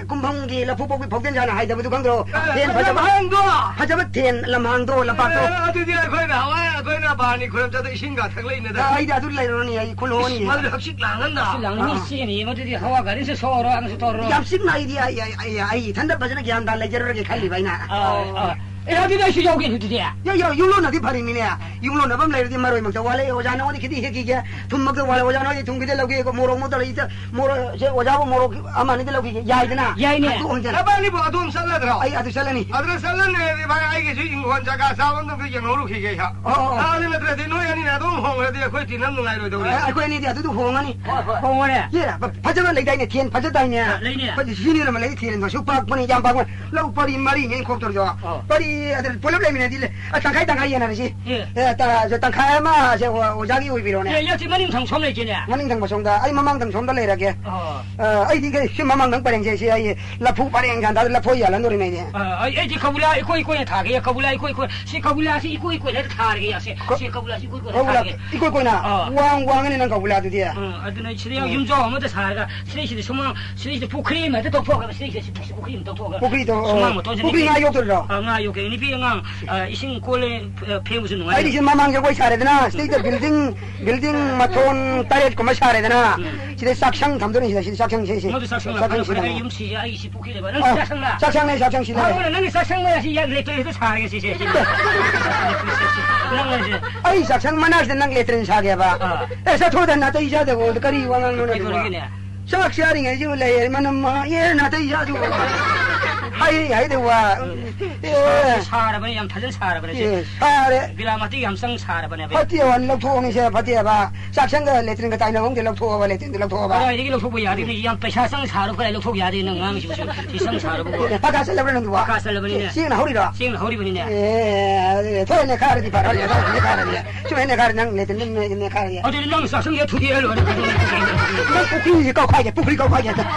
ꯀꯨꯝꯐꯝꯒꯤ ꯂꯐꯨ ꯄꯣꯛꯄꯤ ꯐꯥꯎꯗꯦꯟ ꯁꯥꯅ ꯍꯥꯏꯗꯕꯗꯨ ꯈꯪꯗ꯭ꯔꯣ? ꯑꯦ, ꯊꯦꯟ ꯐꯖꯕ ꯂꯝꯍꯥꯡꯗꯣ! ꯐꯖꯕ ꯊꯦꯟ ꯂꯝꯍꯥꯡꯗꯣ ꯂꯝꯄꯥꯛꯇꯣ꯫ ꯑꯦ, ꯑꯗꯨꯗꯤ ꯑꯩꯈꯣꯏꯅ ꯍꯋꯥꯏ ꯑꯩꯈꯣꯏꯅ ꯕꯥꯔꯅꯤ ꯈꯨꯔꯨꯝ ꯆꯠꯇ ꯏꯁꯤꯡꯒ ꯊꯛꯂꯛꯏꯅꯦꯗ꯫ ꯑ, ꯑꯩꯗꯤ ꯑꯗꯨ ꯂꯩꯔꯨꯔꯅꯤ ꯑꯩ ꯈꯨꯜ ꯍꯣꯡꯉꯅꯤ꯫ ꯃꯗꯨꯗꯤ ꯍꯛꯆꯤꯛ ꯂꯥꯡꯉꯟꯗ꯫ ꯁꯤ ꯂꯥꯡꯅꯤ ꯁꯤꯅꯤ ꯃꯗꯨꯗꯤ ꯍꯋꯥ ꯒꯥꯔꯤꯁꯨ ꯁꯣꯛꯑꯔꯣꯏ ꯑꯉꯁꯨ ꯇꯧꯔꯔꯣꯏ꯫ ꯌꯥꯝ ꯆꯤꯛꯅ ꯑꯩꯗꯤ ꯑꯩ ꯑꯩ ꯑꯩ ꯑꯩ ꯏꯊꯟꯗ ꯐꯖꯅ ꯒ꯭ꯌꯥꯟ ꯇꯥꯅ ꯂꯩꯖꯔꯨꯔꯒꯦ ꯈꯜꯂꯤꯕ ꯑꯩꯅ꯫ ꯑꯥ, ꯑꯥ꯫ ꯑꯦ ꯑꯗꯨꯗꯤ ꯑꯩꯁꯨ ꯌꯥꯎꯒꯦ ꯑꯗꯨꯗꯤ꯫ ꯌꯥ ꯌꯥ ꯌꯨꯝꯂꯣꯟꯅꯗꯤ ꯐꯔꯤꯃꯤꯅꯦ꯫ ꯌꯨꯝꯂꯣꯟꯅꯕ ꯑꯃ ꯂꯩꯔꯗꯤ ꯃꯔꯣꯏꯃꯛꯇ ꯋꯥꯠꯂꯦ ꯑꯣꯖꯥ ꯅꯉꯣꯟꯗ ꯈꯤꯇꯪ ꯍꯦꯛꯈꯤꯒꯦ꯫ ꯊꯨꯝꯃꯛꯇ ꯋꯥꯠꯂꯦ ꯑꯣꯖꯥ ꯅꯣꯏꯗꯤ ꯊꯨꯝ ꯈꯤꯇꯪ ꯂꯧꯒꯦ ꯃꯣꯔꯣꯛ ꯃꯛꯇ ꯂꯩꯇ ꯃꯣꯔꯣꯛ ꯁꯦ ꯑꯣꯖꯥꯕꯨ ꯃꯣꯔꯣꯛ ꯑꯃ ꯑꯅꯤꯗꯤ ꯂꯧꯈꯤꯒꯦ ꯌꯥꯏꯗꯅ꯫ ꯌꯥꯏꯅꯦ꯫ ꯑꯗꯨ ꯑꯣꯟꯖꯔ- ꯅꯕꯥꯅꯤꯕꯨ ꯑꯗꯣꯝ ꯆꯠꯂꯗ꯭ꯔꯣ? ꯑꯩ ꯑꯗꯨ ꯆꯠꯂꯅꯤ꯫ ꯑꯗꯨꯗ ꯆꯠꯂꯅꯦꯗꯤ ꯚꯥꯏ ꯑꯩꯒꯤꯁꯨ ꯏꯪꯈꯣꯜ ꯖꯒꯥ ꯆꯥꯕ ꯑꯝꯇ ꯌꯦꯡꯍꯧꯔꯨꯈꯤꯒꯦ ꯑꯩꯍꯥꯛ꯫ ꯑꯣ, ꯑꯣ, ꯑꯣ꯫ ꯑꯗꯨ ꯅꯠꯇ꯭ꯔꯗꯤ ꯅꯣꯏ ꯑꯅꯤꯅ ꯑꯗꯨꯝ ꯍꯣꯡꯈ꯭ꯔꯗꯤ ꯑꯩꯈꯣꯏ ꯇꯤꯟꯅꯝ ꯅꯨꯡꯉꯥꯏꯔꯣꯏꯗꯧꯔꯤ꯫ ꯑꯩꯈꯣꯏ ꯑꯅꯤꯗꯤ ꯑꯗꯨꯗ ꯍꯣꯡꯉꯅꯤ꯫ ꯍꯣꯡꯉꯣꯅꯦ꯫ ꯌꯦ ꯐꯖꯕ ꯂꯩꯗꯥꯏꯅꯦ ꯊꯦꯟ ꯐꯖꯗꯥꯏꯅꯦ꯫ ꯂꯩꯅꯦ꯫ ꯑꯩꯈꯣꯏꯗꯤ ꯁꯤꯅꯤꯔ ꯑꯃ ꯂꯩ ꯊꯦꯟ ꯃꯁꯨ ꯄꯥꯛꯄꯅꯤ ꯌꯥꯝ ꯄꯥꯛꯄꯅꯤ꯫ ꯂꯧ ꯄꯔꯤ ꯃꯔꯤꯅꯦ ꯑꯩꯅ ꯈꯣꯛꯇꯧꯔꯤꯗꯣ꯫ ꯑꯣ꯫ ꯄꯔꯤ ꯑꯗꯨ ꯄꯨꯂꯞ ꯂꯩꯃꯤꯟꯅꯗꯤ ꯂꯩ꯫ ꯑ, ꯇꯪꯈꯥꯏ ꯇꯪꯈꯥꯏ ꯌꯦꯟꯅꯔꯁꯤ꯫ ꯑꯦ꯫ ꯑꯦ, ꯇ-, ꯇꯪꯈꯥꯏ ꯑꯃ ꯁꯦ ꯑꯣ-, ꯑꯣꯖꯥꯒꯤ ꯑꯣꯏꯕꯤꯔꯣꯅꯦ꯫ ꯑꯦ ꯌꯥꯁꯤ ꯃꯅꯤꯡ ꯊꯪ ꯁꯣꯝ ꯂꯩꯁꯤꯅꯦ꯫ ꯃꯅꯤꯡ ꯊꯪꯕ ꯁꯣꯝꯗ ꯑꯩ ꯃꯃꯥꯡ ꯊꯪ ꯁꯣꯝꯗ ꯂꯩꯔꯒꯦ꯫ ꯑꯣ꯫ ꯑ, ꯑꯩꯗꯤ ꯀꯩ ꯁꯤ ꯃꯃꯥꯡꯗꯪ ꯄꯔꯦꯡꯁꯦ ꯁꯤ ꯑꯩ ꯂꯐꯨ ꯄꯔꯦꯡ ꯁꯥꯟꯗ ꯂꯐꯣꯏ ꯌꯥꯜꯍꯟꯗꯣꯔꯤꯃꯦ ꯑꯩꯗꯤ꯫ ꯑ, ꯑꯩ ꯑꯩꯗꯤ ꯀꯕꯨꯂꯥ ꯏꯀꯣꯏ ꯏꯀꯣꯏꯅ ꯊꯥꯒꯦ ꯀꯕꯨꯂꯥ ꯏꯀꯣꯏ ꯏꯀꯣꯏ ꯁꯤ ꯀꯕꯨꯂꯥꯁꯤ ꯏꯀꯣꯏ ꯏꯀꯣꯏꯅ ꯊꯥꯔꯒꯦ ꯌꯥꯁꯦ꯫ ꯁꯤ ꯀꯕꯨꯂꯥꯁꯤ ꯏꯀꯣꯏ ꯏꯀꯣꯏꯅ ꯀꯧꯕꯂꯥ ꯊꯥꯒꯦ꯫ ꯏꯀꯣꯏ ꯀꯣꯏꯅ ꯑꯥ꯫ ꯋꯥꯡ ꯋꯥꯡꯉꯅꯤ ꯅꯪ ꯀꯧꯕꯂꯥꯗꯨꯗꯤ꯫ ꯎꯝ ꯑꯗꯨꯅ ꯁꯤꯗ ꯌꯨꯝꯖꯥꯎ ꯑꯃꯗ ꯁꯥꯔꯒ ꯁꯤꯗꯩꯁꯤꯗ ꯁꯨꯃꯥꯡ ꯁꯤꯗꯩꯁꯤꯗ ꯄꯨꯈ꯭ꯔꯤ ꯑꯃ ꯍꯦꯛꯇ ꯇꯧꯊꯣꯛꯑꯒ ꯁꯤꯗꯩꯁꯤꯗ ꯁꯤ ꯄꯨꯈ꯭ꯔꯤ ꯑꯃ ꯇꯧꯊꯣꯛꯑꯒ ꯄꯨꯈ꯭ꯔꯤꯗꯣ ꯑꯣ, ꯁꯨꯃꯥꯡ ꯃꯇꯣꯟꯁꯤꯗ ꯄꯨꯈ꯭ꯔꯤ ꯉꯥ ꯌꯣꯛꯇꯣꯔꯤꯔꯣ? ꯑ, ꯉꯥ ꯌꯣꯛꯀꯦ ꯅꯨꯄꯤ ꯑꯉꯥꯡ ꯑ, ꯏꯁꯤꯡ ꯀꯣꯜꯂꯦ ꯑ, ꯐꯦꯡꯕꯁꯨ ꯅꯨꯡꯉꯥꯏ꯫ ꯑꯩꯗꯤ ꯁꯤ ꯃꯃꯥꯡ ꯖꯒꯣꯏ ꯁꯥꯔꯦꯗꯅ ꯁꯤꯗꯩꯗ ꯕꯤꯜꯗꯤꯡ ꯕꯤꯜꯗꯤꯡ ꯃꯊꯣꯟ ꯇꯔꯦꯠ ꯀꯨꯝꯕ ꯁꯥꯔꯦꯗꯅ ꯎꯝ꯫ ꯁꯤꯗꯩ ꯆꯥꯛꯁꯪ ꯊꯝꯗꯣꯏꯅꯤ ꯁꯤꯗ ꯁꯤꯗ ꯆꯥꯛꯁꯪꯁꯤ ꯁꯤ ꯃꯗꯨ ꯆꯥꯛꯁꯪ ꯆꯥꯛꯁꯪ ꯐꯔꯦ ꯁꯤꯗ ꯐꯔꯦ ꯌꯨꯝꯁꯤꯁꯦ ꯑꯩ ꯁꯤ ꯄꯨꯈ꯭ꯔꯤ ꯂꯩꯕ ꯅꯪ ꯑ, ꯆꯥꯛꯁꯪꯂ? ꯆꯥꯛꯁꯪꯅꯦ ꯆꯥꯛꯁꯪ ꯁꯤꯗ ꯍꯣꯏ ꯅꯪꯒꯤ ꯆꯥꯛꯁꯪ ꯂꯩꯔꯁꯤ ꯌꯥ ꯂꯦꯇ꯭ꯔꯤꯟꯁꯨ ꯁꯥꯔꯒꯦ ꯁꯤꯁꯦ ꯁꯤꯗ꯫ ꯅꯪ ꯂꯩꯁꯦ꯫ ꯑꯩ ꯆꯥꯛꯁꯪ ꯃꯅꯥꯛꯁꯤꯗ ꯅꯪ ꯂꯦꯇ꯭ꯔꯤꯟ ꯁꯥꯒꯦꯕ꯫ ꯑꯥ꯫ ꯑꯦ ꯆꯠꯊꯣꯛꯗ ꯅꯥꯇꯩ ꯆꯥꯗꯕ ꯀꯔꯤ ꯋꯥꯉꯥꯡꯅꯣ ꯅꯪꯕꯣ? ꯀꯩꯗꯧꯔꯒꯦꯅꯦ? ꯆꯥꯛ ꯆꯥꯔꯤꯉꯩꯁꯤꯕꯨ ꯂꯩ ꯃꯅꯝ ꯃꯍꯥ ꯑꯦ ꯅꯥꯇꯩ ꯆꯥꯗꯕ꯫ ꯍꯥꯏ ꯍꯥꯏꯗꯕ ꯋꯥ꯫ ꯑꯦ꯫ ꯁꯥꯔꯕꯅꯦ, ꯌꯥꯝ ꯐꯖꯅ ꯁꯥꯔꯕꯅꯦ ꯁꯦ꯫ ꯑꯦ, ꯁꯥꯔꯦ꯫ ꯕꯤꯂꯥꯃꯇꯤ ꯌꯥꯝ ꯆꯪ ꯁꯥꯔꯕꯅꯦꯕ꯫ ꯐꯠꯇꯦ, ꯍꯣꯏ, ꯂꯧꯊꯣꯛꯑꯅꯤ ꯁꯦ, ꯐꯠꯇꯦꯕ꯫ ꯆꯥꯛꯁꯪꯒ ꯂꯦꯇ꯭ꯔꯤꯟꯒ ꯇꯥꯏꯅꯐꯝꯗꯤ ꯂꯧꯊꯣꯛꯑꯕ, ꯂꯦꯇ꯭ꯔꯤꯟꯗꯤ ꯂꯧꯊꯣꯛꯑꯕ꯫ ꯀꯗꯥꯏꯗꯒꯤ ꯂꯧꯊꯣꯛꯄ ꯌꯥꯗꯣꯏꯅꯣ? ꯌꯥꯝ ꯄꯩꯁꯥ ꯆꯪ ꯁꯥꯔꯕ ꯀꯗꯥꯏ ꯂꯧꯊꯣꯛ ꯌꯥꯗꯣꯏꯅꯣ? ꯑꯉꯥꯡꯁꯤꯕꯨ ꯁꯤ ꯆꯪ ꯁꯥꯔꯕ꯫ ꯑꯦ, ꯄꯀꯥ ꯆꯠꯂꯕ꯭ꯔꯥ ꯅꯪꯗꯨꯕꯣ? ꯄꯀꯥ ꯆꯠꯂꯕꯅꯤꯅꯦ꯫ ꯆꯦꯡꯅ ꯍꯧꯔꯤꯔꯣ? ꯆꯦꯡꯅ ꯍꯧꯔꯤꯕꯅꯤꯅꯦ꯫ ꯑꯦ, ꯑꯗꯨꯗꯤ ꯊꯣꯛꯑꯦꯅꯦ ꯈꯥꯔꯗꯤ ꯐꯔꯦ, ꯊꯣꯛꯑꯦꯅꯦ ꯈꯥꯔꯗꯤ꯫ ꯁꯨꯝ ꯍꯦꯟꯅ ꯈꯥꯔꯗꯤ ꯅꯪ ꯂꯦꯇ꯭ꯔꯤꯟ ꯑꯗꯨꯝ ꯅꯦ ꯈꯥꯔꯗꯤ꯫ ꯑꯗꯨꯗꯤ ꯅꯪ ꯆꯥꯛꯁꯪꯁꯦ ꯊꯨꯗꯦꯛꯑ ꯂꯣꯏꯔꯦ꯫ ꯅꯪ ꯄꯨꯈ꯭ꯔꯤꯁꯦ ꯀꯧꯈꯥꯏꯒꯦ, ꯄꯨꯈ꯭ꯔꯤ ꯀꯧꯈꯥꯏꯒꯦ꯫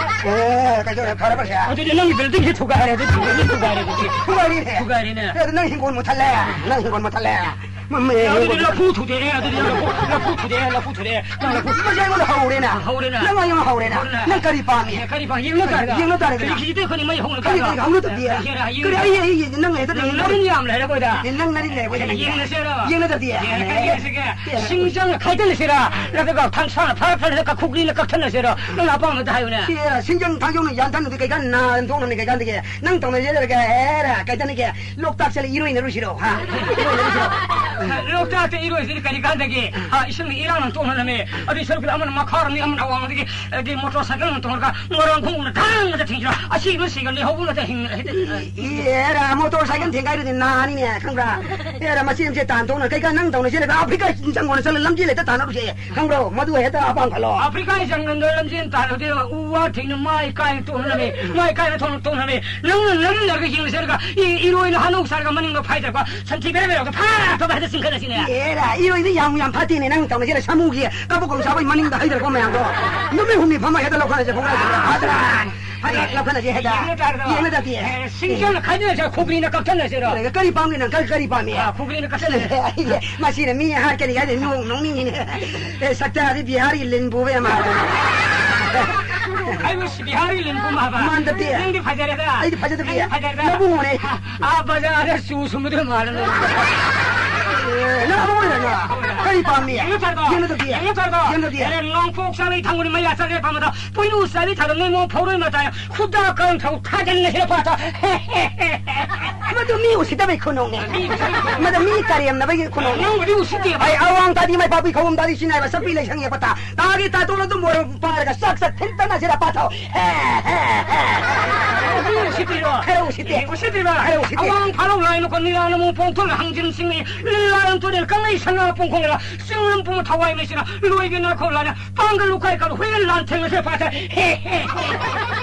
ꯑꯦ, ꯀꯩꯗꯧꯔꯦ, ꯐꯔꯕ꯭ꯔꯥ ꯁꯦ? ꯑꯗꯨꯗꯤ ꯅꯪꯒꯤ ꯕꯤꯜꯗꯤꯡꯁꯦ ꯊꯨꯒꯥꯏꯔꯦ, ꯑꯗꯨꯗꯤ ꯕꯤꯜꯗꯤꯡ ꯊꯨꯒꯥꯏꯔꯦ, ꯑꯗꯨꯗꯤ꯫ ꯊꯨꯒꯥꯏꯔꯤꯅꯦ꯫ ꯊꯨꯒꯥꯏꯔꯤꯅꯦ꯫ ꯑꯦ, ꯑꯗꯨ ꯅꯪ ꯍꯤꯡꯒꯣꯜ ꯃꯨꯠꯊꯠꯂꯦ, ꯅꯪ ꯍꯤꯡꯒꯣꯜ ꯃꯨꯠꯊꯠꯂꯦ꯫ ꯃ-, ꯃ-, ꯑꯗꯨꯗꯤ ꯂꯐꯨ ꯊꯨꯗꯦꯛꯑꯦ, ꯑꯗꯨꯗꯤ ꯂꯐꯨ, ꯂꯐꯨ ꯊꯨꯗꯦꯛꯑꯦ, ꯂꯐꯨ ꯊꯨꯗꯦꯛꯑꯦ, ꯅꯪ ꯂꯐꯨ꯫ ꯃꯁꯤ ꯑꯩꯉꯣꯟꯗ ꯍꯧꯔꯦꯅ꯫ ꯍꯧꯔꯦꯅ꯫ ꯅꯪ ꯑꯩꯉꯣꯟꯗ ꯍꯧꯔꯦꯅ꯫ ꯍꯧꯔꯦꯅ꯫ ꯅꯪ ꯀꯔꯤ ꯄꯥꯝꯃꯤ? ꯑꯦ, ꯀꯔꯤ ꯄꯥꯝꯃꯤ? ꯌꯦꯡꯅ ꯇꯥꯔꯦ꯫ ꯌꯦꯡꯅ ꯇꯥꯔꯦ꯫ ꯀꯔꯤ ꯈꯤꯖꯤꯛꯇ ꯑꯩꯈꯣꯏꯅꯤ ꯃꯩ ꯍꯧꯅ ꯀꯔꯤ, ꯇꯥꯔꯦ꯫ ꯀꯔꯤ ꯍꯧꯅ ꯇꯞꯄꯤ? ꯑꯦ, ꯌꯦꯡꯅ ꯇꯥꯔꯦ꯫ ꯀꯔꯤ ꯑꯩ, ꯑꯩ, ꯑꯩ, ꯅꯪ ꯍꯦꯛꯇ ꯅꯪ ꯌꯦꯡꯅ ꯅꯪ ꯇꯥꯔꯦ꯫ ꯌꯥꯝ ꯂꯩꯔꯦ ꯑꯩꯈꯣꯏꯗ꯫ ꯑꯦ, ꯅꯪ ꯅꯔꯤ ꯂꯩ ꯑꯩꯈꯣꯏꯗ꯫ ꯌꯦꯡꯅꯁꯦꯔꯣ? ꯌꯦꯡꯅ ꯇꯞꯄꯤ꯫ ꯑꯦ, ꯀꯔꯤ ꯌꯦꯡꯅꯁꯦꯒꯦ? ꯑꯦ꯫ ꯁꯤꯡ ꯆꯪꯅ ꯈꯥꯏꯗꯠꯂꯁꯤꯔꯥ? ꯅꯠꯇ꯭ꯔꯒ ꯊꯥꯡꯁꯥꯅ ꯐꯔ ꯐꯔ ꯀꯈꯨꯛꯂꯤꯅ ꯀꯛꯊꯠꯂꯁꯤꯔꯣ? ꯅꯪ ꯑꯄꯥꯝꯕꯗ ꯍꯥꯏꯌꯨꯅꯦ꯫ ꯑꯦ, ꯁꯤꯡ ꯆꯪ ꯊꯥꯡ ꯆꯪꯅ ꯌꯥꯟꯊꯠꯅꯗꯤ ꯀꯩꯀꯥꯟ ꯅꯥ ꯇꯣꯛꯅꯅꯤ ꯀꯩꯀꯥꯟꯗꯒꯤ? ꯅꯪ ꯇꯧꯅ ꯌꯦꯜꯂꯔꯒ ꯍꯦꯔꯥ ꯀꯩꯗꯅꯤꯒꯦ? ꯂꯣꯛꯇꯥꯛ ꯆꯠꯂ ꯏꯔꯣꯏꯅꯔꯨꯁꯤꯔꯣ, ꯍꯥ? ꯏꯔꯣꯏꯅꯔꯨꯁꯤꯔꯣ? ꯂꯣꯛꯇꯥꯛꯇ ꯏꯔꯣꯏꯁꯤꯗꯤ ꯀꯔꯤ ꯀꯥꯟꯗꯒꯤ? ꯍꯥ, ꯏꯁꯤꯡꯅ ꯏꯔꯥꯡꯅ ꯇꯣꯛꯅꯔꯝꯃꯤ꯫ ꯑꯗꯨꯏ ꯁꯔꯨꯛꯇ ꯑꯃꯅ ꯃꯈꯥꯔꯣꯝꯗꯒꯤ, ꯑꯃꯅ ꯑꯋꯥꯡꯗꯒꯤ, ꯑꯗꯒꯤ ꯃꯣꯇꯣꯔ ꯁꯥꯏꯀꯜꯅ ꯇꯣꯡꯉꯒ ꯃꯣꯏꯔꯥꯡ ꯈꯣꯡꯅ ꯊꯥꯡ ꯉꯥꯛꯇ ꯊꯤꯡꯁꯤꯔꯣ? ꯑꯁꯤꯕ ꯁꯤꯒ ꯂꯩꯍꯧꯕ ꯉꯥꯛꯇ ꯍꯤꯡ-, ꯍꯤꯡ-, ꯏ-, ꯏ-, ꯑꯦꯔꯥ, ꯃꯣꯇꯣꯔ ꯁꯥꯏꯀꯜ ꯊꯦꯡꯒꯥꯏꯔꯗꯤ ꯅꯥꯅꯤꯅꯦ, ꯈꯪꯕ꯭ꯔꯥ? ꯑꯦꯔꯥ, ꯃꯆꯦ ꯃꯆꯦ ꯇꯥꯟ ꯇꯣꯡꯅ ꯀꯩꯀꯥ ꯅꯪ ꯇꯧꯅ ꯆꯦꯜꯂꯒ ꯑꯐ꯭ꯔꯤꯀꯥ ꯆꯪꯉꯣꯅ ꯆꯠꯂ ꯂꯝꯖꯦꯜ ꯍꯦꯛꯇ ꯇꯥꯟꯅꯔꯨꯁꯦ, ꯈꯪꯕ꯭ꯔꯣ? ꯃꯗꯨ ꯍꯦꯛꯇ ꯑꯄꯥꯝ ꯈꯜꯂꯣ꯫ ꯑꯐ꯭ꯔꯤꯀꯥꯒꯤ ꯖꯪꯒꯜꯗ ꯂꯝꯖꯦꯜ ꯇꯥꯟꯅꯕꯗꯤ ꯎ ꯋꯥ ꯊꯦꯡꯅ ꯃꯥꯏ ꯀꯥꯏꯅ ꯇꯣꯛꯅꯔꯝꯃꯤ, ꯃꯥꯏ ꯀꯥꯏꯅ ꯊꯣꯛꯅ ꯇꯣꯛꯅꯔꯝꯃꯤ꯫ ꯅꯪꯅ ꯅꯝꯅꯔꯒ ꯌꯦꯡꯉꯁꯤꯔꯒ ꯏ-, ꯏꯔꯣꯏꯅ ꯍꯥꯅꯧ ꯁꯥꯔꯒ ꯃꯅꯤꯡꯗ ꯐꯥꯏꯗꯔꯛꯄ ꯁꯟꯊꯤ ꯕꯦꯔꯦ ꯕꯦꯔꯦ ꯐꯥ ꯐꯥ ꯍꯦꯛꯇ ꯆꯤꯡꯈꯠꯂꯁꯤꯅꯦ꯫ ꯑꯦꯔꯥ, ꯏꯔꯣꯏꯗꯤ ꯌꯥꯝ, ꯌꯥꯝ ꯐꯠꯇꯦꯅꯦ ꯅꯪ ꯇꯧꯅꯁꯤꯅ ꯁꯥꯃꯨꯒꯤ ꯀꯕꯣꯛ ꯀꯕꯣꯛ ꯆꯥꯕꯩ ꯃꯅꯤꯡꯗ ꯍꯩꯗꯔꯛꯄ ꯃꯌꯥꯝꯗꯣ꯫ ꯅꯨꯃꯤꯠ ꯍꯨꯝꯅꯤ ꯐꯝꯃ ꯍꯦꯛꯇ ꯂꯧꯈꯠꯂꯁꯦ ꯈꯣꯡꯒ꯭ꯔꯥꯏꯁꯤꯗ꯫ ꯐꯗ꯭ꯔꯥ? ꯐꯗ꯭ꯔꯥ? ꯂꯧꯈꯠꯂꯁꯦ ꯍꯦꯛꯇ꯫ ꯌꯦꯡꯅ ꯇꯥꯔꯗꯣ꯫ ꯌꯦꯡꯅ ꯇꯥꯔꯗꯤ꯫ ꯑꯦ, ꯁꯤꯡꯖꯪꯅ ꯈꯥꯏꯗꯅꯁꯦ ꯈꯨꯕ꯭ꯔꯤꯅ ꯀꯛꯊꯠꯅꯁꯤꯔꯣ? ꯀꯔꯤ ꯄꯥꯝꯒꯦ ꯅꯪ? ꯀꯔꯤ, ꯀꯔꯤ ꯄꯥꯝꯃꯤ? ꯑꯥ, ꯈꯨꯕ꯭ꯔꯤꯅ ꯀꯛꯊꯠꯅꯁꯦ꯫ ꯑꯦ, ꯃꯁꯤꯅ ꯃꯤ ꯍꯥꯠꯀꯅꯤ ꯍꯥꯏꯗꯤ ꯅꯣꯡ ꯅꯣꯡꯅꯤꯡꯉꯤꯅꯦ꯫ ꯑꯦ, ꯁꯛꯇꯥꯗꯤ ꯕꯤꯍꯥꯔꯤ ꯂꯤꯟ ꯄꯨꯕ ꯌꯥꯝ ꯃꯥꯜꯂꯦ꯫ ꯑꯩꯕꯨ ꯕꯤꯍꯥꯔꯤ ꯂꯤꯟ ꯄꯨ ꯃꯥꯕ꯫ ꯃꯥꯟꯗꯕꯗꯤ꯫ ꯅꯪꯗꯤ ꯐꯖꯔꯦꯗ꯫ ꯑꯩꯗꯤ ꯐꯖꯗꯕꯤ꯫ ꯅꯪꯗꯤ ꯐꯖꯔꯦꯗ꯫ ꯅꯕꯨꯡꯉꯣꯅꯦ꯫ ꯑꯥ, ꯕꯖꯥꯔꯗ ꯆꯨ ꯁꯨꯝꯕꯗꯨ ꯃꯥꯜꯂꯦ꯫ ꯑꯦ, ꯅꯪ ꯑꯃ ꯑꯣꯏꯔꯦ, ꯅꯪ꯫ ꯀꯔꯤ ꯄꯥꯝꯃꯤ? ꯌꯦꯡꯉꯨ ꯇꯥꯔꯗꯣ꯫ ꯌꯦꯡꯉꯨ ꯇꯥꯔꯗꯣ꯫ ꯌꯦꯡꯉꯨ ꯇꯥꯔꯗꯣ꯫ ꯑꯦ, ꯅꯣꯡꯄꯣꯛ ꯆꯥꯂꯩ ꯊꯥꯡꯒꯨꯅꯤ ꯃꯩꯌꯥ ꯆꯥꯂꯩ ꯄꯥꯝꯕꯗꯣ꯫ ꯄꯣꯏꯅꯨ ꯆꯥꯂꯩ ꯊꯥꯗꯣ ꯅꯣꯏ ꯃꯣ ꯐꯧꯔꯣꯏ ꯃꯇꯥꯏ꯫ ꯈꯨꯗꯥ ꯀꯔꯝ ꯊꯧ ꯊꯥꯖꯟꯅ ꯁꯤꯔ ꯄꯥꯊꯣ꯫ ꯃꯗꯨ ꯃꯤ ꯎꯁꯤꯠꯇꯕꯒꯤ ꯈꯨꯅꯣꯛꯅꯦ꯫ ꯃꯤ ꯎꯁꯤꯠꯇꯕꯒꯤ ꯈꯨꯅꯣꯛ꯫ ꯃꯗꯨ ꯃꯤ ꯀꯔꯦꯝꯅꯕꯒꯤ ꯈꯨꯅꯣꯛꯅꯦ꯫ ꯅꯪꯕꯨꯗꯤ ꯎꯁꯤꯠꯇꯦꯕ꯫ ꯑꯩ ꯑꯋꯥꯡ ꯇꯥꯗꯤ ꯃꯥꯏ ꯄꯥꯛꯄꯤ ꯈꯧꯕꯝ ꯇꯥꯗꯤ ꯁꯤꯅꯥꯏꯕ ꯁꯛꯄꯤ ꯂꯩꯁꯪ ꯌꯦꯛꯄ ꯇꯥ꯫ ꯇꯥꯒꯤ ꯇꯥꯇꯣꯟ ꯑꯗꯨꯝ ꯑꯣꯏꯔꯣ ꯄꯥꯔꯒ ꯆꯥꯛ ꯆꯥꯛ ꯊꯤꯟꯇꯅ ꯁꯤꯔ ꯄꯥꯊꯣ꯫ ꯍꯦ, ꯍꯦ, ꯍꯦ꯫ ꯎꯁꯤꯠꯇ꯭ꯔꯤꯔꯣ? ꯈꯔ ꯎꯁꯤꯠꯇꯦ꯫ ꯎꯁꯤꯠꯇ꯭ꯔꯤꯕ? ꯈꯔ ꯎꯁꯤꯠꯇꯦ꯫ ꯑꯋꯥꯡ ꯐꯥꯂꯧ ꯂꯥꯏꯅ ꯀꯣ ꯅꯤꯔꯥꯅ ꯑꯃꯨꯛ ꯄꯣꯡꯊꯣꯛꯅ ꯍꯥꯡꯖꯤꯟ ꯆꯤꯡꯅꯤ꯫ ꯂꯤꯂꯥ ꯂꯝ ꯇꯨꯔꯦꯜ ꯀꯪꯂꯩ ꯁꯅꯥ ꯄꯣꯡꯈꯣꯡ ꯂꯤꯂꯥ꯫ ꯆꯤꯡꯂꯝ ꯄꯨꯝꯕ ꯊꯋꯥꯏ ꯃꯩꯁꯤꯅ ꯂꯣꯏꯕꯤ ꯅꯥꯈꯣꯛ ꯂꯥꯏꯅ ꯄꯥꯡꯒꯜ ꯂꯨꯈꯥꯏ ꯀꯜ ꯍꯨꯏꯅ ꯂꯥꯟ ꯊꯦꯡꯅꯁꯦ ꯐꯥꯊ꯫ ꯍꯦ, ꯍꯦ꯫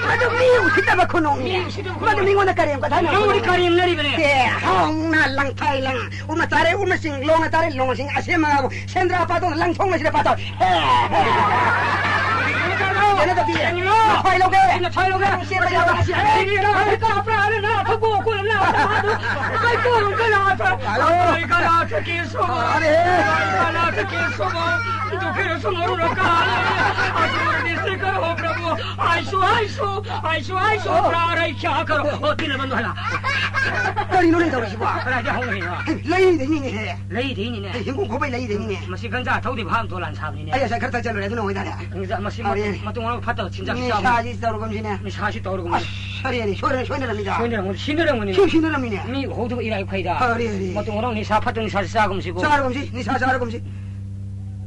ꯃꯗꯨ ꯃꯤ ꯎꯁꯤꯠꯇꯕ ꯈꯨꯅꯣꯛꯅꯤ꯫ ꯃꯤ ꯎꯁꯤꯠꯇꯕ ꯃꯗꯨ ꯃꯤꯉꯣꯟꯗ ꯀꯔꯦꯝ ꯀꯊꯥꯅꯕ ꯅꯪꯕꯨꯗꯤ ꯈꯨꯅꯣꯛꯅꯤ꯫ ꯀꯔꯦꯝꯅꯔꯤꯕꯅꯦ꯫ ꯍꯦ, ꯍꯥꯎꯅ ꯂꯪꯊꯥꯏ ꯂꯪ꯫ ꯎꯃ ꯆꯥꯔꯦ ꯎꯃꯁꯤꯡ, ꯂꯣꯡꯅ ꯆꯥꯔꯦ ꯂꯣꯡꯁꯤꯡ, ꯑꯁꯦꯝ ꯑꯉꯥꯕꯨ ꯁꯦꯟꯗ꯭ꯔꯥ ꯄꯥꯊꯣꯛ ꯂꯪꯊꯣꯛꯅꯁꯤꯗ ꯄꯥꯊꯣꯛ꯫ ꯍꯦ, ꯍꯦ꯫ ꯀꯩꯅꯣ ꯇꯧꯕꯤ꯫ ꯅꯊ꯭ꯋꯥꯏ ꯂꯧꯒꯦ꯫ ꯅꯊ꯭ꯋꯥꯏ ꯂꯧꯒꯦ꯫ ꯅꯪ ꯆꯦꯟꯕ ꯌꯥꯕ꯫ ꯑꯩ ꯀꯥꯞꯄ꯭ꯔꯥ? ꯑꯩ ꯀꯥꯞꯄ꯭ꯔꯥ? ꯑꯩ ꯀꯥꯞꯄ꯭ꯔꯥ? ꯍꯜꯂꯣ꯫ ꯀꯅꯥ ꯊꯛꯀꯦ ꯁꯣꯕ? ꯐꯔꯦ꯫ ꯀꯅꯥ ꯊꯛꯀꯦ ꯁꯣꯕ? ꯗꯨꯈꯤꯔ ꯁꯣꯃꯣꯔꯨ ꯔꯀꯥ꯫ ꯑꯗꯨ ꯗꯤꯁꯇ꯭ꯔꯤꯛ ꯀꯔꯣ ꯄ꯭ꯔꯚꯨ꯫ ꯑꯥꯏꯁꯨ, ꯑꯥꯏꯁꯨ, ꯑꯥꯏꯁꯨ, ꯑꯥꯏꯁꯨ, ꯑꯣ꯫ ꯄ꯭ꯔꯥꯔꯩꯈ꯭ꯌꯥ ꯀꯔꯣ꯫ ꯑꯣ, ꯇꯤꯟꯅ ꯕꯟꯗꯨ ꯍꯥꯏꯅ꯫ ꯀꯔꯤꯅꯣ ꯅꯪ ꯇꯧꯔꯤꯁꯤꯕꯣ? ꯀꯗꯥꯏꯗ ꯍꯧꯔꯤꯅꯣ? ꯍꯩ, ꯂꯩꯗꯩꯅꯤꯅꯦꯍꯦ꯫ ꯂꯩꯗꯩꯅꯤꯅꯦ꯫ ꯍꯩ, ꯍꯤꯡꯒꯣꯜ ꯈꯣꯕꯩ ꯂꯩꯗꯩꯅꯤꯅꯦ꯫ ꯃꯁꯤ ꯒꯟꯖꯥ ꯊꯧꯗꯤ ꯐꯥꯝ ꯗꯣꯂꯥꯟ ꯁꯥꯕꯅꯤꯅꯦ꯫ ꯑꯩ ꯉꯁꯥꯏ ꯈꯔ ꯊꯛꯆꯜꯂꯨꯔꯦ, ꯑꯗꯨꯅ ꯑꯣꯏꯗꯥꯅꯦ꯫ ꯒꯟꯖꯥ, ꯃꯁꯤ ꯃꯇꯨꯡ, ꯐꯔꯦ꯫ ꯃꯇꯨꯡ ꯃꯅꯥꯎ ꯐꯠꯇꯕ ꯆꯤꯟꯖꯥꯛ ꯆꯥꯕ꯫ ꯅꯤꯁꯥꯁꯤ ꯇꯧꯔꯒꯨꯝꯁꯤꯅꯦ꯫ ꯅꯤꯁꯥꯁꯤ ꯇꯧꯔꯒꯨꯝꯁꯤ꯫ ꯑꯁ, ꯐꯔꯦꯅꯦ, ꯁꯣꯏꯔꯦ, ꯁꯣꯏꯅꯔꯝꯃꯤꯗ꯫ ꯁꯣꯏꯅꯔꯝꯒꯅꯤ, ꯁꯤꯟꯅꯔꯝꯒꯅꯤ꯫ ꯁꯤ ꯁꯤꯟꯅꯔꯝꯃꯤꯅꯦ꯫ ꯃꯤ ꯎꯍꯧꯗꯕ ꯏꯔꯥꯏ ꯈꯩꯗ꯫ ꯐꯔꯦ, ꯐꯔꯦ꯫ ꯃꯇꯨꯡ ꯃꯅꯥꯎ ꯅꯤꯁꯥ ꯐꯠꯇꯕ ꯅꯤꯁꯥꯁꯤ ꯆꯥꯒꯨꯝꯁꯤꯀꯣ꯫ ꯆꯥꯔꯒꯨꯝꯁꯤ, ꯅꯤꯁꯥ ꯆꯥꯔꯒꯨꯝꯁꯤ꯫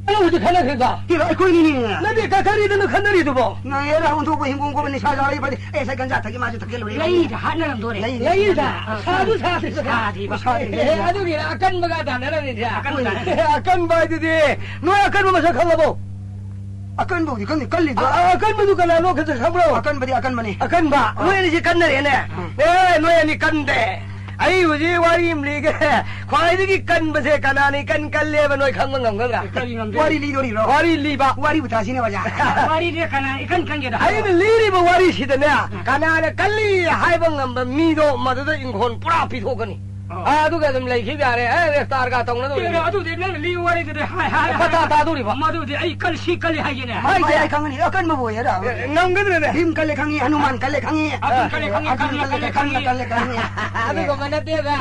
ꯑꯩ ꯍꯧꯖꯤꯛ ꯈꯠꯅꯈ꯭ꯔꯤꯕ? ꯀꯩꯅꯣ, ꯑꯩꯈꯣꯏꯅꯤꯅꯦ꯫ ꯅꯠꯇꯦ, ꯀꯀꯥꯔꯤꯗꯅ ꯈꯠꯅꯔꯤꯗꯨꯕꯣ? ꯅꯪ ꯑꯦꯔꯥ ꯑꯣꯟꯊꯣꯛꯄ ꯍꯤꯡꯒꯣꯜ ꯀꯣꯕ ꯅꯤꯁꯥ ꯆꯥꯔ ꯐꯗꯤ, ꯑꯦ, ꯁꯥꯏ ꯒꯟꯖꯥ ꯊꯛꯀꯤ ꯃꯥꯁꯨ ꯊꯛꯀꯦ ꯂꯣꯏꯔꯦ꯫ ꯂꯩꯗ ꯍꯥꯠꯅꯔꯝꯗꯣꯔꯦ꯫ ꯂꯩ, ꯂꯩꯗ꯫ ꯑꯥ, ꯁꯥꯗꯨ ꯁꯥꯗ꯭ꯔꯤꯕ? ꯁꯥꯗ꯭ꯔꯤꯕ꯫ ꯑꯦ, ꯑꯗꯨꯒꯤ ꯑꯀꯟꯕꯒ ꯇꯥꯟꯅꯔꯝꯃꯤꯁꯦ꯫ ꯑꯀꯟꯕ ꯇꯥꯟꯅꯔꯦ꯫ ꯑꯦ, ꯑꯀꯟꯕ ꯍꯥꯏꯗꯨꯗꯤ, ꯅꯣꯏ ꯑꯀꯟꯕ ꯃꯁꯛ ꯈꯪꯉꯕꯣ? ꯑꯀꯟꯕꯕꯨꯗꯤ ꯈꯪꯗꯦ, ꯀꯜꯂꯤꯗꯣ꯫ ꯑ, ꯑ, ꯑꯀꯟꯕꯗꯨ ꯀꯅꯥꯅꯣ ꯈꯛꯇ ꯈꯪꯕ꯭ꯔꯣ? ꯑꯀꯟꯕꯗꯤ ꯑꯀꯟꯕꯅꯤ꯫ ꯑꯀꯟꯕ? ꯑꯥ꯫ ꯅꯣꯏ ꯑꯅꯤꯁꯤ ꯀꯟꯅꯔꯦꯅꯦ꯫ ꯎꯝ꯫ ꯑꯦ, ꯅꯣꯏ ꯑꯅꯤ ꯀꯟꯗꯦ꯫ ꯑꯩ ꯍꯧꯖꯤꯛ ꯋꯥꯔꯤ ꯑꯃ ꯂꯤꯒꯦ꯫ ꯈ꯭ꯋꯥꯏꯗꯒꯤ ꯀꯟꯕꯁꯦ ꯀꯅꯥꯅ ꯏꯀꯟ ꯀꯜꯂꯦꯕ ꯅꯣꯏ ꯈꯪꯕ ꯉꯝꯒꯗ꯭ꯔꯥ? ꯀꯔꯤ ꯉꯝꯗꯣꯏꯅꯣ? ꯋꯥꯔꯤ ꯂꯤꯗꯣꯔꯤꯕ꯭ꯔꯣ? ꯋꯥꯔꯤ ꯂꯤꯕ꯫ ꯋꯥꯔꯤꯕꯨ ꯇꯥꯁꯤꯅꯦ, ꯑꯣꯖꯥ꯫ ꯋꯥꯔꯤꯗꯤ ꯀꯅꯥ ꯏꯀꯟ ꯀꯟꯒꯦꯗ ꯍꯥꯏꯌꯣ꯫ ꯑꯩꯅ ꯂꯤꯔꯤꯕ ꯋꯥꯔꯤꯁꯤꯗꯅꯦ, ꯀꯅꯥꯅ ꯀꯜꯂꯤ ꯍꯥꯏꯕ ꯉꯝꯕ ꯃꯤꯗꯣ ꯃꯗꯨꯗ ꯏꯪꯈꯣꯜ ꯄꯨꯔꯥ ꯄꯤꯊꯣꯛꯀꯅꯤ꯫ ꯑꯣ꯫ ꯑꯥ, ꯑꯗꯨꯒ ꯑꯗꯨꯝ ꯂꯩꯈꯤꯕ ꯌꯥꯔꯦ꯫ ꯑꯦ, ꯔꯦꯐꯇꯥꯔꯒ ꯇꯧꯅꯗꯧꯔꯤ꯫ ꯑꯗꯨꯗꯤ ꯅꯪꯅ ꯂꯤꯕ ꯋꯥꯔꯤꯗꯨꯗꯤ ꯍꯥꯏ, ꯍꯥꯏ, ꯍꯥꯏ꯫ ꯄꯇꯥ ꯇꯥꯗꯧꯔꯤꯕ꯫ ꯃꯗꯨꯗꯤ ꯑꯩ ꯀꯜ-, ꯁꯤ ꯀꯜꯂꯤ ꯍꯥꯏꯒꯦꯅꯦ꯫ ꯍꯥꯏꯒꯦ꯫ ꯑꯩ ꯈꯪꯒꯅꯤ, ꯑꯀꯟꯕꯕꯨ ꯑꯣꯏꯒꯦꯔꯥ꯫ ꯑꯦ, ꯉꯝꯒꯗ꯭ꯔꯅꯦ? ꯚꯤꯝ ꯀꯜꯂꯦ ꯈꯪꯉꯤ, ꯍꯅꯨꯃꯥꯟ ꯀꯜꯂꯦ ꯈꯪꯉꯤ꯫ ꯑꯔꯖꯨꯟ ꯀꯜꯂꯦ ꯈꯪꯉꯤ, ꯑꯔꯖꯨꯟ ꯀꯔꯅ ꯀꯜꯂꯦ ꯀꯜꯂꯦ ꯈꯪꯉꯤ, ꯈꯪꯉꯤ꯫ ꯀꯔꯅ ꯀꯜꯂꯦ ꯈꯪꯉꯤ꯫ ꯑꯗꯨꯒꯨꯝꯕ ꯅꯠꯇꯦꯗ꯫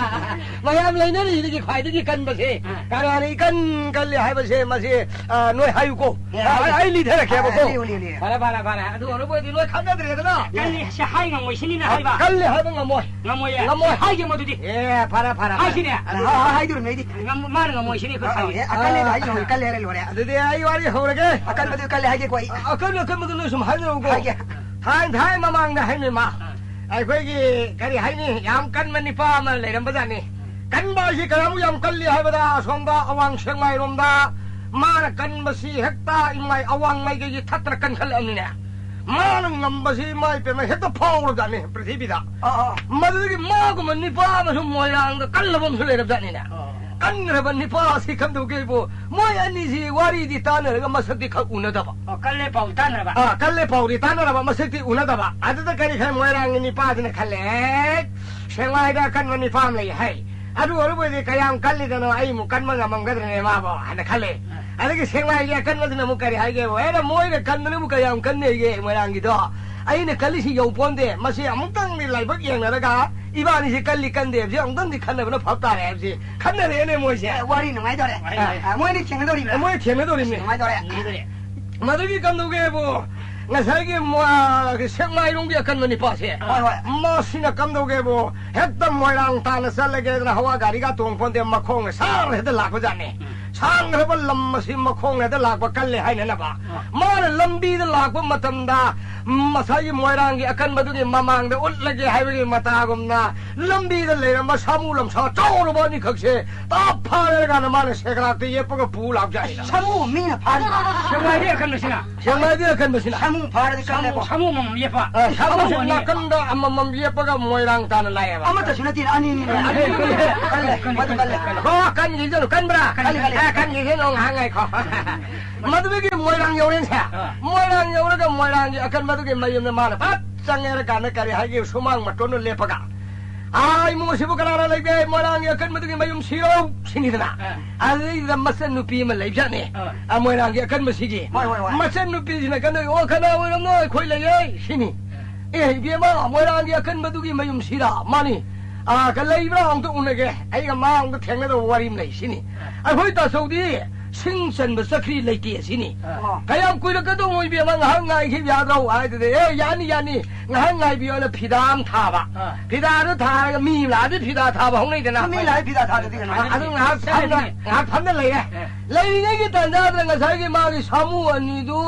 ꯃꯌꯥꯝ ꯂꯩꯅꯔꯤꯁꯤꯗꯒꯤ ꯈ꯭ꯋꯥꯏꯗꯒꯤ ꯀꯟꯕꯁꯦ, ꯑꯥ꯫ ꯀꯅꯥꯅ ꯏꯀꯟ ꯀꯜꯂꯤ ꯍꯥꯏꯕꯁꯦ, ꯃꯁꯤ, ꯑꯥ, ꯅꯣꯏ ꯍꯥꯏꯌꯨꯀꯣ꯫ ꯑꯦ, ꯑꯥ, ꯍꯥꯏꯒꯦ꯫ ꯑꯩ ꯂꯤꯊꯔꯛꯀꯦꯕꯀꯣ꯫ ꯑꯥ, ꯂꯤꯌꯨ, ꯂꯤꯌꯨ, ꯂꯤꯌꯨ꯫ ꯐꯔꯦ, ꯐꯔꯦ, ꯐꯔꯦ꯫ ꯑꯗꯨ ꯑꯣꯏꯔꯕꯣꯏꯗꯤ ꯂꯣꯏ ꯈꯪꯅꯗ꯭ꯔꯦꯗꯅ꯫ ꯀꯜꯂꯤ ꯍꯥꯏꯁꯦ ꯍꯥꯏ ꯉꯝꯃꯣꯏ ꯁꯤꯅꯤꯅ ꯍꯥꯏꯕ꯫ ꯀꯜꯂꯤ ꯍꯥꯏꯕ ꯉꯝꯃꯣꯏ꯫ ꯉꯝꯃꯣꯏꯌꯦ꯫ ꯉꯝꯃꯣꯏ꯫ ꯍꯥꯏꯒꯦ ꯃꯗꯨꯗꯤ꯫ ꯑꯦ, ꯐꯔꯦ, ꯐꯔꯦ, ꯐꯔꯦ꯫ ꯍꯥꯏꯁꯤꯅꯦ꯫ ꯑ, ꯍꯥ-, ꯍꯥ-, ꯍꯥꯏꯗꯣꯔꯤꯕꯅꯦ ꯑꯩꯗꯤ꯫ ꯉꯝ-, ꯃꯥꯅ ꯉꯝꯃꯣꯏ ꯁꯤꯅꯤ ꯑꯩꯈꯣꯏ ꯑ, ꯈꯪꯉꯤ꯫ ꯑꯦ, ꯑꯀꯜꯂꯦꯅ ꯍꯥꯏ ꯉꯝꯃꯣꯏ, ꯀꯜꯂꯦ ꯍꯥꯏꯔꯦ ꯂꯣꯏꯔꯦ꯫ ꯑꯗꯨꯗꯤ ꯑꯩ ꯋꯥꯔꯤ ꯍꯧꯔꯒꯦ꯫ ꯑꯀꯟꯕꯗꯨ ꯀꯜꯂꯦ ꯍꯥꯏꯒꯦꯀꯣ ꯑꯩ꯫ ꯑ, ꯑꯀꯟ ꯑꯀꯟꯕꯗꯨ ꯅꯣꯏ ꯁꯨꯝ ꯍꯥꯏꯅꯔꯛꯎꯀꯣ꯫ ꯍꯥꯏꯒꯦ꯫ ꯊꯥꯏ ꯊꯥꯏ ꯃꯃꯥꯡꯗ ꯍꯥꯏꯅꯤ ꯃꯥ꯫ ꯑ꯫ ꯑꯩꯈꯣꯏꯒꯤ, ꯀꯔꯤ ꯍꯥꯏꯅꯤ, ꯌꯥꯝ ꯀꯟꯕ ꯅꯤꯄꯥ ꯑꯃ ꯂꯩꯔꯝꯕꯖꯥꯠꯅꯤ꯫ ꯀꯟꯕ ꯍꯥꯏꯁꯤ ꯀꯌꯥꯃꯨꯛ ꯌꯥꯝ ꯀꯜꯂꯤ ꯍꯥꯏꯕꯗ, ꯑꯁꯣꯝꯗ ꯑꯋꯥꯡ ꯁꯦꯛꯃꯥꯏꯔꯣꯝꯗ ꯃꯥꯅ ꯀꯟꯕꯁꯤ ꯍꯦꯛꯇ ꯏꯃꯥꯏ ꯑꯋꯥꯡ ꯃꯥꯏꯀꯩꯒꯤ ꯊꯛꯇꯅ ꯀꯟꯈꯠꯂꯛꯑꯕꯅꯤꯅꯦ꯫ ꯃꯥꯅ ꯉꯝꯕꯁꯤ ꯏꯃꯥꯏ ꯄꯦꯝꯃ ꯍꯦꯛꯇ ꯐꯥꯎꯔꯕꯖꯥꯠꯅꯤ ꯄ꯭ꯔꯤꯊꯤꯕꯤꯗ꯫ ꯑꯥ, ꯑꯥ꯫ ꯃꯗꯨꯗꯒꯤ ꯃꯥꯒꯨꯝꯕ ꯅꯤꯄꯥ ꯑꯃꯁꯨ ꯃꯣꯏꯔꯥꯡꯗ ꯀꯜꯂꯕ ꯑꯃꯁꯨ ꯂꯩꯔꯕꯖꯥꯠꯅꯤꯅꯦ꯫ ꯑꯥ꯫ ꯀꯟꯈ꯭ꯔꯕ ꯅꯤꯄꯥ ꯑꯁꯤ ꯀꯝꯗꯧꯒꯦꯕꯨ, ꯃꯣꯏ ꯑꯅꯤꯁꯤ ꯋꯥꯔꯤꯗꯤ ꯇꯥꯟꯅꯔꯒ ꯃꯁꯛꯇꯤ ꯈꯛ ꯎꯅꯗꯕ꯫ ꯑꯣ, ꯀꯜꯂꯦ ꯄꯥꯎ ꯇꯥꯟꯅꯔꯕ? ꯑꯥ, ꯀꯜꯂꯦ ꯄꯥꯎꯗꯤ ꯇꯥꯟꯅꯔꯕ, ꯃꯁꯛꯇꯤ ꯎꯅꯗꯕ꯫ ꯑꯗꯨꯗ ꯀꯔꯤ ꯈꯔ ꯃꯣꯏꯔꯥꯡꯒꯤ ꯅꯤꯄꯥꯗꯨꯅ ꯈꯜꯂꯦ, "ꯑꯦ, ꯁꯦꯛꯃꯥꯏꯗ ꯑꯀꯟꯕ ꯅꯤꯄꯥ ꯑꯃ ꯂꯩ ꯍꯥꯏ꯫ ꯑꯗꯨ ꯑꯣꯏꯔꯕꯣꯏꯗꯤ ꯀꯌꯥꯝ ꯀꯜꯂꯤꯗꯅꯣ, ꯑꯩ ꯑꯃꯨꯛ ꯀꯟꯕ ꯉꯝꯃꯝꯒꯗ꯭ꯔꯅꯦ ꯃꯥꯕꯣ?" ꯍꯥꯏꯅ ꯈꯜꯂꯦ꯫ ꯑꯥ꯫ ꯑꯗꯒꯤ ꯁꯦꯛꯃꯥꯏꯒꯤ ꯑꯀꯟꯕꯗꯨꯅ ꯑꯃꯨꯛ ꯀꯔꯤ ꯍꯥꯏꯒꯦꯕꯨ, "ꯑꯦ, ꯃꯣꯏꯅ ꯀꯟꯕꯅꯕꯨ ꯀꯌꯥꯝ ꯀꯟꯅꯦꯒꯦ ꯃꯣꯏꯔꯥꯡꯒꯤꯗꯣ? ꯑꯩꯅ ꯀꯜꯂꯤꯁꯤ ꯌꯧꯄꯣꯟꯗꯦ꯫ ꯃꯁꯤ ꯑꯃꯨꯛꯇꯪꯗꯤ ꯂꯥꯏꯕꯛ ꯌꯦꯡꯅꯔꯒ ꯏꯕꯥꯅꯤꯁꯤ ꯀꯜꯂꯤ ꯀꯟꯗꯦ ꯍꯥꯏꯕꯁꯤ ꯑꯃꯨꯛꯇꯪꯗꯤ ꯈꯟꯅꯕꯅ ꯐꯕ ꯇꯥꯔꯦ" ꯍꯥꯏꯕꯁꯤ ꯈꯟꯅꯔꯦꯅꯦ ꯃꯣꯏꯁꯦ꯫ ꯑꯦ, ꯋꯥꯔꯤ ꯅꯨꯡꯉꯥꯏꯗꯧꯔꯦ꯫ ꯋꯥꯔꯤ ꯅꯨꯡꯉꯥꯏ-, ꯑ, ꯃꯣꯏꯅꯤ ꯊꯦꯡꯅꯗꯧꯔꯤꯕ꯭ꯔꯥ? ꯃꯣꯏ ꯊꯦꯡꯅꯗꯧꯔꯤꯅꯤ꯫ ꯅꯨꯡꯉꯥꯏꯗꯧꯔꯦ꯫ ꯅꯨꯡꯉꯥꯏꯗꯧꯔꯦ꯫ ꯃꯗꯨꯒꯤ ꯀꯝꯗꯧꯒꯦꯕꯨ, ꯉꯁꯥꯏꯒꯤ ꯃ-, ꯁꯦꯛꯃꯥꯏꯔꯣꯝꯒꯤ ꯑꯀꯟꯕ ꯅꯤꯄꯥꯁꯦ, ꯍꯣꯏ, ꯍꯣꯏ꯫ ꯃꯁꯤꯅ ꯀꯝꯗꯧꯒꯦꯕꯨ, ꯍꯦꯛꯇ ꯃꯣꯏꯔꯥꯡ ꯇꯥꯟꯅ ꯆꯠꯂꯒꯦꯗꯅ ꯍꯋꯥ ꯒꯥꯔꯤꯒ ꯇꯣꯡ ꯄꯣꯟꯗꯦ, ꯃꯈꯣꯡꯅ ꯁꯥꯡꯅ ꯍꯦꯛꯇ ꯂꯥꯛꯄꯖꯥꯠꯅꯤ꯫ ꯎꯝ꯫ ꯁꯥꯡꯈ꯭ꯔꯕ ꯂꯝ ꯑꯁꯤ ꯃꯈꯣꯡꯅ ꯍꯦꯛꯇ ꯂꯥꯛꯄ ꯀꯜꯂꯦ ꯍꯥꯏꯅꯅꯕ꯫ ꯑ꯫ ꯃꯥꯅ ꯂꯝꯕꯤꯗ ꯂꯥꯛꯄ ꯃꯇꯝꯗ, ꯉꯁꯥꯏꯒꯤ ꯃꯣꯏꯔꯥꯡꯒꯤ ꯑꯀꯟꯕꯗꯨꯒꯤ ꯃꯃꯥꯡꯗ ꯎꯠꯂꯒꯦ ꯍꯥꯏꯕꯒꯤ ꯃꯇꯥꯒꯨꯝꯅ, ꯂꯝꯕꯤꯗ ꯂꯩꯔꯝꯕ ꯁꯥꯃꯨ ꯂꯝꯁꯥ ꯆꯥꯎꯔꯕ ꯑꯅꯤꯈꯛꯁꯦ ꯇꯥꯞ ꯐꯥꯔꯀꯥꯟꯗ ꯃꯥꯅ ꯁꯦꯒ꯭ꯔꯥꯛꯇ ꯌꯦꯞꯄꯒ ꯄꯨ ꯂꯥꯛꯄ ꯖꯥꯠꯅꯤꯗ꯫ ꯁꯥꯃꯨ ꯃꯤꯅ ꯐꯥꯔꯤꯕ? ꯁꯦꯛꯃꯥꯏꯗꯤ ꯑꯀꯟꯕꯁꯤꯅ꯫ ꯁꯦꯛꯃꯥꯏꯗꯤ ꯑꯀꯟꯕꯁꯤꯅ꯫ ꯁꯥꯃꯨ ꯐꯥꯔꯗꯤ ꯁꯥꯃꯨ, ꯀꯜꯂꯦꯀꯣ꯫ ꯁꯥꯃꯨ ꯑꯃꯃꯝ ꯌꯦꯞꯄ꯫ ꯑ, ꯁꯥꯃꯨ ꯁꯥꯃꯨ ꯑꯅꯤ꯫ ꯅꯥꯀꯟꯗ ꯑꯃꯃꯝ ꯌꯦꯞꯄꯒ ꯃꯣꯏꯔꯥꯡ ꯇꯥꯅ ꯂꯥꯛꯑꯦꯕ꯫ ꯑꯃꯠꯇꯁꯨ ꯅꯠꯇꯦ, ꯑꯅꯤꯅꯤꯅꯦ꯫ ꯑ, ꯑꯅꯤ, ꯑꯅꯤ꯫ ꯀꯜꯂꯦ, ꯃꯗꯨ ꯀꯜꯂꯦ꯫ ꯍꯣ, ꯀꯟꯈꯤꯁꯅꯨ, ꯀꯟꯕ꯭ꯔꯥ? ꯀꯜꯂꯤ, ꯀꯜꯂꯤ꯫ ꯑ, ꯀꯟꯈꯤꯁꯅꯨ, ꯉꯥꯏꯍꯥꯛ ꯉꯥꯏꯈꯣ꯫ ꯃꯗꯨꯗꯒꯤ ꯃꯣꯏꯔꯥꯡ ꯌꯧꯔꯦꯅꯦ꯫ ꯑ꯫ ꯃꯣꯏꯔꯥꯡ ꯌꯧꯔꯒ ꯃꯣꯏꯔꯥꯡꯒꯤ ꯑꯀꯟꯕꯗꯨꯒꯤ ꯃꯌꯨꯝꯗ ꯃꯥꯅ ꯐꯠ ꯆꯪꯉꯦ ꯍꯥꯏꯔ ꯀꯥꯟꯗ ꯀꯔꯤ ꯍꯥꯏꯒꯦ? ꯁꯨꯃꯥꯡ ꯃꯇꯣꯟꯗ ꯂꯦꯞꯄꯒ, "ꯑꯥ, ꯏꯃꯨꯡ ꯑꯁꯤꯕꯨ ꯀꯅꯥꯅ ꯂꯩꯒꯦ? ꯃꯣꯏꯔꯥꯡꯒꯤ ꯑꯀꯟꯕꯗꯨꯒꯤ ꯃꯌꯨꯝ ꯁꯤꯔꯣ?" ꯁꯤꯅꯤꯗꯅ꯫ ꯑꯥ꯫ ꯑꯗꯨꯗꯩꯗꯨꯗ ꯃꯆꯟ ꯅꯨꯄꯤ ꯑꯃ ꯂꯩꯕꯖꯥꯠꯅꯤ꯫ ꯑꯥ꯫ ꯑꯥ, ꯃꯣꯏꯔꯥꯡꯒꯤ ꯑꯀꯟꯕꯁꯤꯒꯤ꯫ ꯍꯣꯏ, ꯍꯣꯏ, ꯍꯣꯏ꯫ ꯃꯆꯟ ꯅꯨꯄꯤꯁꯤꯅ ꯀꯩꯅꯣ, "ꯑꯣ, ꯀꯅꯥ ꯑꯣꯏꯔꯝꯅꯣ? ꯑꯩꯈꯣꯏ ꯂꯩꯌꯦ," ꯁꯤꯅꯤ꯫ ꯑꯥ꯫ "ꯑꯦ, ꯏꯕꯦꯝꯃ, ꯃꯣꯏꯔꯥꯡꯒꯤ ꯑꯀꯟꯕꯗꯨꯒꯤ ꯃꯌꯨꯝ ꯁꯤꯔꯥ?" "ꯃꯥꯅꯤ." "ꯑꯥ, ꯀ-, ꯂꯩꯕ꯭ꯔꯥ? ꯑꯝꯇ ꯎꯅꯒꯦ꯫ ꯑꯩꯒ ꯃꯥ ꯑꯝꯇ ꯊꯦꯡꯅꯗꯕ ꯋꯥꯔꯤ ꯑꯃ ꯂꯩ," ꯁꯤꯅꯤ꯫ ꯑꯥ꯫ "ꯑꯩꯈꯣꯏ ꯇꯥꯆꯧꯗꯤ ꯁꯤꯡ ꯆꯟꯕ ꯆꯠꯈ꯭ꯔꯤ ꯂꯩꯇꯦ ꯑꯁꯤꯅꯤ꯫ ꯑꯥ꯫ ꯀꯌꯥꯝ ꯀꯨꯏꯔꯛꯀꯗꯧꯅꯣ ꯏꯕꯦꯝꯃ, ꯉꯥꯏꯍꯥꯛ ꯉꯥꯏꯈꯤꯕ ꯌꯥꯗ꯭ꯔꯣ ꯍꯥꯏꯗꯨꯗꯤ, "ꯑꯦ, ꯌꯥꯅꯤ, ꯌꯥꯅꯤ, ꯉꯥꯏꯍꯥꯛ ꯉꯥꯏꯕꯤꯌꯣꯅ" ꯐꯤꯗꯥ ꯑꯃ ꯊꯥꯕ꯫ ꯑꯥ꯫ ꯐꯤꯗꯥꯗꯨ ꯊꯥꯔꯒ ꯃꯤ ꯂꯥꯛꯑꯗꯤ ꯐꯤꯗꯥ ꯊꯥꯕ ꯍꯧꯅꯩꯗꯅ꯫ ꯃꯤ ꯂꯥꯛꯑꯗꯤ ꯐꯤꯗꯥ ꯊꯥꯗꯗꯤ ꯀꯩꯅꯣ? ꯑꯗꯨ ꯉꯥꯏꯍꯥꯛ ꯐꯝꯅ, ꯉꯥꯏꯍꯥꯛ ꯐꯝꯅ ꯂꯩꯔꯦ꯫ ꯑꯦ꯫ ꯂꯩꯔꯤꯉꯩꯒꯤ ꯇꯥꯟꯖꯥꯗꯨꯗ ꯉꯁꯥꯏꯒꯤ ꯃꯥꯒꯤ ꯁꯥꯃꯨ ꯑꯅꯤꯗꯨ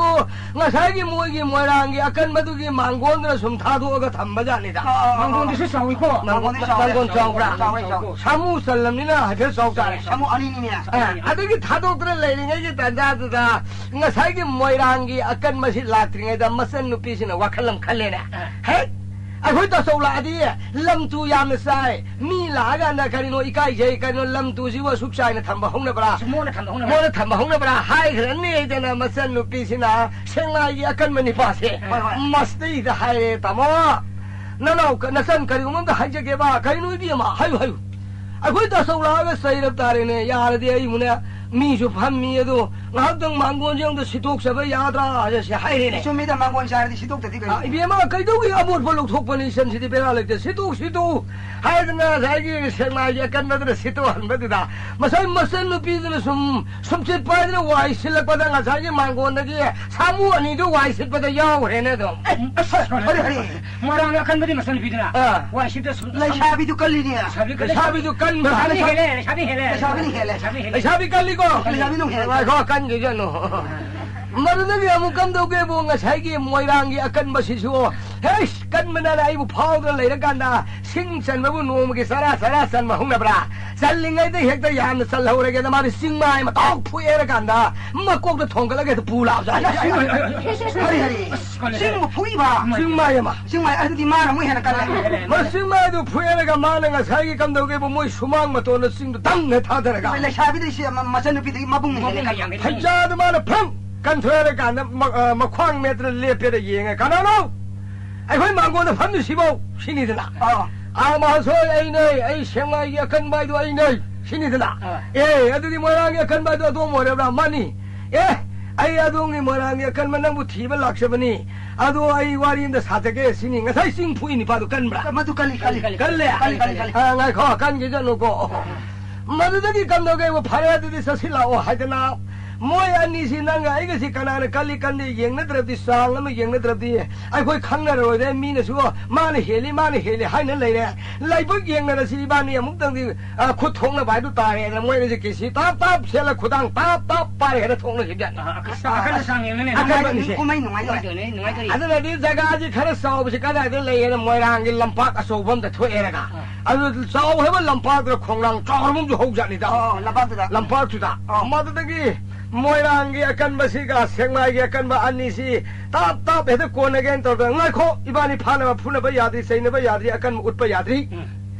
ꯉꯁꯥꯏꯒꯤ ꯃꯣꯏꯒꯤ ꯃꯣꯏꯔꯥꯡꯒꯤ ꯑꯀꯟꯕꯗꯨꯒꯤ ꯃꯥꯡꯒꯣꯟꯗꯨꯅ ꯁꯨꯝ ꯊꯥꯗꯣꯛꯑꯒ ꯊꯝꯕꯖꯥꯠꯅꯤꯗ꯫ ꯑꯥ, ꯑꯥ, ꯑꯥ, ꯃꯥꯡꯒꯣꯟꯗꯨꯁꯨ ꯑꯥ꯫ ꯆꯥꯎꯏꯀꯣ꯫ ꯃꯥꯡꯒꯣꯟꯗꯤ ꯆꯥꯎꯋꯦ꯫ ꯃꯥꯡꯒꯣꯟ ꯆꯥꯎꯕ꯭ꯔꯥ? ꯆꯥꯎꯋꯦ, ꯆꯥꯎꯋꯦ꯫ ꯁꯥꯃꯨ ꯆꯜꯂꯝꯅꯤꯅ ꯍꯥꯏꯐꯦꯠ ꯆꯥꯎ ꯇꯥꯔꯦ꯫ ꯁꯥꯃꯨ ꯑꯅꯤꯅꯤꯅꯦ꯫ ꯑꯥ, ꯑꯗꯨꯒꯤ ꯊꯥꯗꯣꯛꯇꯅ ꯂꯩꯔꯤꯉꯩꯒꯤ ꯇꯥꯟꯖꯥꯗꯨꯗ ꯉꯁꯥꯏꯒꯤ ꯃꯣꯏꯔꯥꯡꯒꯤ ꯑꯀꯟꯕꯁꯤ ꯂꯥꯛꯇ꯭ꯔꯤꯉꯩꯗ ꯃꯆꯟ ꯅꯨꯄꯤꯁꯤꯅ ꯋꯥꯈꯜ ꯑꯃ ꯈꯜꯂꯦꯅꯦ꯫ ꯑꯥ꯫ ꯍꯦꯛ ꯑꯩꯈꯣꯏ ꯇꯥꯆꯧ ꯂꯥꯛꯑꯗꯤ ꯂꯝ ꯇꯨ ꯌꯥꯝꯅ ꯆꯥꯏ, ꯃꯤ ꯂꯥꯛꯑꯀꯥꯟꯗ ꯀꯔꯤꯅꯣ ꯏꯀꯥꯏꯖꯩ, ꯀꯔꯤꯅꯣ ꯂꯝ ꯇꯨꯁꯤꯕꯨ ꯑꯁꯨꯛ ꯆꯥꯏꯅ ꯊꯝꯕ ꯍꯧꯅꯕ꯭ꯔꯥ? ꯃꯣꯠꯅ ꯊꯝꯕ ꯍꯧꯅꯕ꯭ꯔꯥ? ꯃꯣꯠꯅ ꯊꯝꯕ ꯍꯧꯅꯕ꯭ꯔꯥ ꯍꯥꯏꯈ꯭ꯔꯅꯤ ꯍꯥꯏꯗꯅ ꯃꯆꯟ ꯅꯨꯄꯤꯁꯤꯅ ꯁꯦꯛꯃꯥꯏꯒꯤ ꯑꯀꯟꯕ ꯅꯤꯄꯥꯁꯦ ꯍꯣꯏ, ꯍꯣꯏ꯫ ꯃꯁꯤꯗꯩꯗ ꯍꯥꯏꯔꯦ, "ꯇꯥꯃꯣ, ꯅꯅꯥꯎ ꯀ-, ꯅꯆꯟ ꯀꯔꯤꯒꯨꯝꯕ ꯑꯝꯇ ꯍꯥꯏꯖꯒꯦꯕ, ꯀꯔꯤꯅꯣ ꯏꯕꯦꯝꯃ? ꯍꯥꯏꯌꯨ, ꯍꯥꯏꯌꯨ꯫ ꯑꯩꯈꯣꯏ ꯇꯥꯆꯧ ꯂꯥꯛꯑꯒ ꯆꯩꯔꯛ ꯇꯥꯔꯦꯅꯦ, ꯌꯥꯔꯗꯤ ꯑꯩꯕꯨꯅꯦ, ꯃꯤꯁꯨ ꯐꯝꯃꯤ ꯑꯗꯣ ꯉꯥꯏꯍꯥꯛꯇꯪ ꯃꯥꯡꯒꯣꯟꯁꯦ ꯑꯃꯨꯛꯇ ꯁꯤꯠꯇꯣꯛꯆꯕ ꯌꯥꯗ꯭ꯔꯥ?" ꯍꯥꯏꯁꯦ ꯍꯥꯏꯔꯦꯅꯦ꯫ ꯆꯨꯝꯃꯤꯗ, ꯃꯥꯡꯒꯣꯟ ꯆꯥꯔꯗꯤ ꯁꯤꯠꯇꯣꯛꯇꯗꯤ ꯀꯩꯅꯣ? ꯑ, ꯏꯕꯦꯝꯃ, ꯀꯩꯗꯧꯒꯤ ꯑꯃꯣꯠꯄ ꯂꯧꯊꯣꯛꯄꯅꯤ, ꯏꯆꯟꯁꯤꯗꯤ ꯕꯦꯔꯥ ꯂꯩꯇꯦ, ꯁꯤꯠꯇꯣꯛ, ꯁꯤꯠꯇꯣꯛ ꯍꯥꯏꯗꯅ ꯉꯁꯥꯏꯒꯤ ꯁꯦꯛꯃꯥꯏꯒꯤ ꯑꯀꯟꯕꯗꯨꯅ ꯁꯤꯠꯇꯣꯛꯍꯟꯕꯗꯨꯗ ꯉꯁꯥꯏ ꯃꯆꯟ ꯅꯨꯄꯤꯗꯨꯅ ꯁꯨꯝ ꯁꯨꯝꯆꯤꯠ ꯄꯥꯏꯗꯅ ꯋꯥꯏ ꯁꯤꯜꯂꯛꯄꯗ ꯉꯁꯥꯏꯒꯤ ꯃꯥꯡꯒꯣꯟꯗꯒꯤ ꯁꯥꯃꯨ ꯑꯅꯤꯗꯨ ꯋꯥꯏ ꯁꯤꯠꯄꯗ ꯌꯥꯎꯈ꯭ꯔꯦꯅꯦ ꯑꯗꯨꯝ꯫ ꯑꯦ, ꯑꯁ, ꯍꯔꯦ, ꯍꯔꯦ꯫ ꯃꯣꯏꯔꯥꯡ ꯑꯀꯟꯕꯗꯤ ꯃꯆꯟ ꯅꯨꯄꯤꯗꯨꯅ ꯑꯥ꯫ ꯋꯥꯏ ꯁꯤꯠꯇ ꯁꯨꯝ ꯂꯩꯁꯥꯕꯤꯗꯨ ꯀꯜꯂꯤꯅꯦ꯫ ꯂꯩꯁꯥꯕꯤ ꯀꯜꯂꯤ꯫ ꯂꯩꯁꯥꯕꯤꯗꯨ ꯀꯟꯕ ꯂꯩꯁꯥꯕꯤ ꯍꯦꯜꯂꯦ, ꯂꯩꯁꯥꯕꯤ ꯍꯦꯜꯂꯦ꯫ ꯂꯩꯁꯥꯕꯤꯅ ꯍꯦꯜꯂꯦ꯫ ꯂꯩꯁꯥꯕꯤ ꯍꯦꯜꯂꯦ꯫ ꯂꯩꯁꯥꯕꯤ ꯀꯜꯂꯤꯀꯣ꯫ ꯂꯩꯁꯥꯕꯤꯅ ꯍꯦꯜꯂꯦ꯫ ꯉꯥꯏꯈꯣ, ꯀꯟꯈꯤꯁꯅꯨ꯫ ꯃꯗꯨꯗꯒꯤ ꯑꯃꯨꯛ ꯀꯝꯗꯧꯒꯦꯕꯨ ꯉꯁꯥꯏꯒꯤ ꯃꯣꯏꯔꯥꯡꯒꯤ ꯑꯀꯟꯕꯁꯤꯁꯨ, ꯍꯩꯁ, ꯀꯟꯕꯅ ꯑꯩꯕꯨ ꯐꯥꯎꯗꯅ ꯂꯩꯔꯀꯥꯟꯗ ꯁꯤꯡ ꯆꯟꯕꯕꯨ ꯅꯣꯡꯃꯒꯤ ꯆꯔꯥ ꯆꯔꯥ ꯆꯟꯕ ꯍꯧꯅꯕ꯭ꯔꯥ? ꯆꯜꯂꯤꯉꯩꯗ ꯍꯦꯛꯇ ꯌꯥꯝꯅ ꯆꯜꯍꯧꯔꯒꯦꯅ ꯃꯥꯗꯤ ꯆꯤꯡꯃꯥꯏ ꯑꯃ ꯇꯥꯎ ꯐꯨꯑꯦꯔꯀꯥꯟꯗ ꯃꯀꯣꯛꯇ ꯊꯣꯡꯒꯠꯂꯒ ꯍꯦꯛꯇ ꯄꯨ ꯂꯥꯛꯑꯕꯖꯥꯠꯅꯤ꯫ ꯍꯔꯤ, ꯍꯔꯤ꯫ ꯆꯤꯡꯕꯨ ꯐꯨꯏꯕ? ꯆꯤꯡꯃꯥꯏ ꯑꯃ꯫ ꯆꯤꯡꯃꯥꯏ, ꯑꯗꯨꯗꯤ ꯃꯥꯅ ꯑꯃꯨꯛ ꯍꯦꯟꯅ ꯀꯜꯂꯦ꯫ ꯃꯥ ꯆꯤꯡꯃꯥꯏꯗꯨ ꯐꯨꯑꯦꯔꯒ ꯃꯥꯅ ꯉꯁꯥꯏꯒꯤ ꯀꯝꯗꯧꯒꯦꯕꯨ ꯃꯣꯏ ꯁꯨꯃꯥꯡ ꯃꯇꯣꯟꯗ ꯆꯤꯡꯗꯨ ꯗꯪ ꯍꯦꯛ ꯊꯥꯗꯔꯒ꯫ ꯂꯩꯁꯥꯕꯤꯗ ꯁꯤ ꯃ-, ꯃꯆꯟꯅꯨꯄꯤꯗꯒꯤ ꯃꯕꯨꯡꯅ ꯍꯦꯜꯂꯦ ꯀꯜꯂꯦ꯫ ꯐꯩꯖꯥꯗꯨ ꯃꯥꯅ ꯐꯝ ꯀꯟꯊꯣꯛꯑꯦꯔꯀꯥꯟꯗ ꯃ-, ꯑ, ꯃꯈ꯭ꯋꯥꯡ ꯃꯦꯠꯇꯅ ꯂꯦꯞꯄꯦꯔ ꯌꯦꯡꯉꯦ꯫ "ꯀꯅꯥꯅꯣ? ꯑꯩꯈꯣꯏ ꯃꯥꯡꯒꯣꯟꯗ ꯐꯝꯃꯤꯁꯤꯕꯣ?" ꯁꯤꯅꯤꯗꯅ꯫ ꯑꯥ꯫ "ꯑꯥ, ꯃꯍꯥꯁꯣꯏ, ꯑꯩꯅꯦ, ꯑꯩ ꯁꯦꯛꯃꯥꯏꯒꯤ ꯑꯀꯟꯕ ꯍꯥꯏꯗꯣ ꯑꯩꯅꯦ", ꯁꯤꯅꯤꯗꯅ꯫ ꯑꯥ꯫ "ꯑꯦ, ꯑꯗꯨꯗꯤ ꯃꯣꯏꯔꯥꯡꯒꯤ ꯑꯀꯟꯕ ꯍꯥꯏꯗꯣ ꯑꯗꯣꯝ ꯑꯣꯏꯔꯕ꯭ꯔꯥ?" "ꯃꯥꯅꯤ"꯫ "ꯑꯦ, ꯑꯩ ꯑꯗꯣꯝꯒꯤ ꯃꯣꯏꯔꯥꯡꯒꯤ ꯑꯀꯟꯕ ꯅꯪꯕꯨ ꯊꯤꯕ ꯂꯥꯛꯆꯕꯅꯤ꯫ ꯑꯗꯣ ꯑꯩ ꯋꯥꯔꯤ ꯑꯝꯇ ꯁꯥꯖꯒꯦ", ꯁꯤꯅꯤ꯫ ꯉꯁꯥꯏ ꯆꯤꯡ ꯐꯨꯏ ꯅꯤꯄꯥꯗꯣ ꯀꯟꯕ꯭ꯔꯥ? ꯃꯗꯨ ꯀꯜꯂꯤ, ꯀꯜꯂꯤ꯫ ꯀꯜꯂꯦ? ꯀꯜꯂꯤ, ꯀꯜꯂꯤ, ꯀꯜꯂꯤ꯫ ꯑꯥ, ꯉꯥꯏꯈꯣ, ꯀꯟꯈꯤꯁꯅꯨꯀꯣ꯫ ꯃꯗꯨꯗꯒꯤ ꯀꯝꯗꯧꯒꯦꯕꯨ, "ꯐꯔꯦ, ꯑꯗꯨꯗꯤ ꯆꯠꯁꯤꯜꯂꯛꯑꯣ" ꯍꯥꯏꯗꯅ, ꯃꯣꯏ ꯑꯅꯤꯁꯤ, ꯅꯪꯒ ꯑꯩꯒꯁꯤ ꯀꯅꯥꯅ ꯀꯜꯂꯤ ꯀꯟꯗꯦ ꯌꯦꯡꯅꯗ꯭ꯔꯕꯗꯤ, ꯆꯥꯡ ꯑꯃ ꯌꯦꯡꯅꯗ꯭ꯔꯕꯗꯤ ꯑꯩꯈꯣꯏ ꯈꯪꯅꯔꯣꯏꯗꯦ꯫ ꯃꯤꯅꯁꯨ "ꯃꯥꯅ ꯍꯦꯜꯂꯤ, ꯃꯥꯅ ꯍꯦꯜꯂꯤ" ꯍꯥꯏꯅ ꯂꯩꯔꯦ꯫ ꯂꯥꯏꯕꯛ ꯌꯦꯡꯅꯔꯁꯤ ꯏꯕꯥꯅꯤ ꯑꯃꯨꯛꯇꯪꯗꯤ, ꯑ, ꯈꯨꯠ ꯊꯣꯛꯅꯕ ꯍꯥꯏꯗꯨ ꯇꯥꯔꯦꯅ ꯃꯣꯏ ꯑꯅꯤꯁꯤ ꯀꯤꯁꯤ ꯇꯥꯞ ꯇꯥꯞ ꯁꯦꯠꯂ, ꯈꯨꯗꯥꯡ ꯇꯥꯞ ꯇꯥꯞ ꯄꯥꯏꯔꯦ ꯍꯦꯟꯅ ꯊꯣꯛꯅꯈꯤꯕ ꯖꯥꯠꯅꯤ꯫ ꯑ, ꯑ, ꯑꯀꯟꯕ ꯆꯥꯡ ꯌꯦꯡꯅꯅꯦ꯫ ꯑꯀꯟꯕꯅꯤꯁꯦ꯫ ꯀꯨꯝꯍꯩ ꯅꯨꯡꯉꯥꯏꯗꯣꯏꯔꯦ꯫ ꯅꯨꯡꯉꯥꯏꯗꯣꯏꯅꯦ, ꯅꯨꯡꯉꯥꯏꯗꯣꯏꯅꯦ꯫ ꯑꯗꯨꯅꯗꯤ ꯖꯒꯥꯁꯤ ꯈꯔ ꯆꯥꯎꯕꯁꯤ ꯀꯗꯥꯏꯗ ꯂꯩꯌꯦꯅ, ꯃꯣꯏꯔꯥꯡꯒꯤ ꯂꯝꯄꯥꯛ ꯑꯆꯧꯕ ꯑꯃꯗ ꯊꯣꯛꯑꯦꯔꯒ, ꯑ꯫ ꯑꯗꯨ ꯆꯥꯎ ꯍꯥꯏꯕ ꯂꯝꯄꯥꯛꯇꯨꯗ ꯈꯣꯡꯅꯥꯡ ꯆꯥꯎꯔꯕ ꯑꯃꯁꯨ ꯍꯧꯖꯥꯠꯅꯤꯗ꯫ ꯑꯣ, ꯂꯝꯄꯥꯛꯇꯨꯗ? ꯂꯝꯄꯥꯛꯇꯨꯗ꯫ ꯑꯣ꯫ ꯃꯗꯨꯗꯒꯤ ꯃꯣꯏꯔꯥꯡꯒꯤ ꯑꯀꯟꯕꯁꯤꯒ ꯁꯦꯛꯃꯥꯏꯒꯤ ꯑꯀꯟꯕ ꯑꯅꯤꯁꯤ ꯇꯥꯞ ꯇꯥꯞ ꯍꯦꯛꯇ ꯀꯣꯟꯅꯒꯦꯅ ꯇꯧꯗꯅ, "ꯉꯥꯏꯈꯣ, ꯏꯕꯥꯅꯤ ꯐꯥꯅꯕ ꯐꯨꯅꯕ ꯌꯥꯗ꯭ꯔꯤ, ꯆꯩꯅꯕ ꯌꯥꯗ꯭ꯔꯤ, ꯑꯀꯟꯕ ꯎꯠꯄ ꯌꯥꯗ꯭ꯔꯤ꯫ ꯎꯝ꯫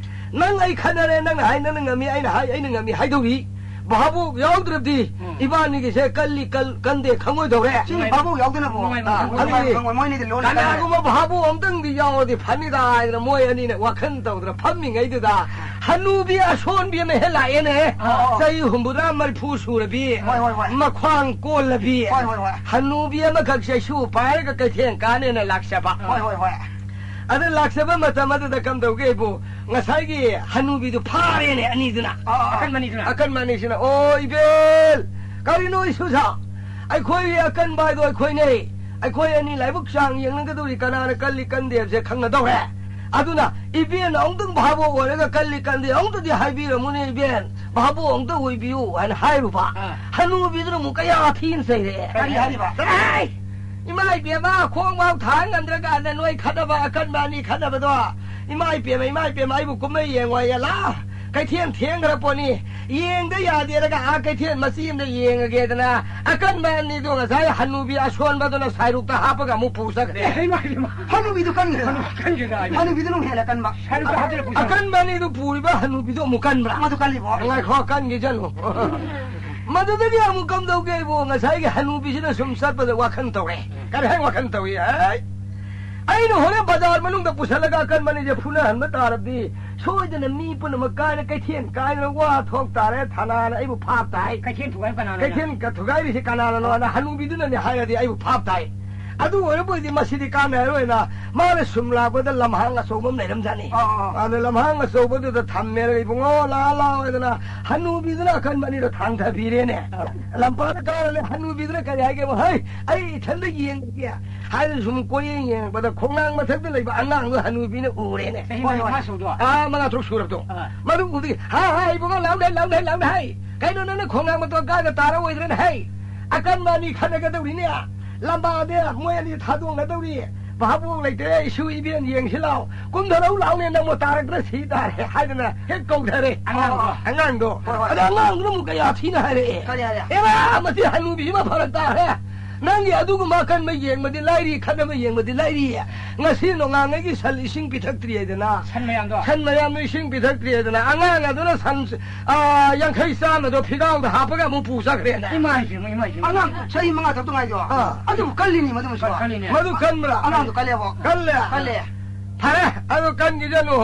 ꯅꯪ ꯑꯩ ꯈꯠꯅꯔꯦ, ꯅꯪꯅ ꯍꯥꯏ ꯅꯪꯅ ꯉꯝꯃꯤ, ꯑꯩꯅ ꯍꯥꯏ ꯑꯩꯅ ꯉꯝꯃꯤ ꯍꯥꯏꯗꯧꯔꯤ꯫ ꯚꯥꯕꯣꯛ ꯌꯥꯎꯗ꯭ꯔꯕꯗꯤ ꯎꯝ꯫ ꯏꯕꯥꯅꯤꯒꯤꯁꯦ ꯀꯜꯂꯤ ꯀꯜ-, ꯀꯟꯗꯦ ꯈꯪꯉꯣꯏꯗꯧꯔꯦ"꯫ ꯁꯤ ꯚꯥꯕꯣꯛ ꯌꯥꯎꯗꯅꯕꯨ꯫ ꯅꯨꯡꯉꯥꯏꯕ ꯑꯥ, ꯈꯪꯉꯣꯏ, ꯑꯗꯨꯗꯤ ꯅꯨꯡꯉꯥꯏꯕ ꯈꯪꯉꯣꯏ, ꯃꯣꯏꯅꯤꯗꯤ ꯂꯣꯟꯅ ꯀꯅꯥꯒꯨꯝꯕ ꯚꯥꯕꯣꯛ ꯑꯝꯇꯪꯗꯤ ꯌꯥꯎꯔꯗꯤ ꯐꯅꯤꯗ ꯍꯥꯏꯗꯅ ꯃꯣꯏ ꯑꯅꯤꯅ ꯋꯥꯈꯜ ꯇꯧꯗꯅ ꯐꯝꯃꯤꯉꯩꯗꯨꯗ ꯍꯅꯨꯕꯤ ꯑꯁꯣꯟꯕꯤ ꯑꯃ ꯍꯦꯛ ꯂꯥꯛꯑꯦꯅꯦ꯫ ꯑꯣ, ꯑꯣ꯫ ꯆꯍꯤ ꯍꯨꯝꯐꯨꯇꯔꯥ ꯃꯔꯤꯐꯨ ꯁꯨꯔꯕꯤ, ꯍꯣꯏ, ꯍꯣꯏ, ꯍꯣꯏ꯫ ꯃꯈ꯭ꯋꯥꯡ ꯀꯣꯜꯂꯕꯤ, ꯍꯣꯏ, ꯍꯣꯏ, ꯍꯣꯏ꯫ ꯍꯅꯨꯕꯤ ꯑꯃꯈꯛ ꯆꯩꯁꯨ ꯄꯥꯏꯔꯒ ꯀꯩꯊꯦꯜ ꯀꯥꯅꯦꯅ ꯂꯥꯛꯆꯕ꯫ ꯍꯣꯏ, ꯍꯣꯏ, ꯍꯣꯏ꯫ ꯑꯗ ꯂꯥꯛꯆꯕ ꯃꯇꯝ ꯑꯗꯨꯗ ꯀꯝꯗꯧꯒꯦꯕꯨ, ꯉꯁꯥꯏꯒꯤ ꯍꯅꯨꯕꯤꯗꯨ ꯐꯥꯔꯦꯅꯦ ꯑꯅꯤꯗꯨꯅ꯫ ꯑꯥ, ꯑꯥ, ꯑꯥ꯫ ꯑꯀꯟꯕ ꯑꯅꯤꯗꯨꯅ꯫ ꯑꯀꯟꯕ ꯑꯅꯤꯁꯤꯅ, "ꯑꯣ ꯏꯕꯦꯜ, ꯀꯔꯤꯅꯣ ꯏꯁꯨꯁꯥ? ꯑꯩꯈꯣꯏꯒꯤ ꯑꯀꯟꯕ ꯍꯥꯏꯗꯣ ꯑꯩꯈꯣꯏꯅꯦ꯫ ꯑꯩꯈꯣꯏ ꯑꯅꯤ ꯂꯥꯏꯕꯛ ꯆꯥꯡ ꯌꯦꯡꯅꯒꯗꯧꯔꯤ, ꯀꯅꯥꯅ ꯀꯜꯂꯤ ꯀꯟꯗꯦ ꯍꯥꯏꯕꯁꯦ ꯈꯪꯅꯗꯧꯔꯦ꯫ ꯑꯗꯨꯅ ꯏꯕꯦꯟ ꯑꯃꯨꯛꯇꯪ ꯚꯥꯕꯣꯛ ꯑꯣꯏꯔꯒ ꯀꯜꯂꯤ ꯀꯟꯗꯦ ꯑꯃꯨꯛꯇꯗꯤ ꯍꯥꯏꯕꯤꯔꯝꯃꯨꯅꯦ ꯏꯕꯦꯟ꯫ ꯚꯥꯕꯣꯛ ꯑꯃꯨꯛꯇ ꯑꯣꯏꯕꯤꯌꯨ" ꯍꯥꯏꯅ ꯍꯥꯏꯔꯨꯕ꯫ ꯑꯥ꯫ ꯍꯅꯨꯕꯤꯗꯨꯅ ꯑꯃꯨꯛ ꯀꯌꯥ ꯊꯤꯅ ꯆꯩꯔꯛꯑꯦ꯫ ꯀꯔꯤ ꯍꯥꯏꯔꯤꯕ? "ꯆꯠꯂꯍꯦ! ꯏꯃꯥ ꯏꯕꯦꯝꯃ, ꯈꯣꯡ ꯐꯥꯎ ꯊꯥꯡ ꯉꯝꯗ꯭ꯔꯀꯥꯟꯗ ꯅꯣꯏ ꯈꯠꯅꯕ ꯑꯀꯟꯕ ꯑꯅꯤ ꯈꯠꯅꯕꯗꯣ, ꯏꯃꯥ ꯏꯕꯦꯝꯃ, ꯏꯃꯥ ꯏꯕꯦꯝꯃ, ꯑꯩꯕꯨ ꯀꯨꯝꯍꯩ ꯌꯦꯡꯉꯣꯏ, ꯌꯦꯂꯥ, ꯀꯩꯊꯦꯜ ꯊꯦꯡꯈ꯭ꯔ ꯄꯣꯠꯅꯤ, ꯌꯦꯡꯗ ꯌꯥꯗꯦꯔꯒ ꯑꯥ ꯀꯩꯊꯦꯜ ꯃꯆꯤ ꯑꯃꯗ ꯌꯦꯡꯉꯒꯦꯗꯅ ꯑꯀꯟꯕ ꯑꯅꯤꯗꯣ ꯉꯁꯥꯏ ꯍꯅꯨꯕꯤ ꯑꯁꯣꯟꯕꯗꯨꯅ ꯁꯥꯏꯔꯨꯛꯇ ꯍꯥꯞꯄꯒ ꯑꯃꯨꯛ ꯄꯨ ꯆꯠꯈ꯭ꯔꯦ"꯫ ꯑꯦ, ꯏꯃꯥ ꯏꯕꯦꯝꯃ꯫ ꯍꯅꯨꯕꯤꯗꯨ ꯀꯟꯈ꯭ꯔꯦ꯫ ꯍꯅꯨꯕꯤ ꯀꯟꯈ꯭ꯔꯦ꯫ ꯍꯅꯨꯕꯤꯗꯨꯅ ꯑꯃꯨꯛ ꯍꯦꯟꯅ ꯀꯟꯕ꯫ ꯁꯥꯏꯔꯨꯛꯇ ꯍꯥꯞꯆꯤꯜꯂ ꯄꯨ ꯆꯠꯈ꯭ꯔꯦ꯫ ꯑꯀꯟꯕ ꯑꯅꯤꯗꯨ ꯄꯨꯔꯤꯕ ꯍꯅꯨꯕꯤꯗꯨ ꯑꯃꯨꯛ ꯀꯟꯕ꯭ꯔꯥ? ꯃꯗꯨ ꯀꯜꯂꯤꯕꯣ꯫ ꯉꯥꯏꯈꯣ, ꯀꯟꯈꯤꯁꯅꯨ꯫ ꯃꯗꯨꯗꯒꯤ ꯑꯃꯨꯛ ꯀꯝꯗꯧꯒꯦ ꯏꯕꯣ? ꯉꯁꯥꯏꯒꯤ ꯍꯅꯨꯕꯤꯁꯤꯅ ꯁꯨꯝ ꯆꯠꯄꯗ ꯋꯥꯈꯜ ꯇꯧꯔꯦ꯫ ꯀꯔꯤ ꯍꯥꯏ ꯋꯥꯈꯜ ꯇꯧꯏ? ꯑꯩ, ꯑꯩꯅ ꯍꯣꯔꯦꯟ ꯕꯖꯥꯔ ꯃꯅꯨꯡꯗ ꯄꯨꯁꯜꯂꯒ ꯑꯀꯟꯕ ꯑꯅꯤꯁꯦ ꯐꯨꯅꯍꯟꯕ ꯇꯥꯔꯕꯗꯤ, ꯁꯣꯏꯗꯅ ꯃꯤ ꯄꯨꯝꯅꯃꯛ ꯀꯥꯏꯅ ꯀꯩꯊꯦꯜ ꯀꯥꯏꯗꯅ ꯋꯥ ꯊꯣꯛ ꯇꯥꯔꯦ꯫ ꯊꯥꯅꯥꯅ ꯑꯩꯕꯨ ꯐꯥꯞ ꯇꯥꯏ꯫ ꯀꯩꯊꯦꯜ ꯊꯨꯒꯥꯏ ꯀꯅꯥꯅꯣ? ꯀꯩꯊꯦꯜ ꯀ-, ꯊꯨꯒꯥꯏꯔꯤꯁꯤ ꯀꯅꯥꯅꯅꯣꯅ ꯍꯅꯨꯕꯤꯗꯨꯅꯅꯦ ꯍꯥꯏꯔꯗꯤ ꯑꯩꯕꯨ ꯐꯥꯞ ꯇꯥꯏ꯫ ꯑꯗꯨ ꯑꯣꯏꯔꯕꯣꯏꯗꯤ ꯃꯁꯤꯗꯤ ꯀꯥꯟꯅꯔꯣꯏꯅ ꯃꯥꯅ ꯁꯨꯝ ꯂꯥꯛꯄꯗ ꯂꯝꯍꯥꯡ ꯑꯆꯧꯕ ꯑꯃ ꯂꯩꯔꯝꯖꯥꯠꯅꯤ꯫ ꯑꯥ, ꯑꯥ꯫ ꯑꯗ ꯂꯝꯍꯥꯡ ꯑꯆꯧꯕꯗꯨꯗ ꯊꯝꯃꯦ, "ꯏꯕꯨꯡꯉꯣ, ꯂꯥꯛꯑꯣ, ꯂꯥꯛꯑꯣ" ꯍꯥꯏꯗꯅ ꯍꯅꯨꯕꯤꯗꯨꯅ ꯑꯀꯟꯕ ꯑꯅꯤꯗꯣ ꯊꯥꯡꯊꯕꯤꯔꯦꯅꯦ꯫ ꯑꯥ꯫ ꯂꯝꯄꯥꯛꯇ ꯀꯥꯔ ꯂꯩ, ꯍꯅꯨꯕꯤꯗꯨꯅ ꯀꯔꯤ ꯍꯥꯏꯒꯦꯕꯨ, "ꯍꯩ, ꯑꯩ ꯏꯊꯟꯗ ꯌꯦꯡꯒꯦ" ꯍꯥꯏꯗꯅ ꯁꯨꯝ ꯀꯣꯏꯌꯦꯡ ꯌꯦꯡꯉꯛꯄꯗ ꯈꯣꯡꯅꯥꯡ ꯃꯊꯛꯇ ꯂꯩꯕ ꯑꯉꯥꯡꯗꯣ ꯍꯅꯨꯕꯤꯅ ꯎꯔꯦꯅꯦ꯫ ꯆꯍꯤ ꯃꯔꯤ ꯃꯉꯥ ꯁꯨꯕꯗꯣ? ꯑꯥ, ꯃꯉꯥ ꯇꯔꯨꯛ ꯁꯨꯔꯕꯗꯣ꯫ ꯑꯥ꯫ ꯃꯗꯨ ꯎꯗꯤ, "ꯍꯥ, ꯍꯥ, ꯏꯕꯨꯡꯉꯣ, ꯂꯥꯎꯅꯦ, ꯂꯥꯎꯅꯦ, ꯂꯥꯎꯅꯦ" ꯍꯥꯏ꯫ "ꯀꯩꯅꯣ, ꯅꯪꯅ ꯈꯣꯡꯅꯥꯡ ꯃꯇꯣꯟ ꯀꯥꯔꯒ ꯇꯥꯔꯛꯑꯣꯏꯗ꯭ꯔꯅꯦ? ꯍꯩ, ꯑꯀꯟꯕ ꯑꯅꯤ ꯈꯠꯅꯒꯗꯧꯔꯤꯅꯦ꯫ ꯂꯝꯕꯥꯗ ꯃꯣꯏ ꯑꯅꯤ ꯊꯥꯗꯣꯛꯅꯗꯧꯔꯤ꯫ ꯚꯥꯕꯣꯛ ꯂꯩꯇ꯭ꯔꯦ, ꯏꯁꯨ ꯏꯕꯦꯟ ꯌꯦꯡꯁꯤ ꯂꯥꯎ꯫ ꯀꯨꯝꯊꯔꯛꯎ ꯂꯥꯎꯅꯦ, ꯅꯪꯕꯨ ꯇꯥꯔꯛꯇ꯭ꯔ ꯁꯤ ꯇꯥꯔꯦ" ꯍꯥꯏꯗꯅ ꯍꯦꯛ ꯀꯧꯊꯔꯦ꯫ ꯑꯉꯥꯡꯗꯣ꯫ ꯑꯉꯥꯡꯗꯣ꯫ ꯍꯣꯏ, ꯍꯣꯏ꯫ ꯑꯗ ꯑꯉꯥꯡꯗꯨꯅ ꯑꯃꯨꯛ ꯀꯌꯥ ꯊꯤꯅ ꯍꯥꯏꯔꯛꯑꯦ꯫ ꯀꯔꯤ ꯍꯥꯏꯔꯦ? "ꯑꯦꯔꯥ, ꯃꯁꯤ ꯍꯅꯨꯕꯤꯁꯤꯃ ꯐꯔꯛ ꯇꯥꯔꯦ꯫ ꯅꯪꯒꯤ ꯑꯗꯨꯒꯨꯝꯕ ꯑꯀꯟꯕ ꯌꯦꯡꯕꯗꯤ ꯂꯥꯏꯔꯤ, ꯈꯠꯅꯕ ꯌꯦꯡꯕꯗꯤ ꯂꯥꯏꯔꯤ꯫ ꯉꯁꯤ ꯅꯣꯡꯉꯥꯟꯉꯩꯒꯤ ꯁꯟ ꯏꯁꯤꯡ ꯄꯤꯊꯛꯇ꯭ꯔꯤ ꯍꯥꯏꯗꯅ, ꯁꯟ ꯃꯌꯥꯝꯗꯣ? ꯁꯟ ꯃꯌꯥꯝꯗꯣ ꯏꯁꯤꯡ ꯄꯤꯊꯛꯇ꯭ꯔꯤ ꯍꯥꯏꯗꯅ, ꯑꯉꯥꯡ ꯑꯗꯨꯅ ꯁꯟ, ꯑ, ꯌꯥꯡꯈꯩ ꯆꯥꯝꯃꯗꯣ ꯐꯤꯒꯥꯎꯗ ꯍꯥꯞꯄꯒ ꯑꯃꯨꯛ ꯄꯨ ꯆꯠꯈ꯭ꯔꯦꯅꯦ"꯫ ꯏꯃꯥ ꯏꯕꯦꯝꯃ, ꯏꯃꯥ ꯏꯕꯦꯝꯃ꯫ ꯑꯉꯥꯡ ꯆꯍꯤ ꯃꯉꯥ ꯇꯔꯨꯛꯇ ꯉꯥꯏꯗꯣ꯫ ꯑꯥ꯫ ꯑꯗꯨꯕꯨ ꯀꯜꯂꯤꯅꯤ ꯃꯗꯨ ꯃꯁꯤꯀꯣ꯫ ꯀꯜꯂꯤꯅꯦ꯫ ꯃꯗꯨ ꯀꯟꯕ꯭ꯔꯥ? ꯑꯉꯥꯡꯗꯣ ꯀꯜꯂꯦꯕꯣ꯫ ꯀꯜꯂꯦ? ꯀꯜꯂꯦ꯫ ꯐꯔꯦ, ꯑꯗꯨ ꯀꯟꯈꯤꯁꯅꯨ꯫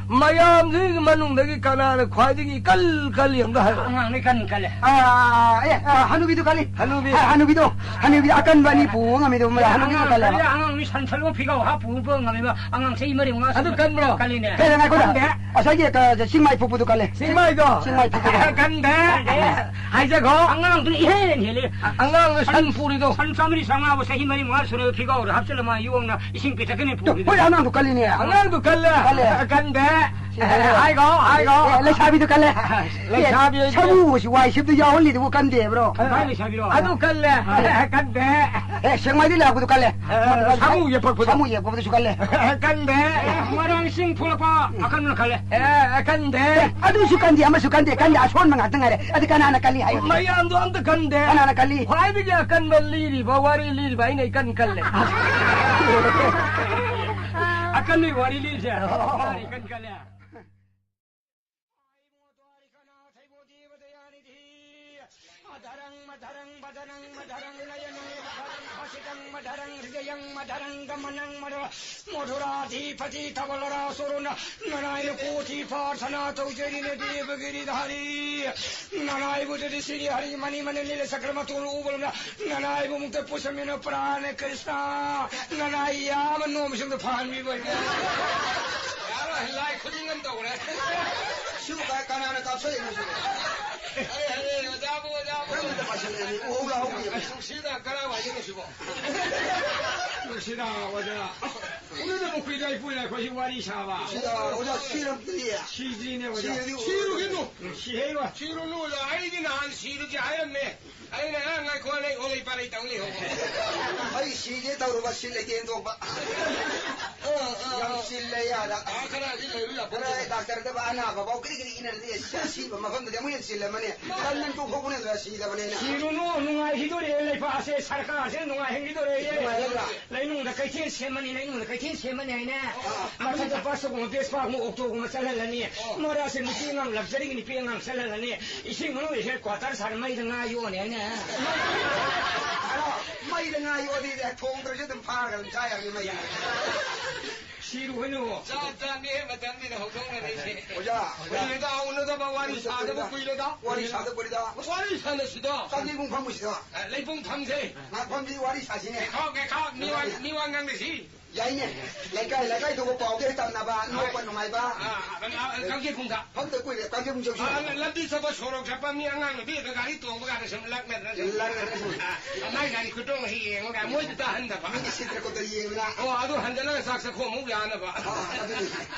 ꯃꯌꯥꯝꯁꯤꯒꯤ ꯃꯅꯨꯡꯗꯒꯤ ꯀꯅꯥꯅ ꯈ꯭ꯋꯥꯏꯗꯒꯤ ꯏꯀꯜ ꯀꯜꯂꯤ ꯑꯝꯇ ꯍꯥꯏꯔꯣ꯫ ꯑꯉꯥꯡꯅ ꯏꯀꯟ ꯀꯜꯂꯦ꯫ ꯑꯥ, ꯑꯦ, ꯑꯥ, ꯍꯅꯨꯕꯤꯗꯨ ꯀꯜꯂꯤ꯫ ꯍꯅꯨꯕꯤ꯫ ꯑꯥ, ꯍꯅꯨꯕꯤꯗꯣ, ꯍꯅꯨꯕꯤ ꯑꯀꯟꯕ ꯑꯅꯤ ꯄꯨ ꯉꯝꯃꯤꯗꯣ, ꯑꯦ, ꯍꯅꯨꯕꯤꯗꯨ ꯑꯉꯥꯡ ꯀꯜꯂꯦꯕ꯫ ꯀꯜꯂꯦ, ꯑꯉꯥꯡ ꯃꯤ ꯁꯟ ꯁꯟ ꯐꯤꯒꯥꯎ ꯍꯥꯞ ꯄꯨꯕ ꯉꯝꯃꯤꯕ ꯑꯉꯥꯡ ꯆꯍꯤ ꯃꯔꯤ ꯃꯉꯥ ꯑꯗꯨ ꯁꯨꯕ ꯀꯟꯕ꯭ꯔꯣ? ꯀꯜꯂꯤꯅꯦ꯫ ꯀꯩ, ꯉꯥꯏꯈꯣꯗ꯫ ꯀꯟꯗꯦ꯫ ꯉꯁꯥꯏꯒꯤ, ꯀ-, ꯆꯤꯡꯃꯥꯏ ꯐꯨꯛꯄꯗꯨ ꯀꯜꯂꯦ꯫ ꯆꯤꯡꯃꯥꯏꯗꯣ? ꯆꯤꯡꯃꯥꯏ ꯐꯨꯛꯄꯗꯣ꯫ ꯀꯟꯗꯦ꯫ ꯍꯥꯏꯖꯈꯣ꯫ ꯑꯉꯥꯡꯗꯨꯅ ꯏꯍꯦꯟ ꯍꯦꯜꯂꯤ꯫ ꯑꯉꯥꯡꯗꯣ ꯁꯟ ꯄꯨꯔꯤꯗꯣ꯫ ꯁꯟ ꯆꯥꯝꯃꯔꯤ ꯆꯥꯝꯃꯉꯥꯕꯨ ꯆꯍꯤ ꯃꯔꯤ ꯃꯉꯥ ꯁꯨꯔꯒ ꯐꯤꯒꯥꯎꯗ ꯍꯥꯞꯆꯤꯜꯂ ꯃꯥ ꯌꯣꯡꯅ ꯏꯁꯤꯡ ꯄꯤꯊꯛꯀꯅꯤ ꯄꯨꯔꯤꯗꯣ꯫ ꯍꯣꯏ, ꯑꯉꯥꯡꯗꯣ ꯀꯜꯂꯤꯅꯦ꯫ ꯑꯉꯥꯡꯗꯣ ꯀꯜꯂꯦ꯫ ꯀꯜꯂꯦ꯫ ꯀꯟꯗꯦ꯫ ꯁꯤ ꯍꯥꯏꯔꯣ꯫ ꯍꯥꯏꯈꯣ, ꯍꯥꯏꯈꯣ꯫ ꯑꯦ, ꯂꯩꯁꯥꯕꯤꯗꯣ ꯀꯜꯂꯦ꯫ ꯂꯩꯁꯥꯕꯤ ꯑꯦ, ꯍꯣꯏꯗꯤ ꯁꯥꯃꯨ ꯑꯁꯤ ꯋꯥꯏ ꯁꯤꯠꯄꯗ ꯌꯥꯎꯍꯜꯂꯤꯗꯨꯕꯨ ꯀꯟꯗꯦꯕ꯭ꯔꯣ? ꯀꯃꯥꯏꯅ ꯂꯩꯁꯥꯕꯤꯔꯣ? ꯑꯗꯨ ꯀꯜꯂꯦ꯫ ꯀꯟꯗꯦ꯫ ꯑꯦ, ꯁꯦꯛꯃꯥꯏꯗꯩ ꯂꯥꯛꯄꯗꯣ ꯀꯜꯂꯦ꯫ ꯑꯦ, ꯁꯥꯃꯨ ꯌꯦꯛꯄꯛꯄꯗꯣ꯫ ꯁꯥꯃꯨ ꯌꯦꯛꯄꯛꯄꯗꯨꯁꯨ ꯀꯜꯂꯦ꯫ ꯀꯟꯗꯦ꯫ ꯑꯦ, ꯃꯣꯏꯔꯥꯡ ꯏꯁꯤꯡ ꯊꯣꯛꯂꯛꯄ ꯑꯀꯟꯕꯅ ꯀꯜꯂꯦ꯫ ꯑꯦ, ꯀꯟꯗꯦ꯫ ꯑꯦ, ꯑꯗꯨꯁꯨ ꯀꯟꯗꯦ, ꯑꯃꯁꯨ ꯀꯟꯗꯦ, ꯀꯟꯗꯦ, ꯑꯁꯣꯟꯕ ꯉꯥꯛꯇ ꯉꯥꯏꯔꯦ꯫ ꯑꯗꯨ ꯀꯅꯥꯅ ꯀꯜꯂꯤ ꯍꯥꯏꯌꯨ? ꯃꯌꯥꯝꯗꯣ ꯑꯝꯇ ꯀꯟꯗꯦ꯫ ꯀꯅꯥꯅ ꯀꯜꯂꯤ? ꯈ꯭ꯋꯥꯏꯗꯒꯤ ꯑꯀꯟꯕ ꯂꯤꯔꯤꯕ, ꯋꯥꯔꯤ ꯂꯤꯔꯤꯕ ꯑꯩꯅ ꯏꯀꯟ ꯀꯜꯂꯦ꯫ ꯑꯀꯟꯕꯒꯤ ꯋꯥꯔꯤ ꯂꯤꯔꯤꯁꯦ ꯃꯥꯅ ꯏꯀꯟ ꯀꯜꯂꯦ꯫ अधरं मधरं वदनं मधरं नयनं मधरं हसितं मधरं हृदयं मधरं गमनं मधुर मधुराधिपति तवलरासुरुन ननाय कोटि प्रार्थना तौजरिन देवगिरिधारी ननाय बुद्धि श्री हरि मणि मन नील सक्रम तुल उबल ननाय मुक्त पुष्मिन प्राण कृष्णा ननाय याम नोम सुंद फान मी बै. ꯌꯥꯔꯣꯏ, ꯂꯥꯏ ꯈꯨꯗꯤꯡ ꯑꯃ ꯇꯧꯔꯦ꯫ ꯁꯤꯕꯨ ꯀ-, ꯀꯅꯥꯅ ꯀꯥꯞꯁꯜꯂꯤꯅꯣ ꯁꯤꯕꯨ? ꯑꯔꯦ, ꯑꯔꯦ, ꯑꯣꯖꯥꯕꯨ, ꯑꯣꯖꯥꯕꯨ꯫ ꯀꯔꯝꯕꯗ ꯄꯥꯏꯁꯜꯂꯛꯑꯦ? ꯎꯍꯧ ꯂꯥꯍꯧ ꯀꯨꯏꯔꯦ꯫ ꯅꯨꯡꯁꯤꯗ, ꯀꯔꯥꯏ ꯋꯥꯏꯗꯅꯣ ꯁꯤꯕꯣ? ꯅꯨꯡꯁꯤꯗ, ꯑꯣꯖꯥ꯫ ꯎꯅꯗꯕ ꯀꯨꯏꯔꯦ, ꯑꯩꯈꯣꯏꯅ ꯑꯩꯈꯣꯏꯁꯤ ꯋꯥꯔꯤ ꯁꯥꯕ꯫ ꯁꯤꯗ, ꯑꯣꯖꯥ, ꯁꯤꯔꯝꯗ꯭ꯔꯤꯌꯦ꯫ ꯁꯤꯗ꯭ꯔꯤꯅꯦ, ꯑꯣꯖꯥ꯫ ꯁꯤꯔꯗꯤ ꯎꯔꯣꯏ꯫ ꯁꯤꯔꯨꯒꯤꯅꯨ꯫ ꯎꯝ, ꯁꯤꯍꯩꯔꯣꯏ꯫ ꯁꯤꯔꯨꯅꯨ, ꯑꯣꯖꯥ꯫ ꯑꯩꯗꯤ ꯅꯍꯥꯟ ꯁꯤꯔꯨꯁꯦ ꯍꯥꯏꯔꯝꯃꯦ꯫ ꯑꯩꯅ, "ꯑ, ꯉꯥꯏꯈꯣ, ꯅꯪ ꯑꯣꯂꯩ ꯄꯥꯂꯩ ꯇꯧ ꯂꯩꯍꯧꯕ꯫" ꯑꯩ ꯁꯤꯒꯦ ꯇꯧꯔꯨꯕ, ꯁꯤꯜ ꯂꯩꯇꯦ ꯍꯦꯟꯗꯣꯛꯄ꯫ ꯑ, ꯑ, ꯌꯥꯝ ꯑ꯫ ꯆꯤꯜꯂꯦ ꯑꯥꯗ꯫ ꯑꯥ, ꯈꯔꯗꯤ ꯂꯩꯔꯨ ꯌꯥꯄꯣꯠꯇꯦ꯫ ꯈꯔ ꯗꯥꯛꯇꯔꯗꯕ ꯑꯅꯥꯕ ꯐꯥꯎ ꯀꯔꯤ ꯀꯔꯤ ꯏꯅꯔꯗꯤ ꯑꯁꯤꯕ ꯃꯐꯝꯗꯗꯤ ꯑꯃꯨꯛ ꯍꯦꯟꯅ ꯆꯤꯜꯂꯝꯃꯅꯤ꯫ ꯇꯟ ꯅꯪ ꯇꯣꯛꯊꯣꯛꯄꯅꯦ ꯑꯗꯨꯗ ꯁꯤꯗꯕꯅꯦꯅ꯫ ꯁꯤꯔꯨꯅꯨ, ꯅꯨꯡꯉꯥꯏꯈꯤꯗꯣꯔꯦ ꯂꯩꯕꯥꯛ ꯑꯁꯦ, ꯁꯔꯀꯥꯔꯁꯦ ꯅꯨꯡꯉꯥꯏꯍꯟꯈꯤꯗꯣꯔꯦ꯫ ꯅꯨꯡꯉꯥꯏꯍꯟꯕ꯭ꯔꯥ? ꯂꯩꯅꯨꯡꯗ ꯀꯩꯊꯦꯜ ꯁꯦꯝꯃꯅꯤ, ꯂꯩꯅꯨꯡꯗ ꯀꯩꯊꯦꯜ ꯁꯦꯝꯃꯅꯤ ꯍꯥꯏꯅꯦ꯫ ꯑꯥ꯫ ꯃꯊꯛꯇ ꯕꯁꯇꯒꯨꯝꯕ, ꯕꯦꯁꯄꯥꯒꯨꯝꯕ, ꯑꯣꯛꯇꯣꯒꯨꯝꯕ ꯆꯠꯍꯜꯂꯅꯤ꯫ ꯑꯣ꯫ ꯃꯔꯛꯁꯦ ꯅꯨꯄꯤ ꯑꯉꯥꯡ ꯂꯛꯖꯔꯤꯒꯤ ꯅꯨꯄꯤ ꯑꯉꯥꯡ ꯆꯠꯍꯜꯂꯅꯤ꯫ ꯏꯁꯤꯡ ꯃꯅꯨꯡꯗ ꯍꯦꯗ ꯀ꯭ꯋꯥꯇꯔ ꯁꯥꯔ ꯃꯩꯗ ꯉꯥ ꯌꯣꯛꯑꯅꯤ ꯍꯥꯏꯅꯦ꯫ ꯑꯗꯣ ꯃꯩꯗ ꯉꯥ ꯌꯣꯛꯑꯗꯤ ꯊꯣꯡꯗ꯭ꯔꯁꯨ ꯑꯗꯨꯝ ꯐꯥꯔꯒ ꯑꯗꯨꯝ ꯆꯥ ꯌꯥꯔꯅꯤ ꯃꯩꯗ꯫ ꯁꯤꯔꯨ ꯍꯣꯏꯅ꯫ ꯖꯥꯠ ꯖꯥꯠꯅꯤꯍꯦ ꯃꯇꯝꯁꯤꯗ ꯍꯧꯗꯣꯛꯅꯔꯤꯁꯦ꯫ ꯑꯣꯖꯥ, ꯑꯣꯖꯥ꯫ ꯀꯨꯏꯔꯦꯗ ꯎꯅꯗꯕ, ꯋꯥꯔꯤ ꯁꯥꯗꯕ ꯀꯨꯏꯔꯦꯗ꯫ ꯋꯥꯔꯤ ꯁꯥꯗꯕ ꯀꯨꯏꯔꯦꯗ꯫ ꯋꯥꯔꯤ ꯁꯥꯟꯅꯁꯤꯗꯣ꯫ ꯀꯥꯡꯖꯩꯕꯨꯡ ꯐꯝꯃꯨꯁꯤꯗꯣ꯫ ꯑ, ꯂꯩꯕꯨꯡ ꯐꯝꯁꯦ꯫ ꯉꯥ ꯐꯝꯁꯤ ꯋꯥꯔꯤ ꯁꯥꯁꯤꯅꯦ꯫ ꯉꯥꯏꯈꯣ, ꯉꯥꯏꯈꯣ, ꯃꯤ ꯋꯥ, ꯌꯥꯏꯅꯦ꯫ ꯃꯤ ꯋꯥ ꯉꯥꯡꯅꯁꯤ꯫ ꯌꯥꯏꯅꯦ꯫ ꯂꯩꯀꯥꯏ ꯂꯩꯀꯥꯏ ꯊꯣꯛꯄ ꯄꯥꯎꯗꯤ ꯍꯦꯛ ꯇꯝꯅꯕ, ꯅꯣꯛꯄ ꯅꯨꯡꯉꯥꯏꯕ꯫ ꯑ, ꯑ, ꯑ, ꯀꯥꯡꯖꯩꯕꯨꯡꯗ꯫ ꯐꯝꯗ ꯀꯨꯏꯔꯦ, ꯀꯥꯡꯖꯩꯕꯨꯡ ꯆꯧꯁꯤ꯫ ꯑ, ꯂ-, ꯂꯝꯕꯤ ꯆꯠꯄ, ꯁꯣꯔꯣꯛ ꯆꯠꯄ ꯃꯤ ꯑꯉꯥꯡ ꯅꯨꯄꯤ ꯑꯗ ꯒꯥꯔꯤ ꯇꯣꯡꯕ ꯀꯥꯟꯗ ꯁꯨꯝ ꯂꯛꯅꯗꯅ ꯂꯩ꯫ ꯂꯛꯅꯗꯅ ꯁꯨꯝ꯫ ꯑ, ꯃꯥꯏ ꯒꯥꯔꯤ ꯈꯨꯇꯣꯡ ꯍꯦꯛ ꯌꯦꯡꯉꯒ ꯃꯣꯏꯗ ꯇꯥꯍꯟꯗꯕ꯫ ꯃꯤꯒꯤ ꯁꯤꯠꯇ꯭ꯔ ꯈꯣꯠꯇ꯭ꯔ ꯌꯦꯡꯗꯅ꯫ ꯑꯣ, ꯑꯗꯨ ꯍꯟꯖꯤꯜꯂꯒ ꯆꯥꯛ ꯆꯥꯈꯣꯝ ꯑꯃꯨꯛ ꯌꯥꯅꯕ꯫ ꯑ, ꯑꯗꯨꯅꯤ꯫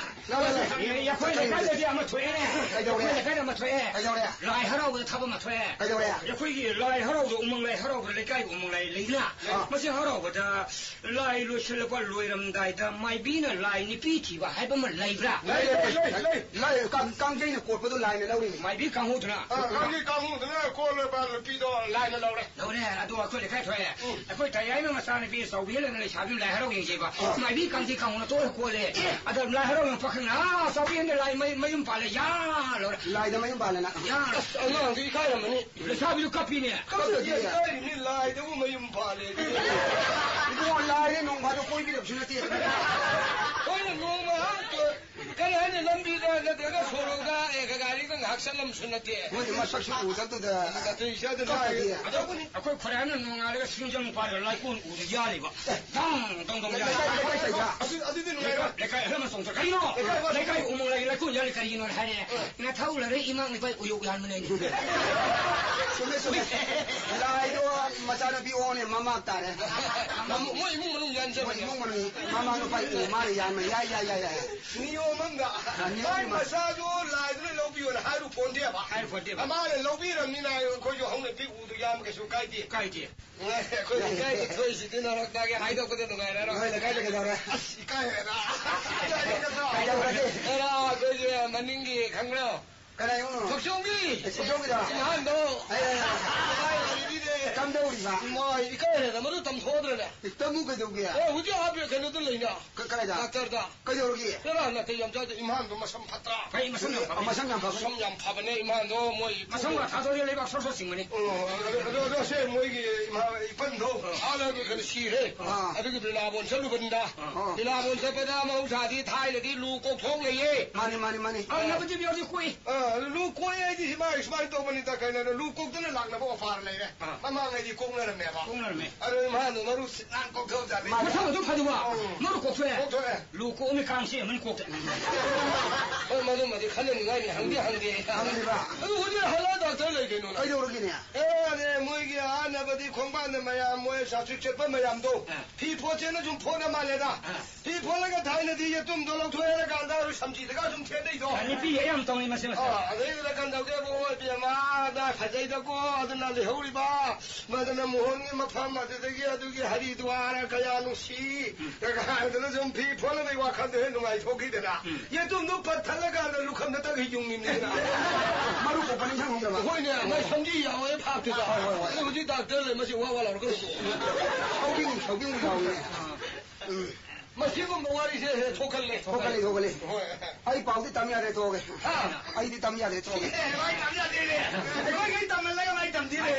ꯂꯥꯎ, ꯂꯥꯎ, ꯂꯥꯎ꯫ ꯑꯦ, ꯑꯩꯈꯣꯏ ꯂꯩꯀꯥꯏꯗꯗꯤ ꯑꯃ ꯊꯣꯛꯑꯦꯅꯦ꯫ ꯀꯩꯗꯧꯔꯦ? ꯑꯩꯈꯣꯏ ꯂꯩꯀꯥꯏꯗ ꯑꯃ ꯊꯣꯛꯑꯦ꯫ ꯀꯩꯗꯧꯔꯦ? ꯂꯥꯏ ꯍꯔꯥꯎꯕꯗ ꯊꯕꯛ ꯑꯃ ꯊꯣꯛꯑꯦ꯫ ꯀꯩꯗꯧꯔꯦ? ꯑꯩꯈꯣꯏꯒꯤ ꯂꯥꯏ ꯍꯔꯥꯎꯕꯗ, ꯎꯃꯪ ꯂꯥꯏ ꯍꯔꯥꯎꯕꯗ, ꯂꯩꯀꯥꯏꯒꯤ ꯎꯃꯪ ꯂꯥꯏ ꯂꯩꯗꯅ? ꯑꯥ꯫ ꯃꯁꯤ ꯍꯔꯥꯎꯕꯗ ꯂꯥꯏ ꯂꯣꯏꯁꯤꯜꯂꯛꯄ ꯂꯣꯏ ꯂꯩꯔꯝꯗꯥꯏꯗ ꯃꯥꯏꯕꯤꯅ ꯂꯥꯏ ꯅꯨꯄꯤ ꯊꯤꯕ ꯍꯥꯏꯕ ꯑꯃ ꯂꯩꯕ꯭ꯔꯥ? ꯂꯩ, ꯂꯩ, ꯂꯩ, ꯂꯩ꯫ ꯂꯩ, ꯀꯥꯡ-, ꯀꯥꯡꯖꯩꯅ ꯀꯣꯠꯄꯗꯣ ꯂꯥꯏꯅ ꯂꯧꯔꯤꯅꯤ꯫ ꯃꯥꯏꯕꯤ ꯀꯥꯡꯍꯧꯗꯨꯅ? ꯑ, ꯀꯥꯡꯖꯩ ꯀꯥꯡꯍꯧꯗꯨꯅ ꯀꯣꯠꯂꯕ ꯅꯨꯄꯤꯗꯣ ꯂꯥꯏꯅ ꯂꯧꯔꯦ꯫ ꯂꯧꯔꯦ, ꯑꯗꯣ ꯑꯩꯈꯣꯏ ꯂꯩꯀꯥꯏ ꯊꯣꯛꯑꯦ꯫ ꯎꯝ꯫ ꯑꯩꯈꯣꯏ ꯇꯌꯥꯏꯃ ꯃꯆꯥꯅꯨꯄꯤ ꯆꯥꯎꯕꯤ ꯍꯦꯜꯂꯅ ꯂꯩꯁꯥꯕꯤ ꯂꯥꯏ ꯍꯔꯥꯎ ꯌꯦꯡꯖꯩꯕ꯫ ꯑ꯫ ꯃꯥꯏꯕꯤ ꯀꯥꯡꯖꯩ ꯀꯥꯡꯍꯧꯅ ꯇꯣꯛꯑ ꯀꯣꯠꯂꯦ꯫ ꯑꯗ ꯂꯥꯏ ꯍꯔꯥꯎ ꯌꯦꯡ ꯄꯥꯈꯪꯅ, "ꯑꯥ, ꯆꯥꯎꯕꯤ ꯍꯦꯜꯂ ꯂꯥꯏ ꯃꯩ-, ꯃꯌꯨꯝ ꯄꯥꯜꯂꯦ, ꯌꯥ!" ꯂꯧꯔꯦ꯫ ꯂꯥꯏꯗ ꯃꯌꯨꯝ ꯄꯥꯜꯂꯦꯅ? ꯌꯥ! ꯑꯁ, ꯑꯉꯥꯡꯗꯨ ꯏꯀꯥꯏꯔꯝꯃꯅꯤ꯫ ꯂꯩꯁꯥꯕꯤꯗꯨ ꯀꯞꯄꯤꯅꯦ꯫ ꯀꯞꯇ꯭ꯔꯗꯤ ꯀꯞꯇ꯭ꯔꯗꯤ ꯌꯥꯏ꯫ ꯏꯀꯥꯏꯔꯤꯕꯅꯤ, ꯂꯥꯏꯗꯕꯨ ꯃꯌꯨꯝ ꯄꯥꯜꯂꯦ꯫ ꯏꯕꯨꯡꯉꯣ, ꯂꯥꯏꯗ ꯅꯣꯡ ꯐꯥꯗꯣꯛ ꯀꯣꯏꯕꯤꯔꯛꯄꯁꯨ ꯅꯠꯇꯦ꯫ ꯍꯣꯏꯅꯦ, ꯅꯣꯡꯃ ꯉꯥꯏꯍꯥꯛ ꯀꯔꯤ ꯍꯥꯏꯅꯤ, ꯂꯝꯕꯤꯗ ꯅꯠꯇ꯭ꯔꯒ ꯁꯣꯔꯣꯛꯇ, ꯑꯦ, ꯒꯥꯔꯤꯗ ꯉꯥꯏꯍꯥꯛ ꯆꯠꯂꯝꯁꯨ ꯅꯠꯇꯦ꯫ ꯃꯣꯏꯗꯤ ꯃꯁꯛꯁꯨ ꯎꯗꯕꯗꯨꯗ ꯅꯠꯇꯦ, ꯏꯆꯥꯗ ꯀꯞꯄꯗꯤ꯫ ꯂꯥꯏ-, ꯑꯗꯣ ꯑꯩꯈꯣꯏ ꯈꯨꯔꯥꯏꯅ ꯅꯣꯡꯉꯥꯜꯂꯒ ꯁꯤꯡꯖꯃ ꯄꯥꯏꯔꯒ ꯂꯥꯏꯀꯣꯟ ꯎꯗ ꯌꯥꯜꯂꯤꯕ꯫ ꯗꯪ, ꯗꯪ, ꯗꯪ ꯌꯥꯜꯂꯤ꯫ ꯂꯩꯀꯥꯏ, ꯂꯩꯀꯥꯏ ꯆꯠꯄ꯭ꯔꯥ? ꯑꯗꯨ, ꯑꯗꯨꯗꯤ ꯅꯨꯡꯉꯥꯏꯔꯣꯏ꯫ ꯂꯩꯀꯥꯏ ꯑꯍꯜ ꯑꯃ ꯆꯣꯡꯊꯣꯛ-, ꯀꯔꯤꯅꯣ? ꯂꯩꯀꯥꯏ ꯑꯃ ꯂꯩꯀꯥꯏ ꯎꯃꯪ ꯂꯥꯏ ꯂꯥꯏꯀꯣꯟ ꯌꯥꯜꯂꯤ ꯀꯔꯤꯒꯤꯅꯣ ꯍꯥꯏꯔꯦ꯫ ꯑ꯫ ꯅꯊꯧ ꯂꯩꯔꯦ ꯏꯃꯥ ꯏꯄꯥ ꯎꯌꯣꯛ ꯌꯥꯟꯕꯅꯦ꯫ ꯆꯨꯝꯃꯦ, ꯆꯨꯝꯃꯦ꯫ ꯂꯥꯏꯗꯣ ꯃꯆꯥꯅꯨꯄꯤ ꯑꯣꯅꯦ ꯃꯃꯥ ꯇꯥꯔꯦ꯫ ꯃꯣꯏ ꯏꯃꯨꯡ ꯃꯅꯨꯡ ꯌꯥꯟꯖꯕꯅꯦ꯫ ꯃꯣꯏ ꯏꯃꯨꯡ ꯃꯅꯨꯡ ꯃꯃꯥ ꯅꯨꯄꯥ ꯏꯃꯨꯡ ꯃꯥꯅ ꯌꯥꯟꯕ ꯌꯥꯏ, ꯌꯥꯏ, ꯌꯥꯏ, ꯌꯥꯏ꯫ ꯅꯤꯌꯣꯝ ꯑꯃꯗ ꯑ, ꯅꯤꯌꯣꯝ ꯃꯥꯏ ꯑꯃ꯫ ꯃꯆꯥꯗꯣ ꯂꯥꯏꯗꯨꯅ ꯂꯧꯕꯤꯌꯣꯅ ꯍꯥꯏꯔꯨ ꯄꯣꯟꯗꯦꯕ꯫ ꯍꯥꯏꯔꯨ ꯄꯣꯟꯗꯦꯕ꯫ ꯃꯃꯥꯅ ꯂꯧꯕꯤꯔꯝꯅꯤꯅ ꯑꯩꯈꯣꯏꯁꯨ ꯍꯧꯅ ꯄꯤꯛꯎꯗꯣ ꯌꯥꯝ ꯀꯩꯁꯨ ꯀꯥꯏꯗꯦ꯫ ꯀꯥꯏꯗꯦ꯫ ꯑꯩꯈꯣꯏ ꯂꯩꯀꯥꯏꯗ ꯊꯣꯛꯏꯁꯤꯗꯤ ꯅꯔꯛꯇꯒꯤ ꯍꯥꯏꯗꯣꯛꯄꯗ ꯅꯨꯡꯉꯥꯏꯔꯔꯣꯏ꯫ ꯅꯣꯏ ꯂꯩꯀꯥꯏꯗ ꯀꯩꯗꯧꯔꯦ? ꯑꯁ, ꯏꯀꯥꯏꯔꯦꯗ꯫ ꯀꯩꯗꯧꯔꯒꯦ? ꯑꯦꯔꯥ, ꯑꯩꯈꯣꯏꯒꯤ ꯃꯅꯤꯡꯒꯤ ꯈꯪꯕ꯭ꯔꯣ? ꯀꯅꯥ ꯏꯃꯨꯡꯅꯣ? ꯊꯣꯛꯆꯣꯝꯒꯤ꯫ ꯑꯦ, ꯊꯣꯛꯆꯣꯝꯒꯤꯗꯣ? ꯏꯝꯐꯥꯜꯗꯣ꯫ ꯑꯩ, ꯑꯩ, ꯑꯩ꯫ ꯏꯀꯥꯏꯔꯤꯅꯦ꯫ ꯀꯝꯗꯧꯔꯤꯕ? ꯏꯃꯥ, ꯏꯀꯥꯏꯔꯦꯗ, ꯃꯗꯨ ꯇꯝꯊꯣꯛꯑꯗ꯭ꯔꯅꯦ? ꯑꯦ, ꯇꯝꯃꯨ ꯀꯩꯗꯧꯒꯦ? ꯑꯦ, ꯍꯧꯖꯤꯛ ꯑꯥ ꯀꯩꯅꯣꯗ ꯂꯩꯅ꯫ ꯀ-, ꯀꯗꯥꯏꯗ? ꯗꯥꯛꯇꯔꯗ꯫ ꯀꯩꯗꯧꯔꯒꯦ? ꯍꯦꯔꯥ, ꯅꯥꯇꯩ ꯌꯥꯝ ꯆꯥꯗꯦ꯫ ꯏꯝꯐꯥꯜꯗꯣ ꯃꯁꯝ ꯐꯠꯇ꯭ꯔꯥ? ꯐꯩ, ꯃꯁꯝ ꯌꯥꯝ ꯐꯕꯅꯤ꯫ ꯃꯁꯝ ꯌꯥꯝ ꯐꯕꯅꯤ꯫ ꯃꯁꯝ ꯌꯥꯝ ꯐꯕꯅꯦ ꯏꯝꯐꯥꯜꯗꯣ, ꯃꯣꯏ ꯃꯁꯝꯒ ꯊꯥꯗꯣꯛꯑꯗꯤ ꯂꯩꯕꯥꯛ ꯁꯣꯔ ꯁꯣꯔ ꯆꯤꯡꯕꯅꯤ꯫ ꯑꯣ, ꯑꯗꯣ, ꯑꯗꯣ, ꯑꯗꯣ, ꯁꯦ, ꯃꯣꯏꯒꯤ ꯏꯝꯐꯥꯜ ꯏꯄꯟꯗꯣ ꯑꯥ꯫ ꯑꯥꯗ ꯀꯩꯅꯣ ꯁꯤꯔꯦ꯫ ꯑꯥ꯫ ꯑꯗꯨꯒꯤ ꯕꯤꯅꯥꯕꯣꯟ ꯆꯠꯂꯨꯕꯅꯤꯗ꯫ ꯑꯥ꯫ ꯕꯤꯅꯥꯕꯣꯟ ꯆꯠꯄꯗ ꯃꯍꯧꯁꯥꯗꯤ ꯊꯥꯏꯅꯗꯤ ꯂꯨ ꯀꯣꯛꯊꯣꯛ ꯂꯩꯌꯦ꯫ ꯃꯥꯅꯤ, ꯃꯥꯅꯤ, ꯃꯥꯅꯤ꯫ ꯑ, ꯅꯕꯗꯤꯞ ꯌꯥꯎꯗꯤ ꯀꯣꯛꯏ꯫ ꯑ, ꯂꯨ ꯀꯣꯛꯑꯦ ꯍꯥꯏꯗꯤ ꯁꯨꯃꯥꯏ, ꯁꯨꯃꯥꯏꯅ ꯇꯧꯕꯅꯤꯗ, ꯀꯩꯅꯣ, ꯂꯨ ꯀꯣꯛꯇꯅ ꯂꯥꯛꯅꯕ ꯑꯣꯐꯔ ꯂꯩꯔꯦ꯫ ꯑꯥ꯫ ꯃꯃꯥꯡꯉꯩꯗꯤ ꯀꯣꯛꯅꯔꯝꯃꯦꯕ꯫ ꯀꯣꯛꯅꯔꯝꯃꯦ꯫ ꯑꯗꯣ ꯏꯝꯐꯥꯜꯗꯣ ꯃꯔꯨ ꯁꯤꯠ ꯅꯥꯟ ꯀꯣꯛꯊꯣꯛꯑꯖꯥꯠꯅꯤ꯫ ꯃꯥꯅꯤ꯫ ꯃꯁꯝ ꯑꯗꯨꯝ ꯐꯗꯧꯕ꯫ ꯑꯧ꯫ ꯃꯔꯨ ꯀꯣꯛꯊꯣꯛꯑꯦ꯫ ꯀꯣꯛꯊꯣꯛꯑꯦ꯫ ꯂꯨ ꯀꯣꯛꯑꯝꯃꯤ ꯀꯥꯡꯁꯤ ꯑꯃꯅꯤ ꯀꯣꯛꯇꯦ꯫ ꯍꯣꯏ, ꯃꯗꯨꯃꯗꯤ ꯈꯟꯅꯅꯤꯡꯉꯥꯏꯅꯤ, ꯍꯪꯗꯤ ꯍꯪꯗꯦ꯫ ꯍꯪꯗ꯭ꯔꯤꯕ? ꯑꯗꯨ ꯍꯧꯖꯤꯛ ꯍꯜꯂꯛꯑ ꯗꯥꯛꯇꯔ ꯂꯩ ꯀꯩꯅꯣ ꯅꯪ? ꯀꯩꯗꯧꯔꯒꯦꯅꯦ? ꯑꯦ, ꯑꯗꯩ ꯃꯣꯏꯒꯤ ꯑꯥꯅꯕꯗꯤ ꯈꯣꯡꯕꯥꯟꯗ ꯃꯌꯥꯝ ꯃꯣꯏ ꯆꯥꯁꯨꯛ ꯆꯠꯄ ꯃꯌꯥꯝꯗꯣ ꯑꯥ꯫ ꯐꯤ ꯐꯣꯠꯁꯦꯅ ꯁꯨꯝ ꯐꯣꯠꯅ ꯃꯥꯜꯂꯦꯗ꯫ ꯑꯥ꯫ ꯐꯤ ꯐꯣꯠꯂꯒ ꯊꯥꯏꯅꯗꯤ ꯌꯦꯇꯨꯝꯗꯣ ꯂꯧꯊꯣꯛꯑꯦ ꯍꯥꯏꯔꯀꯥꯟꯗ ꯁꯝꯖꯤꯗꯒ ꯁꯨꯝ ꯊꯦꯠꯅꯩꯗꯣ꯫ ꯑꯥ, ꯅꯨꯄꯤ ꯌꯥꯝ ꯇꯧꯅꯩ ꯃꯁꯤ ꯃꯁꯤ꯫ ꯑꯥ꯫ ꯑꯗꯩꯗꯨꯗ ꯀꯝꯗꯧꯒꯦꯕꯨ, ꯏꯕꯦꯝꯃ, ꯅꯥ ꯐꯖꯩꯗꯀꯣ, ꯑꯗꯨꯅ ꯂꯩꯍꯧꯔꯤꯕ ꯃꯗꯨꯅ ꯃꯣꯍꯣꯟꯒꯤ ꯃꯐꯝ, ꯑꯗꯨꯗꯒꯤ ꯑꯗꯨꯒꯤ ꯍꯔꯤꯗ꯭ꯋꯥꯔ ꯀꯌꯥ ꯅꯨꯡꯁꯤ, ꯀꯥꯏꯗꯅ ꯁꯨꯝ ꯐꯤ ꯐꯣꯠꯅꯕꯒꯤ ꯋꯥꯈꯜꯗꯣ ꯍꯦꯛ ꯅꯨꯡꯉꯥꯏꯊꯣꯛꯈꯤꯗꯅ, ꯎꯝ꯫ ꯌꯦꯇꯨꯝꯗꯣ ꯄꯠ ꯊꯠꯂꯀꯥꯟꯗ ꯂꯨꯈꯝꯗ ꯇꯛꯈꯤ ꯌꯨꯡꯉꯤꯅꯤꯗꯅ꯫ ꯃꯔꯨ ꯀꯣꯛꯄ ꯅꯤꯡꯁꯤꯡꯍꯧꯗ꯭ꯔꯕ? ꯍꯣꯏꯅꯦ, ꯃꯥꯏ ꯁꯝꯖꯤ ꯌꯥꯎꯋꯦ ꯐꯥꯛꯇꯨꯗ꯫ ꯍꯣꯏ, ꯍꯣꯏ, ꯍꯣꯏ꯫ ꯑꯗꯨ ꯍꯧꯖꯤꯛ ꯗꯥꯛꯇꯔ ꯂꯩ, ꯃꯁꯤ ꯋꯥ ꯋꯥ ꯂꯥꯎꯔꯒ ꯂꯩ꯫ ꯁꯧꯒꯤꯡ, ꯁꯧꯒꯤꯡ ꯌꯥꯎꯋꯦ꯫ ꯎꯝ꯫ ꯃꯁꯤꯒꯨꯝꯕ ꯋꯥꯔꯤꯁꯦ ꯍꯦꯛ ꯊꯣꯛꯀꯜꯂꯦ꯫ ꯊꯣꯛꯀꯜꯂꯤ, ꯊꯣꯛꯀꯜꯂꯤ꯫ ꯍꯣꯏ꯫ ꯑꯩ ꯄꯥꯎꯗꯤ ꯇꯝ ꯌꯥꯗ꯭ꯔꯦ, ꯇꯣꯛꯑꯒꯦ꯫ ꯍꯥ? ꯑꯩꯗꯤ ꯇꯝ ꯌꯥꯗ꯭ꯔꯦ, ꯇꯣꯛꯑꯒꯦ꯫ ꯑꯦ, ꯃꯥꯏ ꯇꯝ ꯌꯥꯗꯦꯅꯦ꯫ ꯑꯩꯈꯣꯏ ꯃꯤ ꯇꯝꯍꯜꯂꯒ ꯃꯥꯏ ꯇꯝꯗꯦꯅꯦ꯫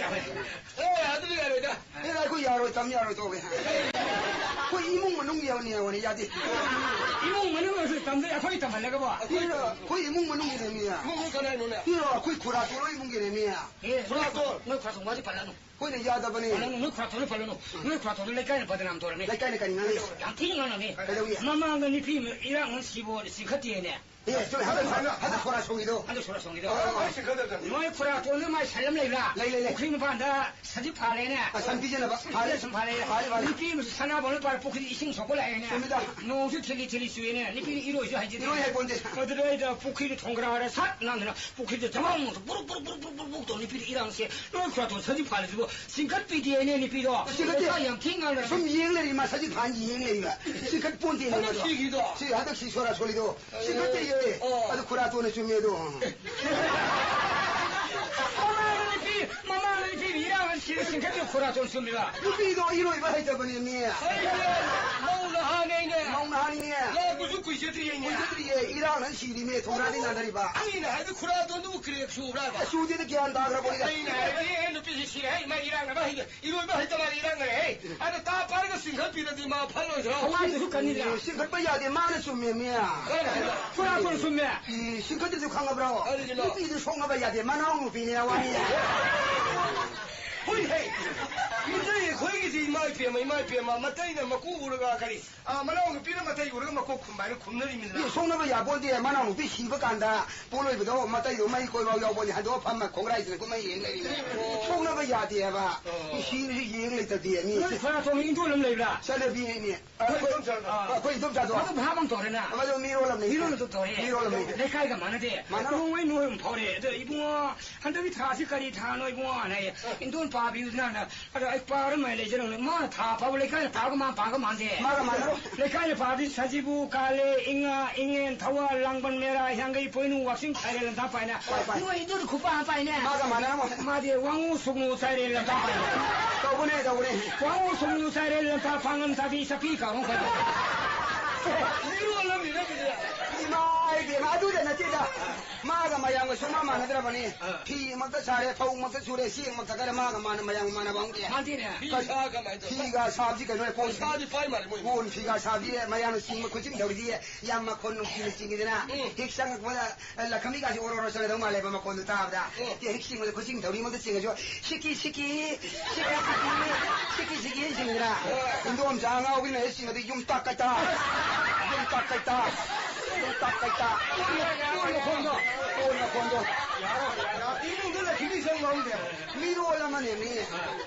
ꯑꯦ, ꯑꯗꯨꯗꯤ ꯌꯥꯔꯣꯏꯗ꯫ ꯑꯦ, ꯑꯩꯈꯣꯏ ꯌꯥꯔꯣꯏ, ꯇꯝ ꯌꯥꯔꯣꯏ, ꯇꯣꯛꯑꯒꯦ꯫ ꯑꯩꯈꯣꯏ ꯏꯃꯨꯡ ꯃꯅꯨꯡꯒꯤ ꯍꯧꯅꯤ ꯍꯧꯅꯤ ꯌꯥꯗꯦ꯫ ꯏꯃꯨꯡ ꯃꯅꯨꯡ ꯑꯣꯏꯔꯁꯨ ꯇꯝꯗꯣꯏ, ꯑꯩꯈꯣꯏ ꯇꯝꯍꯜꯂꯒꯕꯣ? ꯏꯔꯣ, ꯑꯩꯈꯣꯏ ꯏꯃꯨꯡ ꯃꯅꯨꯡꯒꯤꯅꯦ, ꯃꯤ꯫ ꯏꯃꯨꯡ ꯃꯅꯨꯡ ꯀꯅꯥꯏꯅꯣꯅꯦ? ꯏꯔꯣ, ꯑꯩꯈꯣꯏ ꯈꯨꯔꯥ ꯇꯣꯂꯣ ꯏꯃꯨꯡꯒꯤꯅꯦ, ꯃꯤ꯫ ꯑꯦ, ꯈꯨꯔꯥ ꯇꯣꯜ꯫ ꯅꯣꯏ ꯈꯨꯔꯥ ꯇꯣꯜ ꯋꯥꯗꯤ ꯄꯜꯂꯅꯨ꯫ ꯑꯩꯈꯣꯏꯅ ꯌꯥꯗꯕꯅꯦ꯫ ꯄꯜꯂꯅꯨ, ꯅꯣꯏ ꯈꯨꯔꯥ ꯇꯣꯜ ꯄꯜꯂꯅꯨ꯫ ꯅꯣꯏ ꯈꯨꯔꯥ ꯇꯣꯜ ꯂꯩꯀꯥꯏꯅ ꯕꯗꯅꯥꯝ ꯇꯧꯔꯅꯤ꯫ ꯂꯩꯀꯥꯏꯅ ꯀꯔꯤ ꯉꯥꯡꯅꯩ? ꯌꯥꯝ ꯊꯤꯅ ꯉꯥꯡꯅꯅꯤ꯫ ꯀꯩꯗꯧꯏ? ꯃꯃꯥꯡꯗ ꯅꯨꯄꯤ ꯑꯃ ꯏꯔꯥꯡ ꯑꯃ ꯁꯤꯕꯣ ꯆꯤꯡꯈꯠꯇꯦꯅꯦ꯫ ꯑꯦ, ꯆꯨꯝꯃꯦ꯫ ꯍꯟꯗꯛ, ꯍꯟꯗꯛ, ꯍꯟꯗꯛ ꯁꯣꯔꯥ ꯁꯣꯡꯒꯤꯗꯣ꯫ ꯍꯟꯗꯛ ꯁꯣꯔꯥ ꯁꯣꯡꯒꯤꯗꯣ꯫ ꯍꯣꯏ, ꯍꯣꯏ, ꯆꯤꯡꯈꯠꯇꯕꯅꯤ꯫ ꯅꯣꯏ ꯈꯨꯔꯥ ꯇꯣꯟꯗ ꯃꯥꯏ ꯁꯟ ꯑꯃ ꯂꯩꯕ꯭ꯔꯥ? ꯂꯩ, ꯂꯩ, ꯂꯩ꯫ ꯄꯨꯈ꯭ꯔꯤ ꯃꯄꯥꯟꯗ ꯁꯖꯤꯛ ꯐꯥꯜꯂꯦꯅꯦ꯫ ꯑ, ꯁꯟ ꯄꯤꯖꯅꯕ꯫ ꯐꯥꯜꯂꯦ꯫ ꯁꯟ ꯐꯥꯜꯂꯦ꯫ ꯐꯥꯜꯂꯦ, ꯐꯥꯜꯂꯦ꯫ ꯅꯨꯄꯤ ꯑꯃꯁꯨ ꯁꯅꯥꯕ ꯂꯣꯏ ꯄꯥꯏꯔ ꯄꯨꯈ꯭ꯔꯤꯗ ꯏꯁꯤꯡ ꯁꯣꯛꯄ ꯂꯥꯛꯑꯦꯅꯦ꯫ ꯆꯨꯝꯃꯤꯗ꯫ ꯅꯣꯡꯁꯨ ꯊꯤꯂꯤ ꯊꯤꯂꯤ ꯆꯨꯏꯅꯦ꯫ ꯅꯨꯄꯤꯗꯤ ꯏꯔꯣꯏꯁꯨ ꯍꯩꯖꯗꯦ꯫ ꯏꯔꯣꯏ ꯍꯩꯄꯣꯟꯇꯦ꯫ ꯑꯗꯨꯗ ꯑꯩꯗ ꯄꯨꯈ꯭ꯔꯤꯗ ꯊꯣꯡꯒ꯭ꯔꯥꯔ ꯁꯠ ꯅꯥꯟꯗꯅ ꯄꯨꯈ꯭ꯔꯤꯗ ꯖꯃꯝ ꯕꯨꯔꯨꯛ ꯕꯨꯔꯨꯛ ꯕꯨꯔꯨꯛ ꯕꯨꯔꯨꯛ ꯕꯨꯔꯨꯛ ꯇꯧ ꯅꯨꯄꯤꯗꯤ ꯏꯔꯥꯡꯁꯦ꯫ ꯅꯣꯏ ꯈꯨꯔꯥ ꯇꯣꯟ ꯁꯖꯤꯛ ꯐꯥꯜꯂꯤꯁꯤꯕꯨ ꯆꯤꯡꯈꯠꯄꯤꯗꯦꯅꯦ ꯅꯨꯄꯤꯗꯣ꯫ ꯆꯤꯡꯈꯠꯇꯦ꯫ ꯃꯁꯥ ꯌꯥꯝ ꯊꯤ ꯉꯥꯡꯅ꯫ ꯁꯨꯝ ꯌꯦꯡ ꯂꯩꯔꯤ, ꯃꯥ ꯁꯖꯤꯛ ꯐꯥꯟ ꯌꯦꯡ ꯂꯩꯔꯤꯕ꯫ ꯆꯤꯡꯈꯠ ꯄꯣꯟꯇꯦꯅꯦ ꯍꯟꯗꯛ ꯃꯗꯣ꯫ ꯁꯤꯈꯤꯗꯣ꯫ ꯁꯤ ꯍꯟꯗꯛ ꯁꯤ ꯁꯣꯔꯥ ꯁꯣꯜꯂꯤꯗꯣ꯫ ꯑꯦ, ꯆꯤꯡꯈꯠꯇꯦꯌꯦ꯫ ꯑꯣ꯫ ꯑꯗꯨ ꯈꯨꯔꯥ ꯇꯣꯟꯅ ꯆꯨꯝꯃꯦ ꯑꯗꯣ꯫ ꯃꯃꯥꯡꯗ ꯅꯨꯄꯤ, ꯃꯃꯥꯡꯗ ꯅꯨꯄꯤ ꯏꯔꯥꯡ ꯁꯤꯗ ꯆꯤꯡꯈꯠꯄ ꯈꯨꯔꯥ ꯇꯣꯟ ꯆꯨꯝꯃꯤꯕ꯫ ꯅꯨꯄꯤꯗꯣ ꯏꯔꯣꯏꯕ ꯍꯩꯇꯕꯅꯦ, ꯃꯤ꯫ ꯍꯩꯇꯦ꯫ ꯃꯧ ꯅꯍꯥꯅꯦ ꯑꯩꯅꯦ꯫ ꯃꯧ ꯅꯍꯥꯅꯤꯅꯦ꯫ ꯂꯥꯛꯄꯁꯨ ꯀꯨꯏꯖꯗ꯭ꯔꯤꯌꯦ꯫ ꯀꯨꯏꯖꯗ꯭ꯔꯤꯌꯦ꯫ ꯏꯔꯥꯡꯅ ꯁꯤꯔꯤꯃꯦ, ꯊꯣꯡꯒ꯭ꯔꯥꯗꯤ ꯅꯥꯟꯊꯔꯤꯕ꯫ ꯑꯩꯅ ꯍꯥꯏꯗꯤ ꯈꯨꯔꯥ ꯇꯣꯟꯗꯨꯕꯨ crack ꯆꯨꯕ꯭ꯔꯥꯕ? ꯆꯨꯗꯦꯗ, ꯒ꯭ꯌꯥꯟ ꯇꯥꯈ꯭ꯔꯕ ꯑꯩꯅ꯫ ꯑꯩꯅ ꯍꯥꯏꯗꯤ, ꯑꯦ, ꯅꯨꯄꯤꯁꯤ ꯁꯤꯔꯦ, ꯍꯩ, ꯃꯥ ꯏꯔꯥꯡꯅꯕ ꯍꯩꯗꯦ꯫ ꯏꯔꯣꯏꯕ ꯍꯩꯇ ꯃꯥꯜꯂꯦ, ꯏꯔꯥꯡꯅꯔꯦ꯫ ꯍꯦ, ꯑꯗ ꯇꯥ ꯄꯥꯏꯔꯒ ꯆꯤꯡꯈꯠꯄꯤꯔꯗꯤ ꯃꯥ ꯐꯜꯂꯣꯏꯗ꯭ꯔꯣ? ꯊꯋꯥꯏꯗꯨꯁꯨ ꯀꯟꯅꯤꯗ꯭ꯔꯥ? ꯎꯝ, ꯆꯤꯡꯈꯠꯄ ꯌꯥꯗꯦ, ꯃꯥꯅ ꯆꯨꯝꯃꯦ, ꯃꯤ꯫ ꯀꯔꯤ ꯍꯥꯏꯕ? ꯈꯨꯔꯥ ꯇꯣꯟ ꯆꯨꯝꯃꯦ꯫ ꯏ, ꯆꯤꯡꯈꯠꯇꯁꯨ ꯈꯪꯉꯕ꯭ꯔꯣ? ꯀꯔꯤꯒꯤꯅꯣ? ꯅꯨꯄꯤꯗꯨ ꯁꯣꯛꯅꯕ ꯌꯥꯗꯦ, ꯃꯅꯥꯎ ꯅꯨꯄꯤꯅꯦ, ꯋꯥꯅꯤ꯫ ꯍꯣꯏ, ꯍꯦ꯫ ꯃꯤꯇꯩ ꯑꯩꯈꯣꯏꯒꯤꯗꯤ ꯏꯃꯥ ꯏꯄꯦꯝꯃ, ꯏꯃꯥ ꯏꯄꯦꯝꯃ, ꯃꯇꯩꯅ ꯃꯀꯨ ꯎꯔꯒ ꯀꯔꯤ, ꯑ, ꯃꯅꯥꯎꯅꯨꯄꯤꯅ ꯃꯇꯩ ꯎꯔꯒ ꯃꯀꯣꯛ ꯈꯨꯝꯕ ꯍꯥꯏꯅ ꯈꯨꯝꯅꯔꯤꯃꯤꯗꯅ꯫ ꯃꯤ ꯁꯣꯛꯅꯕ ꯌꯥꯄꯣꯟꯇꯦ꯫ ꯃꯅꯥꯎꯅꯨꯄꯤ ꯁꯤꯕ ꯀꯥꯟꯗ ꯄꯣꯠꯂꯣꯏꯕꯗꯣ ꯃꯇꯩꯗꯣ ꯃꯩ ꯀꯣꯏꯕ ꯌꯥꯎꯕꯅꯤ꯫ ꯍꯟꯗꯣꯛꯑ ꯐꯝꯃ ꯈꯣꯡꯒ꯭ꯔꯥꯏꯁꯤꯅ ꯀꯨꯝꯍꯩ ꯌꯦꯡ ꯂꯩꯔꯤꯃꯤ꯫ ꯑꯣ꯫ ꯁꯣꯛꯅꯕ ꯌꯥꯗꯦ ꯍꯥꯏꯕ꯫ ꯑꯣ꯫ ꯃꯤ ꯁꯤꯕꯁꯤ ꯌꯦꯡ ꯂꯩꯇꯗꯦ ꯃꯤ꯫ ꯅꯣꯏ ꯈꯣꯏꯔꯥꯊꯣꯡ ꯏꯟꯗꯣꯜ ꯑꯃ ꯂꯩꯕ꯭ꯔꯥ? ꯆꯠꯅꯕꯤꯅꯤ꯫ ꯑꯩꯈꯣꯏ ꯏꯗꯣꯝꯆꯥꯗꯣ꯫ ꯑꯩꯈꯣꯏ ꯏꯗꯣꯝꯆꯥꯗꯣ꯫ ꯃꯗꯨ ꯚꯥꯞ ꯑꯃ ꯇꯧꯔꯦꯅ꯫ ꯃꯗꯨ ꯃꯤꯔꯣꯜ ꯑꯃꯅꯤ꯫ ꯃꯤꯔꯣꯜ ꯑꯗꯨ ꯇꯧꯔꯦ꯫ ꯃꯤꯔꯣꯜ ꯑꯃꯅꯤ꯫ ꯂꯩꯀꯥꯏꯒ ꯃꯥꯟꯅꯗꯦ꯫ ꯃꯥꯟꯅꯔꯣꯏ꯫ ꯅꯣꯡꯃꯩ ꯅꯣꯏ ꯑꯃ ꯐꯥꯎꯔꯦ꯫ ꯑꯗꯣ ꯏꯕꯨꯡꯉꯣ, ꯍꯟꯗꯛꯀꯤ ꯊꯥꯁꯤ ꯀꯔꯤ ꯊꯥꯅꯣ ꯏꯕꯨꯡꯉꯣ? ꯍꯥꯏꯅ ꯑꯩ, ꯏꯟꯗꯣꯟ ꯄꯥꯕꯤꯗꯨꯅ, ꯑꯗꯣ ꯑꯩ ꯄꯥꯔ ꯃꯥꯏ ꯂꯩꯖꯔꯝꯅꯦ꯫ ꯃꯥꯅ ꯊꯥ ꯐꯥꯕ ꯂꯩꯀꯥꯏꯅ ꯄꯥꯕꯒ ꯃꯥꯅ ꯄꯥꯕꯒ ꯃꯥꯟꯗꯦ꯫ ꯃꯥꯒ ꯃꯥꯟꯅꯔꯣꯏ꯫ ꯂꯩꯀꯥꯏꯅ ꯄꯥꯕꯗꯤ ꯁꯖꯤꯕꯨ, ꯀꯥꯂꯦ, ꯏꯉꯥ, ꯏꯉꯦꯟ, ꯊꯧꯋꯥꯜ, ꯂꯥꯡꯕꯟ, ꯃꯦꯔꯥ, ꯍꯤꯌꯥꯡꯒꯩ, ꯄꯣꯏꯅꯨ, ꯋꯥꯛꯆꯤꯡ, ꯐꯥꯏꯔꯦꯜ, ꯂꯝꯇꯥ ꯄꯥꯏꯅ꯫ ꯍꯣꯏ, ꯍꯣꯏ꯫ ꯅꯣꯏ ꯏꯟꯗꯣꯟ ꯈꯨꯄꯥ ꯄꯥꯏꯅꯦ꯫ ꯃꯥꯒ ꯃꯥꯟꯅꯔꯝꯃꯣꯏ꯫ ꯃꯥꯗꯤ ꯋꯥꯉꯨ ꯁꯨꯛꯅꯨ ꯆꯥꯏꯔꯦꯜ ꯂꯝꯇꯥ ꯄꯥꯏꯅꯦ꯫ ꯇꯧꯕꯅꯦ, ꯇꯧꯕꯅꯦ꯫ ꯋꯥꯉꯨ ꯁꯨꯛꯅꯨ ꯆꯥꯏꯔꯦꯜ ꯂꯝꯇꯥ ꯄꯥꯡꯉꯝ ꯆꯥꯕꯤ ꯆꯥꯄꯤ ꯀꯥꯎꯔꯝ ꯀꯩꯅꯣ꯫ ꯃꯤꯔꯣꯜ ꯑꯃꯅꯤꯅ ꯑꯗꯨꯗꯤ꯫ ꯏꯃꯥ ꯏꯕꯦꯝꯃ, ꯑꯗꯨꯗ ꯅꯠꯇꯦꯗ꯫ ꯃꯥꯒ ꯃꯌꯥꯝꯒ ꯁꯨꯡꯃꯥꯟ ꯃꯥꯟꯅꯗ꯭ꯔꯕꯅꯤ꯫ ꯑꯥ꯫ ꯐꯤꯃꯛꯇ ꯁꯥꯔꯦ, ꯐꯧꯃꯛꯇ ꯁꯨꯔꯦ, ꯆꯦꯡꯃꯛꯇ ꯀꯔꯦ, ꯃꯥꯒ ꯃꯥꯟꯅ ꯃꯌꯥꯝꯒ ꯃꯥꯟꯅꯕ ꯑꯃꯨꯛ ꯂꯩ꯫ ꯃꯥꯟꯗꯦꯅꯦ꯫ ꯐꯤ ꯁꯥ ꯀꯃꯥꯏꯅ ꯇꯧꯕ? ꯐꯤꯒ ꯁꯥꯕꯗꯤ ꯀꯩꯅꯣ, ꯀꯣꯟ ꯄꯩꯁꯥꯗꯤ ꯄꯥꯏ ꯃꯥꯜꯂꯦ ꯃꯣꯏ꯫ ꯀꯣꯟ ꯐꯤꯒ ꯁꯥꯕꯗꯤ ꯃꯌꯥꯝꯅ ꯆꯤꯡꯕ ꯈꯨꯠꯆꯤꯡ ꯇꯧꯔꯤꯗꯤ ꯌꯥꯝ ꯃꯈꯣꯟ ꯅꯨꯡꯁꯤꯅ ꯆꯤꯡꯉꯤꯗꯅ꯫ ꯎꯝ꯫ ꯍꯦꯛ ꯆꯪꯉꯛꯄꯗ ꯂꯈꯃꯤꯒꯥꯁꯦ ꯑꯣꯔꯣ ꯑꯣꯔꯣ ꯆꯪꯒꯗꯧ ꯃꯥꯜꯂꯦꯕ ꯃꯈꯣꯟꯗꯣ ꯇꯥꯕꯗ꯫ ꯎꯝ꯫ ꯍꯦꯛ ꯆꯤꯡꯕꯗ ꯈꯨꯠꯆꯤꯡ ꯊꯧꯔꯤ ꯃꯛꯇ ꯆꯤꯡꯉꯁꯨ, "ꯁꯤꯀꯤ, ꯁꯤꯀꯤ, ꯁꯤꯀꯤ, ꯁꯤꯀꯤ, ꯁꯤꯀꯤ, ꯁꯤꯀꯤ" ꯆꯤꯡꯉꯤꯗꯅ꯫ ꯍꯣꯏ꯫ ꯏꯟꯗꯣꯝꯆꯥ ꯑꯉꯥꯎꯕꯤꯅ ꯍꯦꯛ ꯆꯤꯡꯉꯗꯤ ꯌꯨꯝ ꯇꯥꯛ ꯀꯩꯇꯥ, ꯌꯨꯝ ꯇꯥꯛ ꯀꯩꯇꯥ, ꯌꯨꯝ ꯇꯥꯛ ꯀꯩꯇꯥ꯫ ꯀꯣꯟ ꯃꯈꯣꯟꯗꯣ꯫ ꯀꯣꯟ ꯃꯈꯣꯟꯗꯣ꯫ ꯌꯥꯔꯣꯏ, ꯌꯥꯔꯣꯏ꯫ ꯏꯃꯨꯡꯗ ꯂꯩꯈꯤꯕ ꯏꯁꯩ ꯌꯥꯎꯔꯝꯗꯦ꯫ ꯃꯤꯔꯣꯜ ꯑꯃꯅꯦ ꯃꯤ꯫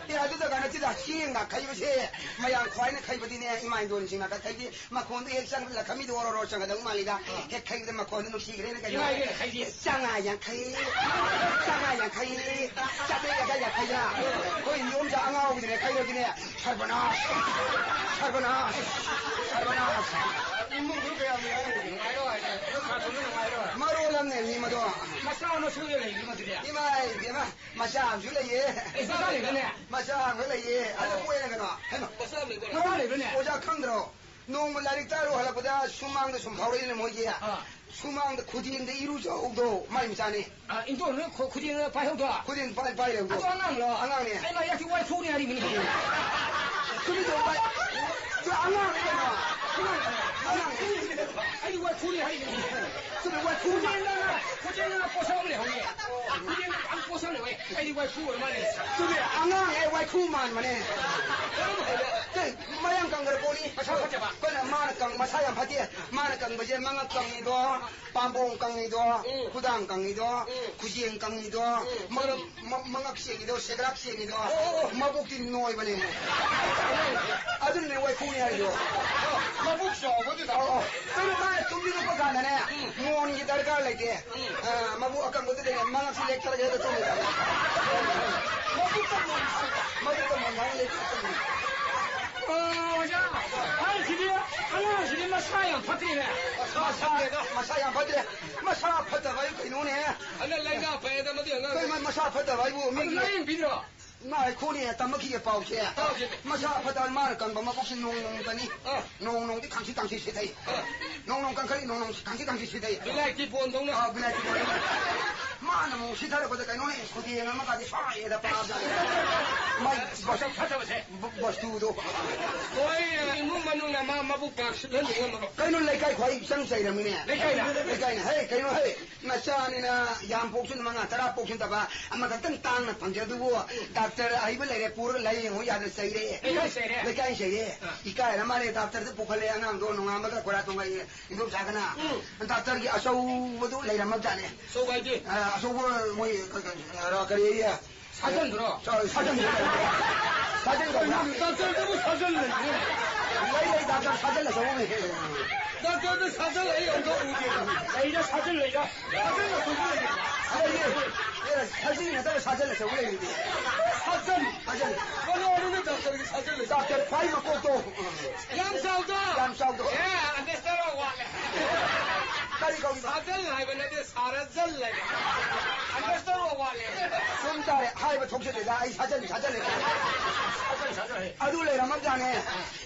ꯑꯦ, ꯑꯗꯨꯗ ꯀꯥꯟꯅ ꯁꯤꯗ ꯆꯦꯡꯒ ꯈꯩꯕꯁꯦ ꯃꯌꯥꯝ ꯈ꯭ꯋꯥꯏꯅ ꯈꯩꯕꯗꯤꯅꯦ, ꯏꯃꯥ ꯏꯟꯗꯣꯟꯁꯤꯡꯅ ꯈꯩꯕꯤ꯫ ꯃꯈꯣꯟꯗꯣ ꯍꯦꯛ ꯆꯪꯕꯗ ꯂꯈꯃꯤꯗꯣ ꯑꯣꯔꯣ ꯑꯣꯔꯣ ꯆꯪꯒꯗꯧ ꯃꯥꯜꯂꯤꯗ꯫ ꯑꯥ꯫ ꯍꯦꯛ ꯈꯩꯕꯗ ꯃꯈꯣꯟꯗꯣ ꯅꯨꯡꯁꯤꯈ꯭ꯔꯦꯅ ꯀꯩꯅꯣ꯫ ꯏꯃꯥꯏ ꯏꯕꯦꯝꯃ, ꯈꯩꯗꯦ꯫ ꯆꯥꯉꯥ ꯌꯥꯡꯈꯩ꯫ ꯆꯥꯉꯥ ꯌꯥꯡꯈꯩ꯫ ꯆꯥꯇ꯭ꯔꯦꯠ ꯌꯥꯡꯈꯩ ꯌꯥꯡꯈꯩꯔ? ꯑꯩꯈꯣꯏ ꯏꯟꯗꯣꯝꯆꯥ ꯑꯉꯥꯎꯕꯤꯗꯨꯅꯦ ꯈꯩꯔꯗꯤꯅꯦ꯫ ꯁꯔꯕꯅꯥꯁ! ꯁꯔꯕꯅꯥꯁ! ꯁꯔꯕꯅꯥꯁ! ꯏꯃꯨꯡꯗꯨ ꯀꯌꯥꯝ ꯅꯨꯡꯉꯥꯏꯔꯣꯏ? ꯅꯨꯡꯉꯥꯏꯔꯣꯏ ꯍꯥꯏꯅꯦ꯫ ꯑꯗꯨ ꯈꯥ ꯊꯣꯡꯗ ꯅꯨꯡꯉꯥꯏꯔꯣꯏ꯫ ꯃꯔꯣꯜ ꯑꯃꯅꯦ ꯃꯤ ꯃꯗꯣ꯫ ꯃꯆꯥ ꯃꯁꯨꯗ ꯂꯩꯔꯤꯕ ꯃꯗꯨꯗꯤ? ꯏꯃꯥꯏ ꯏꯕꯦꯝꯃ, ꯃꯆꯥ ꯑꯃꯁꯨ ꯂꯩꯌꯦ꯫ ꯑꯦ, ꯃꯆꯥ ꯂꯩꯕ꯭ꯔꯅꯦ? ꯃꯆꯥ ꯑꯃ ꯂꯩꯌꯦ꯫ ꯑꯗꯨ ꯑꯣ꯫ ꯄꯣꯛꯑꯦꯅ ꯀꯩꯅꯣ? ꯍꯩꯃꯥ꯫ ꯃꯆꯥ ꯂꯩꯕ꯭ꯔꯥ? ꯃꯆꯥ ꯂꯩꯕ꯭ꯔꯅꯦ? ꯑꯣꯖꯥ ꯈꯪꯗ꯭ꯔꯣ? ꯅꯣꯡꯃ ꯂꯥꯏꯔꯤꯛ ꯇꯥꯔꯨ ꯍꯜꯂꯛꯄꯗ ꯁꯨꯃꯥꯡꯗ ꯁꯨꯝ ꯐꯥꯎꯔꯛꯏꯅꯦ ꯃꯣꯏꯒꯤ꯫ ꯑꯥ꯫ ꯁꯨꯃꯥꯡꯗ ꯈꯨꯗꯦꯡꯗ ꯏꯔꯨꯖꯍꯧꯗꯣ ꯃꯥꯏ ꯃꯆꯥꯅꯤ꯫ ꯑꯥ, ꯏꯟꯗꯣꯔ ꯅꯣꯏ ꯈꯨ-, ꯈꯨꯗꯦꯡꯗ ꯄꯥꯏꯍꯧꯗꯣ? ꯈꯨꯗꯦꯡ ꯄꯥꯏ-, ꯄꯥꯏꯔꯦ ꯑꯗꯣ꯫ ꯑꯗꯣ ꯑꯉꯥꯡꯂꯣ? ꯑꯉꯥꯡꯅꯦ꯫ ꯑꯩ ꯃꯥ ꯌꯥꯛꯇꯤ ꯋꯥꯏ ꯐꯨꯅꯤ ꯍꯥꯏꯔꯤꯕꯅꯤ꯫ ꯆꯨꯝꯃꯤ ꯆꯨꯝꯃꯤ ꯄꯥꯏ-, ꯆꯨꯝꯃꯤ ꯑꯉꯥꯡꯅꯤ ꯀꯩꯅꯣ꯫ ꯑꯉꯥꯡꯅꯤ꯫ ꯑꯩꯗꯤ ꯋꯥꯏ ꯐꯨꯅꯤ ꯍꯥꯏꯔꯤꯕꯅꯤ꯫ ꯆꯨꯝꯃꯤ ꯋꯥꯏ ꯐꯨꯅꯤ꯫ ꯈꯨꯗꯦꯡꯗ, ꯈꯨꯗꯦꯡꯗ ꯄꯣꯠꯁꯛ ꯑꯃ ꯂꯩꯍꯧꯋꯤ꯫ ꯈꯨꯗꯦꯡꯗ ꯌꯥꯝ ꯄꯣꯠꯁꯛ ꯑꯃ ꯂꯩꯍꯧꯋꯤ꯫ ꯑꯩꯗꯤ ꯋꯥꯏꯈꯨ ꯑꯣꯏꯔ ꯃꯥꯜꯂꯦ꯫ ꯆꯨꯝꯃꯦ, ꯑꯉꯥꯡꯅꯦ, ꯋꯥꯏꯈꯨ ꯃꯥꯟꯕꯅꯦ꯫ ꯀꯔꯝ ꯍꯥꯏꯅ? ꯑꯦ, ꯃꯌꯥꯡ ꯀꯪꯈ꯭ꯔ ꯄꯣꯠꯅꯤ꯫ ꯃꯁꯥ ꯐꯠꯇꯕ? ꯑꯩꯈꯣꯏꯅ ꯃꯥꯅ ꯀꯪ-, ꯃꯁꯥ ꯌꯥꯝ ꯐꯠꯇꯦ꯫ ꯃꯥꯅ ꯀꯪꯕꯁꯦ ꯃꯉꯛ ꯀꯪꯉꯤꯗꯣ, ꯄꯥꯝꯕꯣꯝ ꯀꯪꯉꯤꯗꯣ, ꯎꯝ꯫ ꯈꯨꯗꯥꯡ ꯀꯪꯉꯤꯗꯣ, ꯎꯝ꯫ ꯈꯨꯖꯦꯡ ꯀꯪꯉꯤꯗꯣ, ꯎꯝ꯫ ꯃ-, ꯃ-, ꯃꯉꯛ ꯁꯦꯡꯉꯤꯗꯣ, ꯁꯦꯒ꯭ꯔꯥꯛ ꯁꯦꯡꯉꯤꯗꯣ, ꯑꯣ, ꯑꯣ, ꯑꯣ꯫ ꯃꯕꯨꯛꯇꯤ ꯅꯣꯏꯕꯅꯦ꯫ ꯑꯗꯨꯅꯅꯦ ꯋꯥꯏꯈꯨꯅꯤ ꯍꯥꯏꯗꯣ꯫ ꯃꯕꯨꯛ ꯆꯥꯎꯕꯗꯨꯗ꯫ ꯑꯣ, ꯑꯣ꯫ ꯀꯩꯅꯣ ꯃꯥꯅ ꯇꯨꯝꯅꯤꯡꯉꯛꯄ ꯀꯥꯟꯗꯅꯦ, ꯎꯝ꯫ ꯃꯣꯟꯒꯤ ꯗꯔꯀꯥꯔ ꯂꯩꯇꯦ꯫ ꯎꯝ꯫ ꯑ, ꯃꯕꯨꯛ ꯑꯀꯪꯕꯗꯨꯗꯅꯦ ꯃꯉꯛꯁꯤ ꯂꯦꯛꯊꯔꯒ ꯍꯦꯛꯇ ꯇꯨꯝꯃꯤ꯫ ꯃꯕꯨꯛꯇ ꯃꯣꯟ ꯊꯥꯡ-, ꯃꯕꯨꯛꯇ ꯃꯣꯟ ꯊꯥꯡ ꯂꯦꯛꯊꯔꯒ ꯇꯨꯝꯃꯤ꯫ ꯑꯣ, ꯑꯣꯖꯥ, ꯑꯍꯜꯁꯤꯗꯤ, ꯑꯉꯥꯡꯁꯤꯗꯤ ꯃꯁꯥ ꯌꯥꯝ ꯐꯠꯇ꯭ꯔꯤꯅꯦ꯫ ꯃꯁꯥ, ꯃꯁꯥ ꯌꯥꯝ ꯐꯠꯇ꯭ꯔꯦ꯫ ꯃꯁꯥ ꯐꯠꯇꯕ ꯍꯥꯏꯕꯨ ꯀꯩꯅꯣꯅꯦ? ꯑꯗ ꯂꯥꯏꯅꯥ ꯄꯛꯑꯦꯗ ꯃꯗꯨ ꯑꯉꯥꯡꯗꯣ꯫ ꯀꯩ ꯃ-, ꯃꯁꯥ ꯐꯠꯇꯕ ꯍꯥꯏꯕꯨ ꯑꯗꯨ ꯃꯤꯒꯤ ꯂꯥꯏꯌꯦꯡꯕꯤꯗ꯭ꯔꯣ? ꯉꯥꯏꯈꯣꯅꯦ, ꯇꯝꯃꯛꯈꯤꯒꯦ ꯄꯥꯎꯁꯦ꯫ ꯄꯥꯎꯁꯦ꯫ ꯃꯁꯥ ꯐꯠꯇꯕ ꯃꯥꯅ ꯀꯪꯕ ꯃꯕꯨꯛꯁꯤ ꯅꯣꯡ ꯅꯣꯡꯃꯇꯅꯤ꯫ ꯑꯥ꯫ ꯅꯣꯡ ꯅꯣꯡꯗꯤ ꯈꯪꯁꯤ ꯈꯪꯁꯤ ꯁꯤꯊꯩ꯫ ꯑꯥ꯫ ꯅꯣꯡ ꯅꯣꯡ ꯀꯟꯈꯠꯂꯤ, ꯅꯣꯡ ꯅꯣꯡ ꯈꯪꯁꯤ ꯈꯪꯁꯤ ꯁꯤꯊꯩ꯫ ꯕꯤꯂꯥꯏꯇꯤ ꯕꯣꯟꯗꯧꯅ꯫ ꯑꯥ, ꯕꯤꯂꯥꯏꯇꯤ ꯕꯣꯟꯗꯧꯅ꯫ ꯃꯥꯅ ꯑꯃꯨꯛ ꯁꯤꯊꯔꯛꯄꯗ ꯀꯩꯅꯣꯅꯦ, ꯈꯨꯗꯦꯡ ꯑꯃꯒꯗꯤ ꯁ꯭ꯋꯥꯏꯗ ꯄꯥꯕꯖꯥꯠꯅꯤ꯫ ꯃꯥꯏ ꯃꯁꯛ ꯐꯠꯇꯕꯁꯦ꯫ ꯕ-, ꯕꯁꯇꯨꯗꯣ꯫ ꯍꯣꯏ, ꯏꯃꯨꯡ ꯃꯅꯨꯡꯅ ꯃꯥ ꯃꯕꯨꯛ ꯄꯥꯛ ꯁꯤꯠꯍꯟꯕ ꯉꯝꯃꯔꯣꯏ꯫ ꯀꯩꯅꯣ ꯂꯩꯀꯥꯏ ꯈ꯭ꯋꯥꯏ ꯆꯪ ꯆꯩꯔꯝꯃꯤꯅꯦ? ꯂꯩꯀꯥꯏꯅ? ꯂꯩꯀꯥꯏꯅ, ꯍꯦ, ꯀꯩꯅꯣ, ꯍꯦ, ꯅꯆꯥꯅꯤꯅ ꯌꯥꯝ ꯄꯣꯛꯁꯅꯨ, ꯃꯉꯥ ꯇꯔꯥ ꯄꯣꯛꯁꯅꯨ ꯇꯕ, ꯑꯃꯈꯛꯇꯪ ꯇꯥꯡꯅ ꯐꯪꯖꯗꯨꯕꯨ, ꯗꯥꯛꯇꯔ ꯑꯍꯩꯕ ꯂꯩꯔꯦ, ꯄꯨꯔꯒ ꯂꯥꯌꯦꯡꯉꯨ ꯌꯥꯗꯅ ꯆꯩꯔꯦ꯫ ꯂꯩꯀꯥꯏ ꯆꯩꯔꯦ? ꯂꯩꯀꯥꯏ ꯆꯩꯔꯦ꯫ ꯑꯥ꯫ ꯏꯀꯥꯏꯔ ꯃꯥꯜꯂꯦ, ꯗꯥꯛꯇꯔꯗ ꯄꯨꯈꯠꯂꯦ, ꯑꯉꯥꯡꯗꯣ ꯅꯣꯡꯉꯥꯟꯕꯒ ꯈꯣꯏꯔꯥ ꯇꯣꯡꯉꯛꯑꯦ, ꯏꯟꯗꯣꯝꯆꯥꯒꯅ꯫ ꯎꯝ꯫ ꯗꯥꯛꯇꯔꯒꯤ ꯑꯆꯧꯕꯗꯨ ꯂꯩꯔꯝꯃꯕꯖꯥꯠꯅꯦ꯫ ꯑꯆꯧꯕ ꯍꯥꯏꯗꯤ? ꯑ, ꯑꯆꯧꯕ ꯃꯣꯏ, ꯀ-, ꯀ-, ꯀꯔꯤ ꯍꯥꯏꯌꯦ? ꯁꯥꯖꯟꯗ꯭ꯔꯣ? ꯁꯥ-, ꯁꯥꯖꯟ꯫ ꯁꯥꯖꯟ ꯀꯧꯕ꯭ꯔꯥ? ꯗꯥꯛꯇꯔꯗꯨꯕꯨ ꯁꯥꯖꯟ ꯂꯩꯕ꯭ꯔꯣ? ꯂꯩ, ꯂꯩ, ꯗꯥꯛꯇꯔ ꯁꯥꯖꯟ ꯑꯆꯧꯕ ꯂꯩ꯫ ꯗꯥꯛꯇꯔꯗ ꯁꯥꯖꯟ ꯑꯩ ꯑꯝꯇ ꯎꯗꯦ꯫ ꯂꯩꯗ, ꯁꯥꯖꯟ ꯂꯩꯗ꯫ ꯁꯥꯖꯟ ꯑꯆꯧꯕ ꯂꯩꯌꯦ꯫ ꯂꯩꯌꯦ꯫ ꯑꯦ, ꯁꯥꯖꯟ ꯅꯠꯇꯕ ꯁꯥꯖꯟ ꯑꯆꯧꯕ ꯂꯩꯔꯤꯗꯤ꯫ ꯁꯥꯖꯟ꯫ ꯁꯥꯖꯟ꯫ ꯀꯅꯥꯅꯣꯅꯦ ꯗꯥꯛꯇꯔꯒꯤ ꯁꯥꯖꯟ ꯂꯩ? ꯗꯥꯛꯇꯔ ꯈ꯭ꯋꯥꯏ ꯃꯀꯣꯛꯇꯣ꯫ ꯌꯥꯝ ꯆꯥꯎꯗꯣ? ꯌꯥꯝ ꯆꯥꯎꯗꯣ꯫ ꯑꯦ, ꯑꯟꯗꯔꯁꯇꯦꯟ ꯋꯥꯠꯂꯦ꯫ ꯀꯔꯤ ꯀꯧꯔꯤꯕ? ꯁꯥꯖꯟ ꯍꯥꯏꯕ ꯅꯠꯇꯦ, ꯁꯥꯔꯖꯟ ꯍꯥꯏꯕ꯫ ꯑꯟꯗꯔꯁꯇꯦꯟ ꯋꯥꯠꯂꯦ꯫ ꯆꯨꯝ ꯇꯥꯔꯦ꯫ ꯍꯥꯏꯕ ꯊꯣꯛꯆꯗꯦꯗ, ꯑꯩ ꯁꯥꯖꯟ, ꯁꯥꯖꯟ ꯂꯩ꯫ ꯁꯥꯖꯟ, ꯁꯥꯖꯟ ꯂꯩ꯫ ꯑꯗꯨ ꯂꯩꯔꯝꯃꯕꯖꯥꯠꯅꯦ꯫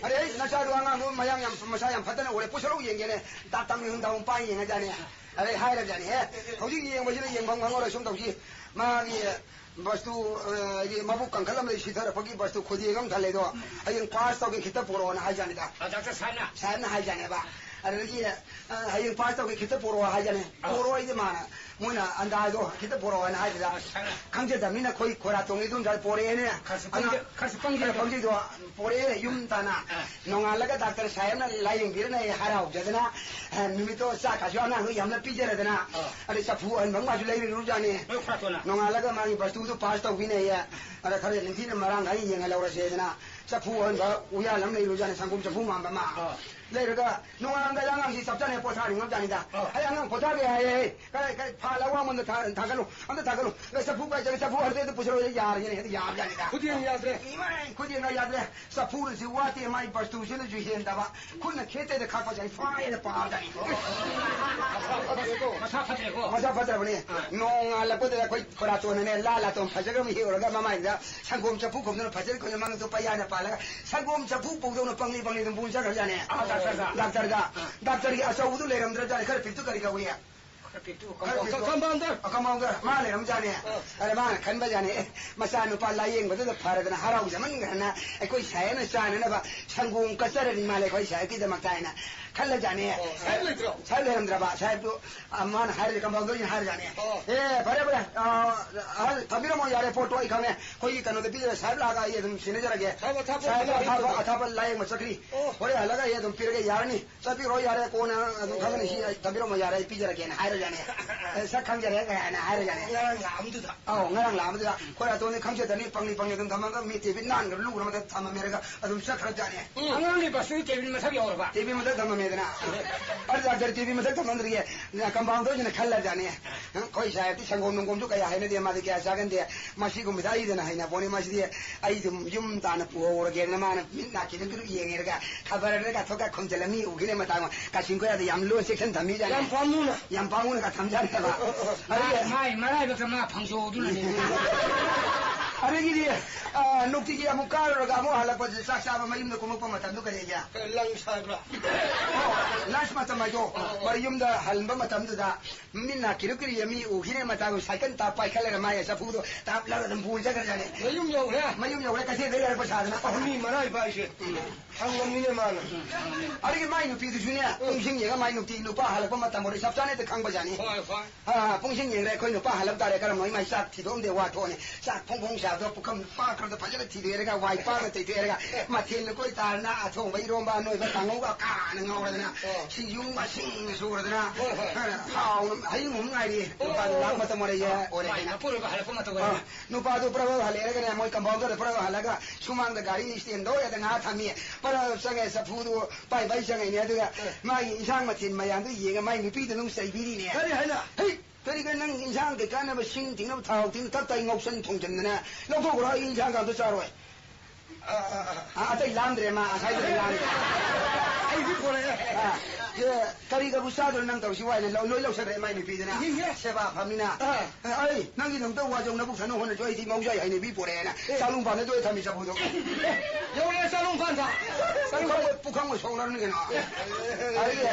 ꯑꯗꯩ ꯅꯆꯥꯗꯣ ꯑꯉꯥꯡꯗꯣ ꯃꯌꯥꯡ ꯌꯥꯝ, ꯃꯁꯥ ꯌꯥꯝ ꯐꯠꯇꯅ ꯎꯔꯦ, ꯄꯨꯁꯜꯂꯛꯎ ꯌꯦꯡꯒꯦꯅꯦ꯫ ꯗꯥꯛꯇꯔ ꯃꯤꯍꯨꯟ ꯗꯥꯎꯟ ꯄꯥꯏ ꯌꯦꯡꯉꯖꯥꯠꯅꯦ꯫ ꯑꯗꯩ ꯍꯥꯏꯔꯖꯥꯠꯅꯦ, "ꯑꯦ, ꯍꯧꯖꯤꯛ ꯌꯦꯡꯕꯁꯤꯗ ꯌꯦꯡꯐꯝ ꯈꯪꯉꯔꯣꯏ, ꯁꯨꯝ ꯇꯧꯁꯤ꯫ ꯃꯥꯒꯤ ꯕꯁꯇꯨ, ꯑ, ꯍꯥꯏꯗꯤ ꯃꯕꯨꯛ ꯀꯟꯈꯠꯂꯝꯕꯗꯒꯤ ꯁꯤꯊꯔꯛꯄꯒꯤ ꯕꯁꯇꯨ ꯈꯨꯗꯦꯡ ꯑꯃ ꯊꯜꯂꯦꯗꯣ, ꯍꯌꯦꯡ ꯄꯥꯁ ꯇꯧꯒꯦ ꯈꯤꯇ ꯄꯨꯔꯛꯑꯣꯅ" ꯍꯥꯏꯖꯥꯠꯅꯤꯗ꯫ ꯑ, ꯗꯥꯛꯇꯔ ꯁꯥꯍꯦꯕꯅ? ꯁꯥꯍꯦꯕꯅ ꯍꯥꯏꯖꯥꯠꯅꯦꯕ꯫ ꯑꯗꯨꯗꯒꯤ, ꯑ, "ꯍꯌꯦꯡ ꯄꯥꯁ ꯇꯧꯒꯦ, ꯈꯤꯇ ꯄꯣꯔꯛꯑꯣ" ꯍꯥꯏꯖꯥꯠꯅꯤ꯫ ꯑꯥ꯫ ꯄꯣꯔꯛꯑꯣ ꯍꯥꯏꯁꯦ ꯃꯥꯅ, ꯃꯣꯏꯅ ꯑꯟꯗꯥꯗꯣ "ꯈꯤꯇ ꯄꯣꯔꯛꯑꯣ" ꯍꯥꯏꯅ ꯍꯥꯏꯕꯗ, ꯑꯁ, ꯈꯪꯉꯦ꯫ ꯈꯪꯖꯗꯕꯅꯤꯅ ꯑꯩꯈꯣꯏ ꯈꯣꯏꯔꯥ ꯇꯣꯡꯉꯤ ꯑꯗꯨꯝ ꯄꯣꯔꯛꯑꯦꯅꯦ꯫ ꯈꯔꯁꯨ ꯑꯉꯥꯡ ꯄꯪꯖ-, ꯈꯔꯁꯨ ꯄꯪꯖ-, ꯈꯔ ꯄꯪꯖꯩꯗꯣ ꯄꯣꯔꯛꯑꯦ ꯌꯨꯝ ꯇꯥꯅ꯫ ꯑꯥ꯫ ꯅꯣꯡꯉꯥꯜꯂꯒ ꯗꯥꯛꯇꯔ ꯁꯥꯍꯦꯕꯅ ꯂꯥꯏꯌꯦꯡꯕꯤꯔꯅ ꯑꯩ ꯍꯔꯥꯎꯖꯗꯅ, ꯑ, ꯅꯨꯃꯤꯠꯇꯣ ꯆꯥꯛ ꯀꯥꯁꯨ ꯑꯉꯥꯡꯗꯣ ꯌꯥꯝꯅ ꯄꯤꯖꯔꯗꯅ, ꯑꯥ꯫ ꯑꯗꯩ ꯆꯐꯨ ꯑꯍꯟꯕ ꯑꯃꯁꯨ ꯂꯩꯔꯨꯔꯖꯥꯠꯅꯤ꯫ ꯅꯣꯏ ꯈꯣꯏꯔꯥ ꯇꯣꯟꯅ? ꯅꯣꯡꯉꯥꯜꯂꯒ ꯃꯥꯒꯤ ꯕꯁꯇꯨꯗꯨ ꯄꯥꯁ ꯇꯧꯕꯤꯅꯦꯌꯦ꯫ ꯑꯗ ꯈꯔ ꯅꯤꯡꯊꯤꯅ ꯃꯔꯥꯡ ꯀꯥꯏꯅ ꯌꯦꯡꯍꯜꯍꯧꯔꯁꯦꯗꯅ ꯆꯐꯨ ꯑꯍꯟꯕ ꯎꯌꯥꯟ ꯑꯃ ꯂꯩꯔꯨꯖꯥꯠꯅꯤ, ꯁꯪꯒꯣꯝ ꯆꯐꯨ ꯃꯥꯟꯕ ꯑꯃ꯫ ꯑꯥ꯫ ꯂꯩꯔꯒ ꯅꯣꯡꯉꯥꯜꯂꯝꯗꯥꯏꯗ ꯑꯉꯥꯡꯁꯤ ꯆꯞ ꯆꯥꯅ ꯄꯣꯊꯥꯅꯤꯡꯉꯝꯖꯥꯠꯅꯤꯗ꯫ ꯑꯥ꯫ ꯑꯩ ꯑꯉꯥꯡ ꯄꯣꯊꯥꯒꯦ ꯍꯥꯏꯌꯦ꯫ ꯀꯥꯏ, ꯀꯥꯏ, ꯐꯥꯜ ꯑꯋꯥꯡꯕ ꯑꯝꯗ ꯊꯥ-, ꯊꯥꯡꯒꯠꯂꯨ, ꯑꯝꯇ ꯊꯥꯡꯒꯠꯂꯨ꯫ ꯑꯦ, ꯆꯐꯨ ꯀꯥꯏ ꯆꯠꯂꯦ? ꯆꯐꯨ ꯑꯍꯟꯕꯗ ꯄꯨꯁꯜꯂꯛꯑꯣ, ꯌꯥꯔꯒꯦꯅꯦ, ꯍꯦꯛꯇ ꯌꯥꯕꯖꯥꯠꯅꯤꯗ꯫ ꯈꯨꯗꯦꯡ ꯌꯥꯗ꯭ꯔꯦ꯫ ꯏꯃꯥꯏ, ꯈꯨꯗꯦꯡꯒ ꯌꯥꯗ꯭ꯔꯦ꯫ ꯆꯐꯨꯅꯁꯨ ꯋꯥꯠꯇꯦ, ꯃꯥꯏ ꯕꯁꯇꯨꯁꯤꯅꯁꯨ ꯍꯦꯟꯗꯕ꯫ ꯈꯨꯠꯅ ꯈꯦꯠꯇꯦꯗ ꯈꯥꯛꯄꯁꯦ ꯑꯩ ꯐꯥꯏꯅ ꯄꯥꯕꯖꯥꯠꯅꯤ꯫ ꯃꯁꯥ ꯐꯠꯇ꯭ꯔꯦꯀꯣ? ꯃꯁꯥ ꯐꯠꯇ꯭ꯔꯕꯅꯦ꯫ ꯑꯥ꯫ ꯅꯣꯡꯉꯥꯜꯂꯛꯄꯗ ꯑꯩꯈꯣꯏ ꯈꯣꯏꯔꯥꯇꯣꯟꯅꯅꯦ, ꯂꯥ ꯂꯥꯇꯣꯟ ꯐꯖꯈ꯭ꯔꯕ ꯍꯦꯛꯎꯔꯒ ꯃꯃꯥꯏꯗ ꯁꯪꯒꯣꯝ ꯆꯐꯨ ꯈꯣꯝꯗꯨꯅ ꯐꯖꯅ ꯈꯣꯝꯗꯅ ꯃꯉꯛꯇꯣ ꯄꯩꯌꯥꯅ ꯄꯥꯜꯂꯒ ꯁꯪꯒꯣꯝ ꯆꯐꯨ ꯄꯧꯗꯧꯅ ꯄꯪꯂꯤ ꯄꯪꯂꯤ ꯑꯗꯨꯝ ꯄꯨ ꯆꯠꯈ꯭ꯔꯖꯥꯠꯅꯦ꯫ ꯑꯥ, ꯗꯥꯛꯇꯔꯗ? ꯗꯥꯛꯇꯔꯒꯤ ꯑꯆꯧꯕꯗꯨ ꯂꯩꯔꯝꯗ꯭ꯔꯖꯥꯠꯅꯦ, ꯈꯔ ꯄꯤꯛꯇꯨ ꯀꯔꯤ ꯀꯧꯏ? ꯈꯔ ꯄꯤꯛꯇꯨ, ꯈꯔ ꯄꯤꯛꯇꯨ꯫ ꯀꯝꯄꯥꯎꯟꯗꯔ꯫ ꯑ, ꯀꯝꯄꯥꯎꯟꯗꯔ꯫ ꯃꯥ ꯂꯩꯔꯝꯖꯥꯠꯅꯦ꯫ ꯑꯥ꯫ ꯑꯗ ꯃꯥꯅ ꯈꯟꯕꯖꯥꯠꯅꯦ, "ꯑꯦ, ꯃꯆꯥ ꯅꯨꯄꯥ ꯂꯥꯌꯦꯡꯕꯗꯨꯗ ꯐꯔꯗꯅ ꯍꯔꯥꯎꯖꯃꯟꯈ꯭ꯔꯅ ꯑꯩꯈꯣꯏ ꯁꯥꯍꯦꯕꯅ ꯆꯥꯅꯅꯕ ꯁꯪꯒꯣꯝ ꯀꯠꯆꯔꯅꯤ ꯃꯥꯜꯂꯦ ꯑꯩꯈꯣꯏ ꯁꯥꯍꯦꯕꯀꯤꯗꯃꯛꯇ" ꯍꯥꯏꯅ ꯈꯜꯂꯖꯥꯠꯅꯦ꯫ ꯑꯣ, ꯁꯥꯍꯦꯕ ꯂꯩꯇ꯭ꯔꯣ? ꯁꯥꯍꯦꯕ ꯂꯩꯔꯝꯗ꯭ꯔꯕ꯫ ꯁꯥꯍꯦꯕꯇꯨ, ꯑ, ꯃꯥꯅ ꯍꯥꯏꯔꯗꯤ ꯀꯝꯄꯥꯎꯟꯗꯔꯁꯤꯅ ꯍꯥꯏꯔꯖꯥꯠꯅꯦ꯫ ꯑꯣ꯫ "ꯑꯦ, ꯐꯔꯦ, ꯐꯔꯦ꯫ ꯑ, ꯑꯍꯜ, ꯊꯝꯕꯤꯔꯝꯃꯣ, ꯌꯥꯔꯦ, ꯄꯣꯠꯇꯣ ꯑꯩ ꯈꯪꯉꯦ꯫ ꯑꯩꯈꯣꯏꯒꯤ ꯀꯩꯅꯣꯗ ꯄꯤꯖꯔꯦ, ꯁꯥꯍꯦꯕ ꯂꯥꯛꯑꯒ ꯑꯩ ꯑꯗꯨꯝ ꯁꯤꯟꯅꯖꯔꯒꯦ꯫ ꯁꯥꯍꯦꯕ ꯑꯊꯥꯞꯄ ꯁꯥꯍꯦꯕ ꯂꯥꯛꯑꯦ ꯑꯊꯥꯞꯄ, ꯅꯠꯇ꯭ꯔꯣ? ꯑꯊꯥꯞꯄ ꯂꯥꯌꯦꯡꯕ ꯆꯠꯈ꯭ꯔꯤ꯫ ꯑꯣ꯫ ꯍꯣꯔꯦꯟ ꯍꯜꯂꯒ ꯑꯩ ꯑꯗꯨꯝ ꯄꯤꯔꯒꯦ, ꯌꯥꯔꯅꯤ꯫ ꯆꯠꯄꯤꯔꯣ, ꯌꯥꯔꯦ, ꯀꯣꯟꯅ ꯑꯗꯨꯝ ꯈꯪꯒꯅꯤ, ꯁꯤ ꯑꯩ ꯊꯝꯕꯤꯔꯝꯃꯣ, ꯌꯥꯔꯦ, ꯑꯩ ꯄꯤꯖꯔꯒꯦꯅ" ꯍꯥꯏꯔꯖꯥꯠꯅꯦ꯫ "ꯑꯦ, ꯁꯛ ꯈꯪꯖꯔꯦ" ꯀꯥꯏꯅ ꯍꯥꯏꯔꯖꯥꯠꯅꯦ꯫ ꯉꯔꯥꯡ ꯂꯥꯛꯑꯝꯗꯨꯗ꯫ ꯑꯧ, ꯉꯔꯥꯡ ꯂꯥꯛꯑꯝꯗꯨꯗ꯫ ꯑꯩꯈꯣꯏ ꯑꯇꯣꯟꯗꯤ ꯈꯪꯖꯗꯅꯤ, ꯄꯪꯂꯤ ꯄꯪꯂꯤ ꯑꯗꯨꯝ ꯊꯝꯃꯒ ꯃꯤ ꯇꯦꯕꯤꯠ ꯅꯥꯟꯈ꯭ꯔꯕ ꯂꯨꯈ꯭ꯔꯕ ꯃꯊꯛꯇ ꯊꯝꯃꯝꯃꯦꯔꯒ ꯑꯗꯨꯝ ꯆꯠꯈ꯭ꯔꯖꯥꯠꯅꯦ꯫ ꯎꯝ꯫ ꯑꯉꯥꯡꯒꯤ ꯕꯁꯇꯨꯗꯤ ꯇꯦꯕꯤꯜ ꯃꯊꯛ ꯌꯧꯔꯕ? ꯇꯦꯕꯤꯜ ꯃꯊꯛ ꯊꯝꯃꯝꯃꯦꯗꯅ꯫ ꯑꯗꯨ ꯗꯥꯛꯇꯔ ꯇꯦꯕꯤꯜ ꯃꯊꯛ ꯊꯝꯃꯝꯗ꯭ꯔꯤꯌꯦ꯫ ꯀꯝꯄꯥꯎꯟꯗꯔꯁꯤꯅ ꯈꯜꯂꯖꯥꯠꯅꯦ꯫ ꯑꯩꯈꯣꯏ ꯁꯥꯍꯦꯕꯇꯤ ꯁꯪꯒꯣꯝ ꯅꯨꯡꯒꯣꯝꯁꯨ ꯀꯌꯥ ꯍꯩꯅꯗꯦ, ꯃꯥꯗꯤ ꯀꯌꯥ ꯆꯥꯒꯟꯗꯦ꯫ ꯃꯁꯤꯒꯨꯝꯕꯁꯦ ꯑꯩꯗꯅ ꯍꯩꯅ ꯄꯣꯠꯅꯤ꯫ ꯃꯁꯤꯗꯤ ꯑꯩ ꯑꯗꯨꯝ ꯌꯨꯝ ꯇꯥꯅ ꯄꯨꯍꯧꯔꯒꯦꯅ ꯃꯥꯅ ꯃꯤꯠ ꯅꯥ ꯈꯤꯇꯪ ꯈꯤꯇꯪ ꯌꯦꯡꯉꯦꯔꯒ ꯈꯕꯔꯗꯒ ꯊꯣꯛꯀ ꯈꯨꯝꯖꯤꯜꯂ ꯃꯤ ꯎꯈꯤꯅꯦ ꯃꯇꯥꯡ ꯑꯃ꯫ ꯀꯥꯆꯤꯟ ꯀꯣꯌꯥꯗ ꯌꯥꯝ ꯂꯣꯟ ꯆꯦꯛꯁꯤꯟ ꯊꯝꯃꯤꯖꯥꯠꯅꯤ꯫ ꯌꯥꯝ ꯄꯥꯝꯃꯨꯅ꯫ ꯌꯥꯝ ꯄꯥꯝꯃꯨꯅ ꯊꯝꯖꯥꯠꯅꯦꯕ꯫ ꯃꯥ-, ꯑꯗꯨꯒ ꯃꯥꯏ ꯃꯔꯥꯏꯕꯛꯇ ꯃꯥ ꯐꯪꯖꯧ ꯑꯗꯨꯅꯅꯦ꯫ ꯑꯗꯒꯤꯗꯤ, ꯑ, ꯅꯨꯡꯇꯤꯒꯤ ꯑꯃꯨꯛ ꯀꯥꯔꯨꯔꯒ ꯑꯃꯨꯛ ꯍꯜꯂꯛꯄꯁꯦ, ꯆꯥꯛ ꯆꯥꯕ ꯃꯌꯨꯝꯗ ꯀꯨꯝꯃꯛꯄ ꯃꯇꯝꯗꯨ ꯀꯔꯤ ꯍꯥꯏꯒꯦ? ꯂꯟꯁ ꯍꯥꯏꯕ꯭ꯔꯥ? ꯑꯣ, ꯂꯟꯁ ꯃꯇꯝ ꯍꯥꯏꯗꯣ, ꯑꯣ, ꯑꯣ, ꯑꯣ꯫ ꯃꯌꯨꯝꯗ ꯍꯟꯕ ꯃꯇꯝꯗꯨꯗ ꯃꯤꯠ ꯅꯥ ꯀꯤꯔꯨ ꯀꯤꯔꯨ ꯌꯦꯡ ꯃꯤ ꯎꯈꯤꯅꯦ ꯃꯇꯥꯒꯨ ꯁꯥꯏꯀꯜ ꯇꯥꯞ ꯄꯥꯏꯈꯠꯂꯒ ꯃꯥꯒꯤ ꯆꯐꯨꯗꯣ ꯇꯥꯞ ꯂꯧꯔ ꯑꯗꯨꯝ ꯄꯨꯔ ꯆꯠꯈ꯭ꯔꯖꯥꯠꯅꯤ꯫ ꯃꯌꯨꯝ ꯌꯧꯈ꯭ꯔꯦ? ꯃꯌꯨꯝ ꯌꯧꯈ꯭ꯔꯦ, ꯀꯩꯊꯦꯜꯗ ꯂꯩꯔꯛꯄ ꯁꯥꯗꯅ꯫ ꯑꯣ, ꯃꯤ ꯃꯔꯥꯏꯕ ꯍꯥꯏꯁꯦ꯫ ꯎꯝ꯫ ꯍꯪꯉꯝꯃꯤꯅꯦ ꯃꯥꯅ꯫ ꯑꯗꯒꯤ ꯃꯥꯏ ꯅꯨꯄꯤꯗꯨꯁꯨꯅꯦ, ꯎꯝ꯫ ꯄꯨꯡꯁꯤꯡ ꯌꯦꯡꯉ ꯃꯥꯏ ꯅꯨꯄꯤ ꯅꯨꯄꯥ ꯍꯜꯂꯛꯄ ꯃꯇꯝ ꯑꯣꯏꯔꯦ, ꯆꯞ ꯆꯥꯅ ꯍꯦꯛꯇ ꯈꯪꯕꯖꯥꯠꯅꯤ꯫ ꯍꯣꯏ, ꯍꯣꯏ꯫ ꯑꯥ, ꯄꯨꯡꯁꯤꯡ ꯌꯦꯡꯂꯦ, ꯑꯩꯈꯣꯏ ꯅꯨꯄꯥ ꯍꯜꯂꯛ ꯇꯥꯔꯦ, ꯀꯔꯝꯕ ꯏꯃꯥꯏ ꯆꯥꯛ ꯊꯤꯗꯣꯛꯑꯝꯗꯦ, ꯋꯥ ꯊꯣꯛꯑꯅꯤ꯫ ꯆꯥꯛ ꯐꯣꯡ ꯐꯣꯡ ꯁꯥꯕꯗꯣ ꯄꯨꯈꯝ ꯄꯥꯛꯈ꯭ꯔꯗ ꯐꯖꯅ ꯊꯤꯗꯣꯛꯑꯦꯔꯒ, ꯋꯥꯏ ꯄꯥꯛꯅ ꯇꯩꯊꯣꯛꯑꯦꯔꯒ, ꯃꯊꯦꯜ ꯂꯨꯀꯣꯏ ꯇꯥꯔꯅ, ꯑꯊꯣꯡꯕ ꯏꯔꯣꯝꯕ, ꯑꯅꯣꯏꯕ ꯀꯥꯡꯉꯧꯒ ꯀꯥꯅ ꯉꯧꯔꯗꯅ, ꯑꯣ꯫ ꯁꯤꯡꯖꯨ ꯃꯁꯤꯡ ꯁꯨꯔꯗꯅ, ꯍꯣꯏ, ꯍꯣꯏ꯫ ꯍꯥꯎꯅ ꯍꯩ ꯑꯍꯨꯝ ꯉꯥꯏꯔꯤ꯫ ꯑꯣ, ꯅꯨꯄꯥꯗꯨ ꯑꯣ, ꯂꯥꯛ ꯑꯣ꯫ ꯃꯇꯝ ꯑꯣꯏꯔꯦ, ꯑꯣ, ꯑꯣꯏꯔꯦ ꯃꯥꯏ ꯍꯥꯏꯅ꯫ ꯃꯄꯨꯔꯣꯏꯕ ꯍꯜꯂꯛꯄ ꯃꯇꯝ ꯑꯣꯏꯔꯦ꯫ ꯑꯥ, ꯅꯨꯄꯥꯗꯨ ꯄ꯭ꯔꯚꯨ ꯍꯜꯂꯛꯑꯦꯔꯒꯅꯦ, ꯃꯣꯏ ꯀꯝꯄꯥꯎꯟꯗꯔꯗ ꯄ꯭ꯔꯚꯨ ꯍꯜꯂꯒ ꯁꯨꯃꯥꯡꯗ ꯒꯥꯔꯤ ꯁ꯭ꯇꯦꯟꯗ ꯑꯣꯏꯔꯗ ꯉꯥꯏꯍꯥꯛ ꯊꯝꯃꯤ꯫ ꯄ꯭ꯔꯚꯨ ꯆꯪꯉꯦ, ꯆꯐꯨꯗꯨ ꯄꯥꯏ ꯄꯥꯏ ꯆꯪꯉꯛꯏꯅꯦ꯫ ꯑꯗꯨꯒ ꯑꯦ꯫ ꯃꯥꯒꯤ ꯏꯟꯁꯥꯡ ꯃꯊꯦꯜ ꯃꯌꯥꯝꯗꯨ ꯌꯦꯡꯉ ꯃꯥꯏ ꯅꯨꯄꯤꯗꯨ ꯑꯗꯨꯝ ꯆꯩꯕꯤꯔꯤꯅꯦ꯫ ꯀꯔꯤ ꯍꯥꯏꯅ? ꯍꯩ! ꯀꯔꯤꯒ ꯅꯪ ꯏꯟꯁꯥꯡ ꯀꯩꯀꯥꯟꯅꯕ ꯁꯤꯡ ꯇꯤꯡꯅꯕ ꯊꯥꯎ ꯇꯤꯡ ꯇꯞ ꯇꯥꯏ ꯉꯧꯁꯟ ꯊꯣꯡꯖꯟꯗꯅ ꯂꯧꯊꯣꯛꯈ꯭ꯔꯣ, ꯑꯩ ꯏꯟꯁꯥꯡꯒ ꯑꯝꯇ ꯆꯥꯔꯣꯏ꯫ ꯑ, ꯑ, ꯑ꯫ ꯑ, ꯑꯇꯩ ꯂꯥꯝꯗ꯭ꯔꯦ ꯃꯥ, ꯉꯁꯥꯏꯗꯒꯤ ꯂꯥꯝꯗ꯭ꯔꯦ꯫ ꯑꯩꯗꯤ ꯄꯨꯔꯛꯑꯦ꯫ ꯑ, ꯑꯦ, ꯀꯔꯤꯒꯕꯨ ꯆꯥꯗꯣꯏꯅꯣ ꯅꯪ ꯇꯧꯔꯤꯁꯤ ꯋꯥꯏꯅ ꯂꯧ-, ꯂꯣꯏ ꯂꯧꯁꯟꯈ꯭ꯔꯦ ꯃꯥꯏ ꯅꯨꯄꯤꯗꯨꯅ꯫ ꯏꯍꯦ꯫ ꯁꯦꯕꯥ ꯐꯝꯃꯤꯅ꯫ ꯑ꯫ ꯑꯩ ꯅꯪꯒꯤꯗꯃꯛꯇ ꯋꯥꯖꯧ ꯅꯕꯨꯛ ꯁꯥꯅ ꯍꯣꯠꯅꯁꯨ ꯑꯩꯗꯤ ꯃꯍꯧꯁꯥꯒꯤ ꯍꯩꯅꯕꯤ ꯄꯨꯔꯛꯑꯦꯅ ꯑꯦ꯫ ꯆꯥꯛꯂꯨꯡ ꯄꯥꯟꯗ ꯇꯣꯏ ꯊꯝꯃꯤ ꯆꯐꯨꯗꯣ꯫ ꯌꯧꯔꯦ ꯆꯥꯛꯂꯨꯡ ꯄꯥꯟꯗ꯫ ꯆꯥꯛꯂꯨꯡ ꯄꯥꯟꯗ꯫ ꯄꯨꯈꯝꯒ ꯁꯣꯛꯂꯔꯅꯤ ꯀꯩꯅꯣ꯫ ꯑꯗꯨꯗꯤ,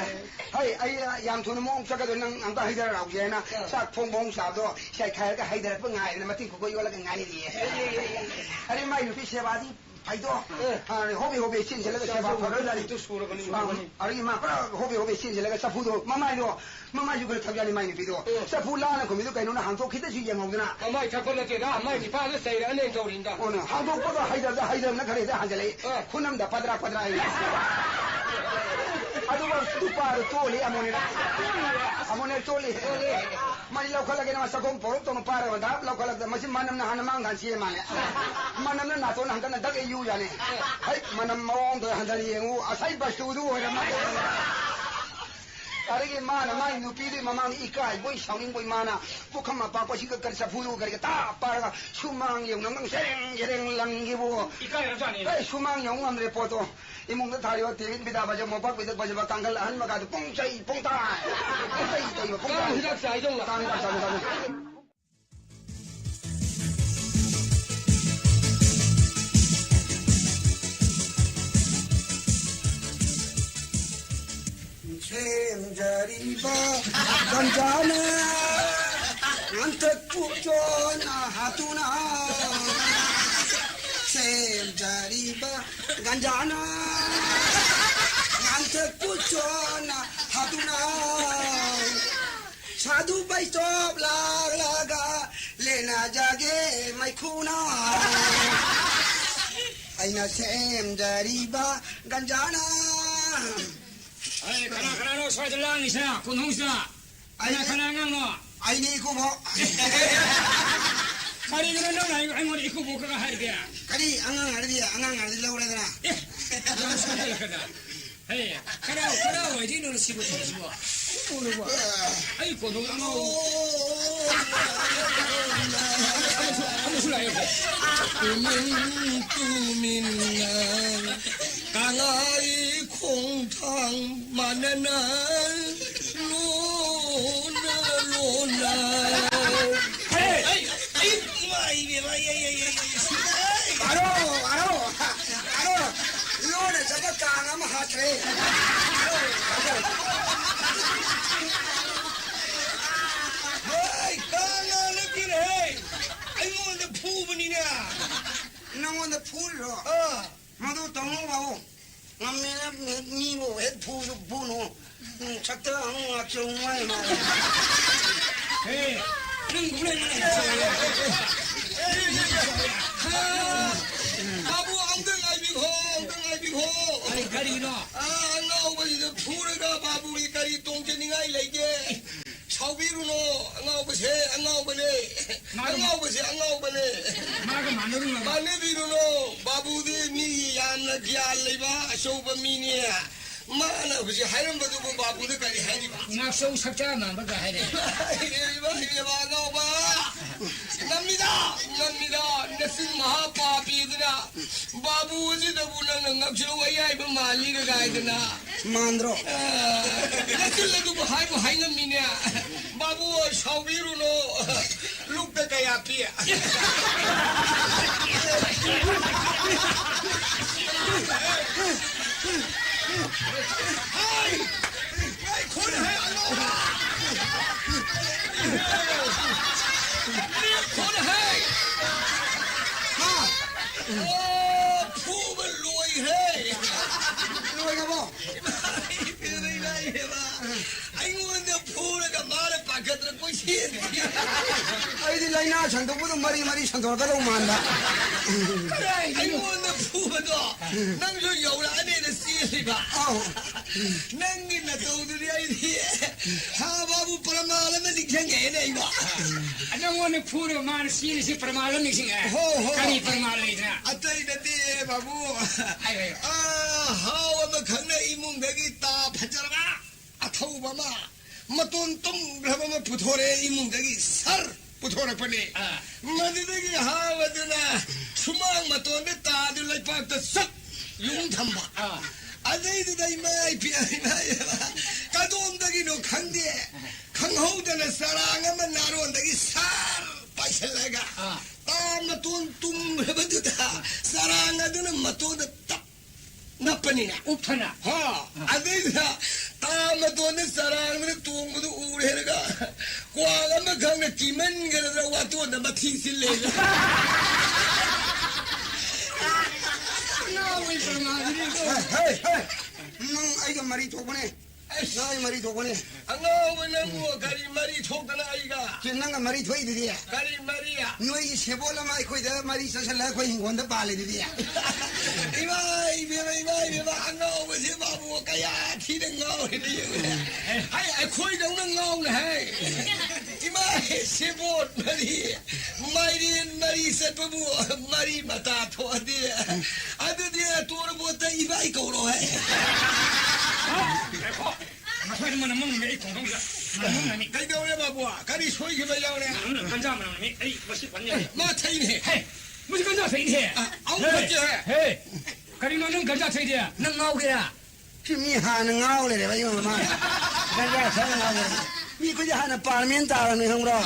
ꯍꯩ, ꯑꯩ ꯌꯥꯝ ꯊꯨꯅ ꯃꯑꯣꯡ ꯆꯠꯀꯗꯣꯏ ꯅꯪ ꯑꯝꯇ ꯍꯩꯊꯔꯛꯑꯣ ꯍꯥꯏꯅ ꯑ꯫ ꯆꯥꯛ ꯐꯣꯡ ꯐꯣꯡ ꯁꯥꯕꯗꯣ ꯆꯥꯏꯈꯥꯏꯔꯒ ꯍꯩꯊꯔꯛꯄ ꯉꯥꯏꯗꯅ ꯃꯇꯤꯟ ꯈꯨꯕ ꯌꯣꯜꯂꯒ ꯉꯥꯏꯔꯤꯌꯦ꯫ ꯑꯦ, ꯑꯦ, ꯑꯦ, ꯑꯦ꯫ ꯑꯗꯩ ꯃꯥꯏ ꯅꯨꯄꯤ ꯁꯦꯕꯥꯗꯤ ꯐꯩꯗꯣ꯫ ꯑꯦ꯫ ꯑ, ꯍꯣꯕꯦ ꯍꯣꯕꯦ ꯆꯦꯟꯁꯤꯜꯂꯒ ꯁꯦꯕꯥ ꯆꯥꯛꯁꯨ ꯐꯔꯣꯏ ꯂꯥꯏꯔꯤ꯫ ꯃꯇꯤꯛꯇꯨ ꯁꯨꯔꯕꯅꯤ, ꯑ, ꯁꯨꯔꯕꯅꯤ꯫ ꯑꯗꯒꯤ ꯃꯥ ꯄꯨꯔꯥ ꯍꯣꯕꯦ ꯍꯣꯕꯦ ꯆꯦꯟꯁꯤꯜꯂꯒ ꯆꯐꯨꯗꯣ ꯃꯃꯥꯏꯗꯣ ꯃꯃꯥꯏꯁꯨ ꯈꯔ ꯊꯛ ꯌꯥꯅꯤ ꯃꯥꯏ ꯅꯨꯄꯤꯗꯣ꯫ ꯑꯦ꯫ ꯆꯐꯨ ꯂꯥꯅ ꯈꯨꯝꯃꯤꯗꯣ ꯀꯩꯅꯣꯅ ꯍꯥꯡꯗꯣꯛꯈꯤꯗꯁꯨ ꯌꯦꯡꯍꯧꯗꯅ꯫ ꯃꯃꯥꯏ ꯊꯛꯄ ꯅꯠꯇꯦꯗ, ꯃꯥꯏ ꯅꯤꯄꯥꯗ ꯆꯩꯔꯛꯑꯅꯦꯅ ꯇꯧꯔꯤꯅꯤꯗ꯫ ꯑꯣꯅ ꯍꯥꯡꯗꯣꯛꯄꯒ ꯍꯩꯗꯕꯗ ꯍꯩꯗꯕꯅ ꯈꯔ ꯍꯦꯛꯇ ꯍꯟꯖꯜꯂꯛꯏ꯫ ꯑꯦ꯫ ꯈꯨꯅꯝꯗ ꯄꯗ꯭ꯔꯥ ꯄꯗ꯭ꯔꯥ ꯍꯥꯏꯅ꯫ ꯑꯗꯨꯒ ꯇꯨꯄꯥꯗꯣ ꯇꯣꯜꯂꯤ ꯑꯃꯣꯅꯦꯅ꯫ ꯑꯃꯣꯅꯦ ꯇꯣꯜꯂꯤ꯫ ꯃꯁꯤ ꯂꯧꯈꯠꯂꯒꯦꯅ ꯃꯥ ꯆꯥꯛꯈꯣꯝ ꯄꯣꯔꯣꯞ ꯇꯧꯅ ꯄꯥꯏꯔꯒ ꯗꯥꯞ ꯂꯧꯈꯠꯂꯛꯇ ꯃꯁꯤ ꯃꯅꯝꯅ ꯍꯥꯟꯅ ꯃꯥꯡ ꯊꯥꯟ ꯆꯦ ꯃꯥꯜꯂꯦ꯫ ꯃꯅꯝꯅ ꯅꯥꯇꯣꯟ ꯍꯟꯗꯅ ꯗꯛ ꯏꯌꯨ ꯌꯥꯅꯤ꯫ ꯍꯩ, ꯃꯅꯝ ꯃꯑꯣꯡꯗꯣ ꯍꯟꯗꯅ ꯌꯦꯡꯉꯨ, ꯑꯁꯥꯏ ꯕꯁꯇꯨꯗꯨ ꯑꯣꯏꯔꯝꯃꯦ꯫ ꯑꯗꯒꯤ ꯃꯥꯅ ꯃꯥꯏ ꯅꯨꯄꯤꯗꯨꯒꯤ ꯃꯃꯥꯡꯗ ꯏꯀꯥꯏꯕꯣꯏ ꯁꯥꯎꯅꯤꯡꯕꯣꯏ ꯃꯥꯅ ꯄꯨꯈꯝ ꯑꯄꯥꯛꯄꯁꯤꯒ ꯀꯔꯤ ꯆꯐꯨꯗꯨ ꯀꯔꯤꯒ ꯇꯥ ꯄꯥꯏꯔꯒ ꯁꯨꯃꯥꯡ ꯌꯧꯅ ꯅꯪ ꯁꯦꯔꯦꯡ ꯁꯦꯔꯦꯡ ꯂꯪꯈꯤꯕꯣ꯫ ꯏꯀꯥꯏꯔꯕꯖꯥꯠꯅꯤ꯫ ꯑꯩ ꯁꯨꯃꯥꯡ ꯌꯧ ꯉꯝꯗ꯭ꯔꯦ ꯄꯣꯠꯇꯣ꯫ ꯏꯃꯨꯡꯗ ꯊꯥꯔꯤꯕ ꯇꯦꯕꯤꯟ ꯐꯤꯗꯥ ꯐꯖꯕ, ꯃꯣꯝꯄꯥꯛ ꯐꯤꯗꯛ ꯐꯖꯕ, ꯀꯥꯡꯈꯜ ꯑꯍꯟꯕ ꯀꯥꯗꯨ ꯄꯨꯡꯆꯩ ꯄꯨꯡꯇꯥꯏ꯫ ꯄꯨꯡꯆꯩ ꯇꯩꯕ ꯄꯨꯡꯇꯥꯏ꯫ ꯀꯥꯡ ꯍꯤꯗꯥꯛ ꯆꯥꯏꯗꯧꯅ꯫ ꯀꯥꯡ ꯍꯤꯗꯥꯛ ꯆꯥꯏꯗꯧꯅ꯫ ꯒꯟꯖꯥꯅ ꯉꯟꯇꯛ ꯄꯨꯛꯆꯣꯟꯅ ꯍꯥꯠꯇꯨꯅ ꯁꯦꯝꯖꯔꯤꯕ ꯒꯟꯖꯥꯅ ꯉꯟꯇꯛ ꯄꯨꯛꯆꯣꯟꯅ ꯍꯥꯠꯇꯨꯅ ꯁꯥꯗꯨ ꯕꯩꯁꯇꯣꯞ ꯂꯥꯛꯂꯒ ꯂꯦꯟꯅꯖꯒꯦ ꯃꯩꯈꯨꯅ ꯑꯩꯅ ꯁꯦꯝꯖꯔꯤꯕ ꯒꯟꯖꯥꯅ꯫ ꯑꯩ, ꯀꯅꯥ ꯀꯅꯥꯅꯣ ꯁ꯭ꯋꯥꯏꯗ ꯂꯥꯡꯉꯤꯁꯦ ꯀꯣꯟꯊꯣꯡꯁꯤꯗ? ꯀꯅꯥ, ꯑꯩ, ꯀꯅꯥ ꯑꯉꯥꯡꯅꯣ? ꯑꯩꯅꯦ ꯏꯀꯨꯕꯣꯛ꯫ ꯀꯔꯤꯒꯤꯅꯣ ꯅꯪꯅ ꯑꯩ-, ꯑꯩꯉꯣꯟꯗ ꯏꯀꯨꯕꯣꯛꯀꯒ ꯍꯥꯏꯔꯤꯗꯤ? ꯀꯔꯤ ꯑꯉꯥꯡ ꯍꯥꯏꯔꯗꯤ, ꯑꯉꯥꯡ ꯍꯥꯏꯔꯗꯤ ꯂꯧꯔꯦꯗꯅ꯫ ꯑꯦ, ꯌꯥꯝ ꯁꯣꯏꯍꯜꯂꯛꯀꯗ꯫ ꯍꯦ, ꯀꯅꯥ, ꯀꯅꯥ ꯑꯣꯏꯗꯣꯏꯅꯣ ꯁꯤꯕꯨ, ꯁꯤꯕꯨ? ꯁꯤꯕꯨ꯫ ꯑꯩ ꯀꯣꯟꯊꯣꯡ ꯑꯉꯥꯎ-, ꯑꯃꯁꯨ, ꯑꯃꯁꯨ ꯂꯥꯛꯑꯦ꯫ ꯇꯨꯃꯤꯟ ꯇꯨꯃꯤꯟꯅ ꯀꯪꯂꯥꯒꯤ ꯈꯣꯡꯊꯥꯡ ꯃꯥꯟꯅꯅ ꯂꯣꯟꯅ ꯂꯣꯟꯅ꯫ ꯑꯔꯣ, ꯑꯔꯣ, ꯑꯔꯣ, ꯂꯣꯟꯅ ꯆꯠꯄ ꯀꯥꯡ ꯑꯃ ꯍꯥꯠꯈ꯭ꯔꯦ꯫ ꯍꯣꯏ, ꯀꯥꯡ ꯍꯥꯠꯂꯛꯈꯤꯅꯦꯍꯦ꯫ ꯑꯩꯉꯣꯟꯗ ꯐꯨꯕꯅꯤꯅꯦ꯫ ꯅꯪꯉꯣꯟꯗ ꯐꯨꯔꯤꯔꯣ? ꯑꯥ꯫ ꯃꯗꯨ ꯇꯧꯅꯨ ꯕꯥꯕꯨ꯫ ꯉꯝꯃꯦꯅ ꯃꯤꯕꯨ ꯍꯦꯛ ꯐꯨꯁꯨ ꯐꯨꯅꯨ꯫ ꯎꯝ, ꯁꯛꯇ ꯑꯃꯨꯛ ꯉꯥꯛꯆꯧ ꯃꯥꯏ ꯃꯥꯏ꯫ ꯍꯦ, ꯅꯪ ꯒꯨꯂꯥꯏ ꯃꯅꯥ ꯉꯥꯛꯆꯧ ꯍꯥꯏꯌꯦ꯫ ꯍꯥ, ꯕꯥꯕꯨ, ꯑꯃꯨꯛꯇ ꯉꯥꯏꯕꯤꯈꯣ, ꯑꯃꯨꯛꯇ ꯉꯥꯏꯕꯤꯈꯣ꯫ ꯑꯩ ꯀꯔꯤꯅꯣ? ꯑꯥ, ꯑꯉꯥꯎꯕꯁꯤꯗ ꯐꯨꯔꯒ ꯕꯥꯕꯨꯒꯤ ꯀꯔꯤ ꯇꯣꯡꯖꯅꯤꯡꯉꯥꯏ ꯂꯩꯒꯦ? ꯁꯥꯎꯕꯤꯔꯨꯅꯣ, ꯑꯉꯥꯎꯕꯁꯦ ꯑꯉꯥꯎꯕꯅꯦ꯫ ꯃꯥꯒ ꯑꯉꯥꯎꯕꯁꯦ ꯑꯉꯥꯎꯕꯅꯦ꯫ ꯃꯥꯒ ꯃꯥꯟꯅꯔꯨꯅꯣ꯫ ꯃꯥꯟꯅꯕꯤꯔꯨꯅꯣ꯫ ꯕꯥꯕꯨꯗꯤ ꯃꯤꯒꯤ ꯌꯥꯝꯅ ꯒ꯭ꯌꯥꯟ ꯂꯩꯕ ꯑꯆꯧꯕ ꯃꯤꯅꯦ꯫ ꯃꯥꯅ ꯍꯧꯖꯤꯛ ꯍꯥꯏꯔꯝꯕꯗꯨꯕꯨ ꯕꯥꯕꯨꯗ ꯀꯔꯤ ꯍꯥꯏꯔꯤꯕ? ꯉꯥꯛꯆꯧ ꯁꯛꯆꯥ ꯃꯥꯟꯕꯒ ꯍꯥꯏꯔꯦ꯫ ꯏꯕꯦꯝꯃ, ꯏꯕꯦꯝꯃ, ꯑꯉꯥꯎꯕ꯫ ꯉꯝꯃꯤꯗ, ꯉꯝꯃꯤꯗ, ꯅꯆꯤꯟ ꯃꯍꯥ ꯄꯥꯄꯤꯗꯨꯅ꯫ ꯕꯥꯕꯨ ꯑꯁꯤꯗꯕꯨ ꯅꯪꯅ ꯉꯛꯁꯝ ꯑꯌꯥꯏꯕ ꯃꯥꯜꯂꯤꯒ ꯀꯥꯏꯗꯅ꯫ ꯃꯥꯟꯗ꯭ꯔꯣ? ꯑ, ꯅꯆꯤꯜ ꯑꯗꯨꯕꯨ ꯍꯥꯏꯕꯨ ꯍꯥꯏꯉꯝꯃꯤꯅꯦ꯫ ꯕꯥꯕꯨ, ꯁꯥꯎꯕꯤꯔꯨꯅꯨ꯫ ꯂꯨꯛꯇ ꯀꯌꯥ ꯄꯤ? ꯍꯥꯏ! ꯉꯥꯏꯈꯣꯅꯦ, ꯍꯥꯏ, ꯑꯉꯥꯎꯕ! ꯑꯩꯗꯤ ꯂꯥꯏꯅꯥ ꯁꯟꯗꯣꯛꯄꯗꯣ ꯃꯔꯤ ꯃꯔꯤ ꯁꯟꯗꯣꯔꯛꯀꯗꯧ ꯃꯥꯟꯕ꯫ ꯑꯩꯉꯣꯟꯗ ꯐꯨꯕꯗꯣ ꯅꯪꯁꯨ ꯌꯧꯔꯛꯑꯅꯦꯅ ꯆꯦꯜꯂꯤꯕ꯫ ꯑꯧ꯫ ꯅꯪꯒꯤ ꯅꯇꯧꯗꯨꯗꯤ ꯑꯩꯗꯤ ꯍꯥ ꯕꯥꯕꯨ ꯄ꯭ꯔꯃꯥꯟ ꯑꯃ ꯅꯤꯡꯁꯤꯡꯉꯛꯑꯦꯅꯦ ꯑꯩꯕꯣ꯫ ꯅꯪꯉꯣꯟꯗ ꯐꯨꯔꯒ ꯃꯥꯅ ꯆꯦꯜꯂꯤꯁꯦ ꯄ꯭ꯔꯃꯥꯟ ꯑꯃ ꯅꯤꯡꯁꯤꯡꯉꯛꯑꯦ꯫ ꯍꯣ, ꯍꯣ꯫ ꯀꯔꯤ ꯄ꯭ꯔꯃꯥꯟ ꯂꯩꯗꯅ? ꯑꯇꯩ ꯅꯠꯇꯦ ꯕꯥꯕꯨ꯫ ꯍꯥꯏꯌꯨ, ꯍꯥꯏꯌꯨ꯫ ꯑꯥ, ꯍꯥꯎ ꯑꯃꯈꯛꯅ ꯏꯃꯨꯡꯗꯒꯤ ꯇꯥ ꯐꯖꯔꯕ ꯑꯊꯧꯕ ꯑꯃ, ꯃꯇꯣꯟ ꯇꯨꯝꯈ꯭ꯔꯕ ꯑꯃ ꯄꯨꯊꯣꯔꯛꯑꯦ ꯏꯃꯨꯡꯗꯒꯤ, ꯁꯔ ꯄꯨꯊꯣꯔꯛꯄꯅꯦ꯫ ꯑꯥ꯫ ꯃꯗꯨꯗꯒꯤ ꯍꯥꯎ ꯑꯗꯨꯅ ꯁꯨꯃꯥꯡ ꯃꯇꯣꯟꯗ ꯇꯥꯗꯨ ꯂꯩꯄꯥꯛꯇ ꯆꯞ ꯌꯨꯡ ꯊꯝꯕ꯫ ꯑꯥ꯫ ꯑꯗꯩꯗꯨꯗ ꯏꯃꯥ ꯏꯄꯦꯝ, ꯏꯃꯥ ꯏꯄꯦꯝ, ꯀꯗꯣꯝꯗꯒꯤꯅꯣ ꯈꯪꯗꯦ, ꯈꯪꯍꯧꯗꯅ ꯆꯔꯥꯡ ꯑꯃ ꯅꯥꯔꯣꯟꯗꯒꯤ ꯁꯥꯔ ꯄꯥꯏꯁꯤꯜꯂꯒ, ꯑꯥ꯫ ꯇꯥ ꯃꯇꯣꯟ ꯇꯨꯝꯈ꯭ꯔꯕꯗꯨꯗ ꯆꯔꯥꯡ ꯑꯗꯨꯅ ꯃꯇꯣꯟꯗ ꯇꯞ ꯅꯞꯄꯅꯤꯅ꯫ ꯎꯞꯊꯅ꯫ ꯍꯥ, ꯑꯥ꯫ ꯑꯗꯩꯗꯨꯗ ꯇꯥ ꯃꯇꯣꯟꯗ ꯆꯔꯥꯡꯗꯨꯅ ꯇꯣꯡꯕꯗꯨ ꯎꯔꯦ ꯍꯥꯏꯔꯒ ꯀ꯭ꯋꯥꯛ ꯑꯃꯈꯛꯅ ꯀꯤꯃꯟꯒꯗꯅ ꯋꯥꯇꯣꯟꯗ ꯃꯊꯤ ꯆꯤꯜꯂꯦ꯫ ꯉꯥꯎꯕꯩ ꯄ꯭ꯔꯃꯥꯟꯗꯨꯗꯤ꯫ ꯍꯦ, ꯍꯦ, ꯍꯦ꯫ ꯅꯪ ꯑꯩꯒ ꯃꯔꯤ ꯊꯣꯛꯄꯅꯦ꯫ ꯑꯩꯁ꯫ ꯅꯪ ꯑꯩ ꯃꯔꯤ ꯊꯣꯛꯄꯅꯦ꯫ ꯑꯉꯥꯎꯕ ꯅꯪꯕꯨ ꯀꯔꯤ ꯃꯔꯤ ꯊꯣꯛꯇꯅ ꯑꯩꯒ? ꯀꯦ, ꯅꯪꯒ ꯃꯔꯤ ꯊꯣꯛꯏꯗꯨꯗꯤ꯫ ꯀꯔꯤ ꯃꯔꯤ? ꯅꯣꯏꯒꯤ ꯁꯦꯕꯣꯠ ꯑꯃ ꯑꯩꯈꯣꯏꯗ ꯃꯔꯤ ꯆꯠꯁꯜꯂꯒ ꯑꯩꯈꯣꯏ ꯍꯤꯡꯒꯣꯜꯗ ꯄꯥꯜꯂꯤꯗꯨꯗꯤ꯫ ꯏꯃꯥ ꯏꯕꯦꯝꯃ, ꯏꯃꯥ ꯏꯕꯦꯝꯃ, ꯑꯉꯥꯎꯕꯁꯦ ꯃꯥꯕꯨ ꯀꯌꯥ ꯊꯤꯅ ꯉꯥꯎꯔꯤꯅꯣ ꯌꯦꯡꯉꯨꯅꯦ꯫ ꯍꯩ, ꯑꯩꯈꯣꯏꯗꯧꯅ ꯉꯥꯎꯅ ꯍꯩ꯫ ꯏꯃꯥ, ꯁꯦꯕꯣꯠ ꯃꯔꯤ, ꯃꯥꯏꯔꯦꯟ ꯃꯔꯤ ꯆꯠꯄꯕꯨ ꯃꯔꯤ ꯃꯇꯥ ꯊꯣꯛꯑꯗꯤ, ꯑꯗꯨꯗꯤ ꯇꯣꯔꯕꯣꯠꯇ ꯏꯕꯥꯏ ꯀꯧꯔꯣ ꯍꯦ꯫ ꯉꯥꯏꯈꯣ꯫ ꯉꯁꯥꯏ ꯃꯅꯝ ꯑꯃ ꯅꯝꯃꯦ ꯑꯩ ꯈꯣꯡꯊꯣꯡꯁꯤꯗ꯫ ꯃꯅꯝ ꯑꯃ ꯅꯝꯃꯤ꯫ ꯀꯩꯗꯧꯔꯦ ꯕꯥꯕꯨ? ꯀꯔꯤ ꯁꯣꯏꯈꯤꯕ ꯌꯥꯎꯔꯦ? ꯃꯅꯝ ꯒꯟꯖꯥ ꯃꯅꯝ ꯅꯝꯃꯤ꯫ ꯑꯩ ꯃꯁꯤ ꯄꯟ ꯌꯥꯗꯦ꯫ ꯃꯥ ꯊꯛꯏꯅꯦ꯫ ꯍꯦ, ꯃꯁꯤ ꯒꯟꯖꯥ ꯊꯛꯏꯅꯦ꯫ ꯑ, ꯑꯃꯨꯛ ꯍꯦ, ꯊꯛꯀꯦ ꯍꯦ꯫ ꯍꯦ, ꯀꯔꯤꯅꯣ ꯅꯪ ꯒꯟꯖꯥ ꯊꯛꯏꯗꯤ? ꯅꯪ ꯉꯥꯎꯒꯦꯔꯥ? ꯁꯤ ꯃꯤ ꯍꯥꯟꯅ ꯉꯥꯎ ꯂꯩꯔꯦꯕ, ꯑꯩꯉꯣꯟꯗ ꯃꯥꯅ ꯒꯟꯖꯥ ꯊꯛꯑ ꯉꯥꯎ ꯂꯩꯔꯦ꯫ ꯃꯤ ꯑꯩꯈꯣꯏꯗꯤ ꯍꯥꯟꯅ ꯄꯥꯔꯃꯦꯟ ꯇꯥꯔꯕꯅꯤ, ꯈꯪꯕ꯭ꯔꯣ?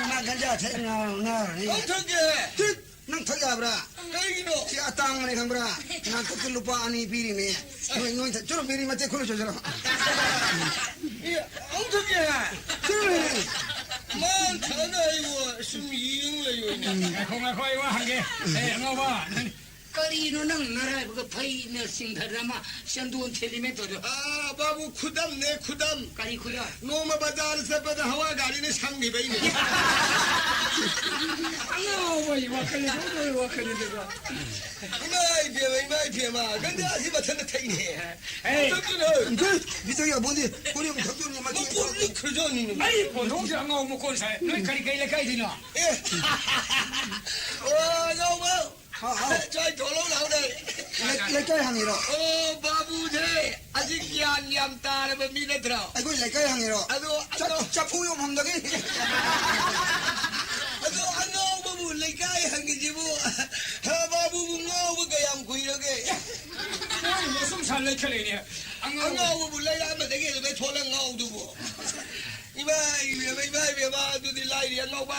ꯃꯥ ꯒꯟꯖꯥ ꯊꯛꯑ ꯉꯥꯎ-, ꯉꯥꯎꯔꯅꯤ꯫ ꯑꯃꯨꯛ ꯊꯛꯀꯦ꯫ ꯇꯤꯠ! ꯅꯪ ꯊꯛ ꯌꯥꯕ꯭ꯔꯥ? ꯀꯩꯒꯤꯅꯣ? ꯁꯤ ꯑꯇꯥꯡꯕꯅꯤ, ꯈꯪꯕ꯭ꯔꯥ? ꯅꯥꯀꯨꯞꯇ ꯂꯨꯄꯥ ꯑꯅꯤ ꯄꯤꯔꯤꯅꯦ꯫ ꯅꯣꯏ, ꯅꯣꯏ ꯊꯛ-, ꯆꯨꯔꯨꯞ ꯄꯤꯔꯤ, ꯃꯇꯦꯛ ꯈꯨꯜꯂꯨ ꯆꯣ, ꯆꯠꯂꯣ꯫ ꯑꯦ, ꯑꯃꯨꯛ ꯊꯛꯀꯦ ꯍꯥꯏ? ꯆꯨꯔꯨꯞ! ꯃꯥꯅ ꯊꯛꯑꯒ ꯑꯩꯕꯨ ꯁꯨꯝ ꯌꯦꯡ ꯂꯩꯌꯣꯅꯦ꯫ ꯉꯥꯏꯈꯣ, ꯉꯥꯏꯈꯣ, ꯑꯩ ꯋꯥ ꯍꯪꯒꯦ꯫ ꯑꯦ, ꯑꯉꯥꯎꯕ, ꯅꯪ ꯀꯔꯤꯅꯣ ꯅꯪ ꯅꯔꯥꯏꯕꯛ ꯐꯩꯅ ꯆꯤꯡꯊꯗꯅ ꯑꯃ ꯆꯟꯗꯣꯟ ꯊꯤꯜꯂꯤꯃꯦ ꯇꯧꯔꯤꯗꯣ? ꯑꯥ, ꯕꯥꯕꯨ, ꯈꯨꯗꯝꯅꯦ, ꯈꯨꯗꯝ꯫ ꯀꯔꯤ ꯈꯨꯗꯝ? ꯅꯣꯡꯃ ꯕꯖꯥꯔ ꯆꯠꯄꯗ ꯍꯋꯥ ꯒꯥꯔꯤꯅ ꯁꯪꯈꯤꯕꯩꯅꯦ꯫ ꯑꯉꯥꯎꯕꯒꯤ ꯋꯥꯈꯜꯅꯤ, ꯑꯉꯥꯎꯕꯒꯤ ꯋꯥꯈꯜꯅꯤꯗꯀꯣ꯫ ꯏꯃꯥ ꯏꯕꯦꯝꯃ, ꯏꯃꯥ ꯏꯕꯦꯝꯃ, ꯒꯟꯖꯥꯁꯤ ꯃꯊꯟꯇ ꯊꯛꯏꯅꯦ꯫ ꯑꯦ꯫ ꯊꯛꯇꯣꯏꯅꯦ꯫ ꯏꯆꯦ, ꯃꯤꯆꯪ ꯌꯥꯄꯣꯟꯇꯦ꯫ ꯀꯣꯔꯤ ꯑꯃꯨꯛ ꯊꯛꯇꯣꯏꯅꯦ, ꯃꯆꯦ꯫ ꯃꯄꯣꯠ ꯂꯤꯛꯈ꯭ꯔꯖꯥꯠꯅꯤꯅꯦ꯫ ꯑꯩ ꯀꯣꯟꯊꯣꯡꯁꯦ ꯑꯉꯥꯎꯕ ꯃꯀꯣꯟ ꯁꯥꯏ꯫ ꯅꯣꯏ ꯀꯔꯤ ꯀꯩ ꯂꯩꯀꯥꯏꯗꯩꯅꯣ? ꯑꯦ꯫ ꯑꯣ, ꯑꯉꯥꯎꯕ꯫ ꯍꯥꯎ, ꯍꯥꯎ꯫ ꯆꯥꯏ ꯊꯣꯛꯂꯛꯎ ꯂꯥꯎꯅꯦ꯫ ꯂꯩ-, ꯂꯩꯀꯥꯏ ꯍꯪꯉꯤꯔꯣ? ꯑꯣ, ꯕꯥꯕꯨꯁꯦ ꯑꯁꯤ ꯒ꯭ꯌꯥꯟ ꯌꯥꯝ ꯇꯥꯔꯕ ꯃꯤ ꯅꯠꯇ꯭ꯔꯣ? ꯑꯩꯈꯣꯏ ꯂꯩꯀꯥꯏ ꯍꯪꯉꯤꯔꯣ? ꯑꯗꯣ, ꯆ-, ꯑꯗꯣ꯫ ꯆꯐꯨ ꯌꯣꯟꯐꯝꯗꯒꯤ꯫ ꯑꯗꯣ, ꯑꯉꯥꯎꯕꯕꯨ ꯂꯩꯀꯥꯏ ꯍꯪꯉꯤꯁꯤꯕꯨ, ꯍ, ꯕꯥꯕꯨꯕꯨ ꯉꯥꯎꯕ ꯀꯌꯥꯝ ꯀꯨꯏꯔꯒꯦ? ꯃꯣꯏ ꯃꯁꯨꯝ ꯁꯥ ꯂꯩꯈꯠꯂꯛꯏꯅꯦ꯫ ꯑꯉꯥꯎꯕ꯫ ꯑꯉꯥꯎꯕꯕꯨ ꯂꯩꯔꯛ ꯑꯃꯗꯒꯤ ꯑꯗꯨꯃꯥꯏ ꯊꯣꯛꯂꯛ ꯉꯥꯎꯗꯨꯕꯨ? ꯏꯃꯥ ꯏꯕꯦꯝꯃ, ꯏꯃꯥ ꯏꯕꯦꯝꯃ, ꯑꯗꯨꯗꯤ ꯂꯥꯏꯔꯤ ꯑꯉꯥꯎꯕ꯫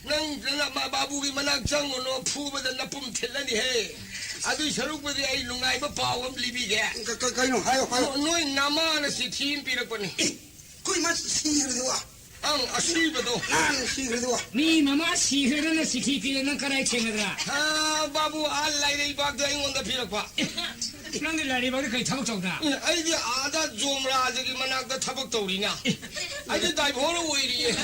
ꯅꯪ, ꯅꯪ ꯃꯥ-, ꯕꯥꯕꯨꯒꯤ ꯃꯅꯥꯛ ꯆꯪꯉꯨꯅꯨ, ꯐꯨꯕꯗ ꯅꯄꯨꯝ ꯊꯤꯜꯂꯅꯤꯍꯦ꯫ ꯑꯗꯨꯏ ꯁꯔꯨꯛꯄꯨꯗꯤ ꯑꯩ ꯅꯨꯡꯉꯥꯏꯕ ꯄꯥꯎ ꯑꯃ ꯂꯤꯕꯤꯒꯦ꯫ ꯀ-, ꯀ-, ꯀꯩꯅꯣ? ꯍꯥꯏꯌꯣ, ꯍꯥꯏꯌꯣ꯫ ꯅꯣ-, ꯅꯣꯏ ꯅꯃꯥꯅ ꯆꯤꯊꯤ ꯑꯃ ꯄꯤꯔꯛꯄꯅꯤ꯫ ꯑꯦ, ꯑꯩꯈꯣꯏ ꯏꯃꯥ ꯁꯤꯈ꯭ꯔꯗꯨꯕꯣ? ꯑꯪ, ꯑꯁꯤꯕꯗꯣ꯫ ꯅꯍꯥꯟ ꯁꯤꯈ꯭ꯔꯗꯨꯕꯣ? ꯃꯤ ꯃꯃꯥ ꯁꯤꯈ꯭ꯔꯦꯅ ꯆꯤꯊꯤ ꯄꯤꯔꯦ, ꯅꯪ ꯀꯗꯥꯏ ꯊꯦꯡꯅꯗ꯭ꯔꯥ? ꯍꯥ, ꯕꯥꯕꯨ, ꯑꯥ ꯂꯥꯏꯔꯩꯕꯥꯛꯇ ꯑꯩꯉꯣꯟꯗ ꯄꯤꯔꯛꯄ꯫ ꯅꯪꯗꯤ ꯂꯥꯏꯔꯩꯕꯥꯛꯇ ꯀꯩ ꯊꯕꯛ ꯇꯧꯗ꯭ꯔꯥ? ꯑꯦ, ꯑꯩꯗꯤ ꯑꯥꯗ ꯖꯣꯝꯔꯥꯖꯒꯤ ꯃꯅꯥꯛꯇ ꯊꯕꯛ ꯇꯧꯔꯤꯅ꯫ ꯑꯩꯗꯤ ꯗ꯭ꯔꯥꯏꯚꯔ ꯑꯣꯏꯔꯤꯌꯦ꯫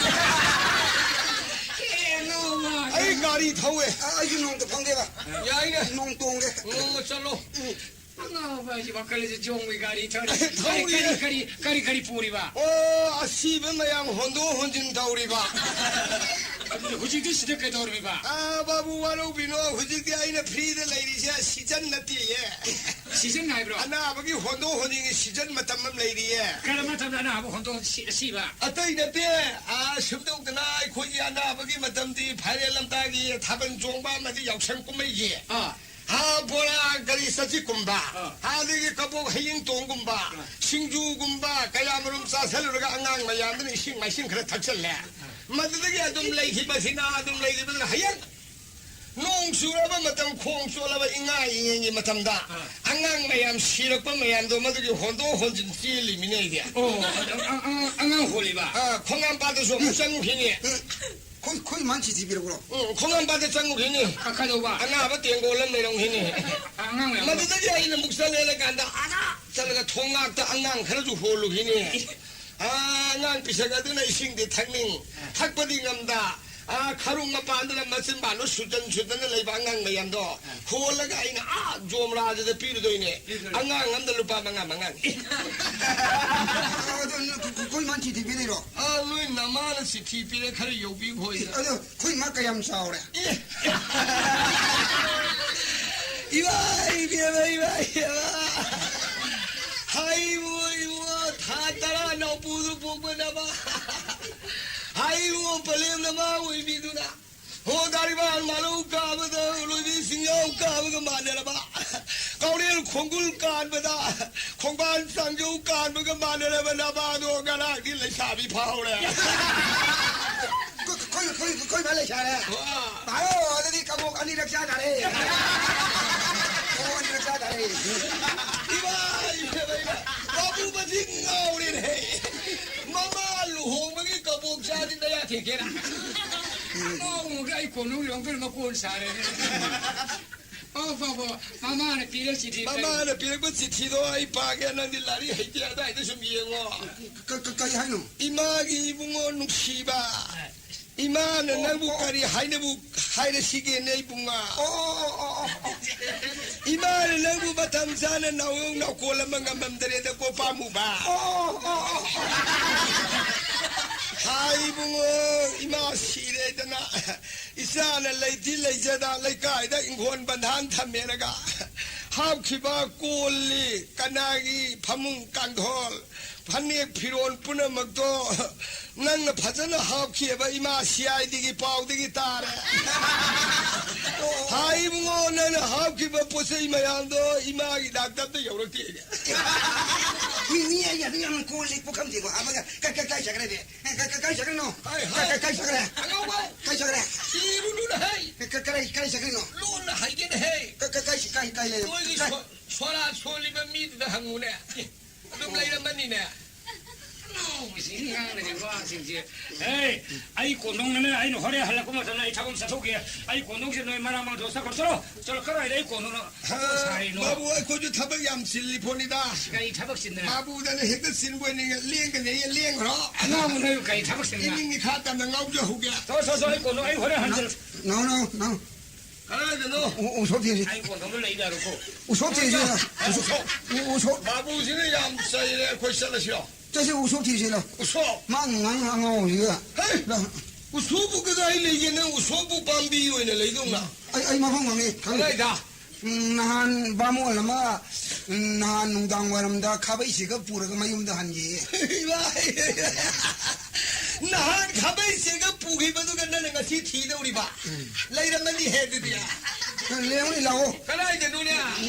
ꯑꯦ, ꯅꯣꯡꯃ꯫ ꯑꯩ ꯒꯥꯔꯤ ꯊꯧꯋꯦ꯫ ꯑ, ꯑꯩꯁꯨ ꯅꯣꯡꯃꯇ ꯐꯝꯒꯦꯕ꯫ ꯌꯥꯏꯅꯦ꯫ ꯅꯣꯡ ꯇꯣꯡꯒꯦ꯫ ꯅꯣꯡꯃ ꯆꯠꯂꯣ꯫ ꯎꯝ꯫ ꯑꯉꯥꯎꯕ ꯍꯥꯏꯁꯤ ꯋꯥꯈꯜꯁꯦ ꯆꯣꯡꯕꯒꯤ ꯒꯥꯔꯤ ꯊꯧꯔꯤ꯫ ꯊꯧꯔꯤꯌꯦ꯫ ꯀꯔꯤ, ꯀꯔꯤ, ꯀꯔꯤ, ꯀꯔꯤ ꯄꯨꯔꯤꯕ? ꯑꯣ, ꯑꯁꯤꯕ ꯃꯌꯥꯝ ꯍꯣꯟꯗꯣꯛ ꯍꯣꯟꯖꯤꯟ ꯇꯧꯔꯤꯕ꯫ ꯑꯗꯨꯗꯤ ꯍꯧꯖꯤꯛꯇꯤ ꯁꯤꯗ ꯀꯩꯗꯧꯔꯤꯕ? ꯑꯥ, ꯕꯥꯕꯨ, ꯋꯥꯔꯧꯕꯤꯅꯣ, ꯍꯧꯖꯤꯛꯇꯤ ꯑꯩꯅ ꯐ꯭ꯔꯤꯗ ꯂꯩꯔꯤꯁꯦ ꯁꯤꯖꯟ ꯅꯠꯇꯤꯌꯦ꯫ ꯁꯤꯖꯟ ꯍꯥꯏꯕ꯭ꯔꯣ? ꯑꯅꯥꯕꯒꯤ ꯍꯣꯟꯗꯣꯛ ꯍꯣꯟꯖꯤꯟꯒꯤ ꯁꯤꯖꯟ ꯃꯇꯝ ꯑꯃ ꯂꯩꯔꯤꯌꯦ꯫ ꯀꯔꯝꯕ ꯃꯇꯝꯗ ꯑꯅꯥꯕ ꯍꯣꯟꯗꯣꯛ ꯁꯤ-, ꯑꯁꯤꯕ? ꯑꯇꯩ ꯅꯠꯇꯦ, ꯑꯥ, ꯁꯨꯝ ꯇꯧꯗꯅ ꯑꯩꯈꯣꯏꯒꯤ ꯑꯅꯥꯕꯒꯤ ꯃꯇꯝꯗꯤ ꯐꯥꯏꯔꯦꯜ ꯂꯝꯇꯥꯒꯤ ꯊꯥꯕꯜ ꯆꯣꯡꯕ ꯑꯃꯗꯤ ꯌꯥꯎꯁꯪ ꯀꯨꯝꯍꯩꯒꯤ꯫ ꯑꯥ꯫ ꯍꯥ, ꯕꯣꯔꯥ, ꯀꯔꯤ, ꯆꯆꯤꯛꯀꯨꯝꯕ, ꯑꯥ꯫ ꯑꯗꯒꯤ ꯀꯕꯣꯛ ꯍꯌꯤꯡ ꯇꯣꯡꯒꯨꯝꯕ, ꯑꯥ꯫ ꯁꯤꯡꯖꯨꯒꯨꯝꯕ ꯀꯌꯥꯃꯔꯨꯝ ꯆꯥꯁꯤꯜꯂꯨꯔꯒ ꯑꯉꯥꯡ ꯃꯌꯥꯝꯗꯨꯅ ꯏꯁꯤꯡ ꯃꯥꯏꯁꯤꯡ ꯈꯔ ꯊꯛꯆꯜꯂꯦ꯫ ꯑꯥ꯫ ꯃꯗꯨꯗꯒꯤ ꯑꯗꯨꯝ ꯂꯩꯈꯤꯕꯁꯤꯅ, ꯑꯗꯨꯝ ꯂꯩꯈꯤꯕꯁꯤꯅ ꯍꯌꯦꯡ ꯅꯣꯡ ꯆꯨꯔꯕ ꯃꯇꯝ, ꯈꯣꯡ ꯆꯣꯠꯂꯕ ꯏꯉꯥ ꯏꯉꯦꯟꯒꯤ ꯃꯇꯝꯗ ꯑꯥ꯫ ꯑꯉꯥꯡ ꯃꯌꯥꯝ ꯁꯤꯔꯛꯄ ꯃꯌꯥꯝꯗꯣ ꯃꯗꯨꯒꯤ ꯍꯣꯟꯗꯣꯛ ꯍꯣꯟꯖꯤꯟ ꯆꯦꯜꯂꯤꯃꯤꯅꯦ ꯑꯩꯗꯤ꯫ ꯑꯣ, ꯑꯉꯥꯡ, ꯑꯉꯥꯡ, ꯑꯉꯥꯡ ꯍꯣꯜꯂꯤꯕ? ꯑꯥ, ꯈꯣꯡꯉꯥꯝꯄꯥꯠꯇꯁꯨ ꯑꯃꯨꯛ ꯆꯪꯉꯨꯈꯤꯅꯤ꯫ ꯎꯝ꯫ ꯈꯣꯏ ꯈꯣꯏ ꯃꯥꯟ ꯁꯤꯊꯤ ꯄꯤꯔꯛꯎꯔꯣ? ꯎꯝ, ꯈꯣꯡꯉꯥꯝꯄꯥꯠꯇ ꯆꯪꯉꯨꯈꯤꯅꯤ꯫ ꯀꯩꯗꯧꯕ? ꯑꯅꯥꯕ ꯇꯦꯡꯒꯣꯜ ꯑꯃ ꯂꯩꯔꯝꯈꯤꯅꯤ꯫ ꯑꯉꯥꯡ ꯃꯌꯥꯝ꯫ ꯃꯗꯨꯗꯒꯤ ꯑꯩꯅ ꯑꯃꯨꯛ ꯆꯠꯂꯦꯅ ꯀꯥꯟꯗ ꯑꯥꯗ ꯆꯠꯂꯒ ꯊꯣꯡꯅꯥꯛꯇ ꯑꯉꯥꯡ ꯈꯔꯁꯨ ꯍꯣꯜꯂꯨꯈꯤꯅꯤ꯫ ꯑꯥ, ꯑꯉꯥꯡ ꯄꯤꯁꯛ ꯑꯗꯨꯅ ꯏꯁꯤꯡꯗꯤ ꯊꯛꯅꯤꯡ, ꯊꯛꯄꯗꯤ ꯉꯝꯗ, ꯑꯥ, ꯈꯔꯨꯡ ꯃꯄꯥꯟꯗꯨꯗ ꯃꯆꯤꯟꯕꯥꯜꯗꯣ ꯁꯨꯗꯟ ꯁꯨꯗꯟꯅ ꯂꯩꯕ ꯑꯉꯥꯡ ꯃꯌꯥꯝꯗꯣ ꯍꯣꯜꯂꯒ ꯑꯩꯅ ꯑꯥ ꯖꯣꯝꯔꯥꯗꯨꯗ ꯄꯤꯔꯨꯗꯣꯏꯅꯦ꯫ ꯄꯤꯔꯨꯗꯣꯏꯅꯦ꯫ ꯑꯉꯥꯡ ꯑꯃꯗ ꯂꯨꯄꯥ ꯃꯉꯥ ꯃꯉꯥ꯫ ꯑꯗꯣ ꯅ-, ꯈꯣꯏ ꯃꯥꯟ ꯁꯤꯊꯤ ꯄꯤꯔꯛꯏꯔꯣ? ꯑꯥ, ꯅꯣꯏ ꯅꯃꯥꯅ ꯆꯤꯊꯤ ꯄꯤꯔꯦ, ꯈꯔ ꯌꯧꯕꯤꯈꯣ ꯍꯣꯏꯗ꯫ ꯑꯗꯣ ꯈꯣꯏ ꯃꯥ ꯀꯌꯥꯝ ꯆꯥꯎꯔꯦ? ꯏꯃꯥ ꯏꯕꯦꯝꯃ, ꯏꯃꯥ ꯏꯕꯦꯝꯃ꯫ ꯍꯥꯏꯕꯨ ꯏꯕꯨ, ꯊꯥ ꯇꯔꯥ ꯅꯥꯎꯄꯨꯗꯨ ꯄꯣꯛꯄꯅꯕ꯫ ꯍꯥꯏꯕꯨ ꯄꯂꯦꯝꯅ ꯃꯥ ꯑꯣꯏꯕꯤꯗꯨꯅ꯫ ꯍꯣ, ꯗꯥꯔꯤꯕꯥꯟ ꯃꯥꯂꯧ ꯀꯥꯕꯗ ꯂꯣꯏꯕꯤ ꯁꯤꯡꯖꯥꯎ ꯀꯥꯕꯒ ꯃꯥꯟꯅꯔꯕ꯫ ꯀꯥꯎꯔꯦꯜ ꯈꯣꯡꯒꯨꯜ ꯀꯥꯟꯕꯗ ꯈꯣꯡꯕꯥꯟ ꯆꯥꯡꯖꯧ ꯀꯥꯟꯕꯒ ꯃꯥꯟꯅꯔꯕ ꯅꯕꯥꯗꯣ ꯉꯔꯥꯡꯗꯤ ꯂꯩꯁꯥꯕꯤ ꯐꯥꯍꯧꯔꯦ꯫ ꯈꯣꯏ, ꯈꯣꯏ, ꯈꯣꯏ, ꯈꯣꯏ ꯃꯥ ꯂꯩꯁꯥꯔꯦ꯫ ꯋꯥ꯫ ꯄꯥꯔꯣ, ꯑꯗꯨꯗꯤ ꯀꯕꯣꯛ ꯑꯅꯤꯔꯛ ꯆꯥ ꯇꯥꯔꯦ꯫ ꯀꯕꯣꯛ ꯑꯅꯤꯔꯛ ꯆꯥ ꯇꯥꯔꯦ꯫ ꯏꯃꯥ, ꯏꯃꯥ, ꯏꯃꯥ, ꯏꯃꯥ꯫ ꯃꯥꯕꯨ ꯃꯁꯤ ꯉꯥꯎꯔꯦꯅꯦ꯫ ꯃꯃꯥ ꯂꯨꯍꯣꯡꯕꯒꯤ ꯀꯕꯣꯛ ꯆꯥꯗꯤ ꯅꯌꯥ ꯊꯦꯛꯀꯦꯔꯥ? ꯉꯥꯎꯔꯒ ꯑꯩ ꯀꯣꯟꯅꯨꯡ ꯌꯣꯡꯗꯨꯅ ꯃꯀꯣꯟ ꯁꯥꯔꯦꯅꯦ꯫ ꯑꯣ, ꯕꯥꯕꯣ, ꯃꯃꯥꯅ ꯄꯤꯔꯛ ꯆꯤꯊꯤ ꯀꯔꯤ? ꯃꯃꯥꯅ ꯄꯤꯔꯛꯄ ꯆꯤꯊꯤꯗꯣ ꯑꯩ ꯄꯥꯒꯦ, ꯅꯪꯗꯤ ꯂꯥꯏꯔꯤꯛ ꯍꯩꯇꯦ, ꯑꯗꯥꯏꯗ ꯁꯨꯝ ꯌꯦꯡꯉꯣ꯫ ꯀ-, ꯀ-, ꯀꯔꯤ ꯍꯥꯏꯅꯣ? ꯏꯃꯥꯒꯤ ꯏꯕꯨꯡꯉꯣ ꯅꯨꯡꯁꯤꯕ, ꯏꯃꯥꯅ ꯑꯣ, ꯅꯪꯕꯨ ꯑꯣ꯫ ꯀꯔꯤ ꯍꯥꯏꯅꯕꯨ ꯍꯥꯏꯔꯁꯤꯒꯦꯅꯦ ꯏꯕꯨꯡꯉꯣ? ꯑꯣ, ꯑꯣ, ꯑꯣ, ꯑꯣ, ꯑꯣ꯫ ꯏꯃꯥꯅ ꯅꯪꯕꯨ ꯃꯇꯝ ꯆꯥꯅ ꯅꯥꯎꯌꯣꯛ ꯅꯥꯎꯀꯣꯜ ꯑꯃ ꯉꯝꯃꯝꯗ꯭ꯔꯦꯗꯀꯣ ꯄꯥꯝꯃꯨꯕ꯫ ꯑꯣ, ꯑꯣ, ꯑꯣ, ꯑꯣ, ꯑꯣ꯫ ꯍꯥꯏ ꯏꯕꯨꯡꯉꯣ, ꯏꯃꯥ ꯁꯤꯔꯦꯗꯅ꯫ ꯏꯆꯥꯅ ꯂꯩꯗꯤ ꯂꯩꯖꯗ ꯂꯩꯀꯥꯏꯗ ꯏꯪꯈꯣꯜ ꯕꯟꯙꯥꯟ ꯊꯝꯃꯦꯅꯒ ꯍꯥꯞꯈꯤꯕ ꯀꯣꯜ ꯂꯤꯛ, ꯀꯅꯥꯒꯤ ꯐꯃꯨꯡ ꯀꯥꯡꯊꯣꯜ, ꯐꯅꯦꯛ ꯐꯤꯔꯣꯜ ꯄꯨꯝꯅꯃꯛꯇꯣ ꯅꯪꯅ ꯐꯖꯅ ꯍꯥꯞꯈꯤꯑꯕ ꯏꯃꯥ ꯁꯤ ꯑꯥꯏ ꯗꯤꯒꯤ ꯄꯥꯎꯗꯒꯤ ꯇꯥꯔꯦ꯫ ꯍꯥꯏ ꯏꯕꯨꯡꯉꯣ, ꯅꯪꯅ ꯍꯥꯞꯈꯤꯕ ꯄꯣꯠ ꯆꯩ ꯃꯌꯥꯝꯗꯣ ꯏꯃꯥꯒꯤ ꯗꯥꯛꯇꯔꯗ ꯌꯧꯔꯛꯇꯦꯅꯦ꯫ ꯃꯤ, ꯃꯤ ꯑꯩ ꯑꯗꯨ ꯌꯥꯝ ꯀꯣꯜ ꯂꯤꯛ ꯄꯨꯈꯝ ꯇꯦꯡꯀꯣꯛ ꯍꯥꯞꯄꯒ ꯀ-, ꯀ-, ꯀꯥꯏ ꯆꯠꯈ꯭ꯔꯦꯅꯦ? ꯀ-, ꯀ-, ꯀꯥꯏ ꯆꯠꯈ꯭ꯔꯤꯅꯣ? ꯍꯥꯏ, ꯀ-, ꯍꯥꯏ꯫ ꯀ-, ꯀꯥꯏ ꯆꯠꯈ꯭ꯔꯦ? ꯑꯉꯧꯕ! ꯀꯥꯏ ꯆꯠꯈ꯭ꯔꯦ? ꯊꯤꯔꯨꯅꯨꯅꯦ, ꯍꯩ! ꯀ-, ꯀ-, ꯀꯗꯥꯏ, ꯀꯗꯥꯏ ꯆꯠꯈ꯭ꯔꯤꯅꯣ? ꯂꯣꯟꯅ ꯍꯥꯏꯒꯦꯅꯦ, ꯍꯩ! ꯀ-, ꯀ-, ꯀꯥꯏ, ꯀꯥꯏ, ꯀꯥꯏ ꯂꯩ-, ꯅꯣꯏꯒꯤ ꯀꯥꯏ? ꯁꯣ-, ꯁꯣꯔꯥ ꯁꯣꯜꯂꯤꯕ ꯃꯤꯗꯨꯗ ꯍꯪꯉꯨꯅꯦ꯫ ꯑꯗꯨꯝ ꯂꯩꯔꯝꯃꯅꯤꯅꯦ꯫ ꯁꯤ ꯉꯥꯡꯅꯔꯤꯕ ꯋꯥꯁꯤꯡꯁꯦ꯫ ꯑꯦ, ꯑꯩ ꯀꯣꯟꯗꯣꯡꯅꯅꯦ, ꯑꯩꯅ ꯍꯣꯔꯦꯟ ꯍꯜꯂꯛꯄ ꯃꯇꯝꯗ ꯑꯩ ꯊꯕꯛ ꯑꯃ ꯆꯠꯊꯣꯛꯀꯦ꯫ ꯑꯩ ꯀꯣꯟꯗꯣꯡꯁꯦ ꯅꯣꯏ ꯃꯔꯥ ꯃꯔꯥ ꯆꯠꯈ꯭ꯔꯣ꯫ ꯆꯠꯂꯣ, ꯆꯠꯂꯣ, ꯀꯔꯥꯏꯗ ꯑꯩ ꯀꯣꯟꯗꯣꯡꯅꯣ? ꯀꯣꯟꯗꯣꯡ ꯁꯥꯔꯤꯅꯣ? ꯕꯥꯕꯨ, ꯑꯩꯈꯣꯏꯁꯨ ꯊꯕꯛ ꯌꯥꯝ ꯆꯤꯜꯂꯤ ꯄꯣꯠꯅꯤꯗ꯫ ꯀꯔꯤ ꯊꯕꯛ ꯆꯤꯟꯗꯅ? ꯕꯥꯕꯨꯗꯅ ꯍꯦꯛꯇ ꯆꯤꯟꯕ ꯑꯣꯏꯅꯤꯡꯉꯦ, ꯂꯦꯡꯒꯅꯦꯌꯦ, ꯂꯦꯡꯈ꯭ꯔꯣ꯫ ꯑꯉꯥꯡꯕ ꯅꯣꯏꯕꯨ ꯀꯔꯤ ꯊꯕꯛ ꯆꯤꯟꯕ? ꯏꯅꯤꯡ ꯏꯈꯥ ꯇꯝꯅ ꯉꯥꯎꯖꯍꯧꯒꯦ꯫ ꯆꯠꯂꯣ, ꯆꯠꯂꯣ, ꯆꯠꯂꯣ, ꯑꯩ ꯀꯣꯟꯗꯣꯡ ꯑꯩ ꯍꯣꯔꯦꯟ ꯍꯟꯖꯤꯜꯂꯛꯀꯦ꯫ No, no, no. ꯀꯗꯥꯏꯗꯅꯣ? ꯎ-, ꯎꯁꯣꯞ ꯊꯤꯔꯁꯤ꯫ ꯑꯩ ꯀꯣꯟꯗꯣꯡꯗ ꯂꯩ ꯌꯥꯔꯣꯏꯀꯣ꯫ ꯎꯁꯣꯞ ꯊꯤꯔꯁꯤ꯫ ꯎꯁꯣꯞ꯫ ꯎ-, ꯎꯁꯣꯞ꯫ ꯕꯥꯕꯨꯁꯤꯅ ꯌꯥꯝ ꯆꯩꯔꯦ, ꯑꯩꯈꯣꯏ ꯆꯠꯂꯁꯤꯔꯣ? ꯆꯠꯁꯤ, ꯎꯁꯣꯞ ꯊꯤꯔꯁꯤ ꯂꯥꯎ꯫ ꯎꯁꯣꯞ? ꯃꯥ ꯉꯥꯡ ꯑꯉꯥꯎꯕꯁꯤꯒ꯫ ꯍꯩ! ꯂꯥꯎ꯫ ꯎꯁꯣꯞꯄꯨ ꯀꯗꯥꯏ ꯂꯩꯒꯦ? ꯅꯪ ꯎꯁꯣꯞꯄꯨ ꯄꯥꯝꯕꯤ ꯑꯣꯏꯅ ꯂꯩꯗꯧꯅ꯫ ꯑꯩ, ꯑꯩ ꯃꯐꯝ ꯈꯪꯉꯦ, ꯈꯪꯉꯦ꯫ ꯀꯗꯥꯏꯗ? ꯎꯝ, ꯅꯍꯥꯟ ꯕꯥꯃꯣꯟ ꯑꯃ, ꯎꯝ, ꯅꯍꯥꯟ ꯅꯨꯡꯗꯥꯡ ꯋꯥꯏꯔꯝꯗ ꯈꯥꯕꯩ ꯁꯦꯒ ꯄꯨꯔꯒ ꯃꯌꯨꯝꯗ ꯍꯟꯈꯤꯌꯦ꯫ ꯏꯃꯥꯏ! ꯅꯍꯥꯟ ꯈꯥꯕꯩ ꯁꯦꯒ ꯄꯨꯈꯤꯕꯗꯨꯒ ꯅꯪꯅ ꯉꯁꯤ ꯊꯤꯗꯧꯔꯤꯕ? ꯎꯝ꯫ ꯂꯩꯔꯝꯃꯅꯤ ꯍꯦ ꯑꯗꯨꯗꯤ꯫ ꯂꯩꯔꯝꯒꯅꯤ, ꯂꯥꯛꯑꯣ꯫ ꯀꯗꯥꯏꯗꯅꯣꯅꯦ?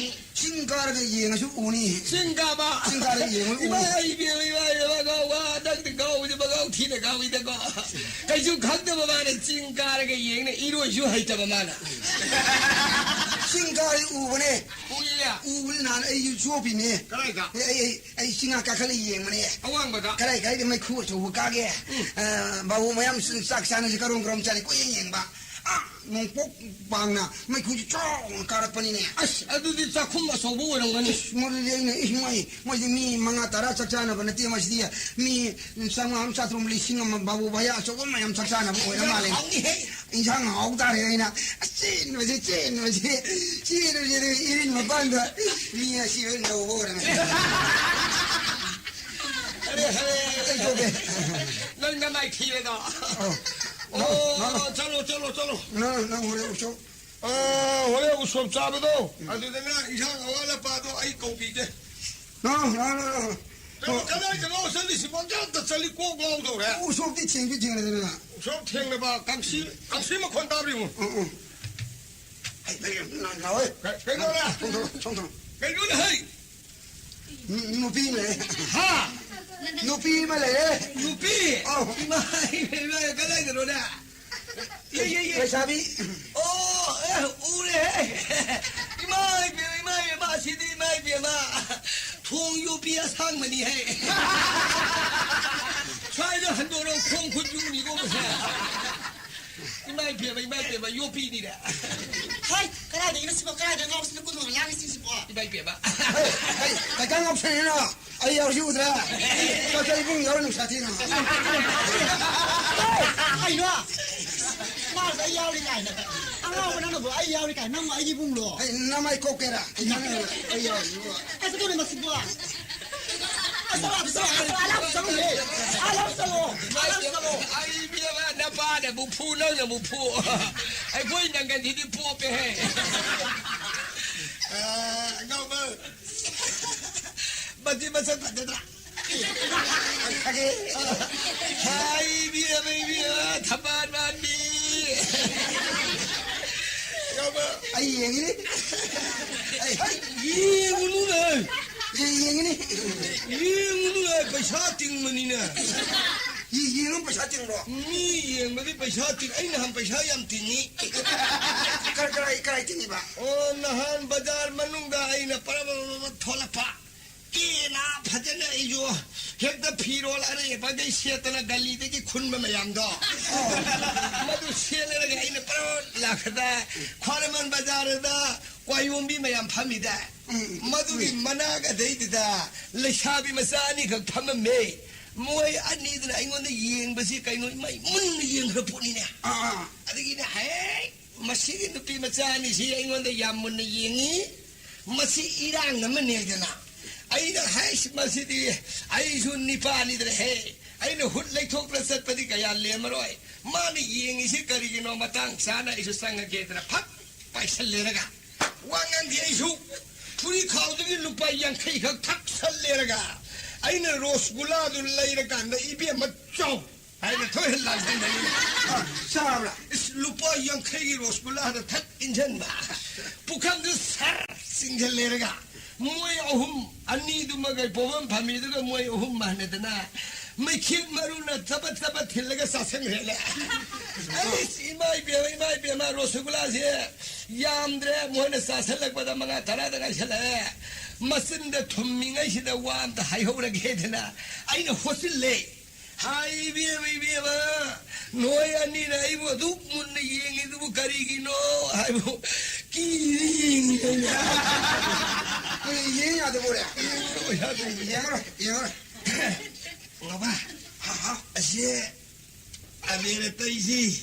ꯆꯤꯡ ꯀꯥꯔꯒ ꯌꯦꯡꯉꯁꯨ ꯎꯅꯤ꯫ ꯆꯤꯡ ꯀꯥꯕ? ꯆꯤꯡ ꯀꯥꯔꯒ ꯌꯦꯡꯉꯁꯨ ꯎꯅꯤ꯫ ꯏꯃꯥ, ꯏꯕꯦꯝꯃ, ꯏꯃꯥ, ꯏꯕꯦꯝꯃ, ꯉꯥꯎ, ꯋꯥ, ꯅꯪꯗꯤ ꯉꯥꯎꯕꯗꯤ ꯃꯉꯥꯎ ꯊꯤꯅ ꯉꯥꯎꯏꯗꯀꯣ꯫ ꯀꯩꯁꯨ ꯈꯪꯗꯕ ꯃꯥꯅ ꯆꯤꯡ ꯀꯥꯔꯒ ꯌꯦꯡꯅ ꯏꯔꯣꯏꯁꯨ ꯍꯩꯇꯕ ꯃꯥꯅ꯫ ꯆꯤꯡ ꯀꯥꯔꯤ ꯎꯕꯅꯦ꯫ ꯎꯏꯌꯦ꯫ ꯎꯕꯅꯦ, ꯅꯍꯥꯟ ꯑꯩꯁꯨ ꯆꯣꯞꯄꯤꯅꯦ꯫ ꯀꯗꯥꯏꯗ? ꯑꯩ, ꯑꯩ, ꯑꯩ ꯆꯤꯡ ꯀꯥꯈꯠꯂ ꯌꯦꯡꯕꯅꯦ꯫ ꯑꯋꯥꯡꯕꯗ? ꯀꯗꯥꯏ, ꯀꯗꯥꯏꯗ ꯃꯩꯈꯨ ꯑꯆꯧꯕ ꯀꯥꯒꯦ? ꯎꯝ꯫ ꯑ, ꯕꯥꯕꯨ ꯃꯌꯥꯝ ꯆꯥꯛ ꯆꯥꯅꯁꯤ ꯀꯔꯣꯝ ꯀꯔꯣꯝ ꯆꯥꯅꯤ ꯀꯣꯏꯌꯦꯡ ꯌꯦꯡꯕ꯫ ꯑꯥ, ꯅꯣꯡꯄꯣꯛ ꯄꯥꯡꯅ ꯃꯩꯈꯨꯁꯤ ꯆꯥꯎꯅ ꯀꯥꯔꯛꯄꯅꯤꯅꯦ꯫ ꯑꯁ, ꯑꯗꯨꯗꯤ ꯆꯥꯛꯈꯨꯝ ꯑꯆꯧꯕ ꯑꯣꯏꯔꯝꯒꯅꯤ꯫ ꯑꯁ, ꯃꯗꯨꯗꯤ ꯑꯩꯅ, ꯏꯁ, ꯃꯣꯏ, ꯃꯣꯏꯗꯤ ꯃꯤ ꯃꯉꯥ ꯇꯔꯥ ꯆꯥꯛ ꯆꯥꯅꯕ ꯅꯠꯇꯦ, ꯃꯁꯤꯗꯤ ꯃꯤ ꯆꯥꯝꯃꯉꯥ ꯑꯃ, ꯆꯥꯇ꯭ꯔꯨꯛ, ꯂꯤꯁꯤꯡ ꯑꯃ, ꯕꯥꯕꯨ ꯚꯩꯌꯥ ꯑꯆꯧꯕ ꯃꯌꯥꯝ ꯆꯥꯛ ꯆꯥꯅꯕ ꯑꯣꯏꯔ ꯃꯥꯜꯂꯦ꯫ ꯍꯥꯎꯅꯤꯍꯦ꯫ ꯏꯟꯁꯥꯡ ꯍꯥꯎ ꯇꯥꯔꯦ꯫ ꯑꯩꯅ, ꯑꯁ, ꯆꯦꯟꯕꯁꯦ, ꯆꯦꯟꯕꯁꯦ, ꯆꯦꯟꯕꯁꯦ, ꯑꯗꯨꯒ ꯏꯔꯤꯜ ꯃꯄꯥꯟꯗ ꯃꯤ ꯑꯁꯤꯕ ꯂꯧꯕ ꯑꯣꯏꯔꯝꯃꯦ꯫ ꯑꯔꯦ, ꯑꯔꯦ, ꯑꯩ ꯇꯣꯛꯑꯦ꯫ ꯅꯪ ꯅꯃꯥꯏ ꯊꯤꯔꯦꯗꯣ꯫ ꯑꯧ꯫ ꯑꯣ, ꯅꯪ, ꯅꯪ, ꯆꯠꯂꯣ, ꯆꯠꯂꯣ, ꯆꯠꯂꯣ꯫ ꯅꯪ, ꯅꯪ ꯍꯣꯔꯦꯟ ꯎꯁꯣꯞ꯫ ꯑ, ꯍꯣꯔꯦꯟ ꯎꯁꯣꯞ ꯆꯥꯕꯗꯣ, ꯎꯝ꯫ ꯑꯗꯨꯗꯅ ꯏꯟꯁꯥꯡ ꯑꯋꯥꯠ ꯑꯄꯥꯗꯣ ꯑꯩ ꯀꯧꯕꯤꯒꯦ꯫ ꯅꯪ, ꯅꯪ, ꯅꯪ, ꯅꯪ꯫ ꯀꯩꯅꯣ, ꯀꯗꯥꯏꯗꯅꯣ ꯆꯠꯂꯤꯁꯤꯕꯣ? ꯑꯝꯇ ꯆꯠꯂꯤ ꯀꯣꯛ ꯉꯥꯎꯗꯧꯔꯦ꯫ ꯎꯁꯣꯞꯇꯤ ꯊꯦꯡꯁꯨ ꯊꯦꯡꯅꯗꯅ꯫ ꯎꯁꯣꯞ ꯊꯦꯡꯅꯕ ꯀꯥꯡꯁꯤ, ꯀꯥꯡꯁꯤ ꯃꯈꯣꯟ ꯇꯥꯕ꯭ꯔꯤꯕꯣ? ꯎꯝ, ꯎꯝ꯫ ꯑꯩ, ꯑꯩ, ꯅꯪ, ꯅꯪ, ꯅꯪ, ꯀ-, ꯀꯩꯅꯣꯅꯦ? ꯊꯣꯡ, ꯊꯣꯡ, ꯊꯣꯡ, ꯊꯣꯡ꯫ ꯀꯩꯅꯣꯅꯦ, ꯍꯩ? ꯅꯨ-, ꯅꯨꯄꯤ ꯑꯃ ꯂꯩꯔꯦ꯫ ꯍꯥ? ꯅꯨꯄꯤ ꯑꯃ ꯂꯩꯔꯦ꯫ ꯅꯨꯄꯤ? ꯑꯧ꯫ ꯏꯃꯥ, ꯏꯃꯥ, ꯏꯃꯥ, ꯀꯗꯥꯏꯗꯅꯣꯅꯦ? ꯌꯦ, ꯌꯦ, ꯌꯦ꯫ ꯂꯩꯁꯥꯕꯤ꯫ ꯑꯣ, ꯑꯦ, ꯎꯔꯦꯍꯦ꯫ ꯏꯃꯥ ꯏꯕꯦꯝꯃ, ꯏꯃꯥ ꯏꯕꯦꯝꯃ, ꯁꯤꯗꯤ ꯏꯃꯥ ꯏꯕꯦꯝꯃ꯫ ꯊꯣꯡ ꯌꯣꯄꯤ ꯑꯁꯥꯡꯕꯅꯤꯍꯦ꯫ ꯁ꯭ꯋꯥꯏꯗ ꯍꯟꯗꯣꯔꯛꯑꯣ, ꯈꯣꯡ ꯈꯨꯠ ꯌꯨꯅꯤꯀꯣ ꯃꯁꯦ꯫ ꯏꯃꯥ ꯏꯕꯦꯝꯃ, ꯏꯃꯥ ꯏꯕꯦꯝꯃ, ꯌꯣꯠꯄꯤꯅꯤꯅꯦ꯫ ꯍꯩ, ꯀꯗꯥꯏꯗꯒꯤꯅꯣ ꯁꯤꯕꯣ? ꯀꯗꯥꯏꯗ ꯉꯥꯎꯁꯤꯅ ꯀꯨꯟꯗꯣꯡ ꯂꯥꯡꯉꯤꯁꯤꯡꯁꯤꯕꯣ? ꯏꯃꯥ ꯏꯕꯦꯝꯃ꯫ ꯍꯩ, ꯍꯩ, ꯀꯩꯀꯥ ꯉꯥꯎꯁꯟꯅꯩꯅꯣ? ꯑꯩ ꯌꯥꯎꯔꯤꯁꯤ ꯎꯗ꯭ꯔꯥ? ꯀꯩꯀꯥ ꯏꯕꯨꯡ ꯌꯥꯎꯔꯤ ꯅꯨꯡꯁꯥ ꯊꯤꯅ꯫ ꯀꯩꯅꯣ? ꯃꯥꯁꯨ ꯑꯩ ꯌꯥꯎꯔꯤ ꯀꯥꯏꯅ꯫ ꯑꯉꯥꯎꯕ ꯅꯪꯅꯕꯨ ꯑꯩ ꯌꯥꯎꯔꯤ ꯀꯥꯏꯅ, ꯅꯪꯕꯨ ꯑꯩꯒꯤ ꯏꯕꯨꯡꯂꯣ? ꯑꯩ ꯅꯃꯥꯏ ꯀꯣꯛꯀꯦꯔꯥ? ꯑꯩ ꯌꯥꯎꯔꯤ, ꯑꯩ ꯌꯥꯎꯔꯤ꯫ ꯑꯁ, ꯑꯗꯨꯅꯦ ꯃꯁꯤꯕꯣ꯫ ꯑꯁ, ꯑꯂꯥꯞꯄ ꯆꯠꯂꯣ, ꯑꯂꯥꯞꯄ ꯆꯠꯂꯣ, ꯑꯂꯥꯞꯄ ꯆꯠꯂꯣꯍꯦ꯫ ꯑꯂꯥꯞꯄ ꯆꯠꯂꯣ, ꯑꯂꯥꯞꯄ ꯆꯠꯂꯣ꯫ ꯑꯩ ꯏꯕꯦꯝꯃ, ꯅꯄꯥꯅꯕꯨ ꯐꯨ, ꯅꯪꯅꯕꯨ ꯐꯨ꯫ ꯑꯩꯈꯣꯏ ꯅꯪꯒꯟꯁꯤꯗꯤ ꯄꯣꯞꯄꯦꯍꯦ꯫ ꯑ, ꯑꯉꯥꯎꯕ꯫ ꯃꯁꯤ ꯃꯁꯛ ꯐꯖꯗ꯭ꯔꯥ? ꯐꯖꯩ꯫ ꯍꯥꯏ, ꯏꯕꯦꯝꯃ, ꯏꯕꯦꯝꯃ, ꯊꯝꯕꯥꯜ ꯃꯥꯟꯕꯤ꯫ ꯑꯩ ꯌꯦꯡꯉꯤꯅꯤ꯫ ꯑꯩ ꯌꯦꯡꯉꯨꯅꯨꯅꯦ꯫ ꯌꯦꯡꯉꯤꯅꯤ꯫ ꯌꯦꯡꯉꯨꯅꯨꯅꯦ, ꯄꯩꯁꯥ ꯇꯤꯡꯕꯅꯤꯅꯦ꯫ ꯌꯦꯡꯉꯨ ꯄꯩꯁꯥ ꯇꯤꯡꯕ꯭ꯔꯣ? ꯃꯤ ꯌꯦꯡꯕꯗꯤ ꯄꯩꯁꯥ ꯇꯤꯡ-, ꯑꯩ ꯅꯍꯥꯟ ꯄꯩꯁꯥ ꯌꯥꯝ ꯇꯤꯡꯉꯤ꯫ ꯀꯔ-, ꯀꯔꯥꯏ, ꯀꯔꯥꯏ ꯇꯤꯡꯉꯤꯕ? ꯑꯣ, ꯅꯍꯥꯟ ꯕꯖꯥꯔ ꯃꯅꯨꯡꯗ ꯑꯩꯅ ꯄꯔꯥ ꯄꯔꯥ ꯄꯔꯥ ꯊꯣꯛꯂꯛꯄ꯫ ꯀꯦꯅ ꯐꯖꯅ ꯑꯩꯁꯨ ꯍꯦꯛꯇ ꯐꯤꯔꯣꯜ ꯑꯔꯩ ꯑꯄꯥꯗꯩ ꯁꯦꯠꯇꯅ ꯒꯂꯤꯗꯒꯤ ꯈꯨꯟꯕ ꯃꯌꯥꯝꯗꯣ꯫ ꯃꯗꯨ ꯁꯦꯠꯂꯒ ꯑꯩꯅ ꯄꯔꯥ ꯂꯥꯛꯄꯗ ꯈ꯭ꯋꯥꯏꯔꯝꯕꯟ ꯕꯖꯥꯔꯗ ꯀ꯭ꯋꯥꯌꯣꯝꯕꯤ ꯃꯌꯥꯝ ꯐꯝꯃꯤꯗ꯫ ꯎꯝ, ꯃꯗꯨꯒꯤ ꯎꯝ꯫ ꯃꯅꯥꯛ ꯑꯗꯩꯗꯨꯗ ꯂꯩꯁꯥꯕꯤ ꯃꯆꯥ ꯑꯅꯤꯈꯛ ꯐꯝꯃꯝꯃꯦ꯫ ꯃꯣꯏ ꯑꯅꯤꯗꯨꯅ ꯑꯩꯉꯣꯟꯗ ꯌꯦꯡꯕꯁꯤ ꯀꯩꯅꯣ ꯏꯃꯥꯏ ꯃꯨꯟꯅ ꯌꯦꯡꯈ꯭ꯔ ꯄꯣꯠꯅꯤꯅꯦ꯫ ꯑꯥ, ꯑꯥ꯫ ꯑꯗꯒꯤꯅꯦ, "ꯍꯦ, ꯃꯁꯤꯒꯤ ꯅꯨꯄꯤ ꯃꯆꯥ ꯑꯅꯤꯁꯤ ꯑꯩꯉꯣꯟꯗ ꯌꯥꯝ ꯃꯨꯟꯅ ꯌꯦꯡꯉꯤ꯫ ꯃꯁꯤ ꯏꯔꯥꯡ ꯑꯃꯅꯤ" ꯍꯥꯏꯗꯅ꯫ ꯑꯩꯅ, "ꯍꯩꯁ, ꯃꯁꯤꯗꯤ ꯑꯩꯁꯨ ꯅꯤꯄꯥꯅꯤꯗꯅ ꯍꯦ꯫ ꯑꯩꯅ ꯍꯨꯠ ꯂꯩꯊꯣꯛꯇꯅ ꯆꯠꯄꯗꯤ ꯀꯌꯥ ꯂꯦꯝꯃꯔꯣꯏ꯫ ꯃꯥꯅ ꯌꯦꯡꯉꯤꯁꯤ ꯀꯔꯤꯒꯤꯅꯣ?" ꯃꯇꯥꯡ ꯆꯥꯅ ꯑꯩꯁꯨ ꯆꯪꯉꯒꯦꯗꯅ ꯐꯠ ꯄꯥꯏꯁꯜꯂꯦꯔꯒ ꯋꯥ ꯉꯥꯡꯗꯦ꯫ ꯑꯩꯁꯨ ꯐꯨꯔꯤꯠ ꯈꯥꯎꯗꯒꯤ ꯂꯨꯄꯥ ꯌꯥꯡꯈꯩ ꯈꯛ ꯊꯛ ꯁꯠꯂꯦꯔꯒ ꯑꯩꯅ ꯔꯣꯁꯒꯨꯂꯥꯗꯨ ꯂꯩꯔꯀꯥꯟꯗ ꯏꯕꯦꯝꯃ ꯆꯥꯎ ꯍꯥꯏꯅ ꯊꯣꯏꯍꯟ ꯂꯥꯡꯁꯟꯕꯅꯤ꯫ ꯑ, ꯆꯥꯕ꯭ꯔꯥ? ꯏꯁ, ꯂꯨꯄꯥ ꯌꯥꯡꯈꯩꯒꯤ ꯔꯣꯁꯒꯨꯂꯥꯗ ꯊꯛ ꯏꯟꯁꯤꯟꯕ, ꯄꯨꯈꯝꯗꯨ ꯁꯔ ꯆꯤꯡꯁꯤꯜꯂꯦꯔꯒ ꯃꯣꯏ ꯑꯍꯨꯝ, ꯑꯅꯤꯗꯨꯃꯒ ꯄꯣꯐꯝ ꯐꯝꯃꯤꯗꯨꯒ ꯃꯣꯏ ꯑꯍꯨꯝ ꯃꯥꯟꯅꯗꯅ ꯃꯩꯈꯦꯠ ꯃꯔꯨꯅ ꯆꯕꯠ ꯆꯕꯠ ꯊꯤꯜꯂꯒ ꯆꯥꯁꯟꯈ꯭ꯔꯦꯅꯦ꯫ ꯑꯩꯁ, ꯏꯃꯥ ꯏꯕꯦꯝꯃ, ꯏꯃꯥ ꯏꯕꯦꯝꯃ, ꯔꯣꯁꯒꯨꯂꯥꯁꯦ ꯌꯥꯝꯗ꯭ꯔꯦ, ꯃꯣꯏꯅ ꯆꯥꯁꯜꯂꯛꯄꯗ ꯃꯉꯥ ꯇꯔꯥꯗ ꯉꯥꯏꯁꯜꯂꯛꯑꯦ꯫ ꯃꯆꯤꯟꯗ ꯊꯨꯝꯃꯤꯉꯩꯁꯤꯗ ꯋꯥ ꯑꯝꯇ ꯍꯥꯏꯍꯧꯔꯒꯦꯗꯅ ꯑꯩꯅ ꯍꯣꯠꯆꯤꯜꯂꯦ꯫ ꯍꯥꯏ ꯏꯕꯦꯝꯃ, ꯏꯕꯦꯝꯃ, ꯅꯣꯏ ꯑꯅꯤꯅ ꯑꯩꯕꯨ ꯑꯗꯨꯛ ꯃꯨꯟꯅ ꯌꯦꯡꯉꯤꯗꯨꯕꯨ ꯀꯔꯤꯒꯤꯅꯣ ꯍꯥꯏꯕꯨ ꯀꯤꯔꯤ ꯌꯦꯡꯉꯤꯅꯦ꯫ ꯑꯩꯈꯣꯏ ꯌꯦꯡ ꯌꯥꯗꯕ ꯑꯣꯏꯔꯦ꯫ ꯌꯦꯡꯉꯔꯣꯏ, ꯌꯥꯗꯕ ꯑꯣꯏꯔꯦ꯫ ꯌꯦꯡꯉꯔꯣꯏ, ꯌꯦꯡꯉꯔꯣꯏ꯫ ꯕꯕꯥ, ꯍꯥ, ꯍꯥ꯫ ꯑꯁꯤ ꯑꯕꯦꯔ ꯇꯩꯁꯤ꯫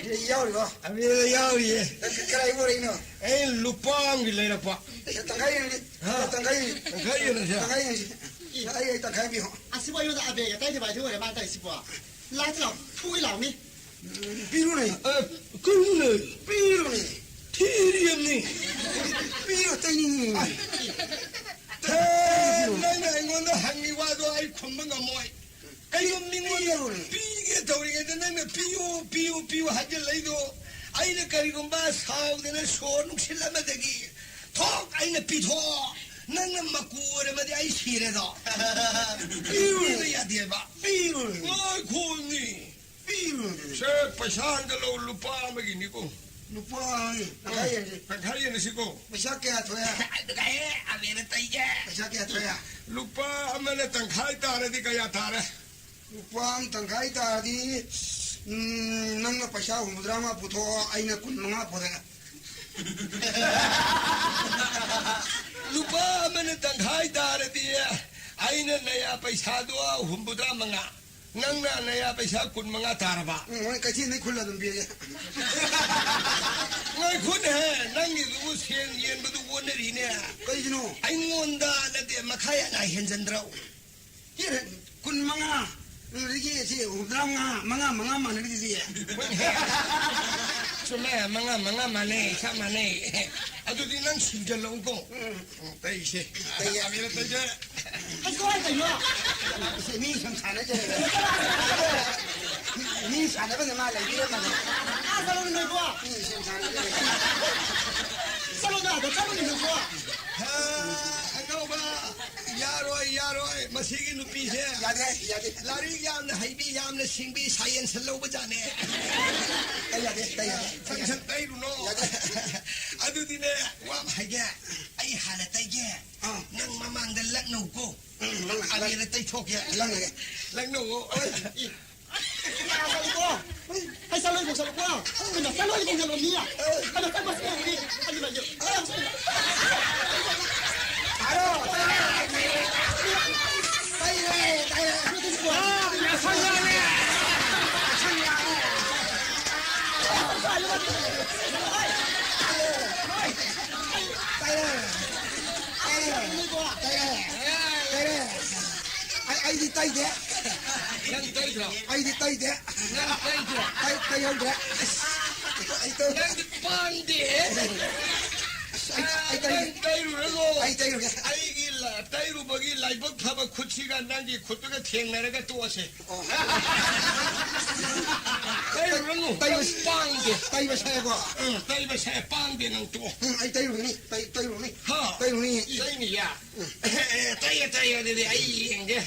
ꯑꯦ, ꯌꯥꯎꯔꯤꯕꯣ? ꯑꯕꯦꯔ ꯌꯥꯎꯔꯤꯌꯦ꯫ ꯀ-, ꯀ-, ꯀꯗꯥꯏ ꯄꯨꯔꯛꯏꯅꯣ? ꯑꯩ ꯂꯨꯄꯥ ꯑꯃꯒꯤ ꯂꯩꯔꯛꯄ꯫ ꯑꯦ, ꯇꯪꯈꯥꯏ ꯌꯦꯡꯉꯁꯤ꯫ ꯍꯥ? ꯇꯪꯈꯥꯏ ꯌꯦꯡꯉꯁꯤ꯫ ꯇꯪꯈꯥꯏ ꯌꯦꯡꯉꯁꯤ꯫ ꯇꯪꯈꯥꯏ ꯌꯦꯡꯉꯁꯤ꯫ ꯑꯩ, ꯑꯩ ꯇꯪꯈꯥꯏ ꯄꯤꯌꯣ꯫ ꯑꯁꯤꯕꯨ ꯑꯩꯉꯣꯟꯗ ꯑꯕꯦꯔꯒ ꯇꯩꯗꯕ ꯍꯥꯏꯗꯤ ꯑꯣꯏꯔꯦ ꯃꯥꯅ ꯇꯧꯔꯤꯁꯤꯕꯣ꯫ ꯂꯥꯛꯇ ꯂꯥꯎ, ꯐꯨꯒꯦ ꯂꯥꯎꯅꯤ꯫ ꯄꯤꯔꯨꯅꯦ꯫ ꯑ, ꯀꯩꯅꯣꯅꯦ? ꯄꯤꯔꯨꯅꯦ꯫ ꯊꯤꯔꯤꯌꯝꯅꯤ꯫ ꯄꯤꯔꯣ, ꯇꯩꯅꯤꯡꯉꯤ꯫ ꯑꯦ, ꯅꯪꯅ ꯑꯩꯉꯣꯟꯗ ꯍꯪꯉꯤ ꯋꯥꯗꯣ ꯑꯩ ꯈꯨꯝꯕ ꯉꯝꯃꯣꯏ꯫ ꯀꯩꯒꯨꯝ ꯃꯤꯉꯣꯟꯗ ꯄꯤꯔꯨꯅꯦ꯫ ꯄꯤꯒꯦ ꯇꯧꯔꯤꯉꯩꯗ ꯅꯪꯅ ꯄꯤꯌꯨ, ꯄꯤꯌꯨ, ꯄꯤꯌꯨ ꯍꯥꯏꯖꯤꯜꯂꯛꯏꯗꯣ, ꯑꯩꯅ ꯀꯔꯤꯒꯨꯝꯕ ꯁꯥꯎꯗꯅ ꯁꯣꯔ ꯅꯨꯡꯁꯤꯠ ꯑꯃꯗꯒꯤ ꯊꯣꯛ ꯑꯩꯅ ꯄꯤꯊꯣꯛ, ꯅꯪꯅ ꯃꯀꯨ ꯑꯣꯏꯔꯝꯃꯗꯤ ꯑꯩ ꯁꯤꯔꯦꯗꯣ꯫ ꯄꯤꯕ ꯌꯥꯗꯦꯕ꯫ ꯄꯤꯔꯨꯅꯦ꯫ ꯉꯥꯏꯈꯣꯅꯦ꯫ ꯄꯤꯔꯨꯅꯦ꯫ ꯁꯦ, ꯄꯩꯁꯥ ꯑꯝꯇ ꯂꯧ, ꯂꯨꯄꯥ ꯑꯃꯒꯤꯅꯤꯀꯣ꯫ ꯂꯨꯄꯥ ꯑꯃꯒꯤ ꯇꯪꯈꯥꯏ ꯌꯦꯡꯁꯤ꯫ ꯇꯪꯈꯥꯏ ꯌꯦꯡꯉꯁꯤꯀꯣ꯫ ꯄꯩꯁꯥ ꯀꯌꯥ ꯊꯣꯛꯑꯦ? ꯇꯪꯈꯥꯏ, ꯑꯕꯦꯅ ꯇꯩꯒꯦ꯫ ꯄꯩꯁꯥ ꯀꯌꯥ ꯊꯣꯛꯑꯦ? ꯂꯨꯄꯥ ꯑꯃꯅ ꯇꯪꯈꯥꯏ ꯇꯥꯔꯗꯤ ꯀꯌꯥ ꯇꯥꯔꯦ? ꯂꯨꯄꯥ ꯑꯃ ꯇꯪꯈꯥꯏ ꯇꯥꯔꯗꯤ, ꯎꯝ, ꯅꯪꯅ ꯄꯩꯁꯥ ꯍꯨꯝꯐꯨꯇꯔꯥ ꯃꯉꯥ ꯄꯨꯊꯣꯛꯑꯣ, ꯑꯩꯅ ꯀꯨꯟ ꯃꯉꯥ ꯄꯨꯔꯛꯑꯦ꯫ ꯂꯨꯄꯥ ꯑꯃꯅ ꯇꯪꯈꯥꯏ ꯇꯥꯔꯗꯤ ꯑꯩꯅ ꯅꯌꯥ ꯄꯩꯁꯥꯗꯣ ꯍꯨꯝꯐꯨꯇꯔꯥ ꯃꯉꯥ, ꯅꯪꯅ ꯅꯌꯥ ꯄꯩꯁꯥ ꯀꯨꯟ ꯃꯉꯥ ꯇꯥꯔꯕ? ꯎꯝ, ꯍꯣꯏ, ꯀꯩꯊꯦꯜꯗꯩ ꯈꯨꯜꯂ ꯑꯗꯨꯝ ꯄꯤꯔꯒꯦ꯫ ꯉꯥꯏꯈꯣꯅꯦꯍꯦ, ꯅꯪꯒꯤꯗꯨꯕꯨ ꯁꯦꯟ ꯌꯦꯟꯕꯗꯨ ꯑꯣꯟꯅꯔꯤꯅꯦ꯫ ꯀꯩꯒꯤꯅꯣ? ꯑꯩꯉꯣꯟꯗ ꯅꯠꯇꯦ, ꯃꯈꯥ ꯌꯥꯅ ꯍꯦꯟꯖꯟꯗ꯭ꯔꯣ? ꯀꯨꯟ ꯃꯉꯥ, ꯑꯗꯨꯗꯒꯤ ꯁꯤ ꯍꯨꯝꯐꯨꯇꯔꯥ ꯃꯉꯥ, ꯃꯉꯥ, ꯃꯉꯥ ꯃꯥꯟꯅꯔꯤꯗꯨꯗꯤ꯫ ꯍꯣꯏꯅꯦ꯫ ꯆꯨꯝꯃꯦ, ꯃꯉꯥ, ꯃꯉꯥ ꯃꯥꯟꯅꯩ, ꯆꯞ ꯃꯥꯟꯅꯩ꯫ ꯑꯗꯨꯗꯤ ꯅꯪ ꯁꯤꯡꯖꯜꯂꯛꯎꯀꯣ꯫ ꯎꯝ꯫ ꯎꯝ, ꯇꯩꯁꯦ꯫ ꯇꯩꯌꯦ꯫ ꯑꯕꯦꯔ ꯇꯩꯁꯦ꯫ ꯑꯁ, ꯀꯃꯥꯏꯅ ꯇꯧꯔꯤꯅꯣ? ꯁꯤ ꯃꯤ ꯁꯨꯝ ꯁꯥꯟꯅꯖꯔꯦ꯫ ꯃꯤ ꯁꯥꯟꯅꯕꯗ ꯃꯥ ꯂꯩꯕꯤꯔꯝꯃꯒ꯫ ꯑꯥ, ꯆꯠꯂꯣꯅꯦ ꯅꯣꯏꯕꯣ꯫ ꯃꯤ ꯁꯨꯝ ꯁꯥꯟꯅꯖꯔꯦ꯫ ꯆꯠꯂꯣꯅꯦ, ꯑꯥꯗ ꯆꯠꯂꯣꯅꯦ ꯅꯣꯏꯕꯣ꯫ ꯍꯥ, ꯑꯉꯧꯕ꯫ ꯌꯥꯔꯣꯏ, ꯌꯥꯔꯣꯏ꯫ ꯃꯁꯤꯒꯤ ꯅꯨꯄꯤꯁꯦ ꯌꯥꯗꯦ, ꯌꯥꯗꯦ꯫ ꯂꯥꯏꯔꯤꯛ ꯌꯥꯝꯅ ꯍꯩꯕꯤ, ꯌꯥꯝꯅ ꯁꯤꯡꯕꯤ, ꯁꯥꯏꯟꯁ ꯂꯧꯕ ꯖꯥꯠꯅꯦ꯫ ꯑꯩ ꯌꯥꯗꯦ, ꯑꯩ ꯌꯥꯗꯦ, ꯑꯩ ꯌꯥꯗꯦ꯫ ꯐꯪꯁꯟ ꯇꯩꯔꯨꯅꯣ꯫ ꯌꯥꯗꯦ꯫ ꯑꯗꯨꯗꯤꯅꯦ, ꯋꯥ ꯑꯃ ꯍꯥꯏꯒꯦ꯫ ꯑꯩ ꯍꯥꯟꯅ ꯇꯩꯒꯦ꯫ ꯑꯥ꯫ ꯅꯪ ꯃꯃꯥꯡꯗ ꯂꯛꯅꯧꯀꯣ꯫ ꯎꯝ, ꯂꯛꯅ-, ꯑꯕꯦꯔ ꯇꯩꯊꯣꯛꯀꯦ꯫ ꯂꯛꯅꯒꯦ꯫ ꯅꯪ ꯅꯣꯡꯉꯣ꯫ ꯌꯥꯗꯕꯀꯣ꯫ ꯑꯩ ꯆꯠꯂꯣꯏ ꯆꯠꯂꯣꯀꯣ꯫ ꯑꯩꯅ ꯆꯠꯂꯣꯏ ꯆꯠꯂꯣ ꯃꯤ꯫ ꯑꯩꯅ ꯆꯠꯄ ꯆꯠꯂꯣꯏ꯫ ꯑꯩꯅ ꯂꯩꯌꯦ꯫ ꯑꯩ, ꯑꯩꯗꯤ ꯇꯩꯗꯦ꯫ ꯅꯪ ꯇꯩꯗ꯭ꯔꯣ? ꯑꯩꯗꯤ ꯇꯩꯗꯦ꯫ ꯅꯪ ꯇꯩꯗ꯭ꯔꯣ? ꯇꯩ-, ꯇꯩꯍꯧꯗ꯭ꯔꯦ꯫ ꯑꯩ ꯇꯩ-, ꯅꯪꯗꯤ ꯄꯥꯡꯗꯦꯍꯦ꯫ ꯑꯁ, ꯑꯩ, ꯑꯩ ꯇꯩ-, ꯅꯪ ꯇꯩꯔꯨꯔꯅꯨ꯫ ꯑꯩ ꯇꯩꯔꯨꯒꯦ꯫ ꯑꯩꯒꯤ ꯂ-, ꯇꯩꯔꯨꯕꯒꯤ ꯂꯥꯏꯕꯛ ꯐꯕ ꯈꯨꯠꯁꯤꯒ ꯅꯪꯒꯤ ꯈꯨꯠꯇꯨꯒ ꯊꯦꯡꯅꯔꯒ ꯇꯣꯛꯑꯁꯦ꯫ ꯑꯣ꯫ ꯇꯩꯔꯨꯔꯅꯨ꯫ ꯇꯩꯕ-, ꯅꯪ ꯄꯥꯡꯗꯦ꯫ ꯇꯩꯕ ꯁꯥꯏꯀꯣ꯫ ꯎꯝ, ꯇꯩꯕ ꯁꯥꯏ, ꯄꯥꯡꯗꯦ ꯅꯪ ꯇꯣꯛꯑꯣ꯫ ꯎꯝ, ꯑꯩ ꯇꯩꯔꯨꯒꯅꯤ꯫ ꯇꯩ-, ꯇꯩꯔꯨꯒꯅꯤ꯫ ꯍꯥ? ꯇꯩꯔꯨꯒꯅꯤ꯫ ꯇꯩꯅꯤꯌꯦ꯫ ꯎꯝ꯫ ꯑꯦ, ꯇꯩꯌꯦ, ꯇꯩꯌꯦ, ꯑꯗꯨꯗꯤ ꯑꯩ ꯌꯦꯡꯒꯦ꯫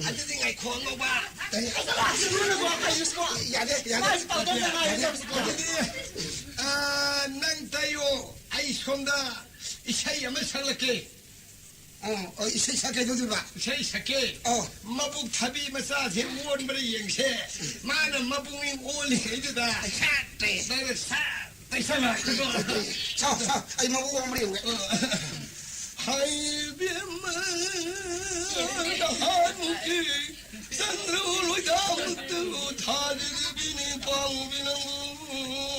ꯑꯗꯨꯗꯤ ꯉꯥꯏꯈꯣ, ꯑꯉꯧꯕ꯫ ꯇꯩ-, ꯌꯥꯗꯦ, ꯌꯥꯗꯦ꯫ ꯌꯥꯗꯦ꯫ ꯑꯗꯨꯗꯤ, ꯑ, ꯅꯪ ꯇꯩꯌꯣ, ꯑꯩ ꯁꯣꯝꯗ ꯏꯁꯩ ꯑꯃ ꯁꯛꯂꯛꯀꯦ꯫ ꯑꯣ, ꯑꯣ, ꯏꯁꯩ ꯁꯛꯀꯦ ꯑꯗꯨꯗꯤꯕ? ꯏꯁꯩ ꯁꯛꯀꯦ꯫ ꯑꯣ꯫ ꯃꯕꯨꯛ ꯊꯕꯤ ꯃꯆꯥꯁꯦ ꯑꯣꯟꯕ꯭ꯔꯥ ꯌꯦꯡꯁꯦ꯫ ꯃꯥꯅ ꯃꯕꯨꯛꯅꯤꯡ ꯑꯣꯜꯂꯤꯉꯩꯗꯨꯗ ꯁꯠ ꯇꯩꯁꯜꯂꯛꯑꯒ꯫ ꯁꯥꯎ, ꯁꯥꯎ, ꯑꯩ ꯃꯕꯨꯛ ꯑꯣꯟꯕ꯭ꯔꯥ ꯌꯦꯡꯒꯦ꯫ ꯑꯣ꯫ ꯍꯥꯏ ꯏꯕꯦꯝꯃ, ꯅꯍꯥꯟꯒꯤ ꯆꯟꯗ꯭ꯔ ꯂꯣꯏꯗꯥꯃꯛꯇ ꯊꯥꯖꯗꯕꯤꯅꯤ ꯄꯥꯝꯃꯨꯕꯤ ꯅꯪꯕꯨ꯫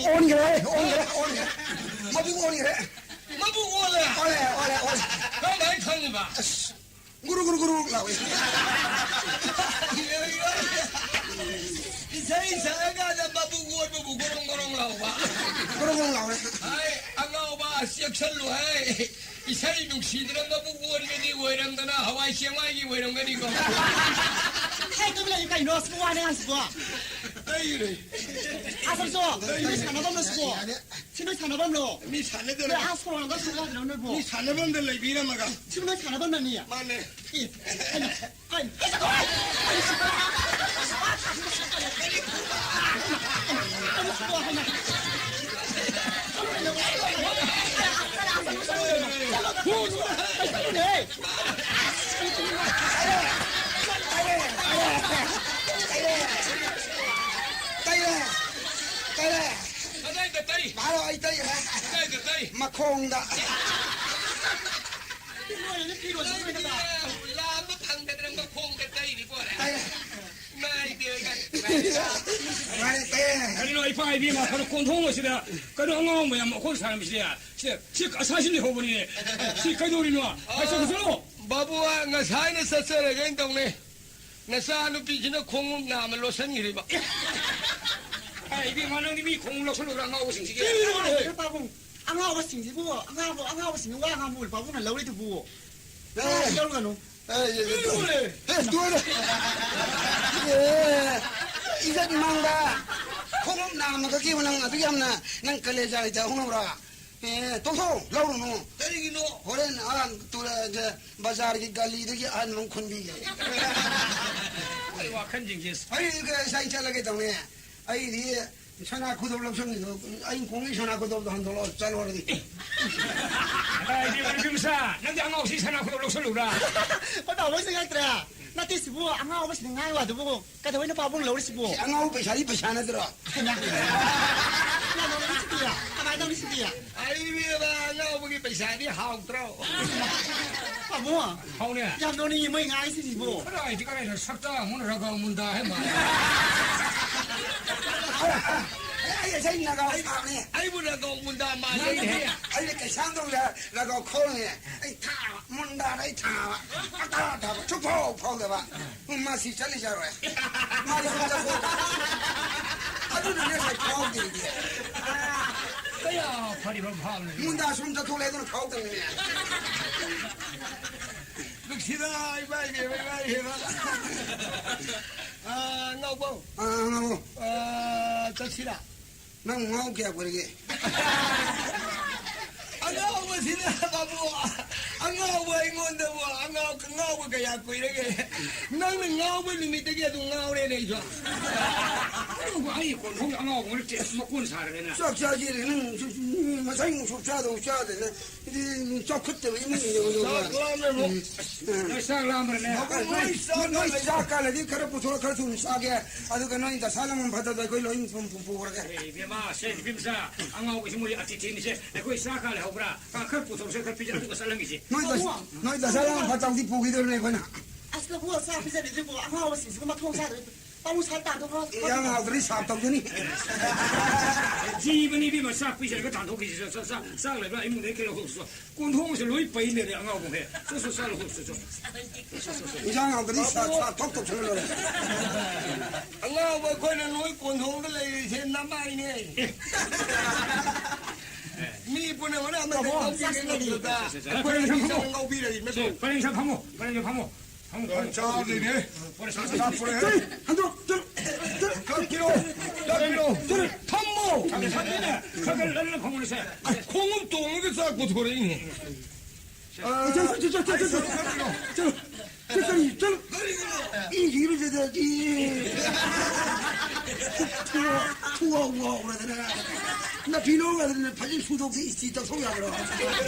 ꯑꯣꯟꯈ꯭ꯔꯦ, ꯑꯣꯟꯈ꯭ꯔꯦ, ꯑꯣꯟꯈ꯭ꯔꯦ꯫ ꯃꯕꯨꯛ ꯑꯣꯟꯈ꯭ꯔꯦ꯫ ꯃꯕꯨꯛ ꯑꯣꯜꯂꯦ꯫ ꯑꯣꯜꯂꯦ, ꯑꯣꯜꯂꯦ, ꯑꯣꯜꯂꯦ꯫ ꯀꯃꯥꯏꯅ ꯈꯪꯉꯤꯕ? ꯑꯁ, ꯒꯨꯔꯨ, ꯒꯨꯔꯨ, ꯒꯨꯔꯨ ꯂꯥꯎꯋꯦ꯫ ꯏꯁꯩ ꯁꯛꯑꯀꯥꯟꯗ ꯃꯕꯨꯛ ꯑꯣꯟꯕꯕꯨ ꯒꯣꯔꯣꯡ ꯒꯣꯔꯣꯡ ꯂꯥꯎꯕ꯫ ꯒꯣꯔꯣꯡ ꯒꯣꯔꯣꯡ ꯂꯥꯎꯋꯦ꯫ ꯍꯥꯏ, ꯑꯉꯥꯎꯕ, ꯆꯦꯛꯁꯜꯂꯨ ꯍꯥꯏ꯫ ꯏꯁꯩ ꯅꯨꯡꯁꯤꯗꯅ ꯃꯕꯨꯛ ꯑꯣꯟꯕꯗꯤ ꯑꯣꯏꯔꯝꯗꯅ ꯍꯋꯥꯏ ꯆꯦꯡꯋꯥꯏꯒꯤ ꯑꯣꯏꯔꯝꯒꯅꯤꯀꯣ꯫ ꯍꯦ, ꯇꯨꯃꯤꯟ ꯂꯩꯌꯨ ꯀꯩꯅꯣ? ꯁꯤꯕꯨ ꯋꯥꯅꯦ ꯍꯥꯏꯁꯤꯕꯣ? ꯇꯩꯔꯦ꯫ ꯑꯁ, ꯑꯝꯁꯨ, ꯅꯣꯏ ꯁꯥꯟꯅꯐꯝꯗꯣ ꯁꯤꯕꯣ? ꯌꯥꯔꯦ꯫ ꯁꯤ ꯅꯣꯏ ꯁꯥꯟꯅꯐꯝꯂꯣ? ꯃꯤ ꯁꯥꯟꯅꯗꯅ꯫ ꯅꯣꯏ ꯑꯥ ꯁꯣꯔꯣꯛ ꯂꯝꯒ ꯁꯣꯔꯣꯛ ꯌꯥꯗ꯭ꯔꯣ ꯅꯣꯏꯕꯣ? ꯃꯤ ꯁꯥꯟꯅꯐꯝꯗ ꯂꯩꯕꯤꯔꯝꯃꯒ꯫ ꯁꯤ ꯅꯣꯏ ꯁꯥꯟꯅꯐꯝꯅꯅꯤ? ꯃꯥꯅꯦ꯫ ꯑꯦ, ꯀꯩꯅꯣ, ꯀꯩꯅꯣ, ꯀꯩꯅꯣ, ꯁꯤꯕꯣ, ꯍꯥꯏꯅ꯫ ꯆꯠꯂꯨꯅꯦ꯫ ꯇꯩ꯫ ꯚꯥꯔꯣ ꯑꯩ ꯇꯩ꯫ ꯀꯗꯥꯏꯗ ꯇꯩ? ꯃꯈꯣꯡꯗ꯫ ꯂꯣꯏꯔꯦꯅꯦ, ꯐꯤꯔꯣꯜ ꯁꯨꯕ ꯂꯣꯏꯔꯦ꯫ ꯂꯥꯝꯕ ꯐꯪꯗꯗꯅ ꯃꯈꯣꯡꯗ ꯇꯩꯔꯤꯕꯣ꯫ ꯇꯩ꯫ ꯏꯃꯥꯏ ꯄꯦꯝꯃ꯫ ꯅꯨꯡꯉꯥꯏꯔꯦ, ꯇꯩ꯫ ꯀꯔꯤꯅꯣ ꯏꯄꯥ ꯏꯕꯦꯝꯃ, ꯀꯩꯅꯣ ꯀꯣꯟꯊꯣꯡ ꯑꯁꯤꯗ ꯀꯩꯅꯣ ꯑꯉꯥꯎ ꯃꯌꯥꯝ ꯃꯈꯣꯟ ꯁꯥꯔꯝꯃꯤꯁꯦ? ꯁꯦ, ꯁꯤ ꯑꯁꯥꯁꯤ ꯂꯩꯍꯧꯕꯅꯤꯅꯦ꯫ ꯁꯤ ꯀꯩꯗꯧꯔꯤꯅꯣ? ꯍꯥꯏ, ꯆꯠꯂꯨ, ꯆꯠꯂꯨ꯫ ꯕꯥꯕꯨ, ꯉꯁꯥꯏꯅ ꯆꯠꯆꯔꯒꯦꯅ ꯇꯧꯅꯦ꯫ ꯅꯆꯥ ꯅꯨꯄꯤꯁꯤꯅ ꯈꯣꯡꯎꯞ ꯅꯥꯝꯃ ꯂꯣꯠꯁꯟꯈ꯭ꯔꯤꯕ꯫ ꯑꯦ, ꯏꯕꯦꯝꯃ, ꯅꯪꯗꯤ ꯃꯤ ꯈꯣꯡꯎꯞ ꯂꯧꯁꯜꯂꯨꯕ꯭ꯔꯥ, ꯑꯉꯥꯎꯕꯁꯤꯡꯁꯤꯒꯤ? ꯄꯤꯔꯨꯅꯨ, ꯄꯥꯕꯨꯡ꯫ ꯑꯉꯥꯎꯕꯁꯤꯡꯁꯤꯕꯨ, ꯑꯉꯥꯎꯕ, ꯑꯉꯥꯎꯕꯁꯤꯡꯁꯤ ꯋꯥ ꯉꯥꯡꯕ ꯄꯥꯕꯨꯡꯅ ꯂꯧꯔꯤꯗꯨꯕꯨ꯫ ꯑꯦ꯫ ꯂꯧꯒꯅꯨ꯫ ꯑꯦ, ꯑꯦ, ꯑꯦ, ꯄꯤꯔꯨꯅꯨ꯫ ꯑꯦ, ꯇꯣꯛꯑꯣꯅꯦ꯫ ꯑꯦ, ꯏꯖꯠ ꯃꯥꯡꯕ꯫ ꯈꯣꯡꯎꯞ ꯅꯥꯝꯃ ꯀꯛꯈꯤꯕ ꯅꯪ ꯑꯗꯨꯛ ꯌꯥꯝꯅ ꯅꯪ ꯀꯂꯦꯖꯥ ꯂꯩꯇ ꯍꯧꯅꯕ꯭ꯔꯥ? ꯑꯦ, ꯇꯣꯛꯊꯣꯛꯑꯣ, ꯂꯧꯔꯨꯅꯨ꯫ ꯀꯔꯤꯒꯤꯅꯣ? ꯍꯣꯔꯦꯟ, ꯑꯥ, ꯇꯨꯔꯦ-, ꯖꯦ, ꯕꯖꯥꯔꯒꯤ ꯒꯂꯤꯗꯒꯤ ꯑꯍꯟ ꯑꯃ ꯈꯨꯟꯕꯤꯒꯦ꯫ ꯑꯩ ꯋꯥꯈꯜꯁꯤꯡꯁꯦ꯫ ꯑꯩ ꯉꯁꯥꯏ ꯆꯠꯂꯒꯦ ꯇꯧꯅꯦ꯫ ꯑꯩꯗꯤ ꯁꯅꯥ ꯈꯨꯗꯣꯞ ꯂꯧꯁꯟꯈꯤꯗꯣ, ꯑꯩ ꯈꯣꯡꯒꯤ ꯁꯅꯥ ꯈꯨꯗꯣꯞꯇꯣ ꯍꯟꯗꯣꯛꯂꯛꯑꯣ, ꯆꯠꯂꯨꯔꯗꯤ꯫ ꯑꯩꯗꯤ ꯃꯅꯤꯄꯨꯔ ꯃꯆꯥ, ꯅꯪꯗꯤ ꯑꯉꯥꯎꯁꯤ ꯁꯅꯥ ꯈꯨꯗꯣꯞ ꯂꯧꯁꯜꯂꯨꯕ꯭ꯔꯥ? ꯄꯇꯥ ꯂꯣꯏ ꯆꯪꯉꯛꯇ꯭ꯔꯦ꯫ ꯅꯠꯇꯦ ꯁꯤꯕꯨ, ꯑꯉꯥꯎꯕꯁꯤꯅ ꯉꯥꯡꯕ ꯑꯗꯨꯕꯨ꯫ ꯀꯩꯗꯧꯕꯩꯅꯣ ꯄꯥꯕꯨꯡ ꯂꯧꯔꯤꯁꯤꯕꯣ? ꯁꯤ ꯑꯉꯥꯎ ꯄꯩꯁꯥꯗꯤ ꯄꯩꯁꯥ ꯅꯠꯇ꯭ꯔꯣ? ꯍꯩꯃꯥ! ꯀꯃꯥꯏꯅ ꯇꯧꯅꯤ ꯁꯤꯗꯤ? ꯀꯃꯥꯏꯅ ꯇꯧꯅꯤ ꯁꯤꯗꯤ? ꯑꯩ ꯏꯕꯦꯝꯃ, ꯑꯉꯥꯎꯕꯒꯤ ꯄꯩꯁꯥꯗꯤ ꯍꯥꯎꯇ꯭ꯔꯣ? ꯄꯥꯕꯨꯡ! ꯍꯥꯎꯅꯦ꯫ ꯌꯥꯝ ꯅꯣꯛꯅꯤꯡꯉꯤ ꯃꯣꯏ ꯉꯥꯡꯉꯤꯁꯤꯡꯁꯤꯕꯨ꯫ ꯀꯗꯥꯏꯗꯤ ꯀꯗꯥꯏꯗ ꯁꯛꯇꯥ ꯑꯃꯨꯛ ꯔꯒꯥꯎ ꯃꯨꯟꯗꯥ ꯍꯥꯏ ꯃꯥꯜꯂꯦ꯫ ꯑꯩ, ꯑꯩ, ꯑꯩ ꯅꯒꯥꯎ ꯄꯥꯝꯃꯦ꯫ ꯑꯩꯕꯨ ꯔꯒꯥꯎ ꯃꯨꯟꯗꯥ ꯃꯥꯜꯂꯦ꯫ ꯅꯪꯅꯦ꯫ ꯑꯩꯅ ꯀꯩꯁꯥꯝꯊꯣꯡꯗ ꯔꯒꯥꯎ ꯈꯣꯡꯉꯦ꯫ ꯑꯩ ꯊꯥꯕ, ꯃꯨꯟꯗꯥꯗ ꯑꯩ ꯊꯥꯕ꯫ ꯑꯇꯥ ꯊꯥꯕ, ꯁꯨꯛꯐꯥꯎ ꯐꯥꯎꯗꯕ꯫ ꯃꯁꯤ ꯆꯠꯂꯤꯖꯥꯔꯣꯏ꯫ ꯃꯥꯗꯤ ꯁꯨꯝ ꯆꯠꯊꯣꯛ꯫ ꯑꯗꯨꯅꯅꯦ ꯉꯁꯥꯏ ꯐꯥꯎꯗ꯭ꯔꯤꯗꯤ꯫ ꯀꯌꯥ ꯐꯔꯤꯕ ꯐꯥꯕꯅꯣ? ꯃꯨꯟꯗꯥ ꯁꯨꯝ ꯆꯠꯊꯣꯛꯂꯦ, ꯑꯗꯨꯅ ꯐꯥꯎꯗꯕꯅꯤꯅꯦ꯫ ꯅꯨꯡꯁꯤꯗ, ꯏꯃꯥ ꯏꯕꯦꯝꯃ, ꯏꯃꯥ ꯏꯕꯦꯝꯃ꯫ ꯑꯥ, ꯉꯥꯎꯕꯧ꯫ ꯑꯥ, ꯉꯥꯎꯕꯧ꯫ ꯑꯥ, ꯆꯠꯁꯤꯔꯥ? ꯅꯪ ꯉꯥꯎ ꯀꯌꯥ ꯀꯣꯏꯔꯒꯦ? ꯑꯉꯥꯎꯕꯁꯤꯅ ꯕꯥꯕꯨ, ꯑꯉꯥꯎꯕ ꯑꯩꯉꯣꯟꯗꯕꯨ ꯑꯉꯥꯎ-, ꯉꯥꯎꯕ ꯀꯌꯥ ꯀꯨꯏꯔꯒꯦ? ꯅꯪꯅ ꯉꯥꯎꯕ ꯅꯨꯃꯤꯠꯇꯒꯤ ꯑꯗꯨꯝ ꯉꯥꯎꯔꯦꯅꯦ ꯑꯩꯁꯨ꯫ ꯑꯗꯨꯕꯨ ꯑꯩ ꯀꯣꯟꯊꯣꯡꯗ ꯑꯉꯥꯎꯕ ꯉꯥꯛꯇ ꯃꯀꯣꯟ ꯁꯥꯔꯗꯅ꯫ ꯆꯥꯛ ꯆꯥꯁꯤꯔꯦ ꯅꯪ ꯁꯨ-, ꯉꯁꯥꯏ ꯅꯨꯡꯁꯨ ꯆꯥꯗꯧ ꯆꯥꯗꯅ꯫ ꯆꯥꯎꯈꯠꯇꯕ ꯏꯃꯨꯡꯅꯤ꯫ ꯆꯥꯛ ꯂꯥꯝꯃꯦꯕꯣ꯫ ꯎꯝ꯫ ꯅꯣꯏ ꯆꯥꯛ ꯂꯥꯝꯕ꯭ꯔꯅꯦ? ꯅꯈꯣꯏ ꯅꯣꯏ ꯆꯥꯛ ꯅꯣꯏ ꯂꯥꯝꯃꯦ꯫ ꯆꯥꯛ ꯀꯥꯂꯗꯤ ꯈꯔ ꯄꯨꯊꯣꯔꯛ, ꯈꯔ ꯊꯨꯅ ꯆꯥꯒꯦ꯫ ꯑꯗꯨꯒ ꯅꯣꯏ ꯗꯁꯥ ꯂꯥꯝꯃꯝ ꯐꯠꯇꯕꯗꯣ ꯑꯩꯈꯣꯏ ꯂꯣꯏ ꯄꯨ-, ꯄꯨ-, ꯄꯨꯔꯒꯦ꯫ ꯑꯦ, ꯏꯕꯦꯝꯃ, ꯁꯦ, ꯏꯕꯦꯝꯆꯥ, ꯑꯉꯥꯎꯕꯁꯤ ꯃꯣꯏ ꯑꯇꯤꯊꯤꯅꯤꯁꯦ꯫ ꯑꯩꯈꯣꯏ ꯆꯥꯛ ꯀꯥꯂꯦ ꯍꯧꯕ꯭ꯔꯥ? ꯈꯔ ꯄꯨꯊꯣꯔꯛꯁꯦ, ꯈꯔ ꯄꯤꯖ-, ꯑꯗꯨꯒ ꯆꯠꯂꯝꯈꯤꯁꯤ꯫ ꯅꯣꯏ ꯗꯁ-, ꯅꯣꯏ ꯗꯁꯥ ꯂꯥꯝꯃꯝ ꯐꯠꯇꯕꯗꯤ ꯄꯨꯈꯤꯗꯧꯔꯤꯅꯦ ꯑꯩꯈꯣꯏꯅ꯫ ꯑꯁ, ꯅꯕꯨꯡꯉꯣ, ꯆꯥꯛ ꯄꯤꯖꯔꯤꯁꯤꯕꯨ ꯑꯉꯥꯎꯕꯁꯤꯡꯁꯤꯒ ꯃꯊꯣꯡ ꯆꯥꯗ꯭ꯔꯦ꯫ ꯄꯥꯃꯨ ꯁꯥ ꯇꯥꯗꯣ ꯈꯔ ꯏꯟꯖꯥꯡ ꯍꯥꯎꯇ꯭ꯔꯗꯤ ꯁꯥꯞ ꯇꯧꯖꯅꯤ꯫ ꯖꯤꯕꯅꯤ ꯏꯕꯦꯝꯃ, ꯆꯥꯛ ꯄꯤꯖꯔꯒ ꯇꯥꯟꯊꯣꯛꯈꯤꯁꯤ꯫ ꯆꯥꯛ, ꯆꯥꯛ, ꯆꯥꯛ ꯂꯩꯕ꯭ꯔꯥ? ꯏꯃꯨꯡꯗꯒꯤ ꯀꯩꯅꯣ ꯍꯧꯔꯁꯨ꯫ ꯀꯣꯟꯊꯣꯡꯁꯦ ꯂꯣꯏ ꯄꯩ ꯂꯩꯔꯦ ꯑꯉꯥꯎꯕꯈꯩ꯫ ꯆꯣ, ꯆꯣ, ꯆꯥꯛ ꯂꯧꯊꯣꯛꯁꯤ, ꯆꯣ꯫ ꯏꯟꯖꯥꯡ ꯍꯥꯎꯇ꯭ꯔꯗꯤ ꯁꯥ, ꯁꯥ ꯊꯣꯛ ꯇꯧꯁꯜꯂ ꯂꯣꯏꯔꯦ꯫ ꯑꯉꯥꯎꯕ ꯑꯩꯈꯣꯏꯅ ꯅꯣꯏ ꯀꯣꯟꯊꯣꯡꯗ ꯂꯩꯔꯤꯁꯦ ꯅꯃꯥꯏꯅꯦ꯫ ꯃꯤ ꯄꯨꯝꯅꯃꯛꯅ ꯑꯃꯠꯇ ꯇꯥꯃꯣ, ꯉꯥꯎꯕꯤꯒꯦ ꯉꯝꯗ꯭ꯔꯗ꯫ ꯑꯩꯈꯣꯏꯅ ꯄꯔꯦꯡ ꯁꯥ ꯐꯝꯃꯣ꯫ ꯃꯤꯆꯪ ꯉꯥꯎꯕꯤꯔꯗꯤ ꯁꯦ, ꯅꯠꯇ꯭ꯔꯣ? ꯄꯔꯦꯡ ꯁꯥ ꯐꯝꯃꯣ, ꯄꯔꯦꯡ ꯁꯥ ꯐꯝꯃꯣ꯫ ꯐꯝꯃꯣ, ꯐꯝꯃꯣ꯫ ꯆꯥꯗꯣꯏꯅꯦ꯫ ꯄꯔꯦꯡ ꯁꯥ ꯐꯝꯃꯣ꯫ ꯆꯠꯂꯣ, ꯍꯟꯗꯣꯛ, ꯆꯠꯂꯣ, ꯆꯠꯂꯣ꯫ ꯆꯠꯈꯤꯅꯣ, ꯆꯠꯈꯤꯅꯣ꯫ ꯆꯠꯂꯣ, ꯊꯝꯃꯣ꯫ ꯊꯝꯃꯤꯅꯦ꯫ ꯈꯔ ꯈꯔ ꯂꯟꯅ ꯐꯝꯃꯨꯅꯦꯁꯦ꯫ ꯑꯁ, ꯈꯣꯡꯎꯞ ꯇꯣꯡꯉꯒ ꯆꯥꯛ ꯄꯨꯊꯣꯔꯛꯏꯅꯦ꯫ ꯑ, ꯆꯠꯂꯣ, ꯆꯠꯂꯣ, ꯆꯠꯂꯣ, ꯆꯠꯂꯣ꯫ ꯆꯠꯂꯣ꯫ ꯆꯠꯂꯣ, ꯆꯠꯂꯣ, ꯆꯠꯂꯣ꯫ ꯀꯔꯤꯒꯤꯅꯣ? ꯏ ꯊꯤꯕꯁꯤꯗꯗꯤ꯫ ꯊꯨꯋꯥꯎ, ꯊꯨꯋꯥꯎ ꯉꯥꯎꯔꯗꯅ꯫ ꯅꯥꯄꯤ ꯂꯧꯔꯗꯅ ꯐꯖꯅ ꯁꯨꯗꯣꯛꯇꯦ, ꯏꯁꯇꯤ ꯇꯛꯊꯣꯛ ꯌꯥꯗ꯭ꯔꯣ?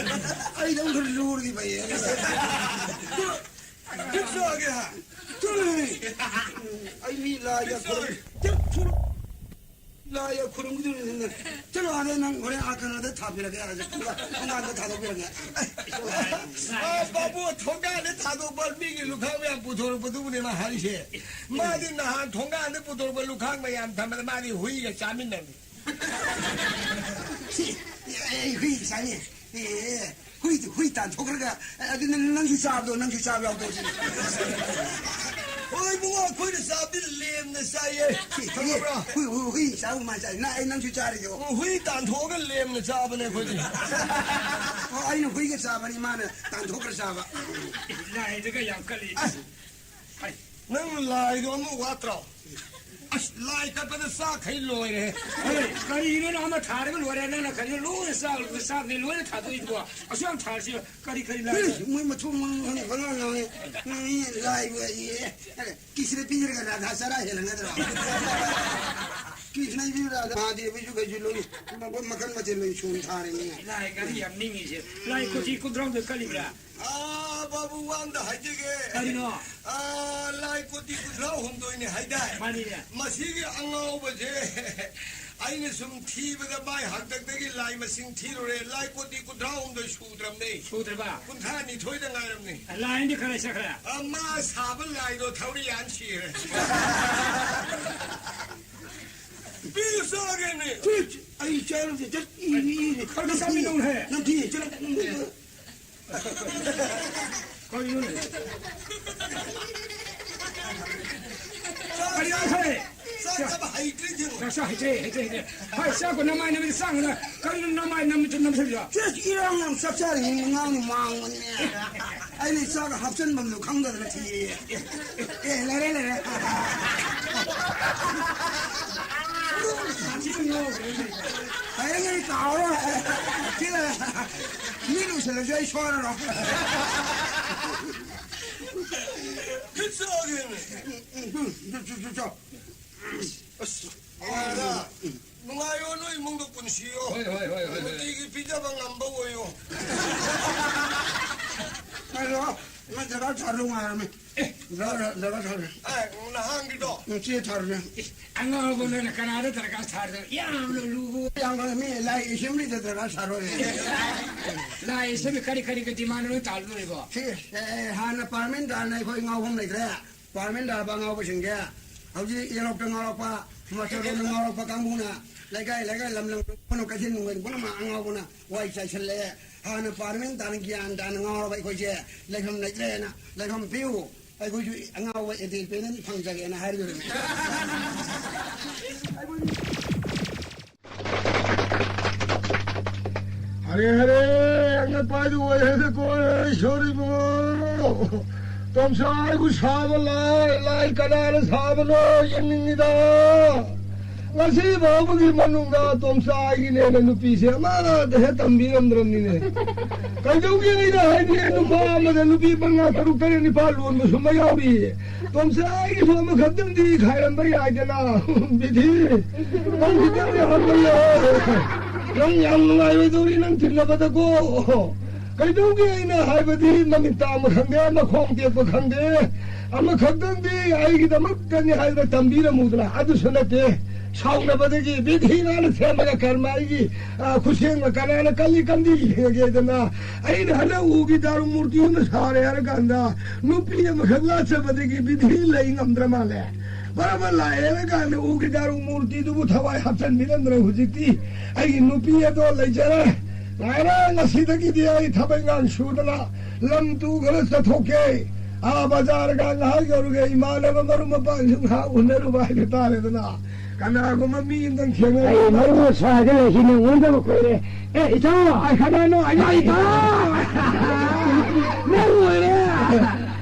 ꯑꯩꯗ ꯑꯃꯨꯛ ꯈꯔ ꯂꯨꯔꯗꯤ ꯐꯩꯌꯦ꯫ ꯆꯠꯂꯣ꯫ ꯆꯠꯂꯣ꯫ ꯑꯩ ꯃꯤ ꯂꯥꯏꯗ ꯈꯨꯔꯨꯝ-, ꯆꯠꯂꯣ꯫ ꯂꯥꯏ ꯈꯨꯔꯨꯝꯈꯤꯗꯣꯏꯅꯤ꯫ ꯆꯠꯂꯣ, ꯑꯥꯗ ꯅꯪ ꯍꯣꯔꯦꯟ ꯑꯥ ꯀꯩꯅꯣꯗ ꯊꯥꯕꯤꯔꯒꯦ, ꯑꯥꯗ ꯊꯣꯡꯒꯥꯟꯗ ꯊꯥꯗꯣꯛꯄꯤꯔꯒꯦ꯫ ꯑ, ꯄꯥꯕꯨ, ꯊꯣꯡꯒꯥꯟꯗ ꯊꯥꯗꯣꯛꯄ ꯃꯤꯒꯤ ꯂꯨꯈꯥꯛ ꯃꯌꯥꯝ ꯄꯨꯊꯣꯔꯛꯄꯗꯨꯕꯨꯅꯦ ꯃꯥ ꯍꯥꯏꯔꯤꯁꯦ꯫ ꯃꯥꯗꯤ ꯅꯍꯥꯟ ꯊꯣꯡꯒꯥꯟꯗ ꯄꯨꯊꯣꯔꯛꯄ ꯂꯨꯈꯥꯛ ꯃꯌꯥꯝ ꯊꯝꯕꯗ ꯃꯥꯗꯤ ꯍꯨꯏꯒ ꯆꯥꯃꯤꯟꯅꯔꯤ꯫ ꯁꯤ, ꯑꯩ ꯍꯨꯏ ꯆꯥꯅꯤ꯫ ꯑꯦ, ꯍꯨꯏ, ꯍꯨꯏ ꯇꯥꯟꯊꯣꯛꯈ꯭ꯔꯒ, ꯑꯗꯨ ꯅꯪ, ꯅꯪꯁꯨ ꯆꯥꯕꯗꯣ, ꯅꯪꯁꯨ ꯆꯥꯕ ꯌꯥꯎꯗꯣ ꯁꯤꯅꯤ꯫ ꯍꯣꯏ, ꯏꯕꯨꯡꯉꯣ, ꯑꯩꯈꯣꯏꯅ ꯆꯥꯕꯗꯤ ꯂꯦꯝꯅ ꯆꯥꯏꯌꯦ꯫ ꯁꯤ, ꯈꯪꯉꯕ꯭ꯔꯥ? ꯍꯨꯏ, ꯍꯨꯏ, ꯍꯨꯏ ꯆꯥꯕ ꯀꯃꯥꯏꯅ ꯆꯥꯏ? ꯅꯪ, ꯑꯩ ꯅꯪꯁꯨ ꯆꯥꯔꯤꯗꯣ꯫ ꯍꯨꯏ ꯇꯥꯟꯊꯣꯛꯑꯒ ꯂꯦꯝꯅ ꯆꯥꯕꯅꯦ ꯑꯩꯈꯣꯏꯗꯤ꯫ ꯑꯣ, ꯑꯩꯅ ꯍꯨꯏꯒ ꯆꯥꯕꯅꯤ, ꯃꯥꯅ ꯇꯥꯟꯊꯣꯛꯈ꯭ꯔ ꯆꯥꯕ꯫ ꯂꯥꯏꯗꯒ ꯌꯥꯝ ꯀꯜꯂꯤ꯫ ꯑꯁ, ꯍꯥꯏ꯫ ꯅꯪ ꯂꯥꯏꯗꯣ ꯑꯃ ꯋꯥꯠꯇ꯭ꯔꯣ? ꯑꯁ, ꯂꯥꯏ ꯀꯠꯄꯗ ꯆꯥꯛꯈꯩ ꯂꯣꯏꯔꯦ꯫ ꯍꯣꯏ, ꯀꯔꯤꯅꯣ ꯅꯪ ꯑꯃ ꯊꯥꯔꯒ ꯂꯣꯏꯔꯦ, ꯅꯪꯅ ꯀꯔꯤꯅꯣ ꯂꯣꯏꯅ ꯆꯥꯛ, ꯆꯥꯛꯅꯤ ꯂꯣꯏꯅ ꯊꯥꯗꯣꯛꯏꯗꯨꯕꯣ? ꯑꯁꯨꯛ ꯌꯥꯝ ꯊꯥꯔꯁꯤ ꯀꯔꯤ ꯀꯔꯤ ꯂꯥꯏ? ꯍꯦ, ꯃꯣꯏ ꯃꯊꯣꯡ ꯃꯔꯝ ꯈꯪꯗꯦ ꯄꯪꯉꯥꯡ ꯉꯥꯡꯉꯦ꯫ ꯃꯤ ꯂꯥꯏꯕꯨ ꯑꯩ ꯀꯤꯁꯤꯗ ꯄꯤꯔꯒ ꯔꯥꯙꯥ ꯆꯔꯥ ꯍꯦꯜꯂꯝꯒꯗ꯭ꯔꯣ? ꯀꯤꯁꯤꯅ ꯄꯤꯔꯒ ꯔꯥꯙꯥ ꯃꯍꯥꯗꯦꯕꯁꯨ ꯀꯩꯁꯨ ꯂꯣꯏ ꯃꯈꯜ ꯃꯊꯦꯜ ꯂꯣꯏ ꯁꯨꯅ ꯊꯥꯔꯤꯅꯤ꯫ ꯂꯥꯏ ꯀꯔꯤ ꯌꯥꯝ ꯅꯤꯡꯉꯤꯁꯦ? ꯂꯥꯏ ꯀꯣꯆꯤ ꯀꯨꯟꯊ꯭ꯔꯥꯗ ꯀꯜꯂꯤꯕ꯭ꯔꯥ? ꯑꯥ, ꯕꯥꯕꯨ, ꯋꯥ ꯑꯝꯇ ꯍꯥꯏꯖꯒꯦ꯫ ꯀꯔꯤꯅꯣ? ꯑꯥ, ꯂꯥꯏ ꯀꯣꯇꯤ ꯀꯨꯟꯊ꯭ꯔꯥ ꯍꯨꯝꯗꯣꯏꯅꯤ ꯍꯥꯏꯗꯥꯏ? ꯃꯥꯅꯤꯅꯦ꯫ ꯃꯁꯤꯒꯤ ꯑꯉꯥꯎꯕꯁꯦ ꯑꯩꯅ ꯁꯨꯝ ꯊꯤꯕꯗ ꯃꯥꯏ ꯍꯥꯛꯇꯛꯇꯒꯤ ꯂꯥꯏ ꯃꯁꯤꯡ ꯊꯤꯔꯨꯔꯦ꯫ ꯂꯥꯏ ꯀꯣꯇꯤ ꯀꯨꯟꯊ꯭ꯔꯥ ꯍꯨꯝꯗꯣꯏ ꯁꯨꯗ꯭ꯔꯕꯅꯦ꯫ ꯁꯨꯗ꯭ꯔꯕ? ꯀꯨꯟꯊ꯭ꯔꯥ ꯅꯤꯊꯣꯏꯗ ꯉꯥꯏꯔꯕꯅꯦ꯫ ꯂꯥꯏꯗꯤ ꯈꯔ ꯆꯠꯈ꯭ꯔꯦ꯫ ꯑꯥ, ꯃꯥ ꯁꯥꯕ ꯂꯥꯏꯗꯣ ꯊꯧꯔꯤ ꯌꯥꯟ ꯁꯤꯔꯦ꯫ ꯄꯤꯔꯨ ꯆꯥꯒꯦꯅꯦ꯫ ꯇꯨꯠ! ꯑꯩ ꯆꯥꯔꯨꯁꯦ꯫ ꯆꯠ! E, E, E. ꯈꯔ ꯈꯔ ꯆꯥꯃꯤꯟꯅꯧꯍꯦ꯫ ꯅꯝꯊꯤ, ꯆꯠꯂꯣ꯫ ꯀꯔꯤꯅꯣꯅꯦ? ꯀꯔꯤ ꯍꯥꯏꯈ꯭ꯔꯦ? ꯆꯥꯛ ꯆꯥꯕ ꯍꯩꯇ꯭ꯔꯦ, ꯌꯦꯡꯉꯣ꯫ ꯆꯥꯛ ꯆꯥ ꯍꯩꯇ꯭ꯔꯦ, ꯍꯩꯇ꯭ꯔꯦ, ꯍꯩꯇ꯭ꯔꯦ꯫ ꯍꯣꯏ, ꯆꯥꯛꯄꯨ ꯅꯃꯥꯏ ꯅꯝꯃꯤ ꯆꯥꯡꯅ ꯀꯔꯤꯅꯣ ꯅꯃꯥꯏ ꯅꯝꯃꯤ ꯅꯝꯁꯤꯜꯂꯤꯗꯣ? ꯆꯦ, ꯏꯔꯥꯡ ꯌꯥꯝ ꯆꯥꯛ ꯆꯥꯔꯤꯉꯩ ꯉꯥꯡꯅꯤ ꯃꯥꯡꯕꯅꯦ꯫ ꯑꯩꯅ ꯆꯥꯛ ꯍꯥꯞꯆꯟꯐꯝꯗꯣ ꯈꯪꯗꯗꯅ ꯊꯤꯌꯦ꯫ ꯑꯦ, ꯂꯩꯔꯦ, ꯂꯩꯔꯦ꯫ ꯍꯌꯦꯡ ꯑꯩ ꯀꯥꯎꯔꯣꯏ꯫ ꯁꯤ ꯂꯩꯔꯦ꯫ ꯃꯤ ꯂꯨꯁꯜꯂꯁꯨ ꯑꯩ ꯁꯣꯏꯔꯔꯣꯏ꯫ ꯈꯨꯠ ꯆꯥꯒꯦꯅꯦ꯫ ꯎꯝ, ꯎꯝ, ꯎꯝ, ꯆꯨ, ꯆꯨ, ꯆꯨ, ꯆꯨ꯫ ꯑꯁ, ꯅꯨꯡꯉꯥꯏꯔ? ꯅꯨꯡꯉꯥꯏꯌꯣ, ꯅꯣꯏ ꯏꯃꯨꯡꯗꯣ ꯄꯨꯟꯁꯤꯌꯣ꯫ ꯍꯣꯏ, ꯍꯣꯏ, ꯍꯣꯏ, ꯍꯣꯏ, ꯍꯣꯏ꯫ ꯅꯨꯡꯇꯤꯒꯤ ꯄꯤꯖꯕ ꯉꯝꯕ ꯑꯣꯏꯌꯣ꯫ ꯑꯗꯣ, ꯅꯪ ꯗꯔꯀꯥꯔ ꯁꯥꯗꯧ ꯉꯥꯏꯔꯝꯃꯦ꯫ ꯑꯦ꯫ ꯗꯔꯀꯥꯔ, ꯗꯔꯀꯥꯔ ꯁꯥꯗꯦ꯫ ꯑꯦ, ꯅꯍꯥꯟꯒꯤꯗꯣ? ꯎꯝ, ꯆꯦ ꯊꯥꯔꯨꯔꯦ꯫ ꯏꯁ, ꯑꯉꯥꯎꯕ ꯅꯣꯏꯅ ꯀꯅꯥꯗ ꯗꯔꯀꯥꯔ ꯁꯥꯔꯤꯅꯣ? ꯌꯥꯝꯅ ꯂꯨꯕ꯫ ꯌꯥꯝ ꯀꯟꯅ ꯃꯤ ꯂꯥꯏ assembly ꯗ ꯗꯔꯀꯥꯔ ꯁꯥꯔꯣꯏ꯫ ꯂꯥꯏ assembly ꯀꯔꯤ ꯀꯔꯤꯒ demand ꯅꯣꯏ ꯇꯥꯜꯂꯨꯔꯤꯕꯣ? ꯁꯤ, ꯑꯦ, ꯍꯥꯟꯅ ꯄꯥꯔꯃꯦꯟ ꯇꯥꯅ ꯑꯩꯈꯣꯏ ꯉꯥꯎꯐꯝ ꯂꯩꯇ꯭ꯔꯦ꯫ ꯄꯥꯔꯃꯦꯟ ꯇꯥꯔꯕ ꯑꯉꯥꯎꯕꯁꯤꯡꯁꯦ ꯍꯧꯖꯤꯛ ꯏꯔꯣꯛꯇ ꯉꯥꯎꯔꯛꯄ, ꯃꯆꯣꯔꯣꯝꯗ ꯉꯥꯎꯔꯛꯄ ꯀꯥꯡꯕꯨꯅ ꯂꯩꯀꯥꯏ ꯂꯩꯀꯥꯏ ꯂꯝ ꯂꯝ ꯄꯨꯝꯅꯃꯛ ꯀꯩꯊꯦꯜ ꯅꯨꯡꯊꯦꯜ ꯄꯨꯝꯅꯃꯛ ꯑꯉꯥꯎꯕꯅ ꯋꯥꯏ ꯆꯥꯏꯁꯜꯂꯛꯑꯦ꯫ ꯍꯥꯟꯅ ꯄꯥꯔꯃꯦꯟ ꯇꯥꯅ ꯒ꯭ꯌꯥꯟ ꯇꯥꯅ ꯉꯥꯎꯔꯕ ꯑꯩꯈꯣꯏꯁꯦ ꯂꯩꯐꯝ ꯂꯩꯇ꯭ꯔꯦꯅ ꯂꯩꯐꯝ ꯄꯤꯌꯨ, ꯑꯩꯈꯣꯏꯁꯨ ꯑꯉꯥꯎꯕ independent ꯐꯪꯖꯒꯦꯅ ꯍꯥꯏꯔꯤꯕꯅꯤ꯫ ꯍꯔꯦ ꯍꯔꯦ, ꯑꯉꯛꯄ ꯍꯥꯏꯗꯨ ꯑꯣꯏꯔꯦꯗꯀꯣ, ꯏꯁꯣꯔ ꯏꯕꯨꯡꯉꯣ꯫ ꯇꯣꯝꯆꯥ, ꯑꯩꯕꯨ ꯁꯥꯕ ꯂꯥꯏ, ꯂꯥꯏ ꯀꯅꯥꯅ ꯁꯥꯕꯅꯣ ꯌꯦꯡꯅꯤꯡꯉꯤꯗ꯫ ꯉꯁꯤ ꯐꯥꯎꯕꯒꯤ ꯃꯅꯨꯡꯗ ꯇꯣꯝꯆꯥ ꯑꯩꯒꯤꯅꯦꯅ ꯅꯨꯄꯤꯁꯦ ꯑꯃꯗ ꯍꯦꯛ ꯇꯝꯕꯤꯔꯝꯗ꯭ꯔꯕꯅꯤꯅꯦ꯫ ꯀꯩꯗꯧꯒꯦ ꯑꯩꯅ ꯍꯥꯏꯗꯤ ꯅꯨꯄꯥ ꯑꯃꯗ ꯅꯨꯄꯤ ꯃꯉꯥ, ꯇꯔꯨꯛ, ꯇꯔꯦꯠ, ꯅꯤꯄꯥꯜ ꯂꯣꯟꯕꯁꯨ ꯑꯃ ꯌꯥꯎꯔꯤ꯫ ꯇꯣꯝꯆꯥ ꯑꯩꯒꯤꯁꯨ ꯑꯃꯈꯛꯇꯪꯗꯤ ꯈꯥꯏꯔꯝꯕ ꯌꯥꯏꯗꯅ꯫ ꯕꯤꯊꯤ, ꯅꯪ ꯈꯤꯇꯪꯗꯤ ꯍꯟꯕ ꯌꯥꯏ꯫ ꯅꯪ ꯌꯥꯝ ꯅꯨꯡꯉꯥꯏꯔꯣꯏꯗꯧꯔꯤ ꯅꯪ ꯊꯦꯡꯅꯕꯗꯀꯣ꯫ ꯀꯩꯗꯧꯒꯦ ꯑꯩꯅ ꯍꯥꯏꯕꯗꯤ ꯃꯃꯤꯠ ꯇꯥꯡꯕ ꯈꯪꯗꯦ, ꯃꯈꯣꯡ ꯇꯦꯛꯄ ꯈꯪꯗꯦ, ꯑꯃꯈꯛꯇꯪꯗꯤ ꯑꯩꯒꯤꯗꯃꯛꯇꯅꯤ ꯍꯥꯏꯗꯅ ꯇꯝꯕꯤꯔꯝꯃꯨꯗꯅ꯫ ꯑꯗꯨꯁꯨ ꯅꯠꯇꯦ, ꯁꯥꯎꯅꯕꯗꯒꯤ ꯕꯤꯙꯤꯅ ꯁꯦꯝꯃꯒ ꯀꯔꯃ ꯑꯩꯒꯤ, ꯑ, ꯈꯨꯠꯁꯦꯝꯒ ꯀꯅꯥꯅ ꯀꯜꯂꯤ ꯀꯟꯗꯤ ꯌꯦꯡꯉꯒꯦꯗꯅ꯫ ꯑꯩꯅ ꯍꯟꯗꯛ ꯎꯒꯤ ꯗꯥꯔꯨ ꯃꯨꯔꯇꯤ ꯑꯃ ꯁꯥꯔꯦ ꯍꯥꯏꯔ ꯀꯥꯟꯗ ꯅꯨꯄꯤ ꯑꯃꯈꯛ ꯂꯥꯠꯆꯕꯗꯒꯤ ꯕꯤꯙꯤ ꯂꯩ ꯉꯝꯗ꯭ꯔ ꯃꯥꯜꯂꯦ꯫ ꯃꯔꯝ ꯑꯃ ꯂꯥꯛꯑꯦ ꯍꯥꯏꯔ ꯀꯥꯟꯗ ꯎꯒꯤ ꯗꯥꯔꯨ ꯃꯨꯔꯇꯤꯗꯨꯕꯨ ꯊꯋꯥꯏ ꯍꯥꯞꯆꯤꯟꯕꯤꯔꯝꯗ꯭ꯔꯦ꯫ ꯍꯧꯖꯤꯛꯇꯤ ꯑꯩꯒꯤ ꯅꯨꯄꯤ ꯑꯗꯣ ꯂꯩꯖꯔꯦ꯫ ꯉꯥꯏꯔꯦ, ꯉꯁꯤꯗꯒꯤꯗꯤ ꯑꯩ ꯊꯕꯛ ꯏꯪꯈꯥꯡ ꯁꯨꯗꯅ ꯂꯝ ꯇꯨ ꯈꯔ ꯆꯠꯊꯣꯛꯀꯦ꯫ ꯑꯥ, ꯕꯖꯥꯔꯒ ꯉꯥꯏꯍꯥꯛ ꯌꯧꯔꯒ ꯏꯃꯥꯟꯅꯕ ꯃꯔꯨꯞ ꯃꯄꯥꯡꯁꯨ ꯉꯥꯏꯍꯥꯛ ꯎꯅꯔꯨꯕ ꯍꯥꯏꯕ ꯇꯥꯔꯦꯗꯅ꯫ ꯀꯅꯥꯒꯨꯝꯕ ꯃꯤ ꯑꯝꯇꯪ ꯊꯦꯡꯅꯔꯦ꯫ ꯑꯩ ꯃꯔꯨꯞ ꯁ꯭ꯋꯥꯏꯗ ꯂꯩꯁꯤꯅꯦ, ꯎꯅꯗꯕ ꯀꯨꯏꯔꯦ꯫ ꯑꯦ, ꯏꯇꯥꯎ! ꯑꯩ ꯀꯅꯥꯅꯣ? ꯑꯩ ꯏꯇꯥꯎ! ꯅꯪ ꯑꯣꯏꯔꯦ!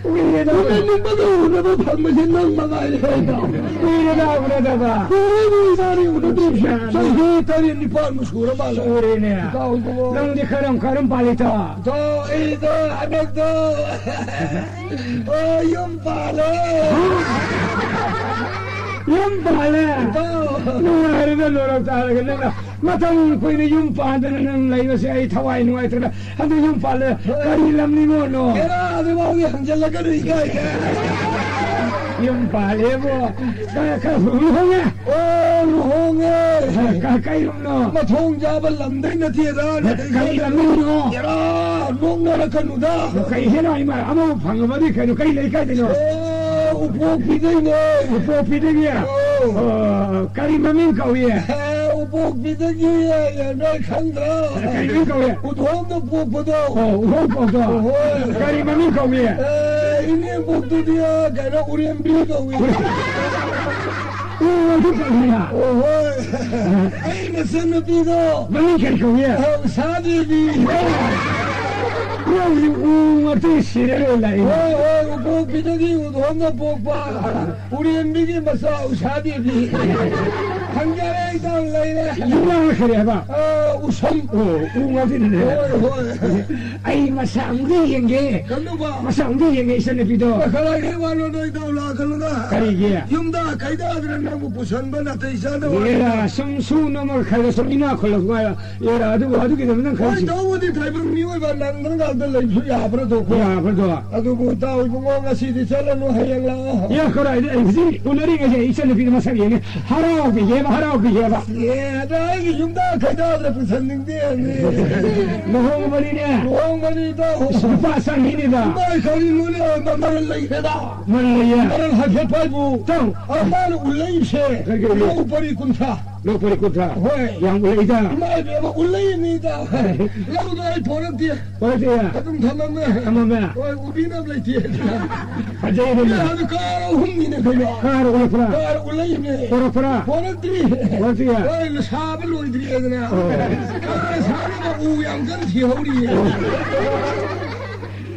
ꯀꯨꯏꯔꯦꯗ꯫ ꯎꯅꯅꯤꯡꯕꯗꯣ ꯎꯅꯕ ꯐꯪꯕꯁꯦ ꯅꯪ ꯃꯉꯥꯏꯔꯦ ꯀꯩꯅꯣ꯫ ꯀꯨꯏꯔꯦꯗ ꯎꯅꯗꯕ꯫ ꯀꯨꯏꯔꯦ ꯏꯕꯥꯅꯤ ꯎꯅꯗ꯭ꯔꯤꯁꯦ꯫ ꯆꯍꯤ ꯇꯔꯦꯠ ꯅꯤꯄꯥꯟꯃꯨꯛ ꯁꯨꯔ ꯃꯥꯜꯂꯦ꯫ ꯁꯨꯔꯦꯅꯦ꯫ ꯏꯇꯥꯎ ꯏꯕꯨꯡꯉꯣ꯫ ꯅꯪꯗꯤ ꯀꯔꯝ ꯀꯔꯝ ꯄꯥꯜꯂꯤꯇꯣ? ꯏꯇꯥꯎ, ꯑꯩꯗꯣ ꯍꯟꯗꯛꯇꯣ ꯑ, ꯌꯨꯝ ꯄꯥꯜꯂꯦ꯫ ꯌꯨꯝ ꯄꯥꯜꯂꯦ? ꯏꯇꯥꯎ꯫ ꯅꯨꯡꯉꯥꯏꯔꯦꯗ, ꯂꯣꯏꯔ ꯇꯥꯔꯒ ꯅꯪꯅ ꯃꯇꯝ ꯀꯨꯏꯅ ꯌꯨꯝ ꯄꯥꯟꯗꯅ ꯅꯪ ꯂꯩꯕꯁꯦ ꯑꯩ ꯊꯋꯥꯏ ꯅꯨꯡꯉꯥꯏꯇ꯭ꯔꯦ꯫ ꯑꯗꯨ ꯌꯨꯝ ꯄꯥꯜꯂꯦ꯫ ꯀꯔꯤ ꯂꯝꯅꯤꯅꯣꯅꯣ? ꯍꯦꯔꯥ, ꯑꯗꯨꯐꯥꯎꯗꯤ ꯍꯪꯖꯜꯂꯛꯀꯅꯨ, ꯏꯀꯥꯏ꯫ ꯌꯨꯝ ꯄꯥꯜꯂꯦꯕꯣ꯫ ꯀ-, ꯀ-, ꯂꯨꯍꯣꯡꯉꯦ? ꯑꯣ, ꯂꯨꯍꯣꯡꯉꯦ꯫ ꯀ-, ꯀꯩ ꯂꯝꯅꯣ? ꯃꯊꯣꯡ ꯆꯥꯕ ꯂꯝꯗꯩ ꯅꯠꯇꯦꯗ꯫ ꯀꯩ ꯂꯝꯗꯩꯅꯣ? ꯍꯦꯔꯥ, ꯅꯣꯛꯅꯔꯛꯀꯅꯨꯗ꯫ ꯀꯩ ꯍꯦꯔꯥ, ꯏꯃꯥ, ꯑꯃꯕꯨ ꯐꯪꯉꯕꯗꯤ ꯀꯩꯅꯣ? ꯀꯩ ꯂꯩꯀꯥꯏꯗꯩꯅꯣ? ꯑꯦ, ꯎꯄꯣꯛꯄꯤꯗꯩꯅꯦ꯫ ꯎꯄꯣꯛꯄꯤꯗꯒꯤ? ꯑꯣ꯫ ꯑꯣ, ꯀꯔꯤ ꯃꯃꯤꯡ ꯀꯧꯏ? ꯑꯦ, ꯎꯄꯣꯛꯄꯤꯗꯒꯤ, ꯑꯦ, ꯅꯣꯏ ꯈꯪꯗ꯭ꯔꯣ? ꯀꯔꯤ ꯃꯃꯤꯡ ꯀꯧꯏ? ꯎꯊꯣꯝꯗ ꯄꯣꯛꯄꯗꯣ꯫ ꯑꯣ, ꯎꯊꯣꯝ ꯄꯣꯛꯄꯗꯣ꯫ ꯍꯣꯏ꯫ ꯀꯔꯤ ꯃꯃꯤꯡ ꯀꯧꯏ? ꯑꯦ, ꯏꯅꯦꯝꯄꯣꯛꯇꯨꯗꯤ, ꯑ, ꯀꯩꯅꯣ, ꯎꯔꯦꯝꯕꯤ ꯀꯧꯏ꯫ ꯑꯣ, ꯑꯗꯨ ꯀꯧꯏ꯫ ꯑꯣ, ꯍꯣꯏ꯫ ꯑ꯫ ꯑꯩ ꯃꯆꯟꯅꯨꯄꯤꯗꯣ꯫ ꯃꯃꯤꯡ ꯀꯔꯤ ꯀꯧꯏ? ꯑ, ꯎꯁꯥꯗꯦꯕꯤ꯫ ꯂꯧꯁꯤ ꯎ ꯉꯥꯛꯇ ꯁꯤꯔ ꯂꯩ꯫ ꯍꯣꯏ, ꯍꯣꯏ, ꯎꯄꯣꯛꯄꯤꯗꯒꯤ ꯎꯗꯣꯝꯗ ꯄꯣꯛꯄ, ꯎꯔꯦꯝꯕꯤꯒꯤ ꯃꯆꯥ ꯎꯁꯥꯕꯤꯕꯤ꯫ ꯈꯪꯖꯔꯦ, ꯏꯇꯥꯎ ꯂꯩꯔꯦ꯫ ꯌꯨꯝ ꯂꯥꯛꯈ꯭ꯔꯦ ꯍꯥꯏꯕ? ꯑ, ꯎꯁꯝ꯫ ꯑꯣ, ꯎ ꯉꯥꯛꯇꯅꯤꯅꯦ꯫ ꯍꯣꯏ, ꯍꯣꯏ꯫ ꯑꯩ ꯃꯁꯥ ꯑꯝꯇ ꯌꯦꯡꯒꯦ꯫ ꯀꯩꯅꯣꯕ? ꯃꯁꯥ ꯑꯝꯇ ꯌꯦꯡꯒꯦ, ꯏꯆꯟꯅꯨꯄꯤꯗꯣ꯫ ꯀꯗꯥꯏꯗꯒꯤ ꯋꯥꯅꯣ, ꯅꯣꯏ ꯏꯇꯥꯎ ꯂꯥꯛꯀꯅꯨꯗ꯫ ꯀꯔꯤꯒꯤ? ꯌꯨꯝꯗ ꯀꯩꯗ ꯅꯪꯕꯨ ꯄꯨꯁꯟꯕ ꯅꯥꯇꯩ ꯆꯥꯗꯕ꯫ ꯑꯦꯔꯥ, ꯁꯨꯝ ꯁꯨꯅꯕ ꯈꯔ ꯁꯨꯝ ꯏꯅꯥꯛ ꯈꯨꯜꯂꯛꯄ ꯍꯥꯏꯔ, ꯑꯦꯔꯥ, ꯑꯗꯨꯕꯨ ꯑꯗꯨꯒꯤꯗꯃꯛ ꯅꯪ ꯍꯣꯏ, ꯈꯜꯂꯤꯁꯤ꯫ ꯇꯧꯕꯗꯤ ꯇꯥꯏꯕꯪ ꯃꯤꯑꯣꯏꯕ ꯅꯪꯗꯅ ꯉꯥꯛꯇ ꯂꯩꯕꯁꯨ ꯌꯥꯕ꯭ꯔꯥ ꯇꯣꯛꯈꯣ꯫ ꯌꯥꯕ꯭ꯔꯗꯣ? ꯑꯗꯨꯕꯨ ꯏꯇꯥꯎ ꯏꯕꯨꯡꯉꯣ ꯉꯁꯤꯗꯤ ꯆꯠꯂꯅꯨ, ꯍꯌꯦꯡ ꯂꯥꯛꯑꯣ꯫ ꯑꯦ, ꯀꯗꯥꯏꯗ ꯑꯩ ꯍꯧꯖꯤꯛ ꯎꯅꯔꯤꯉꯩꯁꯦ ꯏꯆꯟꯅꯨꯄꯤꯗ ꯃꯁꯛ ꯌꯦꯡꯉꯦ, ꯍꯔꯥꯎꯕꯤꯒꯦꯕ, ꯍꯔꯥꯎꯕꯤꯒꯦꯕ꯫ ꯑꯦ, ꯑꯗ ꯑꯩꯒꯤ ꯌꯨꯝꯗ ꯈꯩꯗꯥꯗ꯭ꯔ ꯄꯨꯁꯟꯅꯤꯡꯗꯦ꯫ ꯂꯨꯍꯣꯡꯕꯅꯤꯅꯦ꯫ ꯂꯨꯍꯣꯡꯕꯅꯤꯗꯣ꯫ ꯏꯁ, ꯅꯨꯄꯥ ꯆꯪꯉꯤꯅꯦꯗ꯫ ꯏꯃꯥꯏ ꯀꯔꯤꯅꯣꯅꯦ, ꯃꯃꯜ ꯂꯩꯈ꯭ꯔꯦꯗ꯫ ꯃꯔꯜ ꯂꯩꯌꯦ꯫ ꯃꯔꯜ ꯍꯥꯏꯐꯦꯠ ꯄꯥꯏꯕꯨ꯫ ꯇꯧ꯫ ꯑ, ꯃꯥꯅ ꯎꯜꯂꯛꯏꯁꯦ꯫ ꯀꯔꯤ, ꯀꯔꯤ? ꯂꯧ ꯄꯔꯤ ꯀꯨꯟꯊ꯭ꯔꯥ꯫ ꯂꯧ ꯄꯔꯤ ꯀꯨꯟꯊ꯭ꯔꯥ꯫ ꯍꯣꯏ꯫ ꯌꯥꯝ ꯎꯜꯂꯛꯏꯗ꯫ ꯏꯃꯥ ꯏꯕꯦꯝꯃ ꯎꯜꯂꯛꯏꯅꯤꯗ꯫ ꯂꯧꯗꯣ ꯑꯩ ꯄꯣꯔꯛꯇꯦ꯫ ꯄꯣꯔꯛꯇꯦ꯫ ꯑꯗꯨꯝ ꯊꯝꯃꯝꯃꯦ꯫ ꯊꯝꯃꯝꯃꯦ꯫ ꯍꯣꯏ, ꯎꯕꯤꯅꯕ ꯂꯩꯇꯦ꯫ ꯐꯖꯩꯅꯦ꯫ ꯑꯦ, ꯑꯗꯨ ꯀꯥꯔ ꯑꯍꯨꯝꯅꯤꯅꯦ ꯀꯩꯅꯣ꯫ ꯀꯥꯔ ꯎꯜꯂꯛꯄ꯭ꯔꯥ? ꯀꯥꯔ ꯎꯜꯂꯛꯏꯅꯦ꯫ ꯄꯣꯔꯛꯄ꯭ꯔꯥ? ꯄꯣꯔꯛꯇ꯭ꯔꯤ꯫ ꯄꯣꯔꯛꯇ꯭ꯔꯤꯌꯦ꯫ ꯍꯣꯏ, ꯁꯥꯕ ꯂꯣꯏꯗ꯭ꯔꯤ ꯑꯗꯨꯅ꯫ ꯑꯣ꯫ ꯀꯥꯔ ꯁꯥꯅꯕ ꯎ ꯌꯥꯝ ꯀꯟꯅ ꯊꯤꯍꯧꯔꯤꯌꯦ꯫ ꯑꯣ꯫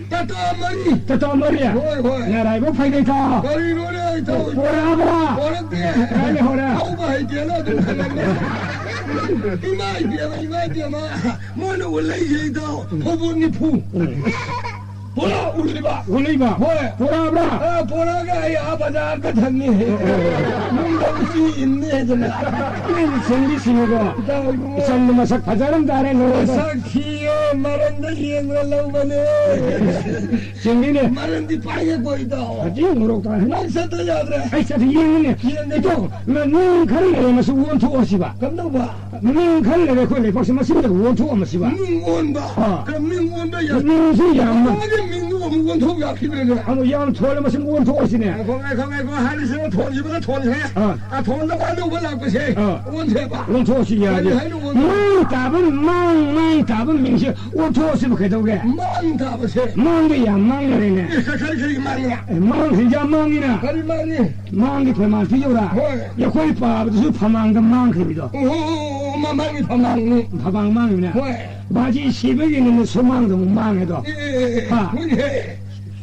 ꯇꯥꯇꯥ ꯃꯔꯤ꯫ ꯇꯥꯇꯥ ꯃꯔꯤ? ꯍꯣꯏ, ꯍꯣꯏ꯫ ꯅꯔꯥꯏꯕꯛ ꯐꯩꯗꯩ ꯇꯥ꯫ ꯀꯔꯤꯅꯣꯅꯦ, ꯑꯩ ꯇꯧ-, ꯄꯣꯔꯛꯑꯕ꯭ꯔꯥ? ꯄꯣꯔꯛꯇꯦ꯫ ꯀꯥꯏꯗ ꯍꯧꯔꯦ? ꯊꯧꯕ ꯍꯩꯇꯦꯅ ꯑꯗꯨꯝ ꯈꯜꯂꯝꯃꯦ꯫ ꯏꯃꯥ ꯏꯕꯦꯝꯃ, ꯏꯃꯥ ꯏꯕꯦꯝꯃ꯫ ꯃꯣꯏꯅ ꯎꯠꯂꯛꯏꯁꯦ ꯏꯇꯥꯎ, ꯐꯧꯕꯣꯠ ꯅꯤꯐꯨ꯫ ꯎꯝ꯫ ꯄꯨꯔꯥ ꯎꯠꯂꯤꯕ꯫ ꯎꯠꯂꯤꯕ? ꯍꯣꯏ꯫ ꯄꯨꯔꯛꯑꯕ꯭ꯔꯥ? ꯑ, ꯄꯨꯔꯛꯑꯒ ꯑꯩ ꯑꯥ ꯕꯖꯥꯔꯗ ꯊꯝꯃꯤ꯫ ꯑꯣ, ꯑꯣ, ꯑꯣ꯫ ꯅꯨꯡꯗ ꯎꯆꯤ ꯏꯟꯅꯦꯗꯅ꯫ ꯅꯪ ꯁꯤꯡꯗꯤ ꯁꯤꯡꯉꯦꯀꯣ꯫ ꯏꯇꯥꯎ ꯏꯕꯨꯡꯉꯣ꯫ ꯏꯆꯟꯗꯣ ꯃꯁꯛ ꯐꯖꯔꯝ ꯇꯥꯔꯦ, ꯂꯣꯏꯔꯦ꯫ ꯃꯁꯛ ꯊꯤꯌꯦ, ꯃꯔꯟꯗ ꯌꯦꯡꯉ ꯂꯧꯕꯅꯦ꯫ ꯆꯨꯝꯃꯤꯅꯦ꯫ ꯃꯔꯟꯗꯤ ꯄꯥꯏꯌꯦꯀꯣ, ꯏꯇꯥꯎ꯫ ꯐꯖꯅ ꯃꯣꯔꯣꯛ ꯇꯥꯏ꯫ ꯅꯪ ꯆꯠꯇ ꯌꯥꯗ꯭ꯔꯦ꯫ ꯑꯩ ꯆꯠꯇ ꯌꯦꯡꯉꯤꯅꯦ꯫ ꯌꯦꯡꯒꯦ꯫ ꯏꯇꯥꯎ, ꯅ-, ꯅꯨꯡ ꯈꯔ ꯂꯩꯔꯦ, ꯃꯁꯤ ꯑꯣꯟꯊꯣꯛꯑꯁꯤꯕ꯫ ꯀꯝꯗꯧꯕ? ꯅꯨꯡ ꯈꯔ ꯂꯩꯔꯦ, ꯑꯩꯈꯣꯏ ꯂꯩꯄꯥꯛꯁꯤ, ꯃꯁꯤ ꯑꯣꯟꯊꯣꯛꯑꯝꯃꯁꯤꯕ꯫ ꯅꯨꯡ ꯑꯣꯟꯕ? ꯑꯥ꯫ ꯀꯔꯝ ꯅꯨꯡ ꯑꯣꯟꯕ ꯌꯥ-, ꯅꯨꯡꯁꯤ ꯌꯥꯝꯅ ꯀꯃꯥꯏꯅ ꯃꯤꯡꯗꯨ ꯑꯃꯨꯛ ꯑꯣꯟꯊꯣꯛ ꯌꯥꯈꯤꯗ꯭ꯔꯦꯅꯦ? ꯑꯃꯨꯛ ꯌꯥꯝ ꯊꯣꯜꯂꯦ, ꯃꯁꯤ ꯑꯣꯟꯊꯣꯛꯑꯁꯤꯅꯦ꯫ ꯉꯥꯏꯈꯣ, ꯉꯥꯏꯈꯣ, ꯉꯥꯏꯈꯣ, ꯍꯥꯏꯔꯤꯁꯤꯅ ꯊꯣꯟꯈꯤꯕꯗ ꯊꯣꯟꯈ꯭ꯔꯦ꯫ ꯑꯥ꯫ ꯑꯊꯣꯟꯗ ꯑꯅꯧꯕ ꯂꯥꯛꯄꯁꯦ ꯑꯥ꯫ ꯑꯣꯟꯁꯦꯕ꯫ ꯑꯣꯟꯊꯣꯛꯑꯁꯤ ꯌꯥꯔꯦ꯫ ꯀꯔꯤ ꯍꯥꯏꯅꯣ ꯑꯣꯟꯊꯣꯛ-, ꯃꯥꯡ ꯇꯥꯕ, ꯃꯥꯡ, ꯃꯥꯡ ꯇꯥꯕ ꯃꯤꯡꯁꯦ ꯑꯣꯟꯊꯣꯛꯑꯁꯤꯕ ꯀꯩꯗꯧꯒꯦ? ꯃꯥꯡ ꯇꯥꯕꯁꯦ꯫ ꯃꯥꯡꯗ ꯌꯥꯝ ꯃꯥꯡꯅꯔꯦꯅꯦ꯫ ꯑꯦ, ꯀ-, ꯀꯔꯤ, ꯀꯔꯤ ꯃꯥꯡꯉꯤꯅ? ꯑꯦ, ꯃꯥꯡ ꯍꯤꯟꯖꯥꯡ ꯃꯥꯡꯉꯤꯅ꯫ ꯀꯔꯤ ꯃꯥꯡꯉꯤ? ꯃꯥꯡꯒꯤ ꯐꯃꯥꯟ ꯄꯤꯌꯧꯔꯥ? ꯍꯣꯏ꯫ ꯑꯩꯈꯣꯏ ꯄꯥꯕꯗꯁꯨ ꯐꯃꯥꯡꯗ ꯃꯥꯡꯈ꯭ꯔꯤꯕꯗꯣ꯫ ꯑꯣ, ꯑꯣ, ꯑꯣ, ꯑꯣ, ꯃꯥꯡꯉꯤ ꯐꯃꯥꯡꯅꯤ꯫ ꯐꯃꯥꯡ ꯃꯥꯡꯉꯤꯅꯦ꯫ ꯍꯣꯏ꯫ ꯕꯥꯖꯤ ꯁꯤꯕꯒꯤꯅꯤꯅꯦ ꯁꯨꯃꯥꯡꯗ ꯑꯃꯨꯛ ꯃꯥꯡꯉꯦꯗꯣ꯫ ꯑꯦ, ꯑꯦ, ꯑꯦ, ꯑꯦ, ꯍꯥ? ꯍꯣꯏꯅꯦ꯫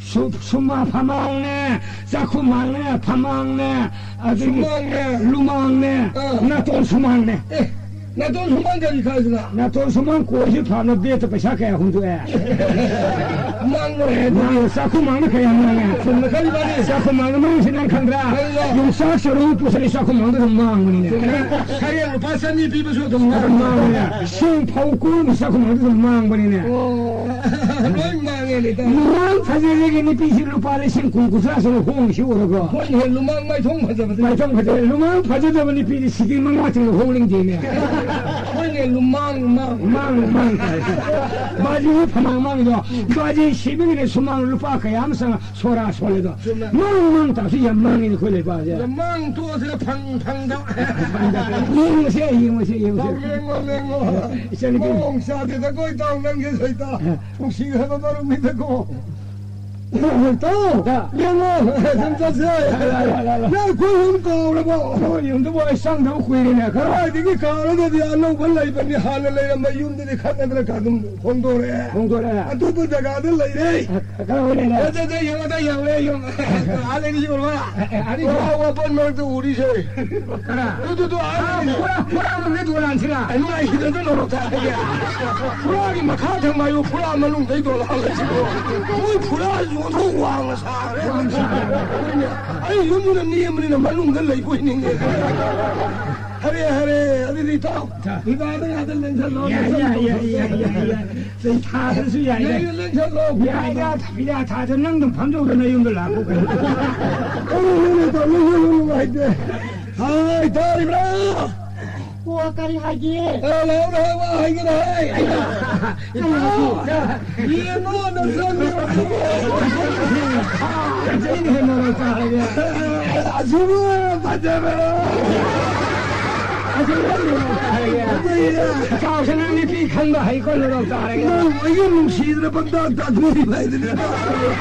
ꯁꯨ-, ꯁꯨꯃꯥ ꯐꯃꯥꯡꯅꯦ, ꯆꯥꯛꯈꯨꯃꯥꯡꯅꯦ, ꯐꯃꯥꯡꯅꯦ, ꯑꯗꯒꯤ ꯁꯨꯃꯥꯡꯅꯦ꯫ ꯂꯨꯃꯥꯡꯅꯦ, ꯑꯥ꯫ ꯅꯥꯇꯣꯟ ꯁꯨꯃꯥꯡꯅꯦ꯫ ꯑꯦ, ꯅꯥꯇꯣꯟ ꯁꯨꯃꯥꯡ ꯀꯔꯤ ꯈꯥꯏꯗꯅ? ꯅꯥꯇꯣꯟ ꯁꯨꯃꯥꯡ ꯀꯣꯏꯁꯤ ꯐꯥꯅ ꯕꯦꯠꯇ ꯄꯩꯁꯥ ꯀꯌꯥ ꯍꯨꯟꯗꯣꯛꯑꯦ? ꯃꯥꯡꯂꯣꯏ ꯍꯥꯏꯗꯤ꯫ ꯃꯥꯡꯂꯣꯏ, ꯆꯥꯛꯈꯨꯃꯥꯡꯅ ꯀꯌꯥ ꯃꯥꯡꯉꯦ? ꯆꯨꯝꯅ ꯈꯜꯂꯤꯕꯅꯤ꯫ ꯆꯥꯛꯈꯨꯃꯥꯡꯅ ꯃꯔꯨꯁꯤ ꯅꯪ ꯈꯪꯗ꯭ꯔꯥ? ꯈꯪꯉꯤꯗ꯫ ꯌꯣꯡꯆꯥꯛ ꯆꯔꯨ ꯄꯨꯁꯜꯂꯤ ꯆꯥꯛꯈꯨꯃꯥꯡꯗ ꯑꯗꯨꯝ ꯃꯥꯡꯕꯅꯤꯅꯦ꯫ ꯆꯨꯝꯃꯦ꯫ ꯁꯔꯦꯡ ꯂꯨꯄꯥ ꯆꯅꯤ ꯄꯤꯕꯁꯨ ꯑꯗꯨꯝ ꯑꯗꯨꯝ ꯃꯥꯡꯕꯅꯤꯅꯦ꯫ ꯁꯤꯡ ꯐꯧ ꯀꯣꯟꯕ ꯆꯥꯛꯈꯨꯃꯥꯡꯗ ꯑꯗꯨꯝ ꯃꯥꯡꯕꯅꯤꯅꯦ꯫ ꯑꯣ꯫ ꯂꯣꯏ ꯃꯥꯡꯉꯦ ꯂꯩꯇꯥ꯫ ꯂꯨꯃꯥꯡ ꯐꯖꯔꯤꯒꯤ ꯅꯨꯄꯤꯁꯤ ꯂꯨꯄꯥ ꯂꯤꯁꯤꯡ ꯀꯨꯟ ꯀꯨꯟꯊ꯭ꯔꯥ ꯁꯨꯅ ꯍꯣꯡꯉꯤꯁꯤ ꯎꯔꯕ꯭ꯔꯣ? ꯍꯣꯏꯅꯦ, ꯂꯨꯃꯥꯡ ꯃꯥꯏꯊꯣꯡ ꯐꯖꯕꯗ꯫ ꯃꯥꯏꯊꯣꯡ ꯐꯖꯔꯦ꯫ ꯂꯨꯃꯥꯡ ꯐꯖꯗꯕ ꯅꯨꯄꯤꯗꯤ ꯁꯤꯀꯤ ꯃꯉꯥ ꯇꯤꯡꯅ ꯍꯣꯡꯅꯤꯡꯗꯦꯅꯦ꯫ ꯍꯣꯏꯅꯦ, ꯂꯨꯃꯥꯡ, ꯂꯨꯃꯥꯡ꯫ ꯃꯥꯡ, ꯃꯥꯡ ꯇꯥꯏ꯫ ꯕꯥꯖꯤꯒꯤ ꯐꯃꯥꯡ ꯃꯥꯡꯉꯤꯗꯣ꯫ ꯕꯥꯖꯤ ꯁꯤꯕꯒꯤꯅꯦ ꯁꯨꯃꯥꯡ ꯂꯨꯄꯥ ꯀꯌꯥ ꯑꯃ ꯆꯪꯉ ꯁꯣꯔꯥ ꯁꯣꯜꯂꯦꯗꯣ꯫ ꯆꯨꯝꯃꯦ꯫ ꯃꯥꯡ, ꯃꯥꯡ ꯇꯥꯕꯁꯤ ꯌꯥꯝ ꯃꯥꯡꯉꯤꯅꯦ ꯑꯩꯈꯣꯏ ꯂꯩꯕꯥꯛꯁꯦ꯫ ꯌꯥꯝ ꯃꯥꯡ ꯇꯣꯛꯑꯁꯤꯔ ꯐꯪ, ꯐꯪꯗ꯫ ꯌꯦꯡꯉꯨꯁꯦ, ꯌꯦꯡꯉꯨꯁꯦ, ꯌꯦꯡꯉꯨꯁꯦ꯫ ꯇꯥꯎ, ꯌꯦꯡꯉꯣ, ꯌꯦꯡꯉꯣ꯫ ꯏꯆꯟꯅꯨꯄꯤ꯫ ꯃꯑꯣꯡ ꯆꯥꯗꯦꯗꯀꯣ, ꯏꯇꯥꯎ, ꯅꯪꯒꯤ ꯁꯩꯇꯥ꯫ ꯑ꯫ ꯅꯨꯡꯁꯤꯈ꯭ꯔꯕ ꯃꯔꯨꯞꯅꯤꯗꯀꯣ꯫ ꯇꯥꯎ, ꯌꯦꯡꯉꯣ, ꯁꯨꯝ ꯆꯠꯁꯦ꯫ ꯂꯥ, ꯂꯥ, ꯂꯥ, ꯂꯥ꯫ ꯅꯪ ꯑꯩꯈꯣꯏ ꯌꯨꯝ ꯀꯥꯎꯔꯕꯣ? ꯑꯩꯈꯣꯏ ꯌꯨꯝꯗꯨꯕꯨ ꯑꯩ ꯆꯪꯗꯕ ꯀꯨꯏꯔꯦꯅꯦ꯫ ꯀꯗꯥꯏꯗꯒꯤ ꯀꯥꯎꯔꯒꯗꯤ ꯑꯅꯧꯕ ꯂꯩꯕꯅꯤ, ꯍꯥꯟꯅ ꯂꯩꯔꯝꯕ ꯌꯨꯝꯗꯨꯗꯤ ꯈꯠꯅꯗꯅ ꯑꯗꯨꯝ ꯍꯣꯡꯗꯣꯔꯛꯑꯦ꯫ ꯍꯣꯡꯗꯣꯔꯛꯑꯦ꯫ ꯑꯇꯣꯞꯄ ꯖꯒꯥꯗ ꯂꯩꯔꯦ꯫ ꯀꯗꯥꯏ ꯂꯩꯔꯦ? ꯑꯗ, ꯑꯗ ꯌꯦꯡꯉꯣ, ꯑꯗ ꯌꯦꯡꯉꯣ, ꯌꯦꯡꯉꯣ꯫ ꯑꯥ, ꯂꯩꯔꯤꯁꯦ ꯎꯔꯕ? ꯑꯦ, ꯑꯦ, ꯑꯥ, ꯂꯩꯔꯤꯁꯦ꯫ ꯋꯥ, ꯋꯥꯄꯟ ꯃꯔꯛꯇ ꯎꯔꯤꯁꯦ꯫ ꯀꯅꯥ? ꯑꯗꯨꯗꯣ, ꯑꯥ, ꯑꯥ, ꯂꯩꯔꯤꯁꯦ꯫ ꯄꯨꯔꯥ, ꯄꯨꯔꯥ ꯃꯅꯨꯡꯗ ꯗꯣꯂꯥꯟꯁꯤꯔꯥ? ꯑꯩ ꯅꯨꯡꯉꯥꯏꯈꯤꯗꯅ ꯂꯧꯔꯣ ꯇꯥꯔꯒꯦ꯫ ꯐꯨꯔꯥꯒꯤ ꯃꯈꯥ ꯊꯪꯕ ꯍꯥꯏꯌꯨ, ꯐꯨꯔꯥ ꯃꯅꯨꯡꯗꯩ ꯗꯣꯂꯥꯟ ꯂꯩꯁꯤꯕꯣ꯫ ꯃꯣꯏ ꯐꯨꯔꯥꯁꯨ ꯑꯣꯟꯊꯣꯛ ꯋꯥꯡꯅ ꯁꯥꯈ꯭ꯔꯦ꯫ ꯋꯥꯡꯅ ꯁꯥꯈ꯭ꯔꯦ꯫ ꯑꯩ ꯌꯨꯝꯗꯨꯅ ꯅꯦꯝꯕꯅꯤꯅ ꯃꯅꯨꯡꯗ ꯂꯩꯕꯣꯏ ꯅꯤꯡꯉꯦ꯫ ꯍꯔꯦ, ꯍꯔꯦ, ꯑꯗꯨꯗꯤ ꯏꯇꯥꯎ, ꯏꯕꯥꯗ ꯉꯥꯛꯇ ꯂꯦꯡꯁꯜꯂꯣ, ꯌꯥꯏ, ꯌꯥꯏ, ꯂꯦꯡꯁꯜꯂꯣ꯫ ꯌꯥꯏ, ꯌꯥꯏ, ꯌꯥꯏ, ꯌꯥꯏ꯫ ꯆꯩ ꯊꯥꯗ꯭ꯔꯁꯨ ꯌꯥꯏ, ꯌꯥꯏ꯫ ꯂꯦꯡꯁꯜꯂꯣ, ꯂꯦꯡꯁꯜꯂꯣ꯫ ꯌꯥꯏꯗ, ꯐꯤꯗꯥ ꯊꯥꯗ ꯅꯪ ꯑꯗꯨꯝ ꯐꯝꯖꯧꯗ ꯅꯌꯨꯝꯗ ꯂꯥꯛꯀꯣ ꯀꯩꯅꯣ꯫ ꯑꯩ ꯌꯨꯝꯗ ꯂꯩꯇꯕ, ꯌꯨꯝ ꯅꯨꯡꯉꯥꯏꯇꯦ꯫ ꯍꯥꯏ, ꯇꯥꯔꯤꯕ꯭ꯔꯥ? ꯑꯣ, ꯀꯔꯤ ꯍꯥꯏꯒꯦ? ꯑ, ꯂꯥꯎꯔꯦ, ꯋꯥ ꯍꯥꯏꯒꯦꯔꯦ, ꯍꯥꯏ꯫ ꯀꯔꯤ ꯍꯥꯏꯒꯦ? ꯌꯦꯡꯉꯣ, ꯅꯆꯟ꯫ ꯐꯖꯩꯅꯦ, ꯃꯔꯣꯏ ꯆꯥꯔꯒꯦ꯫ ꯑꯁꯤꯕꯨ ꯐꯖꯕ꯭ꯔꯣ? ꯏꯇꯥꯎꯁꯦ ꯅꯪ ꯅꯨꯄꯤ ꯈꯟꯕ ꯍꯩꯀꯣ, ꯂꯧꯔꯧ ꯇꯥꯔꯒꯦ꯫ ꯅꯪ ꯑꯩꯒ ꯅꯨꯡꯁꯤꯗꯅ ꯄꯪꯇꯥꯛ ꯇꯥꯛꯊꯣꯛꯏꯕ ꯍꯥꯏꯗꯨꯅꯤ꯫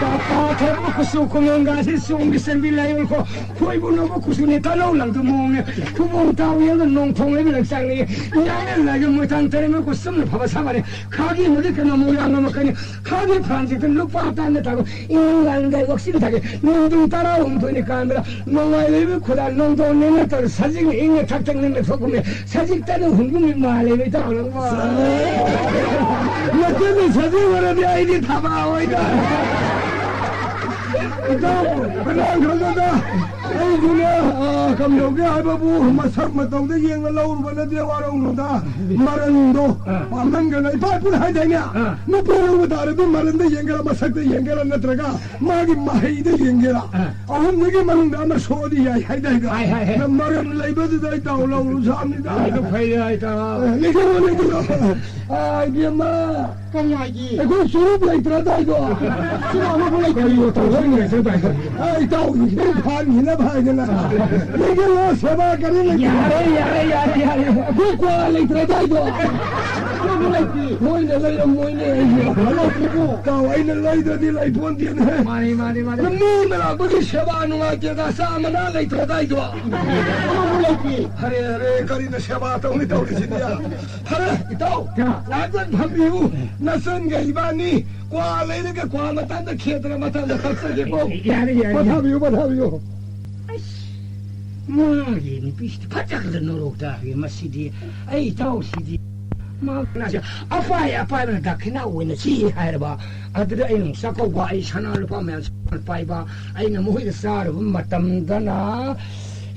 ꯇꯥꯊꯣꯛꯄ ꯀꯨꯆꯨ ꯀꯨꯃꯦꯟꯒꯥꯁꯦ ꯆꯣꯡꯒꯤ ꯆꯟꯕꯤ ꯂꯥꯏꯑꯣꯡꯈꯣ꯫ ꯈꯣꯏꯕꯨ ꯅꯧꯕ ꯀꯨꯆꯨꯅꯤ ꯇꯥꯅꯧ ꯂꯪꯗꯨ ꯃꯑꯣꯡꯅꯤ꯫ ꯈꯨꯕꯣꯡ ꯇꯥꯎ ꯌꯦꯡꯗ ꯅꯣꯡ ꯊꯣꯡ ꯂꯩꯕ ꯂꯪꯆꯥꯛꯅꯤ꯫ ꯉꯥꯡꯅ ꯂꯥꯏꯒ ꯃꯣꯏꯊꯥꯡ ꯇꯔꯦꯠꯃꯛ ꯀꯨꯆꯨꯝꯅ ꯐꯕ ꯁꯥꯕꯅꯤ꯫ ꯈꯥꯒꯤ ꯃꯗꯨ ꯀꯩꯅꯣ ꯃꯣꯏꯔꯥꯡ ꯑꯃꯈꯛꯅꯤ꯫ ꯈꯥꯒꯤ ꯐ꯭ꯔꯥꯟꯁꯤꯇ ꯂꯨꯄꯥ ꯇꯥꯟꯅ ꯇꯥꯕ ꯏꯪꯂꯥꯟꯗ ꯋꯥꯛꯁꯤꯟ ꯊꯥꯒꯤ ꯅꯣꯡꯗꯨꯡ ꯇꯔꯥꯍꯨꯝꯗꯣꯏꯅꯤ ꯀꯥꯟꯕꯗ ꯅꯣꯡꯃꯥꯏ ꯂꯩꯕ ꯈꯨꯗꯥ ꯅꯣꯡꯗꯣꯟ ꯅꯦꯅ ꯇꯧꯔ ꯁꯖꯤꯛꯅ ꯏꯪꯅ ꯊꯛ ꯊꯛ ꯅꯤꯡꯅ ꯊꯣꯛꯄꯅꯦ꯫ ꯁꯖꯤꯛꯇꯅ ꯍꯨꯟꯒꯨꯝꯃꯤ ꯃꯥꯜꯂꯦꯕ ꯏꯇꯥꯎ ꯅꯪꯕꯣ꯫ ꯃꯁꯤꯗꯤ ꯁꯖꯤꯛ ꯑꯣꯏꯔꯗꯤ ꯑꯩꯗꯤ ꯊꯕꯥ ꯑꯣꯏꯗ꯫ ꯏꯇꯥꯎ, ꯀꯅꯥ ꯈꯪꯒꯗ? ꯑꯩꯁꯨꯅꯦ, ꯑ, ꯀꯝꯗꯧꯒꯦ ꯍꯥꯏꯕꯕꯨ ꯃꯁꯛ ꯃꯇꯧꯗ ꯌꯦꯡꯉ ꯂꯧꯔꯨꯕ ꯅꯠꯇꯦ, ꯋꯥꯔꯧꯅꯨꯗ꯫ ꯃꯔꯟꯗꯣ ꯑꯥ꯫ ꯄꯥꯝꯃꯟꯒꯅ ꯏꯄꯥ ꯏꯄꯨꯅ ꯍꯥꯏꯗꯥꯏꯅꯦ? ꯑꯥ꯫ ꯅꯨꯄꯤ ꯂꯧꯕ ꯇꯥꯔꯗꯤ ꯃꯔꯟꯗ ꯌꯦꯡꯒꯦꯔꯥ, ꯃꯁꯛꯇ ꯌꯦꯡꯒꯦꯔꯥ, ꯅꯠꯇ꯭ꯔꯒ ꯃꯥꯒꯤ ꯃꯍꯩꯗ ꯌꯦꯡꯒꯦꯔꯥ? ꯑꯥ꯫ ꯑꯍꯨꯝꯗꯨꯒꯤ ꯃꯅꯨꯡꯗ ꯑꯃ ꯁꯣꯛꯑꯗꯤ ꯌꯥꯏ ꯍꯥꯏꯗꯥꯏꯅꯦ? ꯍꯥꯏ, ꯍꯥꯏ, ꯍꯥꯏ꯫ ꯅ ꯃꯔꯟ ꯂꯩꯕꯗꯨꯗ ꯑꯩ ꯇꯥꯎ ꯂꯧꯔꯨ ꯁꯥꯕꯅꯤꯗ꯫ ꯑꯗꯨ ꯐꯩ ꯍꯥꯏ ꯇꯥꯎ꯫ ꯑ, ꯂꯩꯖꯔꯣ, ꯂꯩꯖꯔꯣ꯫ ꯑ, ꯏꯕꯦꯝꯃ꯫ ꯀꯔꯤ ꯍꯥꯏꯒꯦ? ꯑꯩꯈꯣꯏ ꯆꯨꯔꯨꯞ ꯂꯩꯇ꯭ꯔꯗꯥꯏꯗꯣ? ꯆꯨꯔꯨꯞ ꯑꯃꯐꯥꯎ ꯂꯩꯇꯦ꯫ ꯀꯔꯤ ꯋꯥꯇꯧ ꯂꯩꯇ꯭ꯔꯗꯥꯏꯗꯣ? ꯑ, ꯏꯇꯥꯎꯒꯤ ꯈꯤꯇꯪ ꯐꯥꯟꯈꯤꯅꯕ ꯍꯥꯏꯗꯅ꯫ ꯂꯩꯖꯔꯣ, ꯁꯦꯕꯥ ꯀꯔꯤ ꯂꯩꯇꯦ꯫ ꯌꯥꯔꯦ, ꯌꯥꯔꯦ, ꯌꯥꯔꯦ, ꯌꯥꯔꯦ꯫ ꯑꯩꯈꯣꯏ ꯀ꯭ꯋꯥ ꯂꯩꯇ꯭ꯔꯗꯥꯏꯗꯣ? ꯑꯃꯐꯥꯎ ꯂꯩꯇꯦ꯫ ꯃꯣꯏꯅ ꯂꯩꯔꯝꯃꯣꯏꯅꯦ ꯑꯩꯁꯦ꯫ ꯂꯩꯇꯦꯀꯣ꯫ ꯏꯇꯥꯎ, ꯑꯩꯅ ꯂꯩꯗ꯭ꯔꯗꯤ ꯂꯩꯄꯣꯟꯇꯦꯅꯦ꯫ ꯃꯥꯅꯤ, ꯃꯥꯅꯤ, ꯃꯥꯅꯤ꯫ ꯅꯃꯨꯅ ꯂꯥꯛꯄꯒꯤ ꯁꯦꯕꯥ ꯅꯨꯡꯉꯥꯏꯇꯦꯗ, ꯆꯥ ꯃꯅꯥ ꯂꯩꯇ꯭ꯔꯗꯥꯏꯗꯣ? ꯑꯃꯕꯨ ꯂꯩꯇꯦ꯫ ꯑꯔꯦ, ꯑꯔꯦ, ꯀꯔꯤꯅ ꯁꯦꯕꯥ ꯇꯧꯅꯤ ꯇꯧꯔꯤꯁꯤꯗꯤ? ꯐꯔꯦ, ꯏꯇꯥꯎ, ꯀꯌꯥ? ꯉꯥꯏꯍꯥꯛꯇꯪ ꯐꯝꯕꯤꯌꯨ꯫ ꯅꯆꯟꯒ ꯏꯕꯥꯅꯤ ꯀ꯭ꯋꯥ ꯂꯩꯔꯒ ꯀ꯭ꯋꯥ ꯃꯇꯥꯡꯗ ꯈꯦꯇ꯭ꯔ ꯃꯇꯥꯡꯗ ꯀꯛꯆꯒꯦꯀꯣ꯫ ꯌꯥꯔꯦ, ꯌꯥꯔꯦ, ꯌꯥꯔꯦ꯫ ꯄꯣꯊꯥꯕꯤꯌꯨ, ꯄꯣꯊꯥꯕꯤꯌꯨ꯫ ꯑꯁ, ꯃꯥꯒꯤ ꯅꯨꯄꯤꯁꯤꯗꯤ ꯐꯖꯈ꯭ꯔ ꯅꯣꯔꯣꯛ ꯇꯥꯈ꯭ꯔꯦ ꯃꯁꯤꯗꯤ꯫ ꯑꯩ ꯏꯇꯥꯎꯁꯤꯗꯤ ꯃꯥ ꯀꯅꯥꯁꯦ ꯑꯄꯥꯏ ꯑꯄꯥꯏꯕꯅ ꯗꯈꯤꯅꯥ ꯑꯣꯏꯅ ꯆꯤ ꯍꯥꯏꯔꯕ꯫ ꯑꯗꯨꯗ ꯑꯩꯅ ꯑꯃꯨꯛ ꯆꯥꯛꯀꯧꯕ, ꯑꯩ ꯁꯅꯥ ꯂꯨꯄꯥ ꯃꯌꯥꯝ ꯄꯥꯏꯕ, ꯑꯩꯅ ꯃꯈꯣꯏꯗ ꯆꯥꯔꯨꯕ ꯃꯇꯝꯗꯅ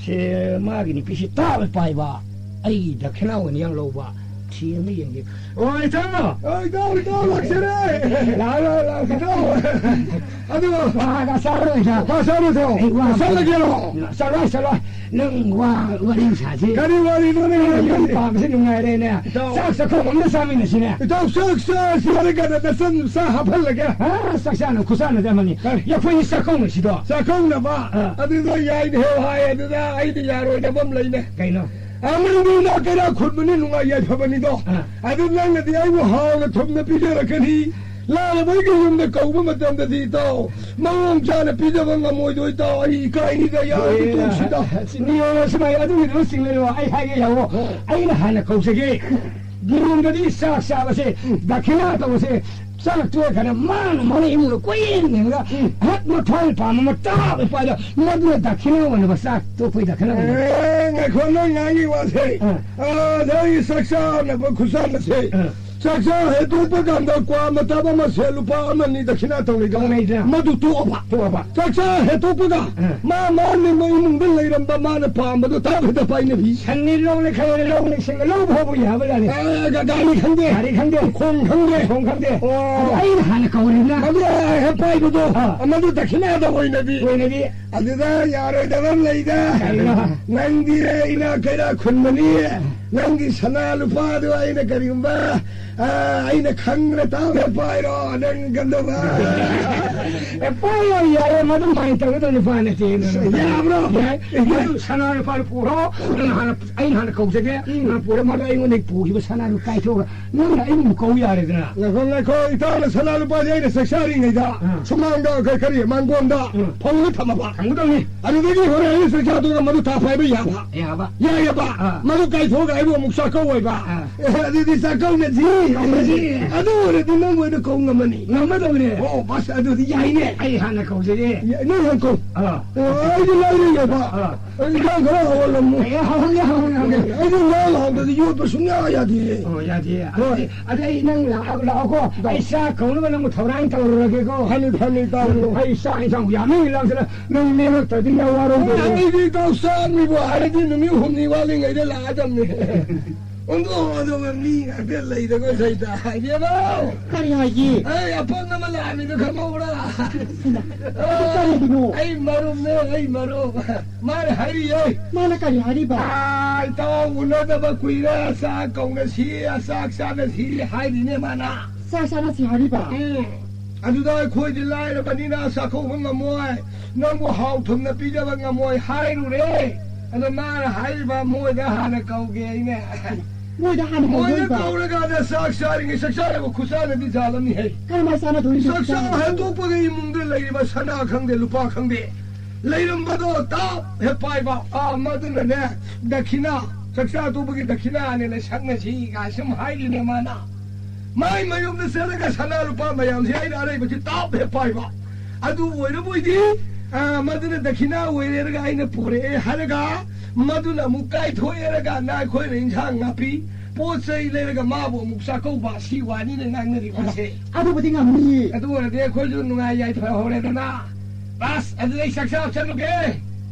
ꯁꯦ ꯃꯥꯒꯤ ꯅꯨꯄꯤꯁꯤ ꯇꯥꯕ ꯄꯥꯏꯕ, ꯑꯩ ꯗꯈꯤꯅꯥ ꯑꯣꯏꯅ ꯌꯥꯝ ꯂꯧꯕ꯫ ꯊꯤ ꯑꯃ ꯌꯦꯡꯒꯦ꯫ ꯑꯣ, ꯏꯇꯥꯎ! ꯑꯣ, ꯏꯇꯥꯎ, ꯏꯇꯥꯎ, ꯂꯥꯛꯆꯔꯦ! ꯂꯥꯛꯑꯣ, ꯂꯥꯛꯑꯣ, ꯏꯇꯥꯎ! ꯑꯗꯨ ꯋꯥꯒ ꯆꯥꯔꯣꯏꯗ꯫ ꯋꯥ ꯆꯥꯔꯣꯏꯗ꯭ꯔꯣ? ꯑꯩ ꯋꯥ ꯆꯠꯂꯒꯦꯔꯣ? ꯆꯠꯂꯣꯏ, ꯆꯠꯂꯣꯏ꯫ ꯅꯪ ꯋꯥ, ꯋꯥꯔꯤ ꯁꯥꯁꯤ꯫ ꯀꯔꯤ ꯋꯥꯔꯤꯅꯣꯅꯦ? ꯅꯪ ꯌꯨꯝ ꯄꯥꯝꯕꯁꯤ ꯅꯨꯡꯉꯥꯏꯔꯦꯅꯦ꯫ ꯏꯇꯥꯎ꯫ ꯆꯥꯛ ꯆꯥꯛꯈꯨꯝ ꯑꯝꯗ ꯆꯥꯃꯤꯟꯅꯁꯤꯅꯦ꯫ ꯏꯇꯥꯎ, ꯆꯥꯛ ꯆꯥꯁꯤ ꯍꯥꯏꯔꯒ ꯅꯆꯟ ꯆꯥ ꯍꯥꯞꯍꯜꯂꯒꯦ꯫ ꯑ, ꯆꯥꯛ ꯆꯥꯅ ꯈꯨꯠꯆꯥꯟꯅꯗꯤ ꯑꯃꯅꯤ꯫ ꯀꯔꯤ? ꯑꯩꯈꯣꯏꯅꯤ ꯆꯥꯛꯀꯧꯅꯁꯤꯗꯣ꯫ ꯆꯥꯛꯀꯧꯅꯕ? ꯑꯥ꯫ ꯑꯗꯨꯗ ꯌꯥꯏꯅꯦ ꯍꯦ ꯍꯥꯏ, ꯑꯗꯨꯗ ꯑꯩꯗꯤ ꯌꯥꯔꯣꯏꯗꯕ ꯑꯃ ꯂꯩꯅꯦ꯫ ꯀꯩꯅꯣ? ꯑꯃꯅꯤꯅ ꯀꯩꯔꯥꯛ ꯈꯨꯟꯕꯅꯤ, ꯅꯨꯡꯉꯥꯏ ꯌꯥꯏꯐꯕꯅꯤꯗꯣ꯫ ꯑꯥ꯫ ꯑꯗꯨ ꯅꯪꯅꯗꯤ ꯑꯩꯕꯨ ꯍꯥꯎꯅ ꯊꯨꯝꯅ ꯄꯤꯖꯔꯛꯀꯅꯤ꯫ ꯂꯥꯏꯔꯕ ꯑꯩꯒꯤ ꯌꯨꯝꯗ ꯀꯧꯕ ꯃꯇꯝꯗꯗꯤ, ꯏꯇꯥꯎ, ꯃꯑꯣꯡ ꯆꯥꯅ ꯄꯤꯖꯕ ꯉꯝꯃꯣꯏꯗꯣ, ꯏꯇꯥꯎ, ꯑꯩ ꯏꯀꯥꯏꯅꯤꯗ, ꯌꯥꯔꯣꯏ, ꯑꯦ, ꯇꯣꯛꯁꯤꯗ꯫ ꯅꯤꯌꯣꯝ ꯁꯨꯃꯥꯏ, ꯑꯗꯨꯒꯤꯗꯨ ꯆꯤꯡꯂꯩꯔꯣ, ꯑꯩ ꯍꯥꯏꯒꯦ ꯌꯥꯑꯣ꯫ ꯑꯣ꯫ ꯑꯩꯅ ꯍꯥꯟꯅ ꯀꯧꯖꯒꯦ꯫ ꯒꯤꯔꯣꯝꯗꯗꯤ ꯆꯥꯛ ꯆꯥꯕꯁꯦ, ꯎꯝ, ꯗꯈꯤꯅꯥ ꯇꯧꯕꯁꯦ, ꯆꯥꯛ ꯇꯣꯛꯑꯀꯥꯟꯗ ꯃꯥꯅ ꯃꯥꯅ ꯏꯃꯨꯡꯗ ꯀꯣꯏꯌꯦꯡ ꯌꯦꯡꯉꯒ, ꯎꯝ, ꯍꯦꯛ ꯃꯊ꯭ꯋꯥꯏ ꯄꯥꯝꯕ ꯑꯃ ꯇꯥꯕ ꯄꯥꯏꯗ, ꯃꯗꯨꯅ ꯗꯈꯤꯅꯥ ꯑꯣꯏꯅꯕ, ꯆꯥꯛ ꯇꯣꯛꯄꯩ ꯗꯈꯤꯅꯥ ꯑꯣꯏꯅꯕ꯫ ꯑꯦ, ꯉꯥꯏꯈꯣ, ꯅꯪ ꯉꯥꯡꯉꯤ ꯋꯥꯁꯦ꯫ ꯑꯥ꯫ ꯑꯥ, ꯅꯪꯒꯤ ꯆꯥꯛ ꯆꯥꯅꯕ ꯈꯨꯠꯁꯥꯟꯅꯁꯦ꯫ ꯑꯥ꯫ ꯆꯥꯛꯆꯥ ꯍꯦꯛ ꯇꯣꯛꯄ ꯀꯥꯟꯗ ꯀ꯭ꯋꯥ ꯃꯇꯞ ꯑꯃ ꯁꯦ ꯂꯨꯄꯥ ꯑꯃ ꯅꯤ ꯗꯈꯤꯅꯥ ꯇꯧꯅꯩꯗꯅ꯫ ꯇꯧꯅꯩꯗꯅ꯫ ꯃꯗꯨ ꯇꯣꯛꯑꯕ꯫ ꯇꯣꯛꯑꯕ꯫ ꯆꯥꯛꯆꯥ ꯍꯦꯛ ꯇꯣꯛꯄꯒ ꯑ꯫ ꯃꯥ ꯃꯥ ꯅꯤꯡꯕ ꯏꯃꯨꯡꯗ ꯂꯩꯔꯝꯕ ꯃꯥꯅ ꯄꯥꯝꯕꯗꯣ ꯇꯥꯕꯗ ꯄꯥꯏꯅꯕꯤ꯫ ꯁꯟꯅꯤ ꯂꯧꯅꯤ ꯈꯪꯗꯦ, ꯂꯧꯅꯤ ꯁꯤꯡꯅ ꯂꯧꯕ ꯐꯥꯎꯕ ꯌꯥꯕ ꯖꯥꯠꯅꯤ꯫ ꯑ, ꯒ-, ꯒꯥꯔꯤ ꯈꯪꯗꯦ꯫ ꯒꯥꯔꯤ ꯈꯪꯗꯦ꯫ ꯈꯣꯡ ꯈꯪꯗꯦ꯫ ꯈꯣꯡ ꯈꯪꯗꯦ꯫ ꯑꯣ꯫ ꯑꯗꯣ ꯑꯩꯅ ꯍꯥꯟꯅ ꯀꯧꯔꯤꯕꯅ꯫ ꯃꯗꯨ ꯍꯦꯛ ꯄꯥꯏꯕꯗꯣ, ꯑ꯫ ꯃꯗꯨ ꯗꯈꯤꯅꯥꯗ ꯑꯣꯏꯅꯕꯤ꯫ ꯑꯣꯏꯅꯕꯤ꯫ ꯑꯗꯨꯗ ꯌꯥꯔꯣꯏꯗꯕ ꯑꯃ ꯂꯩꯗ꯫ ꯀꯩꯅꯣ? ꯅꯪꯗꯤ ꯏꯅꯥꯛ ꯀꯩꯔꯥꯛ ꯈꯨꯟꯕꯅꯤ꯫ ꯅꯪꯒꯤ ꯁꯅꯥ ꯂꯨꯄꯥꯗꯨ ꯑꯩꯅ ꯀꯔꯤꯒꯨꯝꯕ, ꯑ, ꯑꯩꯅ ꯈꯪꯗꯅ ꯇꯥꯕ ꯄꯥꯏꯔꯣ, ꯅꯪ ꯀꯝꯗꯧꯕ? ꯑꯦ, ꯄꯥꯏꯔꯣ, ꯌꯥꯏꯌꯦ, ꯃꯗꯨ ꯃꯥꯏ ꯇꯧꯒꯗꯕ ꯅꯨꯄꯥ ꯅꯠꯇꯦ, ꯅꯪ꯫ ꯌꯥꯕ꯭ꯔꯣ? ꯌꯥꯏ꯫ ꯃꯗꯨ ꯁꯅꯥ ꯂꯨꯄꯥ ꯄꯨꯔꯣ, ꯅꯪ ꯍꯥꯟꯅ, ꯑꯩꯅ ꯍꯥꯟꯅ ꯀꯧꯖꯒꯦ, ꯎꯝ꯫ ꯅꯪ ꯄꯨꯔꯣ, ꯃꯗꯨ ꯑꯩꯉꯣꯟꯗꯒꯤ ꯄꯨꯈꯤꯕ ꯁꯅꯥꯗꯨ ꯀꯥꯏꯊꯣꯛꯑꯒ ꯅꯪꯅ ꯑꯩꯕꯨ ꯀꯧ ꯌꯥꯔꯦꯗꯅ꯫ ꯉꯥꯏꯈꯣ, ꯉꯥꯏꯈꯣ, ꯏꯇꯥꯎꯅ ꯁꯅꯥ ꯂꯨꯄꯥꯗꯤ ꯑꯩꯅ ꯆꯥꯛ ꯆꯥꯔꯤꯉꯩꯗ ꯑꯥ꯫ ꯁꯨꯃꯥꯡꯗ, ꯀ-, ꯀꯔꯤ, ꯃꯥꯡꯒꯣꯟꯗ ꯑꯥ꯫ ꯐꯧꯔ ꯊꯝꯃꯕ꯫ ꯊꯝꯒꯗꯧꯅꯤ꯫ ꯑꯗꯨꯗꯒꯤ ꯍꯣꯔꯦꯟ ꯑꯩꯅ ꯆꯥꯛ ꯆꯥꯗꯨꯅ ꯃꯗꯨ ꯊꯥ ꯐꯥꯏꯕ ꯌꯥꯕ꯫ ꯌꯥꯕ꯫ ꯌꯥꯏꯌꯦꯕ꯫ ꯑꯥ꯫ ꯃꯗꯨ ꯀꯥꯏꯊꯣꯛꯑꯒ ꯑꯩꯕꯨ ꯑꯃꯨꯛ ꯆꯥꯛꯀꯧ ꯑꯣꯏꯕ꯫ ꯑꯥ꯫ ꯑꯦ, ꯑꯗꯨꯗꯤ ꯆꯥꯛꯀꯧꯅꯁꯤ꯫ ꯀꯧꯅꯁꯤ꯫ ꯑꯗꯨ ꯑꯣꯏꯔꯗꯤ ꯅꯪ ꯑꯣꯏꯅ ꯀꯧ ꯉꯝꯃꯅꯤ꯫ ꯉꯝꯒꯗꯧꯅꯦ꯫ ꯑꯣ, ꯕꯁ, ꯑꯗꯨꯗꯤ ꯌꯥꯏꯅꯦ꯫ ꯑꯩ ꯍꯥꯟꯅ ꯀꯧꯖꯒꯦ꯫ ꯌꯥ-, ꯅꯪ ꯍꯥꯟꯅ ꯀꯧ꯫ ꯑꯥ꯫ ꯑꯣ, ꯑꯩꯗꯤ ꯂꯥꯏꯔꯤꯛ ꯌꯧꯕ꯫ ꯑꯥ꯫ ꯏꯟꯖꯥꯡ ꯈꯔ ꯍꯧꯍꯜꯂꯝꯃꯨ꯫ ꯑꯦ, ꯍꯧꯍꯜꯂꯦ, ꯍꯧꯍꯜꯂꯦ, ꯍꯧꯍꯜꯂꯦ꯫ ꯑꯩꯗꯤ ꯉꯥ ꯍꯥꯎꯗ꯭ꯔꯗꯤ ꯌꯣꯠꯄ ꯁꯨꯡꯌꯥ ꯌꯥꯗꯤꯌꯦ꯫ ꯑꯣ, ꯌꯥꯗꯤꯌꯦ꯫ ꯍꯣꯏ꯫ ꯑꯗꯨꯗꯤ, ꯑꯗꯨꯗꯤ ꯅꯪ ꯂꯥꯛꯑꯣ, ꯂꯥꯛꯑꯣꯀꯣ꯫ ꯑꯩ ꯆꯥꯛ ꯀꯧꯅꯕ ꯅꯪꯕꯨ ꯊꯧꯔꯥꯡ ꯇꯧꯔꯨꯔꯒꯦꯀꯣ꯫ ꯐꯅꯤ, ꯐꯅꯤ, ꯇꯧꯔꯣ꯫ ꯑꯩ ꯆꯥꯛ ꯏꯟꯖꯥꯡ ꯌꯥꯝꯃꯤ ꯂꯥꯡꯁꯤꯅ ꯅꯪ ꯂꯦꯝꯃꯛꯇ꯭ꯔꯗꯤ ꯅꯪ ꯋꯥꯔꯧꯗꯣꯏꯅꯤ꯫ ꯑꯩꯗꯤ ꯏꯇꯥꯎ ꯆꯥꯛꯅꯤꯕꯨ ꯍꯥꯏꯔꯗꯤ ꯅꯨꯃꯤꯠ ꯍꯨꯝꯅꯤ ꯋꯥꯠꯂꯤꯉꯩꯗ ꯂꯥꯛꯑꯗꯝꯅꯤ꯫ ꯑꯣꯟꯊꯣꯛ ꯑꯣꯟꯊꯣꯛꯄ ꯃꯤ ꯉꯥꯛꯇ ꯂꯩꯗꯀꯣ ꯁꯩꯇ꯫ ꯏꯕꯦꯝꯃ! ꯀꯔꯤ ꯍꯥꯏꯒꯦ? ꯑꯩ ꯑꯄꯪ ꯑꯃ ꯂꯥꯛꯑꯝꯃꯤꯗꯣ ꯈꯪꯍꯧꯕ꯭ꯔꯥ? ꯑꯗꯨ ꯀꯔꯤꯒꯤꯅꯣ? ꯑꯩ ꯃꯔꯨꯞꯅꯦ, ꯑꯩ ꯃꯔꯨꯞ꯫ ꯃꯥꯅ ꯍꯥꯏꯔꯤꯌꯦ꯫ ꯃꯥꯅ ꯀꯔꯤ ꯍꯥꯏꯔꯤꯕ? ꯑꯥ, ꯏꯇꯥꯎ ꯎꯅꯗꯕ ꯀꯨꯏꯔꯦ, ꯆꯥꯛ ꯀꯧꯅꯁꯤ, ꯆꯥꯛ ꯆꯥꯅꯁꯤ ꯍꯥꯏꯔꯤꯅꯦ ꯃꯥꯅ꯫ ꯆꯥꯛ ꯆꯥꯅꯁꯤ ꯍꯥꯏꯔꯤꯕ? ꯎꯝ꯫ ꯑꯗꯨꯗ ꯑꯩꯈꯣꯏꯗꯤ ꯂꯥꯏꯔꯕꯅꯤꯅ ꯆꯥꯛꯀꯧꯕ ꯉꯝꯃꯣꯏ, ꯅꯪꯕꯨ ꯍꯥꯎ ꯊꯨꯝꯅ ꯄꯤꯖꯕ ꯉꯝꯃꯣꯏ ꯍꯥꯏꯔꯨꯔꯦ꯫ ꯑꯗꯣ ꯃꯥꯅ ꯍꯥꯏꯔꯤꯕ, "ꯃꯣꯏꯗ ꯍꯥꯟꯅ ꯀꯧꯒꯦ ꯑꯩꯅ"꯫ ꯃꯣꯏꯗ ꯍꯥꯟꯅ ꯃꯣꯏꯗ ꯀꯧꯗꯣꯏꯕ? ꯀꯧꯔꯀꯥꯟꯗ ꯆꯥꯛ ꯆꯥꯔꯤꯉꯩ, ꯆꯥꯛ ꯆꯥꯔꯕ ꯈꯨꯠꯆꯥꯅꯗꯤ ꯖꯥꯠ ꯑꯃꯅꯤ ꯍꯦ꯫ ꯀꯔꯝꯍꯥꯏꯅ ꯆꯥꯟꯅꯗꯣꯏꯅꯣ? ꯆꯥꯛ ꯆꯥ ꯍꯦꯟꯗꯣꯛꯄꯒ ꯏꯃꯨꯡꯗ ꯂꯩꯔꯤꯕ ꯁꯅꯥ ꯈꯪꯗꯦ, ꯂꯨꯄꯥ ꯈꯪꯗꯦ, ꯂꯩꯔꯝꯕꯗꯣ ꯇꯥꯞ ꯍꯦꯛ ꯄꯥꯏꯕ꯫ ꯑꯥ, ꯃꯗꯨꯅꯅꯦ, ꯗꯈꯤꯅ, ꯆꯥꯛꯆꯥ ꯇꯣꯛꯄꯒꯤ ꯗꯈꯤꯅꯥꯅꯦꯅ ꯁꯛꯅꯁꯤ ꯀꯥꯏ ꯁꯨꯝ ꯍꯥꯏꯔꯤꯅꯦ ꯃꯥꯅ꯫ ꯃꯥꯏ ꯃꯌꯨꯝꯗ ꯆꯠꯂꯒ ꯁꯅꯥ ꯂꯨꯄꯥ ꯃꯌꯥꯝꯁꯦ ꯑꯩꯅ ꯑꯔꯩꯕꯁꯤ ꯇꯥꯞ ꯍꯦꯛ ꯄꯥꯏꯕ꯫ ꯑꯗꯨ ꯑꯣꯏꯔꯕꯣꯏꯗꯤ, ꯑꯥ, ꯃꯗꯨꯅ ꯗꯈꯤꯅꯥ ꯑꯣꯏꯔꯦꯔꯒ ꯑꯩꯅ ꯄꯨꯔꯛꯑꯦ ꯍꯥꯏꯔꯒ, ꯃꯗꯨꯅ ꯑꯃꯨꯛ ꯀꯥꯏꯊꯣꯛꯑꯦꯔꯒ, ꯅꯈꯣꯏꯅ ꯏꯟꯁꯥꯡ ꯅꯥꯄꯤ, ꯄꯣꯠ ꯆꯩ ꯂꯩꯔꯒ ꯃꯥꯕꯨ ꯑꯃꯨꯛ ꯆꯥꯛꯀꯧꯕ, ꯁꯤ ꯋꯥꯅꯤꯅꯦ ꯉꯥꯡꯅꯔꯤꯕꯁꯦ꯫ ꯑꯗꯨꯕꯨꯗꯤ ꯉꯝꯅꯤꯌꯦ꯫ ꯑꯗꯨ ꯑꯣꯏꯔꯗꯤ ꯑꯩꯈꯣꯏꯁꯨ ꯅꯨꯡꯉꯥꯏ ꯌꯥꯏꯐ ꯍꯧꯔꯦꯗꯅ꯫ ꯕꯥꯁ, ꯑꯗꯨꯗꯤ ꯑꯩ ꯆꯥꯛ ꯆꯥꯕ ꯆꯠꯂꯨꯒꯦ꯫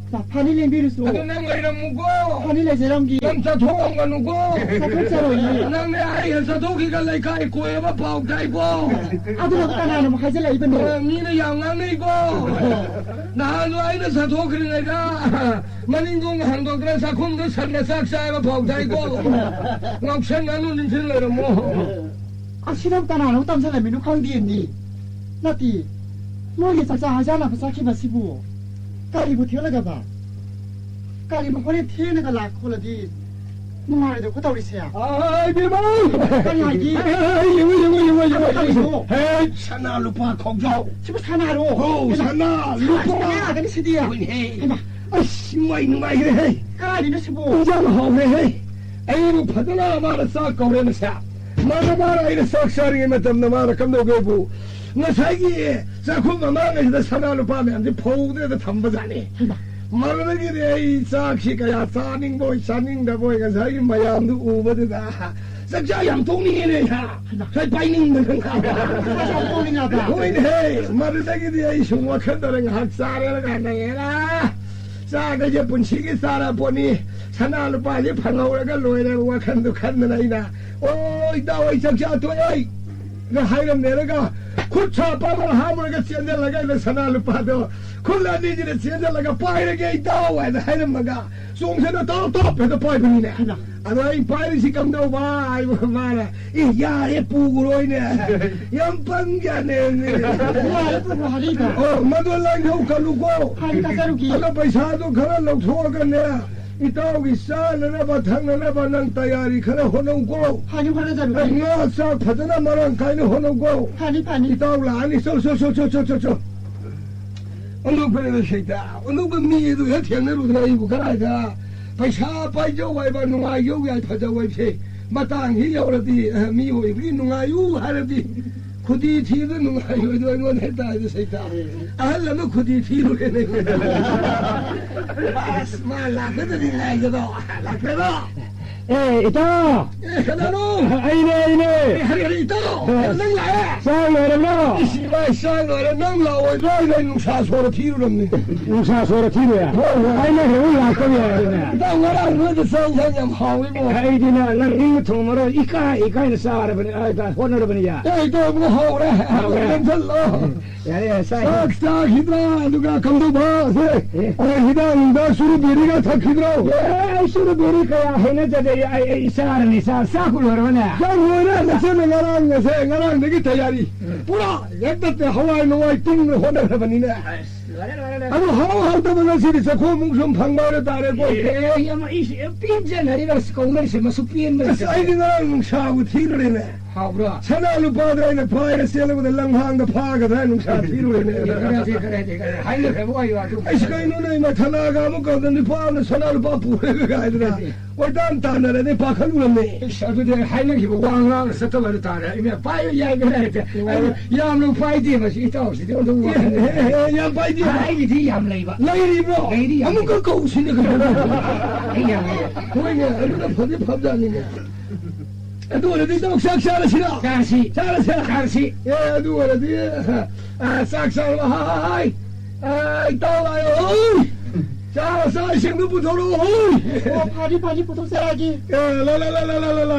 ꯐꯅꯤ ꯂꯦꯡꯕꯤꯔꯨꯁꯨ꯫ ꯑꯗꯨ ꯅꯪ ꯂꯩꯔꯝꯃꯨꯀꯣ꯫ ꯐꯅꯤ ꯂꯩꯖꯔꯝꯒꯦ꯫ ꯅꯪ ꯆꯠꯊꯣꯛꯑꯝꯒꯅꯨꯀꯣ꯫ ꯆꯠꯊꯣꯛꯆꯔꯣꯏꯌꯦ꯫ ꯅꯪꯅꯦ ꯑꯩ ꯍꯦꯛ ꯆꯠꯊꯣꯛꯈꯤꯒ ꯂꯩꯀꯥꯏ ꯀꯣꯏ ꯑꯃ ꯄꯥꯎ ꯇꯥꯏꯀꯣ꯫ ꯑꯗꯨꯅ ꯀꯅꯥꯅ ꯑꯃꯨꯛ ꯍꯥꯏꯖꯤꯜꯂꯛꯏꯕꯅꯣ? ꯑ, ꯃꯤꯅ ꯌꯥꯝ ꯉꯥꯡꯅꯩꯀꯣ꯫ ꯅꯍꯥꯟꯗꯣ ꯑꯩꯅ ꯆꯠꯊꯣꯛꯈ꯭ꯔꯤꯉꯩꯗ ꯃꯅꯤꯡꯗꯣ ꯍꯥꯡꯗꯣꯛꯇꯅ ꯆꯥꯛꯈꯨꯝꯗ ꯁꯟꯅ ꯆꯥꯛ ꯆꯥꯏꯕ ꯄꯥꯎ ꯇꯥꯏꯀꯣ꯫ ꯉꯥꯎꯁꯟꯅꯅꯨ, ꯅꯤꯡꯁꯤꯡ ꯂꯩꯔꯝꯃꯣ꯫ ꯑꯁꯤꯅ ꯀꯅꯥꯅꯣ ꯇꯝꯁꯤꯜꯂꯝꯃꯤꯅꯣ ꯈꯪꯗꯦꯅꯤ꯫ ꯅꯠꯇꯦ, ꯃꯣꯏꯒꯤ ꯆꯥꯛꯆꯥ ꯍꯩꯖꯥꯟꯅꯕ ꯆꯠꯈꯤꯕꯁꯤꯕꯨ ꯀꯔꯤꯕꯨ ꯊꯦꯡꯂꯒꯕ? ꯀꯔꯤꯕꯨ ꯍꯣꯔꯦꯟ ꯊꯦꯡꯅꯒ ꯂꯥꯛ ꯈꯣꯠꯂꯗꯤ ꯅꯨꯡꯉꯥꯏꯔꯣꯏꯗꯕ ꯇꯧꯔꯤꯁꯦ? ꯑꯥ, ꯏꯕꯦꯝꯃ! ꯀꯔꯤ ꯍꯥꯏꯒꯦ? ꯍꯦ, ꯍꯦ, ꯍꯦ, ꯌꯦꯡꯉꯨ, ꯌꯦꯡꯉꯨ, ꯌꯦꯡꯉꯨ, ꯌꯦꯡꯉꯨ, ꯀꯔꯤꯅꯣ? ꯌꯦꯡꯉꯨ꯫ ꯍꯦ, ꯁꯅꯥ ꯂꯨꯄꯥ ꯈꯣꯡꯖꯥꯎ꯫ ꯁꯤꯕꯨ ꯁꯅꯥꯔꯣ? ꯍꯣ, ꯍꯩꯃꯥ, ꯁꯅꯥ ꯁꯅꯥ ꯂꯨꯄꯥ꯫ ꯁꯅꯥ ꯉꯥꯛꯇꯅꯤ ꯁꯤꯗꯤ꯫ ꯍꯣꯏꯅꯦ꯫ ꯍꯩꯃꯥ꯫ ꯑꯁ, ꯃꯩ ꯅꯨꯡꯉꯥꯏꯈ꯭ꯔꯦꯍꯦ꯫ ꯀꯥꯏꯗꯩꯅꯣ ꯁꯤꯕꯨ? ꯏꯟꯖꯥꯡ ꯍꯥꯎꯔꯦꯍꯦ꯫ ꯑꯩꯕꯨ ꯐꯖꯅ ꯃꯥꯅ ꯆꯥꯛ ꯀꯧꯔꯦ ꯃꯁꯦ꯫ ꯃꯥꯅ, ꯃꯥꯅ ꯑꯩꯅ ꯆꯥꯛ ꯆꯥꯔꯤꯉꯩ ꯃꯇꯝꯗ ꯃꯥꯅ ꯀꯝꯗꯧꯒꯦꯕꯨ, ꯉꯁꯥꯏꯒꯤ ꯆꯥꯛꯈꯨꯝ ꯃꯃꯥꯡꯉꯩꯁꯤꯗ ꯁꯅꯥ ꯂꯨꯄꯥ ꯃꯌꯥꯝꯁꯦ ꯐꯧꯗ꯭ꯔꯦꯗ ꯊꯝꯕꯖꯥꯠꯅꯤ꯫ ꯍꯩꯃꯥ꯫ ꯃꯗꯨꯗꯒꯤꯗꯤ ꯑꯩ ꯆꯥꯛꯁꯤ ꯀꯌꯥ ꯆꯥꯅꯤꯡꯕꯣꯏ ꯆꯥꯅꯤꯡꯗꯕꯣꯏ ꯉꯁꯥꯏꯒꯤ ꯃꯌꯥꯝꯗꯨ ꯎꯕꯗꯨꯗ ꯆꯥꯛꯆꯥ ꯌꯥꯝ ꯇꯣꯛꯅꯤꯡꯉꯦꯅꯦ ꯑꯩꯍꯥꯛ꯫ ꯍꯩꯃꯥ꯫ ꯉꯁꯥꯏ ꯄꯥꯏꯅꯤꯡꯗꯅ꯫ ꯆꯥꯛꯆꯥ ꯌꯥꯝ ꯇꯣꯛꯅꯤꯡꯉꯕ? ꯍꯣꯏꯅꯦꯍꯦ, ꯃꯗꯨꯗꯒꯤꯗꯤ ꯑꯩ ꯁꯨꯝ ꯋꯥꯈꯜꯗ ꯉꯥꯏꯍꯥꯛ ꯆꯥꯔꯦꯅ ꯀꯥꯟꯗ, ꯑꯦꯔꯥ, ꯆꯥꯒꯩꯁꯦ ꯄꯨꯟꯁꯤꯒꯤ ꯆꯥꯔ ꯄꯣꯠꯅꯤ, ꯁꯅꯥ ꯂꯨꯄꯥꯁꯦ ꯐꯪꯍꯧꯔꯒ ꯂꯣꯏꯔꯦ ꯋꯥꯈꯜꯗꯨ ꯈꯟꯗꯅ ꯑꯩꯅ, "ꯑꯣ, ꯏꯇꯥꯎ, ꯑꯩ ꯆꯥꯛꯆꯥ ꯇꯣꯛꯑꯦ" ꯒ ꯍꯥꯏꯔꯝꯃꯦꯔꯒ ꯈꯨꯠ ꯁꯥ ꯄꯥꯃꯔ ꯍꯥꯝꯃꯨꯔꯒ ꯆꯦꯟꯁꯤꯜꯂꯒ ꯑꯩꯅ ꯁꯅꯥ ꯂꯨꯄꯥꯗꯣ ꯈꯨꯠ ꯑꯅꯤꯁꯤꯅ ꯆꯦꯟꯁꯤꯜꯂꯒ "ꯄꯥꯏꯔꯒꯦ ꯏꯇꯥꯎ" ꯍꯥꯏꯅ ꯍꯥꯏꯔꯝꯃꯒ ꯆꯣꯡꯁꯤꯟꯅ ꯇꯧꯔ ꯇꯣꯞ ꯍꯦꯛꯇ ꯄꯥꯏꯕꯅꯤꯅꯦ꯫ ꯍꯩꯃꯥ꯫ ꯑꯗꯣ ꯑꯩ ꯄꯥꯏꯔꯤꯁꯤ ꯀꯝꯗꯧꯕ ꯍꯥꯏꯕ ꯃꯥꯅ, "ꯑꯦ, ꯌꯥꯔꯦ, ꯄꯨꯈ꯭ꯔꯣꯏꯅꯦ꯫ ꯌꯥꯝ ꯄꯪꯖꯥꯠꯅꯦ꯫ ꯌꯥꯔꯦ, ꯄꯨꯈ꯭ꯔꯣ ꯍꯥꯏꯔꯛꯏꯕ꯫ ꯑꯣ, ꯃꯗꯣ ꯂꯥꯡꯍꯧ ꯀꯜꯂꯨꯀꯣ꯫ ꯍꯥꯏꯅꯤ, ꯀꯠꯆꯔꯨꯒꯦ꯫ ꯑꯗꯣ ꯄꯩꯁꯥꯗꯣ ꯈꯔ ꯂꯧꯊꯣꯛꯑꯒꯅꯦ, ꯏꯇꯥꯎꯒꯤ ꯆꯥꯅꯅꯕ ꯊꯛꯅꯅꯕ ꯅꯪ ꯇꯌꯥꯔꯤ ꯈꯔ ꯍꯣꯠꯅꯧꯀꯣ꯫ ꯍꯥꯏꯅꯤ, ꯍꯣꯠꯅꯖꯔꯨꯒꯦ꯫ ꯑꯦ, ꯉꯥ ꯆꯥꯛ ꯐꯖꯅ ꯃꯔꯥꯡ ꯀꯥꯏꯅ ꯍꯣꯠꯅꯧꯀꯣ꯫ ꯐꯅꯤ, ꯐꯅꯤ꯫ ꯏꯇꯥꯎ ꯂꯥꯛꯑꯅꯤ꯫ ꯆꯣ, ꯆꯣ, ꯆꯣ꯫ ꯑꯣꯟꯊꯣꯛꯄꯅꯦꯕ ꯁꯩꯇ꯫ ꯑꯣꯟꯊꯣꯛꯄ ꯃꯤ ꯑꯗꯨ ꯍꯦꯛ ꯊꯦꯡꯅꯔꯨꯗꯅ ꯑꯩꯕꯨ ꯀꯗꯥꯏꯗ ꯄꯩꯁꯥ ꯄꯥꯏꯖꯧ ꯍꯥꯏꯕ, ꯅꯨꯡꯉꯥꯏꯖꯧ ꯌꯥꯏ, ꯐꯖꯧ ꯍꯥꯏꯕꯁꯦ ꯃꯇꯥꯡꯁꯤ ꯌꯧꯔꯗꯤ, ꯑ, ꯃꯤꯑꯣꯏꯕꯒꯤ ꯅꯨꯡꯉꯥꯏꯌꯨ ꯍꯥꯏꯔꯗꯤ ꯈꯨꯗꯤ ꯊꯤꯗ ꯅꯨꯡꯉꯥꯏꯔꯣꯏꯗꯣ ꯑꯩꯉꯣꯟꯗ ꯍꯦꯛ ꯇꯥꯏꯗ ꯁꯩꯇ꯫ ꯑꯍꯜ ꯑꯃ ꯈꯨꯗꯤ ꯊꯤꯔꯨꯔꯦꯅꯦ ꯑꯩꯉꯣꯟꯗ꯫ ꯑꯁ, ꯃꯥ ꯂꯥꯛꯀꯗ꯭ꯔꯗꯤ ꯉꯥꯏꯒꯗꯣ꯫ ꯂꯥꯛꯀꯗꯣ꯫ ꯑꯦ, ꯏꯇꯥꯎ! ꯑꯦ, ꯀꯅꯥꯅꯣ? ꯑꯩꯅꯦ, ꯑꯩꯅꯦ꯫ ꯑꯦ, ꯍꯔꯦ, ꯍꯔꯦ, ꯏꯇꯥꯎ! ꯑꯦ, ꯅꯪ ꯂꯥꯛꯑꯦ? ꯆꯥꯛ ꯂꯣꯏꯔꯕ꯭ꯔꯣ? ꯏꯁ, ꯏꯃꯥꯏ, ꯆꯥꯛ ꯂꯣꯏꯔꯦ꯫ ꯅꯪ ꯂꯥꯛꯑꯣꯏꯗ꯭ꯔꯣ ꯍꯥꯏꯅ ꯑꯩ ꯅꯨꯡꯁꯥ ꯁꯣꯔ ꯊꯤꯔꯨꯔꯕꯅꯤ꯫ ꯅꯨꯡꯁꯥ ꯁꯣꯔ ꯊꯤꯔꯨꯔꯦ? ꯍꯣꯏ, ꯍꯣꯏ꯫ ꯑꯩꯅ ꯍꯦꯛ ꯂꯥꯛꯇꯕ ꯌꯥꯔꯦꯅꯦ꯫ ꯏꯇꯥꯎ, ꯉꯔꯥꯡ ꯅꯣꯏꯗ ꯆꯥꯛ ꯏꯟꯁꯥꯡ ꯌꯥꯝ ꯍꯥꯎꯋꯤꯕꯣ꯫ ꯑꯩꯗꯤ ꯅꯪ, ꯅꯪ ꯏꯪꯕ ꯊꯣꯡ ꯃꯔꯣꯏ ꯏꯀꯥꯏ ꯏꯀꯥꯏꯅ ꯆꯥꯔꯕꯅꯤ, ꯑ, ꯍꯣꯠꯅꯔꯕꯅꯤ ꯌꯥ꯫ ꯑꯦ, ꯏꯇꯥꯎ, ꯑꯃꯨꯛ ꯍꯥꯎꯔꯦ꯫ ꯍꯥꯎꯔꯦ꯫ ꯂꯦꯝꯁꯜꯂꯣ꯫ ꯌꯥꯔꯦ, ꯌꯥꯔꯦ, ꯆꯥꯏ꯫ ꯆꯥꯛ ꯆꯥꯈꯤꯗ꯭ꯔꯥ? ꯑꯗꯨꯒ ꯀꯝꯗꯧꯕ? ꯑꯦ꯫ ꯑꯦ, ꯍꯤꯗꯥꯛ ꯅꯨꯡꯗꯥꯛ ꯆꯨꯔꯨ ꯕꯤꯔꯤꯒ ꯊꯛꯈꯤꯗ꯭ꯔꯣ? ꯑꯦ, ꯑꯩ ꯆꯨꯔꯨ ꯕꯤꯔꯤ ꯀꯌꯥ ꯍꯩꯅꯖꯗꯦ꯫ ꯑꯩ, ꯑꯩ ꯆꯥꯔꯅꯤ, ꯆꯥ-, ꯆꯥꯛꯄꯨ ꯂꯣꯏꯔꯕꯅꯦ? ꯆꯥꯛ ꯂꯣꯏꯔꯦ꯫ ꯅꯆꯦꯅ ꯉꯔꯥꯡ, ꯉꯁꯤ, ꯉꯔꯥꯡꯗꯒꯤ ꯇꯌꯥꯔꯤ꯫ ꯎꯝ꯫ ꯄꯨꯔꯥ ꯍꯦꯛꯇ ꯍꯋꯥꯏ ꯅꯨꯡꯋꯥꯏ ꯇꯤꯡꯅ ꯍꯣꯠꯅꯈ꯭ꯔꯕꯅꯤꯅꯦ꯫ ꯑꯁ, ꯂꯣꯏꯔꯦ, ꯂꯣꯏꯔꯦ, ꯂꯣꯏꯔꯦ꯫ ꯑꯗꯨ ꯍꯥꯎ ꯍꯥꯎꯇꯕ ꯉꯁꯤꯗꯤ ꯆꯈꯣꯝꯃꯨꯛ ꯁꯨꯝ ꯐꯪꯕ ꯍꯥꯏꯕ ꯇꯥꯔꯦꯀꯣ꯫ ꯑꯦ, ꯑꯩ ꯑꯃ, ꯑꯩꯁꯦ ꯌꯥꯝ ꯄꯦꯟꯖꯅꯔꯤꯕ ꯀꯧꯅꯔꯤꯁꯦ, ꯃꯁꯨ ꯄꯦꯟꯕ ꯑꯁ, ꯂꯩꯇꯕ꯫ ꯑꯩꯗꯤ ꯉꯔꯥꯡ ꯅꯨꯡꯁꯥꯕꯨ ꯊꯤꯔꯨꯔꯦꯅꯦ꯫ ꯍꯥꯎꯕ꯭ꯔꯣ? ꯁꯅꯥ ꯂꯨꯄꯥꯗꯣ ꯑꯩꯅ ꯄꯥꯏꯔ ꯆꯦꯜꯂꯛꯄꯗ ꯂꯪꯍꯥꯡꯗ ꯐꯥꯒꯗ꯭ꯔꯥ ꯅꯨꯡꯁꯥ ꯊꯤꯔꯨꯔꯦꯅꯦ꯫ ꯈꯔꯗꯤ, ꯈꯔꯗꯤ, ꯈꯔꯗꯤ ꯍꯥꯏꯅꯈ꯭ꯔꯕ ꯋꯥꯔꯤꯕ ꯑꯗꯨ꯫ ꯑꯩꯁ, ꯀꯩꯅꯣꯅꯦ, ꯃꯊꯅꯥꯒ ꯑꯃꯨꯛ ꯀꯧꯗꯅ ꯅꯨꯄꯥ ꯑꯃꯅ ꯁꯅꯥ ꯂꯨꯄꯥ ꯄꯨꯔꯦꯒ ꯍꯥꯏꯗꯅ ꯀꯣꯏꯇꯥꯟ ꯇꯥꯟꯅꯔꯗꯤ ꯄꯥꯈꯠꯂꯨꯔꯝꯅꯦ꯫ ꯑꯩꯁ, ꯑꯗꯨꯗꯤ ꯍꯥꯏꯅꯈꯤꯕ ꯋꯥ ꯉꯥꯡꯅ ꯆꯠꯇꯕ ꯍꯥꯏꯕ ꯇꯥꯔꯦ꯫ ꯑꯩꯅ ꯄꯥꯏꯕ ꯌꯥꯏꯒꯦ ꯍꯥꯏꯔꯗꯤ꯫ ꯅꯨꯡꯉꯥꯏꯔꯦ꯫ ꯑꯩꯅ ꯌꯥꯝꯅ ꯄꯥꯏꯗꯦ ꯃꯁꯤ ꯏꯇꯥꯎꯁꯤꯗꯤ꯫ ꯑꯗꯨꯝ ꯋꯥ ꯑꯦ, ꯑꯦ, ꯑꯦ, ꯌꯥꯝ ꯄꯥꯏꯗꯦ꯫ ꯑꯩꯒꯤꯗꯤ ꯌꯥꯝ ꯂꯩꯕ꯫ ꯂꯩꯔꯤꯕ꯭ꯔꯣ? ꯂꯩꯔꯤ ꯌꯥꯝ꯫ ꯑꯃꯨꯛꯀ ꯀꯧꯁꯤꯅꯦ ꯀꯩꯅꯣ꯫ ꯑꯩ ꯌꯥꯝ ꯂꯩꯕ꯫ ꯍꯣꯏꯅꯦ, ꯑꯗꯨꯅ ꯐꯗꯤ ꯐꯕꯖꯥꯠꯅꯤꯅꯦ꯫ ꯑꯗꯨ ꯑꯣꯏꯔꯗꯤ ꯏꯇꯥꯎ ꯆꯥꯛ ꯆꯥꯔꯁꯤꯔ? ꯆꯥꯔꯁꯤ꯫ ꯆꯥꯔꯁꯤ꯫ ꯆꯥꯔꯁꯤ꯫ ꯑꯦ, ꯑꯗꯨ ꯑꯣꯏꯔꯗꯤ, ꯑ, ꯆꯥꯛ ꯆꯥꯔꯕ? ꯍꯥꯏ, ꯍꯥꯏ, ꯍꯥꯏ, ꯑ, ꯏꯇꯥꯎ ꯂꯥꯛꯑꯦ, ꯍꯣꯏ꯫ ꯆꯥ, ꯆꯥꯛ ꯏꯁꯤꯡꯗꯨ ꯄꯨꯊꯣꯔꯛꯑꯣ, ꯍꯣꯏ꯫ ꯑꯣ, ꯐꯅꯤ, ꯐꯅꯤ, ꯄꯨꯊꯣꯛꯆꯔꯛꯑꯒꯦ꯫ ꯑꯦ, ꯂꯥ, ꯂꯥ, ꯂꯥ꯫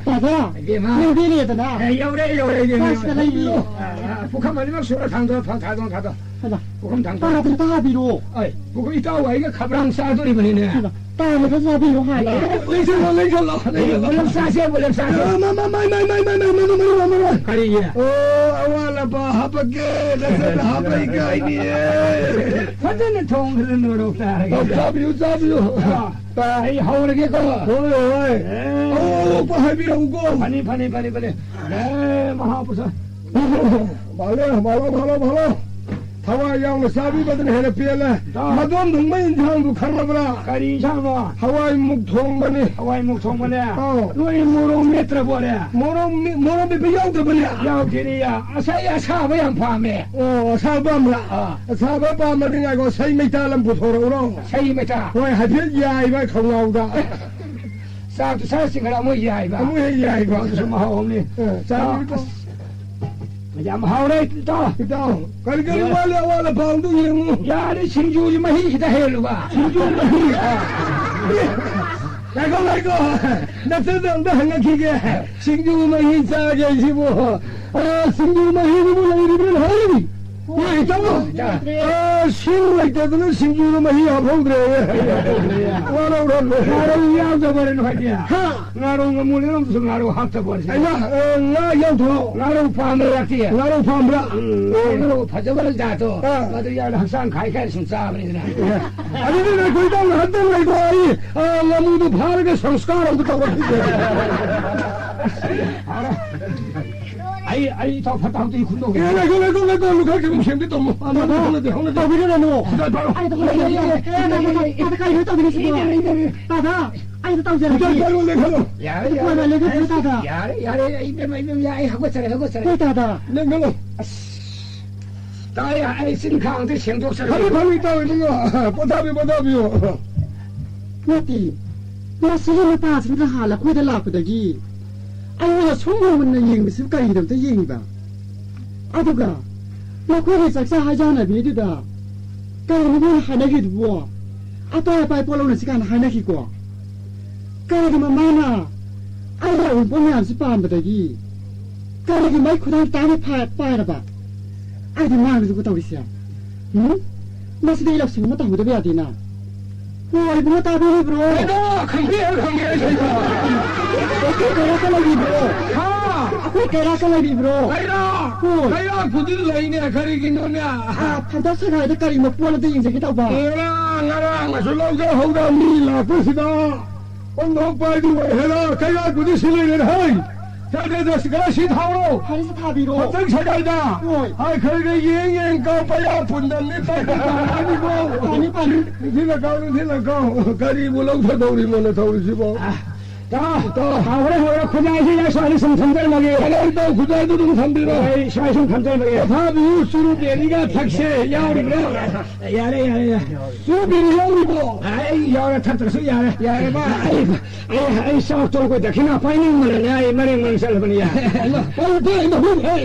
ꯗꯥꯗꯥ, ꯏꯕꯦꯝꯃ꯫ ꯌꯧꯕꯤꯔꯦꯗꯅ꯫ ꯑꯦ, ꯌꯧꯔꯦ, ꯌꯧꯔꯦ, ꯏꯕꯦꯝꯃ, ꯆꯥꯛꯁꯤꯗ ꯌꯧꯔꯦ꯫ ꯂꯩꯕꯤꯌꯣ꯫ ꯑ, ꯑ, ꯄꯨꯈꯝ ꯑꯅꯤꯃꯛ ꯁꯨꯔ ꯊꯥꯡꯗꯣꯛꯑꯣ, ꯊꯥꯡ-, ꯊꯥꯡꯗꯣꯛꯑꯣ, ꯊꯥꯡꯗꯣꯛꯑꯣ꯫ ꯍꯩꯃꯥ, ꯄꯨꯈꯝ ꯊꯥꯡꯗꯣꯛꯑꯣ꯫ ꯄꯥꯗ꯭ꯔꯤ ꯇꯥꯕꯤꯔꯣ꯫ ꯑꯩ, ꯄꯨꯈꯝ, ꯏꯇꯥꯎ ꯑꯩꯒ ꯈꯕ꯭ꯔꯥꯡ ꯆꯥꯗꯣꯔꯤꯕꯅꯤꯅꯦ꯫ ꯍꯩꯃꯥ꯫ ꯇꯥꯕꯗ ꯆꯥꯕꯤꯌꯨ ꯍꯥꯏꯌꯦ꯫ ꯂꯦꯡꯁꯜꯂꯣ, ꯂꯦꯡꯁꯜꯂꯣ, ꯂꯦꯡꯁꯜꯂꯣ꯫ ꯃꯨꯂꯝ ꯆꯥꯁꯦ, ꯃꯨꯂꯝ ꯆꯥꯁꯦ꯫ ꯑ, ꯃ-, ꯃ-, ꯃꯥꯏ, ꯃꯥꯏ, ꯃꯥꯏ, ꯃꯥꯏ, ꯃꯥꯏ, ꯃꯥꯏ, ꯃꯥꯏ, ꯃꯥꯏ, ꯃꯥꯏ, ꯃꯥꯏ, ꯃꯥꯏ꯫ ꯀꯔꯤꯒꯤ? ꯑꯣ, ꯑꯋꯥꯠ ꯑꯄꯥ ꯍꯥꯄꯛꯀꯦ, ꯅꯆꯟꯅ ꯍꯥꯄꯛꯏ ꯀꯥꯏꯅꯤꯌꯦ꯫ ꯐꯖꯅ ꯊꯣꯡꯗꯅ ꯅꯣꯔꯣꯛ ꯇꯥꯔꯒꯦ꯫ ꯑꯣ, ꯆꯥꯕꯤꯌꯨ, ꯆꯥꯕꯤꯌꯨ꯫ ꯑ, ꯑ, ꯑꯩ ꯍꯧꯔꯒꯦꯀꯣ꯫ ꯍꯣꯏ, ꯍꯣꯏ꯫ ꯑꯦ꯫ ꯑꯋꯥꯠ ꯑꯄꯥ ꯍꯥꯏꯕꯤꯔꯛꯎꯀꯣ꯫ ꯐꯅꯤ, ꯐꯅꯤ, ꯐꯅꯤ, ꯐꯅꯤ꯫ ꯑꯦ, ꯃꯍꯥꯄ꯭ꯔꯁꯥꯗ꯫ ꯃꯥꯜꯂꯦ, ꯃꯥꯜꯂꯣ, ꯃꯥꯜꯂꯣ, ꯃꯥꯜꯂꯣ꯫ ꯊꯋꯥꯏ ꯌꯥꯎꯅ ꯆꯥꯕꯤꯕꯗꯨꯅ ꯍꯦꯟꯅ ꯄꯦꯜꯂꯦ꯫ ꯇꯥꯎ꯫ ꯃꯗꯣꯝ ꯊꯣꯡꯕ ꯏꯟꯁꯥꯡꯗꯨ ꯈꯪꯂꯕ꯭ꯔꯥ? ꯀꯔꯤ ꯏꯟꯁꯥꯡꯅꯣ? ꯍꯋꯥꯏ ꯃꯨꯛ ꯊꯣꯡꯕꯅꯤ꯫ ꯍꯋꯥꯏ ꯃꯨꯛ ꯊꯣꯡꯕꯅꯦ? ꯑꯧ꯫ ꯅꯣꯏ ꯃꯣꯔꯣꯛ ꯃꯦꯠꯇ꯭ꯔꯕꯣꯅꯦ? ꯃꯣꯔꯣꯛ ꯃꯤ-, ꯃꯣꯔꯣꯛ ꯃꯦꯠꯄ ꯌꯥꯎꯗꯕꯅꯦ? ꯌꯥꯎꯗꯦꯅꯦ, ꯌꯥ-, ꯉꯁꯥꯏ ꯑꯁꯥꯕ ꯌꯥꯝ ꯄꯥꯝꯃꯦ꯫ ꯑꯣ, ꯑꯁꯥꯕ ꯄꯥꯝꯕ꯭ꯔꯥ? ꯑꯥ꯫ ꯑꯁꯥꯕ ꯄꯥꯝꯃꯗꯤ ꯉꯥꯏꯈꯣ, ꯁꯩ ꯃꯩꯇꯥꯜ ꯑꯃ ꯄꯨꯊꯣꯔꯛꯎꯔꯣ? ꯁꯩ ꯃꯩꯇꯥꯜ? ꯍꯣꯏ, ꯍꯥꯏꯐꯦꯠ ꯌꯥꯏꯕ ꯈꯧꯅꯥꯎꯗ꯫ ꯆꯥꯛꯇꯨ ꯁꯥꯁꯤ ꯈꯔ ꯑꯃꯨꯛ ꯌꯥꯏꯕ꯫ ꯑꯃꯨꯛ ꯍꯦꯛ ꯌꯥꯏꯕ꯫ ꯑꯗꯨꯁꯨ ꯃꯍꯥꯎ ꯑꯃꯅꯤ꯫ ꯑ, ꯆꯥꯕꯤꯌꯨ꯫ ꯑꯁ, ꯌꯥꯝ ꯍꯥꯎꯔꯦ, ꯏꯇꯥꯎ꯫ ꯏꯇꯥꯎ, ꯀꯔꯤ ꯀꯔꯤ ꯌꯥ-, ꯋꯥꯠꯂꯤ? ꯑꯋꯥꯠ ꯑꯄꯥꯎꯗꯨ ꯌꯦꯡꯉꯨ꯫ ꯌꯥꯔꯦ, ꯁꯤꯡꯖꯨꯒꯤ ꯃꯍꯤ ꯈꯤꯇ ꯍꯩꯍꯜꯂꯨꯕ꯫ ꯁꯤꯡꯖꯨ ꯃꯍꯤ? ꯑ꯫ ꯉꯥꯏꯈꯣ, ꯉꯥꯏꯈꯣ꯫ ꯅꯆꯟꯗ ꯑꯝꯇ ꯍꯪꯉꯛꯈꯤꯒꯦ꯫ ꯁꯤꯡꯖꯨ ꯃꯍꯤ ꯆꯥꯒꯦ ꯁꯤꯕꯨ꯫ ꯑ, ꯁꯤꯡꯖꯨ ꯃꯍꯤꯗꯨꯕꯨ ꯂꯩꯔꯤꯕ꯭ꯔꯥ ꯍꯥꯏꯔꯤ? ꯍꯣꯏ, ꯏꯇꯥꯎ꯫ ꯑ, ꯁꯤꯡ ꯂꯩꯇꯗꯅ ꯁꯤꯡꯖꯨꯗ ꯃꯍꯤ ꯍꯥꯞꯍꯧꯗ꯭ꯔꯦ꯫ ꯋꯥꯔꯧꯔꯅꯨ꯫ ꯉꯥꯔꯧ ꯌꯥꯎꯗꯕꯔꯦ ꯅꯣꯏꯗꯤ? ꯍꯥ? ꯉꯥꯔꯧ ꯉꯥꯃꯨ ꯂꯩꯔꯝꯕꯁꯨ ꯉꯥꯔꯧ ꯍꯥꯞꯇꯕꯔꯦ꯫ ꯑꯩꯅ, ꯑ, ꯉꯥ ꯌꯥꯎꯗ꯭ꯔꯣ? ꯉꯥꯔꯧ ꯄꯥꯝꯕ꯭ꯔꯥ ꯅꯪꯗꯤ? ꯉꯥꯔꯧ ꯄꯥꯝꯕ꯭ꯔꯥ? ꯎꯝ, ꯉꯥꯔꯧ ꯐꯖꯕ ꯖꯥꯠꯇꯣ꯫ ꯑꯥ꯫ ꯃꯗꯨ ꯌꯥꯎꯔ ꯍꯛꯆꯥꯡ ꯈꯥꯏ ꯈꯥꯏ ꯁꯨꯝ ꯆꯥꯕꯅꯤꯗꯅ꯫ ꯑꯗꯨꯗꯤ ꯅꯈꯣꯏ ꯏꯇꯥꯎ ꯉꯥꯏꯍꯥꯛꯇꯪ ꯂꯩꯀꯣ, ꯑꯩ, ꯑ, ꯉꯥꯃꯨꯗꯨ ꯐꯥꯔꯒ ꯁꯪꯁꯀꯥꯔ ꯑꯝꯇ ꯇꯧꯔꯛꯈꯤꯒꯦ꯫ ꯑꯩ, ꯑꯩ ꯏꯇꯥꯎ ꯐꯠꯇ ꯍꯥꯎꯗꯤ ꯈꯨꯟꯗꯣꯛ-, ꯑꯦ, ꯂꯩꯀꯣ, ꯂꯩꯀꯣ, ꯂꯩꯀꯣ, ꯂꯨꯈꯥꯛ ꯀꯩꯒꯨꯝ ꯁꯦꯝꯗꯤ ꯇꯧꯅꯨ꯫ ꯑ, ꯇꯥꯗ, ꯍꯧꯅꯗꯦ, ꯍꯧꯅꯗꯦ꯫ ꯇꯧꯕꯤꯔꯨꯔꯅꯨ꯫ ꯍꯤꯗꯥꯛ ꯄꯥꯏꯔꯣ꯫ ꯑꯩ ꯇꯧꯕꯤꯔꯨꯔꯅꯨ꯫ ꯑꯦ, ꯇꯥꯗ, ꯀꯥꯏꯗ ꯇꯧꯕꯤꯔꯨꯁꯤꯕꯣ? ꯇꯥꯗ, ꯑꯩ ꯇꯧꯖꯔꯒꯦ꯫ ꯍꯤꯗꯥꯛ ꯄꯥꯏꯔꯣ, ꯂꯩꯈꯠꯂꯣ꯫ ꯌꯥꯔꯦ, ꯌꯥꯔꯦ꯫ ꯇꯥꯗ, ꯂꯩꯈꯠꯄꯤꯌꯨ, ꯇꯥꯗ꯫ ꯌꯥꯔꯦ, ꯌꯥꯔꯦ, ꯑꯩ, ꯏꯕꯦꯝꯃ, ꯏꯕꯦꯝꯃ, ꯌꯥꯔꯦ, ꯑꯩ ꯍꯧꯒꯠꯆꯔꯦ, ꯍꯧꯒꯠꯆꯔꯦ꯫ ꯍꯣꯏ, ꯇꯥꯗ꯫ ꯂꯦꯡꯒꯠꯂꯣ꯫ ꯑꯁ, ꯇꯥꯏ, ꯑꯩ ꯆꯤꯟ ꯈꯥꯡꯗꯦ, ꯁꯦꯡꯗꯣꯛꯆꯔꯒꯦ꯫ ꯐꯅꯤ, ꯐꯅꯤ, ꯏꯇꯥꯎ ꯏꯕꯨꯡꯉꯣ꯫ ꯄꯣꯊꯥꯕꯤꯌꯨ, ꯄꯣꯊꯥꯕꯤꯌꯨ꯫ ꯅꯠꯇꯦ, ꯃꯁꯤꯒꯤ ꯅꯨꯄꯥꯁꯤꯅ ꯍꯥꯟꯅ ꯑꯩꯈꯣꯏꯗ ꯂꯥꯛꯄꯗꯒꯤ ꯑꯩꯉꯣꯟꯗ ꯁꯨꯝ ꯃꯨꯟꯅ ꯌꯦꯡꯕꯁꯤꯕꯨ ꯀꯔꯤꯒꯤꯗꯃꯛꯇ ꯌꯦꯡꯉꯤꯕ? ꯑꯗꯨꯒ ꯃꯈꯣꯏꯒꯤ ꯆꯥꯛꯆꯥ ꯍꯩꯖꯥꯟꯅꯕꯤꯗꯨꯗ ꯀꯔꯤꯅꯣ ꯃꯣꯏꯅ ꯍꯥꯏꯅꯈꯤꯗꯨꯕꯣ? ꯑꯄꯥꯏ ꯑꯄꯥꯏ ꯄꯣꯠ ꯂꯧꯅꯁꯤ ꯀꯥꯏꯅ ꯍꯥꯏꯅꯈꯤꯀꯣ? ꯀꯔꯤꯒꯨꯝꯕ ꯃꯥꯅ ꯑꯩꯒꯤ ꯑꯎꯟꯄꯣꯠ ꯃꯌꯥꯝꯁꯤ ꯄꯥꯝꯕꯗꯒꯤ ꯀꯔꯤꯒꯨꯝꯕ ꯑꯩ ꯈꯨꯗꯥꯡ ꯇꯥꯡꯅ ꯐꯥ-, ꯄꯥꯏꯔꯕ? ꯑꯩꯗꯤ ꯃꯥꯡꯗꯕ ꯇꯧꯔꯤꯁꯦ꯫ ꯎꯝ? ꯃꯁꯤꯗꯤ ꯑꯩ ꯂꯧꯁꯤꯡ ꯑꯃ ꯇꯧꯍꯧꯗꯕ ꯌꯥꯗꯦꯅ꯫ ꯑꯣ, ꯏꯕꯨꯡꯉꯣ ꯇꯥꯕꯤꯔꯤꯕ꯭ꯔꯣ? ꯀꯩꯅꯣ? ꯈꯪꯕꯤꯔꯦ, ꯈꯪꯕꯤꯔꯦ, ꯀꯩꯅꯣ? ꯑꯩꯈꯣꯏ ꯀꯩꯔꯥꯛꯀ ꯂꯩꯕꯤꯕ꯭ꯔꯣ? ꯍꯥ? ꯑꯩꯈꯣꯏ ꯀꯩꯔꯥꯛꯀ ꯂꯩꯕꯤꯕ꯭ꯔꯣ? ꯀꯩꯔꯥꯛ? ꯍꯣꯏ꯫ ꯀꯩꯔꯥꯛꯄꯨꯗꯤ ꯂꯩꯅꯦ, ꯀꯔꯤꯒꯤꯅꯣꯅꯦ? ꯑꯥ, ꯊꯥꯡꯇꯥ ꯁꯉꯥꯏꯗ ꯀꯔꯤ ꯃꯄꯣꯠ ꯑꯝꯇ ꯌꯦꯡꯖꯒꯦ ꯇꯧꯕ꯫ ꯉꯔꯥꯡ, ꯉꯔꯥꯡꯅꯁꯨ ꯂꯧꯖꯍꯧꯗ ꯃꯤ ꯂꯥꯛꯄꯁꯤꯗ꯫ ꯑꯣꯟꯊꯣꯛꯄ ꯍꯥꯏꯗꯨ ꯑꯣꯏꯔꯦꯗ, ꯀꯩꯔꯥꯛꯄꯨꯗꯤ ꯁꯤ ꯂꯩꯔꯦ, ꯍꯩ! ꯆꯠꯂꯦꯗ, ꯁꯤ ꯈꯔ ꯁꯤ ꯊꯥꯎꯔꯣ꯫ ꯐꯔꯦꯁꯦ, ꯊꯥꯕꯤꯔꯣ꯫ ꯍꯟꯗꯛ ꯁꯒꯥꯏꯗ꯫ ꯍꯣꯏ꯫ ꯍꯥꯏ, ꯈꯔ ꯈꯔ ꯌꯦꯡ ꯌꯦꯡ ꯀꯥꯎ, ꯄꯩꯌꯥ ꯄꯨꯟꯗꯝꯅꯤ, ꯇꯧꯕ ꯇꯥꯔꯅꯤꯀꯣ꯫ ꯐꯅꯤ, ꯐꯅꯤ꯫ ꯅꯤꯡꯊꯤꯅ ꯀꯥꯎ, ꯅꯤꯡꯊꯤꯅ ꯀꯥꯎ꯫ ꯀꯔꯤꯕꯨ ꯂꯧꯊꯗꯧꯔꯤꯅꯣꯅ ꯇꯧꯔꯤꯁꯤꯕꯣ? ꯑ, ꯇꯥ, ꯇꯥ꯫ ꯍꯥꯎꯔꯦ, ꯍꯥꯎꯔꯦ, ꯈꯨꯖꯥꯏꯁꯤ ꯌꯥꯏ, ꯁ꯭ꯋꯥꯏꯗ ꯁꯨꯝ ꯊꯝꯖꯔꯝꯃꯒꯦ꯫ ꯀꯗꯥꯏ ꯇꯧ, ꯈꯨꯖꯥꯏꯗꯨ ꯑꯗꯨꯝ ꯊꯝꯕꯤꯔꯣ꯫ ꯍꯣꯏ, ꯁ꯭ꯋꯥꯏ ꯁꯨꯝ ꯊꯝꯖꯔꯝꯃꯒꯦ꯫ ꯄꯣꯊꯥꯕꯤꯌꯨ, ꯆꯨꯔꯨꯞ ꯕꯦꯔꯤꯒ ꯊꯛꯁꯦ, ꯌꯥꯎꯔꯤꯕ꯭ꯔꯥ? ꯌꯥꯔꯦ, ꯌꯥꯔꯦ, ꯌꯥꯔꯦ꯫ ꯆꯨꯔꯨꯞ ꯕꯦꯔꯤ ꯌꯥꯎꯔꯤꯕꯣ? ꯑꯩ ꯌꯥꯎꯔꯦ, ꯊꯛꯇ꯭ꯔꯁꯨ ꯌꯥꯔꯦ꯫ ꯌꯥꯔꯦꯕ? ꯑꯩ, ꯑꯩ, ꯑꯩ ꯆꯥꯛ ꯇꯣꯛꯂꯛꯄ ꯗꯈꯤꯅꯥ ꯄꯥꯏꯅꯤꯡꯕꯅꯅꯦ ꯑꯩ ꯃꯔꯦꯡ ꯃꯔꯦꯡ ꯆꯠꯂꯕꯅꯤ꯫ ꯄꯥꯏ, ꯄꯥꯏ, ꯄꯥꯏ, ꯄꯥꯏ꯫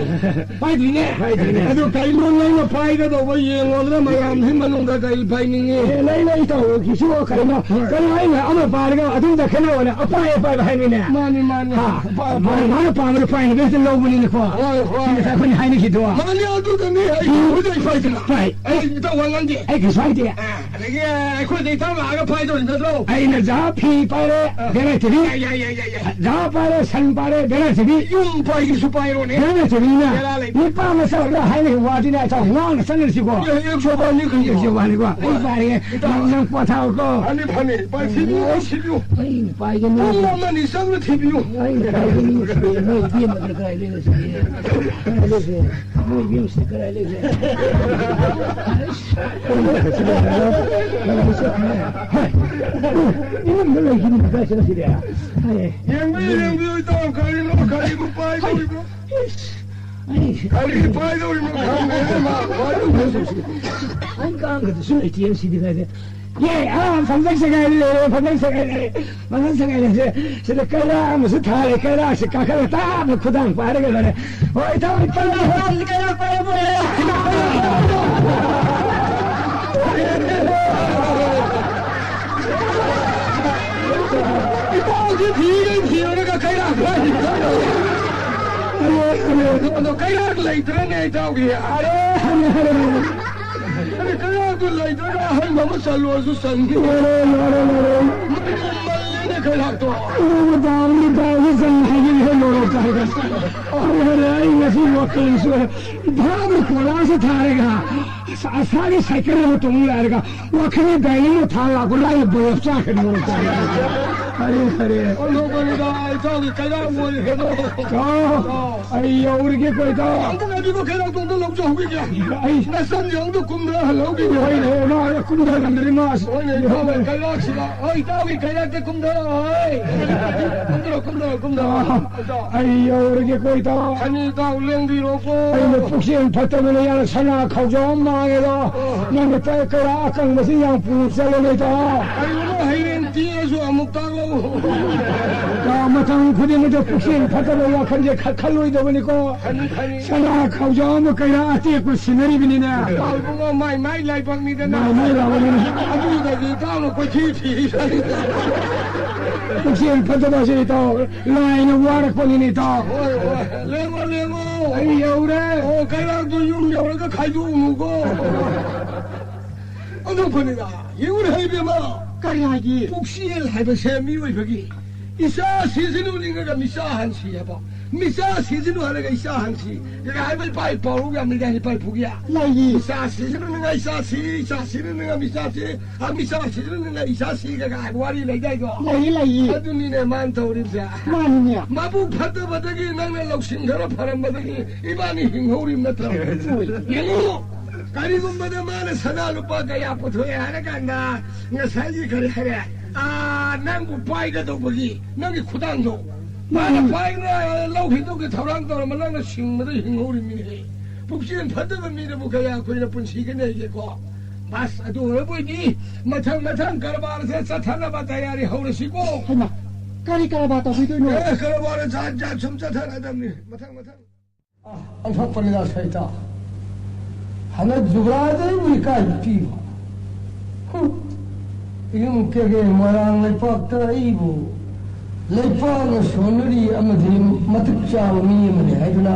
ꯄꯥꯏꯗꯣꯏꯅꯦ, ꯄꯥꯏꯗꯣꯏꯅꯦ꯫ ꯑꯗꯨ ꯀꯩꯅꯣ ꯅꯪꯅ ꯄꯥꯏꯒꯗꯧꯕ ꯌꯦꯡꯉꯣꯗꯅ ꯃꯌꯥꯝꯁꯤ ꯃꯅꯨꯡꯗ ꯀꯔꯤ ꯄꯥꯏꯅꯤꯡꯉꯤ? ꯑꯦ, ꯂꯩ, ꯂꯩ, ꯇꯧꯔꯣ, ꯀꯩꯁꯨ ꯀꯩꯅꯣ, ꯍꯣꯏ꯫ ꯀꯩꯅꯣ ꯑꯩꯅ ꯑꯃ ꯄꯥꯏꯔꯒ ꯑꯗꯨꯝ ꯗꯈꯤꯅꯥ ꯑꯣꯏꯅ ꯑꯄꯥꯏ ꯑꯄꯥꯏꯕ ꯍꯥꯏꯅꯤꯅꯦ꯫ ꯃꯥꯅꯤ, ꯃꯥꯅꯤ꯫ ꯍꯥ? ꯄꯥꯏ, ꯄꯥꯏ꯫ ꯃꯥꯅ, ꯃꯥꯅ ꯄꯥꯝꯕꯗꯣ ꯄꯥꯏꯅꯕ ꯍꯦꯛꯇ ꯂꯧꯕꯅꯤꯅꯦꯀꯣ꯫ ꯍꯣꯏ, ꯍꯣꯏ꯫ ꯁꯤꯗ ꯑꯩꯈꯣꯏꯅ ꯍꯥꯏꯅꯈꯤꯗꯣ꯫ ꯃꯥꯅꯤ, ꯑꯗꯨꯗꯅꯤ ꯑꯩ ꯍꯧꯖꯤꯛ ꯄꯥꯏꯗꯅ꯫ ꯄꯥꯏ꯫ ꯑꯩ ꯏꯇꯥꯎ ꯋꯥ ꯉꯥꯡꯗꯦ꯫ ꯑꯩ ꯀꯩꯁꯨ ꯍꯥꯏꯗꯦ꯫ ꯑꯗꯒꯤ ꯑꯩꯈꯣꯏꯗ ꯏꯇꯥꯎ ꯂꯥꯛꯑꯒ ꯐꯥꯏꯗꯧꯔꯤ ꯅꯠꯇ꯭ꯔꯣ? ꯑꯩꯅ ꯖꯥ ꯐꯤ ꯄꯥꯏꯔꯦ, ꯑꯥ꯫ ꯕꯦꯔꯥꯏ ꯇꯤꯚꯤ꯫ ꯌꯥꯏ, ꯌꯥꯏ, ꯌꯥꯏ, ꯌꯥꯏ, ꯌꯥꯏ꯫ ꯖꯥ ꯄꯥꯏꯔꯦ, ꯁꯟ ꯄꯥꯏꯔꯦ, ꯕꯦꯔꯥꯏ ꯇꯤꯚꯤ꯫ ꯌꯨꯝ ꯄꯥꯏꯒꯦꯁꯨ ꯄꯥꯏꯔꯣꯅꯦ꯫ ꯕꯦꯔꯥꯏ ꯇꯤꯚꯤꯅ ꯕꯦꯔꯥ ꯂꯩ꯫ ꯅꯨꯄꯥ ꯃꯆꯥ ꯑꯣꯏꯔꯒ ꯍꯥꯏꯔꯤꯕ ꯋꯥꯗꯨꯅꯦ, ꯑꯩ ꯉꯥꯡꯅ ꯆꯠꯅꯔꯁꯤꯀꯣ꯫ ꯌꯥꯏ, ꯌꯥꯏ, ꯁꯣꯕꯥꯅꯤ ꯀꯩꯅꯣ꯫ ꯌꯥꯏ, ꯁꯣꯕꯥꯅꯤꯀꯣ꯫ ꯑꯩ ꯄꯥꯏꯔꯒꯦ꯫ ꯏꯇꯥꯎ꯫ ꯅꯪ, ꯅꯪ ꯄꯣꯊꯥꯎꯀꯣ꯫ ꯐꯅꯤ, ꯐꯅꯤ꯫ ꯄꯥꯏ, ꯊꯤꯕꯤꯌꯨ, ꯊꯤꯕꯤꯌꯨ꯫ ꯑꯩ ꯄꯥꯏꯒꯅꯤ꯫ ꯄꯨꯡ ꯑꯃꯅꯤ ꯆꯪꯅ ꯊꯤꯕꯤꯌꯨ꯫ ꯑꯩ ꯄꯥꯏꯒꯅꯤ꯫ ꯅꯣꯏ ꯏꯕꯦꯝꯃꯗꯨꯅ ꯀꯗꯥꯏ ꯂꯩꯔꯤꯁꯤꯒꯦ? ꯀꯗꯥꯏ ꯂꯩꯒꯦ? ꯅꯣꯏ ꯏꯕꯦꯝꯃꯁꯤ ꯀꯗꯥꯏ ꯂꯩꯒꯦ? ꯍꯣꯏ꯫ ꯏꯃꯨꯡꯗ ꯂꯩꯈꯤꯕꯅꯤ ꯀꯗꯥꯏ ꯆꯠꯈ꯭ꯔꯦ? ꯍꯥꯏ꯫ ꯌꯦꯡꯕꯤꯌꯨ, ꯌꯦꯡꯕꯤꯌꯨ, ꯏꯇꯥꯎ, ꯀꯔꯤꯅꯣ, ꯀꯔꯤꯕꯨ ꯄꯥꯏꯗꯧꯔꯤꯅꯣ? ꯑꯩ ꯀꯔꯤ ꯄꯥꯏꯗꯧꯔꯤꯅꯣ ꯈꯪꯗꯦꯅꯦ, ꯃꯥ ꯄꯥꯏꯗꯧꯔꯤꯅꯣ꯫ ꯑꯩ ꯀꯥꯡꯒꯗꯁꯨ ꯂꯩꯇꯦ ꯁꯤꯗꯤ ꯀꯥꯏꯗ꯫ ꯌꯦ, ꯑꯥ, ꯐꯝꯖꯪ ꯁꯦꯒꯥꯏꯔ ꯂꯩꯔꯦ, ꯐꯝꯖꯪ ꯁꯦꯒꯥꯏꯔ ꯂꯩꯔꯦ, ꯐꯝꯖꯪ ꯁꯦꯒꯥꯏꯔ ꯂꯩꯔꯦ꯫ ꯁꯤꯗ ꯀꯩꯔꯥꯛ ꯑꯃꯁꯨ ꯊꯥꯔꯦ, ꯀꯩꯔꯥꯛꯁꯤ ꯀꯥꯈꯠꯂ ꯇꯥꯞꯅ ꯈꯨꯗꯥꯡ ꯄꯥꯏꯔꯒ ꯂꯣꯏꯔꯦ꯫ ꯍꯣꯏ, ꯏꯇꯥꯎ, ꯏꯇꯥꯎ, ꯏꯇꯥꯎ, ꯀꯩꯔꯥꯛ ꯄꯥꯏꯔ ꯄꯨꯔꯛꯑꯦ꯫ ꯏꯇꯥꯎꯁꯤ ꯊꯤꯔꯦ, ꯊꯤꯔꯒ ꯀꯩꯔꯥꯛ ꯄꯥꯏꯔꯤ꯫ ꯑꯗꯣ ꯀꯩꯔꯥꯛ ꯂꯩꯇ꯭ꯔꯦꯅꯦ, ꯏꯇꯥꯎꯒꯤ꯫ ꯑꯔꯦ, ꯑꯔꯦ, ꯑꯔꯦ, ꯑꯔꯦ꯫ ꯑꯩ ꯀꯩꯔꯥꯛꯇꯨ ꯂꯩꯇ꯭ꯔꯒ ꯑꯍꯟꯕ ꯑꯃ ꯆꯜꯂꯨꯔꯁꯨ ꯆꯟꯈꯤ꯫ ꯂꯣꯏꯔꯦ, ꯂꯣꯏꯔꯦ, ꯂꯣꯏꯔꯦ꯫ ꯃꯗꯨ ꯃꯜꯂꯤꯅꯦ ꯀꯩꯔꯥꯛꯇꯣ꯫ ꯎꯕ ꯇꯥꯕꯅꯤ, ꯇꯥꯕꯅꯤ, ꯆꯟ ꯍꯥꯏꯕꯅꯤ, ꯍꯦ, ꯂꯣꯏꯔꯦ, ꯇꯥꯏꯒ꯫ ꯑꯩ ꯍꯥꯏꯔꯦ, ꯑꯩ ꯉꯁꯤ ꯋꯥꯈꯜꯁꯨ ꯚꯥꯕꯅ ꯀꯣꯂꯥꯁꯦ ꯊꯥꯔꯦꯒ, ꯑꯁꯥꯒꯤ ꯁꯥꯏꯀꯜ ꯑꯃ ꯇꯣꯡ ꯂꯥꯛꯑꯦꯒ, ꯋꯥꯈꯜꯒꯤ ꯗꯥꯏꯅꯃꯣ ꯊꯥ ꯂꯥꯛꯄ ꯂꯥꯏꯅ ꯕꯣꯜ ꯆꯥꯛꯀꯅꯤ, ꯂꯣꯏꯔꯦ, ꯇꯥꯏꯒ꯫ ꯐꯔꯦ, ꯐꯔꯦ꯫ ꯑꯣꯟꯊꯣꯛꯄꯅꯤꯗ, ꯏꯇꯥꯎꯒꯤ ꯀꯩꯔꯥꯛ ꯑꯣꯏꯔꯦ꯫ ꯑꯣ꯫ ꯑꯩ ꯌꯧꯔꯒꯦꯀꯣ, ꯏꯇꯥꯎ꯫ ꯑꯝꯇ ꯉꯥꯏꯕꯤꯈꯣ, ꯀꯩꯔꯥꯛꯇꯣ ꯑꯝꯇ ꯂꯧꯖꯍꯧꯈꯤꯒꯦ꯫ ꯑꯩ ꯅꯆꯟꯁꯦ ꯑꯝꯇ ꯀꯨꯝꯊꯍꯜꯍꯧꯈꯤꯒꯦ꯫ ꯍꯣꯏꯅꯦ, ꯃꯥ ꯀꯨꯝꯊꯍꯜꯂꯝꯗ꯭ꯔꯗꯤ ꯃꯥ ꯍꯣꯏꯅꯦ, ꯏꯇꯥꯎꯒꯤ ꯀꯩꯔꯥꯛꯁꯤꯗ, ꯍꯣꯏ, ꯏꯇꯥꯎꯒꯤ ꯀꯩꯔꯥꯛꯇ ꯀꯨꯝꯊꯔꯛꯑꯣ, ꯍꯣꯏ꯫ ꯀꯨꯝꯊꯔꯛꯑꯣ, ꯀꯨꯝꯊꯔꯛꯑꯣ, ꯀꯨꯝꯊꯔꯛꯑꯣ꯫ ꯑꯥ, ꯏꯇꯥꯎ꯫ ꯑꯩ ꯌꯧꯔꯒꯦꯀꯣ, ꯏꯇꯥꯎ꯫ ꯈꯅꯤ, ꯏꯇꯥꯎ, ꯂꯦꯡꯕꯤꯔꯣꯀꯣ꯫ ꯑꯩꯅ ꯄꯨꯛꯆꯦꯜ ꯐꯠꯇꯕꯅ ꯌꯥꯅ ꯁꯅꯥ ꯈꯧꯖꯥꯎ ꯑꯃ ꯃꯥꯡꯉꯦꯗꯣ꯫ ꯑꯣ꯫ ꯅꯪꯅ ꯀꯩꯔꯥꯛ ꯑꯀꯪꯕꯁꯤ ꯌꯥꯝ ꯄꯨꯔ ꯆꯠꯂꯣꯅꯦ, ꯏꯇꯥꯎ꯫ ꯀꯔꯤꯒꯨꯝꯕ ꯍꯩꯔꯦꯟ ꯇꯦꯛꯑꯁꯨ ꯑꯃꯨꯛ ꯇꯥꯛꯂꯛꯎ꯫ ꯃꯇꯝ ꯈꯨꯗꯤꯡꯃꯛꯇ ꯄꯨꯛꯆꯦꯜ ꯐꯠꯇꯕ ꯋꯥꯈꯜꯁꯦ ꯈ-, ꯈꯜꯂꯣꯏꯗꯕꯅꯤꯀꯣ꯫ ꯈꯅꯤ, ꯈꯅꯤ꯫ ꯁꯅꯥ ꯈꯥꯎꯖꯥꯎ ꯑꯃ ꯀꯩꯔꯥꯛ ꯑꯇꯦꯛꯄ ꯁꯤꯟꯅꯔꯤꯕꯅꯤꯅꯦ꯫ ꯏꯕꯨꯡꯉꯣ, ꯃꯥꯏ, ꯃꯥꯏ ꯂꯥꯏꯕꯛꯅꯤꯗꯅ꯫ ꯃꯥꯏ, ꯃꯥꯏ ꯂꯥꯏꯕꯛꯅꯤꯗꯅ꯫ ꯑꯗꯨꯗꯒꯤ ꯏꯇꯥꯎꯅ ꯀꯣꯏꯊꯤ ꯊꯤ꯫ ꯄꯨꯛꯆꯦꯜ ꯐꯠꯇꯕꯁꯦ ꯏꯇꯥꯎ, ꯂꯥꯏꯅ ꯋꯥꯔꯛꯄꯅꯤꯅꯦ ꯏꯇꯥꯎ꯫ ꯍꯣꯏ, ꯍꯣꯏ꯫ ꯂꯦꯡꯉꯣ, ꯂꯦꯡꯉꯣ꯫ ꯑꯩ ꯌꯧꯔꯦ꯫ ꯑꯣ, ꯀꯩꯔꯥꯛꯇꯣ ꯌꯨꯝ ꯌꯧꯔꯒ ꯈꯥꯏꯗꯣꯛꯎꯅꯨꯀꯣ꯫ ꯑꯗꯨ ꯐꯅꯤꯗ, ꯌꯦꯡꯉꯨꯅꯦ, ꯏꯕꯦꯝꯃ꯫ ꯀꯔꯤ ꯍꯥꯏꯒꯦ? ꯄꯨꯛꯆꯦꯜ ꯍꯥꯏꯕꯁꯦ ꯃꯤꯑꯣꯏꯕꯒꯤ ꯏꯆꯥ ꯁꯤꯖꯅꯨ ꯅꯤꯡꯉꯒ ꯃꯤꯆꯥ ꯍꯥꯟꯁꯤ ꯍꯥꯏꯕ꯫ ꯃꯤꯆꯥ ꯁꯤꯖꯅꯨ ꯍꯥꯏꯔꯒ ꯏꯆꯥ ꯍꯥꯟꯁꯤ꯫ ꯀꯩ ꯍꯥꯏꯕ ꯏꯄꯥ ꯏꯄꯥꯎꯔꯧ ꯌꯥꯝ ꯂꯩꯗꯥꯏꯅꯦ, ꯏꯄꯥ ꯏꯄꯨꯒꯤ? ꯂꯩꯌꯦ꯫ ꯏꯆꯥ ꯁꯤꯖꯅꯨ ꯅꯤꯡꯉ ꯏꯆꯥ ꯁꯤ, ꯏꯆꯥ ꯁꯤꯖꯅꯨ ꯅꯤꯡꯉ ꯃꯤꯆꯥ ꯁꯤ, ꯑ, ꯃꯤꯆꯥ ꯁꯤꯖꯅꯨ ꯅꯤꯡꯉ ꯏꯆꯥ ꯁꯤ ꯀꯥꯏꯅ ꯍꯥꯏꯕ ꯋꯥꯔꯤ ꯂꯩꯗꯥꯏꯗꯣ? ꯂꯩꯌꯦ, ꯂꯩꯌꯦ꯫ ꯑꯗꯨꯅꯤꯅꯦ ꯃꯥꯅ ꯇꯧꯔꯤꯕꯁꯦ꯫ ꯃꯥꯅꯤꯅꯦ꯫ ꯃꯕꯨꯛ ꯐꯠꯇꯕꯗꯒꯤ ꯅꯪꯅ ꯂꯧꯁꯤꯡ ꯈꯔ ꯐꯔꯝꯕꯗꯒꯤ ꯏꯕꯥꯅꯤ ꯍꯤꯡꯍꯧꯔꯤꯕ ꯅꯠꯇ꯭ꯔꯣ? ꯍꯣꯏ꯫ ꯌꯦꯡꯉꯨ, ꯀꯔꯤꯒꯨꯝꯕꯗ ꯃꯥꯅ ꯁꯅꯥ ꯂꯨꯄꯥ ꯀꯌꯥ ꯄꯨꯊꯣꯛꯑꯦ ꯍꯥꯏꯔꯀꯥꯟꯗ ꯉꯁꯥꯏꯒꯤ ꯀꯔꯤ ꯍꯥꯏꯔꯦ? ꯑꯥ, ꯅꯪꯕꯨ ꯄꯥꯏꯒꯗꯧꯕꯒꯤ ꯅꯪꯒꯤ ꯈꯨꯗꯥꯡꯗꯣ ꯃꯥꯅ ꯎꯝ꯫ ꯄꯥꯏꯅ ꯂꯧꯈꯤꯗꯧꯒꯤ ꯊꯧꯔꯥꯡ ꯇꯧꯔꯝꯕ ꯅꯪꯅ ꯁꯤꯡꯕꯗ ꯍꯤꯡꯍꯧꯔꯤꯃꯤꯅꯦ꯫ ꯄꯨꯛꯆꯦꯜ ꯐꯠꯇꯕ ꯃꯤꯅꯕꯨ ꯀꯌꯥ ꯀꯨꯏꯅ ꯄꯨꯟꯁꯤꯒꯅꯤ ꯍꯥꯏꯒꯦꯀꯣ? ꯕꯁ, ꯑꯗꯨ ꯑꯣꯏꯔꯕꯣꯏꯗꯤ ꯃꯊꯪ ꯃꯊꯪ ꯀꯔꯕꯥꯔꯁꯦ ꯆꯠꯊꯅꯕ ꯇꯌꯥꯔꯤ ꯍꯧꯔꯁꯤꯀꯣ꯫ ꯍꯩꯃꯥ, ꯀꯔꯤ ꯀꯔꯕꯥꯔ ꯇꯧꯕꯤꯗꯣꯏꯅꯣ? ꯑꯦ, ꯀꯔꯕꯥꯔ ꯖꯥꯠ ꯖꯥꯠ ꯁꯨꯝ ꯆꯠꯊꯔꯗꯕꯅꯤ꯫ ꯃꯊꯪ ꯃꯊꯪ꯫ ꯑꯣꯟꯊꯣꯛꯄꯅꯤꯗ ꯁꯩꯇ꯫ ꯍꯟꯗꯛ ꯖꯨꯕ꯭ꯔꯥꯖ ꯑꯩꯕꯨ ꯏꯀꯥꯏ ꯄꯤꯕ꯫ ꯍꯨꯝ꯫ ꯌꯨꯝ ꯀꯩꯒꯦ ꯃꯣꯏꯔꯥꯡ ꯂꯩꯄꯥꯛꯇ ꯑꯩꯕꯨ ꯂꯩꯄꯥꯛꯅ ꯁꯣꯟꯅꯔꯤ ꯑꯃꯗꯤ ꯃꯇꯤꯛ ꯆꯥꯕ ꯃꯤ ꯑꯃꯅꯤ ꯍꯥꯏꯗꯨꯅ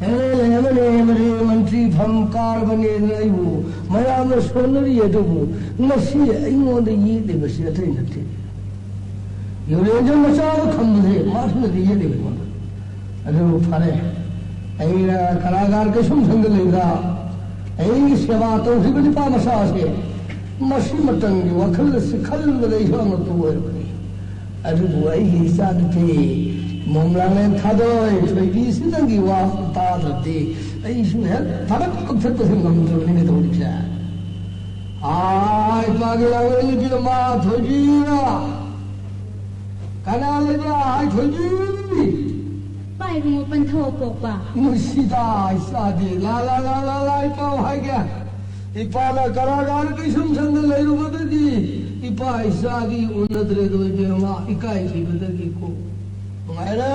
ꯑꯦꯝ ꯑꯦꯜ ꯑꯦ ꯑꯃꯅꯦ, ꯑꯃꯗꯤ ꯃꯟꯇ꯭ꯔꯤ ꯐꯝ ꯀꯥꯔꯕꯅꯦꯅ ꯑꯩꯕꯨ ꯃꯌꯥꯝꯅ ꯁꯣꯟꯅꯔꯤ, ꯑꯗꯨꯕꯨ ꯉꯁꯤ ꯑꯩꯉꯣꯟꯗ ꯌꯦꯠꯂꯤꯕꯁꯤ ꯑꯇꯩ ꯅꯠꯇꯦ꯫ ꯌꯨꯔꯦꯟꯖꯝ ꯃꯆꯥꯗ ꯈꯝꯕꯁꯦ ꯃꯥꯁꯤꯅꯗꯤ ꯌꯦꯠꯂꯤꯕ ꯑꯩꯉꯣꯟꯗ꯫ ꯑꯗꯨꯕꯨ ꯐꯔꯦ, ꯑꯩꯅ ꯀꯂꯥꯀꯥꯔ ꯀꯩꯁꯨꯝ ꯁꯪꯗ ꯂꯩꯕ, ꯑꯩꯒꯤ ꯁꯦꯕꯥ ꯇꯧꯈꯤꯕ ꯅꯨꯄꯥ ꯃꯆꯥꯁꯦ, ꯃꯁꯤ ꯃꯇꯝꯒꯤ ꯋꯥꯈꯜ ꯑꯁꯤ ꯈꯜꯂꯨꯕꯗ ꯑꯩꯁꯨ ꯑꯉꯛꯄ ꯑꯣꯏꯔꯕꯅꯤ꯫ ꯑꯗꯨꯕꯨ ꯑꯩꯒꯤ ꯏꯆꯥꯅꯨꯄꯤ ꯃꯣꯝꯂꯥꯡꯂꯦꯟ ꯊꯥꯗꯣꯏ ꯊꯣꯏꯕꯤꯁꯤ ꯅꯪꯒꯤ ꯋꯥ ꯇꯥꯗ꯭ꯔꯗꯤ ꯑꯩꯁꯨ ꯍꯦꯛ ꯊꯕꯛ ꯀꯛꯊꯠꯄꯁꯦ ꯉꯝꯗ꯭ꯔꯕꯅꯤꯅꯦ ꯇꯧꯔꯤꯁꯦ꯫ ꯑꯥ, ꯏꯄꯥꯒꯤ ꯂꯥꯡꯂꯦꯟ ꯅꯨꯄꯤ ꯑꯃ ꯊꯣꯏꯕꯤꯔ꯫ ꯀꯅꯥ ꯂꯩꯕ꯭ꯔꯥ, ꯍꯥꯏ ꯊꯣꯏꯕꯤ? ꯄꯥꯏꯕꯨꯡꯉꯣ ꯄꯟꯊꯧ ꯄꯣꯛꯄ꯫ ꯅꯨꯡꯁꯤꯗ ꯏꯆꯥꯗꯤ꯫ ꯂꯥ, ꯂꯥ, ꯂꯥ, ꯂꯥ, ꯂꯥ, ꯏꯄꯥ ꯍꯥꯏꯒꯦ꯫ ꯏꯄꯥꯅ ꯀꯔꯥꯒꯥꯔ ꯀꯩꯁꯨꯝ ꯁꯪꯗ ꯂꯩꯔꯨꯕꯗꯒꯤ ꯏꯄꯥ ꯏꯆꯥꯗꯤ ꯎꯅꯗ꯭ꯔꯦꯗꯣ ꯏꯕꯦꯝꯃ, ꯏꯀꯥꯏꯈꯤꯕꯗꯒꯤ ꯀꯣ꯫ ꯅꯨꯡꯉꯥꯏꯔꯦ꯫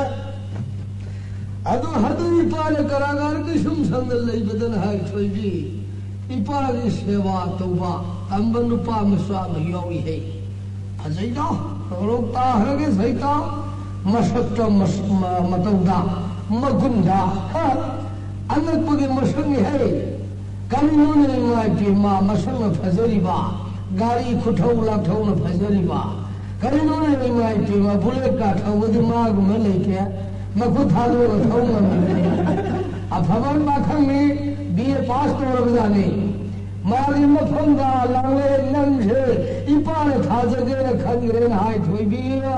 ꯑꯗꯨ ꯍꯟꯗꯛ ꯏꯄꯥꯅ ꯀꯔꯥꯒꯥꯔ ꯀꯩꯁꯨꯝ ꯁꯪꯗ ꯂꯩꯕꯗꯅ ꯍꯥꯏ ꯊꯣꯏꯕꯤ, ꯏꯄꯥꯒꯤ ꯁꯦꯕꯥ ꯇꯧꯕ ꯇꯝꯕ ꯅꯨꯄꯥ ꯃꯆꯥ ꯑꯃ ꯌꯥꯎꯏ ꯍꯦ꯫ ꯐꯖꯩꯗꯣ, ꯇꯧꯔꯣꯛ ꯇꯥꯈ꯭ꯔꯒꯦ ꯁꯩꯇꯥ, ꯃꯁꯛꯇ ꯃꯁ-, ꯃ-, ꯃꯇꯧꯗ, ꯃꯒꯨꯟꯗ, ꯍ? ꯑꯉꯛꯄꯒꯤ ꯃꯁꯛꯅꯤ ꯍꯦ꯫ ꯀꯔꯤꯅꯣꯅꯦ ꯏꯃꯥ ꯏꯄꯦꯝꯃ, ꯃꯁꯛꯅ ꯐꯖꯔꯤꯕ, ꯒꯥꯔꯤ ꯈꯨꯊꯧ ꯂꯥꯛꯊꯧꯅ ꯐꯖꯔꯤꯕ, ꯀꯔꯤꯅꯣꯅꯦ ꯏꯃꯥ ꯏꯄꯦꯝꯃ, ꯕꯨꯂꯦꯠꯀ ꯊꯧꯕꯗꯤ ꯃꯥꯒꯨꯝꯕ ꯂꯩꯇꯦ, ꯃꯈꯨꯠ ꯊꯥꯗꯣꯛꯑꯒ ꯊꯧ ꯉꯝꯃꯤꯕ꯫ ꯑꯐꯕ ꯄꯥꯈꯪꯅꯤ, ꯕꯤ ꯑꯦ ꯄꯥꯁ ꯇꯧꯔꯕꯖꯥꯠꯅꯤ꯫ ꯃꯥꯒꯤ ꯃꯐꯝꯗ ꯂꯥꯡꯂꯦ ꯅꯪꯁꯦ ꯏꯄꯥꯅ ꯊꯥꯖꯒꯦꯅ ꯈꯟꯈ꯭ꯔꯦꯅ ꯍꯥꯏ ꯊꯣꯏꯕꯤꯅ꯫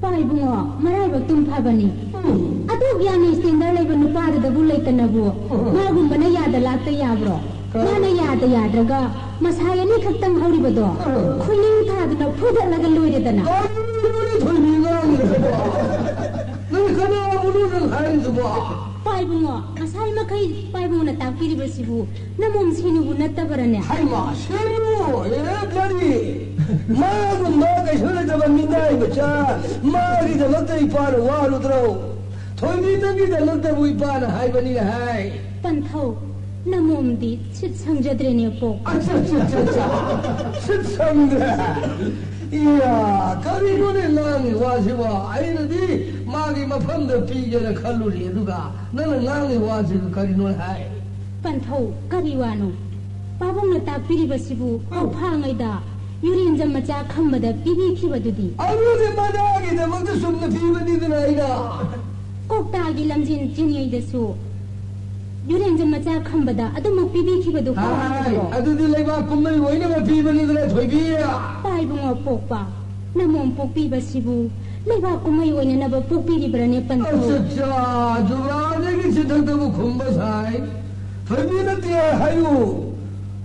ꯄꯥ ꯏꯕꯨꯡꯉꯣ, ꯃꯔꯥꯏꯕꯛ ꯇꯨꯝ ꯐꯕꯅꯤ꯫ ꯎꯝ꯫ ꯑꯗꯨꯛ ꯌꯥꯝꯅ ꯁ꯭ꯇꯦꯟꯗꯔ ꯂꯩꯕ ꯅꯨꯄꯥꯗꯨꯗꯕꯨ ꯂꯩꯇꯅꯕꯨ ꯎꯝ꯫ ꯃꯥꯒꯨꯝꯕꯅ ꯌꯥꯗ ꯂꯥꯛꯇ ꯌꯥꯕ꯭ꯔꯣ? ꯀꯔꯝ- ꯃꯥꯅ ꯌꯥꯗ ꯌꯥꯗ꯭ꯔꯒ ꯃꯁꯥꯏ ꯑꯅꯤꯈꯛꯇꯪ ꯍꯧꯔꯤꯕꯗꯣ ꯎꯝ꯫ ꯈꯨꯅꯤꯡ ꯊꯥꯗꯨꯅ ꯐꯨꯗꯠꯂꯒ ꯂꯣꯏꯔꯦꯗꯅ꯫ ꯀꯔꯤꯅꯣꯅꯦ ꯊꯣꯏꯕꯤ ꯉꯥꯡꯉꯤꯗꯨꯕꯣ? ꯅꯪ ꯀꯅꯥꯕꯨꯅꯣ ꯅꯪ ꯍꯥꯏꯔꯤꯗꯨꯕꯣ? ꯄꯥꯏꯕꯨꯡꯉꯣ, ꯉꯁꯥꯏ ꯃꯈꯩ ꯄꯥꯏꯕꯨꯡꯅ ꯇꯥꯛꯄꯤꯔꯤꯕꯁꯤꯕꯨ ꯅꯃꯣꯝ ꯁꯤꯅꯨꯕꯨ ꯅꯠꯇꯕꯔꯅꯦ? ꯍꯩꯃꯥ, ꯁꯤꯅꯨ! ꯑꯦ, ꯕ꯭ꯂꯦꯗꯤ! ꯃꯥꯒꯨꯝꯕ ꯀꯩꯁꯨ ꯂꯩꯇꯕ ꯃꯤꯅꯥꯏ ꯃꯆꯥ, ꯃꯥꯒꯤꯗꯃꯛꯇ ꯏꯄꯥꯅ ꯋꯥꯔꯨꯗ꯭ꯔꯣ? ꯊꯣꯏꯕꯤꯗꯒꯤꯗꯃꯛꯇꯕꯨ ꯏꯄꯥꯅ ꯍꯥꯏꯕꯅꯤ ꯍꯥꯏ꯫ ꯄꯟꯊꯧ, ꯅꯃꯣꯝꯗꯤ ꯁꯤꯠ ꯁꯪꯖꯗ꯭ꯔꯦꯅꯦ, ꯄꯣꯛ꯫ ꯑꯠꯆꯥ, ꯑꯠꯆꯥ, ꯑꯠꯆꯥ, ꯑꯠꯆꯥ꯫ ꯁꯤꯠ ꯁꯪꯗ꯭ꯔꯦ꯫ ꯏꯌꯥ, ꯀꯔꯤꯅꯣꯅꯦ ꯅꯪꯒꯤ ꯋꯥꯁꯤꯕꯣ? ꯑꯩꯅꯗꯤ ꯃꯥꯒꯤ ꯃꯐꯝꯗ ꯄꯤꯒꯦꯅ ꯈꯜꯂꯨꯔꯦ, ꯑꯗꯨꯒ ꯅꯪꯅ ꯉꯥꯡꯉꯤ ꯋꯥꯁꯤꯒ ꯀꯔꯤꯅꯣ ꯍꯥꯏ? ꯄꯟꯊꯧ, ꯀꯔꯤ ꯋꯥꯅꯣ? ꯄꯥꯕꯨꯡꯅ ꯇꯥꯛꯄꯤꯔꯤꯕꯁꯤꯕꯨ ꯎꯝ꯫ ꯀꯧꯐꯥꯉꯩꯗ ꯌꯨꯔꯦꯟꯖꯝ ꯃꯆꯥ ꯈꯝꯕꯗ ꯄꯤꯕꯤꯈꯤꯕꯗꯨꯗꯤ? ꯑꯗꯨꯗꯤ ꯃꯗꯥꯒꯤꯗꯃꯛꯇ ꯆꯨꯝꯅ ꯄꯤꯕꯅꯤꯗꯅ ꯑꯩꯅ꯫ ꯀꯧꯇꯥꯒꯤ ꯂꯝꯖꯦꯟ ꯆꯦꯟꯉꯩꯗꯁꯨ ꯌꯨꯔꯦꯟꯖꯝ ꯃꯆꯥ ꯈꯝꯕꯗ ꯑꯗꯨꯃꯛ ꯄꯤꯕꯤꯈꯤꯕꯗꯨ ꯍꯥꯏ, ꯀꯧꯍꯟꯕꯗꯨꯔꯣ? ꯑꯗꯨꯗꯤ ꯂꯩꯕꯥꯛ ꯀꯨꯝꯍꯩ ꯑꯣꯏꯅꯕ ꯄꯤꯕꯅꯤꯗꯅ, ꯊꯣꯏꯕꯤ꯫ ꯏꯄꯥ ꯏꯕꯨꯡꯉꯣ ꯄꯣꯛꯄ, ꯅꯃꯣꯝ ꯄꯣꯛꯄꯤꯕꯁꯤꯕꯨ ꯂꯩꯕꯥꯛ ꯀꯨꯝꯍꯩ ꯑꯣꯏꯅꯅꯕ ꯄꯣꯛꯄꯤꯔꯤꯕ꯭ꯔꯅꯦ, ꯄꯟꯊꯧ? ꯑꯆꯥ, ꯆꯥ, ꯖꯨꯕ꯭ꯔꯥꯖꯒꯤ ꯆꯤꯊꯛꯇꯕꯨ ꯈꯨꯝꯕ ꯁꯥꯏ꯫ ꯊꯣꯏꯕꯤ ꯅꯠꯇꯦ ꯍꯥꯏꯌꯨ꯫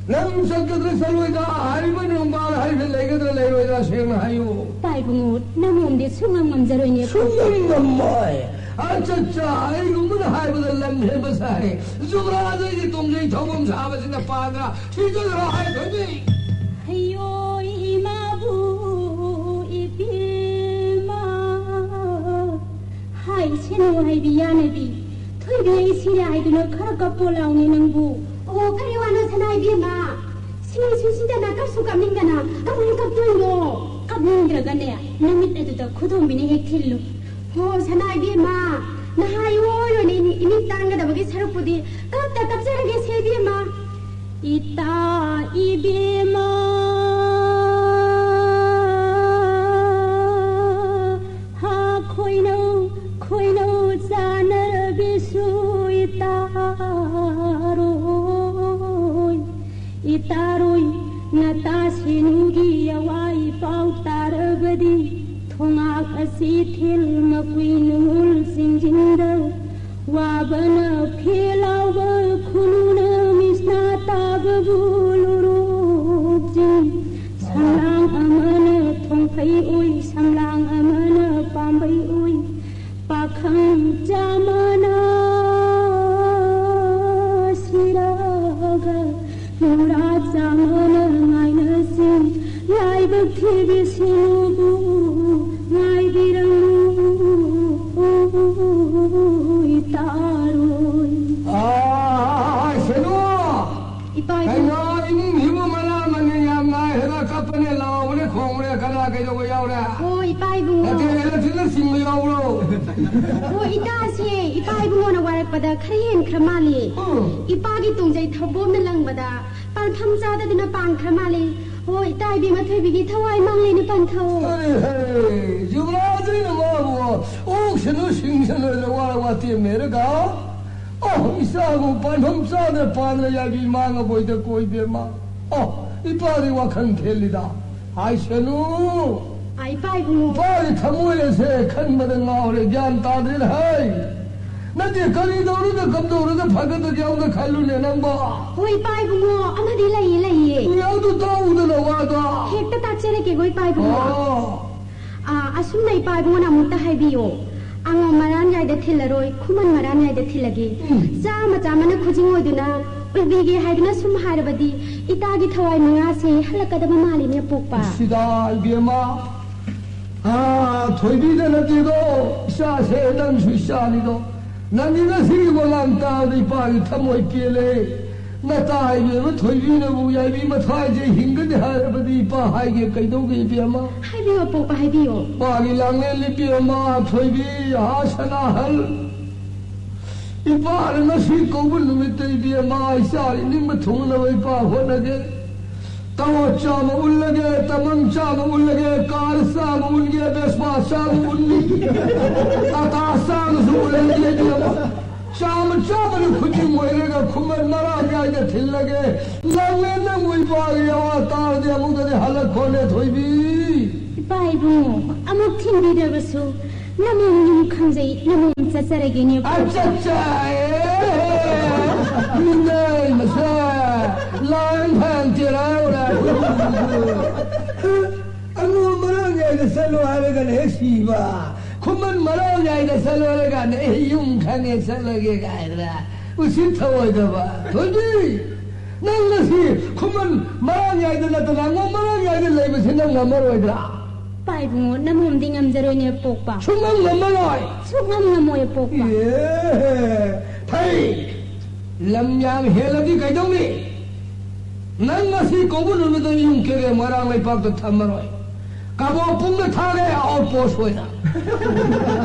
ꯅꯪ ꯆꯠꯀꯗ꯭ꯔꯥ ꯆꯠꯂꯣꯏꯗ꯭ꯔꯥ ꯍꯥꯏꯔꯤꯕ ꯅꯣꯡꯕꯥꯜ ꯍꯥꯏꯕꯁꯤ ꯂꯩꯒꯗ꯭ꯔꯥ ꯂꯩꯔꯣꯏꯗ꯭ꯔꯥ ꯁꯦꯡꯅ ꯍꯥꯏꯌꯨ꯫ ꯏꯄꯥ ꯏꯕꯨꯡꯉꯣ, ꯅꯃꯣꯝꯗꯤ ꯁꯨꯡꯉꯝ ꯉꯝꯖꯔꯣꯏꯅꯦ꯫ ꯁꯨꯡꯉꯝ ꯉꯝꯃꯣꯏ꯫ ꯑꯆꯥ, ꯆꯥ, ꯑꯩꯒꯨꯝꯕꯅ ꯍꯥꯏꯕꯗ ꯂꯝ ꯍꯦꯟꯕ ꯁꯥꯏ꯫ ꯖꯨꯕ꯭ꯔꯥꯖ ꯑꯩꯒꯤ ꯇꯣꯡꯖꯩ ꯊꯧꯐꯝ ꯁꯥꯕꯁꯤꯅ ꯄꯥꯟꯗ꯭ꯔꯥ ꯊꯤꯖꯈ꯭ꯔꯣ ꯍꯥꯏꯈ꯭ꯔꯅꯤ꯫ ꯍꯩꯌꯣꯏ ꯏꯃꯥꯕꯨ ꯏꯕꯦꯝꯃ꯫ ꯍꯥꯏ ꯁꯦꯅꯧ ꯍꯥꯏꯕꯤ ꯌꯥꯅꯕꯤ꯫ ꯊꯣꯏꯕꯤ ꯑꯩ ꯁꯤꯔꯦ ꯍꯥꯏꯗꯨꯅ ꯈꯔ ꯀꯞꯄꯣ ꯂꯥꯎꯅꯦ ꯅꯪꯕꯨ꯫ ꯑꯣ, ꯀꯔꯤ ꯋꯥꯅꯣ ꯁꯅꯥ ꯏꯕꯦꯝꯃ? ꯁꯤꯁꯨ ꯁꯤꯗꯅ ꯀꯞꯁꯨ ꯀꯞꯅꯤꯡꯗꯅ ꯀꯃꯥꯏꯅ ꯀꯞꯇꯣꯏꯅꯣ? ꯀꯞꯅꯤꯡꯗ꯭ꯔꯒꯅꯦ ꯅꯃꯤꯠ ꯑꯗꯨꯗ ꯈꯨꯗꯣꯝꯕꯤꯅ ꯍꯦꯛ ꯊꯤꯜꯂꯨ꯫ ꯍꯣ ꯁꯅꯥ ꯏꯕꯦꯝꯃ, ꯅꯍꯥ ꯏꯑꯣꯏ ꯑꯣꯏꯅ ꯏꯃꯤꯠ ꯇꯥꯡꯒꯗꯕꯒꯤ ꯁꯔꯨꯛꯄꯨꯗꯤ ꯀꯞꯇ ꯀꯞꯆꯔꯒꯦ ꯁꯦ ꯏꯕꯦꯝꯃ꯫ ꯏꯇꯥ ꯏꯕꯦꯝꯃ, ꯍꯥ ꯈꯣꯏꯅꯧ ꯈꯣꯏꯅꯧ ꯆꯥꯅꯕꯤꯁꯨ ꯏꯇꯥꯔꯣꯏ꯫ ꯏꯇꯥꯔꯣꯏ ꯅꯇꯥ ꯁꯦꯅꯨꯒꯤ ꯑꯋꯥ ꯏꯄꯥꯎ ꯇꯥꯔꯕꯗꯤ ꯊꯣꯉꯥꯛ ꯑꯁꯤ ꯊꯤꯜ ꯃꯀꯨꯏ ꯅꯨꯡꯉꯨꯜ ꯆꯤꯡꯖꯤꯟꯗ ꯋꯥꯕꯅ ꯐꯦꯜ ꯂꯥꯎꯕ ꯈꯨꯅꯨꯅ ꯃꯤꯁꯅꯥ ꯇꯥꯕꯕꯨ ꯂꯨꯔꯣꯛꯆꯤꯡ꯫ ꯁꯝꯂꯥꯡ ꯑꯃꯅ ꯊꯣꯡꯐꯩ ꯑꯣꯏ, ꯁꯝꯂꯥꯡ ꯑꯃꯅ ꯄꯥꯝꯕꯩ ꯑꯣꯏ꯫ ꯄꯥꯈꯪ ꯆꯥꯃꯅ ꯁꯤꯔꯒ ꯃꯣꯔꯥ ꯆꯥꯃꯅ ꯉꯥꯏꯅꯁꯤ꯫ ꯂꯥꯏꯕꯛ ꯊꯤꯕꯤ ꯁꯤꯅꯨꯕꯨ ꯉꯥꯏꯕꯤꯔꯝꯃꯨ ꯏꯇꯥꯔꯣꯏ꯫ ꯑꯥ, ꯁꯦꯅꯨ! ꯏꯄꯥ ꯏꯕꯨꯡ꯫ ꯀꯩꯅꯣ, ꯏꯃꯨꯡꯁꯤꯕꯨ ꯃꯅꯥ ꯃꯅꯤꯟ ꯌꯥꯝ ꯅꯥꯏ ꯍꯥꯏꯅ ꯀꯞꯄꯅꯦ, ꯂꯥꯎꯕꯅꯦ, ꯈꯣꯡꯕꯅꯦ, ꯀꯅꯥ ꯀꯩꯗꯧꯕ ꯌꯥꯎꯔꯦ? ꯑꯣ, ꯏꯄꯥ ꯏꯕꯨꯡꯉꯣ꯫ ꯅꯠꯇꯦ, electric ꯅ ꯆꯤꯡꯕ ꯌꯥꯎꯔꯣ꯫ ꯑꯣ, ꯏꯇꯥꯁꯦ ꯏꯄꯥ ꯏꯕꯨꯡꯉꯣꯅ ꯋꯥꯔꯛꯄꯗ ꯈꯔ ꯍꯦꯟꯈ꯭ꯔ ꯃꯥꯜꯂꯦ꯫ ꯎꯝ꯫ ꯏꯄꯥꯒꯤ ꯇꯣꯡꯖꯩ ꯊꯧꯕꯣꯝꯅ ꯂꯪꯕꯗ ꯄꯥꯟꯐꯝ ꯆꯥꯗꯗꯨꯅ ꯄꯥꯟꯈ꯭ꯔ ꯃꯥꯜꯂꯦ꯫ ꯑꯣ, ꯏꯇꯥ ꯏꯕꯦꯝꯃ ꯊꯣꯏꯕꯤꯒꯤ ꯊꯋꯥꯏ ꯃꯥꯡꯂꯦꯅ ꯄꯥꯟꯊꯧ꯫ ꯑꯔꯦ ꯍꯦ, ꯌꯨꯕꯔꯥꯖꯅ ꯃꯥꯕꯨ ꯑꯣꯛꯁꯅꯨ ꯁꯤꯡꯁꯅꯨꯅ ꯋꯥꯔ ꯋꯥꯇꯦꯝ ꯃꯦꯔꯒ, ꯑꯣ, ꯏꯆꯥꯕꯨ ꯄꯥꯟꯐꯝ ꯆꯥꯗ ꯄꯥꯟꯗ ꯌꯥꯕꯤ ꯃꯥꯡꯉꯕꯣꯏꯗ ꯀꯣꯏꯕꯦꯝꯃ꯫ ꯑꯣ, ꯏꯄꯥꯗꯤ ꯋꯥꯈꯜ ꯊꯦꯜꯂꯤꯗ꯫ ꯍꯥꯏꯁꯅꯨ꯫ ꯑꯥ, ꯏꯄꯥ ꯏꯕꯨꯡꯉꯣ꯫ ꯏꯄꯥꯒꯤ ꯊꯃꯣꯏ ꯑꯁꯦ ꯈꯟꯕꯗ ꯉꯥꯎꯔꯦ, ꯒ꯭ꯌꯥꯟ ꯇꯥꯗ꯭ꯔꯦꯅ ꯍꯥꯏ꯫ ꯅꯠꯇꯦ, ꯀꯔꯤ ꯇꯧꯔꯒ ꯀꯝꯗꯧꯔꯒ ꯐꯒꯗꯒꯦ ꯑꯝꯇ ꯈꯜꯂꯨꯅꯦ ꯅꯪꯕꯣ꯫ ꯍꯣꯏ, ꯏꯄꯥ ꯏꯕꯨꯡꯉꯣ, ꯑꯃꯗꯤ ꯂꯩꯌꯦ, ꯂꯩꯌꯦ꯫ ꯑꯦ, ꯑꯗꯨ ꯇꯥꯛꯎꯗꯅ ꯋꯥꯗꯣ꯫ ꯍꯦꯛꯇ ꯇꯥꯛꯆꯔꯛꯀꯦꯀꯣ, ꯏꯄꯥ ꯏꯕꯨꯡꯉꯣ꯫ ꯑꯣ꯫ ꯑꯥ, ꯑꯁꯨꯝꯅ ꯏꯄꯥ ꯏꯕꯨꯡꯉꯣꯅ ꯑꯃꯨꯛꯇ ꯍꯥꯏꯕꯤꯌꯣ꯫ ꯑꯉꯣꯝ ꯃꯔꯥꯟ ꯌꯥꯏꯗ ꯊꯤꯜꯂꯔꯣꯏ, ꯈꯨꯃꯟ ꯃꯔꯥꯟ ꯌꯥꯏꯗ ꯊꯤꯜꯂꯒꯦ꯫ ꯎꯝ꯫ ꯆꯥꯃ ꯆꯥꯃꯅ ꯈꯨꯖꯤꯡ ꯑꯣꯏꯗꯨꯅ ꯎꯏꯕꯤꯒꯦ ꯍꯥꯏꯗꯨꯅ ꯁꯨꯝ ꯍꯥꯏꯔꯕꯗꯤ ꯏꯇꯥꯒꯤ ꯊꯋꯥꯏ ꯃꯉꯥꯁꯦ ꯍꯜꯂꯛꯀꯗꯕ ꯃꯥꯜꯂꯤꯅꯦ, ꯄꯣꯛꯄ꯫ ꯁꯤꯗ ꯏꯕꯦꯝꯃ, ꯑꯥ, ꯊꯣꯏꯕꯤꯗ ꯅꯠꯇꯦꯗꯣ, ꯏꯆꯥꯁꯦ ꯅꯪꯁꯨ ꯏꯆꯥꯅꯤꯗꯣ꯫ ꯅꯪꯒꯤ ꯉꯁꯤꯒꯤ ꯋꯥꯉꯥꯡ ꯇꯥꯕꯗ ꯏꯄꯥꯒꯤ ꯊꯃꯣꯏ ꯄꯦꯜꯂꯦ꯫ ꯅꯇꯥ ꯏꯕꯦꯝꯃ ꯊꯣꯏꯕꯤꯅꯕꯨ ꯌꯥꯏꯕꯤ ꯃꯊ꯭ꯋꯥꯏꯁꯦ ꯍꯤꯡꯒꯅꯤ ꯍꯥꯏꯔꯕꯗꯤ ꯏꯄꯥ ꯍꯥꯏꯒꯦ ꯀꯩꯗꯧꯒꯦ ꯏꯕꯦꯝꯃ? ꯍꯥꯏꯕꯤꯌꯣ ꯄꯣꯛꯄ, ꯍꯥꯏꯕꯤꯌꯣ꯫ ꯏꯄꯥꯒꯤ ꯂꯥꯡꯂꯦꯟ ꯏꯕꯦꯝꯃ ꯊꯣꯏꯕꯤ, ꯑꯍꯥ ꯁꯅꯥꯍꯜ꯫ ꯏꯄꯥꯅ ꯉꯁꯤ ꯀꯧꯕ ꯅꯨꯃꯤꯠꯇ ꯏꯕꯦꯝꯃ ꯏꯆꯥ ꯅꯤꯡꯕ ꯊꯨꯡꯅꯕ ꯏꯄꯥ ꯍꯣꯠꯅꯒꯦ꯫ ꯇꯥꯋꯔ ꯆꯥꯝꯃ ꯎꯠꯂꯒꯦ, ꯇꯃꯪ ꯆꯥꯝꯃ ꯎꯠꯂꯒꯦ, ꯀꯥꯔ ꯆꯥꯝꯃ ꯎꯠꯒꯦ, ꯚꯦꯁꯄꯥ ꯆꯥꯝꯃ ꯎꯠꯅꯤ꯫ ꯇꯥꯇꯥ ꯆꯥꯝꯃꯁꯨ ꯎꯠꯂꯒꯦ ꯏꯕꯦꯝꯃ꯫ ꯆꯥꯝꯃ ꯆꯥꯝꯃꯅ ꯈꯨꯖꯤꯡ ꯑꯣꯏꯔꯒ ꯈꯨꯃꯟ ꯃꯔꯥꯡ ꯀꯥꯏꯅ ꯊꯤꯜꯂꯒꯦ꯫ ꯅꯪꯅꯦ ꯅꯪꯕꯨ ꯏꯄꯥꯒꯤ ꯑꯋꯥ ꯇꯥꯔꯗꯤ ꯑꯃꯨꯛꯇꯗꯤ ꯍꯜꯂꯛꯈꯣꯅꯦ ꯊꯣꯏꯕꯤ꯫ ꯏꯄꯥ ꯏꯕꯨꯡꯉꯣ, ꯑꯃꯨꯛ ꯊꯤꯟꯕꯤꯗ꯭ꯔꯕꯁꯨ ꯅꯃꯣꯝ ꯌꯨꯝ ꯈꯪꯖꯩ, ꯅꯃꯣꯝ ꯆꯠꯆꯔꯒꯦꯅꯦ꯫ ꯑꯆꯥ, ꯑꯆꯥ, ꯑꯦ, ꯃꯤꯅꯥꯏ ꯃꯆꯥ, ꯂꯥꯡ ꯐꯥꯡ ꯆꯦꯔꯥꯎꯔ꯫ ꯑꯉꯣꯝ ꯃꯔꯥꯡ ꯌꯥꯏꯗ ꯆꯠꯂꯣ ꯍꯥꯏꯔꯒꯅ ꯍꯦꯛ ꯁꯤꯕ, ꯈꯨꯃꯟ ꯃꯔꯥꯡ ꯌꯥꯏꯗ ꯆꯠꯂꯣ ꯍꯥꯏꯔꯒꯅ ꯑꯩ ꯌꯨꯝ ꯈꯪꯉꯦ ꯆꯠꯂꯒꯦ ꯀꯥꯏꯗꯅ ꯎꯁꯤꯠ ꯊꯑꯣꯏꯗꯕ꯫ ꯊꯣꯏꯕꯤ, ꯅꯪ ꯉꯁꯤ ꯈꯨꯃꯟ ꯃꯔꯥꯡ ꯌꯥꯏꯗ ꯅꯠꯇꯅ ꯑꯉꯣꯝ ꯃꯔꯥꯡ ꯌꯥꯏꯗ ꯂꯩꯕꯁꯤ ꯅꯪ ꯉꯝꯃꯔꯣꯏꯗ꯭ꯔꯥ? ꯄꯥꯏꯕꯨꯡꯉꯣ, ꯅꯃꯣꯝꯗꯤ ꯉꯝꯖꯔꯣꯏꯅꯦ ꯄꯣꯛꯄ꯫ ꯁꯨꯡꯉꯝ ꯉꯝꯃꯔꯣꯏ꯫ ꯁꯨꯡꯉꯝ ꯉꯝꯃꯣꯏ ꯄꯣꯛꯄ꯫ ꯑꯦ, ꯐꯩ꯫ ꯂꯝ ꯌꯥꯝ ꯍꯦꯜꯂꯗꯤ ꯀꯩꯗꯧꯅꯤ? ꯅꯪ ꯉꯁꯤ ꯀꯧꯕ ꯅꯨꯃꯤꯠꯇ ꯌꯨꯝ ꯀꯦꯔꯦ ꯃꯣꯏꯔꯥꯡ ꯂꯩꯄꯥꯛꯇ ꯊꯝꯃꯔꯣꯏ꯫ ꯀꯕꯣꯛ ꯄꯨꯡꯗ ꯊꯥꯔꯦ ꯑꯥꯎꯠ ꯄꯣꯁ ꯑꯣꯏꯅ꯫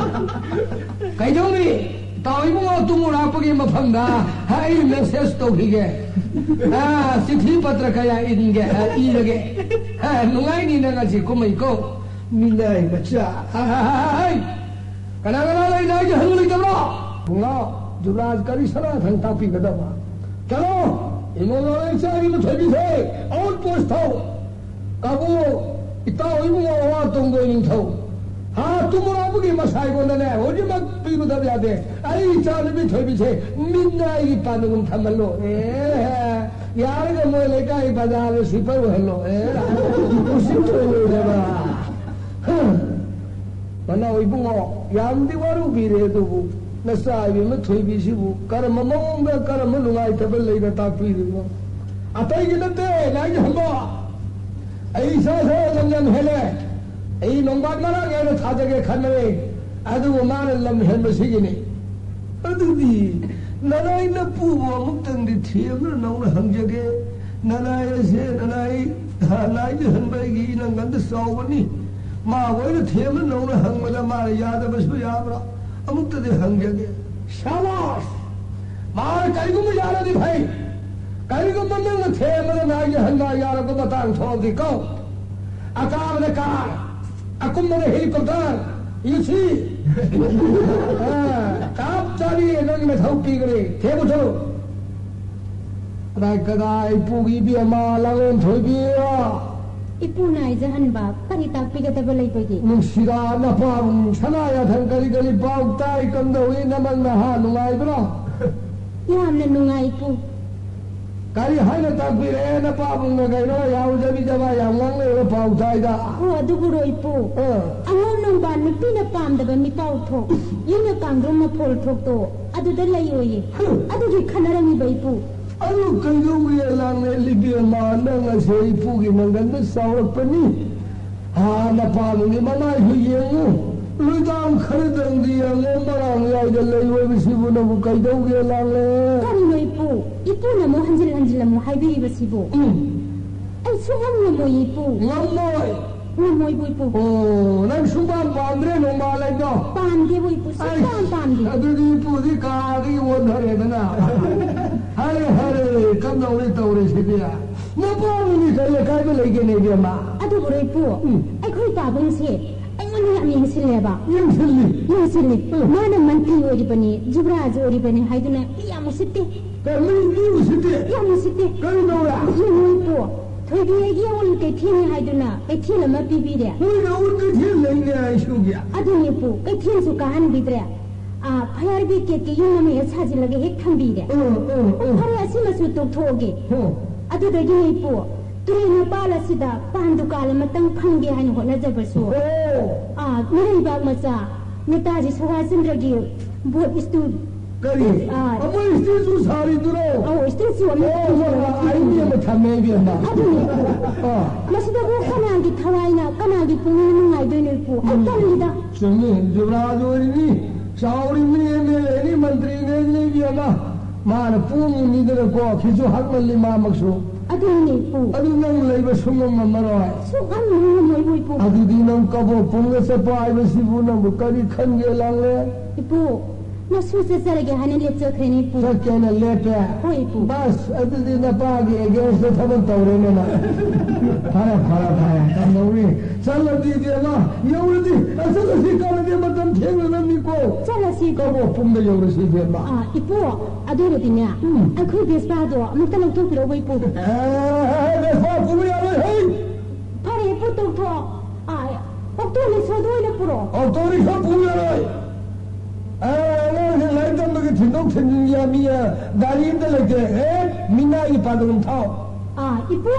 ꯀꯩꯗꯧꯅꯤ? ꯏꯇꯥꯎ ꯏꯕꯨꯡꯉꯣ ꯇꯨꯡ ꯎꯔꯥꯛꯄꯒꯤ ꯃꯐꯝꯗ ꯑꯩ ꯃꯦꯁꯦꯖ ꯇꯧꯈꯤꯒꯦ꯫ ꯑꯥ, ꯆꯤꯊꯤ ꯄꯇ꯭ꯔ ꯀꯌꯥ ꯏꯟꯒꯦ, ꯑꯥ, ꯏꯔꯒꯦ꯫ ꯑꯥ, ꯅꯨꯡꯉꯥꯏꯅꯤ ꯅꯪ ꯉꯁꯤ ꯀꯨꯝꯍꯩꯀꯣ꯫ ꯃꯤꯅꯥꯏ ꯃꯆꯥ꯫ ꯑꯥ, ꯀꯅꯥ ꯀꯅꯥ ꯂꯩ? ꯅꯥꯏꯒꯤ ꯍꯪ ꯂꯩꯇꯕ꯭ꯔꯣ? ꯄꯨꯡꯉꯥꯎ, ꯖꯨꯕ꯭ꯔꯥꯖ ꯀꯔꯤ ꯁꯅꯥꯊꯪ ꯇꯥꯛꯄꯤꯒꯗꯕ? ꯆꯠꯂꯣ, ꯏꯃꯣ ꯂꯣꯔꯦꯟꯁ ꯑꯩꯒꯤ ꯃꯊꯣꯏꯕꯤꯁꯦ ꯑꯥꯎꯠ ꯄꯣꯁ ꯊꯥꯎ꯫ ꯀꯥꯕꯨ, ꯏꯇꯥꯎ ꯏꯕꯨꯡꯉꯣ ꯑꯋꯥ ꯇꯣꯡꯗꯣꯏ ꯅꯤꯡꯊꯧ꯫ ꯍꯥ, ꯇꯨꯃꯨꯔꯥꯕꯨꯒꯤ ꯃꯁꯥꯏꯒꯣꯟꯗꯅꯦ, ꯍꯧꯖꯤꯛꯃꯛ ꯄꯤꯒꯗꯕ ꯌꯥꯗꯦ꯫ ꯑꯩ ꯏꯆꯥ ꯅꯨꯄꯤ ꯊꯣꯏꯕꯤꯁꯦ ꯃꯤꯠꯅ ꯑꯩꯒꯤ ꯄꯥꯟꯗꯒꯨꯝ ꯊꯝꯍꯜꯂꯣ꯫ ꯑꯦ, ꯌꯥꯔꯒ ꯃꯣꯏ ꯂꯩꯀꯥꯏ ꯕꯖꯥꯔꯗ ꯁ꯭ꯋꯤꯄꯔ ꯑꯣꯏꯍꯜꯂꯣ꯫ ꯑꯦ, ꯎꯁꯤꯠꯇꯣꯏꯔꯣꯏꯗꯕ꯫ ꯍ, ꯃꯅꯥꯎ ꯏꯕꯨꯡꯉꯣ, ꯌꯥꯝꯗꯤ ꯋꯥꯔꯨꯕꯤꯔꯦ, ꯑꯗꯨꯕꯨ ꯅꯆꯥ ꯏꯕꯦꯝꯃ ꯊꯣꯏꯕꯤꯁꯤꯕꯨ ꯀꯔꯝꯕ ꯃꯑꯣꯡꯗ, ꯀꯔꯝꯕ ꯅꯨꯡꯉꯥꯏꯇꯕ ꯂꯩꯅ ꯇꯥꯛꯄꯤꯔꯤꯅꯣ? ꯑꯇꯩꯒꯤ ꯅꯠꯇꯦ, ꯂꯥꯏꯖꯍꯟꯕ꯫ ꯑꯩ ꯏꯁꯥ ꯏꯁꯥ ꯂꯝ ꯌꯥꯝ ꯍꯦꯜꯂꯦ꯫ ꯑꯩ ꯅꯣꯡꯕꯥꯟ ꯃꯔꯥꯡ ꯌꯥꯏꯅ ꯊꯥꯖꯒꯦ ꯈꯟꯕꯅꯦ, ꯑꯗꯨꯕꯨ ꯃꯥꯅ ꯂꯝ ꯍꯦꯟꯕꯁꯤꯒꯤꯅꯤ꯫ ꯑꯗꯨꯗꯤ ꯅꯅꯥꯏ ꯅꯄꯨꯕꯨ ꯑꯃꯨꯛꯇꯪꯗꯤ ꯊꯦꯝꯅ ꯅꯧꯅ ꯍꯪꯖꯒꯦ꯫ ꯅꯅꯥꯏ ꯑꯁꯦ ꯅꯅꯥꯏ ꯂꯥꯏꯖꯍꯟꯕ ꯑꯩꯒꯤ ꯏꯅꯪꯒꯟꯗ ꯆꯥꯎꯕꯅꯤ꯫ ꯃꯥ ꯑꯣꯏꯅ ꯊꯦꯝꯅ ꯅꯧꯅ ꯍꯪꯕꯗ ꯃꯥꯅ ꯌꯥꯗꯕꯁꯨ ꯌꯥꯕ꯭ꯔꯥ? ꯑꯃꯨꯛꯇꯗꯤ ꯍꯪꯖꯒꯦ꯫ ꯁꯥꯕꯥꯁ! ꯃꯥꯅ ꯀꯔꯤꯒꯨꯝꯕ ꯌꯥꯔꯗꯤ ꯐꯩ꯫ ꯀꯔꯤꯒꯨꯝꯕ ꯅꯪꯅ ꯊꯦꯝꯕꯗ ꯅꯥꯏꯒꯤ ꯍꯟꯕ ꯌꯥꯔꯛꯄ ꯃꯇꯥꯡ ꯊꯣꯛꯑꯗꯤ ꯀꯣ꯫ ꯑꯀꯥꯕꯗ ꯀꯥꯔ, ꯑꯀꯨꯝꯕꯗ ꯍꯦꯂꯤꯀꯣꯞꯇꯔ, you see? ꯑꯥ, ꯆꯞ ꯆꯥꯕꯤ ꯅꯪꯒꯤ ꯃꯊꯧ ꯄꯤꯒꯅꯤ꯫ ꯊꯦꯝꯃꯨ ꯆꯠꯂꯨ꯫ ꯀꯗꯥꯏ ꯀꯗꯥꯏ ꯏꯄꯨꯒꯤ ꯏꯕꯦꯝꯃ ꯂꯥꯡꯂꯦꯟ ꯊꯣꯏꯕꯤ? ꯏꯄꯨꯅ ꯍꯥꯏꯖꯍꯟꯕ ꯀꯔꯤ ꯇꯥꯛꯄꯤꯒꯗꯕ ꯂꯩꯕꯒꯦ? ꯅꯨꯡꯁꯤꯔꯥ ꯅꯄꯥꯕꯨꯡ ꯁꯅꯥ ꯌꯥꯊꯪ ꯀꯔꯤ ꯀꯔꯤ ꯄꯥꯎ ꯇꯥꯏ? ꯀꯝꯗꯧꯏ ꯅꯃꯪ ꯅꯍꯥ ꯅꯨꯡꯉꯥꯏꯕ꯭ꯔꯣ? ꯌꯥꯝꯅ ꯅꯨꯡꯉꯥꯏ ꯏꯄꯨ꯫ ꯀꯔꯤ ꯍꯥꯏꯅ ꯇꯥꯛꯄꯤꯔꯦ ꯅꯄꯥꯕꯨꯡꯅ ꯀꯩꯅꯣ ꯌꯥꯎꯖꯕꯤꯗꯕ ꯌꯥꯝ ꯉꯥꯡꯅꯩꯕ ꯄꯥꯎ ꯇꯥꯏꯗ? ꯑꯣ, ꯑꯗꯨꯕꯨꯔꯣ ꯏꯄꯨ? ꯑꯥ꯫ ꯑꯉꯧ ꯅꯣꯡꯕꯥꯟ ꯅꯨꯄꯤꯅ ꯄꯥꯝꯗꯕ ꯃꯤꯄꯥꯎ ꯊꯣꯛ, ꯌꯨꯝꯅ ꯀꯥꯡꯗ꯭ꯔꯨꯝ ꯃꯐꯣꯜ ꯊꯣꯛꯇꯣ ꯑꯗꯨꯗ ꯂꯩꯌꯣꯌꯦ꯫ ꯍꯨꯝ꯫ ꯑꯗꯨꯒꯤ ꯈꯟꯅꯔꯝꯃꯤꯕ ꯏꯄꯨ꯫ ꯑꯗꯨ ꯀꯩꯗꯧꯋꯤ ꯂꯥꯡꯂꯦ ꯂꯤꯕꯦꯝꯃ ꯅꯪ ꯑꯁꯦ ꯏꯄꯨꯒꯤ ꯃꯪꯒꯟꯗ ꯆꯥꯎꯔꯛꯄꯅꯤ꯫ ꯍꯥ, ꯅꯄꯥꯕꯨꯡꯒꯤ ꯃꯃꯥꯏꯁꯨ ꯌꯦꯡꯉꯨ꯫ ꯂꯨꯏꯗꯥꯡ ꯈꯔꯗꯪꯗꯤ ꯌꯦꯡꯉꯨ, ꯃꯔꯥꯡ ꯌꯥꯏꯗ ꯂꯩ ꯑꯣꯏꯕꯁꯤꯕꯨ ꯅꯪꯕꯨ ꯀꯩꯗꯧꯒꯦ ꯂꯥꯡꯂꯦ? ꯀꯔꯤꯅꯣ ꯏꯄꯨ? ꯏꯄꯨꯅ ꯑꯃꯨꯛ ꯍꯟꯖꯤꯜ ꯍꯟꯖꯤꯜ ꯑꯃꯨꯛ ꯍꯥꯏꯕꯤꯔꯤꯕꯁꯤꯕꯨ? ꯎꯝ꯫ ꯑꯩ ꯁꯨꯡꯉꯝ ꯉꯝꯃꯣꯏ ꯏꯄꯨ꯫ ꯉꯝꯃꯣꯏ? ꯉꯝꯃꯣꯏꯕꯨ ꯏꯄꯨ꯫ ꯑꯣ, ꯅꯪ ꯁꯨꯡꯄꯥꯝ ꯄꯥꯝꯗ꯭ꯔꯦ ꯅꯣꯡꯕꯥꯜ ꯂꯩꯗꯣ? ꯄꯥꯝꯗꯦꯕꯨ ꯏꯄꯨ, ꯁꯨꯡꯄꯥꯝ ꯑꯩꯁ, ꯄꯥꯝꯗꯦ꯫ ꯑꯗꯨꯗꯤ ꯏꯄꯨꯗꯤ ꯀꯥꯗꯒꯤ ꯑꯣꯟꯊꯔꯦꯗꯅ꯫ ꯍꯔꯦ, ꯍꯔꯦ, ꯀꯝꯗꯧꯔꯦ ꯇꯧꯔꯤꯁꯤꯗꯤ? ꯅꯄꯥꯕꯨ ꯃꯤ ꯀꯔꯤ ꯑꯀꯥꯏꯕ ꯂꯩꯒꯦꯅꯦ, ꯏꯕꯦꯝꯃ? ꯑꯗꯨꯕꯨꯔꯣ ꯏꯄꯨ, ꯎꯝ꯫ ꯑꯩꯈꯣꯏ ꯄꯥꯕꯨꯡꯁꯦ ꯑꯩꯉꯣꯟꯗ ꯌꯥꯝ ꯌꯦꯡꯁꯤꯜꯂꯦꯕ꯫ ꯌꯦꯡꯁꯤꯜꯂꯤ? ꯌꯦꯡꯁꯤꯜꯂꯤ꯫ ꯎꯝ꯫ ꯃꯥꯅ ꯃꯟꯇ꯭ꯔꯤ ꯑꯣꯏꯔꯤꯕꯅꯤ, ꯖꯨꯕꯔꯥꯖ ꯑꯣꯏꯔꯤꯕꯅꯤ ꯍꯥꯏꯗꯨꯅ ꯃꯤ ꯌꯥꯝ ꯎꯁꯤꯠꯇꯦ꯫ ꯀꯔꯤ ꯃꯤ, ꯃꯤ ꯎꯁꯤꯠꯇꯦ? ꯌꯥꯝ ꯎꯁꯤꯠꯇꯦ꯫ ꯀꯔꯤ ꯇꯧꯔꯦ? ꯌꯦꯡꯉꯨ ꯏꯄꯨ, ꯊꯣꯏꯕꯤ ꯑꯩꯒꯤ ꯑꯋꯜ ꯀꯩꯊꯦꯜꯅꯤ ꯍꯥꯏꯗꯨꯅ ꯀꯩꯊꯦꯜ ꯑꯃ ꯄꯤꯕꯤꯔꯦ꯫ ꯃꯣꯏꯅ ꯑꯋꯜ ꯀꯩꯊꯦꯜ ꯂꯩꯅꯦ ꯍꯥꯏꯁꯨꯒꯤ꯫ ꯑꯗꯨꯅꯤ ꯏꯄꯨ, ꯀꯩꯊꯦꯜꯁꯨ ꯀꯥꯍꯟꯕꯤꯗ꯭ꯔꯦ꯫ ꯑꯥ, ꯐꯌꯥꯔ ꯕ꯭ꯔꯤꯒꯦꯗꯀꯤ ꯌꯨꯝ ꯑꯃ ꯍꯦꯛ ꯁꯥꯖꯤꯜꯂꯒ ꯍꯦꯛ ꯊꯝꯕꯤꯔꯦ꯫ ꯎꯝ, ꯎꯝ, ꯎꯝ꯫ ꯐꯔꯦ, ꯑꯁꯤꯃꯁꯨ ꯇꯣꯛꯊꯣꯛꯑꯒꯦ꯫ ꯎꯝ꯫ ꯑꯗꯨꯗꯒꯤ ꯏꯄꯨ, ꯇꯨꯔꯦꯜ ꯃꯄꯥꯜ ꯑꯁꯤꯗ ꯄꯥꯟ ꯗꯨꯀꯥꯟ ꯑꯃꯇꯪ ꯐꯝꯒꯦ ꯍꯥꯏꯅ ꯍꯣꯠꯅꯖꯕꯁꯨ, ꯑꯣ꯫ ꯑꯥ, ꯃꯤꯔꯩꯕꯥꯛ ꯃꯆꯥ ꯅꯦꯇꯥꯖꯤ ꯁꯨꯚꯥꯁ ꯆꯟꯗ꯭ꯔꯒꯤ ꯕꯣꯠ ꯏꯁꯇꯨ-, ꯀꯔꯤ? ꯑꯥ꯫ ꯑꯃ ꯏꯁꯇꯦꯆꯨ ꯁꯥꯔꯤꯗꯨꯔꯣ? ꯑꯧ, ꯏꯁꯇꯦꯆꯨ ꯑꯃ ꯑꯣ, ꯁꯥꯔꯤꯗꯨꯔꯣ? ꯑꯣ, ꯑꯩ ꯃꯤ ꯑꯃ ꯊꯝꯃꯦ, ꯏꯕꯦꯝꯃ꯫ ꯑꯗꯨꯅꯤ꯫ ꯑꯥ꯫ ꯃꯁꯤꯗꯕꯨ ꯀꯅꯥꯒꯤ ꯊꯋꯥꯏꯅ, ꯀꯅꯥꯒꯤ ꯄꯨꯛꯅꯤꯡ ꯅꯨꯡꯉꯥꯏꯗꯣꯏꯅꯣ, ꯏꯄꯨ? ꯑꯩ ꯎꯝ꯫ ꯇꯜꯂꯤꯗ꯫ ꯆꯨꯝꯃꯤ, ꯖꯨꯕꯔꯥꯖ ꯑꯣꯏꯔꯤꯅꯤ, ꯆꯥꯎꯔꯤꯕꯅꯤ, ꯑꯦꯝ ꯑꯦꯜ ꯑꯦꯅꯤ, ꯃꯟꯇ꯭ꯔꯤꯅꯤ, ꯏꯕꯦꯝꯃ꯫ ꯃꯥꯅ ꯄꯣꯡꯉꯤꯅꯤꯗꯅꯀꯣ, ꯈꯤꯁꯨ ꯍꯛꯃꯜꯂꯤ ꯃꯥꯃꯛꯁꯨ꯫ ꯑꯗꯨꯅꯤꯅꯦ, ꯏꯄꯨ꯫ ꯑꯗꯨ ꯅꯪ ꯂꯩꯕ ꯁꯨꯡꯉꯝ ꯉꯝꯃꯔꯣꯏ꯫ ꯁꯨꯡꯉꯝ ꯉꯝꯃꯣꯏꯕꯨ, ꯏꯄꯨ꯫ ꯑꯗꯨꯗꯤ ꯅꯪ ꯀꯕꯣꯛ ꯄꯨꯡꯗ ꯆꯠꯄ ꯍꯥꯏꯕꯁꯤꯕꯨ ꯅꯪꯕꯨ ꯀꯔꯤ ꯈꯟꯒꯦ, ꯂꯥꯡꯂꯦ? ꯏꯄꯨ, ꯅꯁꯨ ꯆꯠꯆꯔꯒꯦ ꯍꯥꯏꯅ ꯂꯦꯞꯆꯈ꯭ꯔꯦꯅꯦ, ꯏꯄꯨ꯫ ꯆꯠꯀꯦꯅ ꯂꯦꯞꯄꯦ? ꯍꯣꯏ, ꯏꯄꯨ꯫ ꯕꯁ, ꯑꯗꯨꯗꯤ ꯅꯄꯥꯒꯤ ꯑꯦꯒꯦꯟꯁꯇ ꯊꯕꯛ ꯇꯧꯔꯦꯅꯦ ꯅꯪ꯫ ꯐꯔꯦ, ꯐꯔꯦ, ꯐꯔꯦ, ꯀꯝꯗꯧꯅꯤ? ꯆꯠꯂꯗꯤ ꯏꯕꯦꯝꯃ, ꯌꯧꯔꯗꯤ, ꯑ, ꯆꯠꯂꯁꯤ, ꯀꯥꯟꯅꯗꯦ, ꯃꯇꯝ ꯊꯦꯡꯅꯅꯕꯅꯤꯀꯣ꯫ ꯆꯠꯂꯁꯤ꯫ ꯀꯕꯣꯛ ꯄꯨꯡꯗ ꯌꯧꯔꯁꯤ ꯏꯕꯦꯝꯃ꯫ ꯑꯥ, ꯏꯄꯨ, ꯑꯗꯨ ꯑꯣꯏꯔꯗꯤꯅꯦ, ꯎꯝ꯫ ꯑꯩꯈꯣꯏ ꯕꯦꯁꯄꯥꯗꯣ ꯑꯃꯨꯛꯇ ꯂꯧꯊꯣꯛꯄꯤꯔꯛꯎ, ꯏꯄꯨ꯫ ꯑꯦ, ꯕꯦꯁꯄꯥ ꯄꯨꯕ ꯌꯥꯔꯣꯏ, ꯍꯩ! ꯐꯔꯦ, ꯏꯄꯨ, ꯇꯣꯛꯊꯣꯛꯑꯣ꯫ ꯑꯥ, ꯑꯣꯛꯇꯣ ꯔꯤꯛꯁꯣꯗꯣ ꯑꯣꯏꯅ ꯄꯨꯔꯛꯑꯣ꯫ ꯑꯣꯛꯇꯣ ꯔꯤꯛꯁꯣ ꯄꯨꯕ ꯌꯥꯔꯣꯏ꯫ ꯑꯦ, ꯑꯉꯥꯡꯁꯤꯡ ꯂꯥꯏꯔꯤꯛ ꯇꯝꯕꯒꯤ ꯊꯤꯟꯗꯣꯛ ꯊꯤꯟꯖꯤꯟꯒꯤ ꯃꯤ, ꯑꯦ, ꯒꯥꯔꯤ ꯑꯝꯇ ꯂꯩꯇꯦ꯫ ꯑꯦ, ꯃꯤꯅꯥꯏꯒꯤ ꯄꯥꯗ ꯑꯗꯨꯝ ꯊꯥꯎ꯫ ꯑꯥ, ꯏꯄꯨ,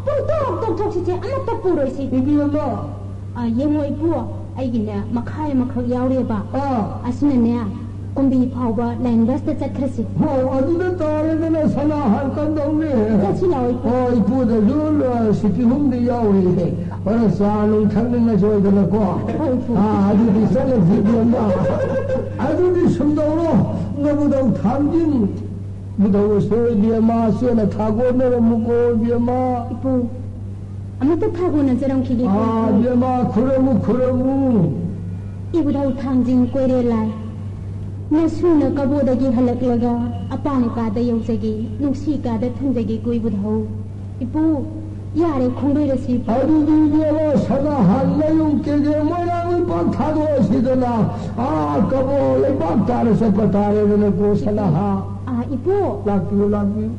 ꯄꯨꯡꯇꯣꯛ ꯇꯣꯛꯊꯣꯛꯁꯤꯁꯦ, ꯑꯃꯠꯇ ꯄꯨꯔꯣꯏꯁꯤ꯫ ꯏꯕꯦꯝꯃ꯫ ꯑꯥ, ꯌꯦꯡꯉꯣ ꯏꯄꯨ, ꯑꯩꯒꯤꯅꯦ ꯃꯈꯥꯏ ꯑꯃꯈꯛ ꯌꯥꯎꯔꯦꯕ꯫ ꯑꯥ꯫ ꯑꯁꯤꯅꯅꯦ ꯀꯨꯝꯕꯤ ꯐꯥꯎꯕ ꯂꯥꯏꯟ ꯕꯁꯇ ꯆꯠꯈ꯭ꯔꯁꯤ꯫ ꯍꯣ, ꯑꯗꯨꯗ ꯇꯥꯔꯦꯗꯅ ꯁꯅꯥꯍꯥꯟ ꯀꯝꯗꯧꯅꯤ? ꯆꯠꯁꯤ ꯂꯥꯛꯑꯣ ꯏꯄꯨ꯫ ꯍꯣ, ꯏꯄꯨꯗꯁꯨ, ꯑ, ꯁꯤꯄꯤ ꯍꯨꯝꯗꯤ ꯌꯥꯎꯔꯤ꯫ ꯍꯣꯔꯦꯟ ꯆꯥ ꯅꯨꯡ ꯊꯛꯅꯤꯡꯉꯁꯨ ꯑꯣꯏꯗꯅꯀꯣ꯫ ꯍꯣꯏ ꯏꯄꯨ꯫ ꯑꯥ, ꯑꯗꯨꯗꯤ ꯆꯠꯂꯁꯤ ꯏꯕꯦꯝꯃ꯫ ꯑꯗꯨꯗꯤ ꯁꯨꯝ ꯇꯧꯔꯣ, ꯅꯕꯨꯙꯧ ꯊꯥꯡꯖꯤꯡ ꯃꯨꯗꯧꯁꯦ ꯏꯕꯦꯝꯃ, ꯆꯦꯅ ꯊꯥꯒꯣꯟꯅꯔꯝꯃꯨꯀꯣ ꯏꯕꯦꯝꯃ꯫ ꯏꯄꯨ꯫ ꯑꯃꯨꯛꯇ ꯊꯥꯒꯣꯟꯅꯖꯔꯝꯈꯤꯒꯦ꯫ ꯑꯥ, ꯏꯕꯦꯝꯃ, ꯈꯨꯔꯨꯝꯃꯨ, ꯈꯨꯔꯨꯝꯃꯨ꯫ ꯏꯕꯨꯙꯧ ꯊꯥꯡꯖꯤꯡ ꯀꯣꯏꯔꯦꯜ ꯂꯥꯏ, ꯅꯁꯨꯅ ꯀꯕꯣꯗꯒꯤ ꯍꯜꯂꯛꯂꯒ ꯑꯄꯥꯝꯕ ꯀꯥꯗ ꯌꯧꯖꯒꯦ, ꯅꯨꯡꯁꯤ ꯀꯥꯗ ꯊꯨꯡꯖꯒꯦ ꯀꯣ ꯏꯕꯨꯙꯧ꯫ ꯏꯄꯨ, ꯌꯥꯔꯦ ꯈꯣꯡꯗꯣꯏꯔꯁꯤ ꯏꯄꯨ꯫ ꯑꯗꯨꯗꯤ ꯏꯕꯦꯝꯃ, ꯁꯅꯥꯍꯥꯟ ꯂꯩꯔꯨꯝ ꯀꯦꯒꯦ ꯃꯣꯏꯔꯥꯡ ꯂꯩꯄꯥꯛ ꯊꯥꯗꯣꯛꯑꯁꯤꯗꯅ, ꯑꯥ, ꯀꯕꯣ ꯂꯩꯄꯥꯛ ꯇꯥꯔ ꯆꯠꯄ ꯇꯥꯔꯦꯗꯅꯀꯣ, ꯁꯅꯥꯍꯥ꯫ ꯑꯥ, ꯏꯄꯨ꯫ ꯂꯥꯛꯄꯤꯌꯨ, ꯂꯥꯛꯄꯤꯌꯨ꯫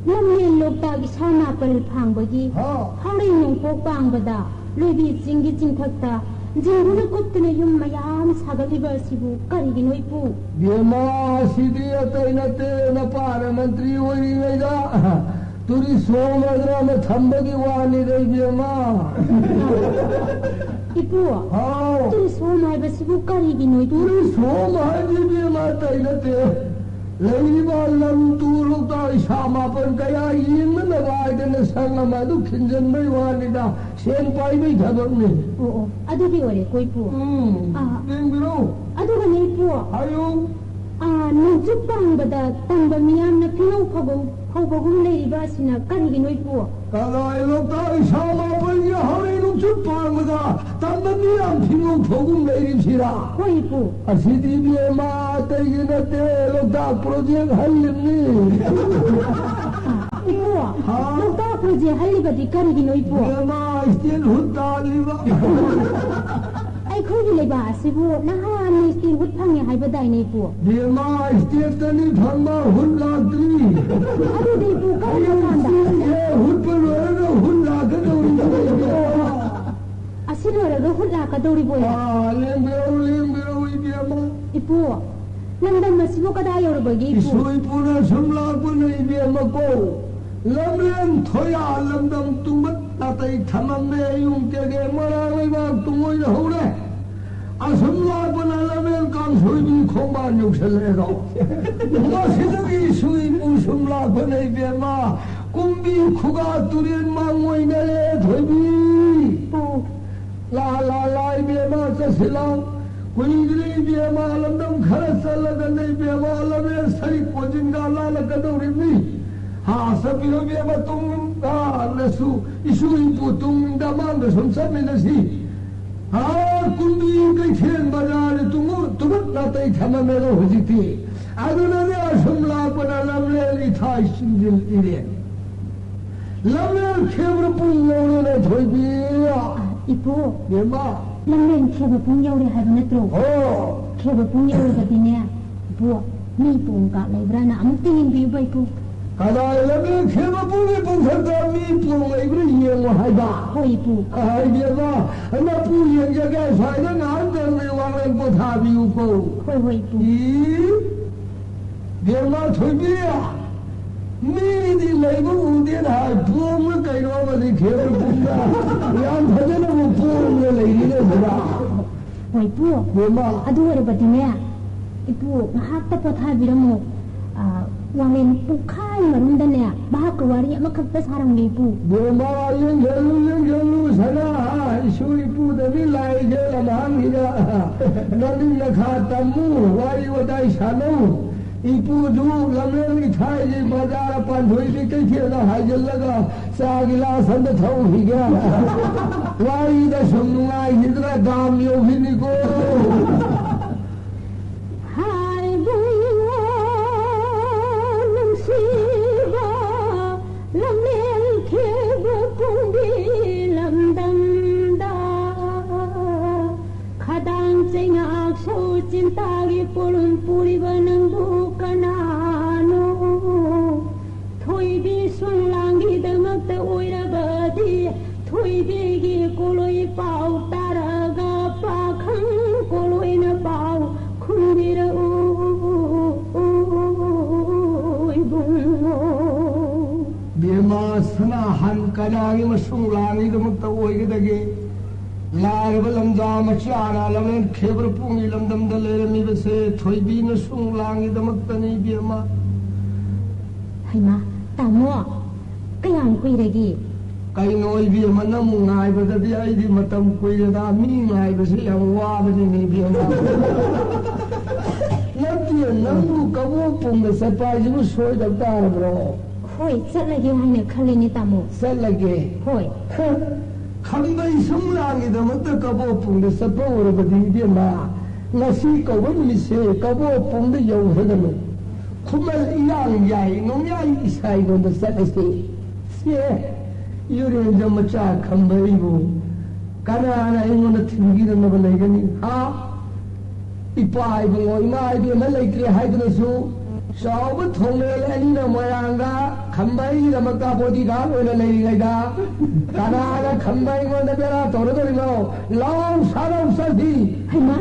ꯂꯝꯂꯦꯟ ꯂꯣꯛꯇꯥꯛ ꯏꯁꯥ ꯃꯥꯄꯜ ꯐꯥꯡꯕꯒꯤ ꯍꯥ꯫ ꯍꯥꯎꯔꯩ ꯅꯣꯡꯄꯣꯛ ꯄꯥꯡꯕꯗ ꯂꯣꯏꯕꯤ ꯆꯤꯡꯒꯤ ꯆꯤꯡꯊꯛꯇ ꯖꯤꯡꯒꯅ ꯀꯨꯞꯇꯨꯅ ꯌꯨꯝ ꯃꯌꯥꯝ ꯁꯥꯒꯠꯂꯤꯕ ꯑꯁꯤꯕꯨ ꯀꯔꯤꯒꯤꯅꯣ ꯏꯄꯨ? ꯕꯦꯝꯃ, ꯁꯤꯗꯤ ꯑꯇꯩ ꯅꯠꯇꯦ, ꯅꯄꯥꯅ ꯃꯟꯇ꯭ꯔꯤ ꯑꯣꯏꯔꯤꯉꯩꯗ ꯇꯨꯔꯤꯁ ꯍꯣꯝ ꯍꯥꯏꯗꯅ ꯑꯃ ꯊꯝꯕꯒꯤ ꯋꯥꯅꯤꯗ, ꯏꯕꯦꯝꯃ꯫ ꯏꯄꯨ, ꯍꯥꯎ꯫ ꯇꯨꯔꯤꯁ ꯍꯣꯝ ꯍꯥꯏꯕꯁꯤꯕꯨ ꯀꯔꯤꯒꯤꯅꯣ ꯏꯄꯨ? ꯇꯨꯔꯤꯁ ꯍꯣꯝ ꯍꯥꯏꯗꯤ, ꯏꯕꯦꯝꯃ, ꯑꯇꯩ ꯅꯠꯇꯦ꯫ ꯂꯩꯔꯤꯕ ꯂꯝ ꯇꯨ ꯂꯣꯛꯇꯥꯛ ꯏꯁꯥ ꯃꯥꯄꯟ ꯀꯌꯥ ꯌꯦꯡꯅꯅꯕ ꯍꯥꯏꯗꯅ ꯁꯪ ꯑꯃ ꯑꯗꯨ ꯈꯤꯟꯖꯤꯟꯕꯩ ꯋꯥꯅꯤꯗ, ꯁꯦꯟ ꯄꯥꯏꯕꯩ ꯊꯕꯛꯅꯤ꯫ ꯑꯣ, ꯑꯣ, ꯑꯗꯨꯗꯤ ꯑꯣꯏꯔꯦꯀꯣ ꯏꯄꯨ꯫ ꯎꯝ, ꯑꯥ꯫ ꯌꯦꯡꯕꯤꯔꯣ꯫ ꯑꯗꯨꯒꯅꯦ ꯏꯄꯨ꯫ ꯍꯥꯏꯌꯨ꯫ ꯑꯥ, ꯅꯣꯡꯆꯨꯞ ꯄꯥꯡꯕꯗ ꯇꯝꯕ ꯃꯤꯌꯥꯝꯅ ꯐꯤꯉꯧ ꯐꯧꯕ-, ꯐꯧꯕꯒꯨꯝ ꯂꯩꯔꯤꯕ ꯑꯁꯤꯅ ꯀꯔꯤꯒꯤꯅꯣ ꯏꯄꯨ? ꯀꯗꯥꯏ ꯂꯣꯛꯇꯥꯛ ꯏꯁꯥ ꯃꯥꯄꯟꯒꯤ ꯍꯧꯔꯩ ꯅꯣꯡꯆꯨꯞ ꯄꯥꯡꯕꯗ ꯇꯝꯕ ꯃꯤꯌꯥꯝ ꯐꯤꯉꯧ ꯐꯧꯒꯨꯝ ꯂꯩꯔꯤꯕꯁꯤꯔꯥ? ꯍꯣꯏ ꯏꯄꯨ꯫ ꯑꯁꯤꯗꯤ ꯏꯕꯦꯝꯃ ꯑꯇꯩꯒꯤ ꯅꯠꯇꯦ, ꯂꯣꯛꯇꯥꯛ ꯄ꯭ꯔꯣꯖꯦꯛ ꯍꯜꯂꯤꯕꯅꯤ꯫ ꯏꯄꯨ, ꯍꯥ? ꯂꯣꯛꯇꯥꯛ ꯄ꯭ꯔꯣꯖꯦꯛ ꯍꯜꯂꯤꯕꯗꯤ ꯀꯔꯤꯒꯤꯅꯣ ꯏꯄꯨ? ꯏꯕꯦꯝꯃ, ꯏꯁꯇꯦꯠ ꯍꯨꯠ ꯇꯥꯜꯂꯤꯕ꯫ ꯑꯩꯈꯣꯏꯒꯤ ꯂꯩꯕꯥꯛ ꯑꯁꯤꯕꯨ ꯅꯍꯥꯟꯅ ꯏꯁꯇꯦꯠ ꯍꯨꯠ ꯐꯪꯉꯦ ꯍꯥꯏꯕꯗꯥꯏꯅꯦ ꯏꯄꯨ? ꯏꯕꯦꯝꯃ, ꯏꯁꯇꯦꯠꯇꯅꯤ ꯐꯪꯕ, ꯍꯨꯠ ꯂꯥꯛꯇ꯭ꯔꯤ꯫ ꯑꯗꯨꯗꯤ ꯏꯄꯨ, ꯀꯔꯝꯕ ꯍꯌꯦꯡ ꯀꯥꯟꯗ? ꯆꯤꯡꯁꯦ ꯍꯨꯠꯄ ꯂꯣꯏꯔꯒ ꯍꯨꯠ ꯂꯥꯛꯀꯗꯧꯔꯤꯕꯅꯤ ꯏꯕꯦꯝꯃ꯫ ꯑꯁꯤ ꯂꯣꯏꯔꯒ ꯍꯨꯠ ꯂꯥꯛꯀꯗꯧꯔꯤꯕꯣꯏꯔꯦ? ꯑꯥ, ꯂꯦꯡꯕꯤꯔꯧ, ꯂꯦꯡꯕꯤꯔꯧ, ꯏꯕꯦꯝꯃ꯫ ꯏꯄꯨ, ꯂꯝꯗꯝ ꯑꯁꯤꯕꯨ ꯀꯗꯥꯏ ꯌꯧꯔꯕꯒꯦ ꯏꯄꯨ? ꯏꯁꯨ ꯏꯄꯨꯅ ꯁꯨꯝ ꯂꯥꯛꯄꯅ ꯏꯕꯦꯝꯃ ꯀꯣ꯫ ꯂꯝꯂꯦꯟ ꯊꯣꯌꯥ ꯂꯝꯗꯝ ꯇꯨꯡꯕ ꯅꯥꯇꯩ ꯊꯃꯝꯃꯦ, ꯌꯨꯝ ꯀꯦꯒꯦ ꯃꯔꯥ ꯂꯩꯕꯥꯛ ꯇꯨꯡꯑꯣꯏꯅ ꯍꯧꯔꯦ꯫ ꯑꯁꯨꯝ ꯂꯥꯛꯄꯅ ꯂꯝꯂꯦꯟ ꯀꯥꯡꯁꯣꯏꯕꯤ ꯈꯣꯡꯕꯥꯟ ꯌꯧꯁꯜꯂꯛꯑꯦꯗꯣ꯫ ꯃꯁꯤꯗꯒꯤ ꯏꯁꯨ ꯏꯄꯨ ꯁꯨꯝ ꯂꯥꯛꯄꯅ ꯏꯕꯦꯝꯃ꯫ ꯀꯨꯝꯕꯤ ꯈꯨꯒꯥ ꯇꯨꯔꯦꯟ ꯃꯥꯡꯑꯣꯏꯅꯔꯦ ꯊꯣꯏꯕꯤ꯫ ꯏꯄꯨ꯫ ꯂꯥ, ꯂꯥ, ꯂꯥ, ꯏꯕꯦꯝꯃ, ꯆꯠꯁꯤ ꯂꯥꯎ꯫ ꯀꯨꯏꯗ꯭ꯔꯦ ꯏꯕꯦꯝꯃ, ꯂꯝꯗꯝ ꯈꯔ ꯆꯠꯂꯒꯅꯦ ꯏꯕꯦꯝꯃ, ꯂꯝꯂꯦꯟ ꯁꯔꯤꯛ ꯀꯣꯟꯖꯤꯟꯒ ꯂꯥꯜꯂꯛꯀꯗꯧꯔꯤꯕꯅꯤ꯫ ꯍꯥ, ꯆꯠꯄꯤꯔꯣ ꯏꯕꯦꯝꯃ, ꯇꯨꯡꯗꯁꯨ ꯏꯁꯨ ꯏꯄꯨ ꯇꯨꯡꯗ ꯃꯥꯡꯗ ꯁꯨꯝ ꯆꯠꯃꯤꯟꯅꯁꯤ꯫ ꯍꯥ, ꯀꯨꯝꯕꯤ ꯀꯩꯊꯦꯜ ꯕꯖꯥꯔꯗ ꯇꯨꯡ-, ꯇꯨꯃꯠ ꯅꯥꯇꯩ ꯊꯝꯃꯝꯃꯦꯗꯣ ꯍꯧꯖꯤꯛꯇꯤ꯫ ꯑꯗꯨꯅꯅꯦ ꯑꯁꯨꯝ ꯂꯥꯛꯄꯗ ꯂꯝꯂꯦꯟ ꯏꯊꯥꯏ ꯆꯤꯡꯖꯤꯜ ꯏꯔꯦꯟ꯫ ꯂꯝꯂꯦꯟ ꯈꯦꯕ꯭ꯔ ꯄꯨꯡ ꯌꯧꯔꯦꯅꯦ ꯊꯣꯏꯕꯤ꯫ ꯏꯄꯨ, ꯏꯕꯦꯝꯃ꯫ ꯂꯝꯂꯦꯟ ꯈꯦꯕ꯭ꯔ ꯄꯨꯡ ꯌꯧꯔꯦ ꯍꯥꯏꯕ ꯅꯠꯇ꯭ꯔꯣ? ꯍꯣ꯫ ꯈꯦꯕ꯭ꯔ ꯄꯨꯡ ꯌꯧꯔꯕꯗꯤꯅꯦ, ꯏꯄꯨ, ꯃꯤ ꯄꯣꯡ ꯀꯥꯞ ꯂꯩꯕ꯭ꯔꯥꯅ ꯑꯃꯨꯛꯇ ꯌꯦꯡꯕꯤꯌꯨꯕ, ꯏꯄꯨ꯫ ꯀꯗꯥꯏ ꯂꯝꯂꯦꯟ ꯈꯦꯕ꯭ꯔ ꯄꯨꯡꯒꯤ ꯄꯨꯡꯊꯛꯇ ꯃꯤ ꯄꯣꯡ ꯂꯩꯕ꯭ꯔꯥ ꯌꯦꯡꯉꯣ ꯍꯥꯏꯕ? ꯍꯣꯏ, ꯏꯄꯨ꯫ ꯍꯥꯏꯕꯤꯌꯦꯕ, ꯅꯄꯨ ꯌꯦꯡꯖꯒꯦ, ꯁ꯭ꯋꯥꯏꯗ ꯉꯥꯏꯍꯥꯛꯇꯪ ꯋꯥꯡꯂꯦꯟ ꯄꯣꯊꯥꯕꯤꯌꯨꯀꯣ꯫ ꯍꯣꯏ, ꯍꯣꯏ, ꯏꯄꯨ꯫ ꯏ? ꯕꯦꯝꯃ ꯊꯣꯏꯕꯤ, ꯃꯤꯗꯤ ꯂꯩꯕ ꯎꯗꯦꯅ ꯍꯥꯏ, ꯄꯣꯡꯅ ꯀꯩꯅꯣ ꯑꯃꯗꯤ ꯈꯦꯕ꯭ꯔ ꯄꯨꯡꯗ ꯌꯥꯝ ꯐꯖꯅꯕꯨ ꯄꯣꯡꯅ ꯂꯩꯔꯤꯅꯦ ꯁꯤꯗ꯫ ꯍꯣꯏ, ꯏꯄꯨ꯫ ꯕꯦꯝꯃ꯫ ꯑꯗꯨ ꯑꯣꯏꯔꯕꯗꯤꯅꯦ, ꯏꯄꯨ, ꯉꯥꯏꯍꯥꯛꯇ ꯄꯣꯊꯥꯕꯤꯔꯝꯃꯣ꯫ ꯑ, ꯋꯥꯡꯂꯦꯟ ꯄꯨꯡꯈꯥꯏ ꯃꯅꯨꯡꯗꯅꯦ, ꯚꯥꯞꯀ ꯋꯥꯔꯤ ꯑꯃꯈꯛꯇ ꯁꯥꯔꯝꯒꯦ, ꯏꯄꯨ꯫ ꯕꯦꯝꯃ, ꯌꯦꯡꯁꯜꯂꯨ, ꯌꯦꯡꯁꯜꯂꯨ, ꯁꯅꯥ, ꯏꯁꯨ ꯏꯄꯨꯗꯗꯤ ꯂꯥꯏꯁꯦ ꯂꯝꯍꯥꯡꯁꯤꯗ ꯅꯪ ꯅꯈꯥ ꯇꯝꯃꯨ, ꯋꯥꯔꯤ ꯋꯥꯇꯥꯏ ꯁꯥꯟꯅꯧ꯫ ꯏꯄꯨꯗꯨ ꯂꯝꯂꯦꯟ ꯏꯊꯥꯏꯒꯤ ꯕꯖꯥꯔ ꯄꯥꯟꯊꯣꯏꯕꯤ ꯀꯩꯊꯦꯜꯗ ꯍꯥꯏꯖꯤꯜꯂꯒ ꯆꯥ ꯒꯤꯂꯥꯁ ꯑꯃꯗ ꯊꯛꯎꯈꯤꯒꯦ꯫ ꯋꯥꯔꯤꯗ ꯁꯨꯝ ꯅꯨꯡꯉꯥꯏꯈꯤꯗ꯭ꯔꯥ ꯗꯥꯝ ꯌꯧꯈꯤꯅꯤꯀꯣ꯫ ꯍꯥꯏꯕꯨꯡꯉꯣ ꯅꯨꯡꯁꯤꯕ ꯂꯝꯂꯦꯟ ꯈꯦꯕ ꯄꯨꯡꯕꯤ ꯂꯝꯗꯝꯗ ꯈꯗꯥꯡ ꯆꯩꯉꯥꯛꯁꯨ ꯆꯤꯟꯇꯥꯒꯤ ꯄꯣꯂꯨꯝ ꯄꯨꯔꯤꯕ ꯅꯪꯕꯨ ꯀꯅꯥꯅꯣ? ꯊꯣꯏꯕꯤ ꯁꯨꯡꯂꯥꯡꯒꯤꯗꯃꯛꯇ ꯑꯣꯏꯔꯕꯗꯤ ꯊꯣꯏꯕꯤꯒꯤ ꯀꯣꯂꯣꯏ ꯄꯥꯎ ꯇꯥꯔꯒ ꯄꯥꯈꯪ ꯀꯣꯂꯣꯏꯅ ꯄꯥꯎ ꯈꯨꯝꯕꯤꯔꯛꯎ ꯏꯕꯨꯡꯉꯣ꯫ ꯕꯦꯝꯃ ꯁꯅꯥꯍꯟ ꯀꯅꯥꯒꯤ ꯃꯁꯨꯡ ꯂꯥꯡꯒꯤꯗꯃꯛꯇ ꯑꯣꯏꯒꯗꯒꯦ? ꯂꯥꯏꯔꯕ ꯂꯝꯖꯥ ꯃꯆꯥꯅ ꯂꯝꯂꯦꯟ ꯈꯦꯕ꯭ꯔ ꯄꯨꯡꯒꯤ ꯂꯝꯗꯝꯗ ꯂꯩꯔꯝꯃꯤꯕꯁꯦ ꯊꯣꯏꯕꯤꯅ ꯁꯨꯡ ꯂꯥꯡꯒꯤꯗꯃꯛꯇꯅꯤ ꯏꯕꯦꯝꯃ꯫ ꯍꯩꯃꯥ, ꯇꯥꯃꯣ, ꯀꯌꯥꯝ ꯀꯨꯏꯔꯒꯦ? ꯀꯩꯅꯣ ꯏꯕꯦꯝꯃ, ꯅꯪꯕꯨ ꯉꯥꯏꯕꯗꯗꯤ ꯑꯩꯗꯤ ꯃꯇꯝ ꯀꯨꯏꯔꯦꯗ, ꯃꯤ ꯉꯥꯏꯕꯁꯦ ꯌꯥꯝ ꯋꯥꯕꯅꯤꯅꯦ ꯏꯕꯦꯝꯃ꯫ ꯅꯠꯇꯦ, ꯅꯪꯕꯨ ꯀꯕꯣꯛ ꯄꯨꯝꯅ ꯆꯠꯄ ꯍꯥꯏꯁꯤꯕꯨ ꯁꯣꯏꯗꯕ ꯇꯥꯔꯕ꯭ꯔꯣ? ꯍꯣꯏ, ꯆꯠꯂꯒꯦ ꯍꯥꯏꯅ ꯈꯜꯂꯤꯅꯦ, ꯇꯥꯃꯣ꯫ ꯆꯠꯂꯒꯦ? ꯍꯣꯏ꯫ ꯍ, ꯈꯝꯕꯩ ꯁꯨꯝꯂꯥꯡꯒꯤꯗꯃꯛꯇ ꯀꯕꯣꯛꯄꯨꯡꯗ ꯆꯠꯄ ꯑꯣꯏꯔꯕꯗꯤ, ꯏꯕꯦꯝꯃ, ꯉꯁꯤ ꯀꯧꯕ ꯅꯨꯃꯤꯠꯁꯦ ꯀꯕꯣꯛꯄꯨꯡꯗ ꯌꯧꯈ꯭ꯔꯒꯅꯨ꯫ ꯈꯨꯃꯟ ꯏꯌꯥꯡ ꯌꯥꯏ, ꯅꯣꯡꯌꯥꯏ ꯏꯁꯥꯏꯔꯣꯝꯗ ꯆꯠꯂꯁꯤ꯫ ꯁꯦ, ꯌꯨꯔꯦꯟꯖ ꯃꯆꯥ ꯈꯝꯕꯩꯕꯨ ꯀꯅꯥꯅ ꯑꯩꯉꯣꯟꯗ ꯊꯤꯡꯕꯤꯗꯅꯕ ꯂꯩꯒꯅꯤ? ꯍꯥ? ꯏꯄꯥ ꯏꯕꯨꯡꯉꯣ, ꯏꯃꯥ ꯏꯕꯦꯝꯃ ꯂꯩꯇ꯭ꯔꯦ ꯍꯥꯏꯗꯨꯅꯁꯨ, ꯆꯥꯎꯕ ꯊꯣꯡꯂꯦꯜ ꯑꯅꯤꯅ ꯃꯣꯏꯔꯥꯡꯗ ꯈꯝꯕꯩꯒꯤꯗꯃꯛꯇ bodyguard ꯑꯣꯏꯅ ꯂꯩꯔꯤꯉꯩꯗ, ꯀꯅꯥꯅ ꯈꯝꯕꯩꯉꯣꯟꯗ ꯕꯦꯔꯥ ꯇꯧꯔꯗꯧꯔꯤꯅꯣ? ꯂꯥꯎ, ꯁꯥꯔꯧ, ꯆꯠꯁꯤ꯫ ꯍꯩꯃꯥ,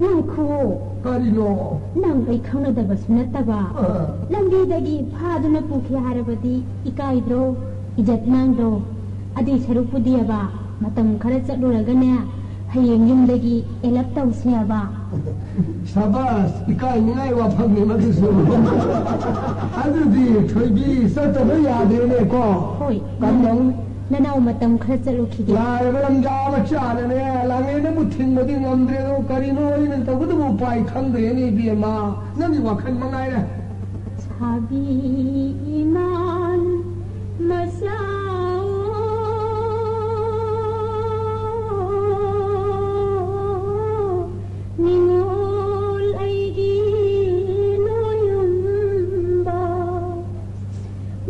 ꯉꯥꯏꯈꯨꯑꯣ꯫ ꯀꯔꯤꯅꯣ? ꯅꯪ ꯑꯩ ꯈꯪꯅꯗꯕꯁꯨ ꯅꯠꯇꯕ꯫ ꯑ꯫ ꯂꯝꯕꯤꯗꯒꯤ ꯐꯥꯗꯨꯅ ꯄꯨꯈꯤ ꯍꯥꯏꯔꯕꯗꯤ ꯏꯀꯥꯏꯗ꯭ꯔꯣ? ꯏꯖꯠ ꯃꯥꯡꯗ꯭ꯔꯣ? ꯑꯗꯨꯏ ꯁꯔꯨꯛꯄꯨꯗꯤꯑꯕ, ꯃꯇꯝ ꯈꯔ ꯆꯠꯂꯨꯔꯒꯅꯦ, ꯍꯌꯦꯡ ꯌꯨꯝꯗꯒꯤ ꯑꯦꯂꯞ ꯇꯧꯁꯦꯕ꯫ ꯁꯕꯥꯁ, ꯏꯀꯥꯏꯅꯤꯡꯉꯥꯏ ꯋꯥꯐꯝꯅꯤ ꯃꯗꯨꯁꯨ꯫ ꯑꯗꯨꯗꯤ ꯊꯣꯏꯕꯤ, ꯆꯠꯇꯕ ꯌꯥꯗ꯭ꯔꯦꯅꯦꯀꯣ꯫ ꯍꯣꯏ, ꯀꯝꯗꯧꯅꯤ? ꯅꯅꯥꯎ ꯃꯇꯝ ꯈꯔ ꯆꯠꯂꯨꯈꯤꯒꯦ꯫ ꯂꯥꯏꯔꯕ ꯂꯝꯖꯥ ꯃꯆꯥꯅꯅꯦ, ꯂꯥꯡꯂꯦꯟꯗꯕꯨ ꯊꯤꯡꯕꯗꯤ ꯉꯝꯗ꯭ꯔꯦꯗꯣ, ꯀꯔꯤꯅꯣ ꯑꯩꯅ ꯇꯧꯒꯗꯕ ꯎꯄꯥꯏ ꯈꯪꯗ꯭ꯔꯦꯅꯦ, ꯏꯕꯦꯝꯃ꯫ ꯅꯪꯒꯤ ꯋꯥꯈꯜ ꯃꯉꯥꯏꯔꯦ꯫ ꯁꯥꯕꯤ ꯏꯃꯥꯟ ꯃꯆꯥ ꯅꯤꯉꯣꯜ ꯑꯩꯒꯤ ꯅꯣꯌꯨꯝꯕ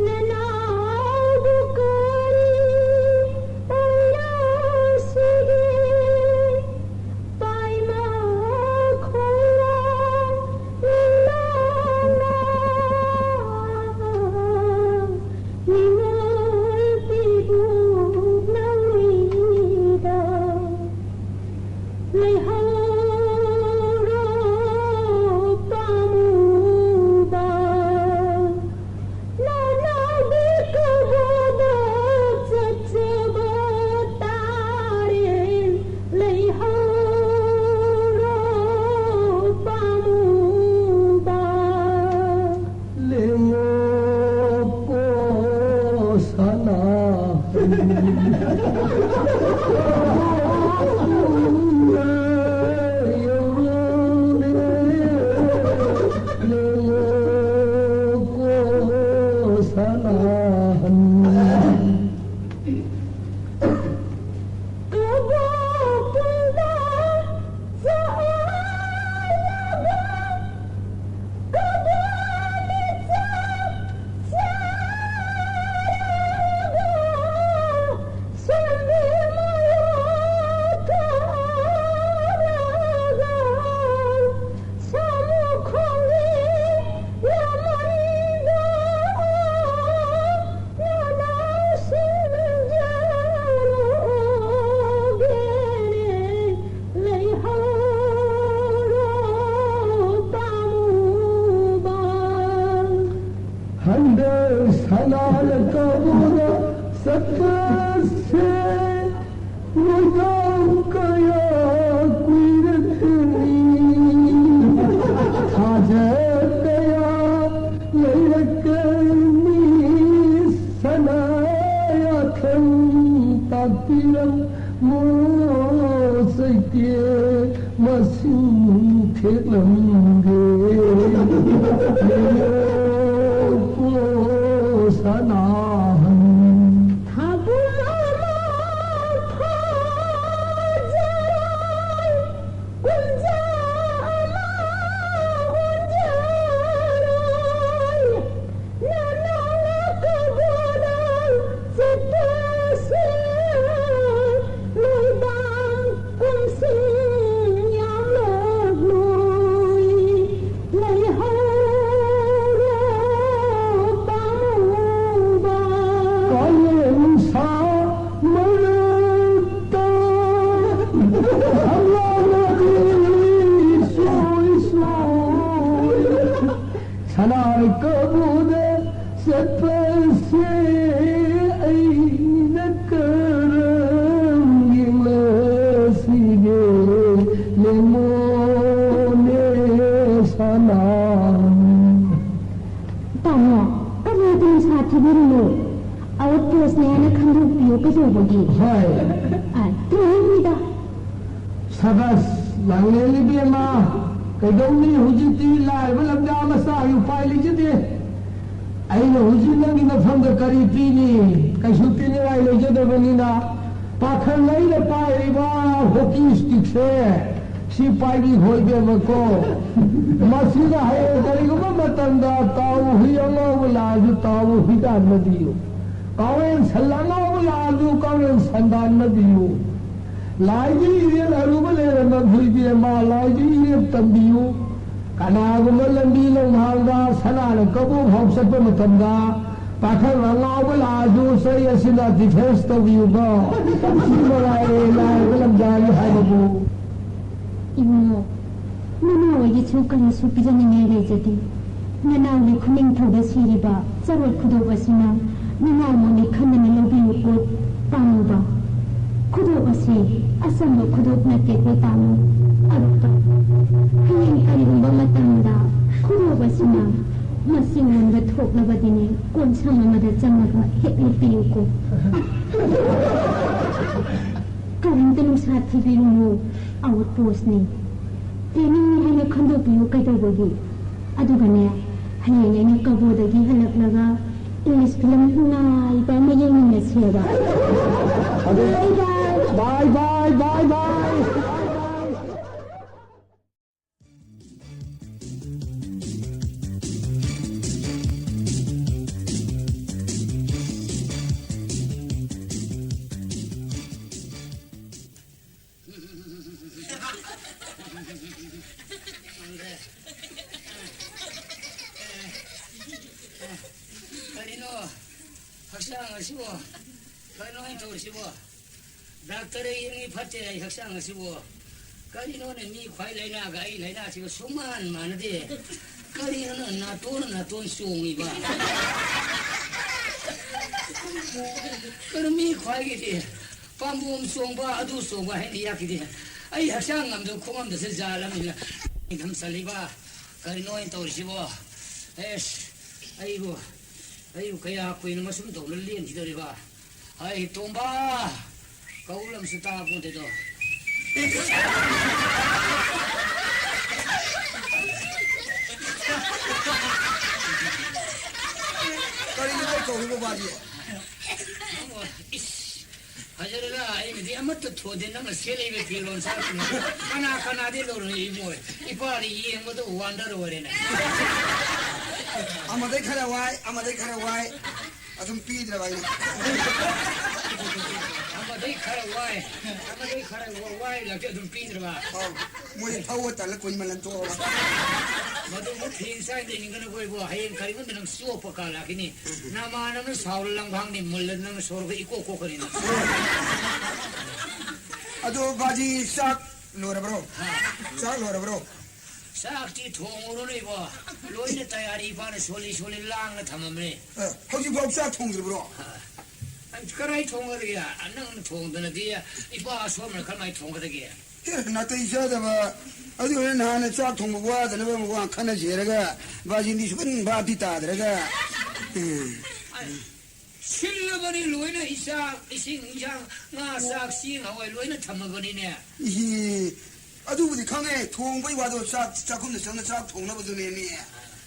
ꯅꯅꯥꯎꯕꯨ ꯀꯔꯤ ꯑꯣꯏꯔꯁꯤꯒꯦ? ꯄꯥꯏꯃ ꯈꯣꯡꯂꯣꯡ ꯅꯤꯡꯅꯥꯅ ꯅꯤꯉꯣꯜ ꯂꯝꯒꯤ ꯁꯅꯥꯍꯟ꯫ ꯊꯥꯕꯨ ꯑꯃ ꯐꯥꯖꯔꯣꯏ, ꯀꯨꯝꯖꯥ ꯑꯃ ꯍꯨꯟꯖꯔꯣꯏ, ꯅꯅꯥꯎꯅ ꯀꯧꯕꯗ ꯆꯠꯄꯁꯦ ꯂꯣꯏꯕꯥꯡ ꯀꯨꯝꯁꯤꯡ ꯌꯥꯝꯂꯣꯛꯂꯣꯏ ꯂꯩꯍꯧꯔꯣ ꯄꯥꯝꯃꯨꯕ꯫ ꯀꯥꯂꯦꯟ ꯅꯨꯡꯁꯥ ꯃꯔꯛꯇ ꯁꯝꯂꯥꯡꯅꯕꯤ ꯁꯣꯏ ꯁꯣꯏ ꯁꯅꯥꯔꯩ ꯀꯕꯨꯗ ꯆꯠꯄꯁꯦ ꯑꯩꯅ ꯀꯔꯝ ꯌꯦꯡꯂꯁꯤꯒꯦ? ꯂꯦꯝꯃꯣꯅꯦ ꯁꯅꯥ꯫ ꯇꯥꯃꯣ, ꯀꯔꯤ ꯑꯗꯨꯝ ꯁꯥꯊꯤꯕꯤꯔꯤꯅꯣ? ꯑꯥꯎꯠ ꯄꯣꯁꯅꯦ ꯍꯥꯏꯅ ꯈꯟꯗꯣꯛꯄꯤꯌꯨ ꯀꯩꯗꯧꯕꯒꯤ? ꯍꯣꯏ꯫ ꯑ, ꯇꯨꯃꯤꯟꯅꯤꯗ꯫ ꯁꯕꯥꯁ, ꯂꯥꯡꯂꯦꯟ ꯏꯕꯦꯝꯃ, ꯀꯩꯗꯧꯅꯤ, ꯍꯧꯖꯤꯛꯇꯤ ꯂꯥꯏꯔꯕ ꯂꯝꯖꯥ ꯃꯆꯥꯒꯤ ꯎꯄꯥꯏ ꯂꯩꯖꯗꯦ꯫ ꯑꯩꯅ ꯍꯧꯖꯤꯛ ꯅꯪꯒꯤ ꯅꯐꯝꯗ ꯀꯔꯤ ꯄꯤꯅꯤ? ꯀꯩꯁꯨ ꯄꯤꯅꯤꯡꯉꯥꯏ ꯂꯩꯖꯗꯕꯅꯤꯅ, ꯄꯥꯈꯪ ꯑꯩꯅ ꯄꯥꯏꯔꯤꯕ ꯍꯣꯀꯤ ꯁ꯭ꯇꯤꯛꯁꯦ, ꯁꯤ ꯄꯥꯏꯕꯤꯈꯣ ꯏꯕꯦꯝꯃꯀꯣ꯫ ꯃꯁꯤꯗ ꯍꯌꯦꯡ ꯀꯔꯤꯒꯨꯝꯕ ꯃꯇꯝꯗ ꯇꯥꯎ ꯍꯨꯏ ꯑꯉꯧꯕ ꯂꯥꯛꯑꯁꯨ ꯇꯥꯎ ꯍꯨꯏꯗꯥꯟꯅꯕꯤꯌꯨ꯫ ꯀꯥꯎꯔꯦꯟ ꯁꯟ ꯑꯉꯧꯕ ꯂꯥꯛꯑꯁꯨ ꯀꯥꯎꯔꯦꯟ ꯁꯟꯗꯥꯟꯅꯕꯤꯌꯨ꯫ ꯂꯥꯏꯒꯤ ꯏꯔꯦꯟ ꯑꯔꯨꯕ ꯂꯩꯔꯝꯕ ꯍꯨꯏꯕꯤ ꯑꯃ ꯂꯥꯏꯒꯤ ꯏꯔꯦꯟ ꯇꯝꯕꯤꯌꯨ꯫ ꯀꯅꯥꯒꯨꯝꯕ ꯂꯝꯕꯤ ꯂꯝꯍꯥꯡꯗ ꯁꯅꯥꯅ ꯀꯕꯣꯛ ꯐꯥꯎ ꯆꯠꯄ ꯃꯇꯝꯗ ꯄꯥꯈꯪ ꯑꯉꯥꯎꯕ ꯂꯥꯛꯑꯁꯨ ꯆꯩ ꯑꯁꯤꯅ ꯗꯤꯐꯦꯟꯁ ꯇꯧꯕꯤꯌꯨꯀꯣ꯫ ꯁꯤ ꯃꯉꯥꯏꯔꯦ ꯂꯥꯏꯔꯕ ꯂꯝꯖꯥꯒꯤ ꯍꯥꯏꯕꯕꯨ꯫ ꯏꯕꯨꯡꯉꯣ, ꯅꯅꯥꯎ ꯑꯩꯒꯤꯁꯨ ꯀꯔꯤꯁꯨ ꯄꯤꯖꯅꯤꯡꯉꯥꯏ ꯂꯩꯖꯗꯦ꯫ ꯅꯅꯥꯎꯒꯤ ꯈꯨꯅꯤꯡꯊꯧꯗ ꯁꯤꯔꯤꯕ ꯆꯔꯣꯠ ꯈꯨꯗꯣꯞ ꯑꯁꯤꯅ ꯅꯅꯥꯎꯃꯛꯅꯤ ꯈꯟꯗꯅ ꯂꯧꯕꯤꯌꯨꯀꯣ ꯄꯥꯝꯃꯨꯕ꯫ ꯈꯨꯗꯣꯞ ꯑꯁꯤ ꯑꯆꯝꯕ ꯈꯨꯗꯣꯞ ꯅꯠꯇꯦꯀꯣ ꯇꯥꯃꯣ, ꯑꯔꯨꯞꯄ꯫ ꯍꯌꯦꯡ ꯀꯔꯤꯒꯨꯝꯕ ꯃꯇꯝꯗ ꯈꯨꯗꯣꯞ ꯑꯁꯤꯅ ꯃꯁꯤꯡ ꯑꯣꯟꯕ ꯊꯣꯛꯂꯕꯗꯤꯅꯦ, ꯀꯣꯟꯁꯝ ꯑꯃꯗ ꯆꯪꯂꯒ ꯍꯦꯛ ꯂꯨꯞꯄꯤꯌꯨꯀꯣ꯫ ꯀꯔꯤꯝꯇ ꯅꯨꯡꯁꯥ ꯊꯤꯕꯤꯔꯨꯅꯨ, ꯑꯥꯎꯠ ꯄꯣꯁꯅꯤ꯫ ꯇ꯭ꯔꯦꯅꯤꯡꯅꯤ ꯍꯥꯏꯅ ꯈꯟꯗꯣꯛꯄꯤꯌꯨ ꯀꯩꯗꯧꯕꯒꯤ? ꯑꯗꯨꯒꯅꯦ, ꯍꯌꯦꯡ ꯑꯩꯅ ꯀꯕꯣꯗꯒꯤ ꯍꯜꯂꯛꯂꯒ ꯏꯪꯂꯤꯁ ꯐꯤꯂꯝ ꯅꯨꯡꯉꯥꯏꯕ ꯑꯃ ꯌꯦꯡꯃꯤꯟꯅꯁꯦꯕ꯫ ꯑꯗꯨ Bye bye. Bye bye, bye bye. ꯀꯔꯤꯅꯣ ꯍꯛꯆꯥꯡ ꯑꯁꯤꯕꯨ? ꯀꯔꯤꯅꯣ ꯑꯩꯅ ꯇꯧꯔꯤꯁꯤꯕꯣ? ꯗꯥꯛꯇꯔ ꯌꯦꯡꯉꯤ ꯐꯠꯇꯦ ꯑꯩ ꯍꯛꯆꯥꯡ ꯑꯁꯤꯕꯨ꯫ ꯀꯔꯤꯅꯣꯅꯦ ꯃꯤ ꯈ꯭ꯋꯥꯏ ꯂꯥꯏꯅꯥꯒ ꯑꯩ ꯂꯥꯏꯅꯥꯁꯤꯒ ꯁꯨꯃꯥꯟ ꯃꯥꯟꯅꯗꯦ꯫ ꯀꯔꯤꯅꯣ ꯅꯪ ꯅꯥꯇꯣꯟ ꯅꯥꯇꯣꯟ ꯆꯣꯡꯉꯤꯕ? ꯀꯔꯤ ꯃꯤ ꯈ꯭ꯋꯥꯏꯒꯤꯗꯤ ꯄꯥꯝꯕꯣꯝ ꯆꯣꯡꯕ, ꯑꯗꯨ ꯆꯣꯡꯕ ꯍꯥꯏꯅ ꯌꯥꯈꯤꯗꯦ꯫ ꯑꯩ ꯍꯛꯆꯥꯡ ꯉꯝꯗꯕ ꯈꯣꯡꯉꯝꯗꯁꯨ ꯖꯥꯜ ꯑꯃꯅꯤꯅ ꯅꯤꯡꯊꯝ ꯆꯜꯂꯤꯕ꯫ ꯀꯔꯤꯅꯣ ꯑꯩꯅ ꯇꯧꯔꯤꯁꯤꯕꯣ? ꯑꯦꯁ, ꯑꯩꯕꯨ, ꯑꯩꯕꯨ ꯀꯌꯥ ꯀꯨꯏꯅ ꯃꯁꯨꯝ ꯇꯧꯅ ꯂꯦꯟꯈꯤꯗꯧꯔꯤꯕ? ꯑꯩ ꯇꯣꯝꯕ, ꯀꯧꯔꯝꯁꯨ ꯇꯥꯄꯣꯟꯇꯦꯗꯣ꯫ ꯀꯔꯤꯅꯣ ꯑꯩ ꯀꯧꯔꯤꯕ ꯕꯥꯖꯤ? ꯅꯪꯕꯨ, ꯏꯁ, ꯐꯖꯔꯦꯗ, ꯑꯩꯅꯗꯤ ꯑꯃꯠꯇ ꯊꯣꯟꯗꯦ, ꯅꯪꯅ ꯁꯦꯠꯂꯤꯕ ꯐꯤꯔꯣꯜ ꯁꯥꯔꯛꯄꯅꯦ꯫ ꯀꯅꯥ ꯀꯅꯥꯗꯤ ꯂꯧꯔꯨꯏ ꯏꯕꯨꯡꯉꯣ? ꯏꯄꯥꯗꯤ ꯌꯦꯡꯕꯗ ꯋꯥꯟꯗꯔ ꯑꯣꯏꯔꯦꯅꯦ꯫ ꯑꯃꯗꯩ ꯈꯔ ꯋꯥꯏ, ꯑꯃꯗꯩ ꯈꯔ ꯋꯥꯏ, ꯑꯗꯨꯝ ꯄꯤꯗ꯭ꯔꯕ ꯑꯩꯅ꯫ ꯑꯃꯗꯩ ꯈꯔ ꯋꯥꯏ, ꯑꯃꯗꯩ ꯈꯔ ꯋꯥꯏ ꯂꯥꯛꯇꯦ, ꯑꯗꯨꯝ ꯄꯤꯗ꯭ꯔꯕ? ꯑꯧ, ꯃꯣꯏ ꯊꯧꯕ ꯇꯜꯂ ꯀꯨꯏꯃꯜꯂꯟ ꯇꯣꯛꯑꯕ꯫ ꯃꯗꯨꯕꯨ ꯐꯤ ꯏꯟꯁꯥꯡꯗ ꯏꯟꯒꯅꯨꯀꯣ ꯏꯕꯣ, ꯍꯌꯦꯡ ꯀꯔꯤꯒꯨꯝꯕ ꯅꯪ ꯆꯣꯞꯄ ꯀꯥꯟ ꯂꯥꯛꯈꯤꯅꯤ꯫ ꯅꯃꯥꯟꯅꯕꯅ ꯁꯥꯎꯔ ꯂꯪꯐꯥꯡꯅꯤ ꯃꯨꯜꯂ ꯅꯪ ꯁꯣꯔꯒ ꯏꯀꯣꯛ ꯀꯣꯛꯀꯅꯤ ꯅꯪ꯫ ꯑꯗꯣ ꯕꯥꯖꯤ ꯆꯥꯛ ꯂꯣꯏꯔꯕ꯭ꯔꯣ? ꯍꯥ? ꯆꯥꯛ ꯂꯣꯏꯔꯕ꯭ꯔꯣ? ꯆꯥꯛꯇꯤ ꯊꯣꯡꯉꯨꯔꯣꯅꯦ ꯏꯕꯣ꯫ ꯂꯣꯏꯅ ꯇꯌꯥꯔꯤ ꯐꯥꯅ ꯁꯣꯜꯂꯤ ꯁꯣꯜꯂꯤ ꯂꯥꯡꯅ ꯊꯝꯃꯝꯃꯦ꯫ ꯑꯦ, ꯍꯧꯖꯤꯛꯐꯥꯎ ꯆꯥꯛ ꯊꯣꯡꯗ꯭ꯔꯤꯕ꯭ꯔꯣ? ꯍꯥ꯫ ꯑꯩ ꯀꯔꯥꯏ ꯊꯣꯡꯒꯗꯒꯦ? ꯅꯪꯅ ꯊꯣꯡꯗꯅꯗꯤ ꯏꯄꯥ ꯑꯁꯣꯝꯅ ꯀꯔꯝꯍꯥꯏꯅ ꯊꯣꯡꯒꯗꯒꯦ? ꯑꯦ, ꯅꯥꯇꯩ ꯆꯥꯗꯕ꯫ ꯑꯗꯨ ꯑꯣꯏꯔ ꯅꯍꯥꯟꯅ ꯆꯥꯛ ꯊꯣꯡꯕ ꯋꯥꯗꯅꯕ ꯑꯃꯨꯛ ꯋꯥ ꯈꯟꯅꯁꯦ ꯍꯥꯏꯔꯒ ꯕꯥꯖꯤꯟꯗꯤ ꯁꯨꯀꯟ ꯚꯥꯞꯇꯤ ꯇꯥꯗ꯭ꯔꯒ꯫ ꯎꯝ꯫ ꯑꯩ ꯁꯤꯜꯂꯕꯅꯤ ꯂꯣꯏꯅ, ꯏꯆꯥꯛ, ꯏꯁꯤꯡ, ꯏꯟꯁꯥꯡ, ꯉꯥ, ꯆꯥꯛ, ꯆꯦꯡ, ꯍꯋꯥꯏ ꯂꯣꯏꯅ ꯊꯝꯃꯕꯅꯤꯅꯦ꯫ ꯏꯍꯤ, ꯑꯗꯨꯕꯨꯗꯤ ꯈꯪꯉꯦ, ꯊꯣꯡꯕꯩ ꯋꯥꯗꯣ, ꯆꯥꯛ, ꯆꯥꯛꯈꯨꯝꯗ ꯆꯪꯅ ꯆꯥꯛ ꯊꯣꯡꯅꯕꯗꯨꯅꯦꯃꯤ꯫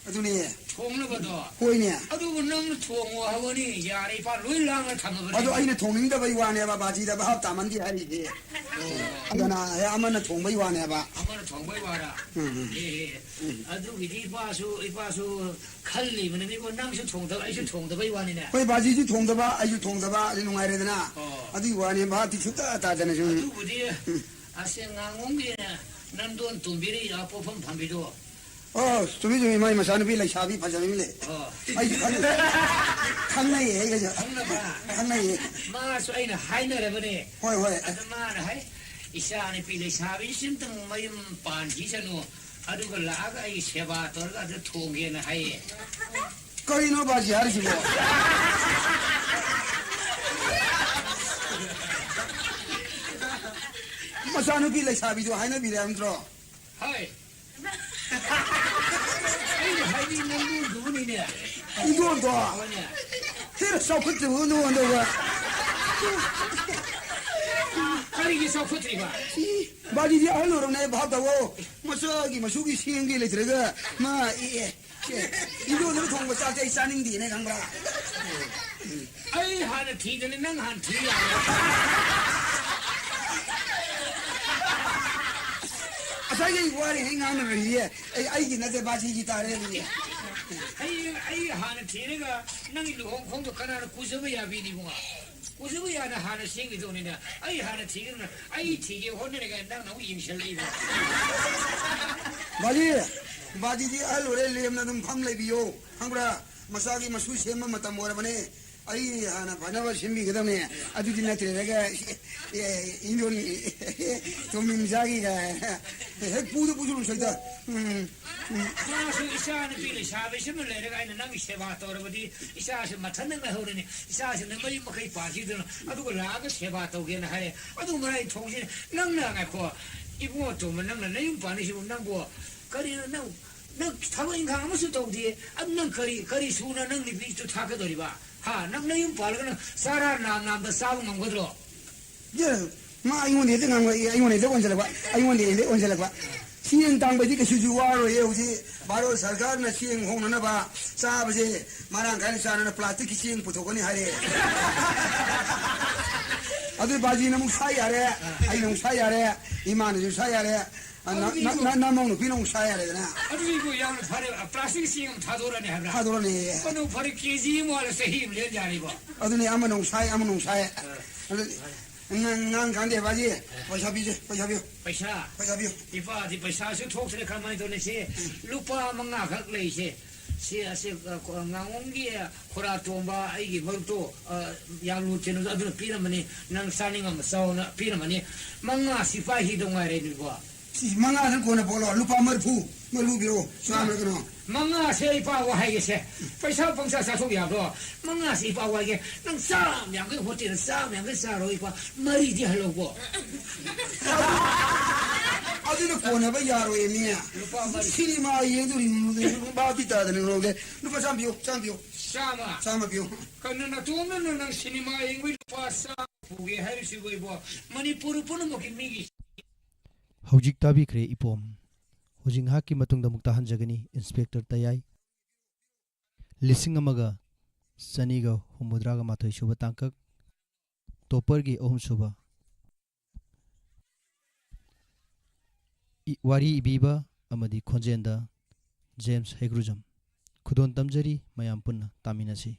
ꯑꯗꯨꯅꯦ꯫ ꯊꯣꯡꯅꯕꯗꯣ? ꯍꯣꯏꯅꯦ꯫ ꯑꯗꯨꯕꯨ ꯅꯪꯅ ꯊꯣꯡꯉꯣ ꯍꯥꯏꯕꯅꯤ, ꯌꯥꯔꯦ, ꯏꯄꯥ ꯂꯣꯏ ꯂꯥꯡꯅ ꯊꯝꯃꯕꯅꯤ꯫ ꯑꯗꯣ ꯑꯩꯅ ꯊꯣꯡꯅꯤꯡꯗꯕꯩ ꯋꯥꯅꯦꯕ, ꯕꯥꯖꯤꯗ ꯚꯥꯞ ꯇꯥꯃꯟꯗꯦ ꯍꯥꯏꯔꯤꯁꯦ꯫ ꯑꯣ꯫ ꯑꯗꯨꯅ, ꯑꯦ, ꯑꯃꯅ ꯊꯣꯡꯕꯩ ꯋꯥꯅꯦꯕ꯫ ꯑꯃꯅ ꯊꯣꯡꯕꯩ ꯋꯥꯔ? ꯎꯝ, ꯎꯝ꯫ ꯑꯦ, ꯑꯦ, ꯑꯦ꯫ ꯎꯝ꯫ ꯑꯗꯨꯒꯤꯗꯤ ꯏꯄꯥꯁꯨ, ꯏꯄꯥꯁꯨ ꯈꯜꯂꯤꯕꯅꯤꯀꯣ, ꯅꯪꯁꯨ ꯊꯣꯡꯗꯕ, ꯑꯩꯁꯨ ꯊꯣꯡꯗꯕꯩ ꯋꯥꯅꯤꯅꯦ꯫ ꯍꯣꯏ, ꯕꯥꯖꯤꯁꯨ ꯊꯣꯡꯗꯕ, ꯑꯩꯁꯨ ꯊꯣꯡꯗꯕ, ꯑꯗꯨ ꯅꯨꯡꯉꯥꯏꯔꯦꯗꯅ꯫ ꯑꯣ꯫ ꯑꯗꯨꯒꯤ ꯋꯥꯅꯦ, ꯚꯥꯞꯇꯤ ꯁꯨꯡꯇꯥ ꯇꯥꯗꯅ ꯁꯨꯝ꯫ ꯑꯗꯨꯕꯨꯗꯤ, ꯎꯝ꯫ ꯑꯁꯦ ꯉꯥꯉꯣꯝꯒꯤꯅ ꯅꯝꯗꯣꯟ ꯇꯣꯝꯕꯤꯔ ꯄꯣꯠꯐꯝ ꯐꯝꯕꯤꯗꯣ꯫ ꯑꯣ, ꯆꯨꯝꯃꯤ, ꯆꯨꯝꯃꯤ, ꯃꯥꯏ ꯃꯆꯥꯅꯨꯄꯤ ꯂꯩꯁꯥꯕꯤ ꯐꯖꯕꯤ ꯑꯃ ꯂꯩ꯫ ꯑꯣ꯫ ꯑꯩꯁꯨ ꯈꯪ-, ꯈꯪꯅꯩꯌꯦ, ꯑꯩꯒꯁꯨ꯫ ꯈꯪꯅꯕ꯭ꯔꯥ? ꯈꯪꯅꯩꯌꯦ꯫ ꯃꯥꯁꯨ ꯑꯩꯅ ꯍꯥꯏꯅꯔꯕꯅꯦ꯫ ꯍꯣꯏ, ꯍꯣꯏ꯫ ꯑꯗ ꯃꯥꯅ ꯍꯥꯏ, "ꯏꯆꯥ ꯅꯨꯄꯤ ꯂꯩꯁꯥꯕꯤꯁꯤꯝꯇꯪ ꯃꯌꯨꯝ ꯄꯥꯟꯈꯤꯁꯅꯨ, ꯑꯗꯨꯒ ꯂꯥꯛꯑꯒ ꯑꯩ ꯁꯦꯕꯥ ꯇꯧꯔꯒ ꯑꯗꯨ ꯊꯣꯡꯒꯦꯅ" ꯍꯥꯏꯌꯦ꯫ ꯀꯔꯤꯅꯣ ꯕꯥꯖꯤ ꯍꯥꯏꯔꯤꯁꯤꯕꯣ? ꯃꯆꯥꯅꯨꯄꯤ ꯂꯩꯁꯥꯕꯤꯗꯣ ꯍꯥꯏꯅꯕꯤꯔꯦ ꯅꯠꯇ꯭ꯔꯣ? ꯍꯣꯏ꯫ ꯑꯩꯅ ꯍꯥꯏꯗꯤ ꯅꯪꯉꯣꯟꯗꯨꯕꯨꯅꯤꯅꯦ꯫ ꯏꯟꯗꯣꯟꯗꯣ? ꯍꯣꯏꯅꯦ꯫ ꯍꯦꯔ ꯆꯥꯎꯈꯠꯇ꯭ꯔꯤꯕ ꯅꯉꯣꯟꯗꯒ꯫ ꯀꯔꯤꯒꯤ ꯆꯥꯎꯈꯠꯇ꯭ꯔꯤꯕ? ꯏ, ꯕꯥꯖꯤꯗꯤ ꯑꯍꯜ ꯑꯣꯏꯔꯕꯅꯦ, ꯚꯥꯞ ꯇꯧꯋꯣ꯫ ꯃꯆꯥꯒꯤ ꯃꯁꯨꯒꯤ ꯁꯦꯝꯒꯦ ꯂꯩꯇ꯭ꯔꯒ ꯃꯥ, ꯑꯦ, ꯑꯦ, ꯏꯟꯗꯣꯟꯗꯨꯅ ꯊꯣꯡꯕ ꯆꯥꯛꯁꯦ ꯑꯩ ꯆꯥꯅꯤꯡꯗꯦꯅꯦ, ꯈꯪꯕ꯭ꯔꯥ? ꯑꯩ ꯍꯥꯟꯅ ꯊꯤꯗꯅ ꯅꯪ ꯍꯥꯟꯅ ꯊꯤ ꯌꯥꯔꯦ꯫ ꯉꯁꯥꯏꯗꯩ ꯋꯥꯔꯤꯉꯩ ꯉꯥꯡꯅꯔꯤꯌꯦ꯫ ꯑꯩ, ꯑꯩꯒꯤ ꯅꯠꯇꯦ, ꯕꯥꯖꯤꯒꯤ ꯇꯥꯔꯦ ꯑꯗꯨꯗꯤ꯫ ꯑꯩ, ꯑꯩ ꯍꯥꯟꯅ ꯊꯤꯔꯒ ꯅꯪꯒꯤ ꯂꯨꯍꯣꯡ ꯈꯣꯡꯗꯣ ꯀꯅꯥꯅ ꯀꯨꯖꯕ ꯌꯥꯕꯤꯅꯤ ꯏꯕꯨꯡꯉꯣ? ꯀꯨꯖꯕ ꯌꯥꯅ ꯍꯥꯟꯅ ꯁꯦꯝꯈꯤꯗꯧꯅꯤꯅ ꯑꯩ ꯍꯥꯟꯅ ꯊꯤꯒꯗꯧꯅ ꯑꯩ ꯊꯤꯒꯦ ꯍꯣꯠꯅꯔꯒ ꯅꯪꯅ ꯑꯃꯨꯛ ꯌꯦꯡꯁꯤꯜꯂꯛꯏꯕ꯫ ꯕꯥꯖꯤ, ꯕꯥꯖꯤꯗꯤ ꯑꯍꯜ ꯑꯣꯏꯔꯦ, ꯂꯦꯝꯅ ꯑꯗꯨꯝ ꯐꯝ ꯂꯩꯕꯤꯌꯣ꯫ ꯈꯪꯕ꯭ꯔꯥ? ꯃꯆꯥꯒꯤ ꯃꯁꯨ ꯁꯦꯝꯕ ꯃꯇꯝ ꯑꯣꯏꯔꯕꯅꯦ꯫ ꯑꯩ ꯍꯥꯟꯅ ꯐꯅꯕ ꯁꯤꯟꯕꯤꯒꯗꯕꯅꯦ꯫ ꯑꯗꯨꯗꯤ ꯅꯠꯇ꯭ꯔꯦꯗꯒ, ꯑꯦ, ꯏꯟꯗꯣꯟ ꯇꯣꯝꯕꯤ ꯃꯆꯥꯒꯤꯒ ꯍꯦꯛ ꯄꯨꯗ ꯄꯨꯁꯨ ꯁꯣꯏꯗ꯫ ꯎꯝ, ꯎꯝ꯫ ꯃꯥꯁꯨ ꯏꯆꯥ ꯅꯨꯄꯤ ꯂꯩꯁꯥꯕꯤꯁꯤꯃ ꯂꯩꯔꯒ ꯑꯩꯅ ꯅꯪꯒꯤ ꯁꯦꯕꯥ ꯇꯧꯔꯕꯗꯤ ꯏꯆꯥꯁꯤ ꯃꯊꯟꯇ ꯉꯥꯏꯍꯧꯔꯅꯤ꯫ ꯏꯆꯥꯁꯤꯅ ꯃꯌꯨꯝ ꯃꯀꯩ ꯄꯥꯟꯈꯤꯗꯅ ꯑꯗꯨꯒ ꯂꯥꯛꯑꯒ ꯁꯦꯕꯥ ꯇꯧꯒꯦꯅ ꯍꯥꯏ꯫ ꯑꯗꯨ ꯃꯔꯥꯏ ꯊꯣꯡꯁꯤ ꯅꯪꯅ ꯉꯥꯏꯈꯣ꯫ ꯏꯕꯨꯡꯉꯣ ꯇꯣꯝꯕ, ꯅꯪꯅ ꯅꯌꯨꯝ ꯄꯥꯟꯅꯤꯁꯤꯕꯨ ꯅꯪꯕꯨ ꯀꯔꯤꯅꯣ? ꯅꯪ, ꯅꯪ ꯊꯕꯛ ꯏꯪꯈꯥꯡ ꯑꯃꯁꯨ ꯇꯧꯗꯦ꯫ ꯑꯗꯨ ꯅꯪ ꯀꯔꯤ, ꯀꯔꯤ ꯁꯨꯅ ꯅꯪ ꯅꯨꯄꯤꯁꯨ ꯊꯥꯛꯀꯗꯧꯔꯤꯕ? ꯍꯥ? ꯅꯪ ꯅꯌꯨꯝ ꯄꯥꯜꯂꯒ ꯅꯪ ꯆꯥꯔꯥ ꯅꯥꯝ ꯅꯥꯝꯗ ꯆꯥꯕ ꯉꯝꯒꯗ꯭ꯔꯣ? ꯌꯦ, ꯃꯥ ꯑꯩꯉꯣꯟꯗ ꯍꯦꯛꯇ ꯉꯥꯡꯂꯛꯏ, ꯑꯩꯉꯣꯟꯗ ꯍꯦꯛꯇ ꯑꯣꯟꯁꯤꯜꯂꯛꯄ, ꯑꯩꯉꯣꯟꯗ ꯍꯦꯛꯇ ꯑꯣꯟꯁꯤꯜꯂꯛꯄ꯫ ꯆꯦꯡ ꯇꯥꯡꯕꯩꯗꯤ ꯀꯩꯁꯨꯁꯨ ꯋꯥꯔꯣꯏꯌꯦ꯫ ꯍꯧꯖꯤꯛ ꯚꯥꯔꯠ ꯁꯔꯀꯥꯔꯅ ꯆꯦꯡ ꯍꯣꯡꯅꯅꯕ, ꯆꯥꯕꯁꯦ ꯃꯔꯥꯡ ꯀꯥꯏꯅ ꯆꯥꯅꯅ ꯄ꯭ꯂꯥꯁꯇꯤꯛꯀꯤ ꯆꯦꯡ ꯄꯨꯊꯣꯛꯀꯅꯤ ꯍꯥꯏꯔꯦ꯫ ꯑꯗꯨ ꯕꯥꯖꯤꯅ ꯑꯃꯨꯛ ꯁꯥ ꯌꯥꯔꯦ, ꯑꯩꯅ ꯑꯃꯨꯛ ꯁꯥ ꯌꯥꯔꯦ, ꯏꯃꯥꯅꯁꯨ ꯁꯥ ꯌꯥꯔꯦ, ꯑ, ꯅ-, ꯅ-, ꯅ-, ꯅꯃꯧ ꯅꯨꯄꯤꯅ ꯑꯃꯨꯛ ꯁꯥ ꯌꯥꯔꯦꯗꯅ꯫ ꯑꯗꯨꯗꯤꯀꯣ ꯌꯥꯝꯅ ꯐꯔꯦ꯫ ꯄ꯭ꯂꯥꯁꯇꯤꯛ ꯆꯦꯡ ꯑꯃ ꯊꯥꯗꯣꯔꯛꯑꯅꯤ ꯍꯥꯏꯕ꯭ꯔꯥ? ꯊꯥꯗꯣꯔꯛꯑꯅꯤ꯫ ꯃꯗꯨ ꯐꯔꯦ, ꯀꯦ ꯖꯤ ꯑꯃ ꯋꯥꯠꯂꯁꯨ ꯆꯍꯤ ꯑꯃ ꯂꯦꯟ ꯌꯥꯔꯤꯕꯣ? ꯑꯗꯨꯅꯤ, ꯑꯃꯅ ꯑꯃꯨꯛ ꯁꯥꯏ, ꯑꯃꯅ ꯑꯃꯨꯛ ꯁꯥꯏ꯫ ꯑꯗꯨ ꯉꯥꯡ-, ꯉꯥꯡ ꯀꯥꯟꯗꯦ ꯕꯥꯖꯤ, ꯄꯩꯁꯥ ꯄꯤꯁꯦ, ꯄꯩꯁꯥ ꯄꯤꯌꯨ, ꯄꯩꯁꯥ? ꯄꯩꯁꯥ ꯄꯤꯌꯨ꯫ ꯏꯄꯥꯗꯤ ꯄꯩꯁꯥꯁꯨ ꯊꯣꯛꯇ꯭ꯔꯦ, ꯀꯃꯥꯏꯅ ꯇꯧꯅꯤ? ꯁꯤ ꯂꯨꯄꯥ ꯃꯉꯥꯈꯛ ꯂꯩꯁꯦ꯫ ꯁꯤ ꯑꯁꯤ, ꯑ, ꯀꯣ-, ꯉꯥꯉꯣꯝꯒꯤ, ꯑ, ꯈꯣꯔꯥ ꯇꯣꯝꯕ ꯑꯩꯒꯤ ꯃꯔꯨꯞꯇꯣ, ꯑ, ꯌꯥꯝ ꯂꯨ ꯆꯦꯟꯕꯗꯣ ꯑꯗꯨꯅ ꯄꯤꯔꯝꯕꯅꯤ, ꯅꯪ ꯆꯥꯅꯤꯡꯉꯝꯕ ꯆꯥꯎꯅ ꯄꯤꯔꯝꯕꯅꯤ꯫ ꯃꯉꯥ ꯁꯤꯐꯥꯏ ꯍꯤꯗꯧ ꯉꯥꯏꯔꯦ ꯅꯣꯏꯕꯣ꯫ ꯁꯤ ꯃꯉꯥꯗꯪ ꯀꯣꯟꯅ ꯄꯣꯛꯂꯣ, ꯂꯨꯄꯥ ꯃꯔꯤꯐꯨ, ꯃꯔꯤꯐꯨ ꯄꯤꯔꯛꯑꯣ, ꯆꯥꯝꯃ ꯀꯩꯅꯣ꯫ ꯃꯉꯥꯁꯦ ꯏꯄꯥ ꯋꯥ ꯍꯥꯏꯒꯦꯁꯦ, ꯄꯩꯁꯥ ꯄꯪꯁꯥ ꯆꯥꯊꯣꯛ ꯌꯥꯕ꯭ꯔꯣ? ꯃꯉꯥꯁꯦ ꯏꯄꯥ ꯋꯥ ꯍꯥꯏꯒꯦ, ꯅꯪ ꯆꯥꯝꯃ ꯌꯥꯡꯈꯩ ꯍꯣꯇꯦꯜꯗ ꯆꯥꯝꯃ ꯌꯥꯡꯈꯩ ꯆꯥꯔꯣ ꯏꯄꯥ, ꯃꯔꯤꯗꯤ ꯍꯜꯂꯧꯀꯣ꯫ ꯑꯗꯨꯅ ꯀꯣꯟꯅꯕ ꯌꯥꯔꯣꯏ ꯃꯤ꯫ ꯂꯨꯄꯥ ꯃꯔꯤ꯫ ꯁꯤꯅꯦꯃꯥ ꯌꯦꯡꯗꯣꯔꯤ ꯃꯤ, ꯚꯥꯞꯇꯤ ꯇꯥꯗꯅ ꯂꯧꯗꯦ꯫ ꯂꯨꯄꯥ ꯆꯥꯝꯃ ꯄꯤꯌꯨ, ꯆꯥꯝꯃ ꯄꯤꯌꯨ꯫ ꯆꯥꯝꯃ꯫ ꯆꯥꯝꯃ ꯄꯤꯌꯨ꯫ ꯀꯩꯅꯣ ꯅꯇꯣꯝꯗꯅ ꯅꯪ ꯁꯤꯅꯦꯃꯥ ꯌꯦꯡꯕꯩ ꯂꯨꯄꯥ ꯆꯥꯝꯃ ꯄꯨꯒꯦ ꯍꯥꯏꯔꯤꯁꯤꯕꯨ ꯏꯕꯣ? ꯃꯅꯤꯄꯨꯔ ꯄꯨꯝꯅꯃꯛꯀꯤ ꯃꯤꯒꯤ ꯍꯧꯖꯤꯛ ꯇꯥꯕꯤꯈ꯭ꯔꯦ ꯏꯄꯣꯝ꯫ ꯍꯧꯖꯤꯛ ꯉꯥꯏꯍꯥꯛꯀꯤ ꯃꯇꯨꯡꯗ ꯑꯃꯨꯛ ꯇꯥꯍꯟꯖꯒꯅꯤ ꯏꯟꯁꯄꯦꯛꯇꯔ ꯇꯌꯥꯏ꯫ ꯂꯤꯁꯤꯡ ꯑꯃꯒ ꯆꯅꯤꯒ ꯍꯨꯝꯐꯨꯇꯔꯥꯒ ꯃꯥꯊꯣꯏ ꯁꯨꯕ ꯇꯥꯡꯀꯛ, ꯇꯣꯞꯄꯔꯒꯤ ꯑꯍꯨꯝꯁꯨꯕ꯫ ꯏ-, ꯋꯥꯔꯤ ꯏꯕꯤꯕ ꯑꯃꯗꯤ ꯈꯣꯟꯖꯦꯜꯗ ꯖꯦꯝꯁ ꯍꯩꯒ꯭ꯔꯨꯖꯝ꯫ ꯈꯨꯗꯣꯜ ꯇꯝꯖꯔꯤ, ꯃꯌꯥꯝ ꯄꯨꯟꯅ ꯇꯥꯃꯤꯟꯅꯁꯤ꯫